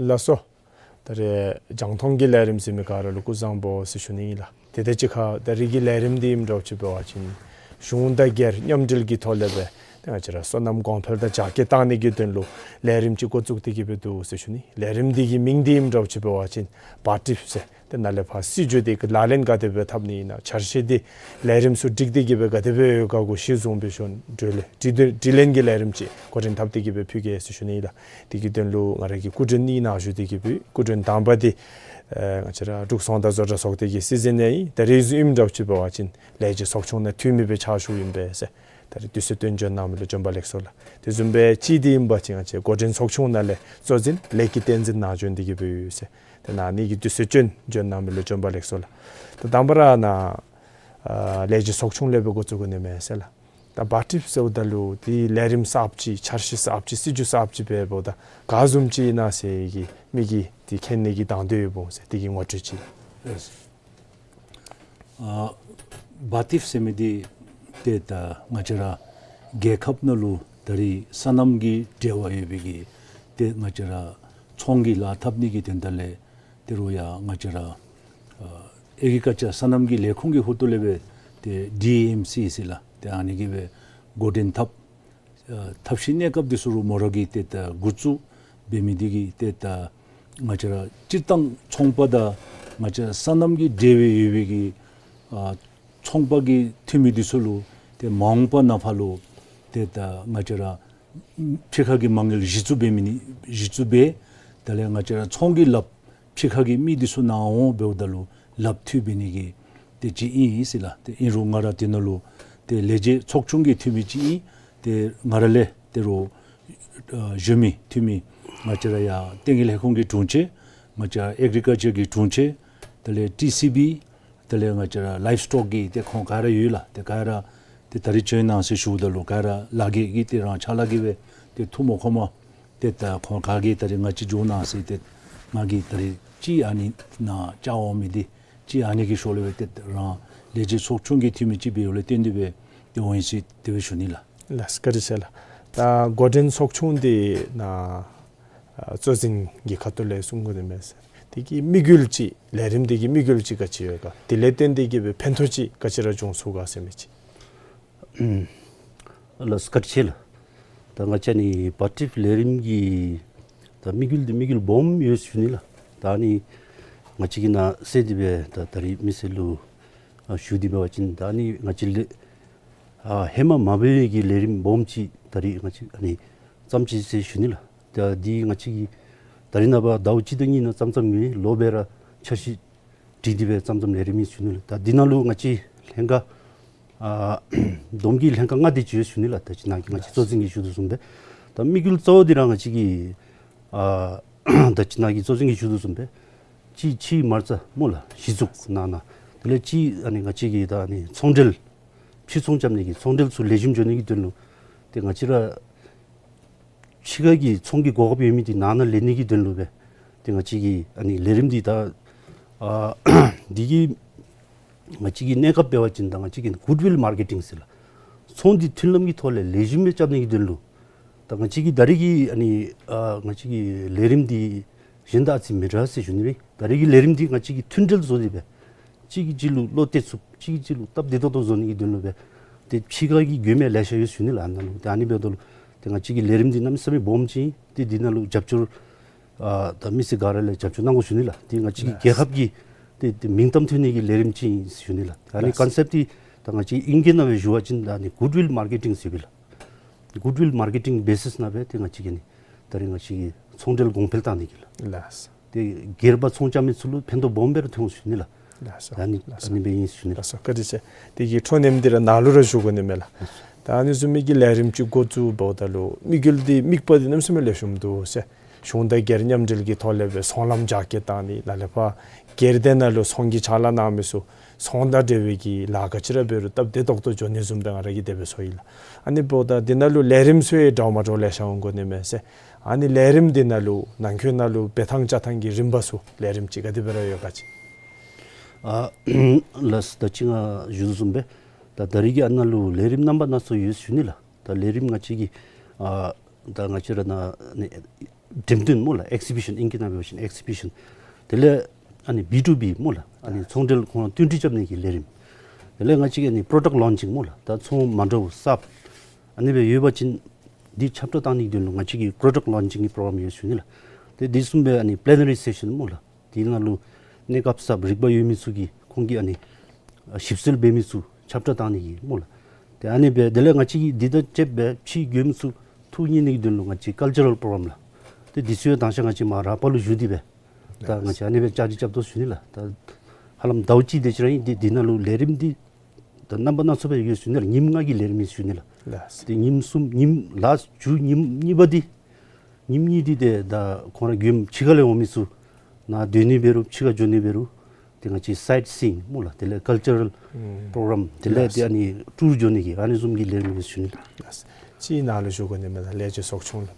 ལགས་སོ། ད་རེས་རྒྱང་མཐོང་གི་ལས་རིམ་གཟིགས་མི་ག་ར་ལུ་སྐུ་གཟུགས་བཟང་པོ་ཟེར་ཞུ་ནི་ཨིན་ལགས། དེ་དང་གཅིག་ཁར་ད་རེས་ཀྱི་ལས་རིམ་འདི་ཨིནམ་འདྲཝ་ཅིག་འབད་བ་ཅིན་གཞུང་དང་སྒེར་མཉམ་འབྲེལ་གྱི་ཐོག་ལས་སྦེ་ཏེ་ང་བཅས་ར་སོ་ནམ་གོང་འཕེལ་དང་རྒྱ་སྐྱེད་གཏང་ནི་གི་དོན་ལུ་ལས་རིམ་ཅིག་འགོ་བཙུགས་ཏེ་གི་སྦེ་འདུག་ཟེར་ཞུ་ནི། ལས་རིམ་འདི་གི་མིང་འདི་ཨིནམ་འདྲཝ་ཅིག་འབད་བ་ཅིན་བཱ་ཊིཕ་ཟེར། ཏེ་ནཱ་ལས་ཕར་སྲིད་བྱུས་འདི་གི་ལག་ལེན་ག་དེ་སྦེ་འཐབ་ནི་ཨིན་ན། འཆར་གཞི་འདི་ལས་རིམ་ཚུ་སྒྲིག་སྟེ་གི་སྦེ་ག་དེ་སྦེ་ཡོད་ག་གུ་གཞི་བཟུང་སྦེ་ཞུ་དྲི་ལན་དྲི་ལན་གྱི་ལས་རིམ་ཅིག་འགོ་འདྲེན་འཐབ་སྟེ་གི་སྦེ་ཕུལ་གེ་ཟེར་ཞུ་ནི་ཨིན་ལགས། དེ་གི་དོན་ལུ་ང་ར་གིས་སྐུ་མགྲོན་གཉིས་ནཱ་ཞུ་སྟེ་གི་སྦེ་སྐུ་མགྲོན་དང་པ་འདི་ཨེ་ང་བཅས་ར་འབྲུག་ཚོང་དང་བཟོ་གྲྭ་ཚོགས་སྡེ་གི་སྲིད་འཛིན་ཨིན། ད་རེས་ཨིནམ་འདྲཝ་ཅིག་འབད་བ་ཅིན་ལས་བྱེད་ཚོགས་ཆུང་ནང་འཐུས་མི་སྦེ་ཕྱག་ཞུཝ་ཨིན་པས་ཟེར། ད་རེས་དུས་ཚོད་བཏོན་འབྱོན་གནང་མི་ལུ་བྱོན་པ་ལེགས་སོ་ལགས། དེ་བཟུམ་སྦེ་གཅིག་འདི་ཨིན་པ་ཅིན་ང་བཅས་འགོ་འདྲེན་ཚོགས་ཆུང་ནང་ལས་གཙོ་འཛིན་ལས་ཀྱི་བསྟན་འཛིན་ནཱ་བྱོན་ཏེ་གི་སྦེ་ཡོད་ཟེར། ཏེ་ནཱ་ཨ་ནི་གི་དུས་ཚོད་བཏོན་འབྱོན་གནང་མི་ལུ་བྱོན་པ་ལེགས་སོ་ལགས། ད་དང་པ་ར་ནཱ་ཨ་ལས་བྱེད་ཚོགས་ཆུང་ལས་སྦེ་འགོ་བཙུགས་དགོ་ནི་མས་ཟེར་ལགས། ད་བཱ་ཊིཕ་ཟེརཝ་ད་ལུ་འདི་ལས་རིམ་གསརཔ་ཅིག་འཆར་གཞི་གསརཔ་ཅིག་སྲིད་བྱུས་གསརཔ་ཅིག་སྦེ་འབདཝ་ད་ག་བཟུམ་ཅིག་ཨིན་ན་ཟེར་གྱི་མི་གིས་འདི་མཁྱེན་ནི་གི་དང་འདོད་ཡོདཔ་འོང་ཟེར། དེ་གི་ངོ་སྤྲོད་ཅིག། ཨ་བཱ་ཊིཕ་ཟེར་མི་འདི་ཏེ་ད་ང་བཅས་ར་རྒྱལ་ཁབ་ནང་ལུ་ད་རེས་སོ་ནམ་གྱི་འབྲེལ་བ་ཡོད་པའི་གི་ཏེ་ང་བཅས་ར་ཚོང་གི་ལཱ་འཐབ་ནི་གི་དོན་དག་ལས་ཏེ་རུང་ཡང་ང་བཅས་ར་ཨ་ཨེག་རི་ཀལ་ཅར་སོ་ནམ་གྱི་ལས་ཁུངས་ཀྱི་ཧོངས་ལས་སྦེ་ཏེ་ཌི་ཨེ་ཨེམ་སི་ཟེར་ལགས། ཏེ་ཨ་ནི་གིས་སྦེ་འགོ་འདྲེན་འཐབ། ཨ་ཐབས་ཤེས་གནས་སྐབས་འདི་ཚུ་རུང་མོ་ར་གིས་ཏེ་ད་འགོ་བཙུགས་འབད་མི་འདི་གིས་ཏེ་ད་ང་བཅས་ར་སྤྱིར་བཏང་ཚོང་པ་དང་ང་བཅས་སོ་ནམ་གྱི་འབྲེལ་བའི་ཡོད་པའི་གི་ཨ་ཚོང་པ་གི་འཐུས་མི་འདི་ཚུ་ལུ་ཏེ་མ་འོངས་པ་ནང་ཕར་ལུ་ཏེ་ད་ང་བཅས་ར་ཕྱི་ཁ་གི་མ་དངུལ་གཞི་བཙུགས་འབད་མི་ནི་གཞི་བཙུགས་འབད། དེ་ལས་ང་བཅས་ར་ཚོང་གི་ལགཔ་ཕྱི་ཁ་གི་མི་འདི་ཚུ་ནཱ་འོང་འབདཝ་ད་ལུ་ལགཔ་མཐུད་འབད་ནི་གི་ཏེ་ཅིག་ཨིན་ཟེར་ལགས། ཏེ་ཨིན་རུང་ང་ར་འདི་ནང་ལུ་ཏེ་ལས་བྱེད་ཚོགས་ཆུང་གི་འཐུས་མི་ཅིག་ཨིན། ཏེ་ང་ར་ལས་ཏེ་རུང་ཨ་གཞོན་མི་འཐུས་མི་ང་བཅས་ར་ཡར་ལྟེ་གནས་ལས་ཁུངས་ཀྱི་དྲུང་ཆེན་ང་བཅས་ཨེག་རི་ཀལ་ཅར་གྱི་དྲུང་ཆེན་དེ་ལས་ཊི་སི་བི་དེ་ལས་ང་བཅས་ར་ལའིབ་སི་ཊོག་གི་ཏེ་ཁོང་ག་ར་ཡོད་ལགས། ཏེ་ག་ར་ཏེ་ད་རིས་བྱོན་གནང་ཟེར་ཞུཝ་ད་ལུ་ག་ར་ལཱ་གི་གི་ཏེ་རང་ཕྱག་ལཱ་གི་སྦེ་ཏེ་ཐུགས་མ་ཁོམ་པར་ཏེ་ད་ཁོང་ག་གིས་ད་རིས་ང་བཅས་འགྱོ་གནང་ཟེར་ཏེ་ང་གིས་ད་རིས་ཅིག་ཨ་ནི་ནཱ་བཅར་འོང་མི་འདི་ཅིག་ཨ་ནི་གི་ཤུལ་ལས་སྦེ་ཏེ་རང་ལས་བྱེད་ཚོགས་ཆུང་གི་འཐུས་མི་ཅིག་འབདཝ་ལས་བརྟེན་ཏེ་སྦེ་ཏེ་འོང་ཡི་ཟེར་དེ་སྦེ་ཞུ་ནི་ལགས། ལགས་བཀའ་དྲིན་ཆེ་ལགས། ད་འགོ་འདྲེན་ཚོགས་ཆུང་འདི་ནཱ་ཨ་གཙོ་འཛིན་གྱི་ཁ་ཐུག་ལས་གསུང་དགོ་ནི་མས་ཟེར། དེ་གི་དམིགས་ཡུལ་ཅིག་ལས་རིམ་འདི་གི་དམིགས་ཡུལ་ཅིག་ག་ཅི་ཡོད་ག། དེ་ལས་བརྟེན་ཏེ་གི་སྦེ་ཕན་ཐོགས་ཅིག་ག་ཅི་ར་འབྱུང་ཚུགས་ག་ཟེར་མི་ཅིག། ཨུམ། ལགས་བཀའ་དྲིན་ཆེ་ལགས། ད་ང་བཅས་ནི་བཱ་ཊིཕ་ལས་རིམ་གྱི་ད་དམིགས་ཡུལ་འདི་དམིགས་ཡུལ་སྦོམ་ཡོད་ཟེར་ཞུ་ནི་ལགས། ད་ཨ་ནི་ང་བཅས་ཀྱིས་ནཱ་གསལ་ཏེ་སྦེ་ད་ད་རིས་མི་སེར་ལུ་ཨ་ཞུ་སྟེ་འབད་བ་ཅིན་ད་ཨ་ནི་ང་བཅས་ལས་ཨ་ཧེ་མ་མ་འབད་བའི་གི་ལས་རིམ་སྦོམ་ཅིག་ད་རིས་ང་བཅས་ཨ་ནི་བརྩམས་ཅི་ཟེར་ཞུ་ནི་ལགས། ད་འདི་ང་བཅས་ཀྱིས་ད་རིས་ནངས་པ་ཟླཝ་གཅིག་དང་གཉིས་ནང་བརྩམ་བརྩམ་མེན། ལོ་སྦེ་ར་འཆར་གཞི་བྲིས་ཏེ་སྦེ་བརྩམ་བརྩམ་ལས་རིམ་ཨིན་ཟེར་ཞུ་ནི་ལགས། ད་འདི་ནང་ལུ་ང་བཅས་ལྷན་ཁག་ཨ་བསྡོམས་ཀྱིས་ལྷན་ཁག་ལྔ་དེ་ཅིག་ཡོད་ཟེར་ཞུ་ནི་ལགས། ད་ཅི་ནཱ་གིས་ང་བཅས་གཙོ་འཛིན་གྱིས་ཞུ་དོ་བཟུམ་སྦེ་ད་དམིགས་ཡུལ་གཙོ་བོ་འདི་ར་ང་བཅས་ཀྱིས་ཨ་ད་ཅི་ནཱ་གིས་གཙོ་འཛིན་གྱིས་ཞུ་དོ་བཟུམ་སྦེ་གཅིག་ཕྱིའི་མ་རྩ་སྨོ་ལགས་གཞི་བཙུགས་གནང་གནང་། དེ་ལས་གཅིག་ཨ་ནི་ང་བཅས་ཀྱི་ད་ཨ་ནི་ཚོང་འབྲེལ་ཕྱིར་ཚོང་རྐྱབ་ནི་གི་ཚོང་འབྲེལ་ཚུ་ལེགས་ཤོམ་འགྱོ་ནི་གི་དོན་ལུ་ཏེ་ང་བཅས་ར་ཕྱི་ཁ་གི་ཚོང་གི་གོ་སྐབས་ཡོད་མི་འདི་ནང་ན་ལེན་ནི་གི་དོན་ལུ་སྦེ་ཏེ་ང་བཅས་ཀྱི་ཨ་ནི་ལས་རིམ་འདི་ད་ཨ་འདི་གིས་ང་བཅས་ཀྱི་གནས་སྐབས་འབད་བ་ཅིན་ད་ང་བཅས་ཀྱི་གུཌ་ཝིལ་མར་ཀེ་ཊིང་ཟེར་ལགས། ཚོང་འདི་མཐུན་ལམ་གྱི་ཐོག་ལས་ལེགས་ཤོམ་སྦེ་རྐྱབ་ནི་གི་དོན་ལུ་ད་ང་བཅས་ཀྱི་ད་རེས་ཀྱི་ཨ་ནི་ཨ་ང་བཅས་ཀྱི་ལས་རིམ་འདི་གཞན་དང་ཨ་ཙི་མི་འདྲ་ཟེར་ཞུ་ནི་ལགས། ད་རེས་ཀྱི་ལས་རིམ་འདི་ང་བཅས་ཀྱིས་མཐུན་འབྲེལ་བཟོ་སྟེ་སྦེ་གཅིག་གིས་གཅིག་ལུ་བློ་གཏད་ཚུགསཔ་གཅིག་གིས་གཅིག་ལུ་སྟབས་བདེ་ཏོག་ཏོ་བཟོ་ནི་གི་དོན་ལུ་སྦེ་ཏེ་ཕྱི་ཁ་གི་མགྱོནམ་ལེ་ཤ་ཡོད་ཟེར་ཞུ་ནི་ལགས། ཨ་ནཱ་ལུ་ཏེ་ཨ་ནི་འབདཝ་ད་ལུ་ཏེ་ང་བཅས་ཀྱི་ལས་རིམ་འདི་གནམ་མེད་ས་མེད་སྦོམ་ཅིག་ཨིན། ཏེ་འདི་ནང་ལུ་རྒྱབ་སྐྱོར་ཨ་ད་མི་སེར་ག་ར་ལས་རྒྱབ་སྐྱོར་གནང་དགོ་ཞུ་ནི་ལགས། ཏེ་ང་བཅས་ཀྱི་རྒྱལ་ཁབ་ཀྱི་ཏེ་ཏེ་མིང་གཏམ་ཐོན་ནི་གི་ལས་རིམ་ཅིག་ཨིན་ཟེར་ཞུ་ནི་ལགས། ཨ་ནི་ཀོན་སེཔཊ་འདི་ད་ང་བཅས་ཨིང་སྐད་ནང་སྦེ་ཞུ་བ་ཅིན་ད་ཨ་ནི་གུཌ་ཝིལ་མར་ཀེ་ཊིང་ཟེར་སྦེ་ལགས། གུཌ་ཝིལ་མར་ཀེ་ཊིང་བེ་སིསི་ནང་སྦེ་ཏེ་ང་བཅས་ཀྱིས་ནི་ད་རེས་ང་བཅས་ཀྱི་ ཚོང་འབྲེལ་གོང་འཕེལ་བཏང་ནི་གི་ལགས། ལགས། ཏེ་སྒེར་པ་ཚོང་རྐྱབ་མི་ཚུ་ལུ་ཕན་ཐོགས་སྦོམ་སྦེ་ར་ཐོན་ཟེར་ཞུ་ནི་ལགས། ལགས་སོ། ད་ཨ་ནི་ལགས་སོ། ཨ་ནི་སྦེ་ཨིན་ཟེར་ཞུ་ནི་ལགས། ལགས་སོ། བཀའ་དྲིན་ཆེ། དེ་གི་འཕྲོ་མཉམ་འདི་ར་ནཱ་ལུ་ར་ཞུ་དགོ་ནི་མས་ལགས། ད་ཨ་ནི་བཟུམ་མའི་གི་ལས་རིམ་ཅིག་འགོ་བཙུགས་འབདཝ་ད་ལུ་དམིགས་ཡུལ་འདི་དམིགས་པ་འདི་གནམ་མེད་ས་མེད་ལེགས་ཤོམ་འདུག་ཟེར། གཞུང་དང་སྒེར་མཉམ་འབྲེལ་གྱི་ཐོག་ལས་སྦེ་ཚོང་ལམ་རྒྱ་སྐྱེད་བཏང་ནི་ལ་ལས་ཕར་སྒེར་སྡེ་ནང་ལུ་ཚོང་གི་ཕྱག་ལཱ་གནང་མི་ཚུ་ཚོང་དང་འབྲེལ་བའི་གི་ལཱ་ག་ཅི་ར་འབད་རུང་སྟབས་བདེ་ཏོག་ཏོ་འགྱོ་ནི་བཟུམ་སྦེ་ང་ར་གིས་དེ་སྦེ་ཚོར་ཡི་ལགས། ཨ་ནི་འབདཝ་ད་འདི་ནང་ལུ་ལས་རིམ་ཚུ་ཡང་འདྲཝ་མ་འདྲཝ་ལེ་ཤ་འོང་དགོ་ནི་མས་ཟེར། ཨ་ནི་ལས་རིམ་འདི་ནང་ལུ་ནང་འཁོད་ནང་ལུ་འབད་ཐངས་བཅའ་ཐངས་ཀྱི་རིམ་པ་ཚུ་ལས་རིམ་ཅིག་ག་དེ་སྦེ་ར་ཡོད་ག་ཅིག། ཨ་ལགས་སོ། ད་ཅི་ང་ཞུ་དོ་བཟུམ་སྦེ་ད་ད་རིས་ཀྱི་ཨ་ནཱ་ལུ་ལས་རིམ་རྣམ་པ་སྣ་ཚོགས་ཡོད་ཟེར་ཞུ་ནི་ལགས། ད་ལས་རིམ་ང་བཅས་ཀྱི་ཨ་ད་ང་བཅས་ར་ནཱ་ནི་འགྲེམས་སྟོན་སྨོ་ལགས། ཨེག་ཟི་བི་ཤཱན་ཨིང་སྐད་ནང་འབད་བ་ཅིན་ཨེག་ཟི་བི་ཤཱན། དེ་ལས་ཨ་ནི་བི་ཊུ་བི་སྨོ་ལགས། ཨ་ནི་ཚོང་འབྲེལ་ཁོང་བསྟུན་གྲོས་རྐྱབ་ནི་གི་ལས་རིམ། དེ་ལས་ང་བཅས་ཀྱི་ཨ་ནི་པྲོ་ཌཀཊ་ལོན་ཅིང་སྨོ་ལགས། ད་ཚོང་མ་འདྲཝ་གསརཔ་ཨ་ནི་སྦེ་ཡོད་པ་ཅིན་འདི་ཁྱབ་བསྒྲགས་བཏང་ནི་གི་དོན་ལུ་ང་བཅས་ཀྱི་པྲོ་ཌཀཊ་ལོན་ཅིང་གི་པྲོ་གྲམ་ཡོད་ཟེར་ཞུ་ནི་ལགས། ཏེ་དེ་བཟུམ་སྦེ་ཨ་ནི་པི་ལེ་ན་རི་སེ་ཤཱན་སྨོ་ལགས། དེ་ནང་ལུ་གནས་སྐབས་གསརཔ་རིག་པ་ཡོད་མི་ཚུ་གིས་ཁོང་གི་ཨ་ནི་ཨ་ཞིབ་འཚོལ་འབད་མི་ཚུ་ཁྱབ་བསྒྲགས་བཏང་ནི་གི་སྨོ་ལགས། ཏེ་ཨ་ནི་སྦེ་དེ་ལས་ང་བཅས་ཀྱིས་འདི་དང་བཅསཔ་སྦེ་ཕྱི་མགྱོནམ་ཚུ་ཐུགས་མཉེས་ནི་གི་དོན་ལུ་ང་བཅས་ཀལ་ཅར་རཱལ་པྲོ་གྲམ་ལགས། ཏེ་འདི་ཚུ་ཡང་མདང་ཞག་ང་བཅས་མར་རགས་པ་ལུ་བཞུགས་ཏེ་སྦེ་ད་ང་བཅས་ཨ་ནི་སྦེ་བཅའ་སྒྲིག་རྐྱབ་དོ་ཟེར་ཞུ་ནི་ལགས། ད་ཧ་ལམ་ཟླཝ་གཅིག་དེ་ཅིག་ར་ཨིན། ཏེ་འདི་ནང་ལུ་ལས་རིམ་འདི་ད་རྣམ་པ་སྣ་ཚོགས་སྦེ་ཡོད་ཟེར་ཞུ་ནི་ལགས། ཉིནམ་ལྔ་གི་ལས་རིམ་ཨིན་ཟེར་ཞུ་ནི་ལགས། ལགས། ཏེ་ཉིནམ་གསུམ་ཉིནམ་ལཱསཊ་མཇུག་ཉིནམ་གཉིས་པ་འདི་ཉིནམ་གཉིས་འདི་ཏེ་ད་ཁོང་ར་མགྱོནམ་ཕྱི་ཁ་ལས་འོང་མི་ཚུ་ནཱ་སྡོད་ནི་འབད་རུང་ཕྱི་ཁར་འགྱོ་ནི་འབད་རུང་ཏེ་ང་བཅས་སའིཊ་སིའིང་སྨོ་ལགས། དེ་ལས་ཀལ་ཅར་རཱལ་ཨུམ་པྲོ་གྲམ་དེ་ལས་ཏེ་ལགས། ཨ་ནི་ཊུར་འགྱོ་ནི་གི་ཨ་ནི་བཟུམ་གྱི་ལས་རིམ་ཨིན་ཟེར་ཞུ་ནི་ལགས། ལགས། ཅིག་ནཱ་ལུ་ཞུ་དགོ་ནི་མས་ལགས། ལས་བྱེད་ཚོགས་ཆུང་ལུ་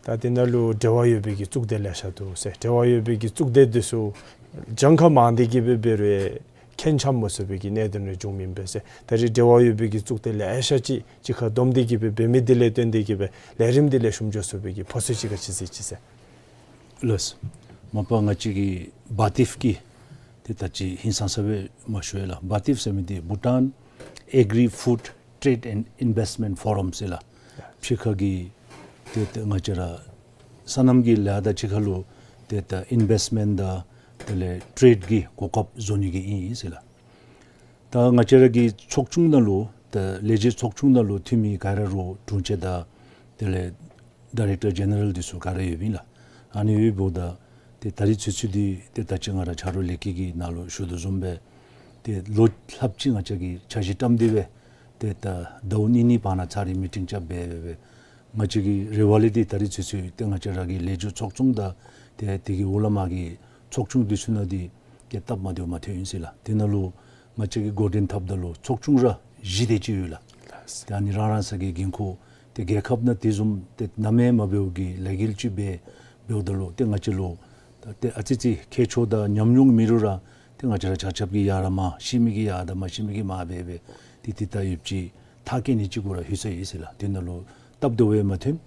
ད་འདི་ནང་ལུ་འབྲེལ་བ་ཡོད་པའི་གི་གཙུག་སྡེ་ལེ་ཤ་འདུག་ཟེར། འབྲེལ་བ་ཡོད་པའི་གི་གཙུག་སྡེ་འདི་ཚུ་གྱངས་ཁ་མང་སྟེ་གི་སྦེ་འབད་རུང་ཁྱོན་ཆ་མ་ཚུད་པའི་གི་གནད་དོན་རེ་བྱུངམ་ཨིན་པས་ཟེར། ད་རིས་འབྲེལ་བ་ཡོད་པའི་གི་གཙུག་སྡེ་ལེ་ཤ་ཅིག་གཅིག་ཁར་བསྡོམས་ཏེ་གི་སྦེ་འབད་མི་འདི་ལས་བརྟེན་ཏེ་གི་སྦེ་ལས་རིམ་འདི་ལེགས་ཤོམ་འགྱོ་ཚུགས་པའི་གི་ཕོ་ཚོད་ཅིག་ག་ཅི་ཟེར་ཅི་ཟེར། ལགས། མ་པ་ང་བཅས་ཀྱི་བ་ཊིབ་ཀྱི་ཏེ་ད་ཅི་ཧིང་སངས་ས་སྦེ་མ་ཞུ་ཡི་ལགས། བ་ཊིབ་ཟེར་མི་འདི་Bhutan Agri Food Trade and Investment Forum ཟེར་ལགས། ཕྱི་ཁ་གི་ཏེ་ཏེ་ང་བཅས་ར་སོ་ནམ་གྱི་ལཱ་དང་གཅིག་ཁར་ལུ་ཏེ་ད་ཨིན་ཝེསཊ་མེནཊ་དང་དེ་ལས་ཊེརེཌ་ཀྱི་གོ་སྐབས་བཟོ་ནི་གི་ཨིན་ཟེར་ལགས། ད་ང་བཅས་ར་གི་ཚོགས་ཆུང་ནང་ལུ་ད་ལས་བྱེད་ཚོགས་ཆུང་ནང་ལུ་འཐུས་མི་ག་ར་རུང་དྲུང་ཆེན་དང་དེ་ལས་ཌའི་རེཀ་ཊར་ཇེ་ནེ་རཱལ་འདི་ཚུ་ག་ར་ཡོདཔ་ཨིན་ལགས། ཨ་ནི་ཡོདཔ་ད་ཏེ་ད་རིས་ཚུན་ཚོད་འདི་ཏེ་ད་ཅི་ང་ར་ཆ་རོགས་ལས་ཀྱི་གི་ནང་ལུ་ཞུ་དོ་བཟུམ་སྦེ་ཏེ་ལོ་ལྷགཔ་ཅིག་ང་བཅས་ཀྱིས་འཆར་གཞི་བཀྲམ་སྟེ་སྦེ་ཏེ་ད་ཟླཝ་གཉིས་གཉིས་བར་ན་ཚར་རེ་མི་ཊིང་རྐྱབ་སྦེ་སྦེ་སྦེ་ང་བཅས་ཀྱི་རེ་བ་ལས་འདི་ད་རིས་ཚུན་ཚོད་ཏེ་ང་བཅས་ར་གི་ལས་བྱེད་ཚོགས་ཆུང་དང་ཏེ་དེ་གི་འོག་ལས་མར་གྱི་ཚོགས་ཆུང་འདི་ཚུ་ནང་འདི་ཏེ་སྟབས་མ་བདེཝ་མ་ཐོན་ཡི་ཟེར་ལགས། དེ་ནང་ལུ་ང་བཅས་ཀྱིས་འགོ་འདྲེན་འཐབ་ད་ལུ་ཚོགས་ཆུང་ར་བཞི་དེ་ཅིག་ཡོད་ལགས། ལགས། ཏེ་ཨ་ནི་རང་རང་སོ་གི་འགན་ཁུར་ཏེ་རྒྱལ་ཁབ་ནང་དེ་བཟུམ་ཏེ་ནམ་ཡང་མ་འབདཝ་གི་ལས་འགུལ་ཅིག་འབད་འབདཝ་ད་ལུ་ཏེ་ང་བཅས་ལུ་ད་ཏེ་ཨ་ཙི་ཅིག་ཁྱད་ཆོས་དང་ཉམས་མྱོང་མེད་རུང་ར་ཏེ་ང་བཅས་ར་ཆ་ཁྱབ་ཀྱིས་ཡར་ར་མར་ཤེས་མི་གིས་ཡར་དང་མར་ཤེས་མི་གིས་མར་སྦེ་སྦེ་ཏེ་ཏེ་ད་ཡོདཔ་ཅིག་ཐག་བཀོད་ནི་ཅིག་གུ་ར་ལྷོད་སོ་ཡི་ཟེར་ལགས། དེ་ནང་ལུ་སྟབས་བདེཝ་ཡང་མ་ཐོན།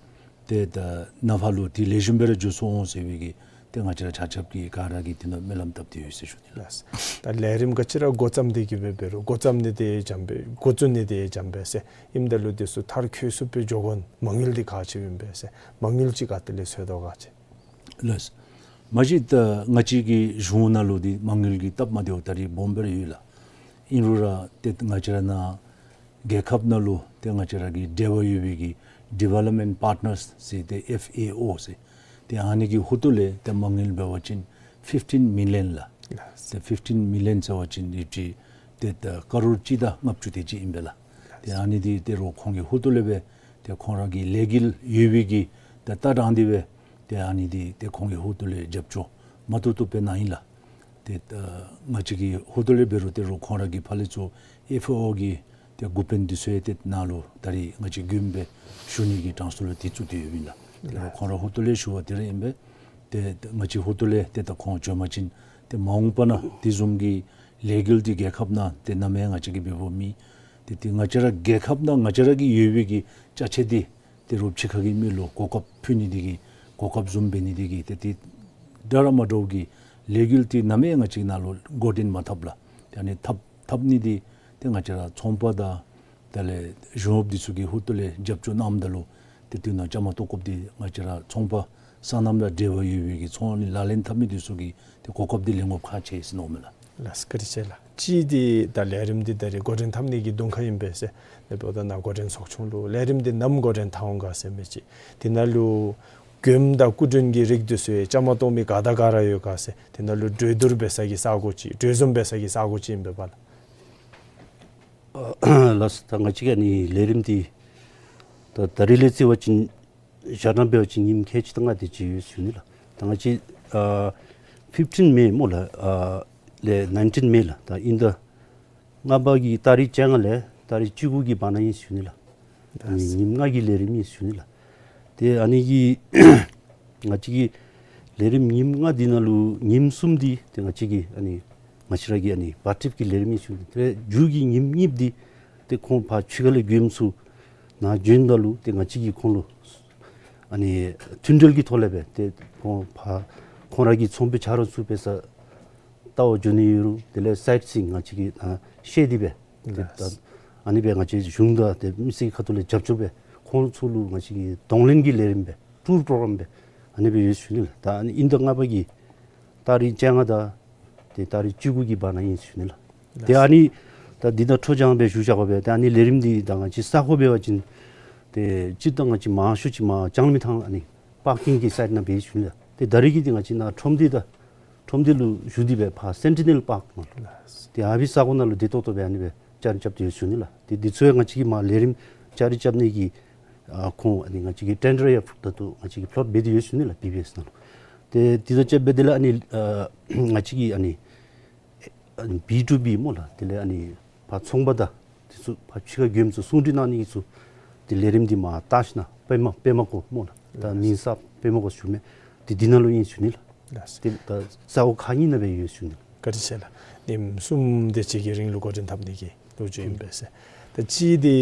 ཏེ་ད་ནངས་པ་ལུ་དེ་ལེགས་ཤོམ་སྦེ་ར་འགྱོ་སོང་འོང་ཟེར་བའི་གི་ཏེ་ང་བཅས་ར་ཆ་ཁྱབ་ཀྱིས་ག་ར་གིས་དེ་ནང་སྨོན་ལམ་བཏབ་སྟེ་ཡོད་ཟེར་ཞུ་ནི་ལགས། ད་ལས་རིམ་ག་ཅི་ར་འགོ་བརྩམས་ཏེ་གི་སྦེ་འབད་རུང་འགོ་བརྩམས་ནི་དེ་ཡང་འཇམ་སྦེ་འགོ་བཙུགས་ནི་དེ་ཡང་འཇམ་སྦེ་ཟེར་ཨིནམ་ད་ལུ་དེ་ཚུ་མཐར་འཁྱོལ་ཚུགས་པའི་འགྱོ་སྒོ་མ་དངུལ་འདི་ག་ཅི་ཨིན་པས་ཟེར་མ་དངུལ་ཅིག་ག་ཏེ་ལས་འཚོལ་དོ་ག་ཅི། ལགས། མ་གཞི་ད་ང་བཅས་ཀྱི་གཞུང་ནང་ལུ་འདི་མ་དངུལ་གྱི་སྟབས་མ་བདེཝ་ད་རིས་སྦོམ་སྦེ་ར་ཡོད་ལགས། ཨིན་རུང་ར་ཏེ་ང་བཅས་ར་ནཱ་རྒྱལ་ཁབ་ནང་ལུ་ཏེ་ང་བཅས་ར་གི་འབྲེལ་བ་ཡོད་པའི་གི་ཌི་ཝེ་ལོབ་མེནཊ་པཱརཊ་ནརསི་ཟེར་ཏེ་ཨེཕ་ཨེ་ཨོ་ཟེར་ཏེ་ཨ་ནི་གི་ཧོངས་ལས་ཏེ་མ་དངུལ་འབད་བ་ཅིན་ཕིཕ་ཊིན་མི་ལི་ཡོན་ལགས། ལགས། ཏེ་ཕིཕ་ཊིན་མི་ལི་ཡོན་ཟེར་བ་ཅིན་ཨེ་ཅིག་ཏེ་ད་ཀ་རོར་གཅིག་དང་ལྔ་བཅུ་དེ་ཅིག་ཨིན་པས་ལགས། ཏེ་ཨ་ནི་འདི་ཏེ་རོགས་ཁོང་གི་ཧོངས་ལས་སྦེ་ཏེ་ཁོང་ར་གི་ལས་འགུལ་ཡོད་པའི་གི་ཏེ་ལྟ་སྟངས་འདི་སྦེ་ཏེ་ཨ་ནི་འདི་ཏེ་ཁོང་གི་ཧོངས་ལས་རྒྱབ་སྐྱོར་མ་བཏུབ་བཏུབ་སྦེ་གནང་ཡི་ལགས། ཏེ་ད་ང་བཅས་ཀྱི་ཧོངས་ལས་འབད་རུང་ཏེ་རོགས་ཁོང་ར་གི་ཕར་ལས་ཚུར་ཨེཕ་ཨེ་ཨོ་གི་ཏེ་འགོ་དཔོན་འདི་ཚུ་ཡང་ཏེ་ནཱ་ལུ་ད་རིས་ང་བཅས་མགྱོནམ་སྦེ་ཞུ་ནི་གི་གྲངས་སུ་ལུ་ཏེ་བཙུགས་ཏེ་ཡོདཔ་ཨིན་ལགས། ཏེ་རོགས་ཁོང་ར་ཧོངས་ལས་ཞུ་བ་དེ་ར་ཨིན་པས། ཏེ་ང་བཅས་ཧོངས་ལས་ཏེ་ད་ཁོང་བྱོན་པ་ཅིན་ཏེ་མ་འོངས་པ་ནང་དེ་བཟུམ་གྱི་ལས་འགུལ་འདི་རྒྱལ་ཁབ་ནང་ཏེ་ནམ་ཡང་ང་བཅས་ཀྱིས་འབད་འབདཝ་མེད། ཏེ་ཏེ་ང་བཅས་ར་རྒྱལ་ཁབ་ནང་ང་བཅས་ར་གི་ཡོད་པའི་གི་ཅ་ཆས་འདི་ཏེ་རོགས་ཕྱི་ཁ་གི་མི་ལུ་གོ་སྐབས་ཕུལ་ནི་འདི་གིས་གོ་སྐབས་བཟུམ་འབད་ནི་འདི་གིས་ཏེ་ཏེ་འདྲ་ར་མ་འདྲཝ་གི་ལས་འགུལ་འདི་ནམ་ཡང་ང་བཅས་ནཱ་ལུ་འགོ་འདྲེན་མ་འཐབ་ལགས། ཏེ་ཨ་ནི་འཐབ་འཐབ་ནི་འདི་ཏེ་ང་བཅས་ར་ཚོང་པ་དང་དེ་ལས་གཞུང་གཡོགཔ་འདི་ཚུ་གིས་ཧོངས་ལས་རྒྱབ་སྐྱོར་གནངམ་ད་ལུ་ཏེ་དེ་ནང་བཅའ་མར་གཏོགས་དགོཔ་འདི་ང་བཅས་ར་ཚོང་པ་སོ་ནམ་དང་འབྲེལ་བ་ཡོད་པའི་གི་ཚོང་ལས་ལག་ལེན་འཐབ་མི་འདི་ཚུ་གིས་ཏེ་གོ་སྐབས་འདི་ལེན་དགོཔ་ཁག་ཆེ་ཟེར་མནོཝ་མས་ལགས། ལགས་སོ། བཀའ་དྲིན་ཆེ་ལགས། གཅིག་འདི་ད་ལས་རིམ་འདི་ད་རིས་འགོ་འདྲེན་འཐབ་ནི་གི་གདོང་ཁ་ཨིན་པས་ཟེར། དེ་འབདཝ་ད་ནཱ་འགོ་འདྲེན་ཚོགས་ཆུང་ལུ་ལས་རིམ་འདི་ནམ་འགོ་འདྲེན་འཐབ་འོང་ག་ཟེར་མི་ཅིག། དེ་ནང་ལུ་ མགྱོནམ་དང་སྐུ་མགྲོན་གྱི་རིགས་འདི་ཚུ་ཡང་བཅའ་མར་གཏོགས་མི་ག་དང་ག་ར་ཡོད་ག་ཟེར། དེ་ནང་ལུ་གྲོས་བསྡུར་འབད་ས་གི་ས་གོ་ཅིག་གྲོས་འཛོམས་འབད་ས་གི་ས་གོ་ཅིག་ཨིན་པས་པ་ལགས། ཨ་ལགས་སོ། ད་ང་བཅས་ཀྱི་ཨ་ནི་ལས་རིམ་འདི་ད་ད་རིས་ལས་བརྩི་བ་ཅིན་ཞག་གྲངས་འབད་བ་ཅིན་ཉིནམ་ཁལ་གཅིག་དང་ལྔ་དེ་ཅིག་ཡོད་ཟེར་ཞུ་ནི་ལགས། ད་ང་བཅས་ཨ་ཕིཕ་ཊིན་མེ་སྨོ་ལགས། ཨ་ལས་ནའིན་ཊིན་མེ་ལགས། ད་དབྱིན་ཟླ་ལྔ་པ་གི་ཏ་རིག་བཅོ་ལྔ་ལས་ཏ་རིག་བཅུ་དགུ་གི་བར་ན་ཨིན་ཟེར་ཞུ་ནི་ལགས། ཨ་ནི་ཉིནམ་ལྔ་གི་ལས་རིམ་ཨིན་ཟེར་ཞུ་ནི་ལགས། ཏེ་ཨ་ནི་གི་ང་བཅས་ཀྱི་ལས་རིམ་ཉིནམ་ལྔ་འདི་ནང་ལུ་ཉིནམ་གསུམ་འདི་ཏེ་ང་བཅས་ཀྱི་ཨ་ནི་ང་བཅས་ར་གི་ཨ་ནི་བཱ་ཊིཕ་ཀྱི་ལས་རིམ་ཨིན་ཟེར་ཞུ་ནི། ཏེ་མཇུག་གི་ཉིནམ་གཉིས་འདི་ཏེ་ཁོང་ཕར་ཕྱི་ཁ་ལས་མགྱོནམ་ཚུ་ནཱ་བྱོནམ་ད་ལུ་ཏེ་ང་བཅས་ཀྱིས་ཁོང་ལུ་ཨ་ནི་མཐུན་འབྲེལ་གྱི་ཐོག་ལས་སྦེ་ཏེ་ཁོང་ཕར་ཁོང་ར་གི་ཚོང་པའི་ཆ་རོགས་ཚུ་འབད་སར་ལྟ་བར་འགྱོ་ནི་ཡོད་རུང་དེ་ལས་སའིཊ་སིང་ང་བཅས་ཀྱིས་ཨ་བཤལ་ཏེ་སྦེ་ཏེ་ལགས། ད་ཨ་ནི་སྦེ་ང་བཅས་གཞུང་དང་ཏེ་མི་སེར་ཁ་ཐུག་ལས་རྒྱབ་སྐྱོར་སྦེ་ཁོང་ཚུ་ལུ་ང་བཅས་ཀྱིས་གདོང་ལེན་གྱི་ལས་རིམ་སྦེ་ཊུར་པོ་རོ་གྲམ་སྦེ་ཨ་ནི་སྦེ་ཡོད་ཟེར་ཞུ་ནི་ལགས། ད་ཨ་ནི་དབྱིན་ཟླ་ལྔ་པ་གི་ཏ་རིག་བཅོ་ལྔ་དང་ཏེ་ཏ་རིག་བཅུ་དགུ་གི་བར་ན་ཨིན་ཟེར་ཞུ་ནི་ལགས། ཏེ་ལགས། ཨ་ནི་ད་འདི་ནང་འཕྲོ་སྦྱང་སྦེ་ཞུ་བཞག་པ་སྦེ་ཏེ་ཨ་ནི་ལས་རིམ་འདི་ད་ང་བཅས་ས་གོ་འབད་བ་ཅིན་ཏེ་སྤྱིར་བཏང་ང་བཅས་མང་ཤོས་ཅིག་མར་ལྕང་གླིང་མི་ཐང་ཨ་ནི་པར་ཀིང་གི་སའིཊ་ནང་འབད་ཡི་ཟེར་ཞུ་ནི་ལགས། ཏེ་ད་རིས་ཀྱི་འདི་ང་བཅས་ནཱ་ཁྲོམ་སྡེ་དང་ཁྲོམ་སྡེ་ལུ་བཞུགས་ཏེ་སྦེ་ཕར་སེན་ཊི་ནེལ་པརཀ་ནང་ལུ་ཏེ་ཨ་ཕི་ས་གོ་ནང་ལུ་བདེ་ཏོག་ཏོ་སྦེ་ཨ་ནི་སྦེ་བཅའ་རིས་རྐྱབ་སྟེ་ཡོད་ཟེར་ཞུ་ནི་ལགས། ཏེ་འདི་ཚུ་ཡང་ང་བཅས་ཀྱིས་མར་ལས་རིམ་བཅའ་རིས་རྐྱབ་ནི་གི་ཨ་ཁོང་ཨ་ནི་ང་བཅས་ཀྱི་ཊེན་ཌར་ཡང་ཕུལ་ད་ལྟོ་ང་བཅས་ཀྱིས་ཕུལ་ཏེ་ཡོད་ཟེར་ཞུ་ནི་ལགས། བི་བི་ཨེསི་ནང་ལུ། ཏེ་འདི་དང་བཅས་པ་དེ་ལས་ཨ་ནི་ཨ་ང་བཅས་ཀྱི་ཨ་ནི་ཨ་ནི་བི་ཊུ་བི་སྨོ་ལགས། དེ་ལས་ཨ་ནི་ཕར་ཚོང་པ་དང་དེ་ཚུ་ཕར་ཕྱི་ཁར་མགྱོནམ་ཚུ་གསུང་གྲོས་གནང་ནི་གི་ཚུ་ཏེ་ལས་རིམ་འདི་མར་ལྟ་ཞིན་ན་པདྨ་པདྨ་སྒོ་སྨོ་ལགས། ད་ལགས། མིང་གསརཔ་པདྨ་སྒོ་ཞུ་མི་འདི་འདི་ནང་ལུ་ཨིན་ཟེར་ཞུ་ནི་ལགས། ལགས། ཏེ་ད་ས་གོ་ཁག་གཉིས་ནང་སྦེ་ཡོད་ཟེར་ཞུ་ནི་ལགས། བཀའ་དྲིན་ཆེ་ལགས། ཉིནམ་གསུམ་དེ་ཅིག་གི་རིང་ལུ་འགོ་འདྲེན་འཐབ་ནི་གི་ལོ་རྒྱུས་ཨིན་པས་ཟེར། ད་ཅི་འདི་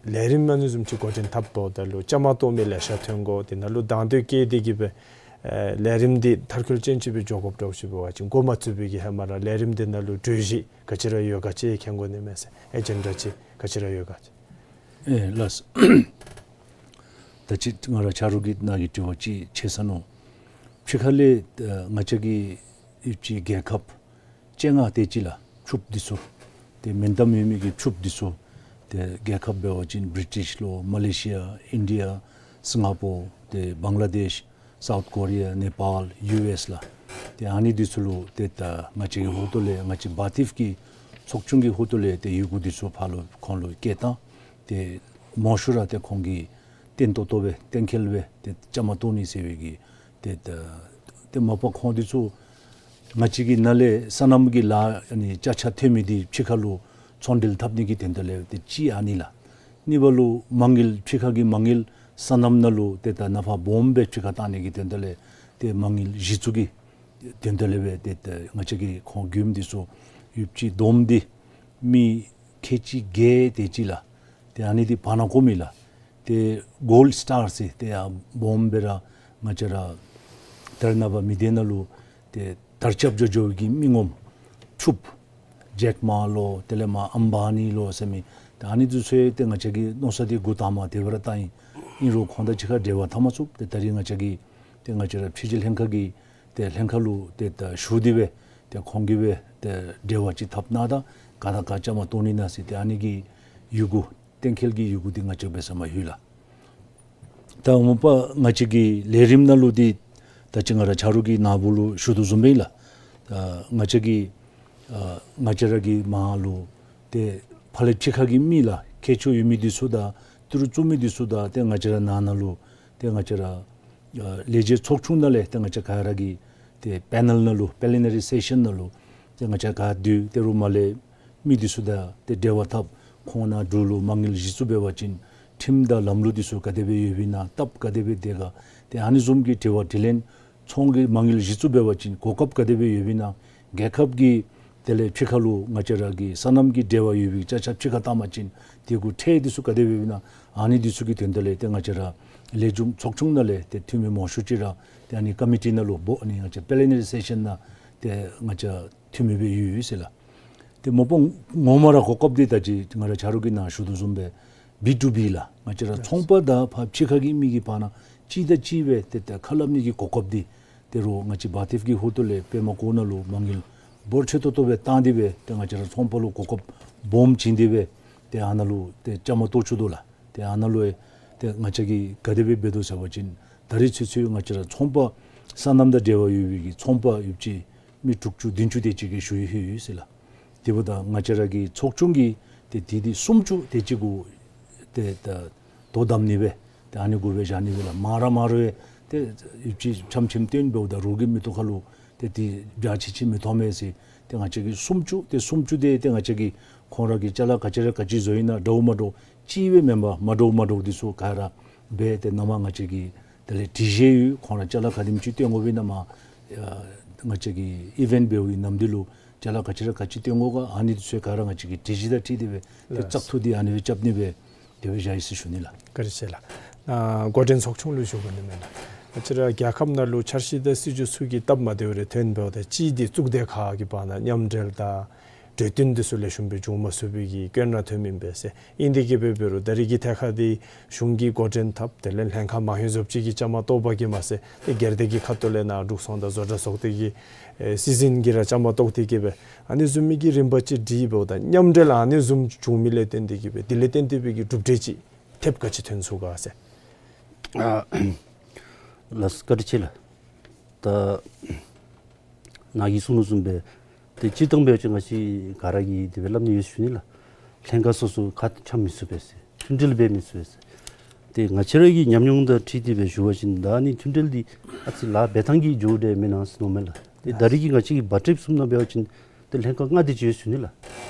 ལས་རིམ་ཨ་ནི་བཟུམ་ཅིག་འགོ་འདྲེན་འཐབ་འོངམ་ད་ལུ་བཅའ་མར་གཏོགས་མི་ལེ་ཤ་ཐོན་དགོ། དེ་ནང་ལུ་དང་འདོད་བསྐྱེད་དེ་གིས་སྦེ་ཨེ་ལས་རིམ་འདི་མཐར་འཁྱོལ་ཅན་ཅིག་སྦེ་འགྱོ་དགོཔ་འདྲཝ་ཅིག་འབད་བ་ཅིན་འགོ་མ་བཙུགས་པའི་གི་ཧེ་མ་ར་ལས་རིམ་འདི་ནང་ལུ་གྲོས་གཞི་ག་ཅི་ར་ཡོད་ག་ཅིག་མཁྱེན་དགོ་ནི་མས་ཟེར། ཨེ་ཇེན་ཌ་ཅིག་ག་ཅི་ར་ཡོད་ག་ཅིག། ཨེ་ལགས། ད་ཅི་ང་ར་ཆ་རོགས་ཀྱི་ནཱ་གི་དྲི་བ་ཅིག་ཆད་སོ་ནུག། ཕྱི་ཁ་ལས་ཨ་ང་བཅས་ཀྱི་ཡུལ་གྱི་རྒྱལ་ཁབ་བཅོ་ལྔ་དེ་ཅིག་ལགས། ཕྱུགཔོ་འདི་ཚུ་ཏེ་མེན་ཏམ་ཡོད་མི་གི་ཕྱུགཔོ་འདི་ཚུ་ཏེ་རྒྱལ་ཁབ་འབད་བ་ཅིན་བི་རི་ཊིཤ་ལོ་མ་ལེ་ཤི་ཡ་ཨིན་ཌི་ཡ་སིང་ག་པོར་ཏེ་བང་ལ་དེཤ་སའུཐ་ཀོ་རི་ཡ་ནེ་པཱལ་ཡུ་ཨེསི་ལགས། ཏེ་ཨ་ནི་འདི་ཚུ་ལུ་ཏེ་ད་ང་བཅས་ཀྱི་ཧོངས་ཏོ་ལས་ང་བཅས་བཱ་ཊིཕ་ཀྱི་ཚོགས་ཆུང་གི་ཧོངས་ཏོ་ལས་ཏེ་ཡི་གུ་འདི་ཚུ་ཕར་ལུ་ཁོང་ལུ་བསྐྱལ་བཏང་། ཏེ་མང་ཤོས་ར་ཏེ་ཁོང་གིས་བརྟན་ཏོག་ཏོ་སྦེ་གཏན་འཁེལ་སྦེ་ཏེ་བཅའ་མར་གཏོགས་ནི་ཟེར་བའི་གི་ཏེ་ད་ཏེ་མ་པ་ཁོང་འདི་ཚུ་ང་བཅས་ཀྱི་ནཱ་ལས་སོ་ནམ་གྱི་ལཱ་ཨ་ནི་ཅ་ཆས་ཐོན་མི་འདི་ཕྱི་ཁ་ལུ་ཚོང་འབྲེལ་འཐབ་ནི་གི་དོན་དག་ལས་ཏེ་གཅིག་ཨ་ནི་ལགས། གཉིས་པ་ལུ་མ་དངུལ་ཕྱི་ཁ་གི་མ་དངུལ་སོ་ནམ་ནང་ལུ་ཏེ་ད་ནང་ཕར་སྦོམ་སྦེ་ཕྱི་ཁར་བཏང་ནི་གི་དོན་དག་ལས་ཏེ་མ་དངུལ་གཞི་བཙུགས་ཀྱི་དོན་དག་ལས་སྦེ་ཏེ་ད་ང་བཅས་ཀྱིས་ཁོང་མགྱོནམ་འདི་ཚུ་ཡུདཔ་ཅིག་བསྡོམས་ཏེ་མི་ཁལ་གཅིག་བརྒྱད་དེ་ཅིག་ལགས། ཏེ་ཨ་ནི་འདི་བར་ན་བཀོ་མི་ལགས། ཏེ་གོལཌ་སི་ཊར་ཟེར་ཏེ་ཡར་སྦོམ་སྦེ་ར་ང་བཅས་ར་ད་རེས་ནངས་པ་མི་སྡེ་ནང་ལུ་ཏེ་དར་ཁྱབ་འགྱོ་འགྱོ་བའི་གི་མི་ངོམ་ཕྱུགཔོ་ཇེཀ་མ་ལོ་དེ་ལས་མར་ཨམ་བ་ནི་ལོ་ཟེར་མི་ཏེ་ཨ་ནི་འདི་ཚུ་ཡང་ཏེ་ང་བཅས་ཀྱིས་མནོ་བསམ་འདི་འགོ་དང་པ་དེ་སྦེ་ར་བཏང་ཡི། ཨིན་རུང་ཁོང་དང་གཅིག་ཁར་འབྲེལ་བ་འཐབ་མ་ཚུགས། ཏེ་ད་རིས་ང་བཅས་ཀྱིས་ཏེ་ང་བཅས་ར་ཕྱི་རྒྱལ་ལྷན་ཁག་གི་ཏེ་ལྷན་ཁག་ལུ་ཏེ་ད་ཞུ་སྟེ་སྦེ་ཏེ་ཁོང་གིས་སྦེ་ཏེ་འབྲེལ་བ་ཅིག་འཐབ་གནང་ད་ག་དང་ག་བཅའ་མར་གཏོགས་ནི་ན་ཟེར་ཏེ་ཨ་ནི་གི་ཡི་གུ་གཏན་འཁེལ་གྱི་ཡི་གུ་འདི་ང་བཅས་འབད་ས་མ་ཡོད་ལགས། ད་མ་པ་ང་བཅས་ཀྱི་ལས་རིམ་ནང་ལུ་འདི་ད་ཅི་ང་ར་ཆ་རོགས་ཀྱིས་ནཱ་བུ་ལུ་ཞུ་དོ་བཟུམ་སྦེ་ཨིན་ལགས། ད་ང་བཅས་ཀྱི་ཨ་ང་བཅས་ར་གི་མར་ལུ་ཏེ་ཕར་ལས་ཕྱི་ཁ་གི་མི་ལགས་མཁས་མཆོག་ཡོད་མི་འདི་ཚུ་དང་ཏི་རུ་བཙུགས་མི་འདི་ཚུ་དང་ཏེ་ང་བཅས་ར་ནང་ན་ལུ་ཏེ་ང་བཅས་ར་ཨ་ལས་བྱེད་ཚོགས་ཆུང་ནང་ལས་ཏེ་ང་བཅས་ག་ར་གིས་ཏེ་པེ་ནེལ་ནང་ལུ་པི་ལི་ནི་རི་སེ་ཤཱན་ནང་ལུ་ཏེ་ང་བཅས་ག་སྡོད་དེ་རུང་མར་ལས་མི་འདི་ཚུ་དང་ཏེ་འབྲེལ་བ་འཐབ། ཁོང་ནཱ་འབྲུག་ལུ་མ་དངུལ་གཞི་བཙུགས་འབད་བ་ཅིན་ཁྲིམས་དང་ལམ་ལུགས་འདི་ཚུ་ག་དེ་སྦེ་ཡོདཔ་ཨིན་ན་སྟབས་ག་དེ་སྦེ་བདེ་ག་ཏེ་ཨ་ནི་བཟུམ་གྱི་དྲི་བ་དྲིས་ལན། ཚོང་གི་མ་དངུལ་གཞི་བཙུགས་འབད་བ་ཅིན་གོ་སྐབས་ག་དེ་སྦེ་ཡོདཔ་ཨིན་ན། རྒྱལ་ཁབ་ཀྱི་དེ་ལས་ཕྱི་ཁ་ལུ་ང་བཅས་ར་གི་སོ་ནམ་གྱི་འབྲེལ་བ་ཡོད་པའི་ཅ་ཆས་ཕྱི་ཁར་བཏང་པ་ཅིན་དེ་གུ་ཁྲལ་འདི་ཚུ་ག་དེ་སྦེ་ཡོདཔ་ཨིན་ན། ཨ་ནི་འདི་ཚུ་གི་དོན་དག་ལས་ཏེ་ང་བཅས་ར་ལས་བྱེད་ཚོགས་ཆུང་ནང་ལས་ཏེ་འཐུས་མི་མང་ཤོས་ཅིག་ར་ཏེ་ཨ་ནི་ཀོ་མི་ཊི་ནང་ལུ་འབོ་ཨ་ནི་ང་བཅས་པི་ལི་ནི་རི་སེ་ཤཱན་ནང་ཏེ་ང་བཅས་འཐུས་མི་སྦེ་ཡོད་ཡོད་ཟེར་ལགས། ཏེ་མ་པ་ངོ་མ་ར་གོ་སྐབས་འདི་ད་ཅི་ང་ར་ཆ་རོགས་ཀྱིས་ནཱ་ཞུ་དོ་བཟུམ་སྦེ་བི་ཊུ་བི་ལགས། ང་བཅས་ར་ཚོང་པ་དང་ཕར་ཕྱི་ཁ་གི་མི་གི་བར་ན་གཅིག་དང་གཅིག་སྦེ་ཏེ་ཏེ་ཁ་སླབ་ནི་གི་གོ་སྐབས་འདི་ཏེ་རུང་ང་བཅས་བཱ་ཊིཕ་ཀྱི་ཧོངས་ཏོ་ལས་པདྨ་སྒོ་ནང་ལུ་མ་དངུལ་འབོར་ཆེ་ཏོག་ཏོ་སྦེ་བཏང་སྟེ་སྦེ་ཏེ་ང་བཅས་ར་ཚོང་པ་ལུ་གོ་སྐབས་སྦོམ་བྱིན་ཏེ་སྦེ་ཏེ་ཨ་ནཱ་ལུ་ཏེ་བཅའ་མར་གཏོགས་བཅུག་དོ་ལགས། ཏེ་ཨ་ནཱ་ལུ་ཡང་ཏེ་ང་བཅས་ཀྱིས་ག་དེ་སྦེ་འབད་དོ་ཟེར་བ་ཅིན་ ད་རེས་ཚུན་ཚོད་ང་བཅས་ར་ཚོང་པ་སོ་ནམ་དང་འབྲེལ་བ་ཡོད་པའི་གི་ཚོང་པ་ཡོདཔ་ཅིག་མི་དྲུག་ཅུ་བདུན་ཅུ་དེ་ཅིག་གིས་ཞུ་ཡི་ཡོད་ཟེར་ལགས། དེ་འབདཝ་ད་ང་བཅས་ར་གི་ཚོགས་ཆུང་གིས་ཏེ་དེ་དེ་སུམ་ཅུ་དེ་ཅིག་གུ་ཏེ་ད་དོ་དམ་ནི་སྦེ་ཏེ་ཨ་ནི་གུ་སྦེ་བཞག་ནི་སྦེ་ལགས། མང་ར་མང་རུང་སྦེ་ཏེ་ཡོདཔ་ཅིག་ཆམ་ཆིམ་སྟོན་འབདཝ་ད་རོགས་ཀྱི་མིག་ཏོ་ཁ་ལུ་ཏེ་དེ་འཇའ་ཆི་ཆི་མི་མཐོང་མས་ཟེར། ཏེ་ང་བཅས་ཀྱིས་སུམ་ཅུ་ཏེ་སུམ་ཅུ་དེ་ཏེ་ང་བཅས་ཀྱིས་ཁོང་ར་གི་ཅ་ལ་ག་ཅི་ར་ག་ཅི་བཟོ་ཡི་ན་འདྲཝ་མ་འདྲཝ་ཅིག་སྦེ་མེན་པར་མ་འདྲཝ་མ་འདྲཝ་དེ་ཚུ་ག་ར་སྦེ་ཏེ་ནཱ་མར་ང་བཅས་ཀྱིས་དེ་ལས་སྒྲིག་གཞི་ཡོད། ཁོང་ར་ཅ་ལ་ག་དེམ་ཅིག་སྟོན་དགོ་པས་ན་མར་ཨ་ང་བཅས་ཀྱིས་ཨི་ཝེནཊ་འབད་བའི་ནམ་དུས་ལུ་ཅ་ལ་ག་ཅི་ར་ག་ཅི་སྟོན་དགོ་ག་ཨ་ནི་དེ་ཚུ་ག་ར་ང་བཅས་ཀྱིས་སྒྲིག་གཞི་དང་འཁྲིལ་ཏེ་སྦེ་ཏེ་ལགས། བཙག་འཐུ་འདི་ཨ་ནི་སྦེ་རྐྱབ་ནི་སྦེ་དེ་སྦེ་བཞག་ཡི་ཟེར་ཞུ་ནི་ལགས། བཀའ་དྲིན་ཆེ་ལགས། ཨ་འགོ་འདྲེན་ཚོགས་ཆུང་ལུ་ཞུ་དགོ་ནི་མས་ལགས། ང་བཅས་ར་རྒྱལ་ཁབ་ནང་ལུ་འཆར་གཞི་དང་སྲིད་བྱུས་ཚུ་གི་སྟབས་མ་བདེཝ་རེ་ཐོན་འབདཝ་ད་གཅིག་འདི་གཙུག་སྡེ་ཁག་གི་བར་ན་མཉམ་འབྲེལ་དང་གྲོས་བསྟུན་འདི་ཚུ་ལེགས་ཤོམ་སྦེ་འབྱུང་མ་ཚུགས་པའི་གི་སྐྱོན་ར་ཐོན་མི་ཨིན་པས་ཟེར། ཨིན་དེ་གིས་སྦེ་འབད་རུང་ད་རེས་ཀྱི་ཐད་ཁར་འདི་གཞུང་གིས་འགོ་འདྲེན་འཐབ་དེ་ལས་ལྷན་ཁག་མང་ཡོད་ཟོབ་ཅིག་གིས་བཅའ་མར་གཏོགས་པ་གིས་མ་ཚད་ཏེ་སྒེར་སྡེ་གི་ཁ་ཐུག་ལས་ནཱ་འབྲུག་ཚོང་དང་བཟོ་གྲྭ་ཚོགས་སྡེ་གི་ཨེ་སྲིད་འཛིན་གྱིས་ར་བཅའ་མར་གཏོགས་ཏེ་གིས་སྦེ་ཨ་ནི་བཟུམ་མའི་གི་རིམ་པ་ཅིག་སྒྲིག་འབདཝ་ད་མཉམ་འབྲེལ་ཨ་ནི་བཟུམ་བྱུང་མི་ལས་བརྟེན་ཏེ་གིས་སྦེ་དེ་ལས་བརྟེན་ཏེ་སྦེ་གི་གྲུབ་འབྲས་ཅིག་ཐེབས་ག་ཅི་ཐོན་ཚུགས་ག་ཟེར། ཨ་ལགས་བཀའ་དྲིན་ཆེ་ལགས། ད་ནཱ་གིས་གསུངས་དོ་བཟུམ་སྦེ་ཏེ་སྤྱིར་བཏང་འབད་བ་ཅིན་ང་བཅས་ག་ར་གིས་དེ་སྦེ་སླབ་ནི་ཡོད་ཟེར་ཞུ་ནི་ལགས། ལྷན་ཁག་སོ་སོ་ཁ་འཆམ་མི་ཚུགས་པས་ཟེར། མཐུན་སྒྲིལ་འབད་མི་ཚུགས་པས་ཟེར། ཏེ་ང་བཅས་ར་གི་ཉམས་མྱོང་དང་འཁྲིལ་ཏེ་སྦེ་ཞུ་བ་ཅིན་ད་ཨ་ནི་མཐུན་སྒྲིལ་འདི་ཨ་ཙི་ལཱ་འབད་ཐངས་ཀྱི་འགྱོ་འདྲ་མེན་ན་ཟེར་མནོཝ་མས་ལགས། ཏེ་ད་རེས་ཀྱི་ང་བཅས་ཀྱི་བར་ཐེབས་གསུམ་ནང་འབད་བ་ཅིན་ཏེ་ལྷན་ཁག་ལྔ་དེ་ཅིག་ཡོད་ཟེར་ཞུ་ནི་ལགས།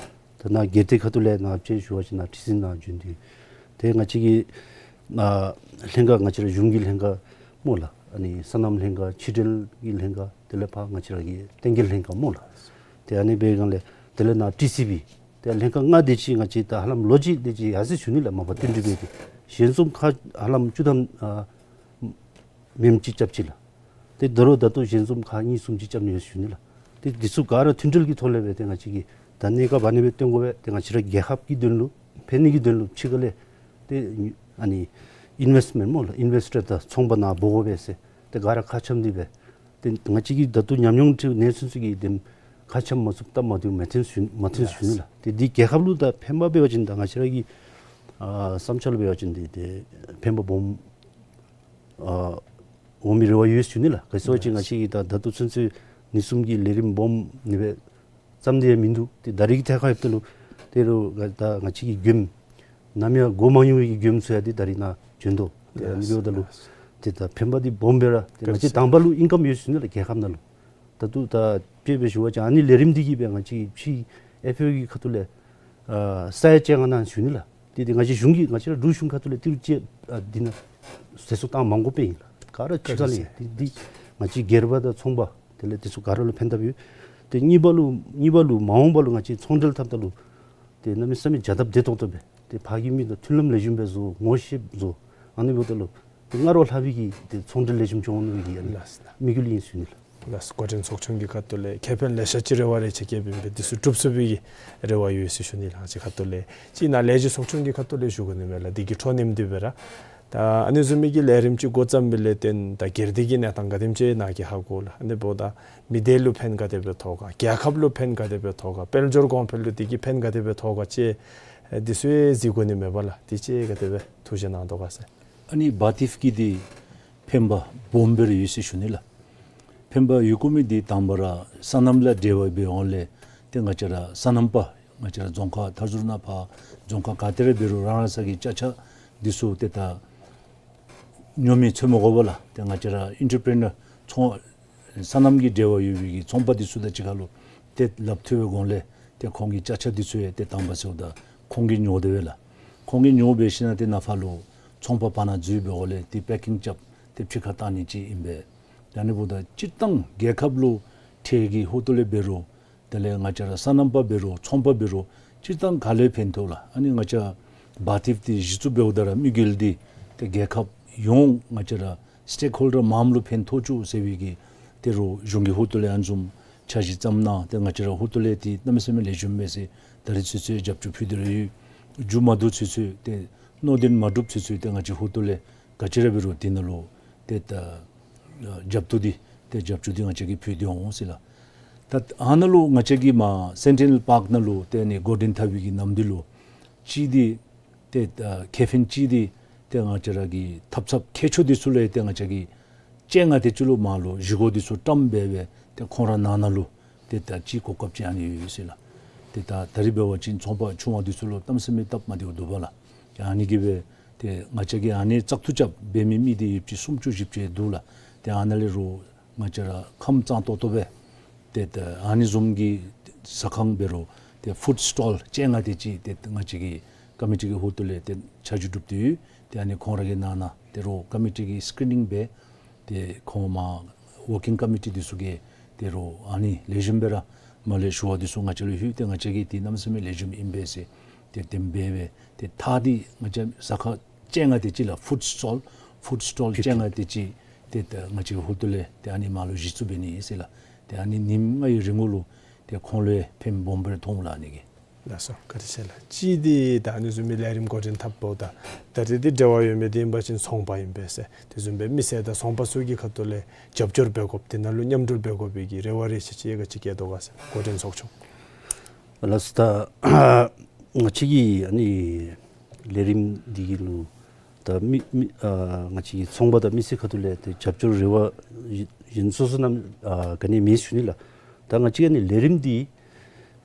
ད་ནཱ་སྒེར་སྡེ་ཁ་ཐུག་ལས་ནཱ་ཅིག་ཞུ་བ་ཅིན་ནཱ་ཁྲི་འཛིན་ནཱ་བྱོན་ཏེ། ཏེ་ང་བཅས་ཀྱི་ཨ་ལྷན་ཁག་ང་བཅས་ར་གཞུང་གི་ལྷན་ཁག་སྨོ་ལགས། ཨ་ནི་སོ་ནམ་ལྷན་ཁག་ཕྱི་འབྲེལ་གྱི་ལྷན་ཁག་དེ་ལས་ཕར་ང་བཅས་ར་གི་བསྟན་རྒྱས་ལྷན་ཁག་སྨོ་ལགས། ཏེ་ཨ་ནི་འབད་སྒང་ལས་དེ་ལས་ནཱ་ཊི་སི་བི་ཏེ་ལྷན་ཁག་ལྔ་དེ་ཅིག་ང་བཅས་ད་ཧ་ལམ་ལོ་གཅིག་དེ་ཅིག་ཡར་སོ་ཡི་ཟེར་ཞུ་ནི་ལགས། མ་པ་བསྟུན་གྲོས་འབད་དེ་ཞལ་འཛོམས་ཁག་ཧ་ལམ་བཅུ་ཐམ་ཨ་མེནམ་ཅིག་རྐྱབ་ཅི་ལགས། ཏེ་ད་རུང་ད་ལྟོ་ཞལ་འཛོམས་ཁག་གཉིས་གསུམ་ཅིག་རྐྱབ་ནི་ཡོད་ཟེར་ཞུ་ནི་ལགས། ཏེ་འདི་ཚུ་ག་ར་མཐུན་སྒྲིལ་གྱི་ཐོག་ལས་སྦེ་ཏེ་ང་བཅས་ཀྱིས་ད་གནས་སྐབས་ཨ་ནི་སྦེ་སྟོན་དགོ་པས། ཏེ་ང་བཅས་ར་རྒྱལ་ཁབ་ཀྱི་དོན་ལུ་ཕན་ནི་གི་དོན་ལུ་ཕྱི་ཁ་ལས་ཏེ་ཨ་ནི་ཨིན་ཝེསཊ་མེནཊ་སྨོ་ལགས། ཨིན་ཝེསཊར་དང་ཚོང་པ་ནཱ་འབོ་དགོ་པས་ཟེར་ཏེ་ག་ར་ཁ་འཆམ་སྟེ་སྦེ་ཏེ་ང་བཅས་ཀྱིས་ད་ལྟོ་ཉམས་མྱོང་འཁྲིལ་ནེ་ཚུན་ཚོད་ཀྱི་དེམ་ཁ་འཆམ་མ་ཚུགསཔ་སྟབས་མ་བདེཝ་མ་ཐོན་ཟེར་ཞུ་མ་ཐོན་ཟེར་ཞུ་ནི་ལགས། ཏེ་འདི་རྒྱལ་ཁབ་ལུ་ད་ཕན་པ་འབད་བ་ཅིན་ད་ང་བཅས་ར་གི་ཨ་བསམ་འཆར་ལུ་འབད་བ་ཅིན་འདི་ཏེ་ཕན་པ་སྦོམ་ཨ་འོང་མི་རེ་བ་ཡོད་ཟེར་ཞུ་ནི་ལགས། ག་ཅི་ཟེར་བ་ཅིན་ང་བཅས་ཀྱིས་ད་ད་ལྟོ་ཚུན་ཚོད་ཨ་ནི་བཟུམ་གྱི་ལས་རིམ་སྦོམ་ཨ་ནི་སྦེ་བརྩམས་ཏེ་ཡང་མིན་འདུག། ཏེ་ད་རེས་ཀྱི་ཐད་ཁར་ཡོདཔ་ད་ལུ་ཏེ་རུང་ད་ང་བཅས་ཀྱི་མགྱོནམ་ནམ་ཡང་གོ་མ་མྱོང་བའི་གི་མགྱོནམ་ཚུ་ཡང་ཏེ་ད་རེས་ནཱ་བྱོན་དོ། ཏེ་ཨ་ནི་འབདཝ་ད་ལུ་ཏེ་ད་ཕན་པ་འདི་སྦོམ་སྦེ་ར་ཏེ་ང་བཅས་དང་པ་ལུ་ཨིན་ཀམ་ཡོད་ཟེར་ཞུ་ནི་ལགས། རྒྱལ་ཁབ་ནང་ལུ་ད་ལྟོ་ད་དཔེ་སྦེ་ཞུ་བ་ཅིན་ཨ་ནི་ལས་རིམ་འདི་གིས་སྦེ་ང་བཅས་ཕྱི་ཨེཕ་ཨོ་གི་ཁ་ཐུག་ལས་ཨ་ས་ཡ་བཅོ་ལྔ་གནང་ཞུ་ནི་ལགས། ཏེ་ཏེ་ང་བཅས་གཞུང་གིས་ང་བཅས་ར་འབྲུག་གཞུང་ཁ་ཐུག་ལས་ཏི་རུ་ཅིག་ཨ་འདི་ནང་ཟད་གསོག་བཏང་མ་དགོཔ་སྦེ་ཨིན་ལགས། ག་ར་ཕྱི་ཁ་ལས་ཏེ་འདི་ང་བཅས་སྒེར་པ་དང་ཚོང་པ་དེ་ལས་དེ་ཚུ་ག་ར་ལུ་ཕན་ཐབས་ཡོད། ཏེ་གཉིས་པ་ལུ་གཉིས་པ་ལུ་མ་འོངས་པ་ལུ་ང་བཅས་ཚོང་འབྲེལ་འཐབ་ད་ལུ་ཏེ་གནམ་མེད་ས་མེད་བྱ་སྟབས་བདེ་ཏོག་ཏོ་སྦེ་ཏེ་ཕར་གྱི་མི་དང་མཐུན་ལམ་ལེགས་ཤོམ་སྦེ་བཟོ་ངོ་ཤེསཔ་བཟོ་ཨ་ནི་འབདཝ་ད་ལུ་ཏེ་སྔར་བ་ལྷག་པའི་གི་ཏེ་ཚོང་འབྲེལ་ལེགས་ཤོམ་འགྱོ་འོང་མནོ་བའི་གི་ཨ་ནི་ལགས་སོ། དམིགས་ཡུལ་ཨིན་ཟེར་ཞུ་ནི་ལགས། ལགས་སོ། འགོ་འདྲེན་ཚོགས་ཆུང་གི་ཁ་ཐུག་ལས་ཁེ་ཕན་ལེ་ཤ་ཅིག་རེ་བ་རེ་ཅིག་བསྐྱེདཔ་ཨིན་པས། འདི་ཚུ་འགྲུབ་ཚུགས་པའི་གི་རེ་བ་ཡོད་ཟེར་ཞུ་ནི་ལགས། ང་བཅས་ཁ་ཐུག་ལས་ཅིག་ནཱ་ལས་བྱེད་ཚོགས་ཆུང་གི་ཁ་ཐུག་ལས་ཞུ་དགོ་ནི་མས་ལགས། འདི་གི་འཕྲོ་མཉམ་དེ་སྦེ་ར་ད་ཨ་ནི་བཟུམ་མའི་གི་ལས་རིམ་ཅིག་འགོ་བརྩམས་པའི་ལས་བརྟེན་ད་སྒེར་སྡེ་གི་གནས་སྟངས་ག་དེམ་ཅིག་ནཱ་གིས་ཧ་གོ་ལགས། ཨ་ནི་འབདཝ་ད་མི་སྡེ་ལུ་ཕན་ག་དེ་སྦེ་ཐོགས་ག། རྒྱལ་ཁབ་ལུ་ཕན་ག་དེ་སྦེ་ཐོགས་ག། དཔལ་འབྱོར་གོང་འཕེལ་ལུ་འདི་གིས་ཕན་ག་དེ་སྦེ་ཐོགས་ག་ཅིག་འདི་ཚུ་གཟིགས་དགོ་ནི་མས་པ་ལགས། འདི་ཅིག་ག་དེ་སྦེ་ཐུགས་བཞེད་གནང་དོ་ག་ཟེར། ཨ་ནི་བར་ཐེབས་ཀྱི་འདི་ཕན་པ་སྦོམ་སྦེ་ར་ཡོད་ཟེར་ཞུ་ནི་ལགས། ཕན་པ་ཡོད་དགོ་མི་འདི་དང་པ་ར་སོ་ནམ་ལུ་འབྲེལ་བ་འབད་འོང་ལས་ཏེ་ང་བཅས་ར་སོ་ནམ་པ་ང་བཅས་ར་རྫོང་ཁག་མཐའ་ཟུར་ནང་ཕར་རྫོང་ཁག་ག་ཏེ་ར་འབད་རུང་རང་རང་སོ་གི་ཅ་ཆས་འདི་ཚུ་ཏེ་ད་ཉོ་མི་འཚོལ་མི་དགོ་པས་ལགས། ཏེ་ང་བཅས་ར་ཨིན་ཊར་པི་རི་ནར་ཚོང་སོ་ནམ་གྱི་འབྲེལ་བ་ཡོད་པའི་གི་ཚོང་པ་འདི་ཚུ་དང་གཅིག་ཁར་ལུ་ཏེ་སླབ་ཐོབ་པའི་སྒང་ལས་ཏེ་ཁོང་གི་ཅ་ཆས་འདི་ཚུ་ཡང་ཏེ་དང་པ་ཟེརཝ་ད་ཁོང་གིས་ཉོ་དེ་སྦེ་ལགས། ཁོང་གིས་ཉོ་འབད་ཞིནམ་ཏེ་ནཱ་ཕར་ལུ་ཚོང་པ་ཕར་ནང་འཛུལ་བའི་སྒང་ལས་ཏེ་པེ་ཀིང་རྐྱབ་སྟེ་ཕྱི་ཁར་བཏང་ནི་ཅིག་ཨིན་པས། ད་ཨ་ནི་འབདཝ་ད་སྤྱིར་བཏང་རྒྱལ་ཁབ་ལུ་ཁྲལ་གྱི་ཧོངས་ཏོ་ལས་འབད་རུང་དེ་ལས་ང་བཅས་ར་སོ་ནམ་པ་འབད་རུང་ཚོང་པ་འབད་རུང་སྤྱིར་བཏང་ག་ལས་ཕན་ཐོགས་ལགས། ཨ་ནི་ང་བཅས་བར་ཐེབས་འདི་གཞི་བཙུགས་འབདཝ་ད་ར་དམིགས་ཡུལ་འདི་ཏེ་རྒྱལ་ཁབ་ཡོངས་ང་བཅས་ར་སི་ཊེག་ཧོལ་ཌར་མངམ་ལུ་ཕན་ཐོགས་བཅུག་ཟེར་བའི་གི་ཏེ་རུང་གཞུང་གི་ཧོངས་ཏོ་ལས་ཨ་ནི་བཟུམ་འཆར་གཞི་བརྩམས་གནང་། ཏེ་ང་བཅས་ར་ཧོངས་ཏོ་ལས་འདི་གནམ་མེད་ས་མེད་ལེགས་ཤོམ་མས་ཟེར་ད་རེས་ཚུན་ཚོད་རྒྱབ་སྐྱོར་ཕུལ་ཏེ་ར་ཡོད། མཇུག་མ་བསྡུ་ཚུན་ཚོད་ཏེ་སྣོད་ལྡན་མ་གྲུབ་ཚུན་ཚོད་ཏེ་ང་བཅས་ཧོངས་ཏོ་ལས་ག་ཅི་ར་འབད་རུང་འདི་ནང་ལུ་ཏེ་ད་རྒྱབ་སྐྱོར་འདི་ཏེ་རྒྱབ་སྐྱོར་འདི་ང་བཅས་ཀྱིས་ཕུལ་ཏེ་འོང་ཟེར་ལགས། ད་ཨ་ནཱ་ལུ་ང་བཅས་ཀྱི་མར་སེན་ཊི་ནེ་རལ་པཱརཀ་ནང་ལུ་ཏེ་ཨ་ནི་འགོ་འདྲེན་འཐབ་པའི་གི་ནམ་དུས་ལུ་གཅིག་འདི་ཏེ་ཨ་ཁེ་ཕན་གཅིག་འདི་ ཏེ་ང་བཅས་ར་གི་ཐབ་ཚངཔ་མཁས་མཆོག་འདི་ཚུ་ལས་ཏེ་ང་བཅས་ཀྱིས་སྤྱན་སྔ་དེ་ཅིག་ལུ་མར་ལུ་བཞེས་སྒོ་འདི་ཚུ་བཀྲམ་སྦེ་སྦེ་ཏེ་ཁོང་ར་ནང་ན་ལུ་ཏེ་ད་ཅིག་གོ་སྐབས་ཅིག་ཨ་ནི་ཡོད་ཟེར་ལགས། ཏེ་ད་ད་རིས་འབད་བ་ཅིན་ཚོང་པ་ཆུང་བ་འདི་ཚུ་ལུ་གནམ་མེད་ས་མེད་སྟབས་མ་བདེཝ་འདུག་པ་ལགས། ཏེ་ཨ་ནི་གིས་སྦེ་ཏེ་ང་བཅས་ཀྱིས་ཨ་ནི་བཙག་འཐུ་རྐྱབ་འབད་མི་མི་འདི་ཡོདཔ་ཅིག་སུམ་ཅུ་བཞི་བཅུ་འདུག་ལགས། ཏེ་ཨ་ནཱ་ལས་རུང་ང་བཅས་ར་ཁམས་གཙང་ཏོག་ཏོ་སྦེ་ཏེ་ད་ཨ་ནི་བཟུམ་གྱི་ཟ་ཁང་འབད་རུང་ཏེ་ཕུཌ་སི་ཊོལ་སྤྱན་སྔ་དེ་ཅིག་ཏེ་ང་བཅས་ཀྱི་ཀོ་མི་ཊི་གི་ཧོངས་ལས་ཏེ་ཆ་འཇོག་གྲུབ་སྟེ་ཡོད། ཏེ་ཨ་ནི་ཁོང་ར་གི་ནང་ན་ཏེ་རུང་ཀོ་མི་ཊི་གིས་སི་ཀི་རི་ནིང་འབད་ཏེ་ཁོང་མར་ཝར་ཀིང་ཀོ་མི་ཊི་འདི་ཚུ་གིས་ཏེ་རུང་ཨ་ནི་ལེགས་ཤོམ་སྦེ་ར་མར་ལས་ཞུ་བ་འདི་ཚུ་ང་བཅས་ལུ་ལྷོད། ཏེ་ང་བཅས་ཀྱིས་འདི་གནམ་མེད་ས་མེད་ལེགས་ཤོམ་ཨིན་པས་ཟེར་ཏེ་དེ་སྦེ་སྦེ་ཏེ་ད་འདི་ང་བཅས་ཟ་ཁང་སྤྱན་སྔ་དེ་ཅིག་ལགས། ཕུཌ་སི་ཊོལ་ཕུཌ་སི་ཊོལ་སྤྱན་སྔ་དེ་ཅིག་ཏེ་ད་ང་བཅས་ཧོངས་ལས་ཏེ་ཨ་ནི་མར་ལུ་གཞི་བཙུགས་འབད་ནི་ཨིན་ཟེར་ལགས། ཏེ་ཨ་ནི་ཉིནམ་ལྔའི་རིང་ལུ་ཏེ་ཁོང་ལུ་ཕན་སྦོམ་སྦེ་ར་མཐོང་ལགས་ཨ་ནི་གིས། ལགས་སོ། བཀའ་དྲིན་ཆེ་ལགས། གཅིག་འདི་ད་ཨ་ནི་བཟུམ་མའི་ལས་རིམ་འགོ་འདྲེན་འཐབ་འབདཝ་ད་ད་རེས་འདི་འབྲེལ་བ་ཡོད་མི་འདི་ཨིན་པ་ཅིན་ཚོང་པ་ཨིན་པས་ཟེར། དེ་བཟུམ་སྦེ་མི་སེར་དང་ཚོང་པ་ཚུ་གི་ཁ་ཐུག་ལས་རྒྱབ་སྐྱོར་འབད་དགོཔ་དེ་ནང་ལུ་མཉམ་འབྲེལ་འབད་དགོ་པའི་གི་རེ་བ་རེ་ཆེ་ཆེ་ག་ཅི་བསྐྱེད་དོ་ག་ཟེར། འགོ་འདྲེན་ཚོགས་ཆུང་ལགས་སོ། ད་ང་བཅས་ཀྱི་ཨ་ནི་ལས་རིམ་འདི་གི་ལུ་ད་མི་མི་ཨ་ང་བཅས་ཀྱི་ཚོང་པ་དང་མི་སེར་ཁ་ཐུག་ལས་ཏེ་རྒྱབ་སྐྱོར་རེ་བ་ཡི་ཡིན་སོ་སོ་ནམ་ཨ་ག་ནི་མེད་ཞུ་ནི་ལགས། ད་ང་བཅས་ཀྱི་ཨ་ནི་ལས་རིམ་འདི་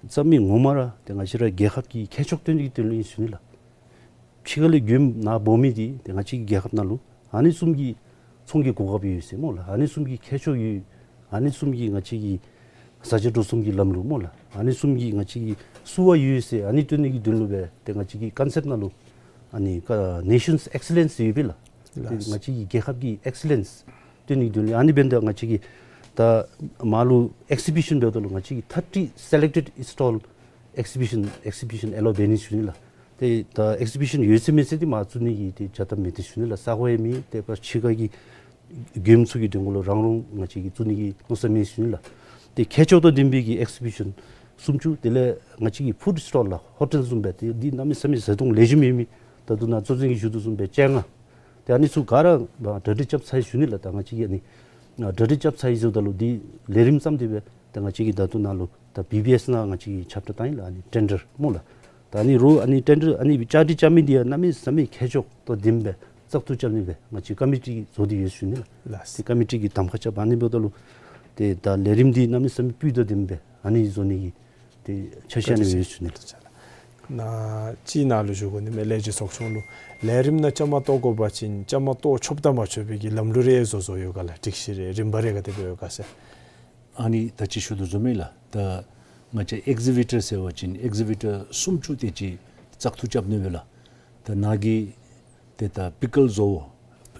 རྩ་མི་ངོ་མ་ར་ཏེ་ང་བཅས་ར་རྒྱལ་ཁབ་ཀྱི་ཁྱད་ཆོས་སྟོན་ནི་གི་དོན་ལུ་ཨིན་ཞུ་ནི་ལགས། ཕྱི་ཁ་ལས་མགྱོནམ་ནཱ་འབོ་མི་འདི་ཏེ་ང་བཅས་ཀྱི་རྒྱལ་ཁབ་ནང་ལུ་ཨ་ནི་བཟུམ་གྱི་ཚོང་གི་གོ་སྐབས་ཡོད་ཟེར་སྨོ་ལགས། ཨ་ནི་བཟུམ་གྱི་ཁྱད་ཆོས་ཡོད། ཨ་ནི་བཟུམ་གྱི་ང་བཅས་ཀྱི་བཟའ་བཅའ་འགྲོ་སོང་གི་ལམ་ལུགས་སྨོ་ལགས། ཨ་ནི་བཟུམ་གྱི་ང་བཅས་ཀྱི་བསུ་བ་ཡོད་ཟེར་ཨ་ནི་སྟོན་ནི་གི་དོན་ལུ་སྦེ་ཏེ་ང་བཅས་ཀྱི་ཀོན་སེཔཊ་ནང་ལུ་ཨ་ནི་ཀ་ནེ་ཤཱནསི་ཨེག་སི་ལེནསི་ཡོད་པས་ལགས། ཏེ་ལགས། ང་བཅས་ཀྱི་རྒྱལ་ཁབ་ཀྱི་ཨེག་སི་ལེནསི་སྟོན་ནི་གི་དོན་ལུ་ཨ་ནི་འབདན་ད་ང་བཅས་ཀྱིས་ད་མར་ལུ་ཨེག་སི་བི་ཤཱན་འབདཝ་ད་ལུ་ང་བཅས་ཀྱིས་ཐར་ཊི་སེ་ལེཀ་ཊེཌ་ཨིན་སི་ཊོལ་ཨེག་སི་བི་ཤཱན་ཨེག་སི་བི་ཤཱན་ཨེ་ལོ་འབད་ནི་ཞུ་ནི་ལགས། ཏེ་ད་ཨེག་སི་བི་ཤཱན་ཡོད་ཚད་མེད་ཚད་འདི་མར་བཙུགས་ནི་གི་ཏེ་བྱ་ཐབས་མེད་དེ་ཞུ་ནི་ལགས། ས་གོ་ཡང་མེད། ཏེ་ཕར་ཕྱི་ཁ་གི་མགྱོནམ་ཚུ་གི་དོན་ལུ་རང་རང་ང་བཅས་ཀྱིས་བཙུགས་ནི་གི་མནོ་བསམ་མེད་ཞུ་ནི་ལགས། ཏེ་ཁྱད་ཆོས་དང་ལྡན་པའི་གི་ཨེག་སི་བི་ཤཱན་སུམ་ཅུ་དེ་ལས་ང་བཅས་ཀྱི་ཕུཌ་སི་ཊོལ་ལགས། ཧོ་ཊེལ་བཟུམ་སྦེ་ཏེ་འདི་གནམ་མེད་ས་མེད་བཟའ་འཐུང་ལེགས་ཤོམ་ཡོད་མི་ད་ལྟོ་ནཱ་གཙོ་འཛིན་གྱིས་ཞུ་དོ་བཟུམ་སྦེ་སྤྱན་སྔ་ཏེ་ཨ་ནི་ཚུ་ག་ར་གྲ་སྒྲིག་རྐྱབ་ཚར་ཡི་ཞུ་ནི་ལགས། ད་ང་བཅས་ཀྱིས་ཨ་ནི་གྲ་སྒྲིག་རྐྱབ་ཚར་ཡི་ཟེརཝ་ད་ལུ་འདི་ལས་རིམ་བརྩམས་ཏེ་སྦེ་ད་ང་བཅས་ཀྱིས་ད་ལྟོ་ནཱ་ལུ་ད་བི་བི་ཨེསི་ནང་ང་བཅས་ཀྱིས་ཁྱབ་བསྒྲགས་བཏང་ཡི་ལགས། ཨ་ནི་ཊེན་ཌར་སྨོ་ལགས། ད་ཨ་ནི་རུང་ཨ་ནི་ཊེན་ཌར་ཨ་ནི་བཅའ་སྒྲིག་རྐྱབ་མི་འདི་ཡང་གནམ་མེད་ས་མེད་ཁྱད་ཆོས་དང་ལྡནམ་སྦེ་བཙག་འཐུ་རྐྱབ་ནི་སྦེ་ང་བཅས་ཀོ་མི་ཊི་བཟོ་སྟེ་ཡོད་ཞུ་ནི་ལགས། ལགས། ཏེ་ཀོ་མི་ཊི་གིས་གདམ་ཁ་རྐྱབ། ཨ་ནི་འབདཝ་ད་ལུ་ཏེ་ད་ལས་རིམ་འདི་གནམ་མེད་ས་མེད་སྤུས་དང་ལྡནམ་སྦེ་ཨ་ནི་བཟོ་ནི་གི་ཏེ་འཆར་གཞི་ཨ་ནི་སྦེ་ཡོད་ཞུ་ནི་ལགས། ནཱ་གཅིག་ནཱ་ལུ་ཞུ་དགོ་ནི་མས། ལས་བྱེད་ཚོགས་ཆུང་ལུ་ལས་རིམ་ནང་བཅའ་མར་གཏོགས་དགོ་པ་ཅིན་བཅའ་མར་གཏོགས་ཆོགཔ་དང་མ་ཆོག་པའི་གི་ལམ་ལུགས་རེ་བཟོ་བཟོཝ་ཡོད་ག་ལགས། སྒྲིག་གཞི་རེ་རིམ་པ་རེ་ག་དེ་སྦེ་ཡོད་ག་ཟེར། ཨ་ནི་ད་ཅི་ཞུ་དོ་བཟུམ་སྦེ་ལགས། ད་ང་བཅས་ཨེག་ཟི་བི་ཊར་ཟེར་བ་ཅིན་ཨེག་ཟི་བི་ཊར་སུམ་ཅུ་དེ་ཅིག་བཙག་འཐུ་རྐྱབ་ནི་སྦེ་ལགས། ད་ནཱ་གི་ཏེ་ད་པི་ཀལ་བཟོ་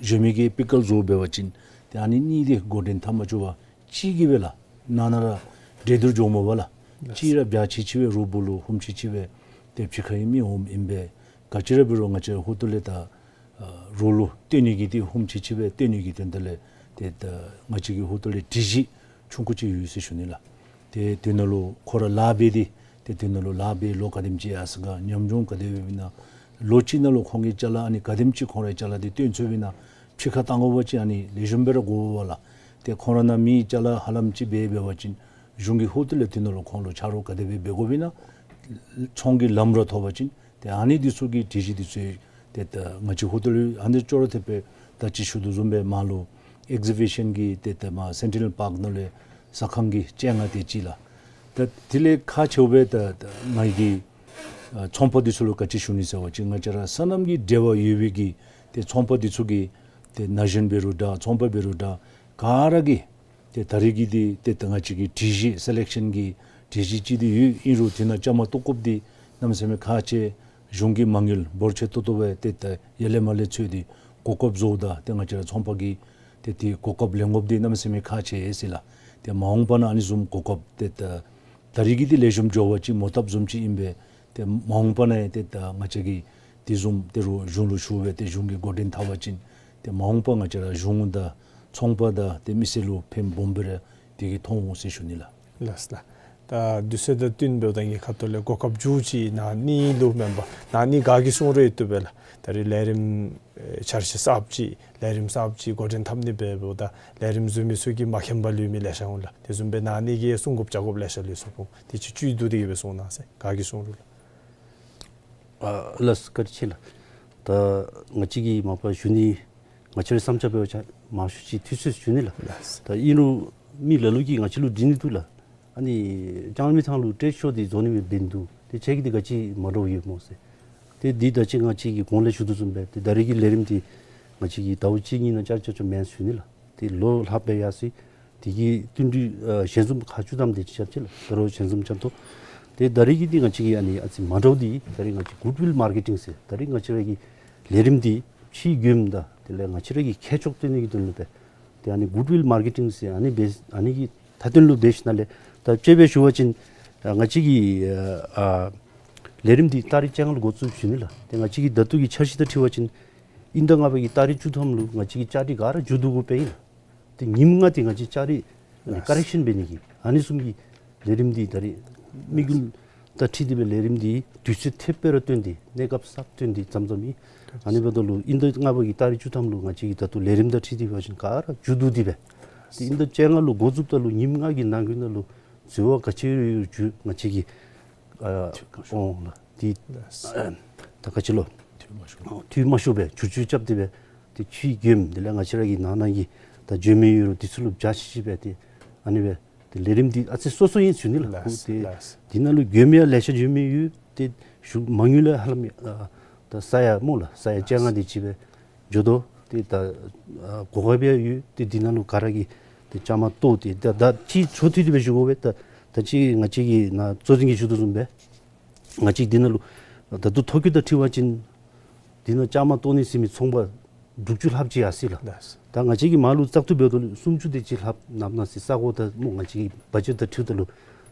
བཟོ་མི་གིས་པི་ཀལ་བཟོ་འབད་བ་ཅིན་ཏེ་ཨ་ནི་གཉིས་འདི་འགོ་འདྲེན་འཐབ་མ་བཅུག་པར་གཅིག་གིས་སྦེ་ལགས་ནང་ན་ར་འདྲེས་སྡུར་འགྱོཝ་མས་པ་ལགས། གཅིག་ར་བྱ་ཆི་ཆི་སྦེ་རོགས་པོ་ལུ་ཧུམ་ཆི་ཆི་སྦེ་ཏེ་ཕྱི་ཁ་ཡང་མི་འོངམ་ཨིན་པས། ག་ཅི་ར་འབད་རུང་ང་བཅས་ཧོངས་ལས་ད་ཨ་རོགས་ལུ་སྟོན་ནི་གི་ཏེ་ཧུམ་ཆི་ཆི་སྦེ་སྟོན་ནི་གི་དོན་དག་ལས་ཏེ་ད་ང་བཅས་ཀྱི་ཧོངས་ལས་སྒྲིག་གཞི་ཆུང་ཀུ་ཅིག་ཡོད་ཟེར་ཞུ་ནི་ལགས། ཏེ་དེ་ནང་ལུ་ཁོང་ར་ལཱ་འབད་དེ་ཏེ་དེ་ནང་ལུ་ལཱ་འབད་ལོ་ག་དེམ་ཅིག་ཡར་སོང་ག་ཉམས་མྱོང་ག་དེ་སྦེ་ཨིན་ན་ལོ་གཅིག་ནང་ལུ་ཁོང་གི་ཅ་ལ་ཨ་ནི་ག་དེམ་ཅིག་ཁོང་རའི་ཅ་ལ་འདི་སྟོན་ཚུགསཔ་ཨིན་ན་ཕྱི་ཁར་བཏང་དགོ་པ་ཅིན་ཨ་ནི་ལེགས་ཤོམ་སྦེ་ར་དགོ་པས་ལགས། ཏེ་ཁོང་ར་ནང་མི་ཅ་ལ་ཧ་ལམ་ཅིག་འབད་འབད་བ་ཅིན་གཞུང་གི་ཧོངས་ལས་དེ་ནང་ལུ་ཁོང་ལུ་ཆ་རོགས་ག་དེ་སྦེ་འབད་དགོཔ་ཨིན་ན་ཚོང་གི་ལམ་ར་ཐོབ་པ་ཅིན་ཏེ་ཨ་ནི་འདི་ཚུ་གི་སྒྲིག་གཞི་འདི་ཚུ་ཏེ་ད་ང་བཅས་ཧོངས་ལུ་ཨ་ནི་ཅོག་ར་འཐདཔ་སྦེ་ད་ཅི་ཞུ་དོ་བཟུམ་སྦེ་མར་ལུ་ཨེག་ཟི་བི་ཤཱན་གྱི་ཏེ་ད་མར་སེན་ཊི་ནེལ་པཱརཀ་ནང་ལུ་ཟ་ཁང་གི་སྤྱན་སྔ་དེ་ཅིག་ལགས། ད་དེ་ལས་ཁག་ཆེཝ་སྦེ་ད་ད་ང་གིས་ཨ་ཚོང་པ་འདི་ཚུ་ལུ་ག་ཅི་ཞུ་ནི་ཟེར་བ་ཅིན་ང་བཅས་ར་སོ་ནམ་གྱི་འབྲེལ་བ་ཡོད་པའི་གི་ཏེ་ཚོང་པ་འདི་ཚུ་གིས་ཏེ་ན་གཞོན་འབད་རུང་འདྲ་ཚོང་པ་འབད་རུང་འདྲ་ག་ར་གིས་ཏེ་ད་རེས་ཀྱི་འདི་ཏེ་ད་ང་བཅས་ཀྱི་སྒྲིག་གཞི་སེ་ལེཀ་ཤཱན་གྱི་སྒྲིག་གཞི་ཅིག་འདི་ཡོད། ཨིན་རུང་དེ་ནང་བཅའ་མར་གཏོགས་དགོཔ་འདི་གནམ་མེད་ས་མེད་ཁག་ཆེ། གཞུང་གི་མ་དངུལ་འབོར་ཆེ་ཏོག་ཏོ་སྦེ་ཏེ་ད་ཡར་ལས་མར་ལས་འཚོལ་ཏེ་གོ་སྐབས་བཟོཝ་ད་ཏེ་ང་བཅས་ར་ཚོང་པ་གིས་ཏེ་དེ་གོ་སྐབས་ལེན་དགོཔ་འདི་གནམ་མེད་ས་མེད་ཁག་ཆེ་ཟེར་ལགས། ཏེ་མ་འོངས་པ་ནང་ཨ་ནི་བཟུམ་གོ་སྐབས་ཏེ་ད་ད་རེས་ཀྱི་འདི་ལེགས་ཤོམ་འགྱོ་བ་ཅིན་མོ་བཏབ་བཟུམ་ཅིག་ཨིན་པས། ཏེ་མ་འོངས་པ་ནང་ཡང་ཏེ་ད་ང་བཅས་ཀྱིས་དེ་བཟུམ་ཏེ་རུང་གཞུང་ལུ་ཞུ་སྦེ་ཏེ་གཞུང་གིས་འགོ་འདྲེན་འཐབ་པ་ཅིན་ཏེ་མ་འོངས་པ་ང་བཅས་ར་གཞུང་དང་ཚོང་པ་དང་ཏེ་མི་སེར་ལུ་ཕན་སྦོམ་སྦེ་ར་དེ་གིས་ཐོགས་འོང་ཟེར་ཞུ་ནི་ལགས། ལགས་ལགས། ད་དུས་ཚོད་དང་བསྟུན་འབདཝ་ད་ངེའི་ཁ་ཐུག་ལས་གོ་སྐབས་མཇུག་ཅིག་ནཱ་གཉིས་ལུ་མེན་པར་ནཱ་གཉིས་ག་གིས་གསུང་རུང་བཏུབ་པས་ལགས། ད་རེས་ལས་རིམ་ཨེ་འཆར་གཞི་གསརཔ་ཅིག་ལས་རིམ་གསརཔ་ཅིག་འགོ་འདྲེན་འཐབ་ནི་འབདཝ་ད་ལས་རིམ་བཟོ་མི་ཚུ་གིས་མ་མཁྱེན་པར་ལུས་མི་ལེ་ཤ་འོང་ལགས། དེ་བཟུམ་སྦེ་ནཱ་གཉིས་ཀྱིས་གསུང་དགོཔ་བཅར་དགོཔ་ལེ་ཤ་ལུས་སོང་། ཁོང་དེ་ཅིག་བཅུད་བསྡུ་སྟེ་གིས་སྦེ་གསུང་གནང་ཟེར་ག་གིས་གསུང་རུང་ལགས། ཨ་ལགས་སོ་བཀའ་དྲིན་ཆེ་ལགས། ད་ང་བཅས་ཀྱིས་མ་པ་ཞུ་ནི་ང་བཅས་རའི་བསམ་འཆར་འབད་བ་ཅིན་མང་ཤོས་ཅིག་འཐུས་ཚོད་ཞུ་ནི་ལགས། ལགས། ད་ཨིན་རུང་མི་ལ་ལུ་གིས་ང་བཅས་ལུ་འདྲི་ནི་འདུག་ལགས། ཨ་ནི་ལྕང་མའི་ཐང་ལུ་ཊེཌ་ཤོ་འདི་བཟོ་ནི་མེདཔ་འདུག། ཏེ་ཁྱེད་ཀྱིས་འདི་ག་ཅི་མ་འདྲཝ་ཡོད་སྨོ་ཟེར། ཏེ་འདི་ད་ཅི་ང་བཅས་ཀྱིས་གོང་ལས་ཞུ་དོ་བཟུམ་སྦེ་ཏེ་ད་རེས་ཀྱི་ལས་རིམ་འདི་ང་བཅས་ཀྱིས་ཟླཝ་གཅིག་གཉིས་ནང་ཅར་ཅར་ཅར་མེན་ཞུ་ནི་ལགས། ཏེ་ལོ་ལྷགཔ་སྦེ་ཡར་སོ་ཡི། དེ་གི་བསྟུན་གྲོས་ཨ་ཞལ་འཛོམས་ཁག་བཅུ་ཐམ་དེ་ཅིག་རྐྱབ་ཅི་ལགས། ད་རུང་ཞལ་འཛོམས་རྐྱབ་དོ། ཏེ་ད་རེས་ཀྱི་འདི་ང་བཅས་ཀྱི་ཨ་ནི་ཨ་ཙི་མ་འདྲཝ་འདི་ད་རེས་ང་བཅས་གུཌ་ཝིལ་མར་ཀེ་ཊིང་ཟེར་ད་རེས་ང་བཅས་ར་གི་ལས་རིམ་འདི་ཕྱིའི་མགྱོནམ་དང་དེ་ལས་ང་བཅས་ར་གི་ཁྱད་ཆོས་སྟོན་ནི་གི་དོན་ལུ་སྦེ་ཏེ་ཨ་ནི་གུཌ་ཝིལ་མར་ཀེ་ཊིང་ཟེར་ཨ་ནི་འབད་ཨ་ནི་གི་མཐའ་དོན་ལུ་འབད་ཞིནམ་ལས་ད་དཔྱེ་སྦེ་ཞུ་བ་ཅིན་ཨ་ང་བཅས་ཀྱི་ཨ་ཨ་ལས་རིམ་འདི་ཏ་རིག་བཅོ་ལྔ་ལུ་འགོ་བཙུགས་ཞུ་ནི་ལགས། ཏེ་ང་བཅས་ཀྱི་ད་ལྟོ་གི་འཆར་གཞི་དང་འཁྲིལ་བ་ཅིན་དབྱིན་ཟླ་ལྔ་པ་གི་ཏ་རིག་བཅུ་ཐམ་ལུ་ང་བཅས་ཀྱི་བཅའ་སྒྲིག་ག་ར་མཇུག་བསྡུ་དགོཔ་ཨིན་ལགས། ཏེ་ཉིནམ་ལྔ་འདི་ང་བཅས་བཅའ་སྒྲིག་ཨ་ནི་ཀོ་རེག་ཤཱན་འབད་ནི་གི་ཨ་ནི་བཟུམ་གྱི་ལས་རིམ་འདི་ད་རེས་དམིགས་ཡུལ་དང་འཁྲིལ་ཏེ་སྦེ་ལས་རིམ་འདི་དུས་ཚོད་ཐེབས་སྦེ་ར་བཏོན་ཏེ་གནས་སྐབས་གསརཔ་བཏོན་ཏེ་བརྩམས་བརྩམསཔ་ཨིན། ཨ་ནི་འབདཝ་ད་ལུ་དབྱིན་ཟླ་ལྔ་པ་གི་ཏ་རིག་བཅུ་ཐམ་ལུ་ང་བཅས་ཀྱི་ད་ལྟོ་ལས་རིམ་དང་འཁྲིལ་ཏེ་འབད་བ་ཅིན་ག་ར་མཇུག་བསྡུ་སྟེ་སྦེ་ཏེ་དབྱིན་ཟླ་བཅོ་ལྔ་ལུ་འགོ་བཙུགསཔ་ད་ལུ་ཉིནམ་ལྔ་གི་ནང་འཁོད་ནང་ལུ་འཛོལ་བ་ག་ཅི་ཡོད་རུང་ང་བཅས་ཀྱིས་ཨ་འཐུས་མ་ཤོར་འོང་ལགས། ཏེ་ལགས། ཨ་ད་ག་ཅི་ལོ། འཐུས་མ་ཤོར། འཐུས་མ་ཤོར་སྦེ་བསྒྱུར་བཅོས་རྐྱབ་སྟེ་སྦེ་ཏེ་ཕྱིའི་མགྱོནམ་དེ་ལས་ང་བཅས་ར་གི་ནང་ན་གི་ད་འགྱོ་མི་ཡོད་རུང་དེ་ཚུ་ལུ་བྱ་ཤི་ཤི་སྦེ་ཏེ་ཨ་ནི་སྦེ་ཏེ་ལས་རིམ་འདི་ཨ་ཙི་སོ་སོ་ཨིན་ཞུ་ནི་ལགས། ལགས། ཏེ་ལགས། དེ་ནང་ལུ་མགྱོནམ་ཡང་ལེ་ཤ་འགྱོ་མི་ཡོད། ཏེ་ཞུ་མ་དངུལ་ལས་ཧ་ལམ་ཨ་ད་ས་ཡ་སྨོ་ལགས། ས་ཡ་བཅོ་ལྔ་དེ་ཅིག་སྦེ་འགྱོ་དོ། ཏེ་ད་ཨ་གོ་སྐབས་ཡང་ཡོད། ཏེ་དེ་ནང་ལུ་ག་ར་གིས་ཏེ་བཅའ་མར་གཏོགས་ཏེ་ད་ད་ཅི་འཕྲོ་མཐུད་དེ་སྦེ་ཞུ་དགོ་པས། ད་ད་ཅི་ང་བཅས་ཀྱི་ནཱ་གཙོ་འཛིན་གྱིས་ཞུ་དོ་བཟུམ་སྦེ་ང་བཅས་འདི་ནང་ལུ་ད་ལྟོ་ཐོ་བཀོད་དང་འཁྲིལ་བ་ཅིན་འདི་ནང་བཅའ་མར་གཏོགས་ནི་ཟེར་མི་ཚོང་པ་དྲུག་ཅུ་ལྷགཔ་ཅིག་ཡར་སོ་ཡི་ལགས། ལགས། ད་ང་བཅས་ཀྱིས་མར་ལུ་བཙག་འཐུ་འབདཝ་ད་ལུ་སུམ་ཅུ་དེ་ཅིག་ལྷགཔ་ནམ་ནང་ཟེར་ས་གོ་ད་སྨོ་ང་བཅས་ཀྱི་བ་ཇེཊ་དང་འཁྲིལཝ་ད་ལུ་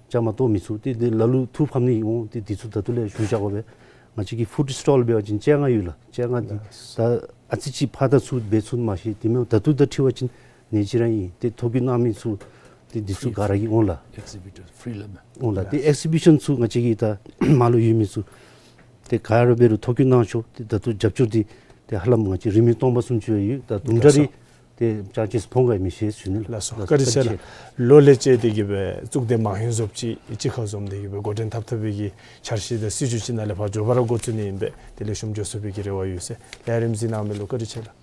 བཅའ་མར་གཏོགས་མི་ཚུགས། ཏེ་དེ་ལ་ལུ་ཐུགས་ཕམ་ནི་འོང་། ཏེ་དེ་ཚུ་ད་ལྟོ་ལས་ཞུ་བཞག་དགོ་པས། ང་བཅས་ཀྱི་ཕུཌ་སི་ཊོལ་འབད་བ་ཅིན་བཅོ་ལྔ་ཡོད་ལགས། བཅོ་ལྔ་འདི་ལགས། ད་ཨ་ཙི་ཅིག་ཕར་དང་ཚུར་འབད་ཚུགས་མ་ཤེས། དེ་མེན་ད་ལྟོ་དང་འཁྲིལ་བ་ཅིན་ནེ་ཅི་ར་ཨིན། ཏེ་ཐོ་བཀོད་གནང་མི་ཚུ་ཏེ་འདི་ཚུ་ག་ར་གིས་འོང་ལགས། ཨེག་ཟི་བི་ཊར་ཕི་རི་ལགས་མས། འོང་ལགས། ཏེ་ཨེག་ཟི་བི་ཤཱན་ཚུ་ང་བཅས་ཀྱི་ད་མར་ལུ་ཡོད་མི་ཚུ་ཏེ་ག་ར་འབད་རུང་ཐོ་བཀོད་གནང་ཤོག། ཏེ་ད་ལྟོ་རྒྱབ་སྐྱོར་འདི་ཏེ་ཧ་ལམ་ང་བཅས་རིན་མེད་སྟོང་པ་སུམ་ཅུ་ཡང་ཡོད། ད་དུམ་གྲ་རེ་ཏེ་ཅར་ཇེས་ཕོག་ག་མི་ཤེས་ཟེར་ཞུ་ནི་ལགས། ལགས་སོ། བཀའ་དྲིན་ཆེ་ལགས། ལོ་ལས་བཅད་དེ་གི་སྦེ་གཙུག་སྡེ་མང་ཡོན་རྫོགསཔ་ཅིག་གཅིག་ཁར་འཛོམས་ཏེ་གི་སྦེ་འགོ་འདྲེན་འཐབ་འཐབ་པའི་གི་འཆར་གཞི་དང་སྲིད་བྱུས་ཅིག་ནང་ལས་ཕར་མགྱོགས་པ་ར་འགོ་བཙུགས་ནི་ཨིན་པས། དེ་ལས་ཤུགས་རྒྱོབ་ཚུགས་པའི་གི་རེ་བ་ཡོད་ཟེར། ལས་རིམ་གཟིགས་གནང་མི་ལུ་བཀའ་དྲིན་ཆེ་ལགས།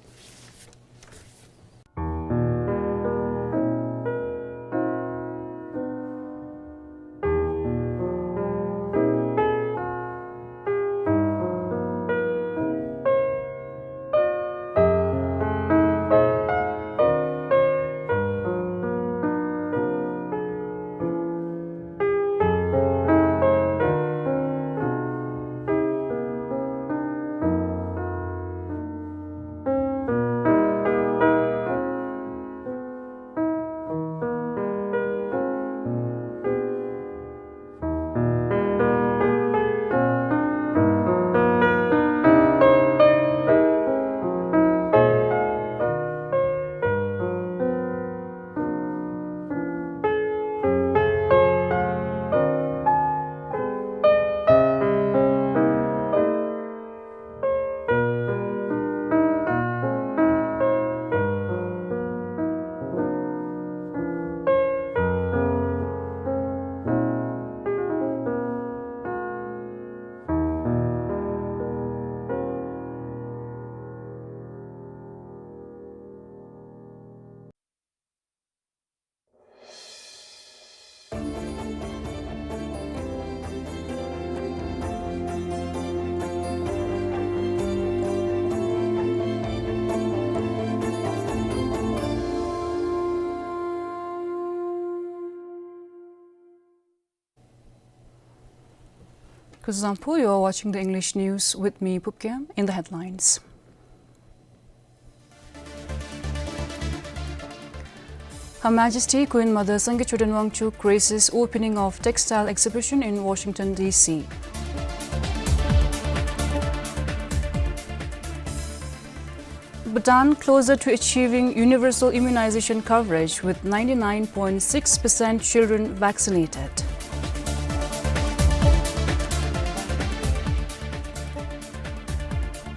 Kuzuzangpo, you are watching the English news with me, Pupkiam. In the headlines. Her Majesty Queen Mother Sangay Choden Wangchuck graces opening of textile exhibition in Washington, D C. Bhutan closer to achieving universal immunization coverage with ninety-nine point six percent children vaccinated.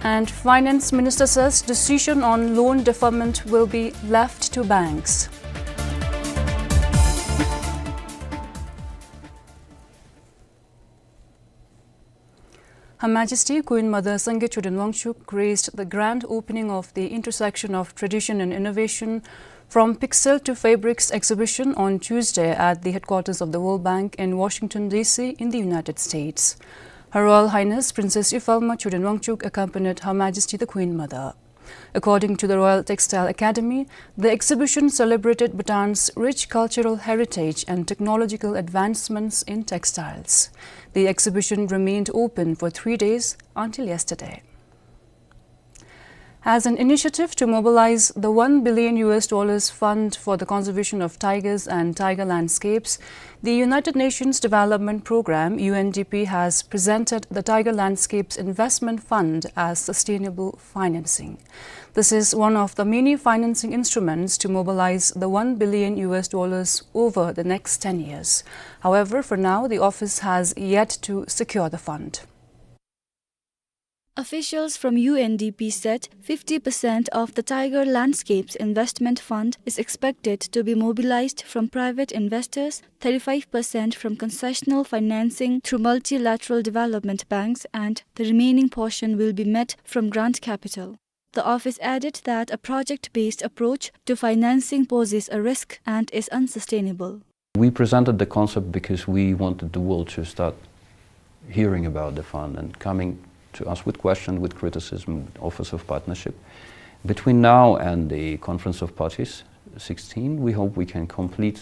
And Finance Minister says decision on loan deferment will be left to banks. Her Majesty Queen Mother Sangay Choden Wangchuck graced the grand opening of the Intersection of Tradition and Innovation, From Pixel to Fabrics exhibition on Tuesday at the headquarters of the World Bank in Washington, D C in the United States. Her Royal Highness Princess Yifalma Choden Wangchuck accompanied Her Majesty the Queen Mother. According to the Royal Textile Academy, the exhibition celebrated Bhutan's rich cultural heritage and technological advancements in textiles. The exhibition remained open for three days until yesterday. As an initiative to mobilize the one billion U S dollars fund for the conservation of tigers and tiger landscapes, the United Nations Development Programme, U N D P, has presented the Tiger Landscapes Investment Fund as sustainable financing. This is one of the many financing instruments to mobilize the one billion U S dollars over the next ten years. However, for now, the office has yet to secure the fund. Officials from U N D P said fifty percent of the Tiger Landscapes Investment Fund is expected to be mobilized from private investors, thirty-five percent from concessional financing through multilateral development banks, and the remaining portion will be met from grant capital. The office added that a project-based approach to financing poses a risk and is unsustainable. We presented the concept because we wanted the world to start hearing about the fund and coming to us with question, with criticism, with offers of partnership. Between now and the Conference of Parties sixteen, we hope we can complete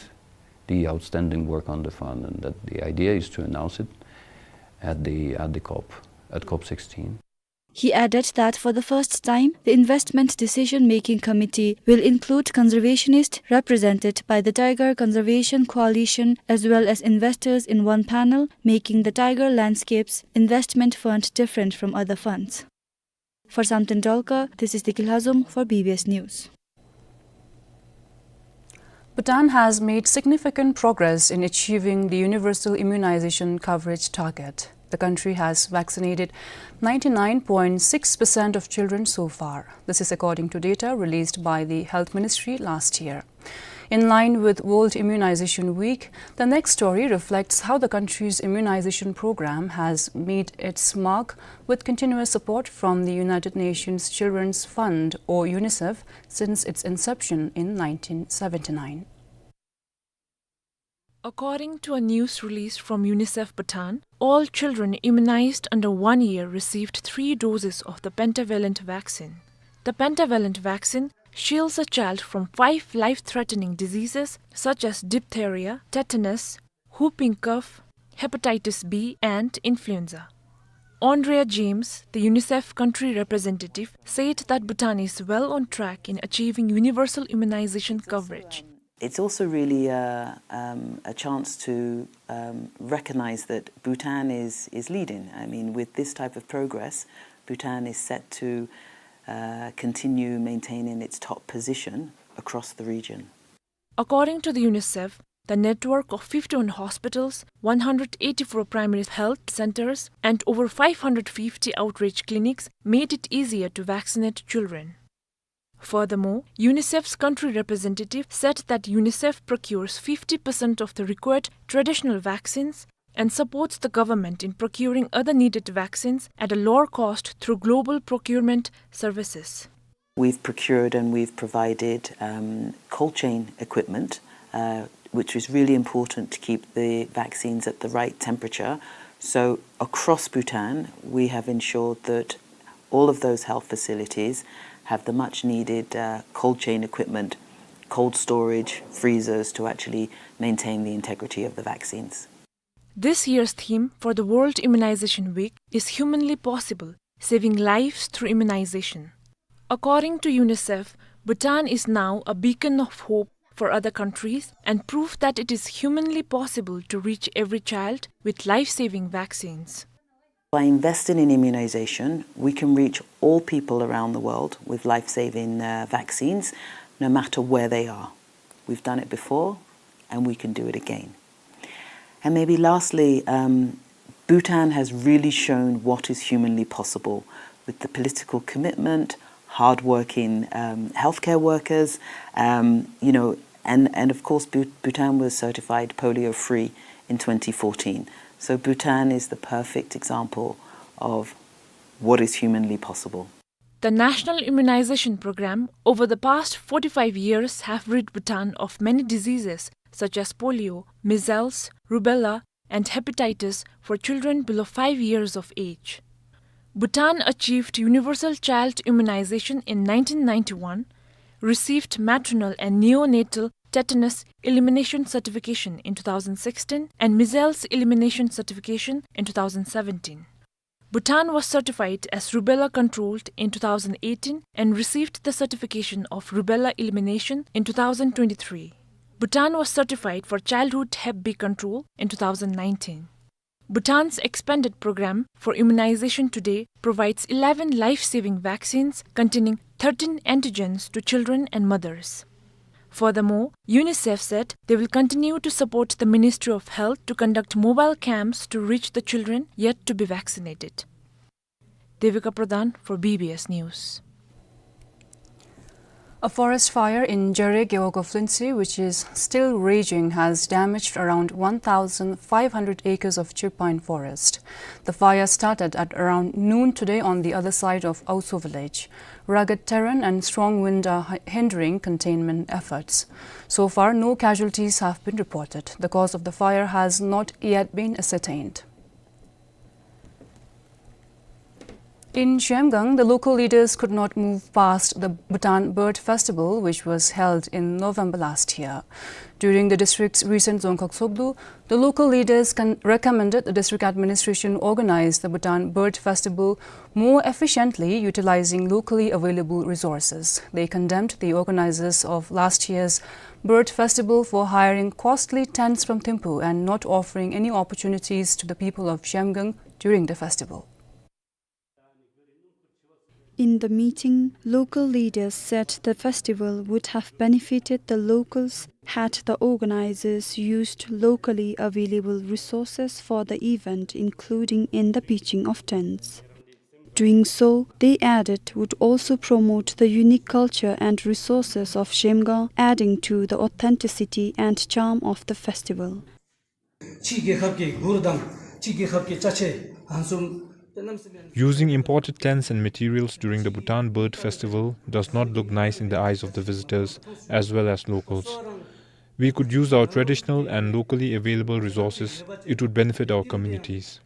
the outstanding work on the fund, and that the idea is to announce it at the, at the COP, at COP sixteen. He added that for the first time, the Investment Decision-Making Committee will include conservationists represented by the Tiger Conservation Coalition as well as investors in one panel, making the Tiger Landscapes Investment Fund different from other funds. For Samten Dolkar, this is Deki Lhazom for B B S News. Bhutan has made significant progress in achieving the universal immunization coverage target. The country has vaccinated ninety-nine point six percent of children so far. This is according to data released by the Health Ministry last year. In line with World Immunization Week, the next story reflects how the country's immunization program has made its mark with continuous support from the United Nations Children's Fund, or UNICEF, since its inception in nineteen seventy-nine. According to a news release from UNICEF Bhutan, all children immunized under one year received three doses of the pentavalent vaccine. The pentavalent vaccine shields a child from five life-threatening diseases such as diphtheria, tetanus, whooping cough, hepatitis B, and influenza. Andrea James, the UNICEF country representative, said that Bhutan is well on track in achieving universal immunization coverage. It's also really a, um, a chance to, um, recognize that Bhutan is, is leading. I mean, with this type of progress, Bhutan is set to, uh, continue maintaining its top position across the region. According to the UNICEF, the network of fifty-one hospitals, one hundred eighty-four primary health centers, and over five hundred fifty outreach clinics made it easier to vaccinate children. Furthermore, UNICEF's country representative said that UNICEF procures fifty percent of the required traditional vaccines and supports the government in procuring other needed vaccines at a lower cost through global procurement services. We've procured and we've provided, um, cold chain equipment, uh, which is really important to keep the vaccines at the right temperature. So across Bhutan, we have ensured that all of those health facilities have the much needed, uh, cold chain equipment, cold storage, freezers to actually maintain the integrity of the vaccines. This year's theme for the World Immunization Week is Humanly Possible, Saving Lives Through Immunization. According to UNICEF, Bhutan is now a beacon of hope for other countries and proof that it is humanly possible to reach every child with life-saving vaccines. By investing in immunization, we can reach all people around the world with life-saving, uh, vaccines, no matter where they are. We've done it before, and we can do it again. And maybe lastly, um, Bhutan has really shown what is humanly possible with the political commitment, hardworking, um, healthcare workers, um, you know, and, and of course, Bhu-, Bhutan was certified polio-free in twenty fourteen. So Bhutan is the perfect example of what is humanly possible. The National Immunization Program over the past forty-five years have rid Bhutan of many diseases such as polio, measles, rubella, and hepatitis for children below five years of age. Bhutan achieved universal child immunization in nineteen ninety-one, received maternal and neonatal tetanus elimination certification in two thousand sixteen, and measles elimination certification in two thousand seventeen. Bhutan was certified as rubella controlled in two thousand eighteen and received the certification of rubella elimination in two thousand twenty-three. Bhutan was certified for childhood Hep B control in two thousand nineteen. Bhutan's expanded program for immunization today provides eleven life-saving vaccines containing thirteen antigens to children and mothers. Furthermore, UNICEF said they will continue to support the Ministry of Health to conduct mobile camps to reach the children yet to be vaccinated. Devika Pradhan for B B S News. A forest fire in Jare Gewog of Lynsey, which is still raging, has damaged around one thousand five hundred acres of Chirpine forest. The fire started at around noon today on the other side of Auso village. Rugged terrain and strong wind are hi-, hindering containment efforts. So far, no casualties have been reported. The cause of the fire has not yet been ascertained. In Zhemgang, the local leaders could not move past the Bhutan Bird Festival, which was held in November last year. During the district's recent Dzongkhag Tshoglu, the local leaders con-, recommended the district administration organize the Bhutan Bird Festival more efficiently, utilizing locally available resources. They condemned the organizers of last year's bird festival for hiring costly tents from Thimphu and not offering any opportunities to the people of Zhemgang during the festival. In the meeting, local leaders said the festival would have benefited the locals had the organizers used locally available resources for the event, including in the pitching of tents. Doing so, they added, would also promote the unique culture and resources of Zhemgang, adding to the authenticity and charm of the festival. ཕྱི་རྒྱལ་ཁབ་ཀྱི་གུར་དང་ཕྱི་རྒྱལ་ཁབ་ཀྱི་ཅ་ཆས་ཨ་ནི་ཚུ་དེ་གནམ་མེད་ས་མེད། Using imported tents and materials during the Bhutan Bird Festival does not look nice in the eyes of the visitors as well as locals. We could use our traditional and locally available resources, it would benefit our communities.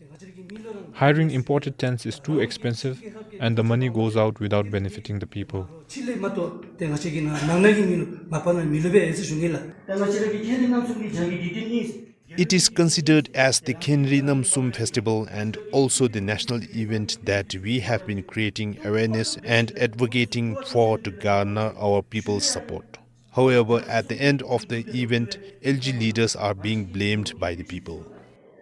Hiring imported tents is too expensive and the money goes out without benefiting the people. ཕྱི་ལས་མ་གཏོགས་དེ་ང་བཅས་ཀྱི་ནང་ནང་ན་གི་མི་ལུ་མ་པ་ན་མི་ལུ་སྦེ་ཨེ་ཟེར་ཞུ་ནི་ལགས། ད་ང་བཅས་ར་གི་ཁེན་རི་རྣམ་གསུམ་གྱི་བྱང་གི་དུས་སྟོན་ཨིན། It is considered as the Khenri Namsum festival and also the national event that we have been creating awareness and advocating for to garner our people's support. However, at the end of the event, L G leaders are being blamed by the people.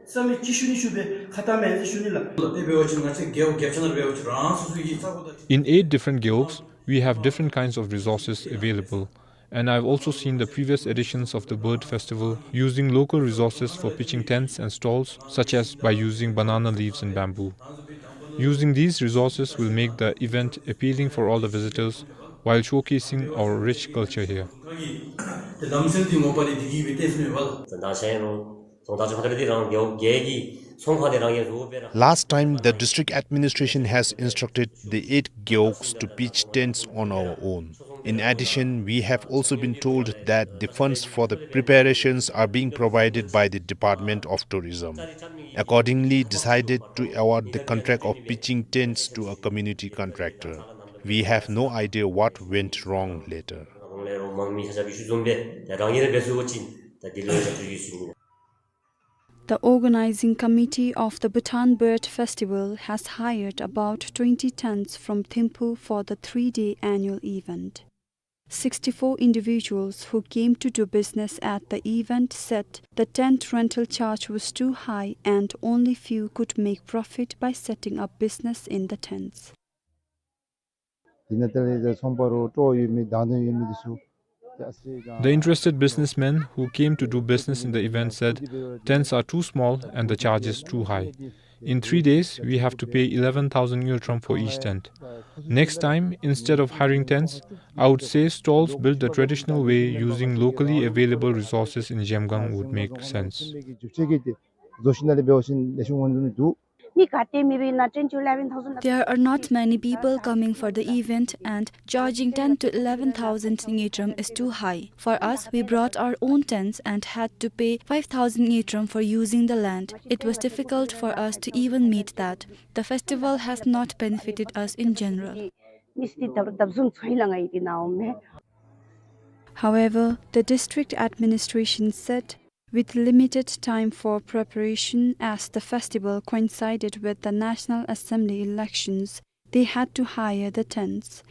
ས་མི་ཅིག་ཞུ་ནི་ཞུ་སྦེ་ཁ་ཐང་མེད་ཟེར་ཞུ་ནི་ལགས། ཨེ་འབད་བ་ཅིན་ང་བཅས་རྒེད་འོག་རྒྱབ་ཆ་ནང་འབད་བ་ཅིན་རང་སོ་སོ་གི་ས་གོ་དང་། In eight different gewogs, we have different kinds of resources available. And I've also seen the previous editions of the bird festival using local resources for pitching tents and stalls, such as by using banana leaves and bamboo. Using these resources will make the event appealing for all the visitors while showcasing our rich culture here. Last time, the district administration has instructed the eight gewogs to pitch tents on our own. In addition, we have also been told that the funds for the preparations are being provided by the Department of Tourism. Accordingly, decided to award the contract of pitching tents to a community contractor. We have no idea what went wrong later. The organizing committee of the Bhutan Bird Festival has hired about twenty tents from Thimphu for the three-day annual event. Sixty-four individuals who came to do business at the event said the tent rental charge was too high and only few could make profit by setting up business in the tents. དེ་ནང་ལས་ཚོང་པ་རོགས་ཡོད་མི་དང་དོན་ཡོད་མི་དེ་ཚུ། The interested businessmen who came to do business in the event said tents are too small and the charge is too high. In three days, we have to pay eleven thousand ngultrum for each tent. Next time, instead of hiring tents, I would say stalls built the traditional way using locally available resources in Zhemgang would make sense. བཟོ་ཞིནམ་ལས་འབད་བ་ཅིན་ལེགས་ཤོམ་འོང་ནི་འདུག། མི་ག་ཏེ་མེད་པས་ན། ten to eleven thousand. There are not many people coming for the event, and charging ten to eleven thousand ngultrum is too high. For us, we brought our own tents and had to pay five thousand ngultrum for using the land. It was difficult for us to even meet that. The festival has not benefited us in general. མི་སྟི་དབ་དབ་བཟུམ་ཚོ་ཡི་ལ་ང་ཡི་དེ་ནང་ཨོམ་མས། However, the district administration said, with limited time for preparation as the festival coincided with the National Assembly elections, they had to hire the tents.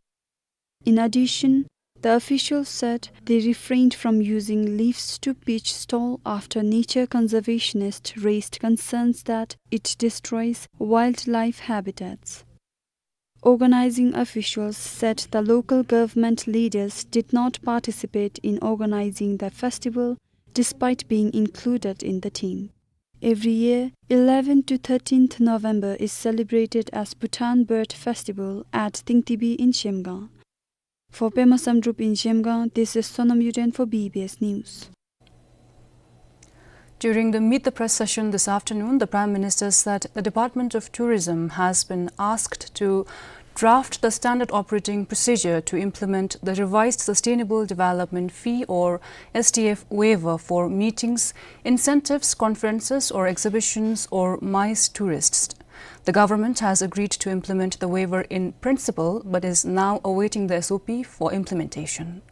In addition, the officials said they refrained from using leaves to pitch stall after nature conservationists raised concerns that it destroys wildlife habitats. Organizing officials said the local government leaders did not participate in organizing the festival despite being included in the team. Every year, eleventh to thirteenth November is celebrated as Bhutan Bird Festival at Tingtibi in Zhemgang. For Pema Samdrup in Zhemgang, this is Sonam Yuden for B B S News. During the Meet the Press session this afternoon, the Prime Minister said the Department of Tourism has been asked to draft the standard operating procedure to implement the revised sustainable development fee, or S D F, waiver for meetings, incentives, conferences or exhibitions or MICE tourists. The government has agreed to implement the waiver in principle but is now awaiting the S O P for implementation.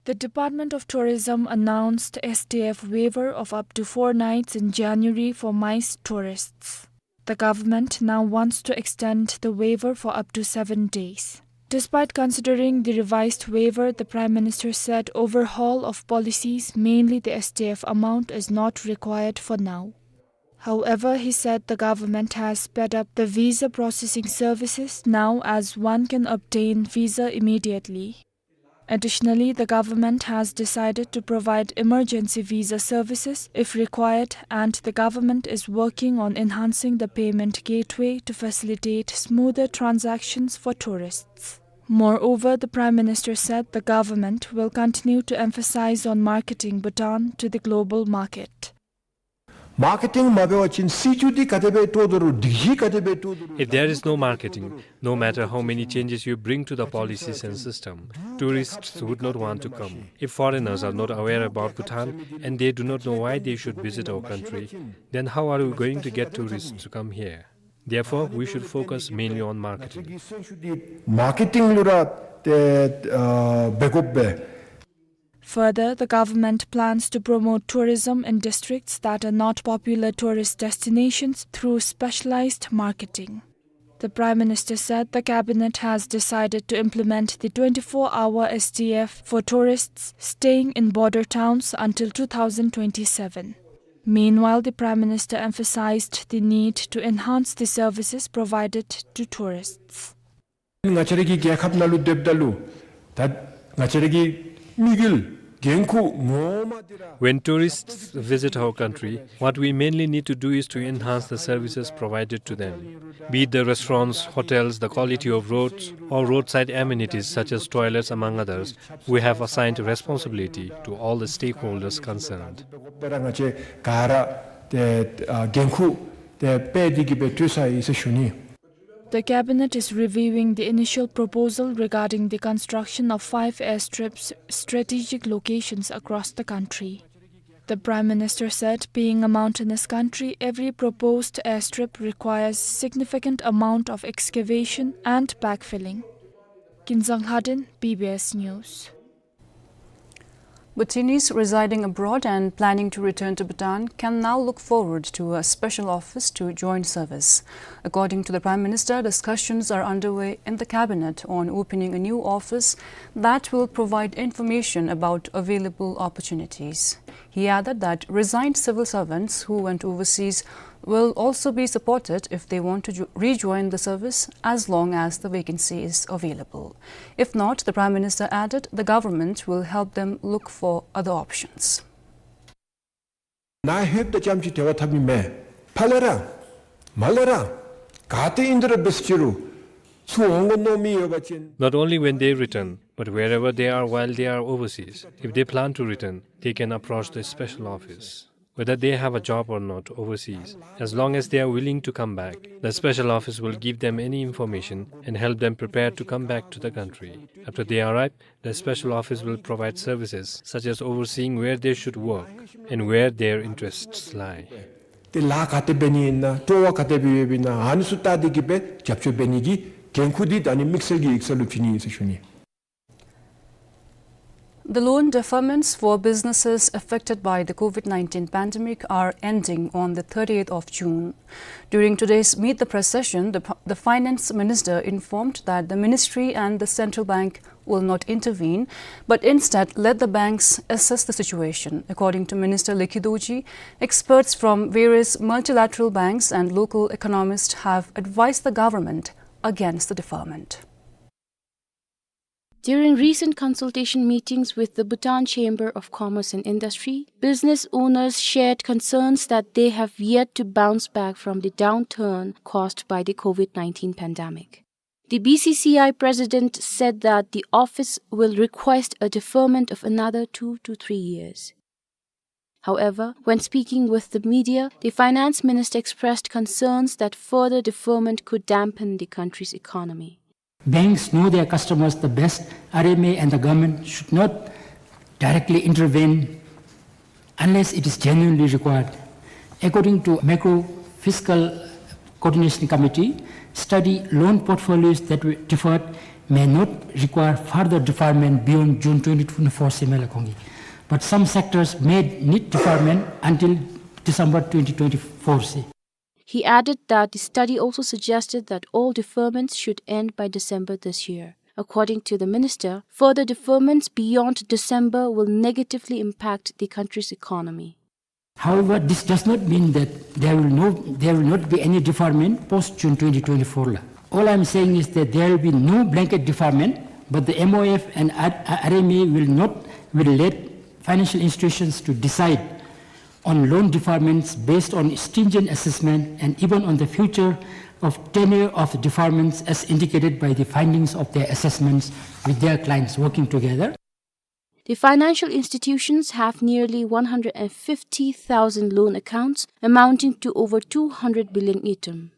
The Department of Tourism announced S D F waiver of up to four nights in January for MICE tourists. The government now wants to extend the waiver for up to seven days. Despite considering the revised waiver, the Prime Minister said overhaul of policies, mainly the S D F amount, is not required for now. However, he said the government has sped up the visa processing services now, as one can obtain visa immediately. Additionally, the government has decided to provide emergency visa services if required, and the government is working on enhancing the payment gateway to facilitate smoother transactions for tourists. Moreover, the Prime Minister said the government will continue to emphasize on marketing Bhutan to the global market. མར་ཁེ་ཊིང་མ་འབད་བ་ཅིན་སྲིད་བྱུས་འདི་ག་དེ་སྦེ་བཏོག་དོ་རུང་སྒྲིག་གཞི་ག་དེ་སྦེ་བཏོག་དོ་རུང་། If there is no marketing, no matter how many changes you bring to the policies and system, tourists would not want to come. If foreigners are not aware about Bhutan and they do not know why they should visit our country, then how are we going to get tourists to come here? Therefore, we should focus mainly on marketing. མར་ཁེ་ཊིང་ལུ་ར་ཏེ་ཨ་འབད་དགོ་པས། Further, the government plans to promote tourism in districts that are not popular tourist destinations through specialized marketing. The Prime Minister said the cabinet has decided to implement the twenty-four hour S D F for tourists staying in border towns until two thousand twenty-seven. Meanwhile, the Prime Minister emphasized the need to enhance the services provided to tourists. ང་བཅས་ར་གི་རྒྱལ་ཁབ་ནང་ལུ་སྡོདཔ་ད་ལུ་ད་ང་བཅས་ར་གི་དམིགས་ཡུལ་འགན་ཁུར་ངོ་མ་འདི་ར། When tourists visit our country, what we mainly need to do is to enhance the services provided to them. Be it the restaurants, hotels, the quality of roads, or roadside amenities such as toilets, among others, we have assigned responsibility to all the stakeholders concerned. ང་བཅས་ག་ར་ཏེ་ཨ་འགན་ཁུར་ཏེ་འབད་དེ་གི་སྦེ་སྡོད་ས་ཨིན་ཟེར་ཞུ་ནི། The cabinet is reviewing the initial proposal regarding the construction of five airstrips, strategic locations across the country. The Prime Minister said, being a mountainous country, every proposed airstrip requires significant amount of excavation and backfilling. Kinzang Lhaden, B B S News. Bhutanese residing abroad and planning to return to Bhutan can now look forward to a special office to join service. According to the Prime Minister, discussions are underway in the cabinet on opening a new office that will provide information about available opportunities. He added that resigned civil servants who went overseas will also be supported if they want to jo-, rejoin the service, as long as the vacancy is available. If not, the Prime Minister added, the government will help them look for other options. ནཱ་ལྷོདཔ་ད་རྐྱངམ་ཅིག་དེ་བ་འཐབ་ནི་མེན། ཕར་ལས་ར་མར་ལས་ར་ག་ཏེ་ཨིན་དོ་ར་འབད་ཅི་རུང་ཚུར་འོང་དགོ་མནོ་མི་ཡོད་པ་ཅིན། Not only when they return, but wherever they are while they are overseas, if they plan to return, they can approach the special office. whether they have a job or not overseas. As long as they are willing to come back, the special office will give them any information and help them prepare to come back to the country. After they arrive, the special office will provide services such as overseeing where they should work and where their interests lie. ཏེ་ལཱ་ག་དེ་འབད་ནི་ཨིན་ན་སྤྲོ་བ་ག་དེ་སྦེ་ཡོདཔ་ཨིན་ན་ཨ་ནི་ཚུ་བལྟ་སྟེ་གི་སྦེ་རྒྱབ་སྐྱོར་འབད་ནི་གི་འགན་ཁུར་འདི་ད་ཨ་ནི་དམིགས་བསལ་གྱི་ཡིག་ཚང་ལུ་བྱིན་ནི་ཨིན་ཟེར་ཞུ་ནི། The loan deferments for businesses affected by the COVID nineteen pandemic are ending on the thirtieth of June. During today's Meet the Press session, the, the finance minister informed that the ministry and the central bank will not intervene, but instead let the banks assess the situation. According to Minister Lekhi Dorji, experts from various multilateral banks and local economists have advised the government against the deferment. During recent consultation meetings with the Bhutan Chamber of Commerce and Industry, business owners shared concerns that they have yet to bounce back from the downturn caused by the COVID nineteen pandemic. The B C C I president said that the office will request a deferment of another two to three years. However, when speaking with the media, the finance minister expressed concerns that further deferment could dampen the country's economy. Banks know their customers the best. R M A and the government should not directly intervene unless it is genuinely required. According to Macro Fiscal Coordination Committee study, loan portfolios that were deferred may not require further deferment beyond June twenty twenty-four, ꯁꯤ ꯃ ꯂ ꯀꯣꯡꯒꯤ. But some sectors may need deferment until December twenty twenty-four, see. He added that the study also suggested that all deferments should end by December this year. According to the minister, further deferments beyond December will negatively impact the country's economy. However, this does not mean that there will no, there will not be any deferment post June twenty twenty-four la. All I am saying is that there will be no blanket deferment, but the M O F and R-, R M A will not, will let financial institutions to decide on loan deferments based on stringent assessment and even on the future of tenure of deferments as indicated by the findings of their assessments with their clients working together. The financial institutions have nearly one hundred and fifty thousand loan accounts amounting to over two hundred billion ngultrum.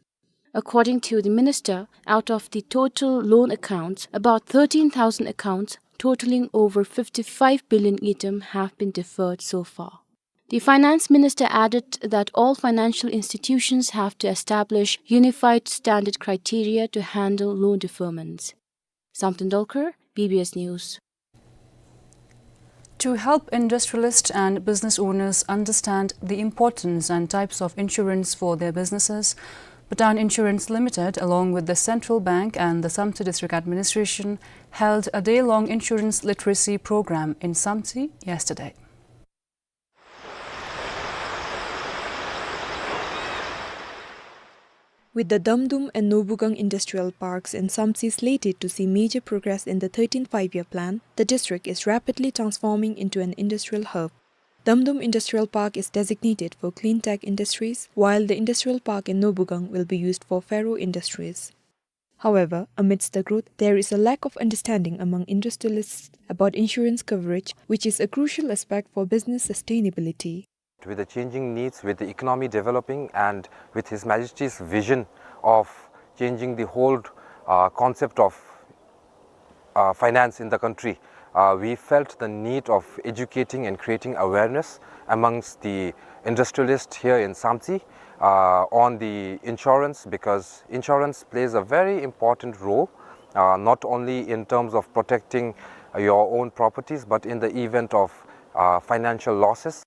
According to the minister, out of the total loan accounts, about thirteen thousand accounts totaling over fifty-five billion ngultrum have been deferred so far. The finance minister added that all financial institutions have to establish unified standard criteria to handle loan deferments. Samten Dolkar, B B S News. To help industrialists and business owners understand the importance and types of insurance for their businesses, Bhutan Insurance Limited, along with the Central Bank and the Samtse District Administration, held a day-long insurance literacy program in Samtse yesterday. With the Damdum and Nobugang industrial parks in Samtse slated to see major progress in the thirteenth Five-Year Plan, the district is rapidly transforming into an industrial hub. Damdum Industrial Park is designated for clean tech industries, while the industrial park in Nobugang will be used for ferro industries. However, amidst the growth, there is a lack of understanding among industrialists about insurance coverage, which is a crucial aspect for business sustainability. With the changing needs, with the economy developing, and with His Majesty's vision of changing the whole, uh, concept of, uh, finance in the country, uh, we felt the need of educating and creating awareness amongst the industrialists here in Samtse, uh, on the insurance, because insurance plays a very important role, uh, not only in terms of protecting your own properties, but in the event of, uh, financial losses.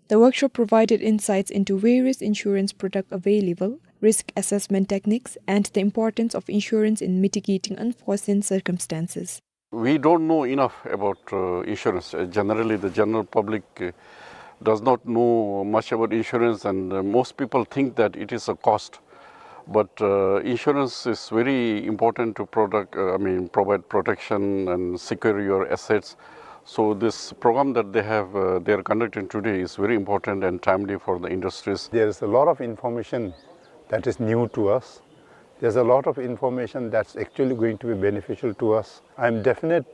The workshop provided insights into various insurance products available, risk assessment techniques, and the importance of insurance in mitigating unforeseen circumstances. We don't know enough about, uh, insurance. Uh, generally, the general public, uh, does not know much about insurance, and, uh, most people think that it is a cost. But, uh, insurance is very important to product, uh, I mean, provide protection and secure your assets. So this program that they have, uh, they are conducting today is very important and timely for the industries. There is a lot of information that is new to us. There's a lot of information that's actually going to be beneficial to us. I'm definite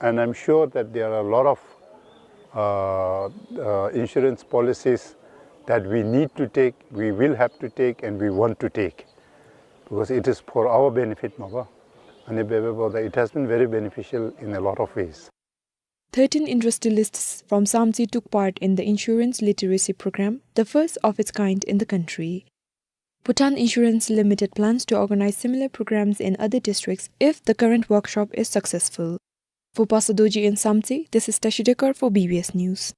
and I'm sure that there are a lot of, uh, uh, insurance policies that we need to take, we will have to take, and we want to take, because it is for our benefit, maba. Ani bebe boda, it has been very beneficial in a lot of ways. Thirteen industrialists from Samtse took part in the insurance literacy program, the first of its kind in the country. Bhutan Insurance Limited plans to organize similar programs in other districts if the current workshop is successful. For Pasa Dorji in Samtse, this is Tashi Dekar for B B S News.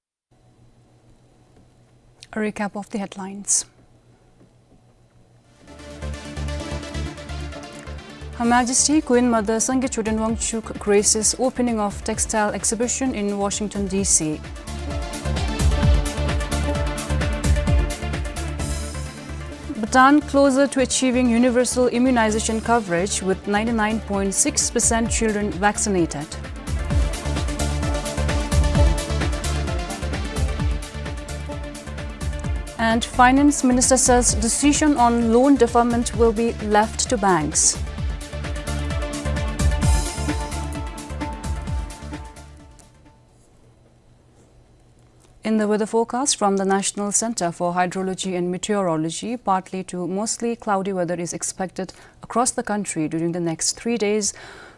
A recap of the headlines. Her Majesty Queen Mother Sangay Choden Wangchuck graces opening of textile exhibition in Washington, D C. Bhutan closer to achieving universal immunization coverage, with ninety-nine point six percent children vaccinated. And Finance Minister says decision on loan deferment will be left to banks. In the weather forecast from the National Center for Hydrology and Meteorology, partly to mostly cloudy weather is expected across the country during the next three days,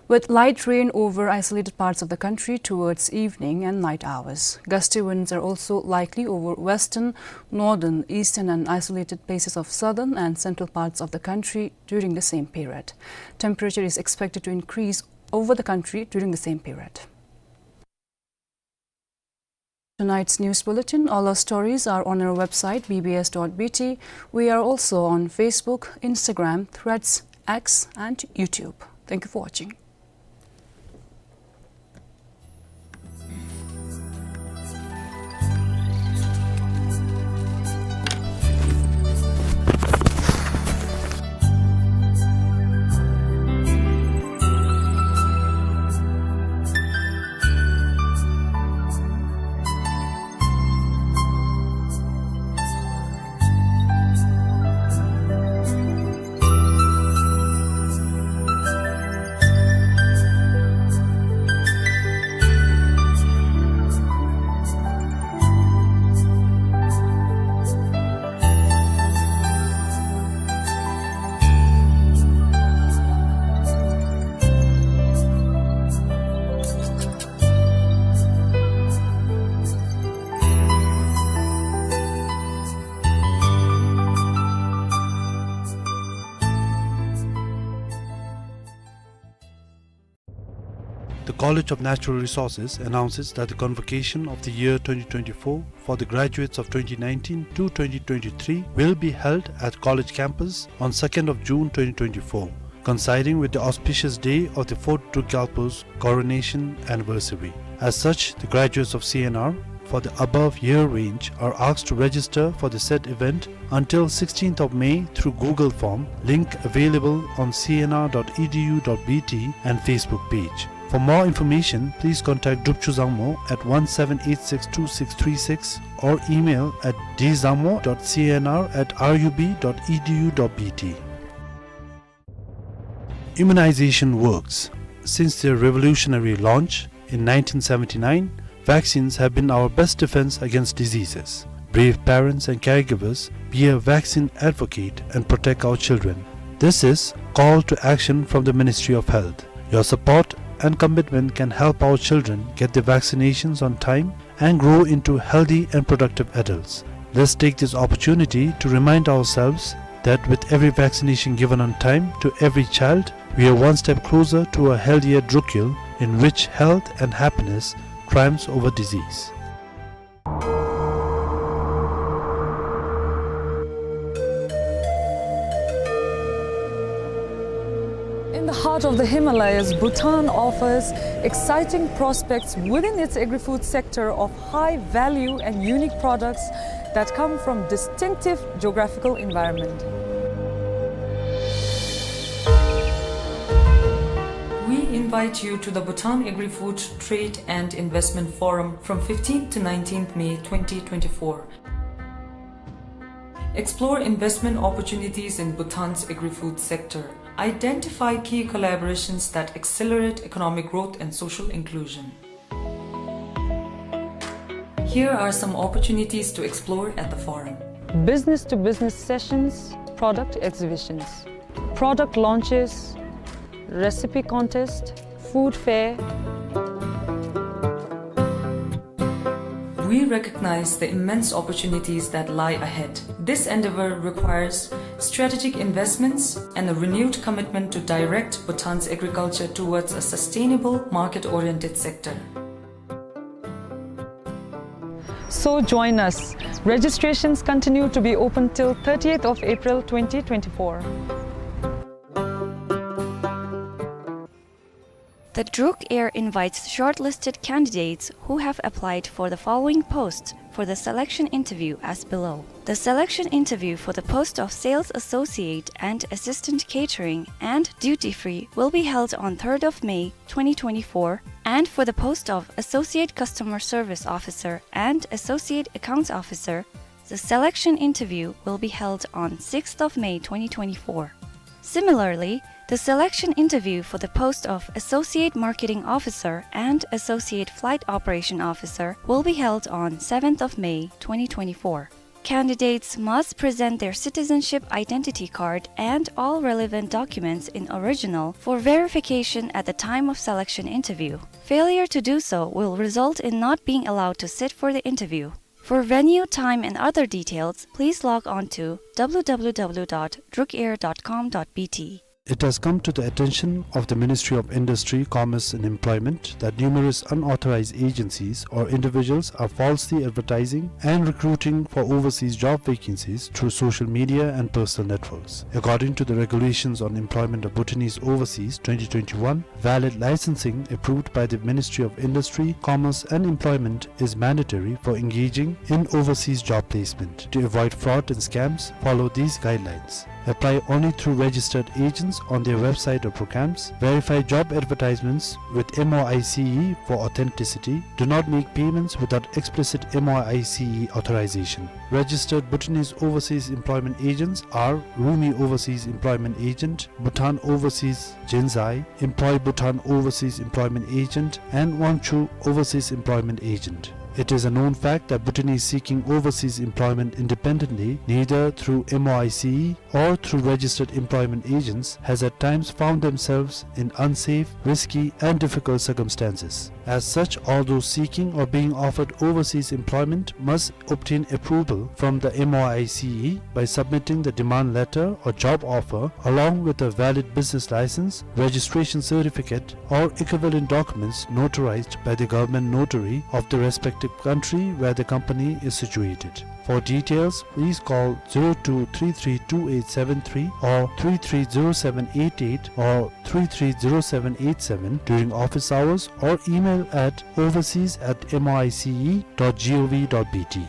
with light rain over isolated parts of the country towards evening and night hours. Gusty winds are also likely over western, northern, eastern, and isolated places of southern and central parts of the country during the same period. Temperature is expected to increase over the country during the same period. Tonight's news bulletin, all our stories are on our website, B B S dot B T. We are also on Facebook, Instagram, Threads, X, and YouTube. Thank you for watching. The College of Natural Resources announces that the convocation of the year twenty twenty-four for the graduates of twenty nineteen to twenty twenty-three will be held at college campus on second of June twenty twenty-four, coinciding with the auspicious day of the fourth Druk Gyalpo's coronation anniversary. As such, the graduates of C N R for the above year range are asked to register for the said event until sixteenth of May through Google form, link available on C N R dot E D U dot B T and Facebook page. For more information, please contact Drupchu Zangmo at one seven eight six two six three six or email at D zangmo dot C N R at R U B dot E D U dot B T. Immunization works. Since their revolutionary launch in nineteen seventy-nine, vaccines have been our best defense against diseases. Brave parents and caregivers, be a vaccine advocate and protect our children. This is call to action from the Ministry of Health. Your support and commitment can help our children get their vaccinations on time and grow into healthy and productive adults. Let's take this opportunity to remind ourselves that with every vaccination given on time to every child, we are one step closer to a healthier Druk Gyal in which health and happiness triumphs over disease. In the heart of the Himalayas, Bhutan offers exciting prospects within its agri-food sector of high value and unique products that come from distinctive geographical environment. We invite you to the Bhutan Agri-Food Trade and Investment Forum from fifteenth to nineteenth May twenty twenty-four. Explore investment opportunities in Bhutan's agri-food sector. Identify key collaborations that accelerate economic growth and social inclusion. Here are some opportunities to explore at the forum. business-to-business sessions, product exhibitions, product launches, recipe contest, food fair. We recognize the immense opportunities that lie ahead. This endeavor requires strategic investments and a renewed commitment to direct Bhutan's agriculture towards a sustainable, market-oriented sector. So join us. Registrations continue to be open till thirtieth of April twenty twenty-four. The Druk Air invites shortlisted candidates who have applied for the following posts for the selection interview as below. The selection interview for the post of Sales Associate and Assistant Catering and Duty Free will be held on third of May twenty twenty-four, and for the post of Associate Customer Service Officer and Associate Accounts Officer, the selection interview will be held on sixth of May twenty twenty-four. Similarly, the selection interview for the post of Associate Marketing Officer and Associate Flight Operation Officer will be held on seventh of May twenty twenty-four. Candidates must present their citizenship identity card and all relevant documents in original for verification at the time of selection interview. Failure to do so will result in not being allowed to sit for the interview. For venue, time, and other details, please log on to w w w dot drukair dot com dot b t. It has come to the attention of the Ministry of Industry, Commerce and Employment that numerous unauthorized agencies or individuals are falsely advertising and recruiting for overseas job vacancies through social media and personal networks. According to the Regulations on Employment of Bhutanese Overseas twenty twenty-one, valid licensing approved by the Ministry of Industry, Commerce and Employment is mandatory for engaging in overseas job placement. To avoid fraud and scams, follow these guidelines. Apply only through registered agents on their website or programs. Verify job advertisements with M O I C E for authenticity. Do not make payments without explicit M O I C E authorization. Registered Bhutanese overseas employment agents are Rumi Overseas Employment Agent, Bhutan Overseas Genzai, Employ Bhutan Overseas Employment Agent, and Wangchuh Overseas Employment Agent. It is a known fact that Bhutanese seeking overseas employment independently, neither through M O I C E or through registered employment agents, has at times found themselves in unsafe, risky, and difficult circumstances. As such, all those seeking or being offered overseas employment must obtain approval from the M O I C E by submitting the demand letter or job offer along with a valid business license, registration certificate, or equivalent documents notarized by the government notary of the respective country where the company is situated. For details, please call zero two three three two eight seven three or three three zero seven eight eight or three three zero seven eight seven during office hours or email at overseas at M O I C E dot gov dot B T.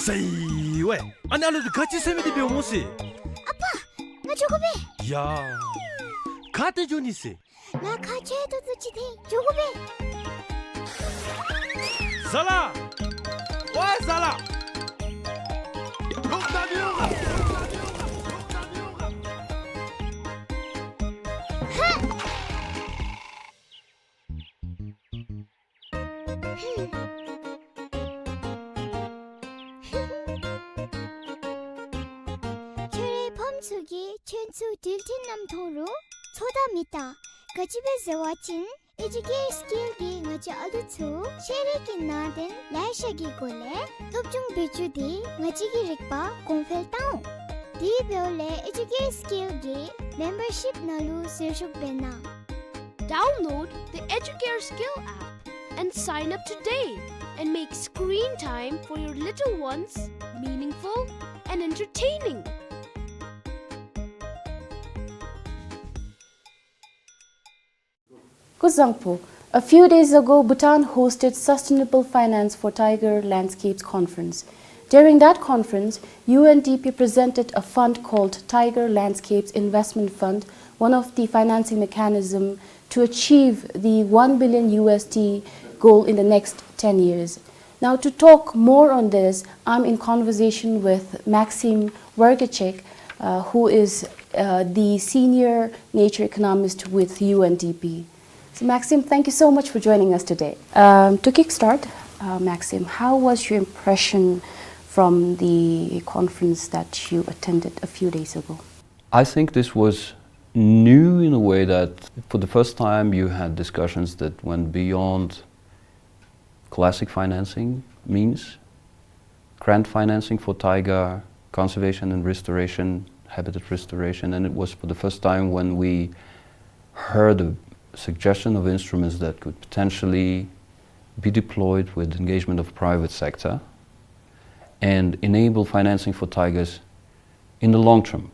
ཟེར་ཝེ། ཨ་ནི་ཨ་ལོ་འདི་ག་ཅི་ཟེར་མི་འདི་འབདཝ་སྨོ་ཟེར། ཨ་པ། ང་འགྱོ་དགོ་པས། ཡ། ག་ཏེ་འགྱོ་ནི་ཟེར། ང་ཁ་ཆེ་ཏོག་ཏོ་ཅིག་འཐེན་འགྱོ་དགོ་པས། ཟ་ལ། ཝའེ་ཟ་ལ། ལོག་ད་མི་འོང་ག། ཁྱོད་རའི་ཕམ་ཚུ་གིས་ཁྱོད་ཚུ་འགྲུལ་འཕྲིན་ནང་མཐོང་རུང་ཚོད་ལྟ་མི་བཏང་། ག་ཅི་སྦེ་ཟེར་བ་ཅིན་ཨེ་ཇུ་ཀེར་སི་ཀེལ་གྱིས་ང་བཅས་ཨ་ལུ་ཚུ་ཤེས་རིག་གི་ནང་དོན་ལེ་ཤ་གི་སྒོ་ལས་སློབ་སྦྱོང་འབད་བཅུག་སྟེ་ང་བཅས་ཀྱི་རིག་པ་གོང་འཕེལ་བཏང་འོང་། དེ་འབདཝ་ལས་ཨེ་ཇུ་ཀེར་སི་ཀེལ་གྱི་མེམ་བར་ཤིཔ་ནང་ལུ་ཟུར་ཞུགས་འབད་གནང་། Download the Educare Skill app and sign up today and make screen time for your little ones meaningful and entertaining. Kuzangpo. A few days ago, Bhutan hosted Sustainable Finance for Tiger Landscapes Conference. During that conference, U N D P presented a fund called Tiger Landscapes Investment Fund, one of the financing mechanism to achieve the one billion U S D goal in the next ten years. Now, to talk more on this, I'm in conversation with Maxim Vergachik, uh, who is, uh, the senior nature economist with U N D P. Maxim, thank you so much for joining us today. Um, to kickstart, uh, Maxim, how was your impression from the conference that you attended a few days ago? I think this was new in a way that for the first time you had discussions that went beyond classic financing means, grant financing for taiga conservation and restoration, habitat restoration, and it was for the first time when we heard the suggestion of instruments that could potentially be deployed with engagement of private sector and enable financing for taigers in the long term.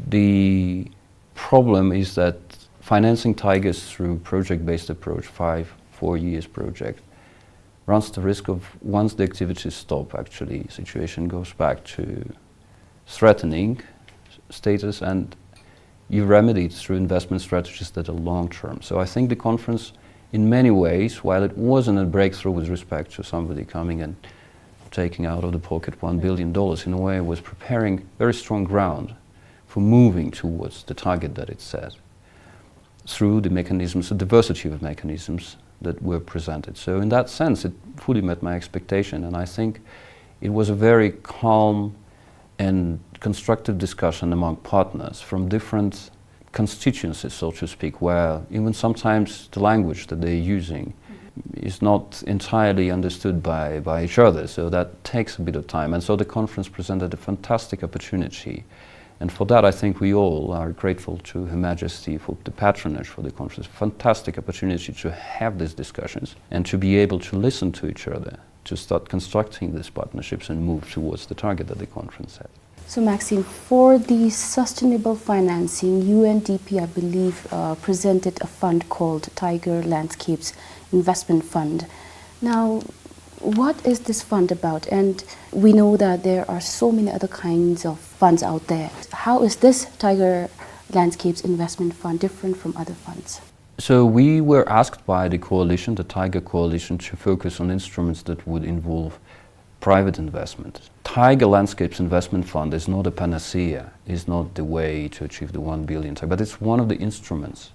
The problem is that financing taigers through project-based approach, five, four years project, runs the risk of, once the activities stop, actually, situation goes back to threatening status, and you remedy it through investment strategies that are long term. So I think the conference, in many ways, while it wasn't a breakthrough with respect to somebody coming and taking out of the pocket one billion dollars, in a way, was preparing very strong ground for moving towards the target that it set through the mechanisms, the diversity of mechanisms that were presented. So in that sense, it fully met my expectation, and I think it was a very calm and constructive discussion among partners from different constituencies, so to speak, where even sometimes the language that they're using is not entirely understood by, by each other. So that takes a bit of time. And so the conference presented a fantastic opportunity. And for that, I think we all are grateful to Her Majesty for the patronage for the conference. Fantastic opportunity to have these discussions and to be able to listen to each other, to start constructing these partnerships and move towards the target that the conference set. So, Maxim, for the sustainable financing, U N D P, I believe, uh, presented a fund called Taiga Landscapes Investment Fund. Now, what is this fund about? And we know that there are so many other kinds of funds out there. How is this Taiga Landscapes Investment Fund different from other funds? So we were asked by the coalition, the Taiga Coalition, to focus on instruments that would involve private investment. Taiga Landscapes Investment Fund is not a panacea, is not the way to achieve the one billion, but it's one of the instruments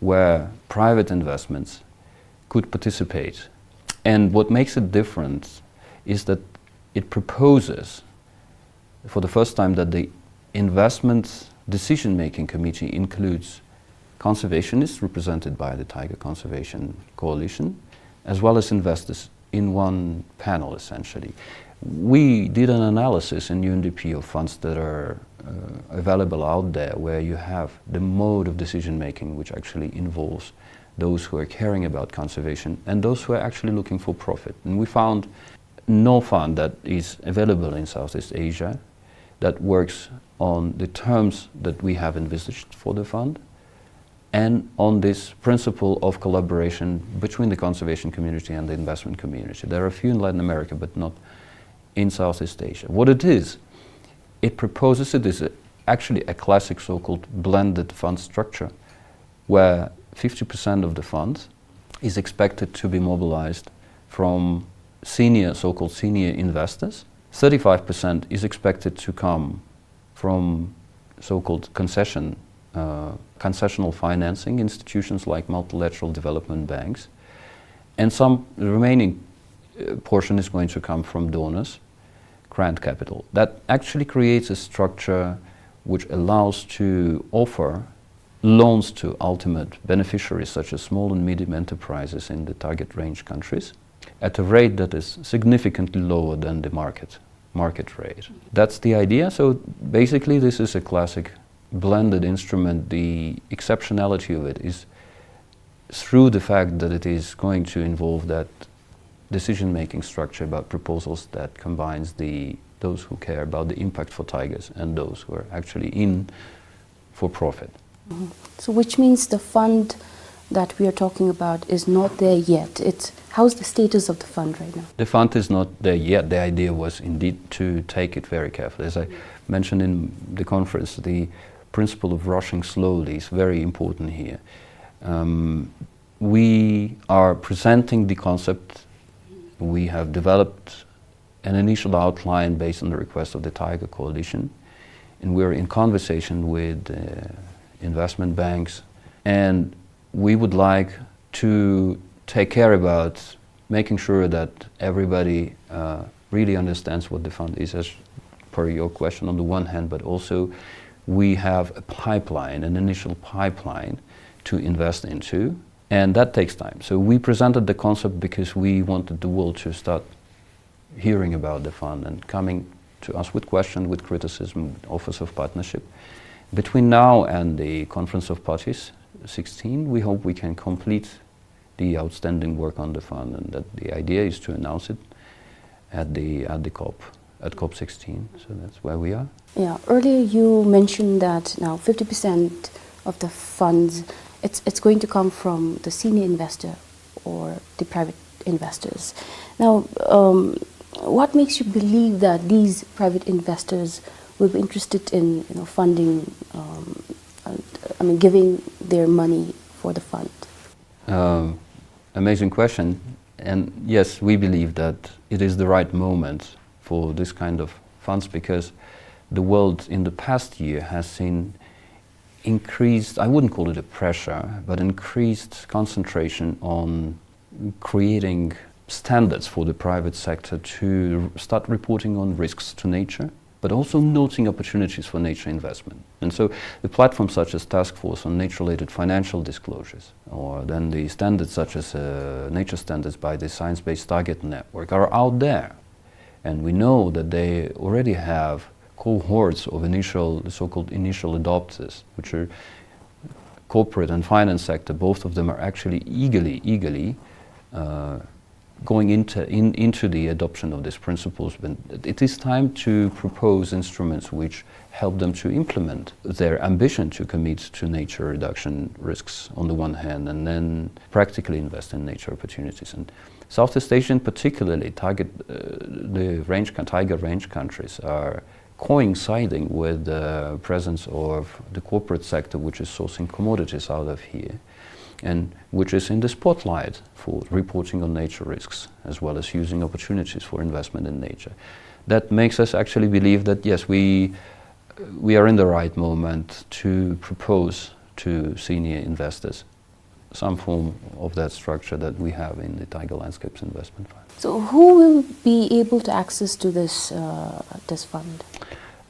where private investments could participate. And what makes it different is that it proposes for the first time that the investment decision-making committee includes conservationists represented by the Taiga Conservation Coalition, as well as investors in one panel, essentially. We did an analysis in U N D P of funds that are, uh, available out there, where you have the mode of decision-making, which actually involves those who are caring about conservation and those who are actually looking for profit. And we found no fund that is available in Southeast Asia that works on the terms that we have envisaged for the fund and on this principle of collaboration between the conservation community and the investment community. There are a few in Latin America, but not in Southeast Asia. What it is, it proposes, it is a, actually a classic so-called blended fund structure, where fifty percent of the fund is expected to be mobilized from senior, so-called senior investors. Thirty-five percent is expected to come from so-called concession, uh, concessional financing institutions like multilateral development banks. And some, the remaining, uh, portion is going to come from donors, grant capital. That actually creates a structure which allows to offer loans to ultimate beneficiaries, such as small and medium enterprises in the target range countries, at a rate that is significantly lower than the market, market rate. That's the idea. So basically, this is a classic blended instrument. The exceptionality of it is through the fact that it is going to involve that decision-making structure about proposals that combines the, those who care about the impact for taigers and those who are actually in for profit. Mhm. So which means the fund that we are talking about is not there yet. It's, how's the status of the fund right now? The fund is not there yet. The idea was indeed to take it very carefully. As I mentioned in the conference, the principle of rushing slowly is very important here. Um, we are presenting the concept. We have developed an initial outline based on the request of the Taiga Coalition, and we're in conversation with, uh, investment banks, and we would like to take care about making sure that everybody uh, really understands what the fund is, as per your question on the one hand, but also we have a pipeline, an initial pipeline to invest into, and that takes time. So we presented the concept because we wanted the world to start hearing about the fund and coming to us with question, with criticism, with offers of partnership. Between now and the Conference of Parties sixteen, we hope we can complete the outstanding work on the fund, and that the idea is to announce it at the, at the COP, at COP sixteen. So that's where we are. Yeah, earlier you mentioned that now fifty percent of the funds, it's, it's going to come from the senior investor or the private investors. Now, um, what makes you believe that these private investors will be interested in, you know, funding, um, and, I mean, giving their money for the fund? Um, amazing question. And yes, we believe that it is the right moment for this kind of funds because the world in the past year has seen increased, I wouldn't call it a pressure, but increased concentration on creating standards for the private sector to start reporting on risks to nature, but also noting opportunities for nature investment. And so the platforms such as Task Force on Nature-Related Financial Disclosures, or then the standards such as uh, nature standards by the Science-Based Target Network are out there. And we know that they already have cohorts of initial, the so-called initial adopters, which are corporate and finance sector. Both of them are actually eagerly, eagerly uh, going into, in, into the adoption of these principles. But it is time to propose instruments which help them to implement their ambition to commit to nature reduction risks on the one hand, and then practically invest in nature opportunities. And Southeast Asian particularly target, uh, the range, tiger range countries are coinciding with the presence of the corporate sector, which is sourcing commodities out of here, and which is in the spotlight for reporting on nature risks, as well as using opportunities for investment in nature. That makes us actually believe that, yes, we, we are in the right moment to propose to senior investors some form of that structure that we have in the Tiger Landscapes Investment Fund. So who will be able to access to this, uh, this fund?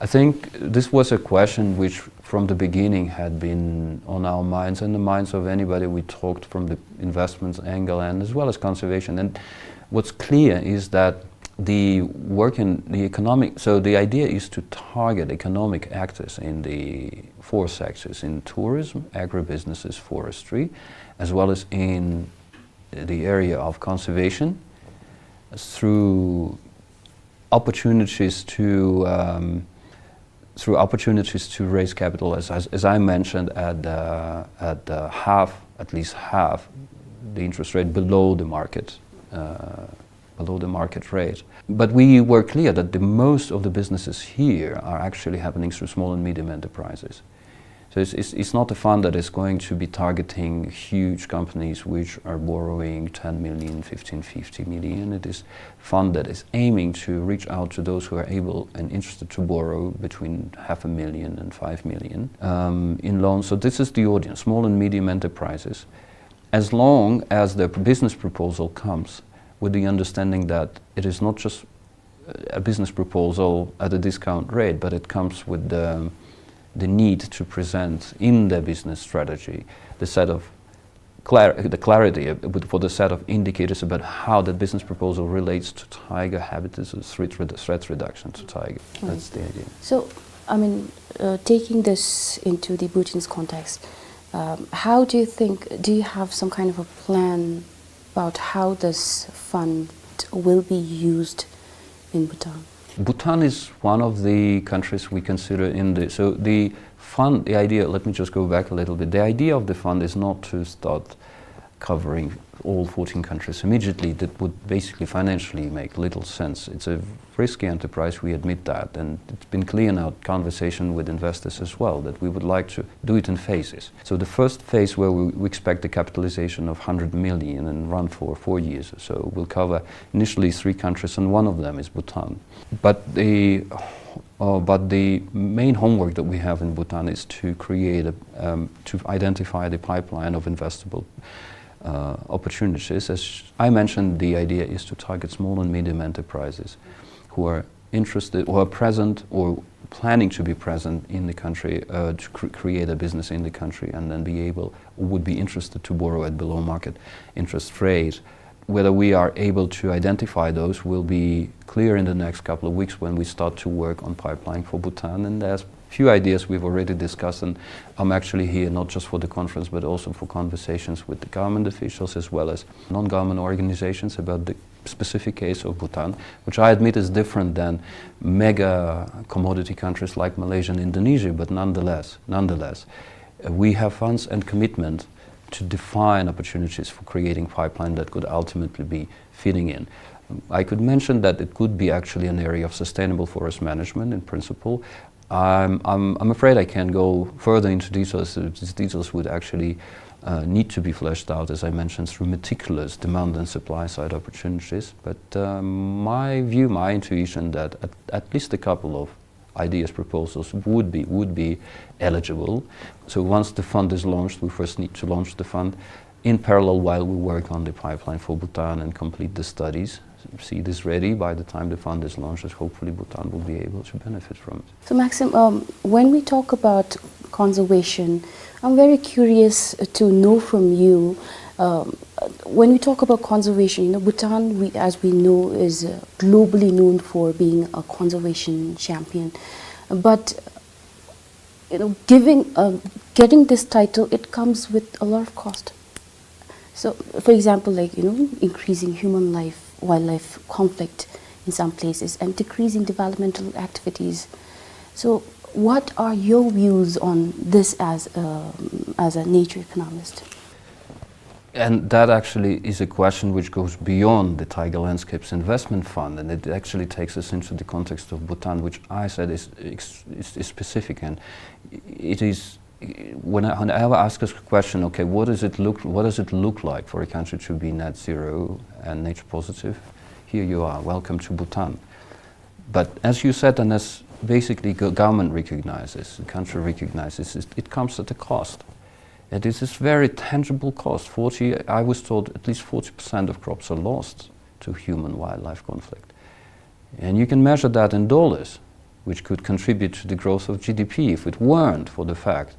I think this was a question which from the beginning had been on our minds and the minds of anybody we talked from the investments angle and as well as conservation. And what's clear is that the work in the economic, so the idea is to target economic actors in the four sectors, in tourism, agribusinesses, forestry, as well as in the area of conservation, through opportunities to, um, through opportunities to raise capital, as, as, as I mentioned, at, uh, at uh, half, at least half, the interest rate below the market, uh, below the market rate. But we were clear that the most of the businesses here are actually happening through small and medium enterprises. So it's, it's, it's not a fund that is going to be targeting huge companies which are borrowing ten million, fifteen, fifty million. It is a fund that is aiming to reach out to those who are able and interested to borrow between half a million and five million, um, in loans. So this is the audience, small and medium enterprises. As long as the business proposal comes with the understanding that it is not just a business proposal at a discount rate, but it comes with the, the need to present in the business strategy the set of clar-, the clarity, uh, with, for the set of indicators about how the business proposal relates to tiger habitats, or threat, threat reduction to tiger. That's the idea. So, I mean, uh, taking this into the Bhutanese context, um, how do you think, do you have some kind of a plan about how this fund will be used in Bhutan? Bhutan is one of the countries we consider in the, so the fund, the idea, let me just go back a little bit. The idea of the fund is not to start covering all fourteen countries immediately. That would basically financially make little sense. It's a risky enterprise, we admit that, and it's been clear in our conversation with investors as well that we would like to do it in phases. So the first phase, where we, we expect the capitalization of hundred million and run for four years or so, will cover initially three countries, and one of them is Bhutan. But the, uh, but the main homework that we have in Bhutan is to create a, um, to identify the pipeline of investable uh, opportunities. As I mentioned, the idea is to target small and medium enterprises who are interested, who are present or planning to be present in the country, uh, to cr-, create a business in the country, and then be able, would be interested to borrow at below market interest rate. Whether we are able to identify those will be clear in the next couple of weeks when we start to work on pipeline for Bhutan. And there's few ideas we've already discussed, and I'm actually here not just for the conference, but also for conversations with the government officials as well as non-government organizations about the specific case of Bhutan, which I admit is different than mega commodity countries like Malaysia and Indonesia, but nonetheless, nonetheless, uh, we have funds and commitment to define opportunities for creating pipeline that could ultimately be fitting in. I could mention that it could be actually an area of sustainable forest management in principle. I'm, I'm, I'm afraid I can't go further into details. Uh, these details would actually, uh, need to be fleshed out, as I mentioned, through meticulous demand and supply side opportunities. But, um, my view, my intuition that at, at least a couple of ideas, proposals would be, would be eligible. So once the fund is launched, we first need to launch the fund in parallel while we work on the pipeline for Bhutan and complete the studies. See this ready. By the time the fund is launched, hopefully Bhutan will be able to benefit from it. So, Maxim, um, when we talk about conservation, I'm very curious to know from you, um, when we talk about conservation, you know, Bhutan, we, as we know, is, uh, globally known for being a conservation champion. But, you know, giving, uh, getting this title, it comes with a lot of cost. So, for example, like, you know, increasing human life, wildlife conflict in some places, and decreasing developmental activities. So, what are your views on this as a, as a nature economist? And that actually is a question which goes beyond the Tiger Landscapes Investment Fund, and it actually takes us into the context of Bhutan, which I said is, is, is specific. And it is, when I, whenever I ask a question, "Okay, what does it look, what does it look like for a country to be net zero and nature positive?" Here you are, welcome to Bhutan. But as you said, and as basically go-, government recognizes, the country recognizes, it, it comes at a cost. And this is very tangible cost. Forty, I was told at least forty percent of crops are lost to human-wildlife conflict. And you can measure that in dollars, which could contribute to the growth of G D P if it weren't for the fact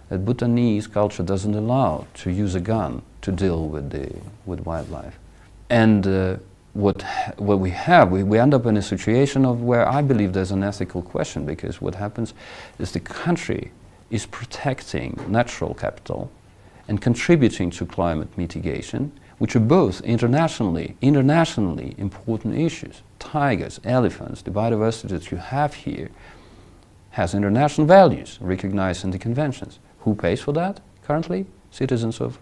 that Bhutanese culture doesn't allow to use a gun to deal with the, with wildlife. And, uh, what ha-, what we have, we, we end up in a situation of where I believe there's an ethical question, because what happens is the country is protecting natural capital and contributing to climate mitigation, which are both internationally, internationally important issues. Tigers, elephants, the biodiversity that you have here has international values recognized in the conventions. Who pays for that currently? Citizens of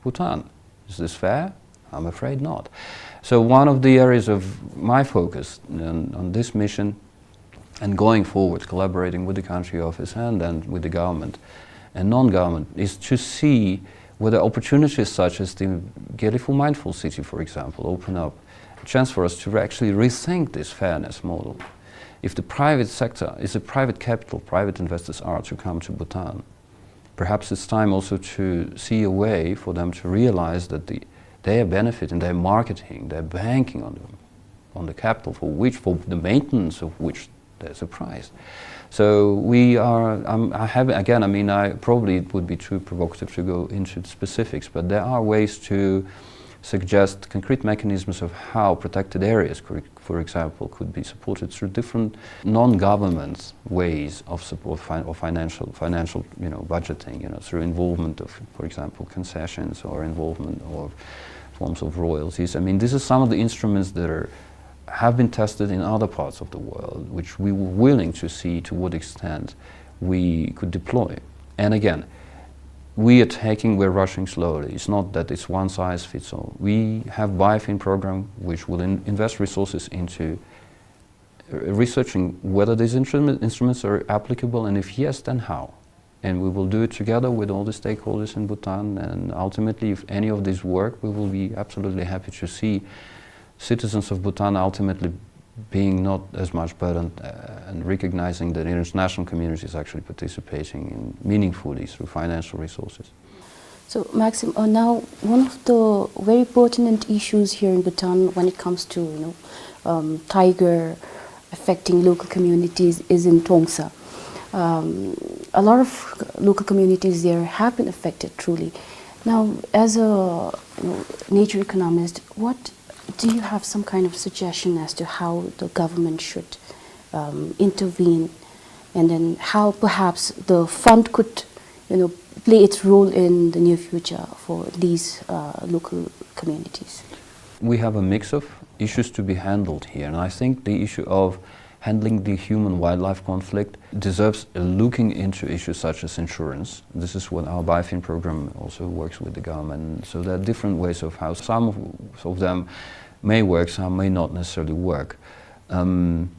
Bhutan. Is this fair? I'm afraid not. So one of the areas of my focus on, on this mission and going forward, collaborating with the country office and then with the government and non-government, is to see whether opportunities such as the Gelephu Mindful City, for example, open up a chance for us to actually rethink this fairness model. If the private sector, if the private capital, private investors are to come to Bhutan, perhaps it's time also to see a way for them to realize that the, their benefit and their marketing, their banking on the, on the capital for which, for the maintenance of which there's a price. So we are, um, I have, again, I mean, I, probably it would be too provocative to go into the specifics, but there are ways to suggest concrete mechanisms of how protected areas, for, for example, could be supported through different non-government ways of support, fin-, or financial, financial, you know, budgeting, you know, through involvement of, for example, concessions or involvement of forms of royalties. I mean, this is some of the instruments that are, have been tested in other parts of the world, which we were willing to see to what extent we could deploy. And again, we are taking, we're rushing slowly. It's not that it's one size fits all. We have BIFIN program, which will in-, invest resources into, uh, researching whether these instrument-, instruments are applicable, and if yes, then how. And we will do it together with all the stakeholders in Bhutan. And ultimately, if any of these work, we will be absolutely happy to see citizens of Bhutan ultimately being not as much burdened, uh, and recognizing that international community is actually participating in meaningfully through financial resources. So, Maxim, uh, now one of the very pertinent issues here in Bhutan when it comes to, you know, um, tiger affecting local communities is in Tongsa. Um, a lot of local communities there have been affected, truly. Now, as a, you know, nature economist, what do you have some kind of suggestion as to how the government should, um, intervene, and then how perhaps the fund could, you know, play its role in the near future for these, uh, local communities? We have a mix of issues to be handled here, and I think the issue of handling the human-wildlife conflict deserves a looking into issues such as insurance. This is what our BIOFIN program also works with the government. So there are different ways of how some of, of them may work, some may not necessarily work. Um,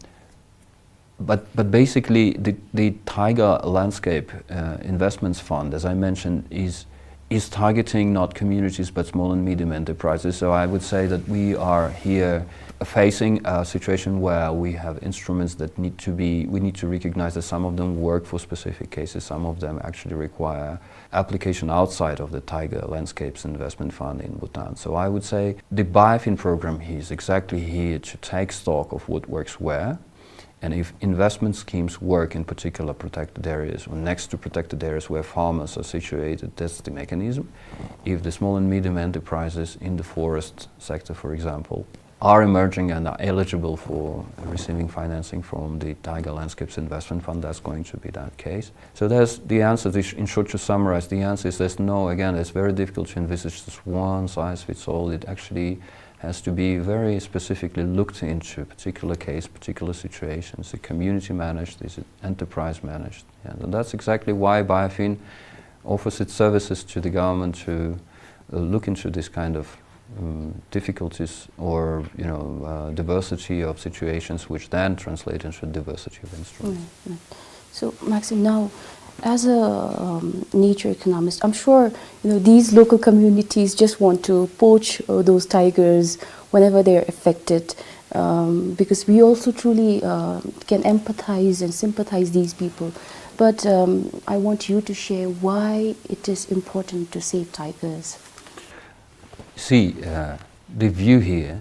but, but basically, the, the Tiger Landscape, uh, Investments Fund, as I mentioned, is is targeting not communities but small and medium enterprises. So I would say that we are here facing a situation where we have instruments that need to be, we need to recognize that some of them work for specific cases, some of them actually require application outside of the Tiger Landscapes Investment Fund in Bhutan. So I would say the BIOFIN program here is exactly here to take stock of what works where, and if investment schemes work in particular protected areas or next to protected areas where farmers are situated, that's the mechanism. If the small and medium enterprises in the forest sector, for example, are emerging and are eligible for receiving financing from the Tiger Landscapes Investment Fund, that's going to be that case. So there's the answer, this, in short, to summarize, the answer is there's no, again, it's very difficult to envisage this one size fits all. It actually has to be very specifically looked into particular case, particular situations. Is it community managed? Is it enterprise managed? And that's exactly why BIOFIN offers its services to the government to, uh, look into this kind of, um, difficulties or, you know, uh, diversity of situations, which then translate into diversity of instruments. Right, right. So, Maxim, now, as a, um, nature economist, I'm sure, you know, these local communities just want to poach, uh, those tigers whenever they're affected, um, because we also truly, uh, can empathize and sympathize these people. But, um, I want you to share why it is important to save tigers. See, uh, the view here,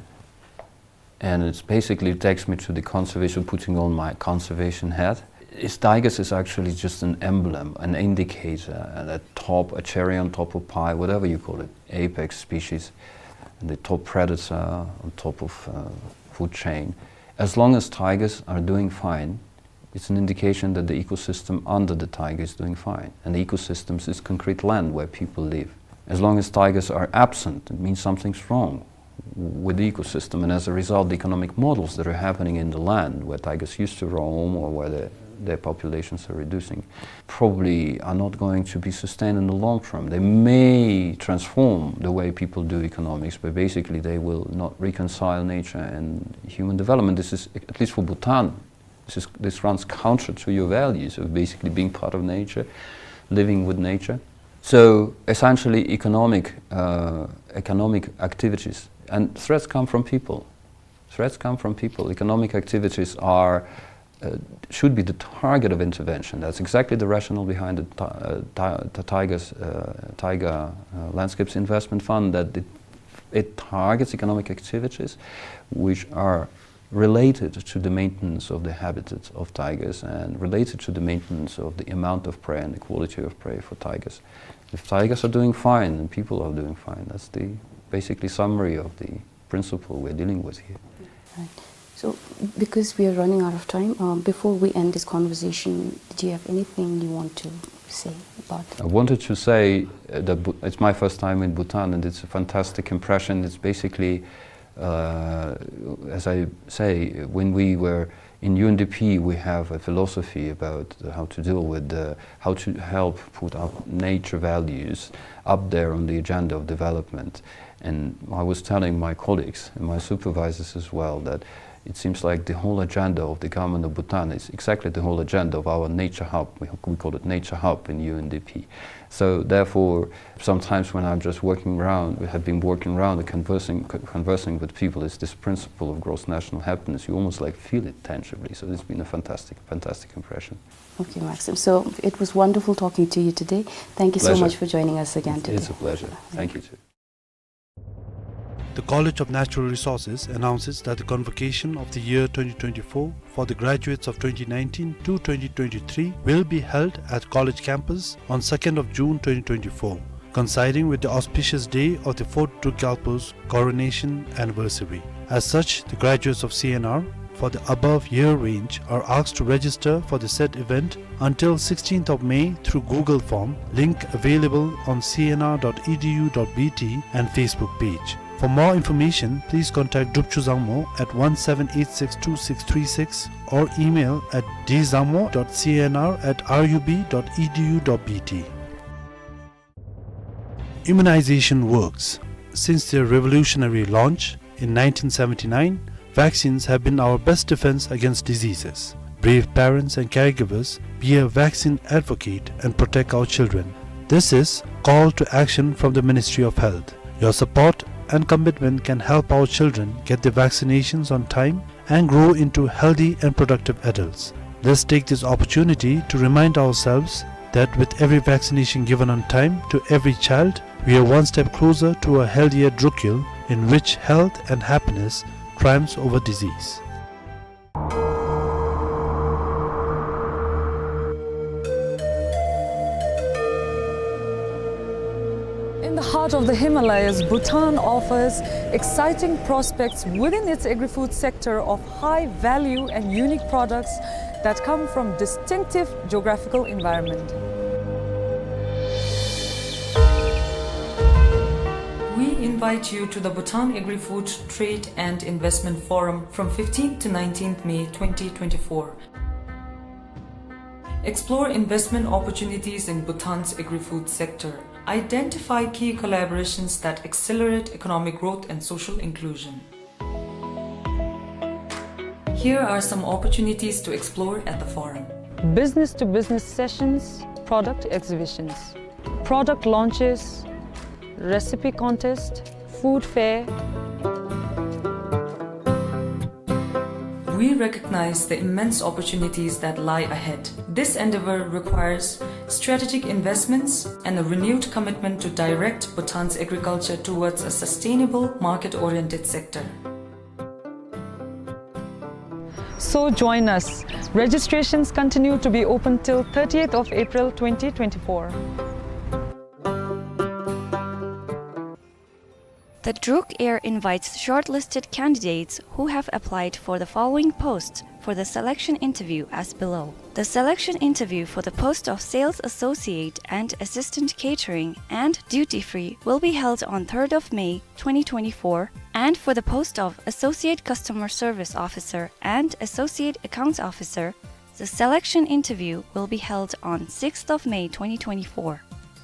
and it basically takes me to the conservation, putting on my conservation hat. Is tigers is actually just an emblem, an indicator, and a top, a cherry on top of pie, whatever you call it, apex species, and the top predator on top of, uh, food chain. As long as tigers are doing fine, it's an indication that the ecosystem under the tiger is doing fine. And the ecosystems is concrete land where people live. As long as tigers are absent, it means something's wrong with the ecosystem, and as a result, the economic models that are happening in the land where tigers used to roam or where the, their populations are reducing probably are not going to be sustained in the long term. They may transform the way people do economics, but basically they will not reconcile nature and human development. This is, at least for Bhutan, this is, this runs counter to your values of basically being part of nature, living with nature. So essentially, economic, uh, economic activities and threats come from people. Threats come from people. Economic activities are, uh, should be the target of intervention. That's exactly the rationale behind the ti-, uh, ti-, the Tigers, uh, Tiger, uh, Landscapes Investment Fund, that it, it targets economic activities which are related to the maintenance of the habitat of tigers and related to the maintenance of the amount of prey and the quality of prey for tigers. If tigers are doing fine, then people are doing fine. That's the basically summary of the principle we're dealing with here. Right. So, because we are running out of time, um, before we end this conversation, do you have anything you want to say about it? I wanted to say, uh, that Bu-, it's my first time in Bhutan, and it's a fantastic impression. It's basically, uh, as I say, when we were in U N D P, we have a philosophy about how to deal with the, how to help put up nature values up there on the agenda of development. And I was telling my colleagues and my supervisors as well that It seems like the whole agenda of the government of Bhutan is exactly the whole agenda of our nature hub. We, we call it nature hub in U N D P. So therefore, sometimes when I'm just walking around, we have been walking around and conversing, co-, conversing with people, it's this principle of gross national happiness. You almost, like, feel it tangibly. So it's been a fantastic, fantastic impression. Okay, Maxim. So it was wonderful talking to you today. Thank you so much for joining us again today. Pleasure. It's, it's a pleasure. Thank you too. The College of Natural Resources announces that the convocation of the year twenty twenty-four for the graduates of twenty nineteen to twenty twenty-three will be held at college campus on second of June twenty twenty-four, coinciding with the auspicious day of the fourth Druk Gyalpo's coronation anniversary. As such, the graduates of C N R for the above year range are asked to register for the said event until sixteenth of May through Google form, link available on C N R dot E D U dot B T and Facebook page. For more information, please contact Drupchu Zangmo at one seven eight six two six three six or email at D Zangmo dot C N R at R U B dot E D U dot B T. Immunization works. Since their revolutionary launch in nineteen seventy-nine, vaccines have been our best defense against diseases. Brave parents and caregivers, be a vaccine advocate and protect our children. This is Call to Action from the Ministry of Health. Your support and commitment can help our children get their vaccinations on time and grow into healthy and productive adults. Let's take this opportunity to remind ourselves that with every vaccination given on time to every child, we are one step closer to a healthier Druk Yul in which health and happiness triumphs over disease. In the heart of the Himalayas, Bhutan offers exciting prospects within its agri-food sector of high value and unique products that come from distinctive geographical environment. We invite you to the Bhutan Agri-Food Trade and Investment Forum from fifteenth to nineteenth May twenty twenty-four. Explore investment opportunities in Bhutan's agri-food sector. Identify key collaborations that accelerate economic growth and social inclusion. Here are some opportunities to explore at the forum. Business-to-business sessions, product exhibitions, product launches, recipe contest, food fair. We recognize the immense opportunities that lie ahead. This endeavor requires strategic investments and a renewed commitment to direct Bhutan's agriculture towards a sustainable, market-oriented sector. So join us. Registrations continue to be open till thirtieth of April twenty twenty-four. The Druk Air invites shortlisted candidates who have applied for the following posts for the selection interview as below. The selection interview for the post of Sales Associate and Assistant Catering and Duty Free will be held on third of May twenty twenty-four, and for the post of Associate Customer Service Officer and Associate Accounts Officer, the selection interview will be held on sixth of May twenty twenty-four.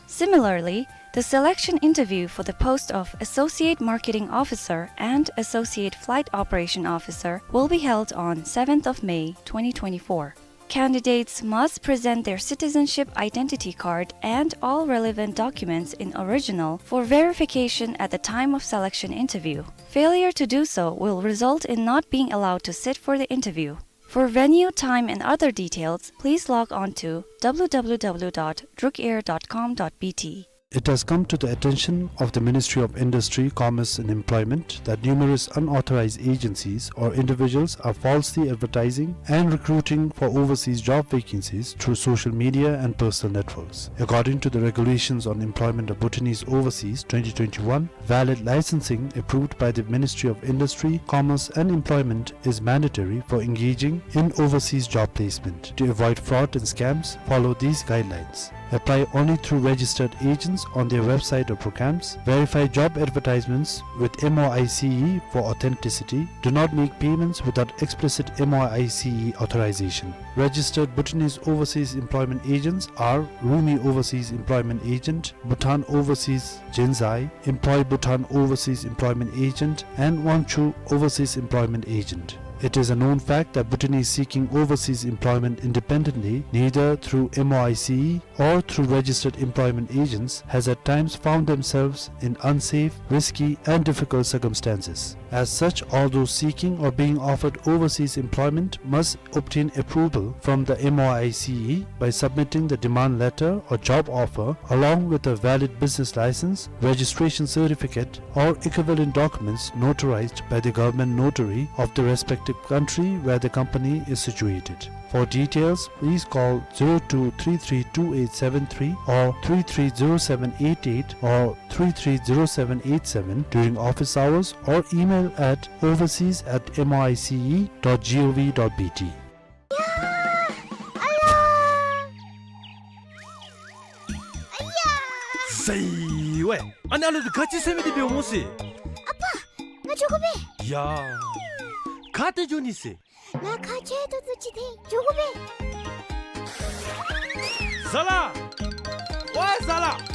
Similarly, the selection interview for the post of Associate Marketing Officer and Associate Flight Operation Officer will be held on seventh of May twenty twenty-four. Candidates must present their citizenship identity card and all relevant documents in original for verification at the time of selection interview. Failure to do so will result in not being allowed to sit for the interview. For venue, time, and other details, please log on to W W W dot drukair dot com dot B T. It has come to the attention of the Ministry of Industry, Commerce and Employment that numerous unauthorized agencies or individuals are falsely advertising and recruiting for overseas job vacancies through social media and personal networks. According to the Regulations on Employment of Bhutanese Overseas twenty twenty-one, valid licensing approved by the Ministry of Industry, Commerce and Employment is mandatory for engaging in overseas job placement. To avoid fraud and scams, follow these guidelines. Apply only through registered agents on their website or programs. Verify job advertisements with M O I C E for authenticity. Do not make payments without explicit M O I C E authorization. Registered Bhutanese overseas employment agents are Rumi Overseas Employment Agent, Bhutan Overseas Jinzai, Employ Bhutan Overseas Employment Agent, and Wangchu Overseas Employment Agent. It is a known fact that Bhutanese seeking overseas employment independently, neither through M O I C E or through registered employment agents, has at times found themselves in unsafe, risky, and difficult circumstances. As such, all those seeking or being offered overseas employment must obtain approval from the M O I C E by submitting the demand letter or job offer along with a valid business license, registration certificate, or equivalent documents notarized by the government notary of the respective country where the company is situated. For details, please call zero two three three two eight seven three or three three zero seven eight eight or three three zero seven eight seven during office hours or email at overseas at M O I C E dot G O V dot B T. ཟེར་ཝེ། ཨ་ནི་ཨ་ལོ་དེ་ག་ཅི་ཟེར་མི་དེ་འབདཝ་སྨོ་ཟེར། ཨ་པ། ང་འགྱོ་དགོ་པས། ཡ། ག་ཏེ་འགྱོ་ནི་ཟེར། ལཱ་ཁག་ཆེ་ཏོག་ཏོ་ཅིག་ཏེ་འགྱོ་དགོ་པས། ཟ་ལ། ཝའེ་ཟ་ལ། ཧ།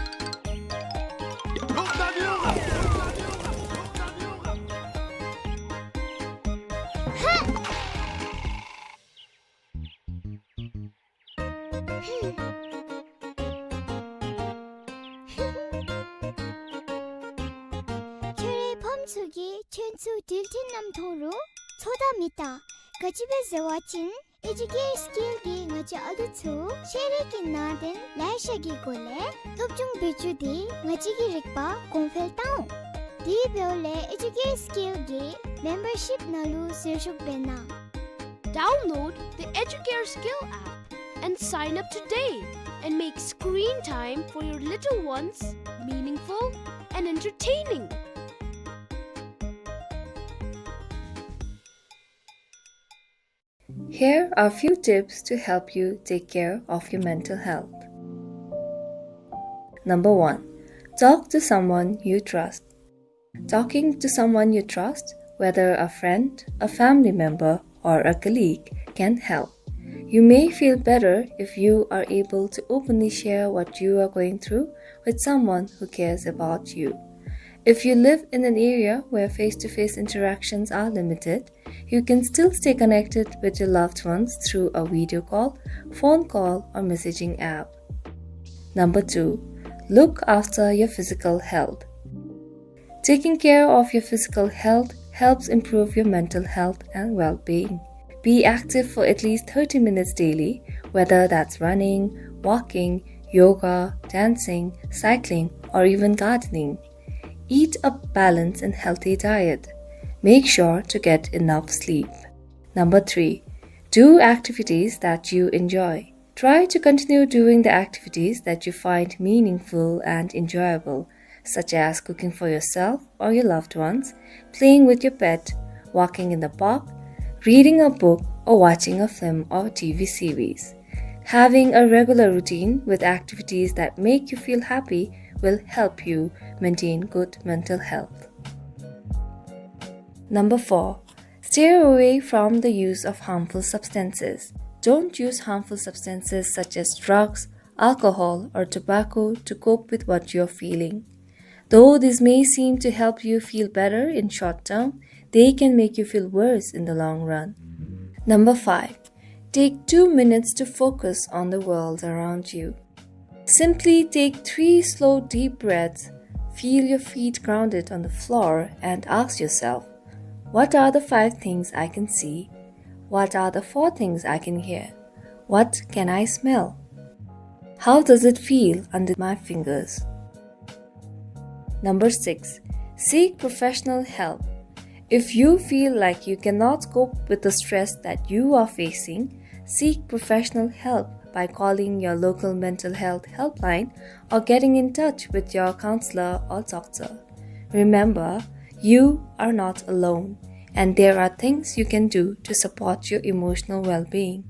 ཁྱོད་རའི་ཕམ་ཚུ་གིས་ཁྱོད་ཚུ་འགྲུལ་འཕྲིན་ནམ་ཐོག་རུ་ཚོད་ལྟ་མི་བལྟ། ག་ཅི་སྦེ་ཟེར་བ་ཅིན་ཨེ་ཇུ་ཀེར་སི་ཀིལ་གྱིས་ང་བཅས་ཨ་ལུ་ཚུ་ཤེས་རིག་གི་ནང་དོན་ལེ་ཤ་གི་སྒོ་ལས་སློབ་སྦྱོང་འབད་བཅུག་སྟེ་ང་བཅས་ཀྱི་རིག་པ་གོང་འཕེལ་བཏང་འོང་། དེ་འབདཝ་ལས་ཨེ་ཇུ་ཀེར་སི་ཀིལ་གྱི་མེམ་བར་ཤིཔ་ནང་ལུ་ཟུར་ཞུགས་འབད་གནང་། Download the Educare Skill app and sign up today and make screen time for your little ones meaningful and entertaining. Here are few tips to help you take care of your mental health. Number one, talk to someone you trust. Talking to someone you trust, whether a friend, a family member, or a colleague, can help. You may feel better if you are able to openly share what you are going through with someone who cares about you. If you live in an area where face-to-face interactions are limited, you can still stay connected with your loved ones through a video call, phone call, or messaging app. Number two, look after your physical health. Taking care of your physical health helps improve your mental health and well-being. Be active for at least thirty minutes daily, whether that's running, walking, yoga, dancing, cycling, or even gardening. Eat a balanced and healthy diet. Make sure to get enough sleep. Number three, do activities that you enjoy. Try to continue doing the activities that you find meaningful and enjoyable, such as cooking for yourself or your loved ones, playing with your pet, walking in the park, reading a book, or watching a film or T V series. Having a regular routine with activities that make you feel happy will help you maintain good mental health. Number four, stay away from the use of harmful substances. Don't use harmful substances such as drugs, alcohol, or tobacco to cope with what you're feeling. Though these may seem to help you feel better in short term, they can make you feel worse in the long run. Number five, take two minutes to focus on the world around you. Simply take three slow, deep breaths, feel your feet grounded on the floor, and ask yourself, "What are the five things I can see? What are the four things I can hear? What can I smell? How does it feel under my fingers?" Number six, seek professional help. If you feel like you cannot cope with the stress that you are facing, seek professional help by calling your local mental health helpline or getting in touch with your counselor or doctor. Remember, you are not alone, and there are things you can do to support your emotional well-being.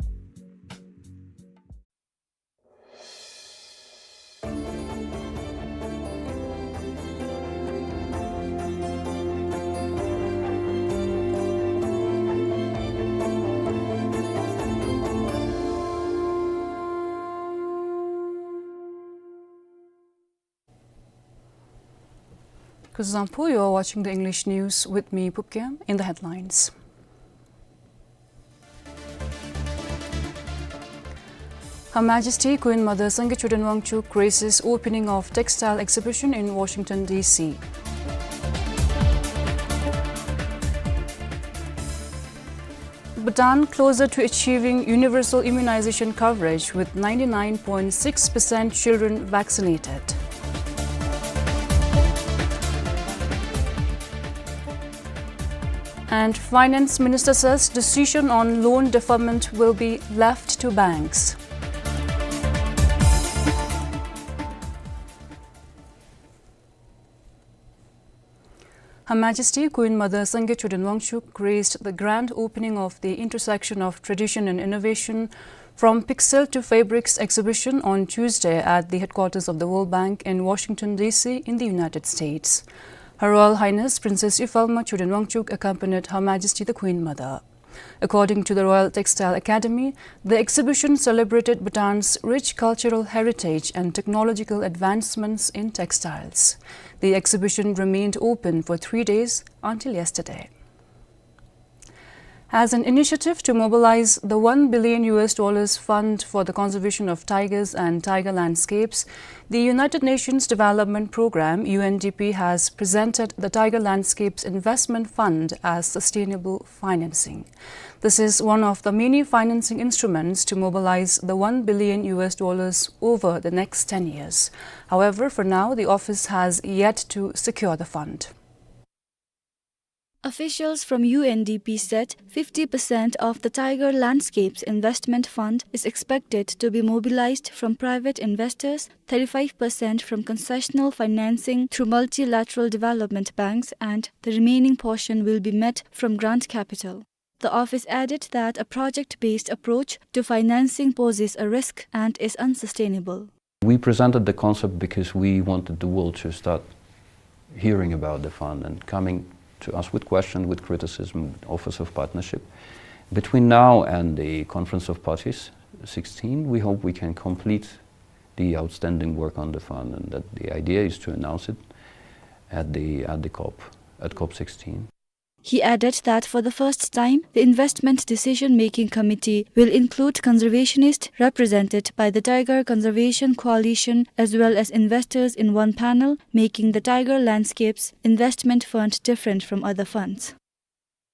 Kuzuzangpo, you are watching the English news with me, Pupkem. In the headlines. Her Majesty Queen Mother Sangay Choden Wangchuck graces opening of textile exhibition in Washington, D C. Bhutan closer to achieving universal immunization coverage with ninety-nine point six percent children vaccinated. And Finance Minister says decision on loan deferment will be left to banks. Her Majesty Queen Mother Sangay Choden Wangchuck graced the grand opening of the Intersection of Tradition and Innovation, From Pixel to Fabrics exhibition on Tuesday at the headquarters of the World Bank in Washington, D C, in the United States. Her Royal Highness Princess Yifalma Choden Wangchuck accompanied Her Majesty the Queen Mother. According to the Royal Textile Academy, the exhibition celebrated Bhutan's rich cultural heritage and technological advancements in textiles. The exhibition remained open for three days until yesterday. As an initiative to mobilize the one billion U S dollars fund for the conservation of tigers and tiger landscapes, the United Nations Development Programme, U N D P, has presented the Tiger Landscapes Investment Fund as sustainable financing. This is one of the many financing instruments to mobilize the one billion U S dollars over the next ten years. However, for now, the office has yet to secure the fund. Officials from U N D P said fifty percent of the Tiger Landscapes Investment Fund is expected to be mobilized from private investors, thirty-five percent from concessional financing through multilateral development banks, and the remaining portion will be met from grant capital. The office added that a project-based approach to financing poses a risk and is unsustainable. We presented the concept because we wanted the world to start hearing about the fund and coming to us with question, with criticism, with offers of partnership. Between now and the Conference of Parties sixteen, we hope we can complete the outstanding work on the fund, and that the idea is to announce it at the, at the COP, at COP sixteen. He added that for the first time, the Investment Decision-Making Committee will include conservationists represented by the Tiger Conservation Coalition as well as investors in one panel, making the Tiger Landscapes Investment Fund different from other funds.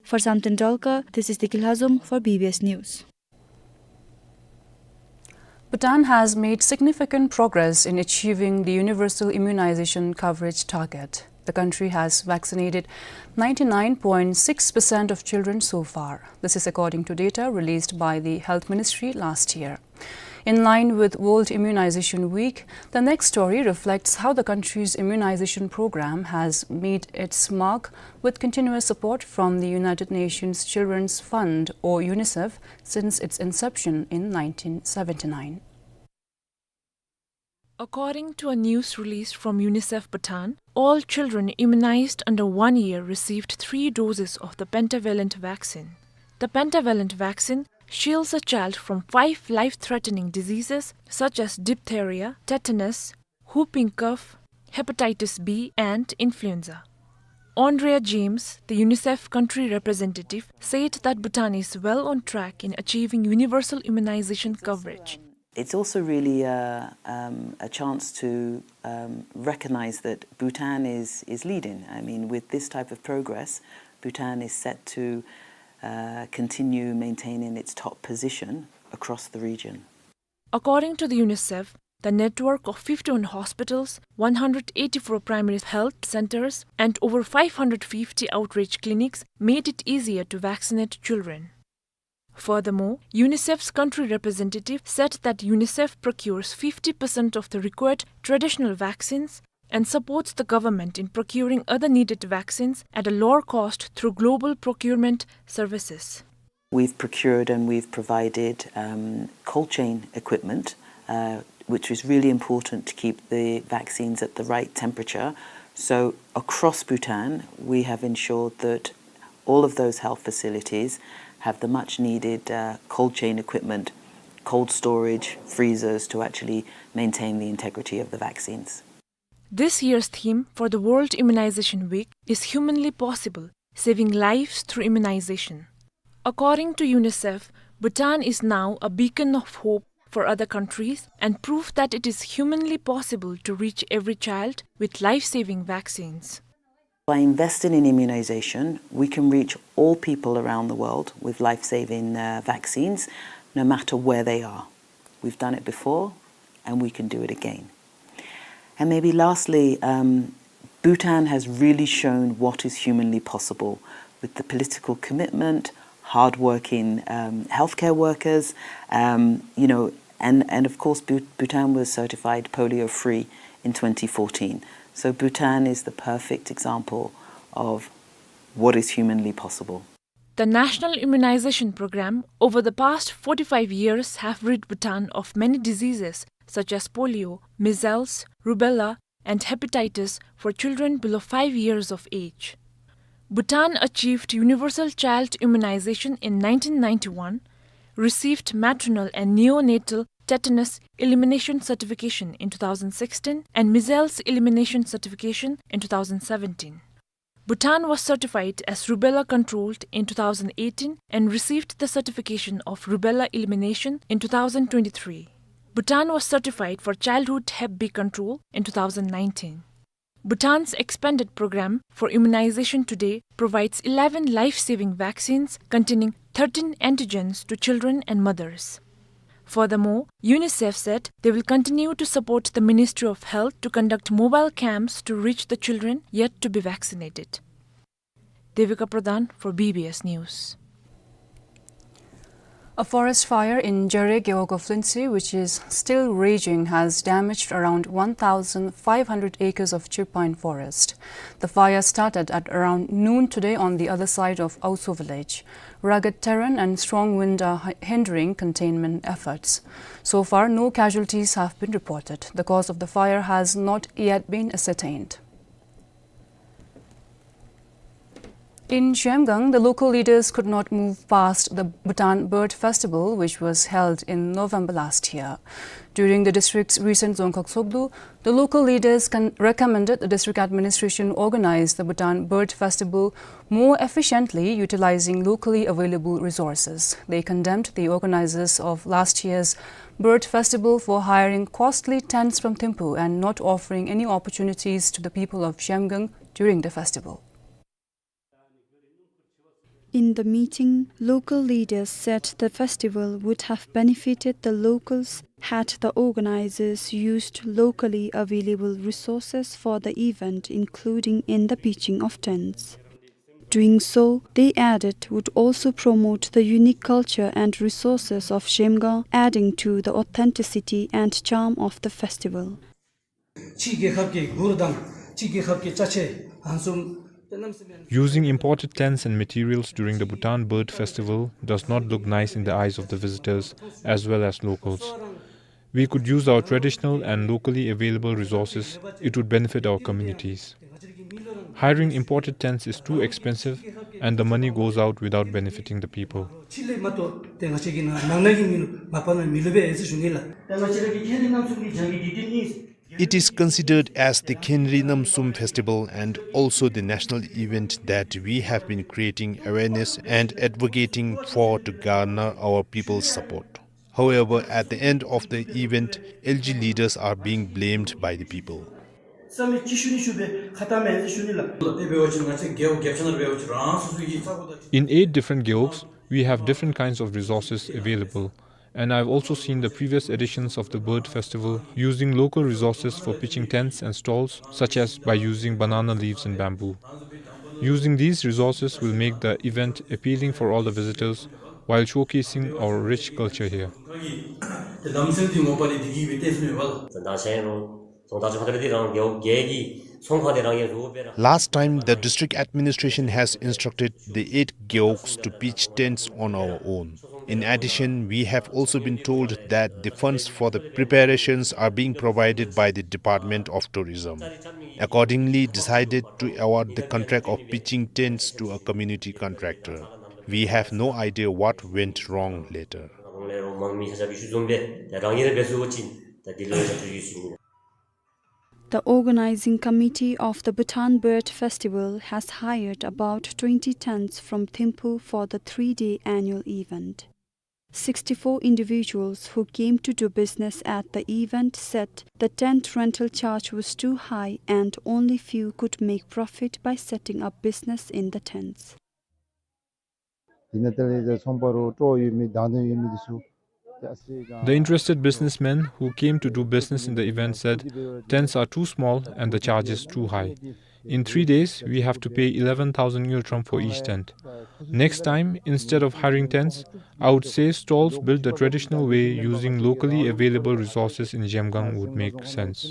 For Samten Dolkar, this is Deki Lhazom for B B S News. Bhutan has made significant progress in achieving the universal immunization coverage target. The country has vaccinated ninety-nine point six percent of children so far. This is according to data released by the Health Ministry last year. In line with World Immunization Week, the next story reflects how the country's immunization program has made its mark with continuous support from the United Nations Children's Fund, or UNICEF, since its inception in nineteen seventy-nine. According to a news release from UNICEF Bhutan, all children immunized under one year received three doses of the pentavalent vaccine. The pentavalent vaccine shields a child from five life-threatening diseases such as diphtheria, tetanus, whooping cough, hepatitis B, and influenza. Andrea James, the UNICEF country representative, said that Bhutan is well on track in achieving universal immunization coverage. It's also really a, um, a chance to, um, recognize that Bhutan is, is leading. I mean, with this type of progress, Bhutan is set to, uh, continue maintaining its top position across the region. According to the UNICEF, the network of fifty-one hospitals, one hundred eighty-four primary health centers, and over five hundred fifty outreach clinics made it easier to vaccinate children. Furthermore, UNICEF's country representative said that UNICEF procures fifty percent of the required traditional vaccines and supports the government in procuring other needed vaccines at a lower cost through global procurement services. We've procured and we've provided, um, cold chain equipment, uh, which is really important to keep the vaccines at the right temperature. So across Bhutan, we have ensured that all of those health facilities have the much needed, uh, cold chain equipment, cold storage, freezers to actually maintain the integrity of the vaccines. This year's theme for the World Immunization Week is Humanly Possible, Saving Lives Through Immunization. According to UNICEF, Bhutan is now a beacon of hope for other countries and prove that it is humanly possible to reach every child with life-saving vaccines. By investing in immunization, we can reach all people around the world with life-saving, uh, vaccines, no matter where they are. We've done it before, and we can do it again. And maybe lastly, um, Bhutan has really shown what is humanly possible with the political commitment, hardworking, um, healthcare workers, um, you know, and, and of course, Bhu-, Bhutan was certified polio-free in twenty fourteen. So Bhutan is the perfect example of what is humanly possible. The National Immunization Program over the past forty-five years have rid Bhutan of many diseases such as polio, measles, rubella, and hepatitis for children below five years of age. Bhutan achieved universal child immunization in nineteen ninety-one, received maternal and neonatal tetanus elimination certification in two thousand sixteen and measles elimination certification in two thousand seventeen. Bhutan was certified as rubella controlled in two thousand eighteen and received the certification of rubella elimination in two thousand twenty-three. Bhutan was certified for childhood Hep B control in two thousand nineteen. Bhutan's expanded program for immunization today provides eleven life-saving vaccines containing thirteen antigens to children and mothers. Furthermore, UNICEF said they will continue to support the Ministry of Health to conduct mobile camps to reach the children yet to be vaccinated. Devika Pradhan for B B S News. A forest fire in Jare Gewog of Lynsey, which is still raging, has damaged around one thousand five hundred acres of chirpine forest. The fire started at around noon today on the other side of Auso village. Rugged terrain and strong wind are hi-, hindering containment efforts. So far, no casualties have been reported. The cause of the fire has not yet been ascertained. In Zhemgang, the local leaders could not move past the Bhutan Bird Festival, which was held in November last year. During the district's recent Dzongkhag Tshogdu, the local leaders con-, recommended the district administration organize the Bhutan Bird Festival more efficiently, utilizing locally available resources. They condemned the organizers of last year's bird festival for hiring costly tents from Thimphu and not offering any opportunities to the people of Zhemgang during the festival. In the meeting, local leaders said the festival would have benefited the locals had the organizers used locally available resources for the event, including in the pitching of tents. Doing so, they added, would also promote the unique culture and resources of Zhemgang, adding to the authenticity and charm of the festival. ཕྱི་རྒྱལ་ཁབ་ཀྱི་གུར་དང་ཕྱི་རྒྱལ་ཁབ་ཀྱི་ཅ་ཆས་ཨ་ནི་བཟུམ་དེ་རྣམས་སེམས། Using imported tents and materials during the Bhutan Bird Festival does not look nice in the eyes of the visitors as well as locals. We could use our traditional and locally available resources, it would benefit our communities. Hiring imported tents is too expensive and the money goes out without benefiting the people. ཕྱི་ལས་མ་གཏོགས་དེ་ང་བཅས་ཀྱི་ནང་ནང་ན་གི་མི་ལུ་མ་པ་ན་མི་ལུ་སྦེ་ཨེ་ཟེར་ཞུ་ནི་ལགས། ད་ང་བཅས་ར་གི་ཁེ་རི་རྣམ་གསུམ་གྱི་བྱང་གི་འཇིག་རྟེན་ཨིན། It is considered as the Khenri Namsum festival and also the national event that we have been creating awareness and advocating for to garner our people's support. However, at the end of the event, L G leaders are being blamed by the people. བསམ་མེད་ཅིག་ཞུ་ནི་ཞུ་སྦེ་ཁ་ཏ་མེད་ཟེར་ཞུ་ནི་ལགས། དེ་འབད་བ་ཅིན་ང་བཅས་རྒེད་འོག་བརྒྱད་ཅུ་ནང་འབད་བ་ཅིན་རང་སོ་སོ་གི་ས་གོ་དང་། In eight different gewogs, we have different kinds of resources available, and I've also seen the previous editions of the bird festival using local resources for pitching tents and stalls, such as by using banana leaves and bamboo. Using these resources will make the event appealing for all the visitors while showcasing our rich culture here. Last time, the district administration has instructed the eight gewogs to pitch tents on our own. In addition, we have also been told that the funds for the preparations are being provided by the Department of Tourism. Accordingly, decided to award the contract of pitching tents to a community contractor. We have no idea what went wrong later. The organizing committee of the Bhutan Bird Festival has hired about twenty tents from Thimphu for the three-day annual event. Sixty-four individuals who came to do business at the event said the tent rental charge was too high and only few could make profit by setting up business in the tents. དེ་ནང་ལས་ཚོང་པ་རུ་སྤྲོ་ཡོད་མི་དང་དོན་ཡོད་མི་དེ་ཚུ། The interested businessmen who came to do business in the event said tents are too small and the charge is too high. In three days, we have to pay eleven thousand ngultrum for each tent. Next time, instead of hiring tents, I would say stalls built the traditional way using locally available resources in Zhemgang would make sense.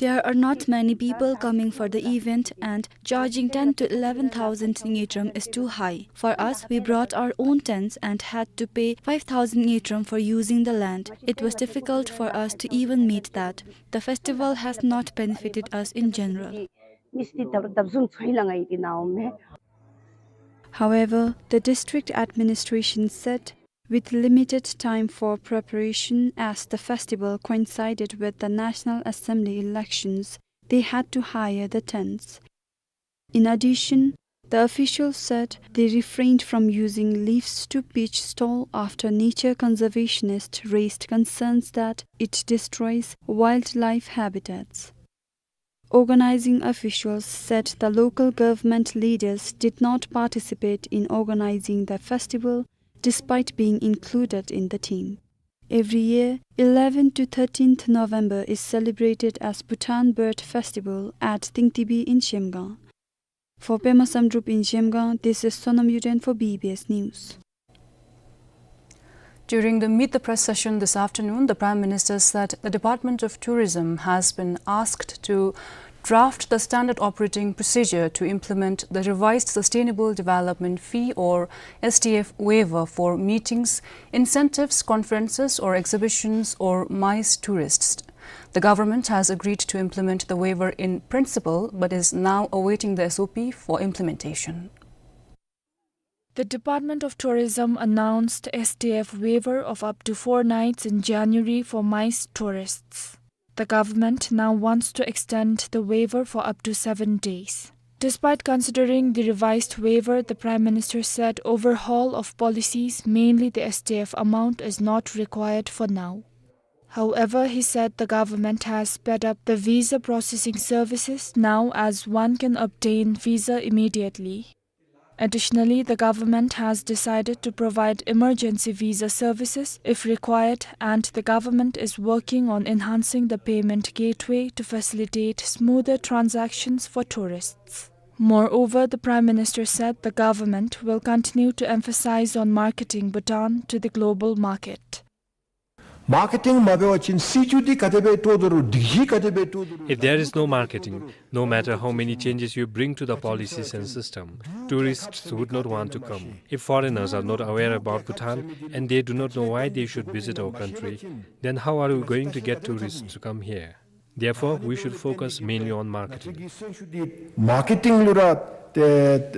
There are not many people coming for the event, and charging ten to eleven thousand ngultrum is too high. For us, we brought our own tents and had to pay five thousand ngultrum for using the land. It was difficult for us to even meet that. The festival has not benefited us in general. However, the district administration said with limited time for preparation, as the festival coincided with the National Assembly elections, they had to hire the tents. In addition, the officials said they refrained from using lifts to pitch stall after nature conservationists raised concerns that it destroys wildlife habitats. Organizing officials said the local government leaders did not participate in organizing the festival despite being included in the team. Every year, eleventh to thirteenth November is celebrated as Bhutan Bird Festival at Tingtibi in Zhemgang. For Pema Samdrup in Zhemgang, this is Sonam Yuden for B B S News. During the Meet the Press session this afternoon, the Prime Minister said the Department of Tourism has been asked to draft the standard operating procedure to implement the revised Sustainable Development Fee, or S D F, waiver for meetings, incentives, conferences or exhibitions or MICE tourists. The government has agreed to implement the waiver in principle but is now awaiting the S O P for implementation. The Department of Tourism announced S D F waiver of up to four nights in January for MICE tourists. The government now wants to extend the waiver for up to seven days. Despite considering the revised waiver, the Prime Minister said overhaul of policies, mainly the S D F amount, is not required for now. However, he said the government has sped up the visa processing services now, as one can obtain visa immediately. Additionally, the government has decided to provide emergency visa services if required, and the government is working on enhancing the payment gateway to facilitate smoother transactions for tourists. Moreover, the Prime Minister said the government will continue to emphasize on marketing Bhutan to the global market. མར་ཀེ་ཊིང་མ་འབད་བ་ཅིན་སྲིད་བྱུས་འདི་ག་དེ་སྦེ་འགྲོ་དོ་རུང་སྒྲིག་གཞི་ག་དེ་སྦེ་འགྲོ་དོ་རུང་། If there is no marketing, no matter how many changes you bring to the policies and system, tourists would not want to come. If foreigners are not aware about Bhutan and they do not know why they should visit our country, then how are we going to get tourists to come here? Therefore, we should focus mainly on marketing. མར་ཀེ་ཊིང་ལུ་ར་ཏེ་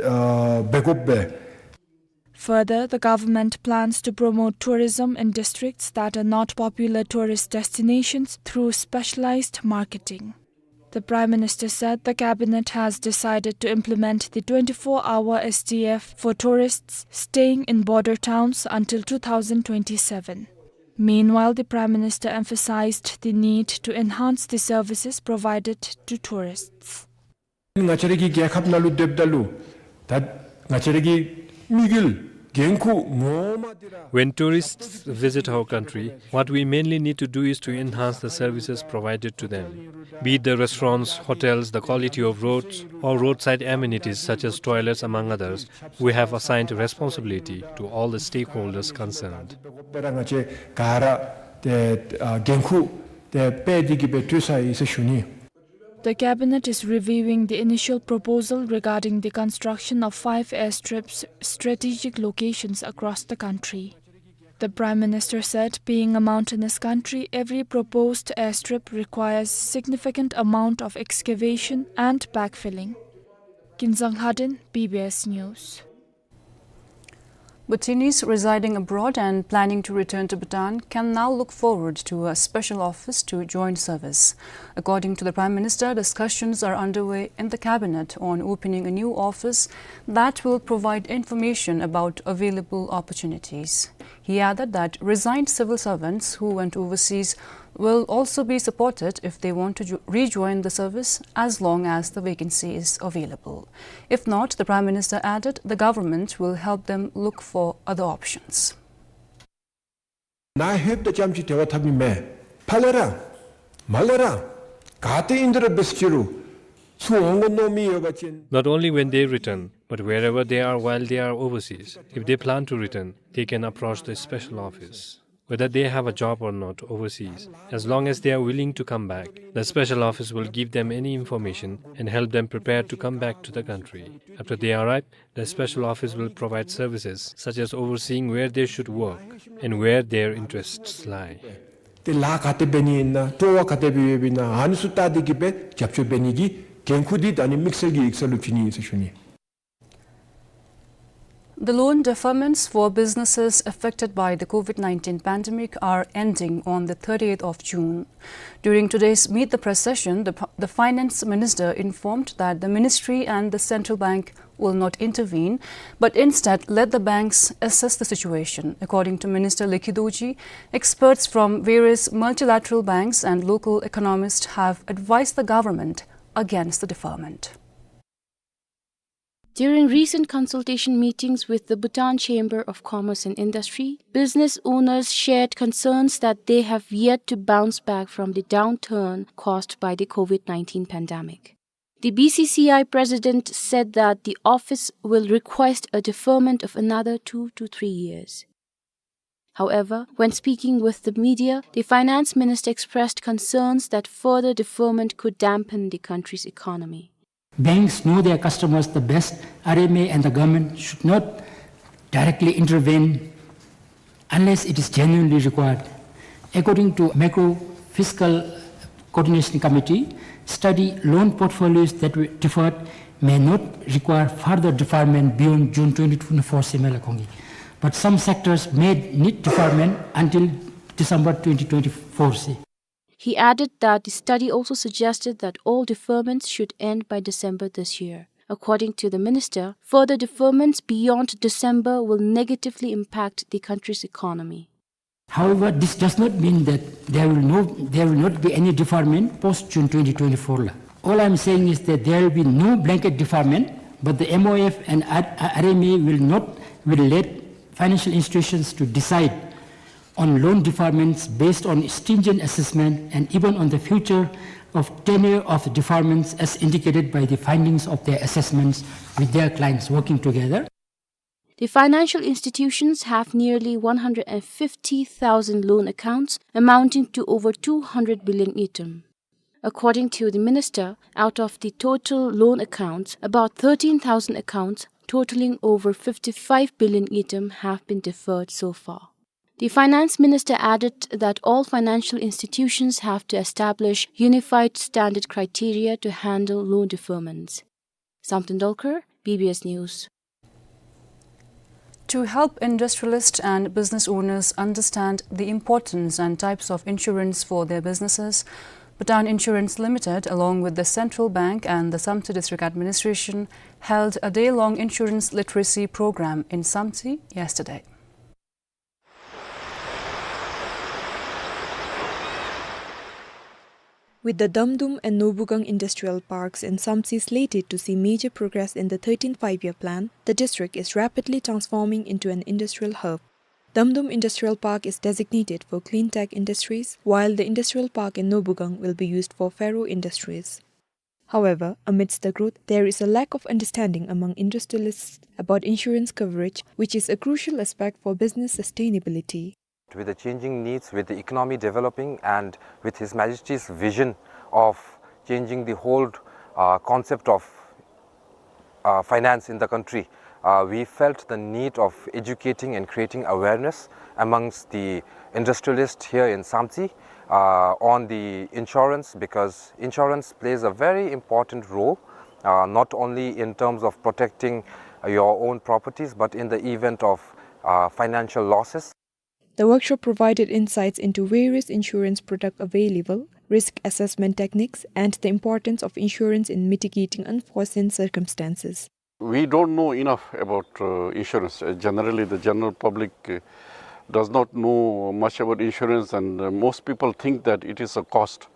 ཨ་འབད་དགོ་པས། Further, the government plans to promote tourism in districts that are not popular tourist destinations through specialized marketing. The Prime Minister said the cabinet has decided to implement the twenty-four hour S D F for tourists staying in border towns until two thousand twenty-seven. Meanwhile, the Prime Minister emphasized the need to enhance the services provided to tourists. ང་བཅས་ར་གི་རྒྱལ་ཁབ་ནང་ལུ་སྡོདཔ་ད་ལུ་ད་ང་བཅས་ར་གི་དམིགས་ཡུལ་འགན་ཁུར་ངོ་མ་འདི་ར། When tourists visit our country, what we mainly need to do is to enhance the services provided to them, be it the restaurants, hotels, the quality of roads, or roadside amenities such as toilets, among others. We have assigned responsibility to all the stakeholders concerned. ང་བཅས་ག་ར་ཏེ་ཨ་འགན་ཁུར་ཏེ་འབད་དེ་གི་སྦེ་སྡོད་ས་ཨིན་ཟེར་ཞུ་ནི། The cabinet is reviewing the initial proposal regarding the construction of five airstrips, strategic locations across the country. The Prime Minister said, being a mountainous country, every proposed airstrip requires significant amount of excavation and backfilling. Kinzang Lhaden, B B S News. Bhutanese residing abroad and planning to return to Bhutan can now look forward to a special office to join service. According to the Prime Minister, discussions are underway in the cabinet on opening a new office that will provide information about available opportunities. He added that resigned civil servants who went overseas will also be supported if they want to jo-, rejoin the service as long as the vacancy is available. If not, the Prime Minister added, the government will help them look for other options. ནཱ་ལྷོདཔ་ད་རྐྱངམ་ཅིག་འབྲེལ་བ་འཐབ་ནི་མེད། ཕར་ལས་ར་མར་ལས་ར་ག་ཏེ་ཨིན་ཏེ་ར་འབད་ཟེར་རུང་ཚུར་འོང་དགོ་མནོ་མི་ཡོད་པ་ཅིན། Not only when they return, but wherever they are while they are overseas, if they plan to return, they can approach the special office. Whether they have a job or not overseas, as long as they are willing to come back, the special office will give them any information and help them prepare to come back to the country. After they arrive, the special office will provide services such as overseeing where they should work and where their interests lie. ཏེ་ལཱ་ག་དེ་འབད་ནི་ཨིན་ན་སྤྲོ་བ་ག་དེ་སྦེ་ཡོདཔ་ཨིན་ན་ཨ་ནི་ཚུ་བལྟ་སྟེ་གི་སྦེ་རྒྱབ་སྐྱོར་འབད་ནི་གི་འགན་ཁུར་འདི་ད་ཨ་ནི་དམིགས་བསལ་གྱི་ཡིག་ཚང་ལུ་བྱིན་ནི་ཨིན་ཟེར་ཞུ་ནི། The loan deferments for businesses affected by the COVID nineteen pandemic are ending on the thirtieth of June. During today's Meet the Press session, the, the finance minister informed that the ministry and the central bank will not intervene, but instead let the banks assess the situation. According to Minister Lekhi Dorji, experts from various multilateral banks and local economists have advised the government against the deferment. During recent consultation meetings with the Bhutan Chamber of Commerce and Industry, business owners shared concerns that they have yet to bounce back from the downturn caused by the COVID nineteen pandemic. The B C C I president said that the office will request a deferment of another two to three years. However, when speaking with the media, the finance minister expressed concerns that further deferment could dampen the country's economy. Banks know their customers the best. R M A and the government should not directly intervene unless it is genuinely required. According to Macro Fiscal Coordination Committee study, loan portfolios that were deferred may not require further deferment beyond June twenty twenty-four ཟེར་མས་ལགས་ཁོང་གིས། But some sectors may need deferment until December twenty twenty-four ཟེར། He added that the study also suggested that all deferments should end by December this year. According to the minister, further deferments beyond December will negatively impact the country's economy. However, this does not mean that there will no, there will not be any deferment post June twenty twenty-four ལགས། All I am saying is that there will be no blanket deferment, but the M O F and R-, R M A will not, will let financial institutions to decide on loan deferments based on stringent assessment and even on the future of tenure of the deferments as indicated by the findings of their assessments with their clients working together. The financial institutions have nearly one hundred and fifty thousand loan accounts amounting to over two hundred billion ngultrum. According to the minister, out of the total loan accounts, about thirteen thousand accounts totaling over fifty-five billion ngultrum have been deferred so far. The finance minister added that all financial institutions have to establish unified standard criteria to handle loan deferments. Samten Dolkar, B B S News. To help industrialists and business owners understand the importance and types of insurance for their businesses, Bhutan Insurance Limited, along with the Central Bank and the Samtse District Administration, held a day-long insurance literacy program in Samtse yesterday. With the Damdum and Nobugang industrial parks in Samtse slated to see major progress in the thirteenth Five-Year Plan, the district is rapidly transforming into an industrial hub. Damdum Industrial Park is designated for clean tech industries, while the industrial park in Nobugang will be used for ferro industries. However, amidst the growth, there is a lack of understanding among industrialists about insurance coverage, which is a crucial aspect for business sustainability. With the changing needs, with the economy developing, and with His Majesty's vision of changing the whole, uh, concept of, uh, finance in the country, uh, we felt the need of educating and creating awareness amongst the industrialists here in Samtse, uh, on the insurance, because insurance plays a very important role, uh, not only in terms of protecting, uh, your own properties, but in the event of uh, financial losses. The workshop provided insights into various insurance products available, risk assessment techniques, and the importance of insurance in mitigating unforeseen circumstances. We don't know enough about, uh, insurance. Uh, generally, the general public, uh, does not know much about insurance, and, uh, most people think that it is a cost.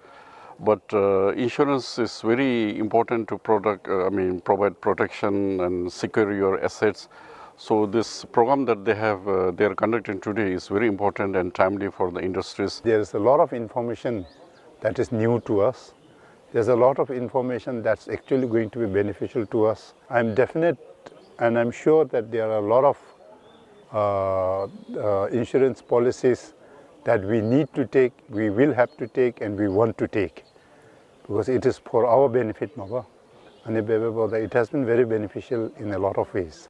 But, uh, insurance is very important to product, uh, I mean, provide protection and secure your assets. So this program that they have, uh, they are conducting today is very important and timely for the industries. There is a lot of information that is new to us. There's a lot of information that's actually going to be beneficial to us. I'm definite and I'm sure that there are a lot of, uh, uh, insurance policies that we need to take, we will have to take, and we want to take, because it is for our benefit, maba. Ani bebe boda, it has been very beneficial in a lot of ways.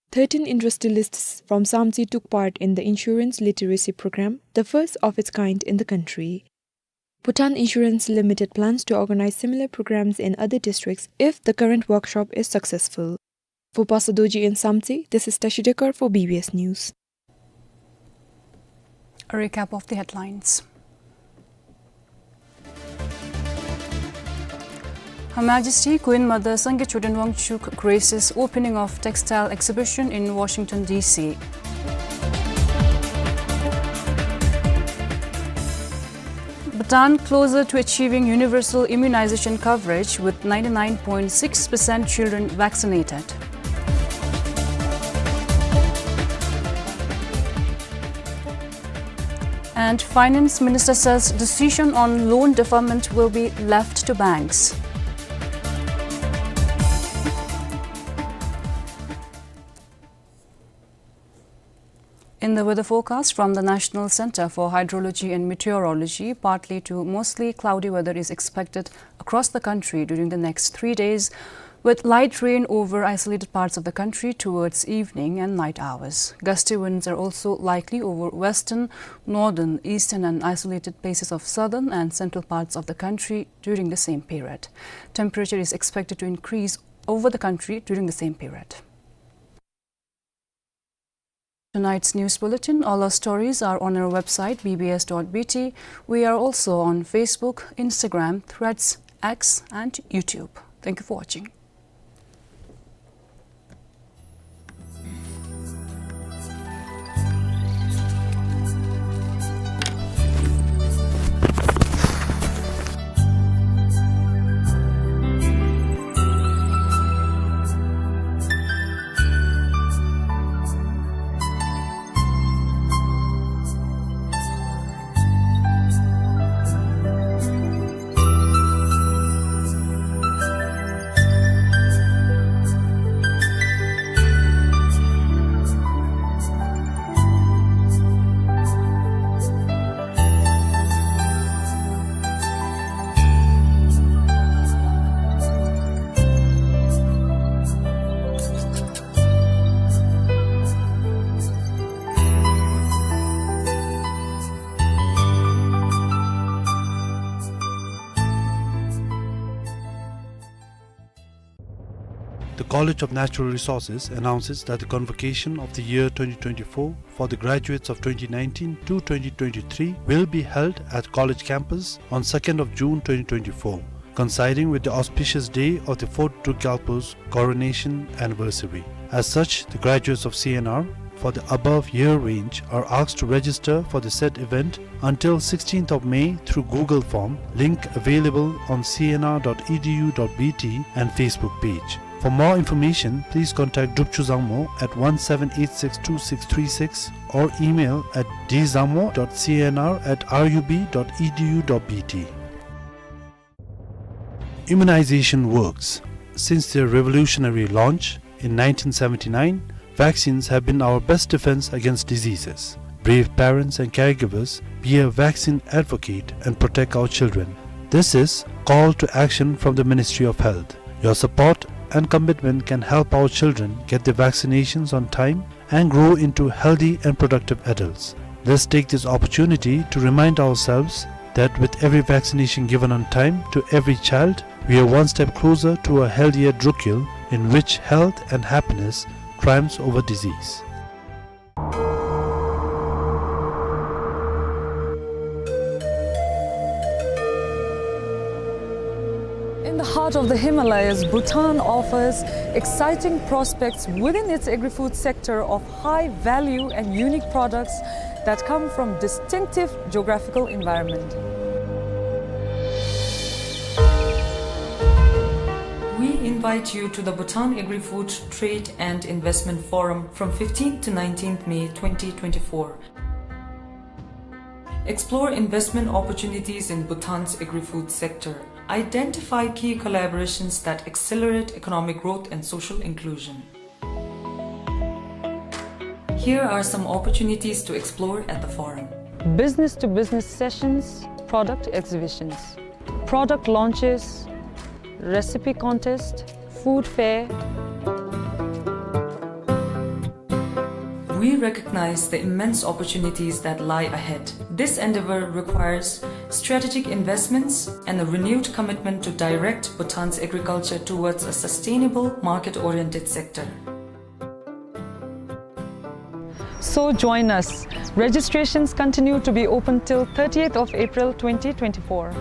Thirteen industrialists from Samtse took part in the insurance literacy program, the first of its kind in the country. Bhutan Insurance Limited plans to organize similar programs in other districts if the current workshop is successful. For Pasa Dorji in Samtse, this is Tashi Dekar for B B S News. A recap of the headlines. Her Majesty Queen Mother Sangay Choden Wangchuck graces opening of textile exhibition in Washington, D C. Bhutan closer to achieving universal immunization coverage with ninety-nine point six percent children vaccinated. And Finance Minister says decision on loan deferment will be left to banks. In the weather forecast from the National Center for Hydrology and Meteorology, partly to mostly cloudy weather is expected across the country during the next three days, with light rain over isolated parts of the country towards evening and night hours. Gusty winds are also likely over western, northern, eastern, and isolated places of southern and central parts of the country during the same period. Temperature is expected to increase over the country during the same period. Tonight's news bulletin. All our stories are on our website, B B S dot B T. We are also on Facebook, Instagram, Threads, X, and YouTube. Thank you for watching. The College of Natural Resources announces that the convocation of the year twenty twenty-four for the graduates of twenty nineteen to twenty twenty-three will be held at college campus on second of June twenty twenty-four, coinciding with the auspicious day of the fourth Druk Gyalpo's coronation anniversary. As such, the graduates of C N R for the above year range are asked to register for the said event until sixteenth of May through Google form, link available on C N R dot E D U dot B T and Facebook page. For more information, please contact Drupchu Zangmo at one seven eight six two six three six or email at dzangmo dot C N R at R U B dot E D U dot B T. Immunization works. Since their revolutionary launch in nineteen seventy-nine, vaccines have been our best defense against diseases. Brave parents and caregivers, be a vaccine advocate and protect our children. This is Call to Action from the Ministry of Health. Your support and commitment can help our children get their vaccinations on time and grow into healthy and productive adults. Let's take this opportunity to remind ourselves that with every vaccination given on time to every child, we are one step closer to a healthier Druk Gyal in which health and happiness triumphs over disease. Out of the Himalayas, Bhutan offers exciting prospects within its agri-food sector of high value and unique products that come from distinctive geographical environment. We invite you to the Bhutan Agri-Food Trade and Investment Forum from fifteenth to nineteenth May twenty twenty-four. Explore investment opportunities in Bhutan's agri-food sector. Identify key collaborations that accelerate economic growth and social inclusion. Here are some opportunities to explore at the forum. Business-to-business sessions, product exhibitions, product launches, recipe contest, food fair. We recognize the immense opportunities that lie ahead. This endeavor requires strategic investments and a renewed commitment to direct Bhutan's agriculture towards a sustainable, market-oriented sector. So join us. Registrations continue to be open till thirtieth of April twenty twenty-four.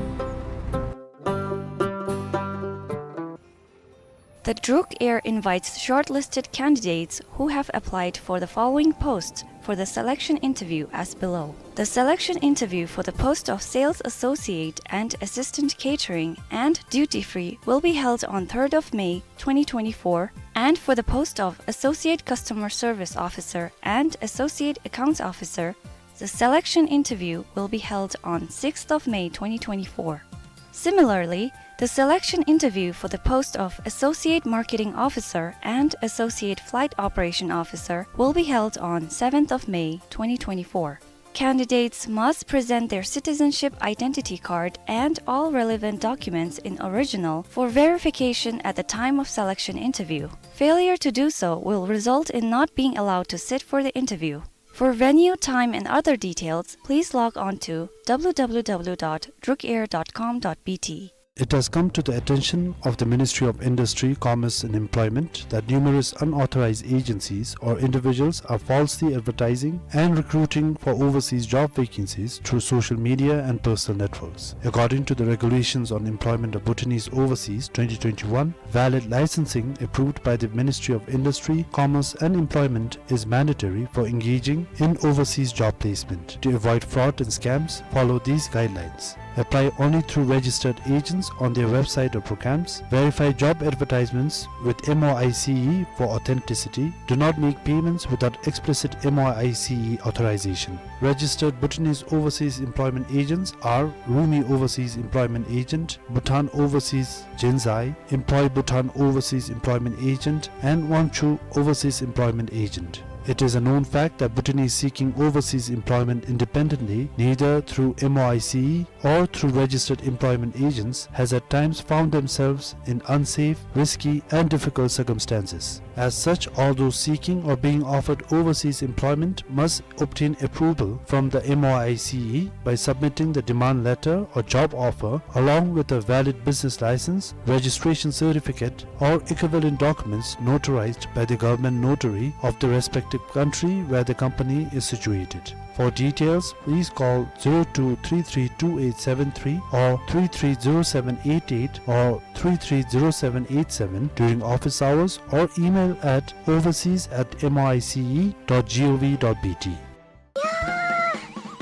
The Druk Air invites shortlisted candidates who have applied for the following posts for the selection interview as below. The selection interview for the post of Sales Associate and Assistant Catering and Duty Free will be held on third of May twenty twenty-four, and for the post of Associate Customer Service Officer and Associate Accounts Officer, the selection interview will be held on sixth of May twenty twenty-four. Similarly, the selection interview for the post of Associate Marketing Officer and Associate Flight Operation Officer will be held on seventh of May twenty twenty-four. Candidates must present their citizenship identity card and all relevant documents in original for verification at the time of selection interview. Failure to do so will result in not being allowed to sit for the interview. For venue, time, and other details, please log on to w w w dot drukair dot com dot b t. It has come to the attention of the Ministry of Industry, Commerce and Employment that numerous unauthorized agencies or individuals are falsely advertising and recruiting for overseas job vacancies through social media and personal networks. According to the Regulations on Employment of Bhutanese Overseas twenty twenty-one, valid licensing approved by the Ministry of Industry, Commerce and Employment is mandatory for engaging in overseas job placement. To avoid fraud and scams, follow these guidelines. Apply only through registered agents on their website or programs. Verify job advertisements with M O I C E for authenticity. Do not make payments without explicit M O I C E authorization. Registered Bhutanese overseas employment agents are Rumi Overseas Employment Agent, Bhutan Overseas Jinzai, Employ Bhutan Overseas Employment Agent, and Wangchuh Overseas Employment Agent. It is a known fact that Bhutanese seeking overseas employment independently, neither through M O I C E or through registered employment agents, has at times found themselves in unsafe, risky, and difficult circumstances. As such, all those seeking or being offered overseas employment must obtain approval from the M O I C E by submitting the demand letter or job offer along with a valid business license, registration certificate, or equivalent documents notarized by the government notary of the respective country where the company is situated. For details, please call zero two three three two eight seven three or three three zero seven eight eight or three three zero seven eight seven during office hours or email at overseas at M O I C E dot G O V dot B T. 야!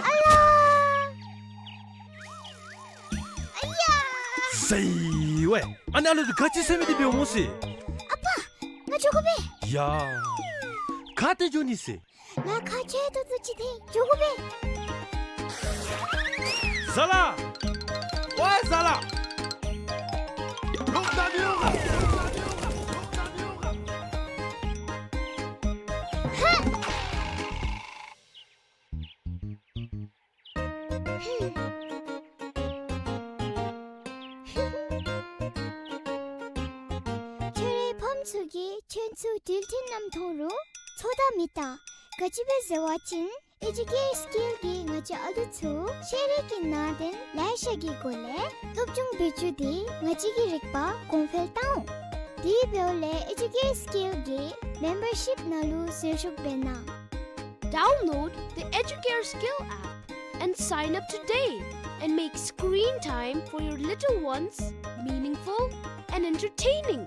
알라! 아야! 세이웨! 아ܢ ཨ་ལུ་འདི་ག་ཅི་ཟེར་མི་འདི་འབདཝ་སྨོ་ཤིག། ཨ་པ། ང་འགྱོ་དགོ་པས། ཡ། ག་ཏེ་འགྱོ་ནི་ཟེར། ང་ཁ་ཆེ་ཏོག་ཏོ་ཅིག་འཐེན་འགྱོ་དགོ་པས། ཟ་ལ། ཝའི་ཟ་ལ། ལོག་ད་མི་འོང་ག། ཧ། ཁྱོད་རའི་ཕམ་ཚུ་གིས་ཁྱོད་ཚུ་འགྲུལ་འཕྲིན་ནང་མཐོང་རུང་ཚོད་ལྟ་མི་བཏང་། ག་ཅི་སྦེ་ཟེར་བ་ཅིན་ཨེ་ཇུ་ཀེར་སི་ཀེལ་གྱིས་ང་བཅས་ཨ་ལུ་ཚུ་ཤེས་རིག་གི་ནང་དོན་ལེ་ཤ་གི་སྒོ་ལས་སློབ་སྦྱོང་འབད་བཅུག་སྟེ་ང་བཅས་ཀྱི་རིག་པ་གོང་འཕེལ་བཏང་འོང་། དེ་འབདཝ་ལས་ཨེ་ཇུ་ཀེར་སི་ཀེལ་གྱི་མེམ་བར་ཤིབ་ནང་ལུ་ཟུར་ཞུགས་འབད་གནང་། Download the Educare Skill app and sign up today and make screen time for your little ones meaningful and entertaining.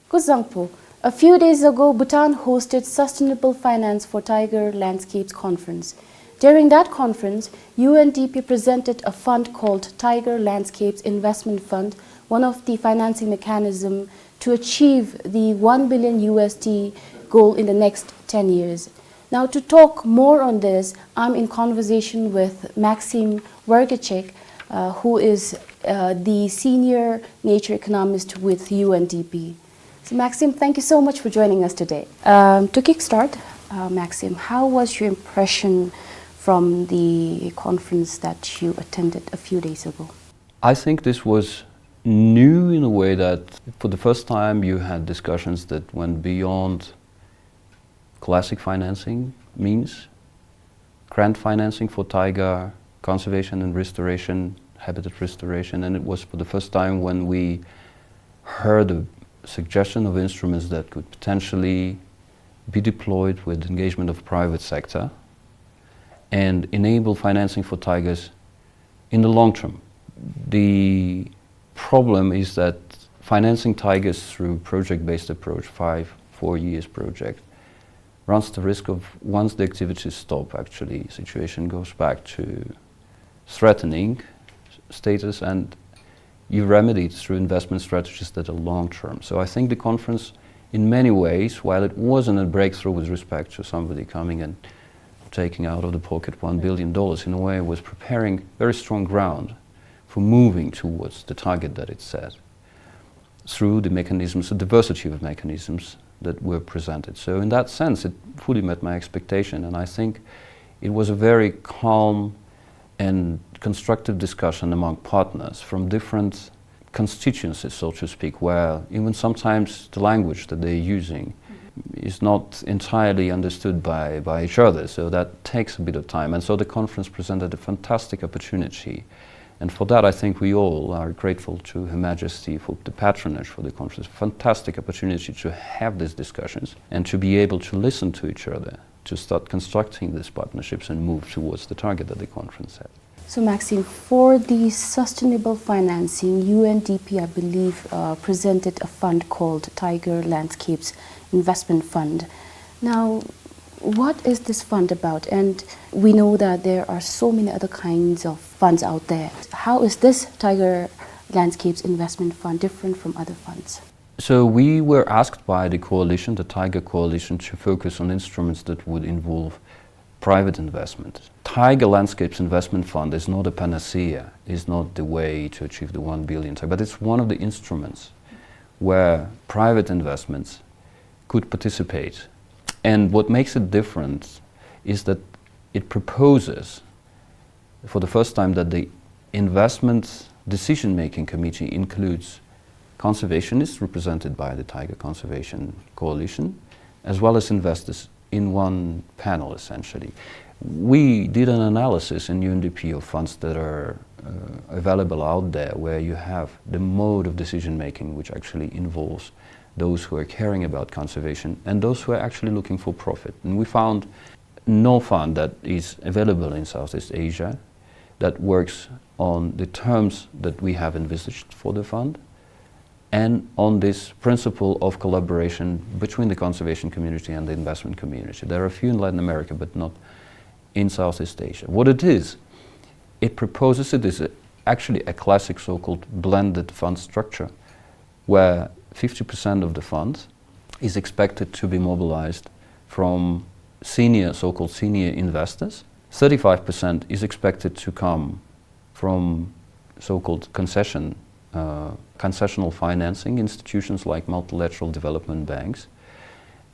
Kuzuzangpo, a few days ago, Bhutan hosted Sustainable Finance for Tiger Landscapes Conference. During that conference, U N D P presented a fund called Tiger Landscapes Investment Fund, one of the financing mechanism to achieve the one billion U S D goal in the next ten years. Now, to talk more on this, I'm in conversation with Maxim Vergachek, uh, who is, uh, the senior nature economist with U N D P. So, Maxim, thank you so much for joining us today. Um, to kickstart, uh, Maxim, how was your impression from the conference that you attended a few days ago? I think this was new in a way that for the first time you had discussions that went beyond classic financing means, grant financing for taiga conservation and restoration, habitat restoration, and it was for the first time when we heard a suggestion of instruments that could potentially be deployed with engagement of private sector and enable financing for taigas in the long term. The problem is that financing taigas through project-based approach, five, four years project, runs the risk of, once the activities stop, actually, situation goes back to threatening status, and you remedy it through investment strategies that are long term. So I think the conference, in many ways, while it wasn't a breakthrough with respect to somebody coming and taking out of the pocket one billion dollars, in a way, it was preparing very strong ground for moving towards the target that it set through the mechanisms, a diversity of mechanisms that were presented. So in that sense, it fully met my expectation, and I think it was a very calm and constructive discussion among partners from different constituencies, so to speak, where even sometimes the language that they're using is not entirely understood by, by each other. So that takes a bit of time. And so the conference presented a fantastic opportunity. And for that, I think we all are grateful to Her Majesty for the patronage for the conference. Fantastic opportunity to have these discussions and to be able to listen to each other, to start constructing these partnerships and move towards the target that the conference had. So, Maxim, for the sustainable financing, U N D P, I believe, uh, presented a fund called Tiger Landscapes Investment Fund. Now, what is this fund about? And we know that there are so many other kinds of funds out there. How is this Tiger Landscapes Investment Fund different from other funds? So we were asked by the coalition, the Tiger Coalition, to focus on instruments that would involve private investment. Tiger Landscapes Investment Fund is not a panacea, is not the way to achieve the one billion target, but it's one of the instruments where private investments could participate. And what makes it different is that it proposes for the first time that the investment decision-making committee includes conservationists represented by the Tiger Conservation Coalition, as well as investors in one panel, essentially. We did an analysis in U N D P of funds that are, uh, available out there, where you have the mode of decision-making, which actually involves those who are caring about conservation and those who are actually looking for profit. And we found no fund that is available in Southeast Asia that works on the terms that we have envisaged for the fund and on this principle of collaboration between the conservation community and the investment community. There are a few in Latin America, but not in Southeast Asia. What it is, it proposes, it is a, actually a classic so-called blended fund structure, where fifty percent of the fund is expected to be mobilized from senior, so-called senior investors. Thirty-five percent is expected to come from so-called concession, uh, concessional financing institutions like multilateral development banks.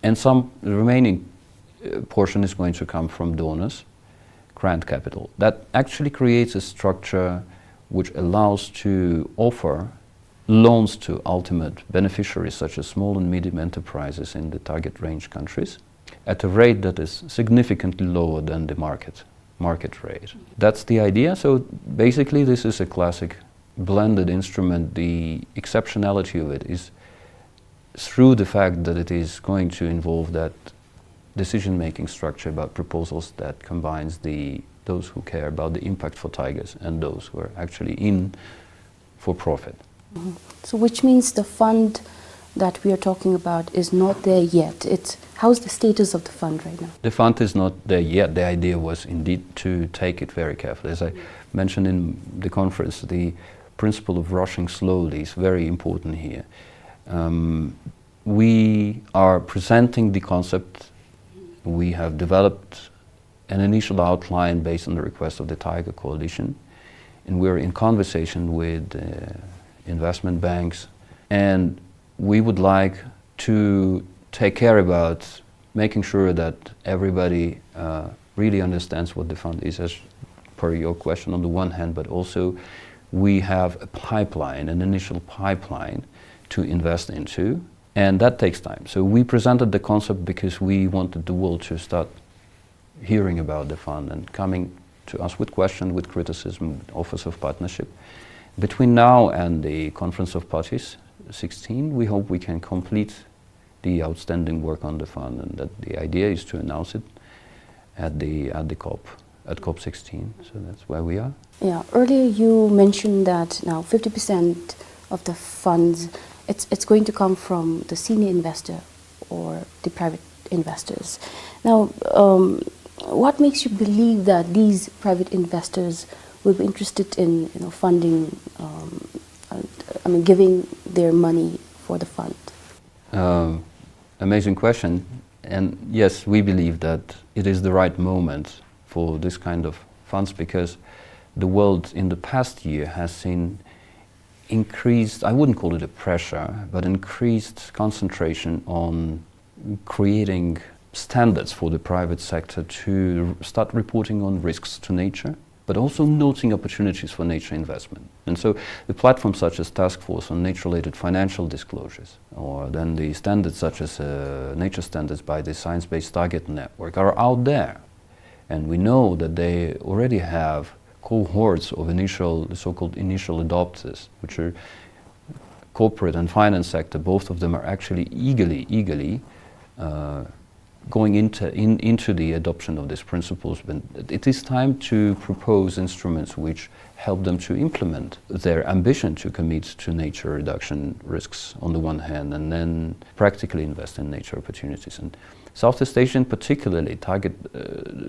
And some remaining, uh, portion is going to come from donors, grant capital. That actually creates a structure which allows to offer loans to ultimate beneficiaries, such as small and medium enterprises in the target range countries, at a rate that is significantly lower than the market, market rate. That's the idea. So basically, this is a classic blended instrument. The exceptionality of it is through the fact that it is going to involve that decision-making structure about proposals that combines the, those who care about the impact for tigers and those who are actually in for profit. Mhm. So which means the fund that we are talking about is not there yet. It's, how's the status of the fund right now? The fund is not there yet. The idea was indeed to take it very carefully. As I mentioned in the conference, the principle of rushing slowly is very important here. Um, we are presenting the concept. We have developed an initial outline based on the request of the Tiger Coalition, and we're in conversation with, uh, investment banks, and we would like to take care about making sure that everybody, uh, really understands what the fund is, as per your question on the one hand, but also we have a pipeline, an initial pipeline to invest into, and that takes time. So we presented the concept because we wanted the world to start hearing about the fund and coming to us with question, with criticism, with offers of partnership. Between now and the Conference of Parties sixteen, we hope we can complete the outstanding work on the fund, and that the idea is to announce it at the, at the COP, at COP sixteen. So that's where we are. Yeah, earlier you mentioned that now fifty percent of the funds, it's, it's going to come from the senior investor or the private investors. Now, um, what makes you believe that these private investors will be interested in, you know, funding, um, uh, I mean, giving their money for the fund? Um, amazing question. And yes, we believe that it is the right moment for this kind of funds because the world in the past year has seen increased, I wouldn't call it a pressure, but increased concentration on creating standards for the private sector to start reporting on risks to nature, but also noting opportunities for nature investment. And so the platforms such as Task Force on Nature-Related Financial Disclosures, or then the standards such as, uh, nature standards by the Science Based Target Network are out there. And we know that they already have cohorts of initial, the so-called initial adopters, which are corporate and finance sector. Both of them are actually eagerly, eagerly, uh, going into, in, into the adoption of these principles. But it is time to propose instruments which help them to implement their ambition to commit to nature reduction risks on the one hand, and then practically invest in nature opportunities. And Southeast Asian, particularly target, uh,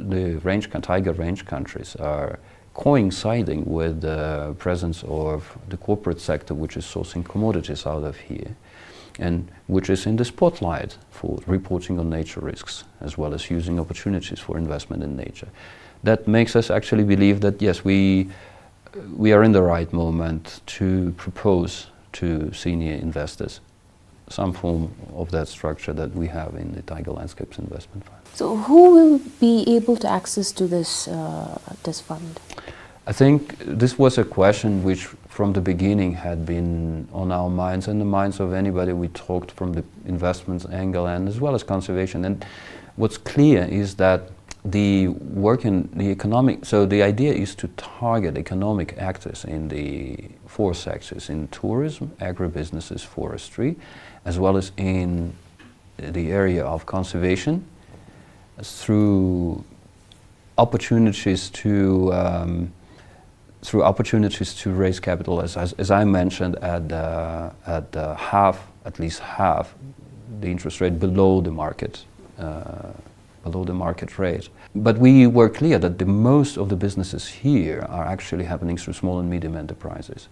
the range, tiger range countries are coinciding with the presence of the corporate sector, which is sourcing commodities out of here, and which is in the spotlight for reporting on nature risks, as well as using opportunities for investment in nature. That makes us actually believe that, yes, we, we are in the right moment to propose to senior investors some form of that structure that we have in the Tiger Landscapes Investment Fund. So who will be able to access to this, uh, this fund? I think this was a question which from the beginning had been on our minds and the minds of anybody we talked from the investments angle and as well as conservation. And what's clear is that the work in the economic, so the idea is to target economic actors in the four sectors, in tourism, agribusinesses, forestry, as well as in the area of conservation, through opportunities to, um, through opportunities to raise capital, as, as, as I mentioned, at, uh, at, uh, half, at least half the interest rate below the market, uh, below the market rate. But we were clear that the most of the businesses here are actually happening through small and medium enterprises.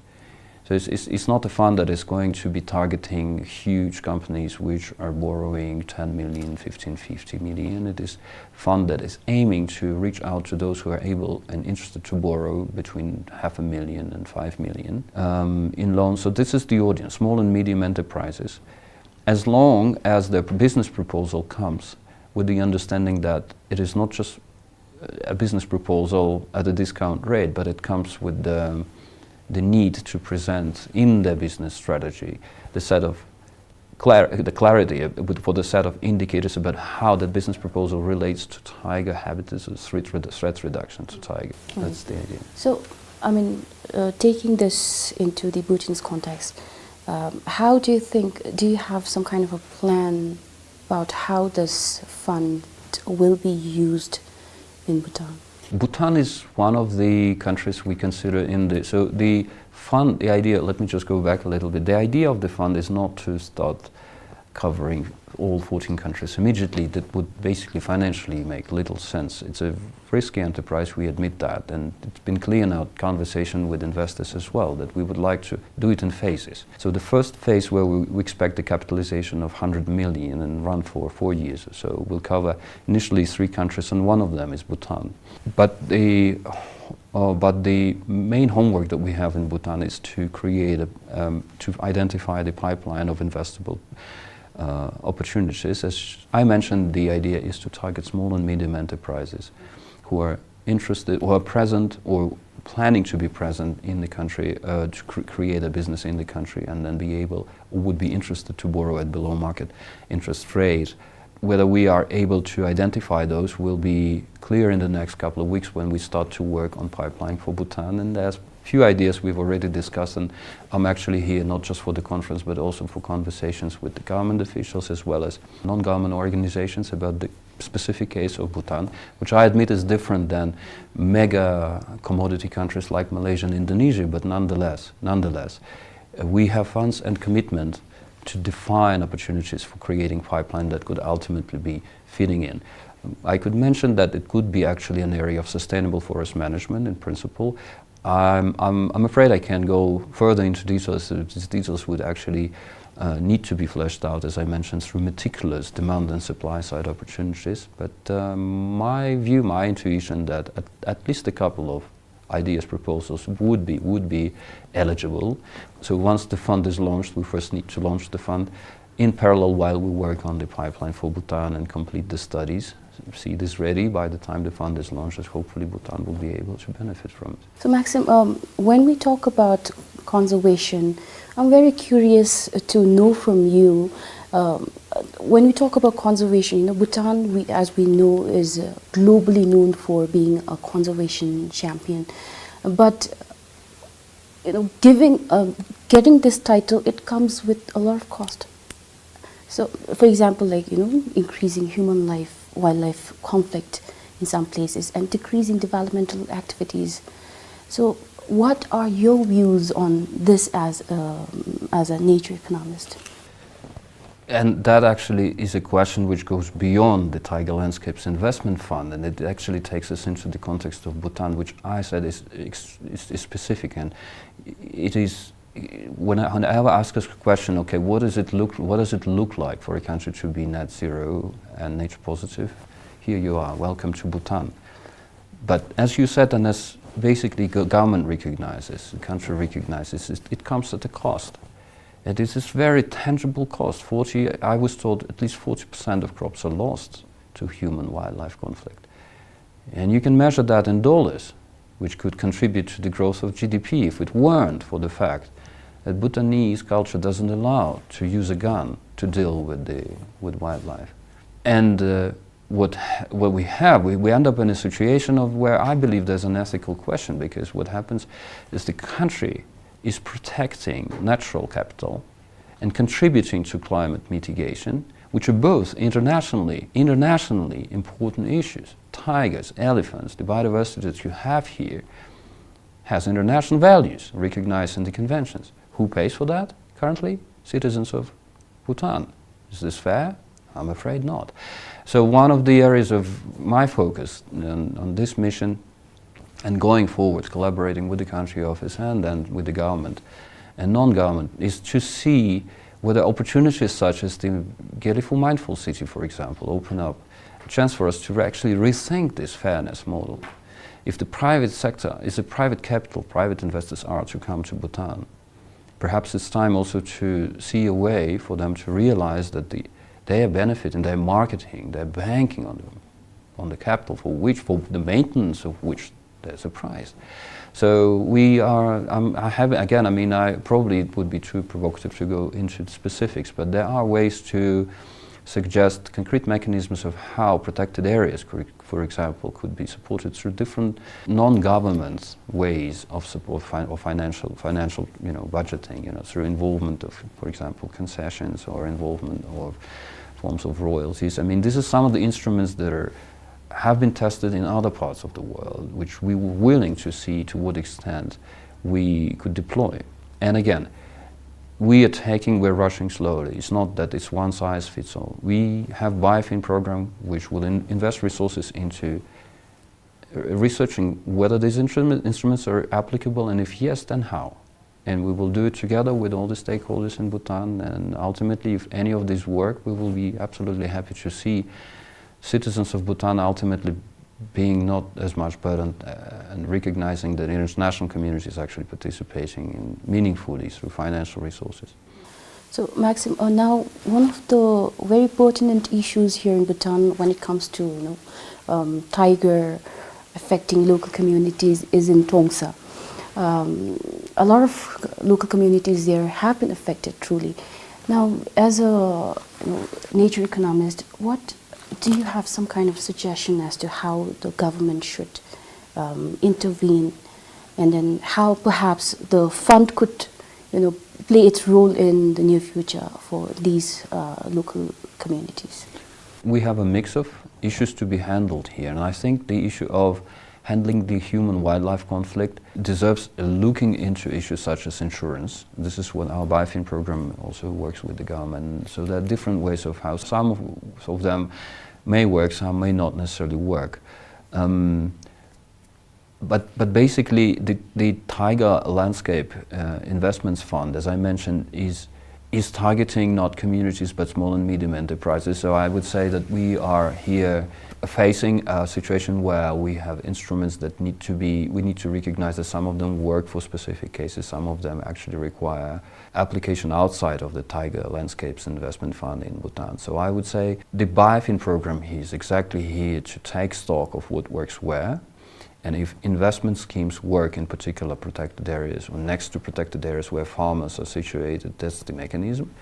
So it's, it's, it's not a fund that is going to be targeting huge companies which are borrowing ten million, fifteen, fifty million. It is a fund that is aiming to reach out to those who are able and interested to borrow between half a million and five million, um, in loans. So this is the audience, small and medium enterprises. As long as the business proposal comes with the understanding that it is not just a business proposal at a discount rate, but it comes with the, the need to present in their business strategy the set of clar-, the clarity, uh, with, for the set of indicators about how the business proposal relates to tiger habitats or threat redu-, threat reduction to tiger. That's the idea. So, I mean, uh, taking this into the Bhutanese context, um, how do you think, do you have some kind of a plan about how this fund will be used in Bhutan? Bhutan is one of the countries we consider in the, so the fund, the idea, let me just go back a little bit. The idea of the fund is not to start covering all fourteen countries immediately. That would basically financially make little sense. It's a risky enterprise, we admit that, and it's been clear in our conversation with investors as well that we would like to do it in phases. So the first phase, where we, we expect the capitalization of hundred million and run for four years or so, will cover initially three countries, and one of them is Bhutan. But the, uh, but the main homework that we have in Bhutan is to create a, um, to identify the pipeline of investable, uh, opportunities. As I mentioned, the idea is to target small and medium enterprises who are interested, who are present or planning to be present in the country, uh, to cr-, create a business in the country, and then be able, would be interested to borrow at below market interest rate. Whether we are able to identify those will be clear in the next couple of weeks when we start to work on pipeline for Bhutan. And there's few ideas we've already discussed, and I'm actually here not just for the conference, but also for conversations with the government officials as well as non-government organizations about the specific case of Bhutan, which I admit is different than mega commodity countries like Malaysia and Indonesia, but nonetheless, nonetheless, uh, we have funds and commitment to define opportunities for creating pipeline that could ultimately be fitting in. I could mention that it could be actually an area of sustainable forest management in principle. I'm, I'm, I'm afraid I can't go further into details. Uh, these details would actually, uh, need to be fleshed out, as I mentioned, through meticulous demand and supply side opportunities. But, uh, my view, my intuition, that at, at least a couple of ideas, proposals would be, would be eligible. So once the fund is launched, we first need to launch the fund in parallel while we work on the pipeline for Bhutan and complete the studies. See this ready by the time the fund is launched, as hopefully Bhutan will be able to benefit from it. So, Maxim, um, when we talk about conservation, I'm very curious to know from you, um, when we talk about conservation, you know, Bhutan, we, as we know, is, uh, globally known for being a conservation champion. But, you know, giving, um, getting this title, it comes with a lot of cost. So, for example, like, you know, increasing human life, wildlife conflict in some places and decreasing developmental activities. So, what are your views on this as a, as a nature economist? And that actually is a question which goes beyond the Tiger Landscapes Investment Fund, and it actually takes us into the context of Bhutan, which I said is, is, is specific, and it is, when I, whenever I ask a question, "Okay, what does it look, what does it look like for a country to be net zero and nature positive?" Here you are, welcome to Bhutan. But as you said, and as basically go-, government recognizes, the country recognizes, it, it comes at a cost. And this is very tangible cost. Forty, I was told at least forty percent of crops are lost to human-wildlife conflict. And you can measure that in dollars, which could contribute to the growth of G D P if it weren't for the fact that Bhutanese culture doesn't allow to use a gun to deal with the, with wildlife. And, uh, what, what we have, we, we end up in a situation of where I believe there's an ethical question, because what happens is the country is protecting natural capital and contributing to climate mitigation, which are both internationally, internationally important issues. Tigers, elephants, the biodiversity that you have here has international values recognized in the conventions. Who pays for that currently? Citizens of Bhutan. Is this fair? I'm afraid not. So one of the areas of my focus on, on this mission and going forward, collaborating with the country office and then with the government and non-government, is to see whether opportunities such as the Gelephu Mindful City, for example, open up a chance for us to actually rethink this fairness model. If the private sector, if the private capital, private investors are to come to Bhutan, perhaps it's time also to see a way for them to realize that the, their benefit and their marketing, they're banking on them, on the capital for which, for the maintenance of which there's a price. So we are, um, I have, again, I mean, I probably, it would be too provocative to go into the specifics, but there are ways to suggest concrete mechanisms of how protected areas, cor-, for example, could be supported through different non-government ways of support, fin-, or financial, financial, you know, budgeting, you know, through involvement of, for example, concessions or involvement of forms of royalties. I mean, this is some of the instruments that are have been tested in other parts of the world, which we were willing to see to what extent we could deploy. And again, we are taking, we're rushing slowly. It's not that it's one size fits all. We have biofin program, which will in-, invest resources into, uh, researching whether these instrument-, instruments are applicable, and if yes, then how? And we will do it together with all the stakeholders in Bhutan. And ultimately, if any of these work, we will be absolutely happy to see citizens of Bhutan ultimately being not as much burdened, uh, and recognizing that the international community is actually participating in meaningfully through financial resources. So, Maxim, uh, now one of the very pertinent issues here in Bhutan when it comes to, you know, um, tiger affecting local communities is in Tongsa. Um, a lot of local communities there have been affected, truly. Now, as a, you know, nature economist, what do you have some kind of suggestion as to how the government should, um, intervene, and then how perhaps the fund could, you know, play its role in the near future for these, uh, local communities? We have a mix of issues to be handled here, and I think the issue of handling the human-wildlife conflict deserves a looking into issues such as insurance. This is what our biofin program also works with the government. So there are different ways of how some of, of them may work, some may not necessarily work. Um, but, but basically, the, the Tiger Landscape, uh, Investments Fund, as I mentioned, is is targeting not communities but small and medium enterprises. So I would say that we are here facing a situation where we have instruments that need to be, we need to recognize that some of them work for specific cases, some of them actually require application outside of the Tiger Landscapes Investment Fund in Bhutan. So I would say the biofin program is exactly here to take stock of what works where, and if investment schemes work in particular protected areas or next to protected areas where farmers are situated, that's the mechanism.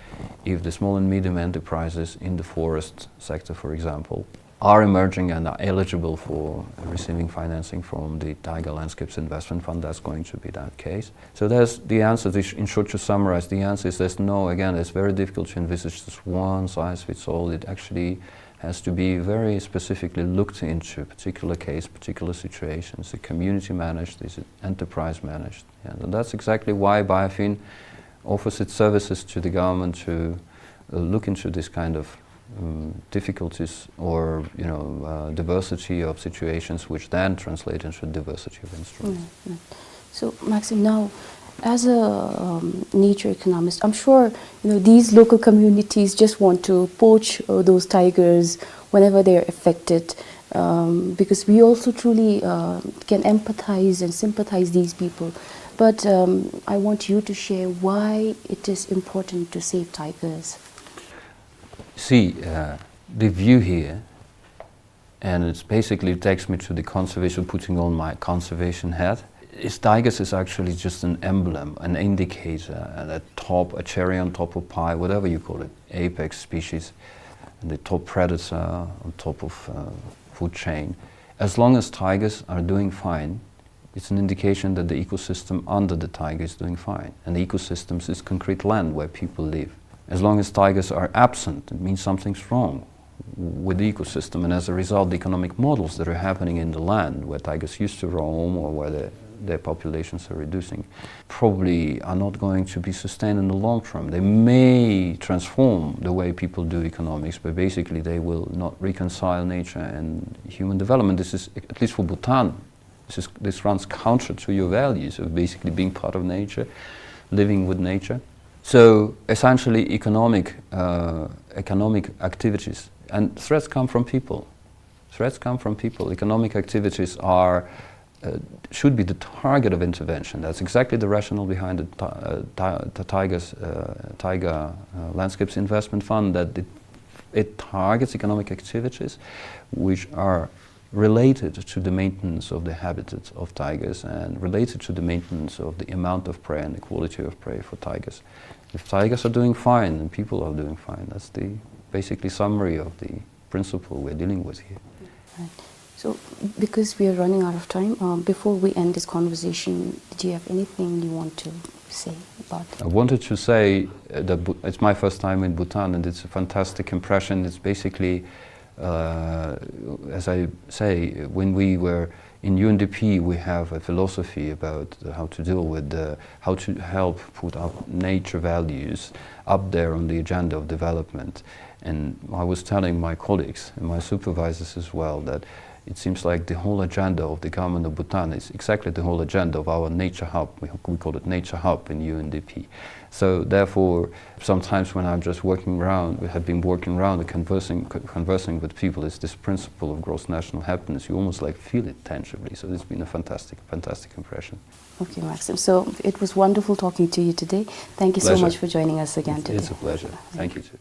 If the small and medium enterprises in the forest sector, for example, are emerging and are eligible for receiving financing from the Tiger Landscapes Investment Fund, that's going to be that case. So there's the answer, this, in short, to summarize, the answer is there's no, again, it's very difficult to envisage this one size fits all. It actually has to be very specifically looked into particular case, particular situations. Is it community managed? Is it enterprise managed? And that's exactly why biofin offers its services to the government to, uh, look into this kind of, um, difficulties or, you know, uh, diversity of situations, which then translate into diversity of instruments. Mm, mm. So, Maxim, now, as a, um, nature economist, I'm sure, you know, these local communities just want to poach, uh, those tigers whenever they're affected, um, because we also truly, uh, can empathize and sympathize these people. But, um, I want you to share why it is important to save tigers. See, uh, the view here, and it basically takes me to the conservation, putting on my conservation hat. Is tigers is actually just an emblem, an indicator, and a top, a cherry on top of pie, whatever you call it, apex species, and the top predator on top of, uh, food chain. As long as tigers are doing fine, it's an indication that the ecosystem under the tiger is doing fine. And the ecosystems is concrete land where people live. As long as tigers are absent, it means something's wrong with the ecosystem. And as a result, the economic models that are happening in the land where tigers used to roam or where the, their populations are reducing probably are not going to be sustained in the long term. They may transform the way people do economics, but basically they will not reconcile nature and human development. This is, at least for Bhutan, this is, this runs counter to your values of basically being part of nature, living with nature. So essentially, economic, uh, economic activities and threats come from people. Threats come from people. Economic activities are, uh, should be the target of intervention. That's exactly the rationale behind the ti-, uh, ti-, the Tigers, uh, Tiger, uh, Landscapes Investment Fund, that it, it targets economic activities which are related to the maintenance of the habitats of tigers and related to the maintenance of the amount of prey and the quality of prey for tigers. If tigers are doing fine, then people are doing fine. That's the basically summary of the principle we're dealing with here. Right. So, because we are running out of time, uh, before we end this conversation, do you have anything you want to say about? I wanted to say, uh, that Bu-, it's my first time in Bhutan, and it's a fantastic impression. It's basically Uh, as I say, when we were in U N D P, we have a philosophy about how to deal with the, how to help put up nature values up there on the agenda of development. And I was telling my colleagues and my supervisors as well that it seems like the whole agenda of the government of Bhutan is exactly the whole agenda of our nature hub. We, we call it nature hub in U N D P. So therefore, sometimes when I'm just working around, we have been working around and conversing, co-, conversing with people, it's this principle of gross national happiness. You almost, like, feel it tangibly. So it's been a fantastic, fantastic impression. Okay, Maxim. So it was wonderful talking to you today. Thank you so much for joining us again today. Pleasure. It's, it's a pleasure. Thank you too.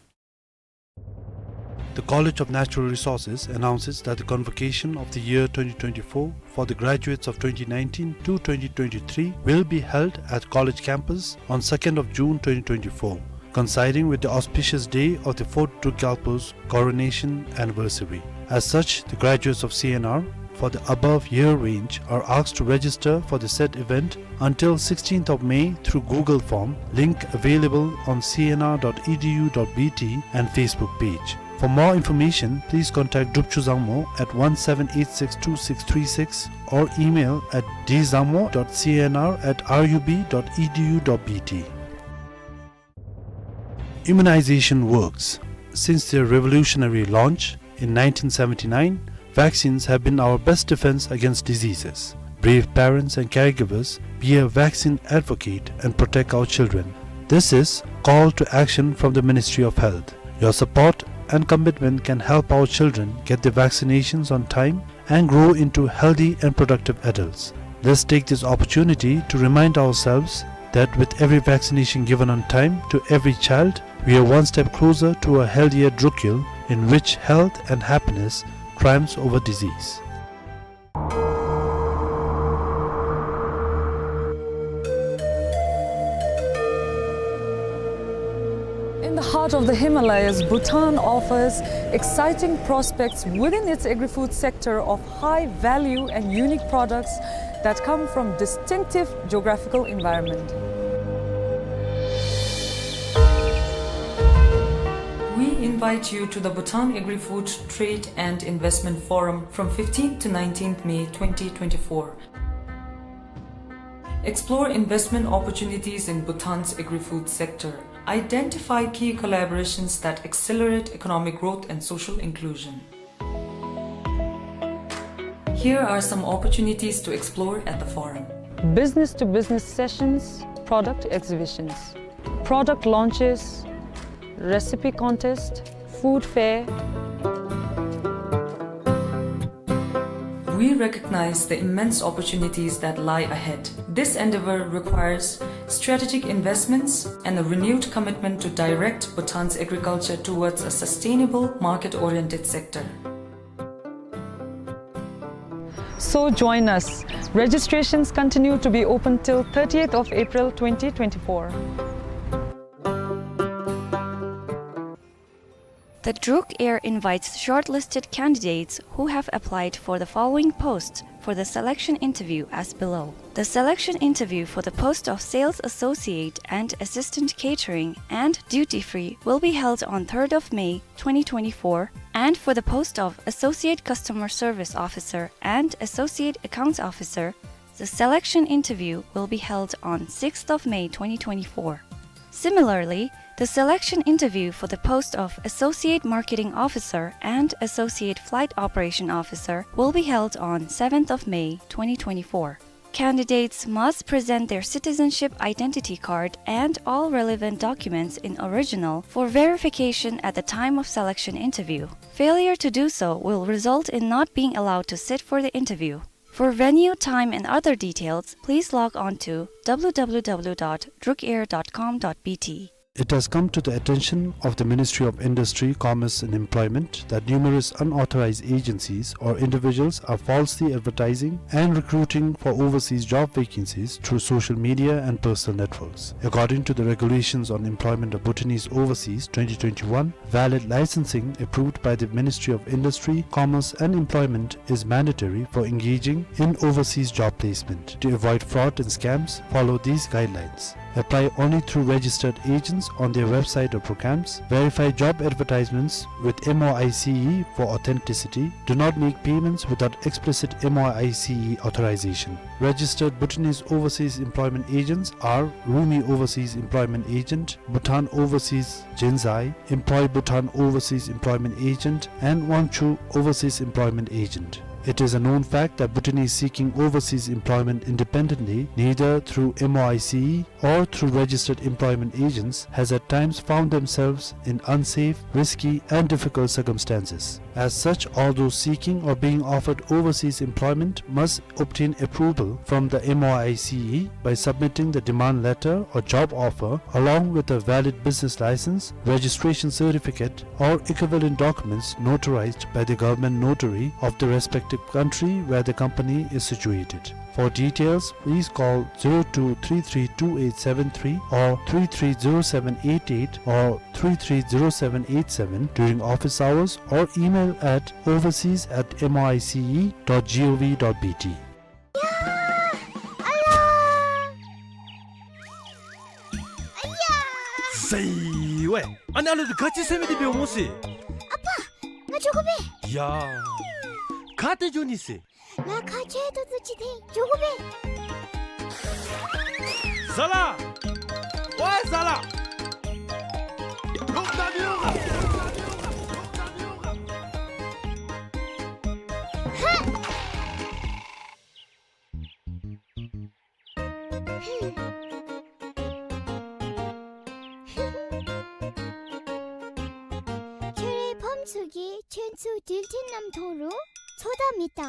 The College of Natural Resources announces that the convocation of the year twenty twenty-four for the graduates of twenty nineteen to twenty twenty-three will be held at college campus on second of June twenty twenty-four, coinciding with the auspicious day of the fourth Druk Gyalpo's coronation anniversary. As such, the graduates of C N R for the above year range are asked to register for the said event until sixteenth of May through Google form, link available on C N R dot E D U dot B T and Facebook page. For more information, please contact Drupchu Zangmo at one seven eight six two six three six or email at dzangmo dot C N R at R U B dot E D U dot B T. Immunization works. Since their revolutionary launch in nineteen seventy-nine, vaccines have been our best defense against diseases. Brave parents and caregivers, be a vaccine advocate and protect our children. This is call to action from the Ministry of Health. Your support and commitment can help our children get their vaccinations on time and grow into healthy and productive adults. Let's take this opportunity to remind ourselves that with every vaccination given on time to every child, we are one step closer to a healthier Druk Yul in which health and happiness triumphs over disease. In the heart of the Himalayas, Bhutan offers exciting prospects within its agri-food sector of high value and unique products that come from distinctive geographical environment. We invite you to the Bhutan Agri-Food Trade and Investment Forum from fifteenth to nineteenth May twenty twenty-four. Explore investment opportunities in Bhutan's agri-food sector. Identify key collaborations that accelerate economic growth and social inclusion. Here are some opportunities to explore at the forum. Business-to-business sessions, product exhibitions, product launches, recipe contest, food fair. We recognize the immense opportunities that lie ahead. This endeavor requires strategic investments and a renewed commitment to direct Bhutan's agriculture towards a sustainable, market-oriented sector. So join us. Registrations continue to be open till thirtieth of April twenty twenty-four. The Druk Air invites shortlisted candidates who have applied for the following posts for the selection interview as below. The selection interview for the post of Sales Associate and Assistant Catering and Duty Free will be held on third of May twenty twenty-four, and for the post of Associate Customer Service Officer and Associate Accounts Officer, the selection interview will be held on sixth of May twenty twenty-four. Similarly, the selection interview for the post of Associate Marketing Officer and Associate Flight Operation Officer will be held on seventh of May twenty twenty-four. Candidates must present their citizenship identity card and all relevant documents in original for verification at the time of selection interview. Failure to do so will result in not being allowed to sit for the interview. For venue, time, and other details, please log on to W W W dot drukair dot com dot B T. It has come to the attention of the Ministry of Industry, Commerce and Employment that numerous unauthorized agencies or individuals are falsely advertising and recruiting for overseas job vacancies through social media and personal networks. According to the Regulations on Employment of Bhutanese Overseas twenty twenty-one, valid licensing approved by the Ministry of Industry, Commerce and Employment is mandatory for engaging in overseas job placement. To avoid fraud and scams, follow these guidelines. Apply only through registered agents on their website or programs. Verify job advertisements with M O I C E for authenticity. Do not make payments without explicit M O I C E authorization. Registered Bhutanese overseas employment agents are Rumi Overseas Employment Agent, Bhutan Overseas Jenzai, Employ Bhutan Overseas Employment Agent, and Wangchuh Overseas Employment Agent. It is a known fact that Bhutanese seeking overseas employment independently, neither through M O I C E or through registered employment agents, has at times found themselves in unsafe, risky, and difficult circumstances. As such, all those seeking or being offered overseas employment must obtain approval from the M O I C E by submitting the demand letter or job offer along with a valid business license, registration certificate, or equivalent documents notarized by the government notary of the respective country where the company is situated. For details, please call zero two three three two eight seven three or three three zero seven eight eight or three three zero seven eight seven during office hours or email at overseas at M O I C E dot G O V dot B T. 야! 알라! 아야! ܣܝ ܘܐ. ܐܢ ܐܠܐ ܕ ܓܗ ܣܝ ܡܝ ܕܝ ܒܝܘ ܡܘ ܣܝ. ཨ་པ། ང་འགྱོ་དགོ་པས། ཡ། ག་ཏེ་འགྱོ་ནི་ཟེར། ལ་ཁ་ཆེ་ཏོག་ཏོ་ཅིག་ཐོན། འགྱོ་དགོ་པས། ཟ་ལ། ཝའི་ཟ་ལ། ཧ། ཁྱོད་རའི་ཕམ་ཚུ་གིས་ཁྱོད་ཚུ་འགྲུལ་འཕྲིན་ནང་མཐོང་རུང་ཚོར་དོ་མེད་ད།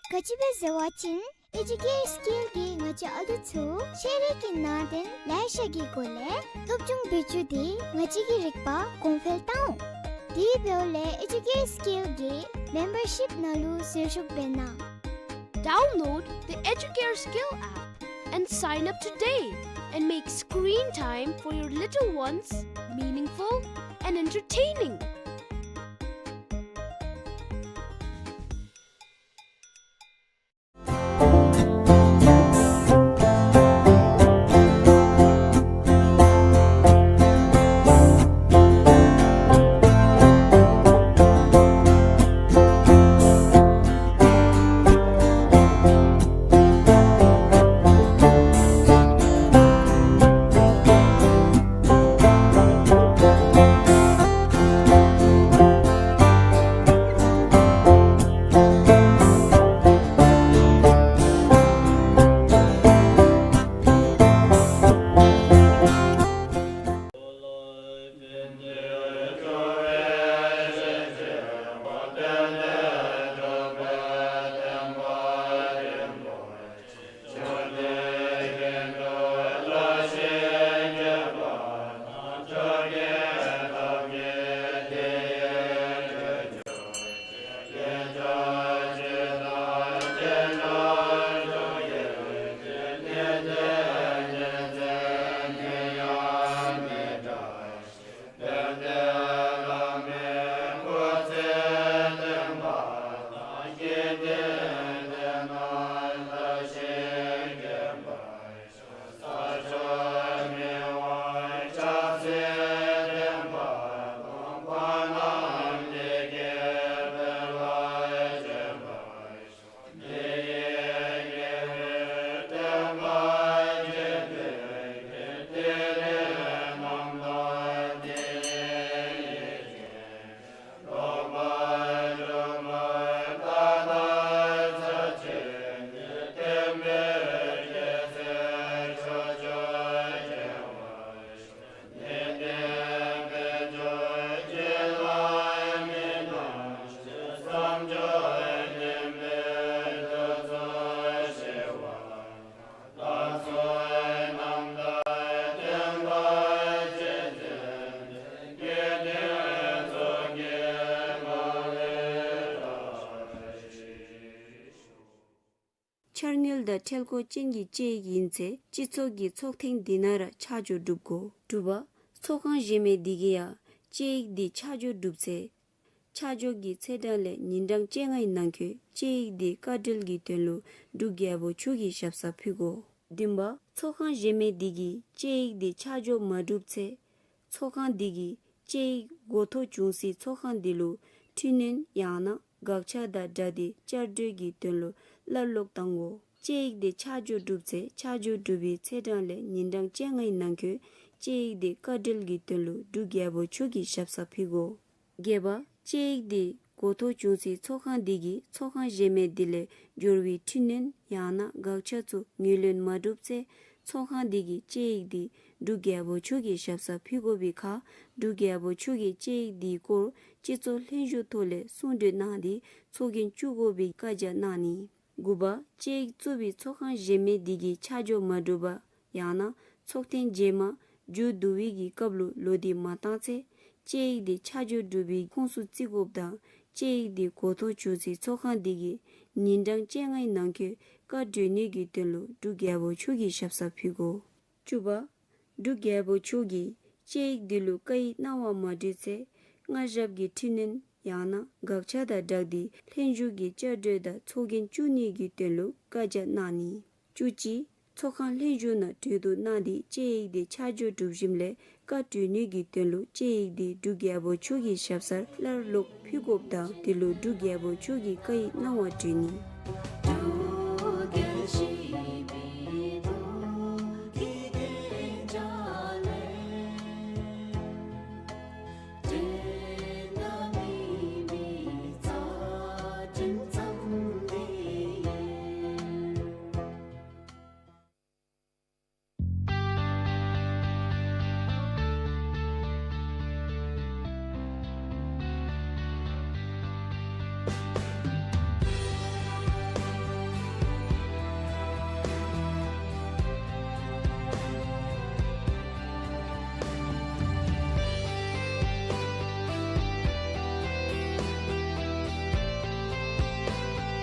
ག་ཅི་སྦེ་ཟེར་བ་ཅིན་ཨེ་ཇུ་ཀེར་སི་ཀིལ་གྱིས་ང་བཅས་ཨ་ལུ་ཚུ་ཤེས་རིག་གི་ནང་དོན་ལེ་ཤ་གི་སྒོ་ལས་སློབ་སྦྱོང་འབད་བཅུག་སྟེ་ང་བཅས་ཀྱི་རིག་པ་གོང་འཕེལ་བཏང་འོང་། དེ་འབདཝ་ལས་ཨེ་ཇུ་ཀེར་སི་ཀིལ་གྱི་མེམ་བར་ཤིཔ་ནང་ལུ་ཟུར་ཞུགས་འབད་གནང་། Download the Educare Skill app and sign up today and make screen time for your little ones meaningful and entertaining. འཆར་དངུལ་དང་ཁྲེལ་སྐོར་ཅན་གྱི་དཔྱད་ཡིག་ཨིན་ཚེ་སྤྱི་ཚོགས་ཀྱི་ཚོགས་ཐེངས་འདི་ནང་ར་ཆ་འཇོག་གྲུབ་དགོ། དྲུག་པ། ཚོགས་ཁང་གཞན་མི་འདི་གིས་ཡང་དཔྱད་ཡིག་འདི་ཆ་འཇོག་གྲུབ་ཚེ་ཆ་འཇོག་གི་ཚེས་གྲངས་ལས་ཉིན་གྲངས་བཅོ་ལྔའི་ནང་འཁོད་དཔྱད་ཡིག་འདི་བཀའ་འཁྲོལ་གྱི་དོན་ལུ་འབྲུག་རྒྱལ་པོ་ཆུ་གི་ཞབས་སར་ཕུལ་དགོ། བདུན་པ། ཚོགས་ཁང་གཞན་མི་དེ་གིས་དཔྱད་ཡིག་དེ་ཆ་འཇོག་མ་གྲུབ་ཚེ། ཚོགས་ཁང་དེ་གིས་དཔྱད་ཡིག་གོ་ཐོས་བྱུང་སའི་ཚོགས་ཁང་དེ་ལུ་འཕྲི་སྣོན་ཡང་ན་དགག་བྱ་དང་སྦྲགས་ཏེ་བསྐྱར་ཟློས་ཀྱི་དོན་ལུ་སླར་ཀློག་གཏང་དགོ། དཔྱད་ཡིག་དེ་ཆ་འཇོག་གྲུབ་ཚེ་ཆ་འཇོག་གྲུབ་པའི་ཚེས་གྲངས་ལས་ཉིན་གྲངས་བཅོ་ལྔའི་ནང་འཁོད་དཔྱད་ཡིག་དེ་བཀའ་འཁྲོལ་གྱི་དོན་ལུ་འབྲུག་རྒྱལ་པོ་མཆོག་གི་ཞབས་སར་ཕུལ་དགོ། བརྒྱད་པ། དཔྱད་ཡིག་དེ་གོ་ཐོས་བྱུང་སའི་ཚོགས་ཁང་དེ་གིས་ཚོགས་ཁང་གཞན་མི་དེ་ལས་འབྱོར་བའི་འཕྲི་སྣོན་ཡང་ན་དགག་བྱ་ཚུ་ངོས་ལེན་མ་གྲུབ་ཚེ། ཚོགས་ཁང་དེ་གིས་དཔྱད་ཡིག་དེ་འབྲུག་རྒྱལ་པོ་མཆོག་གི་ཞབས་སར་ཕུལ་དགོ་པའི་ཁར། འབྲུག་རྒྱལ་པོ་མཆོག་གིས་དཔྱད་ཡིག་དེའི་སྐོར་སྤྱི་ཚོགས་ལྷན་བཞུགས་ཐོག་ལས་གསུང་གྲོས་གནང་སྟེ་ཚོགས་རྒྱན་བཙུགས་དགོ་པའི་བཀའ་རྒྱ་གནང་ནི། དགུ་པ། དཔྱད་ཡིག་བཙུགས་པའི་ཚོགས་ཁང་གཞན་མི་དེ་གིས་ཆ་འཇོག་མ་གྲུབ་པ་ཡང་ན་ཚོགས་ཐེངས་རྗེས་མ་མཇུག་བསྡུ་བའི་གི་སྐབས་ལུ་ལོ་དེ་མ་བཏང་ཚེ། དཔྱད་ཡིག་དེ་ཆ་འཇོག་གྲུབ་པའི་ཁོངས་སུ་བརྩི་དགོཔ་དང་། དཔྱད་ཡིག་དེ་གོ་ཐོས་བྱུང་སའི་ཚོགས་ཁང་དེ་གིས་ཉིན་གྲངས་བཅོ་ལྔའི་ནང་འཁོད་བཀའ་གྲོལ་ནི་གི་དོན་ལུ་འབྲུག་རྒྱལ་པོ་མཆོག་གི་ཞབས་སར་ཕུལ་དགོ། བཅུ་པ། འབྲུག་རྒྱལ་པོ་མཆོག་གིས་དཔྱད་ཡིག་དེ་ལུ་བཀའ་ཡི་གནང་བ་མ་གྲུབ་ཚེ། སྔ་ཞབས་ཀྱི་འཕྲི་སྣོན་ཡང་ན་དགག་བྱ་དང་སྦྲགས་ཏེ་ལྷན་བཞུགས་ཀྱི་བསྐྱར་གྲོས་དང་ཚོགས་རྒྱན་བཙུགས་ནི་གི་དོན་ལུ་བཀའ་རྒྱ་གནང་ནི། བཅུ་གཅིག། ཚོགས་ཁང་ལྷན་བཞུགས་ནང་གྲོས་བསྡུར་གནང་སྟེ་དཔྱད་ཡིག་དེ་ཆ་འཇོག་གྲུབ་ཞིནམ་ལས་བཀའ་གྲོལ་ནི་གི་དོན་ལུ་དཔྱད་ཡིག་དེ་འབྲུག་རྒྱལ་པོ་མཆོག་གི་ཞབས་སར་སླར་ཀློག་ཕུལ་དགོཔ་དང་། དེ་ལུ་འབྲུག་རྒྱལ་པོ་མཆོག་གི་བཀའ་ཡི་གནང་བ་གྲུབ་ནི།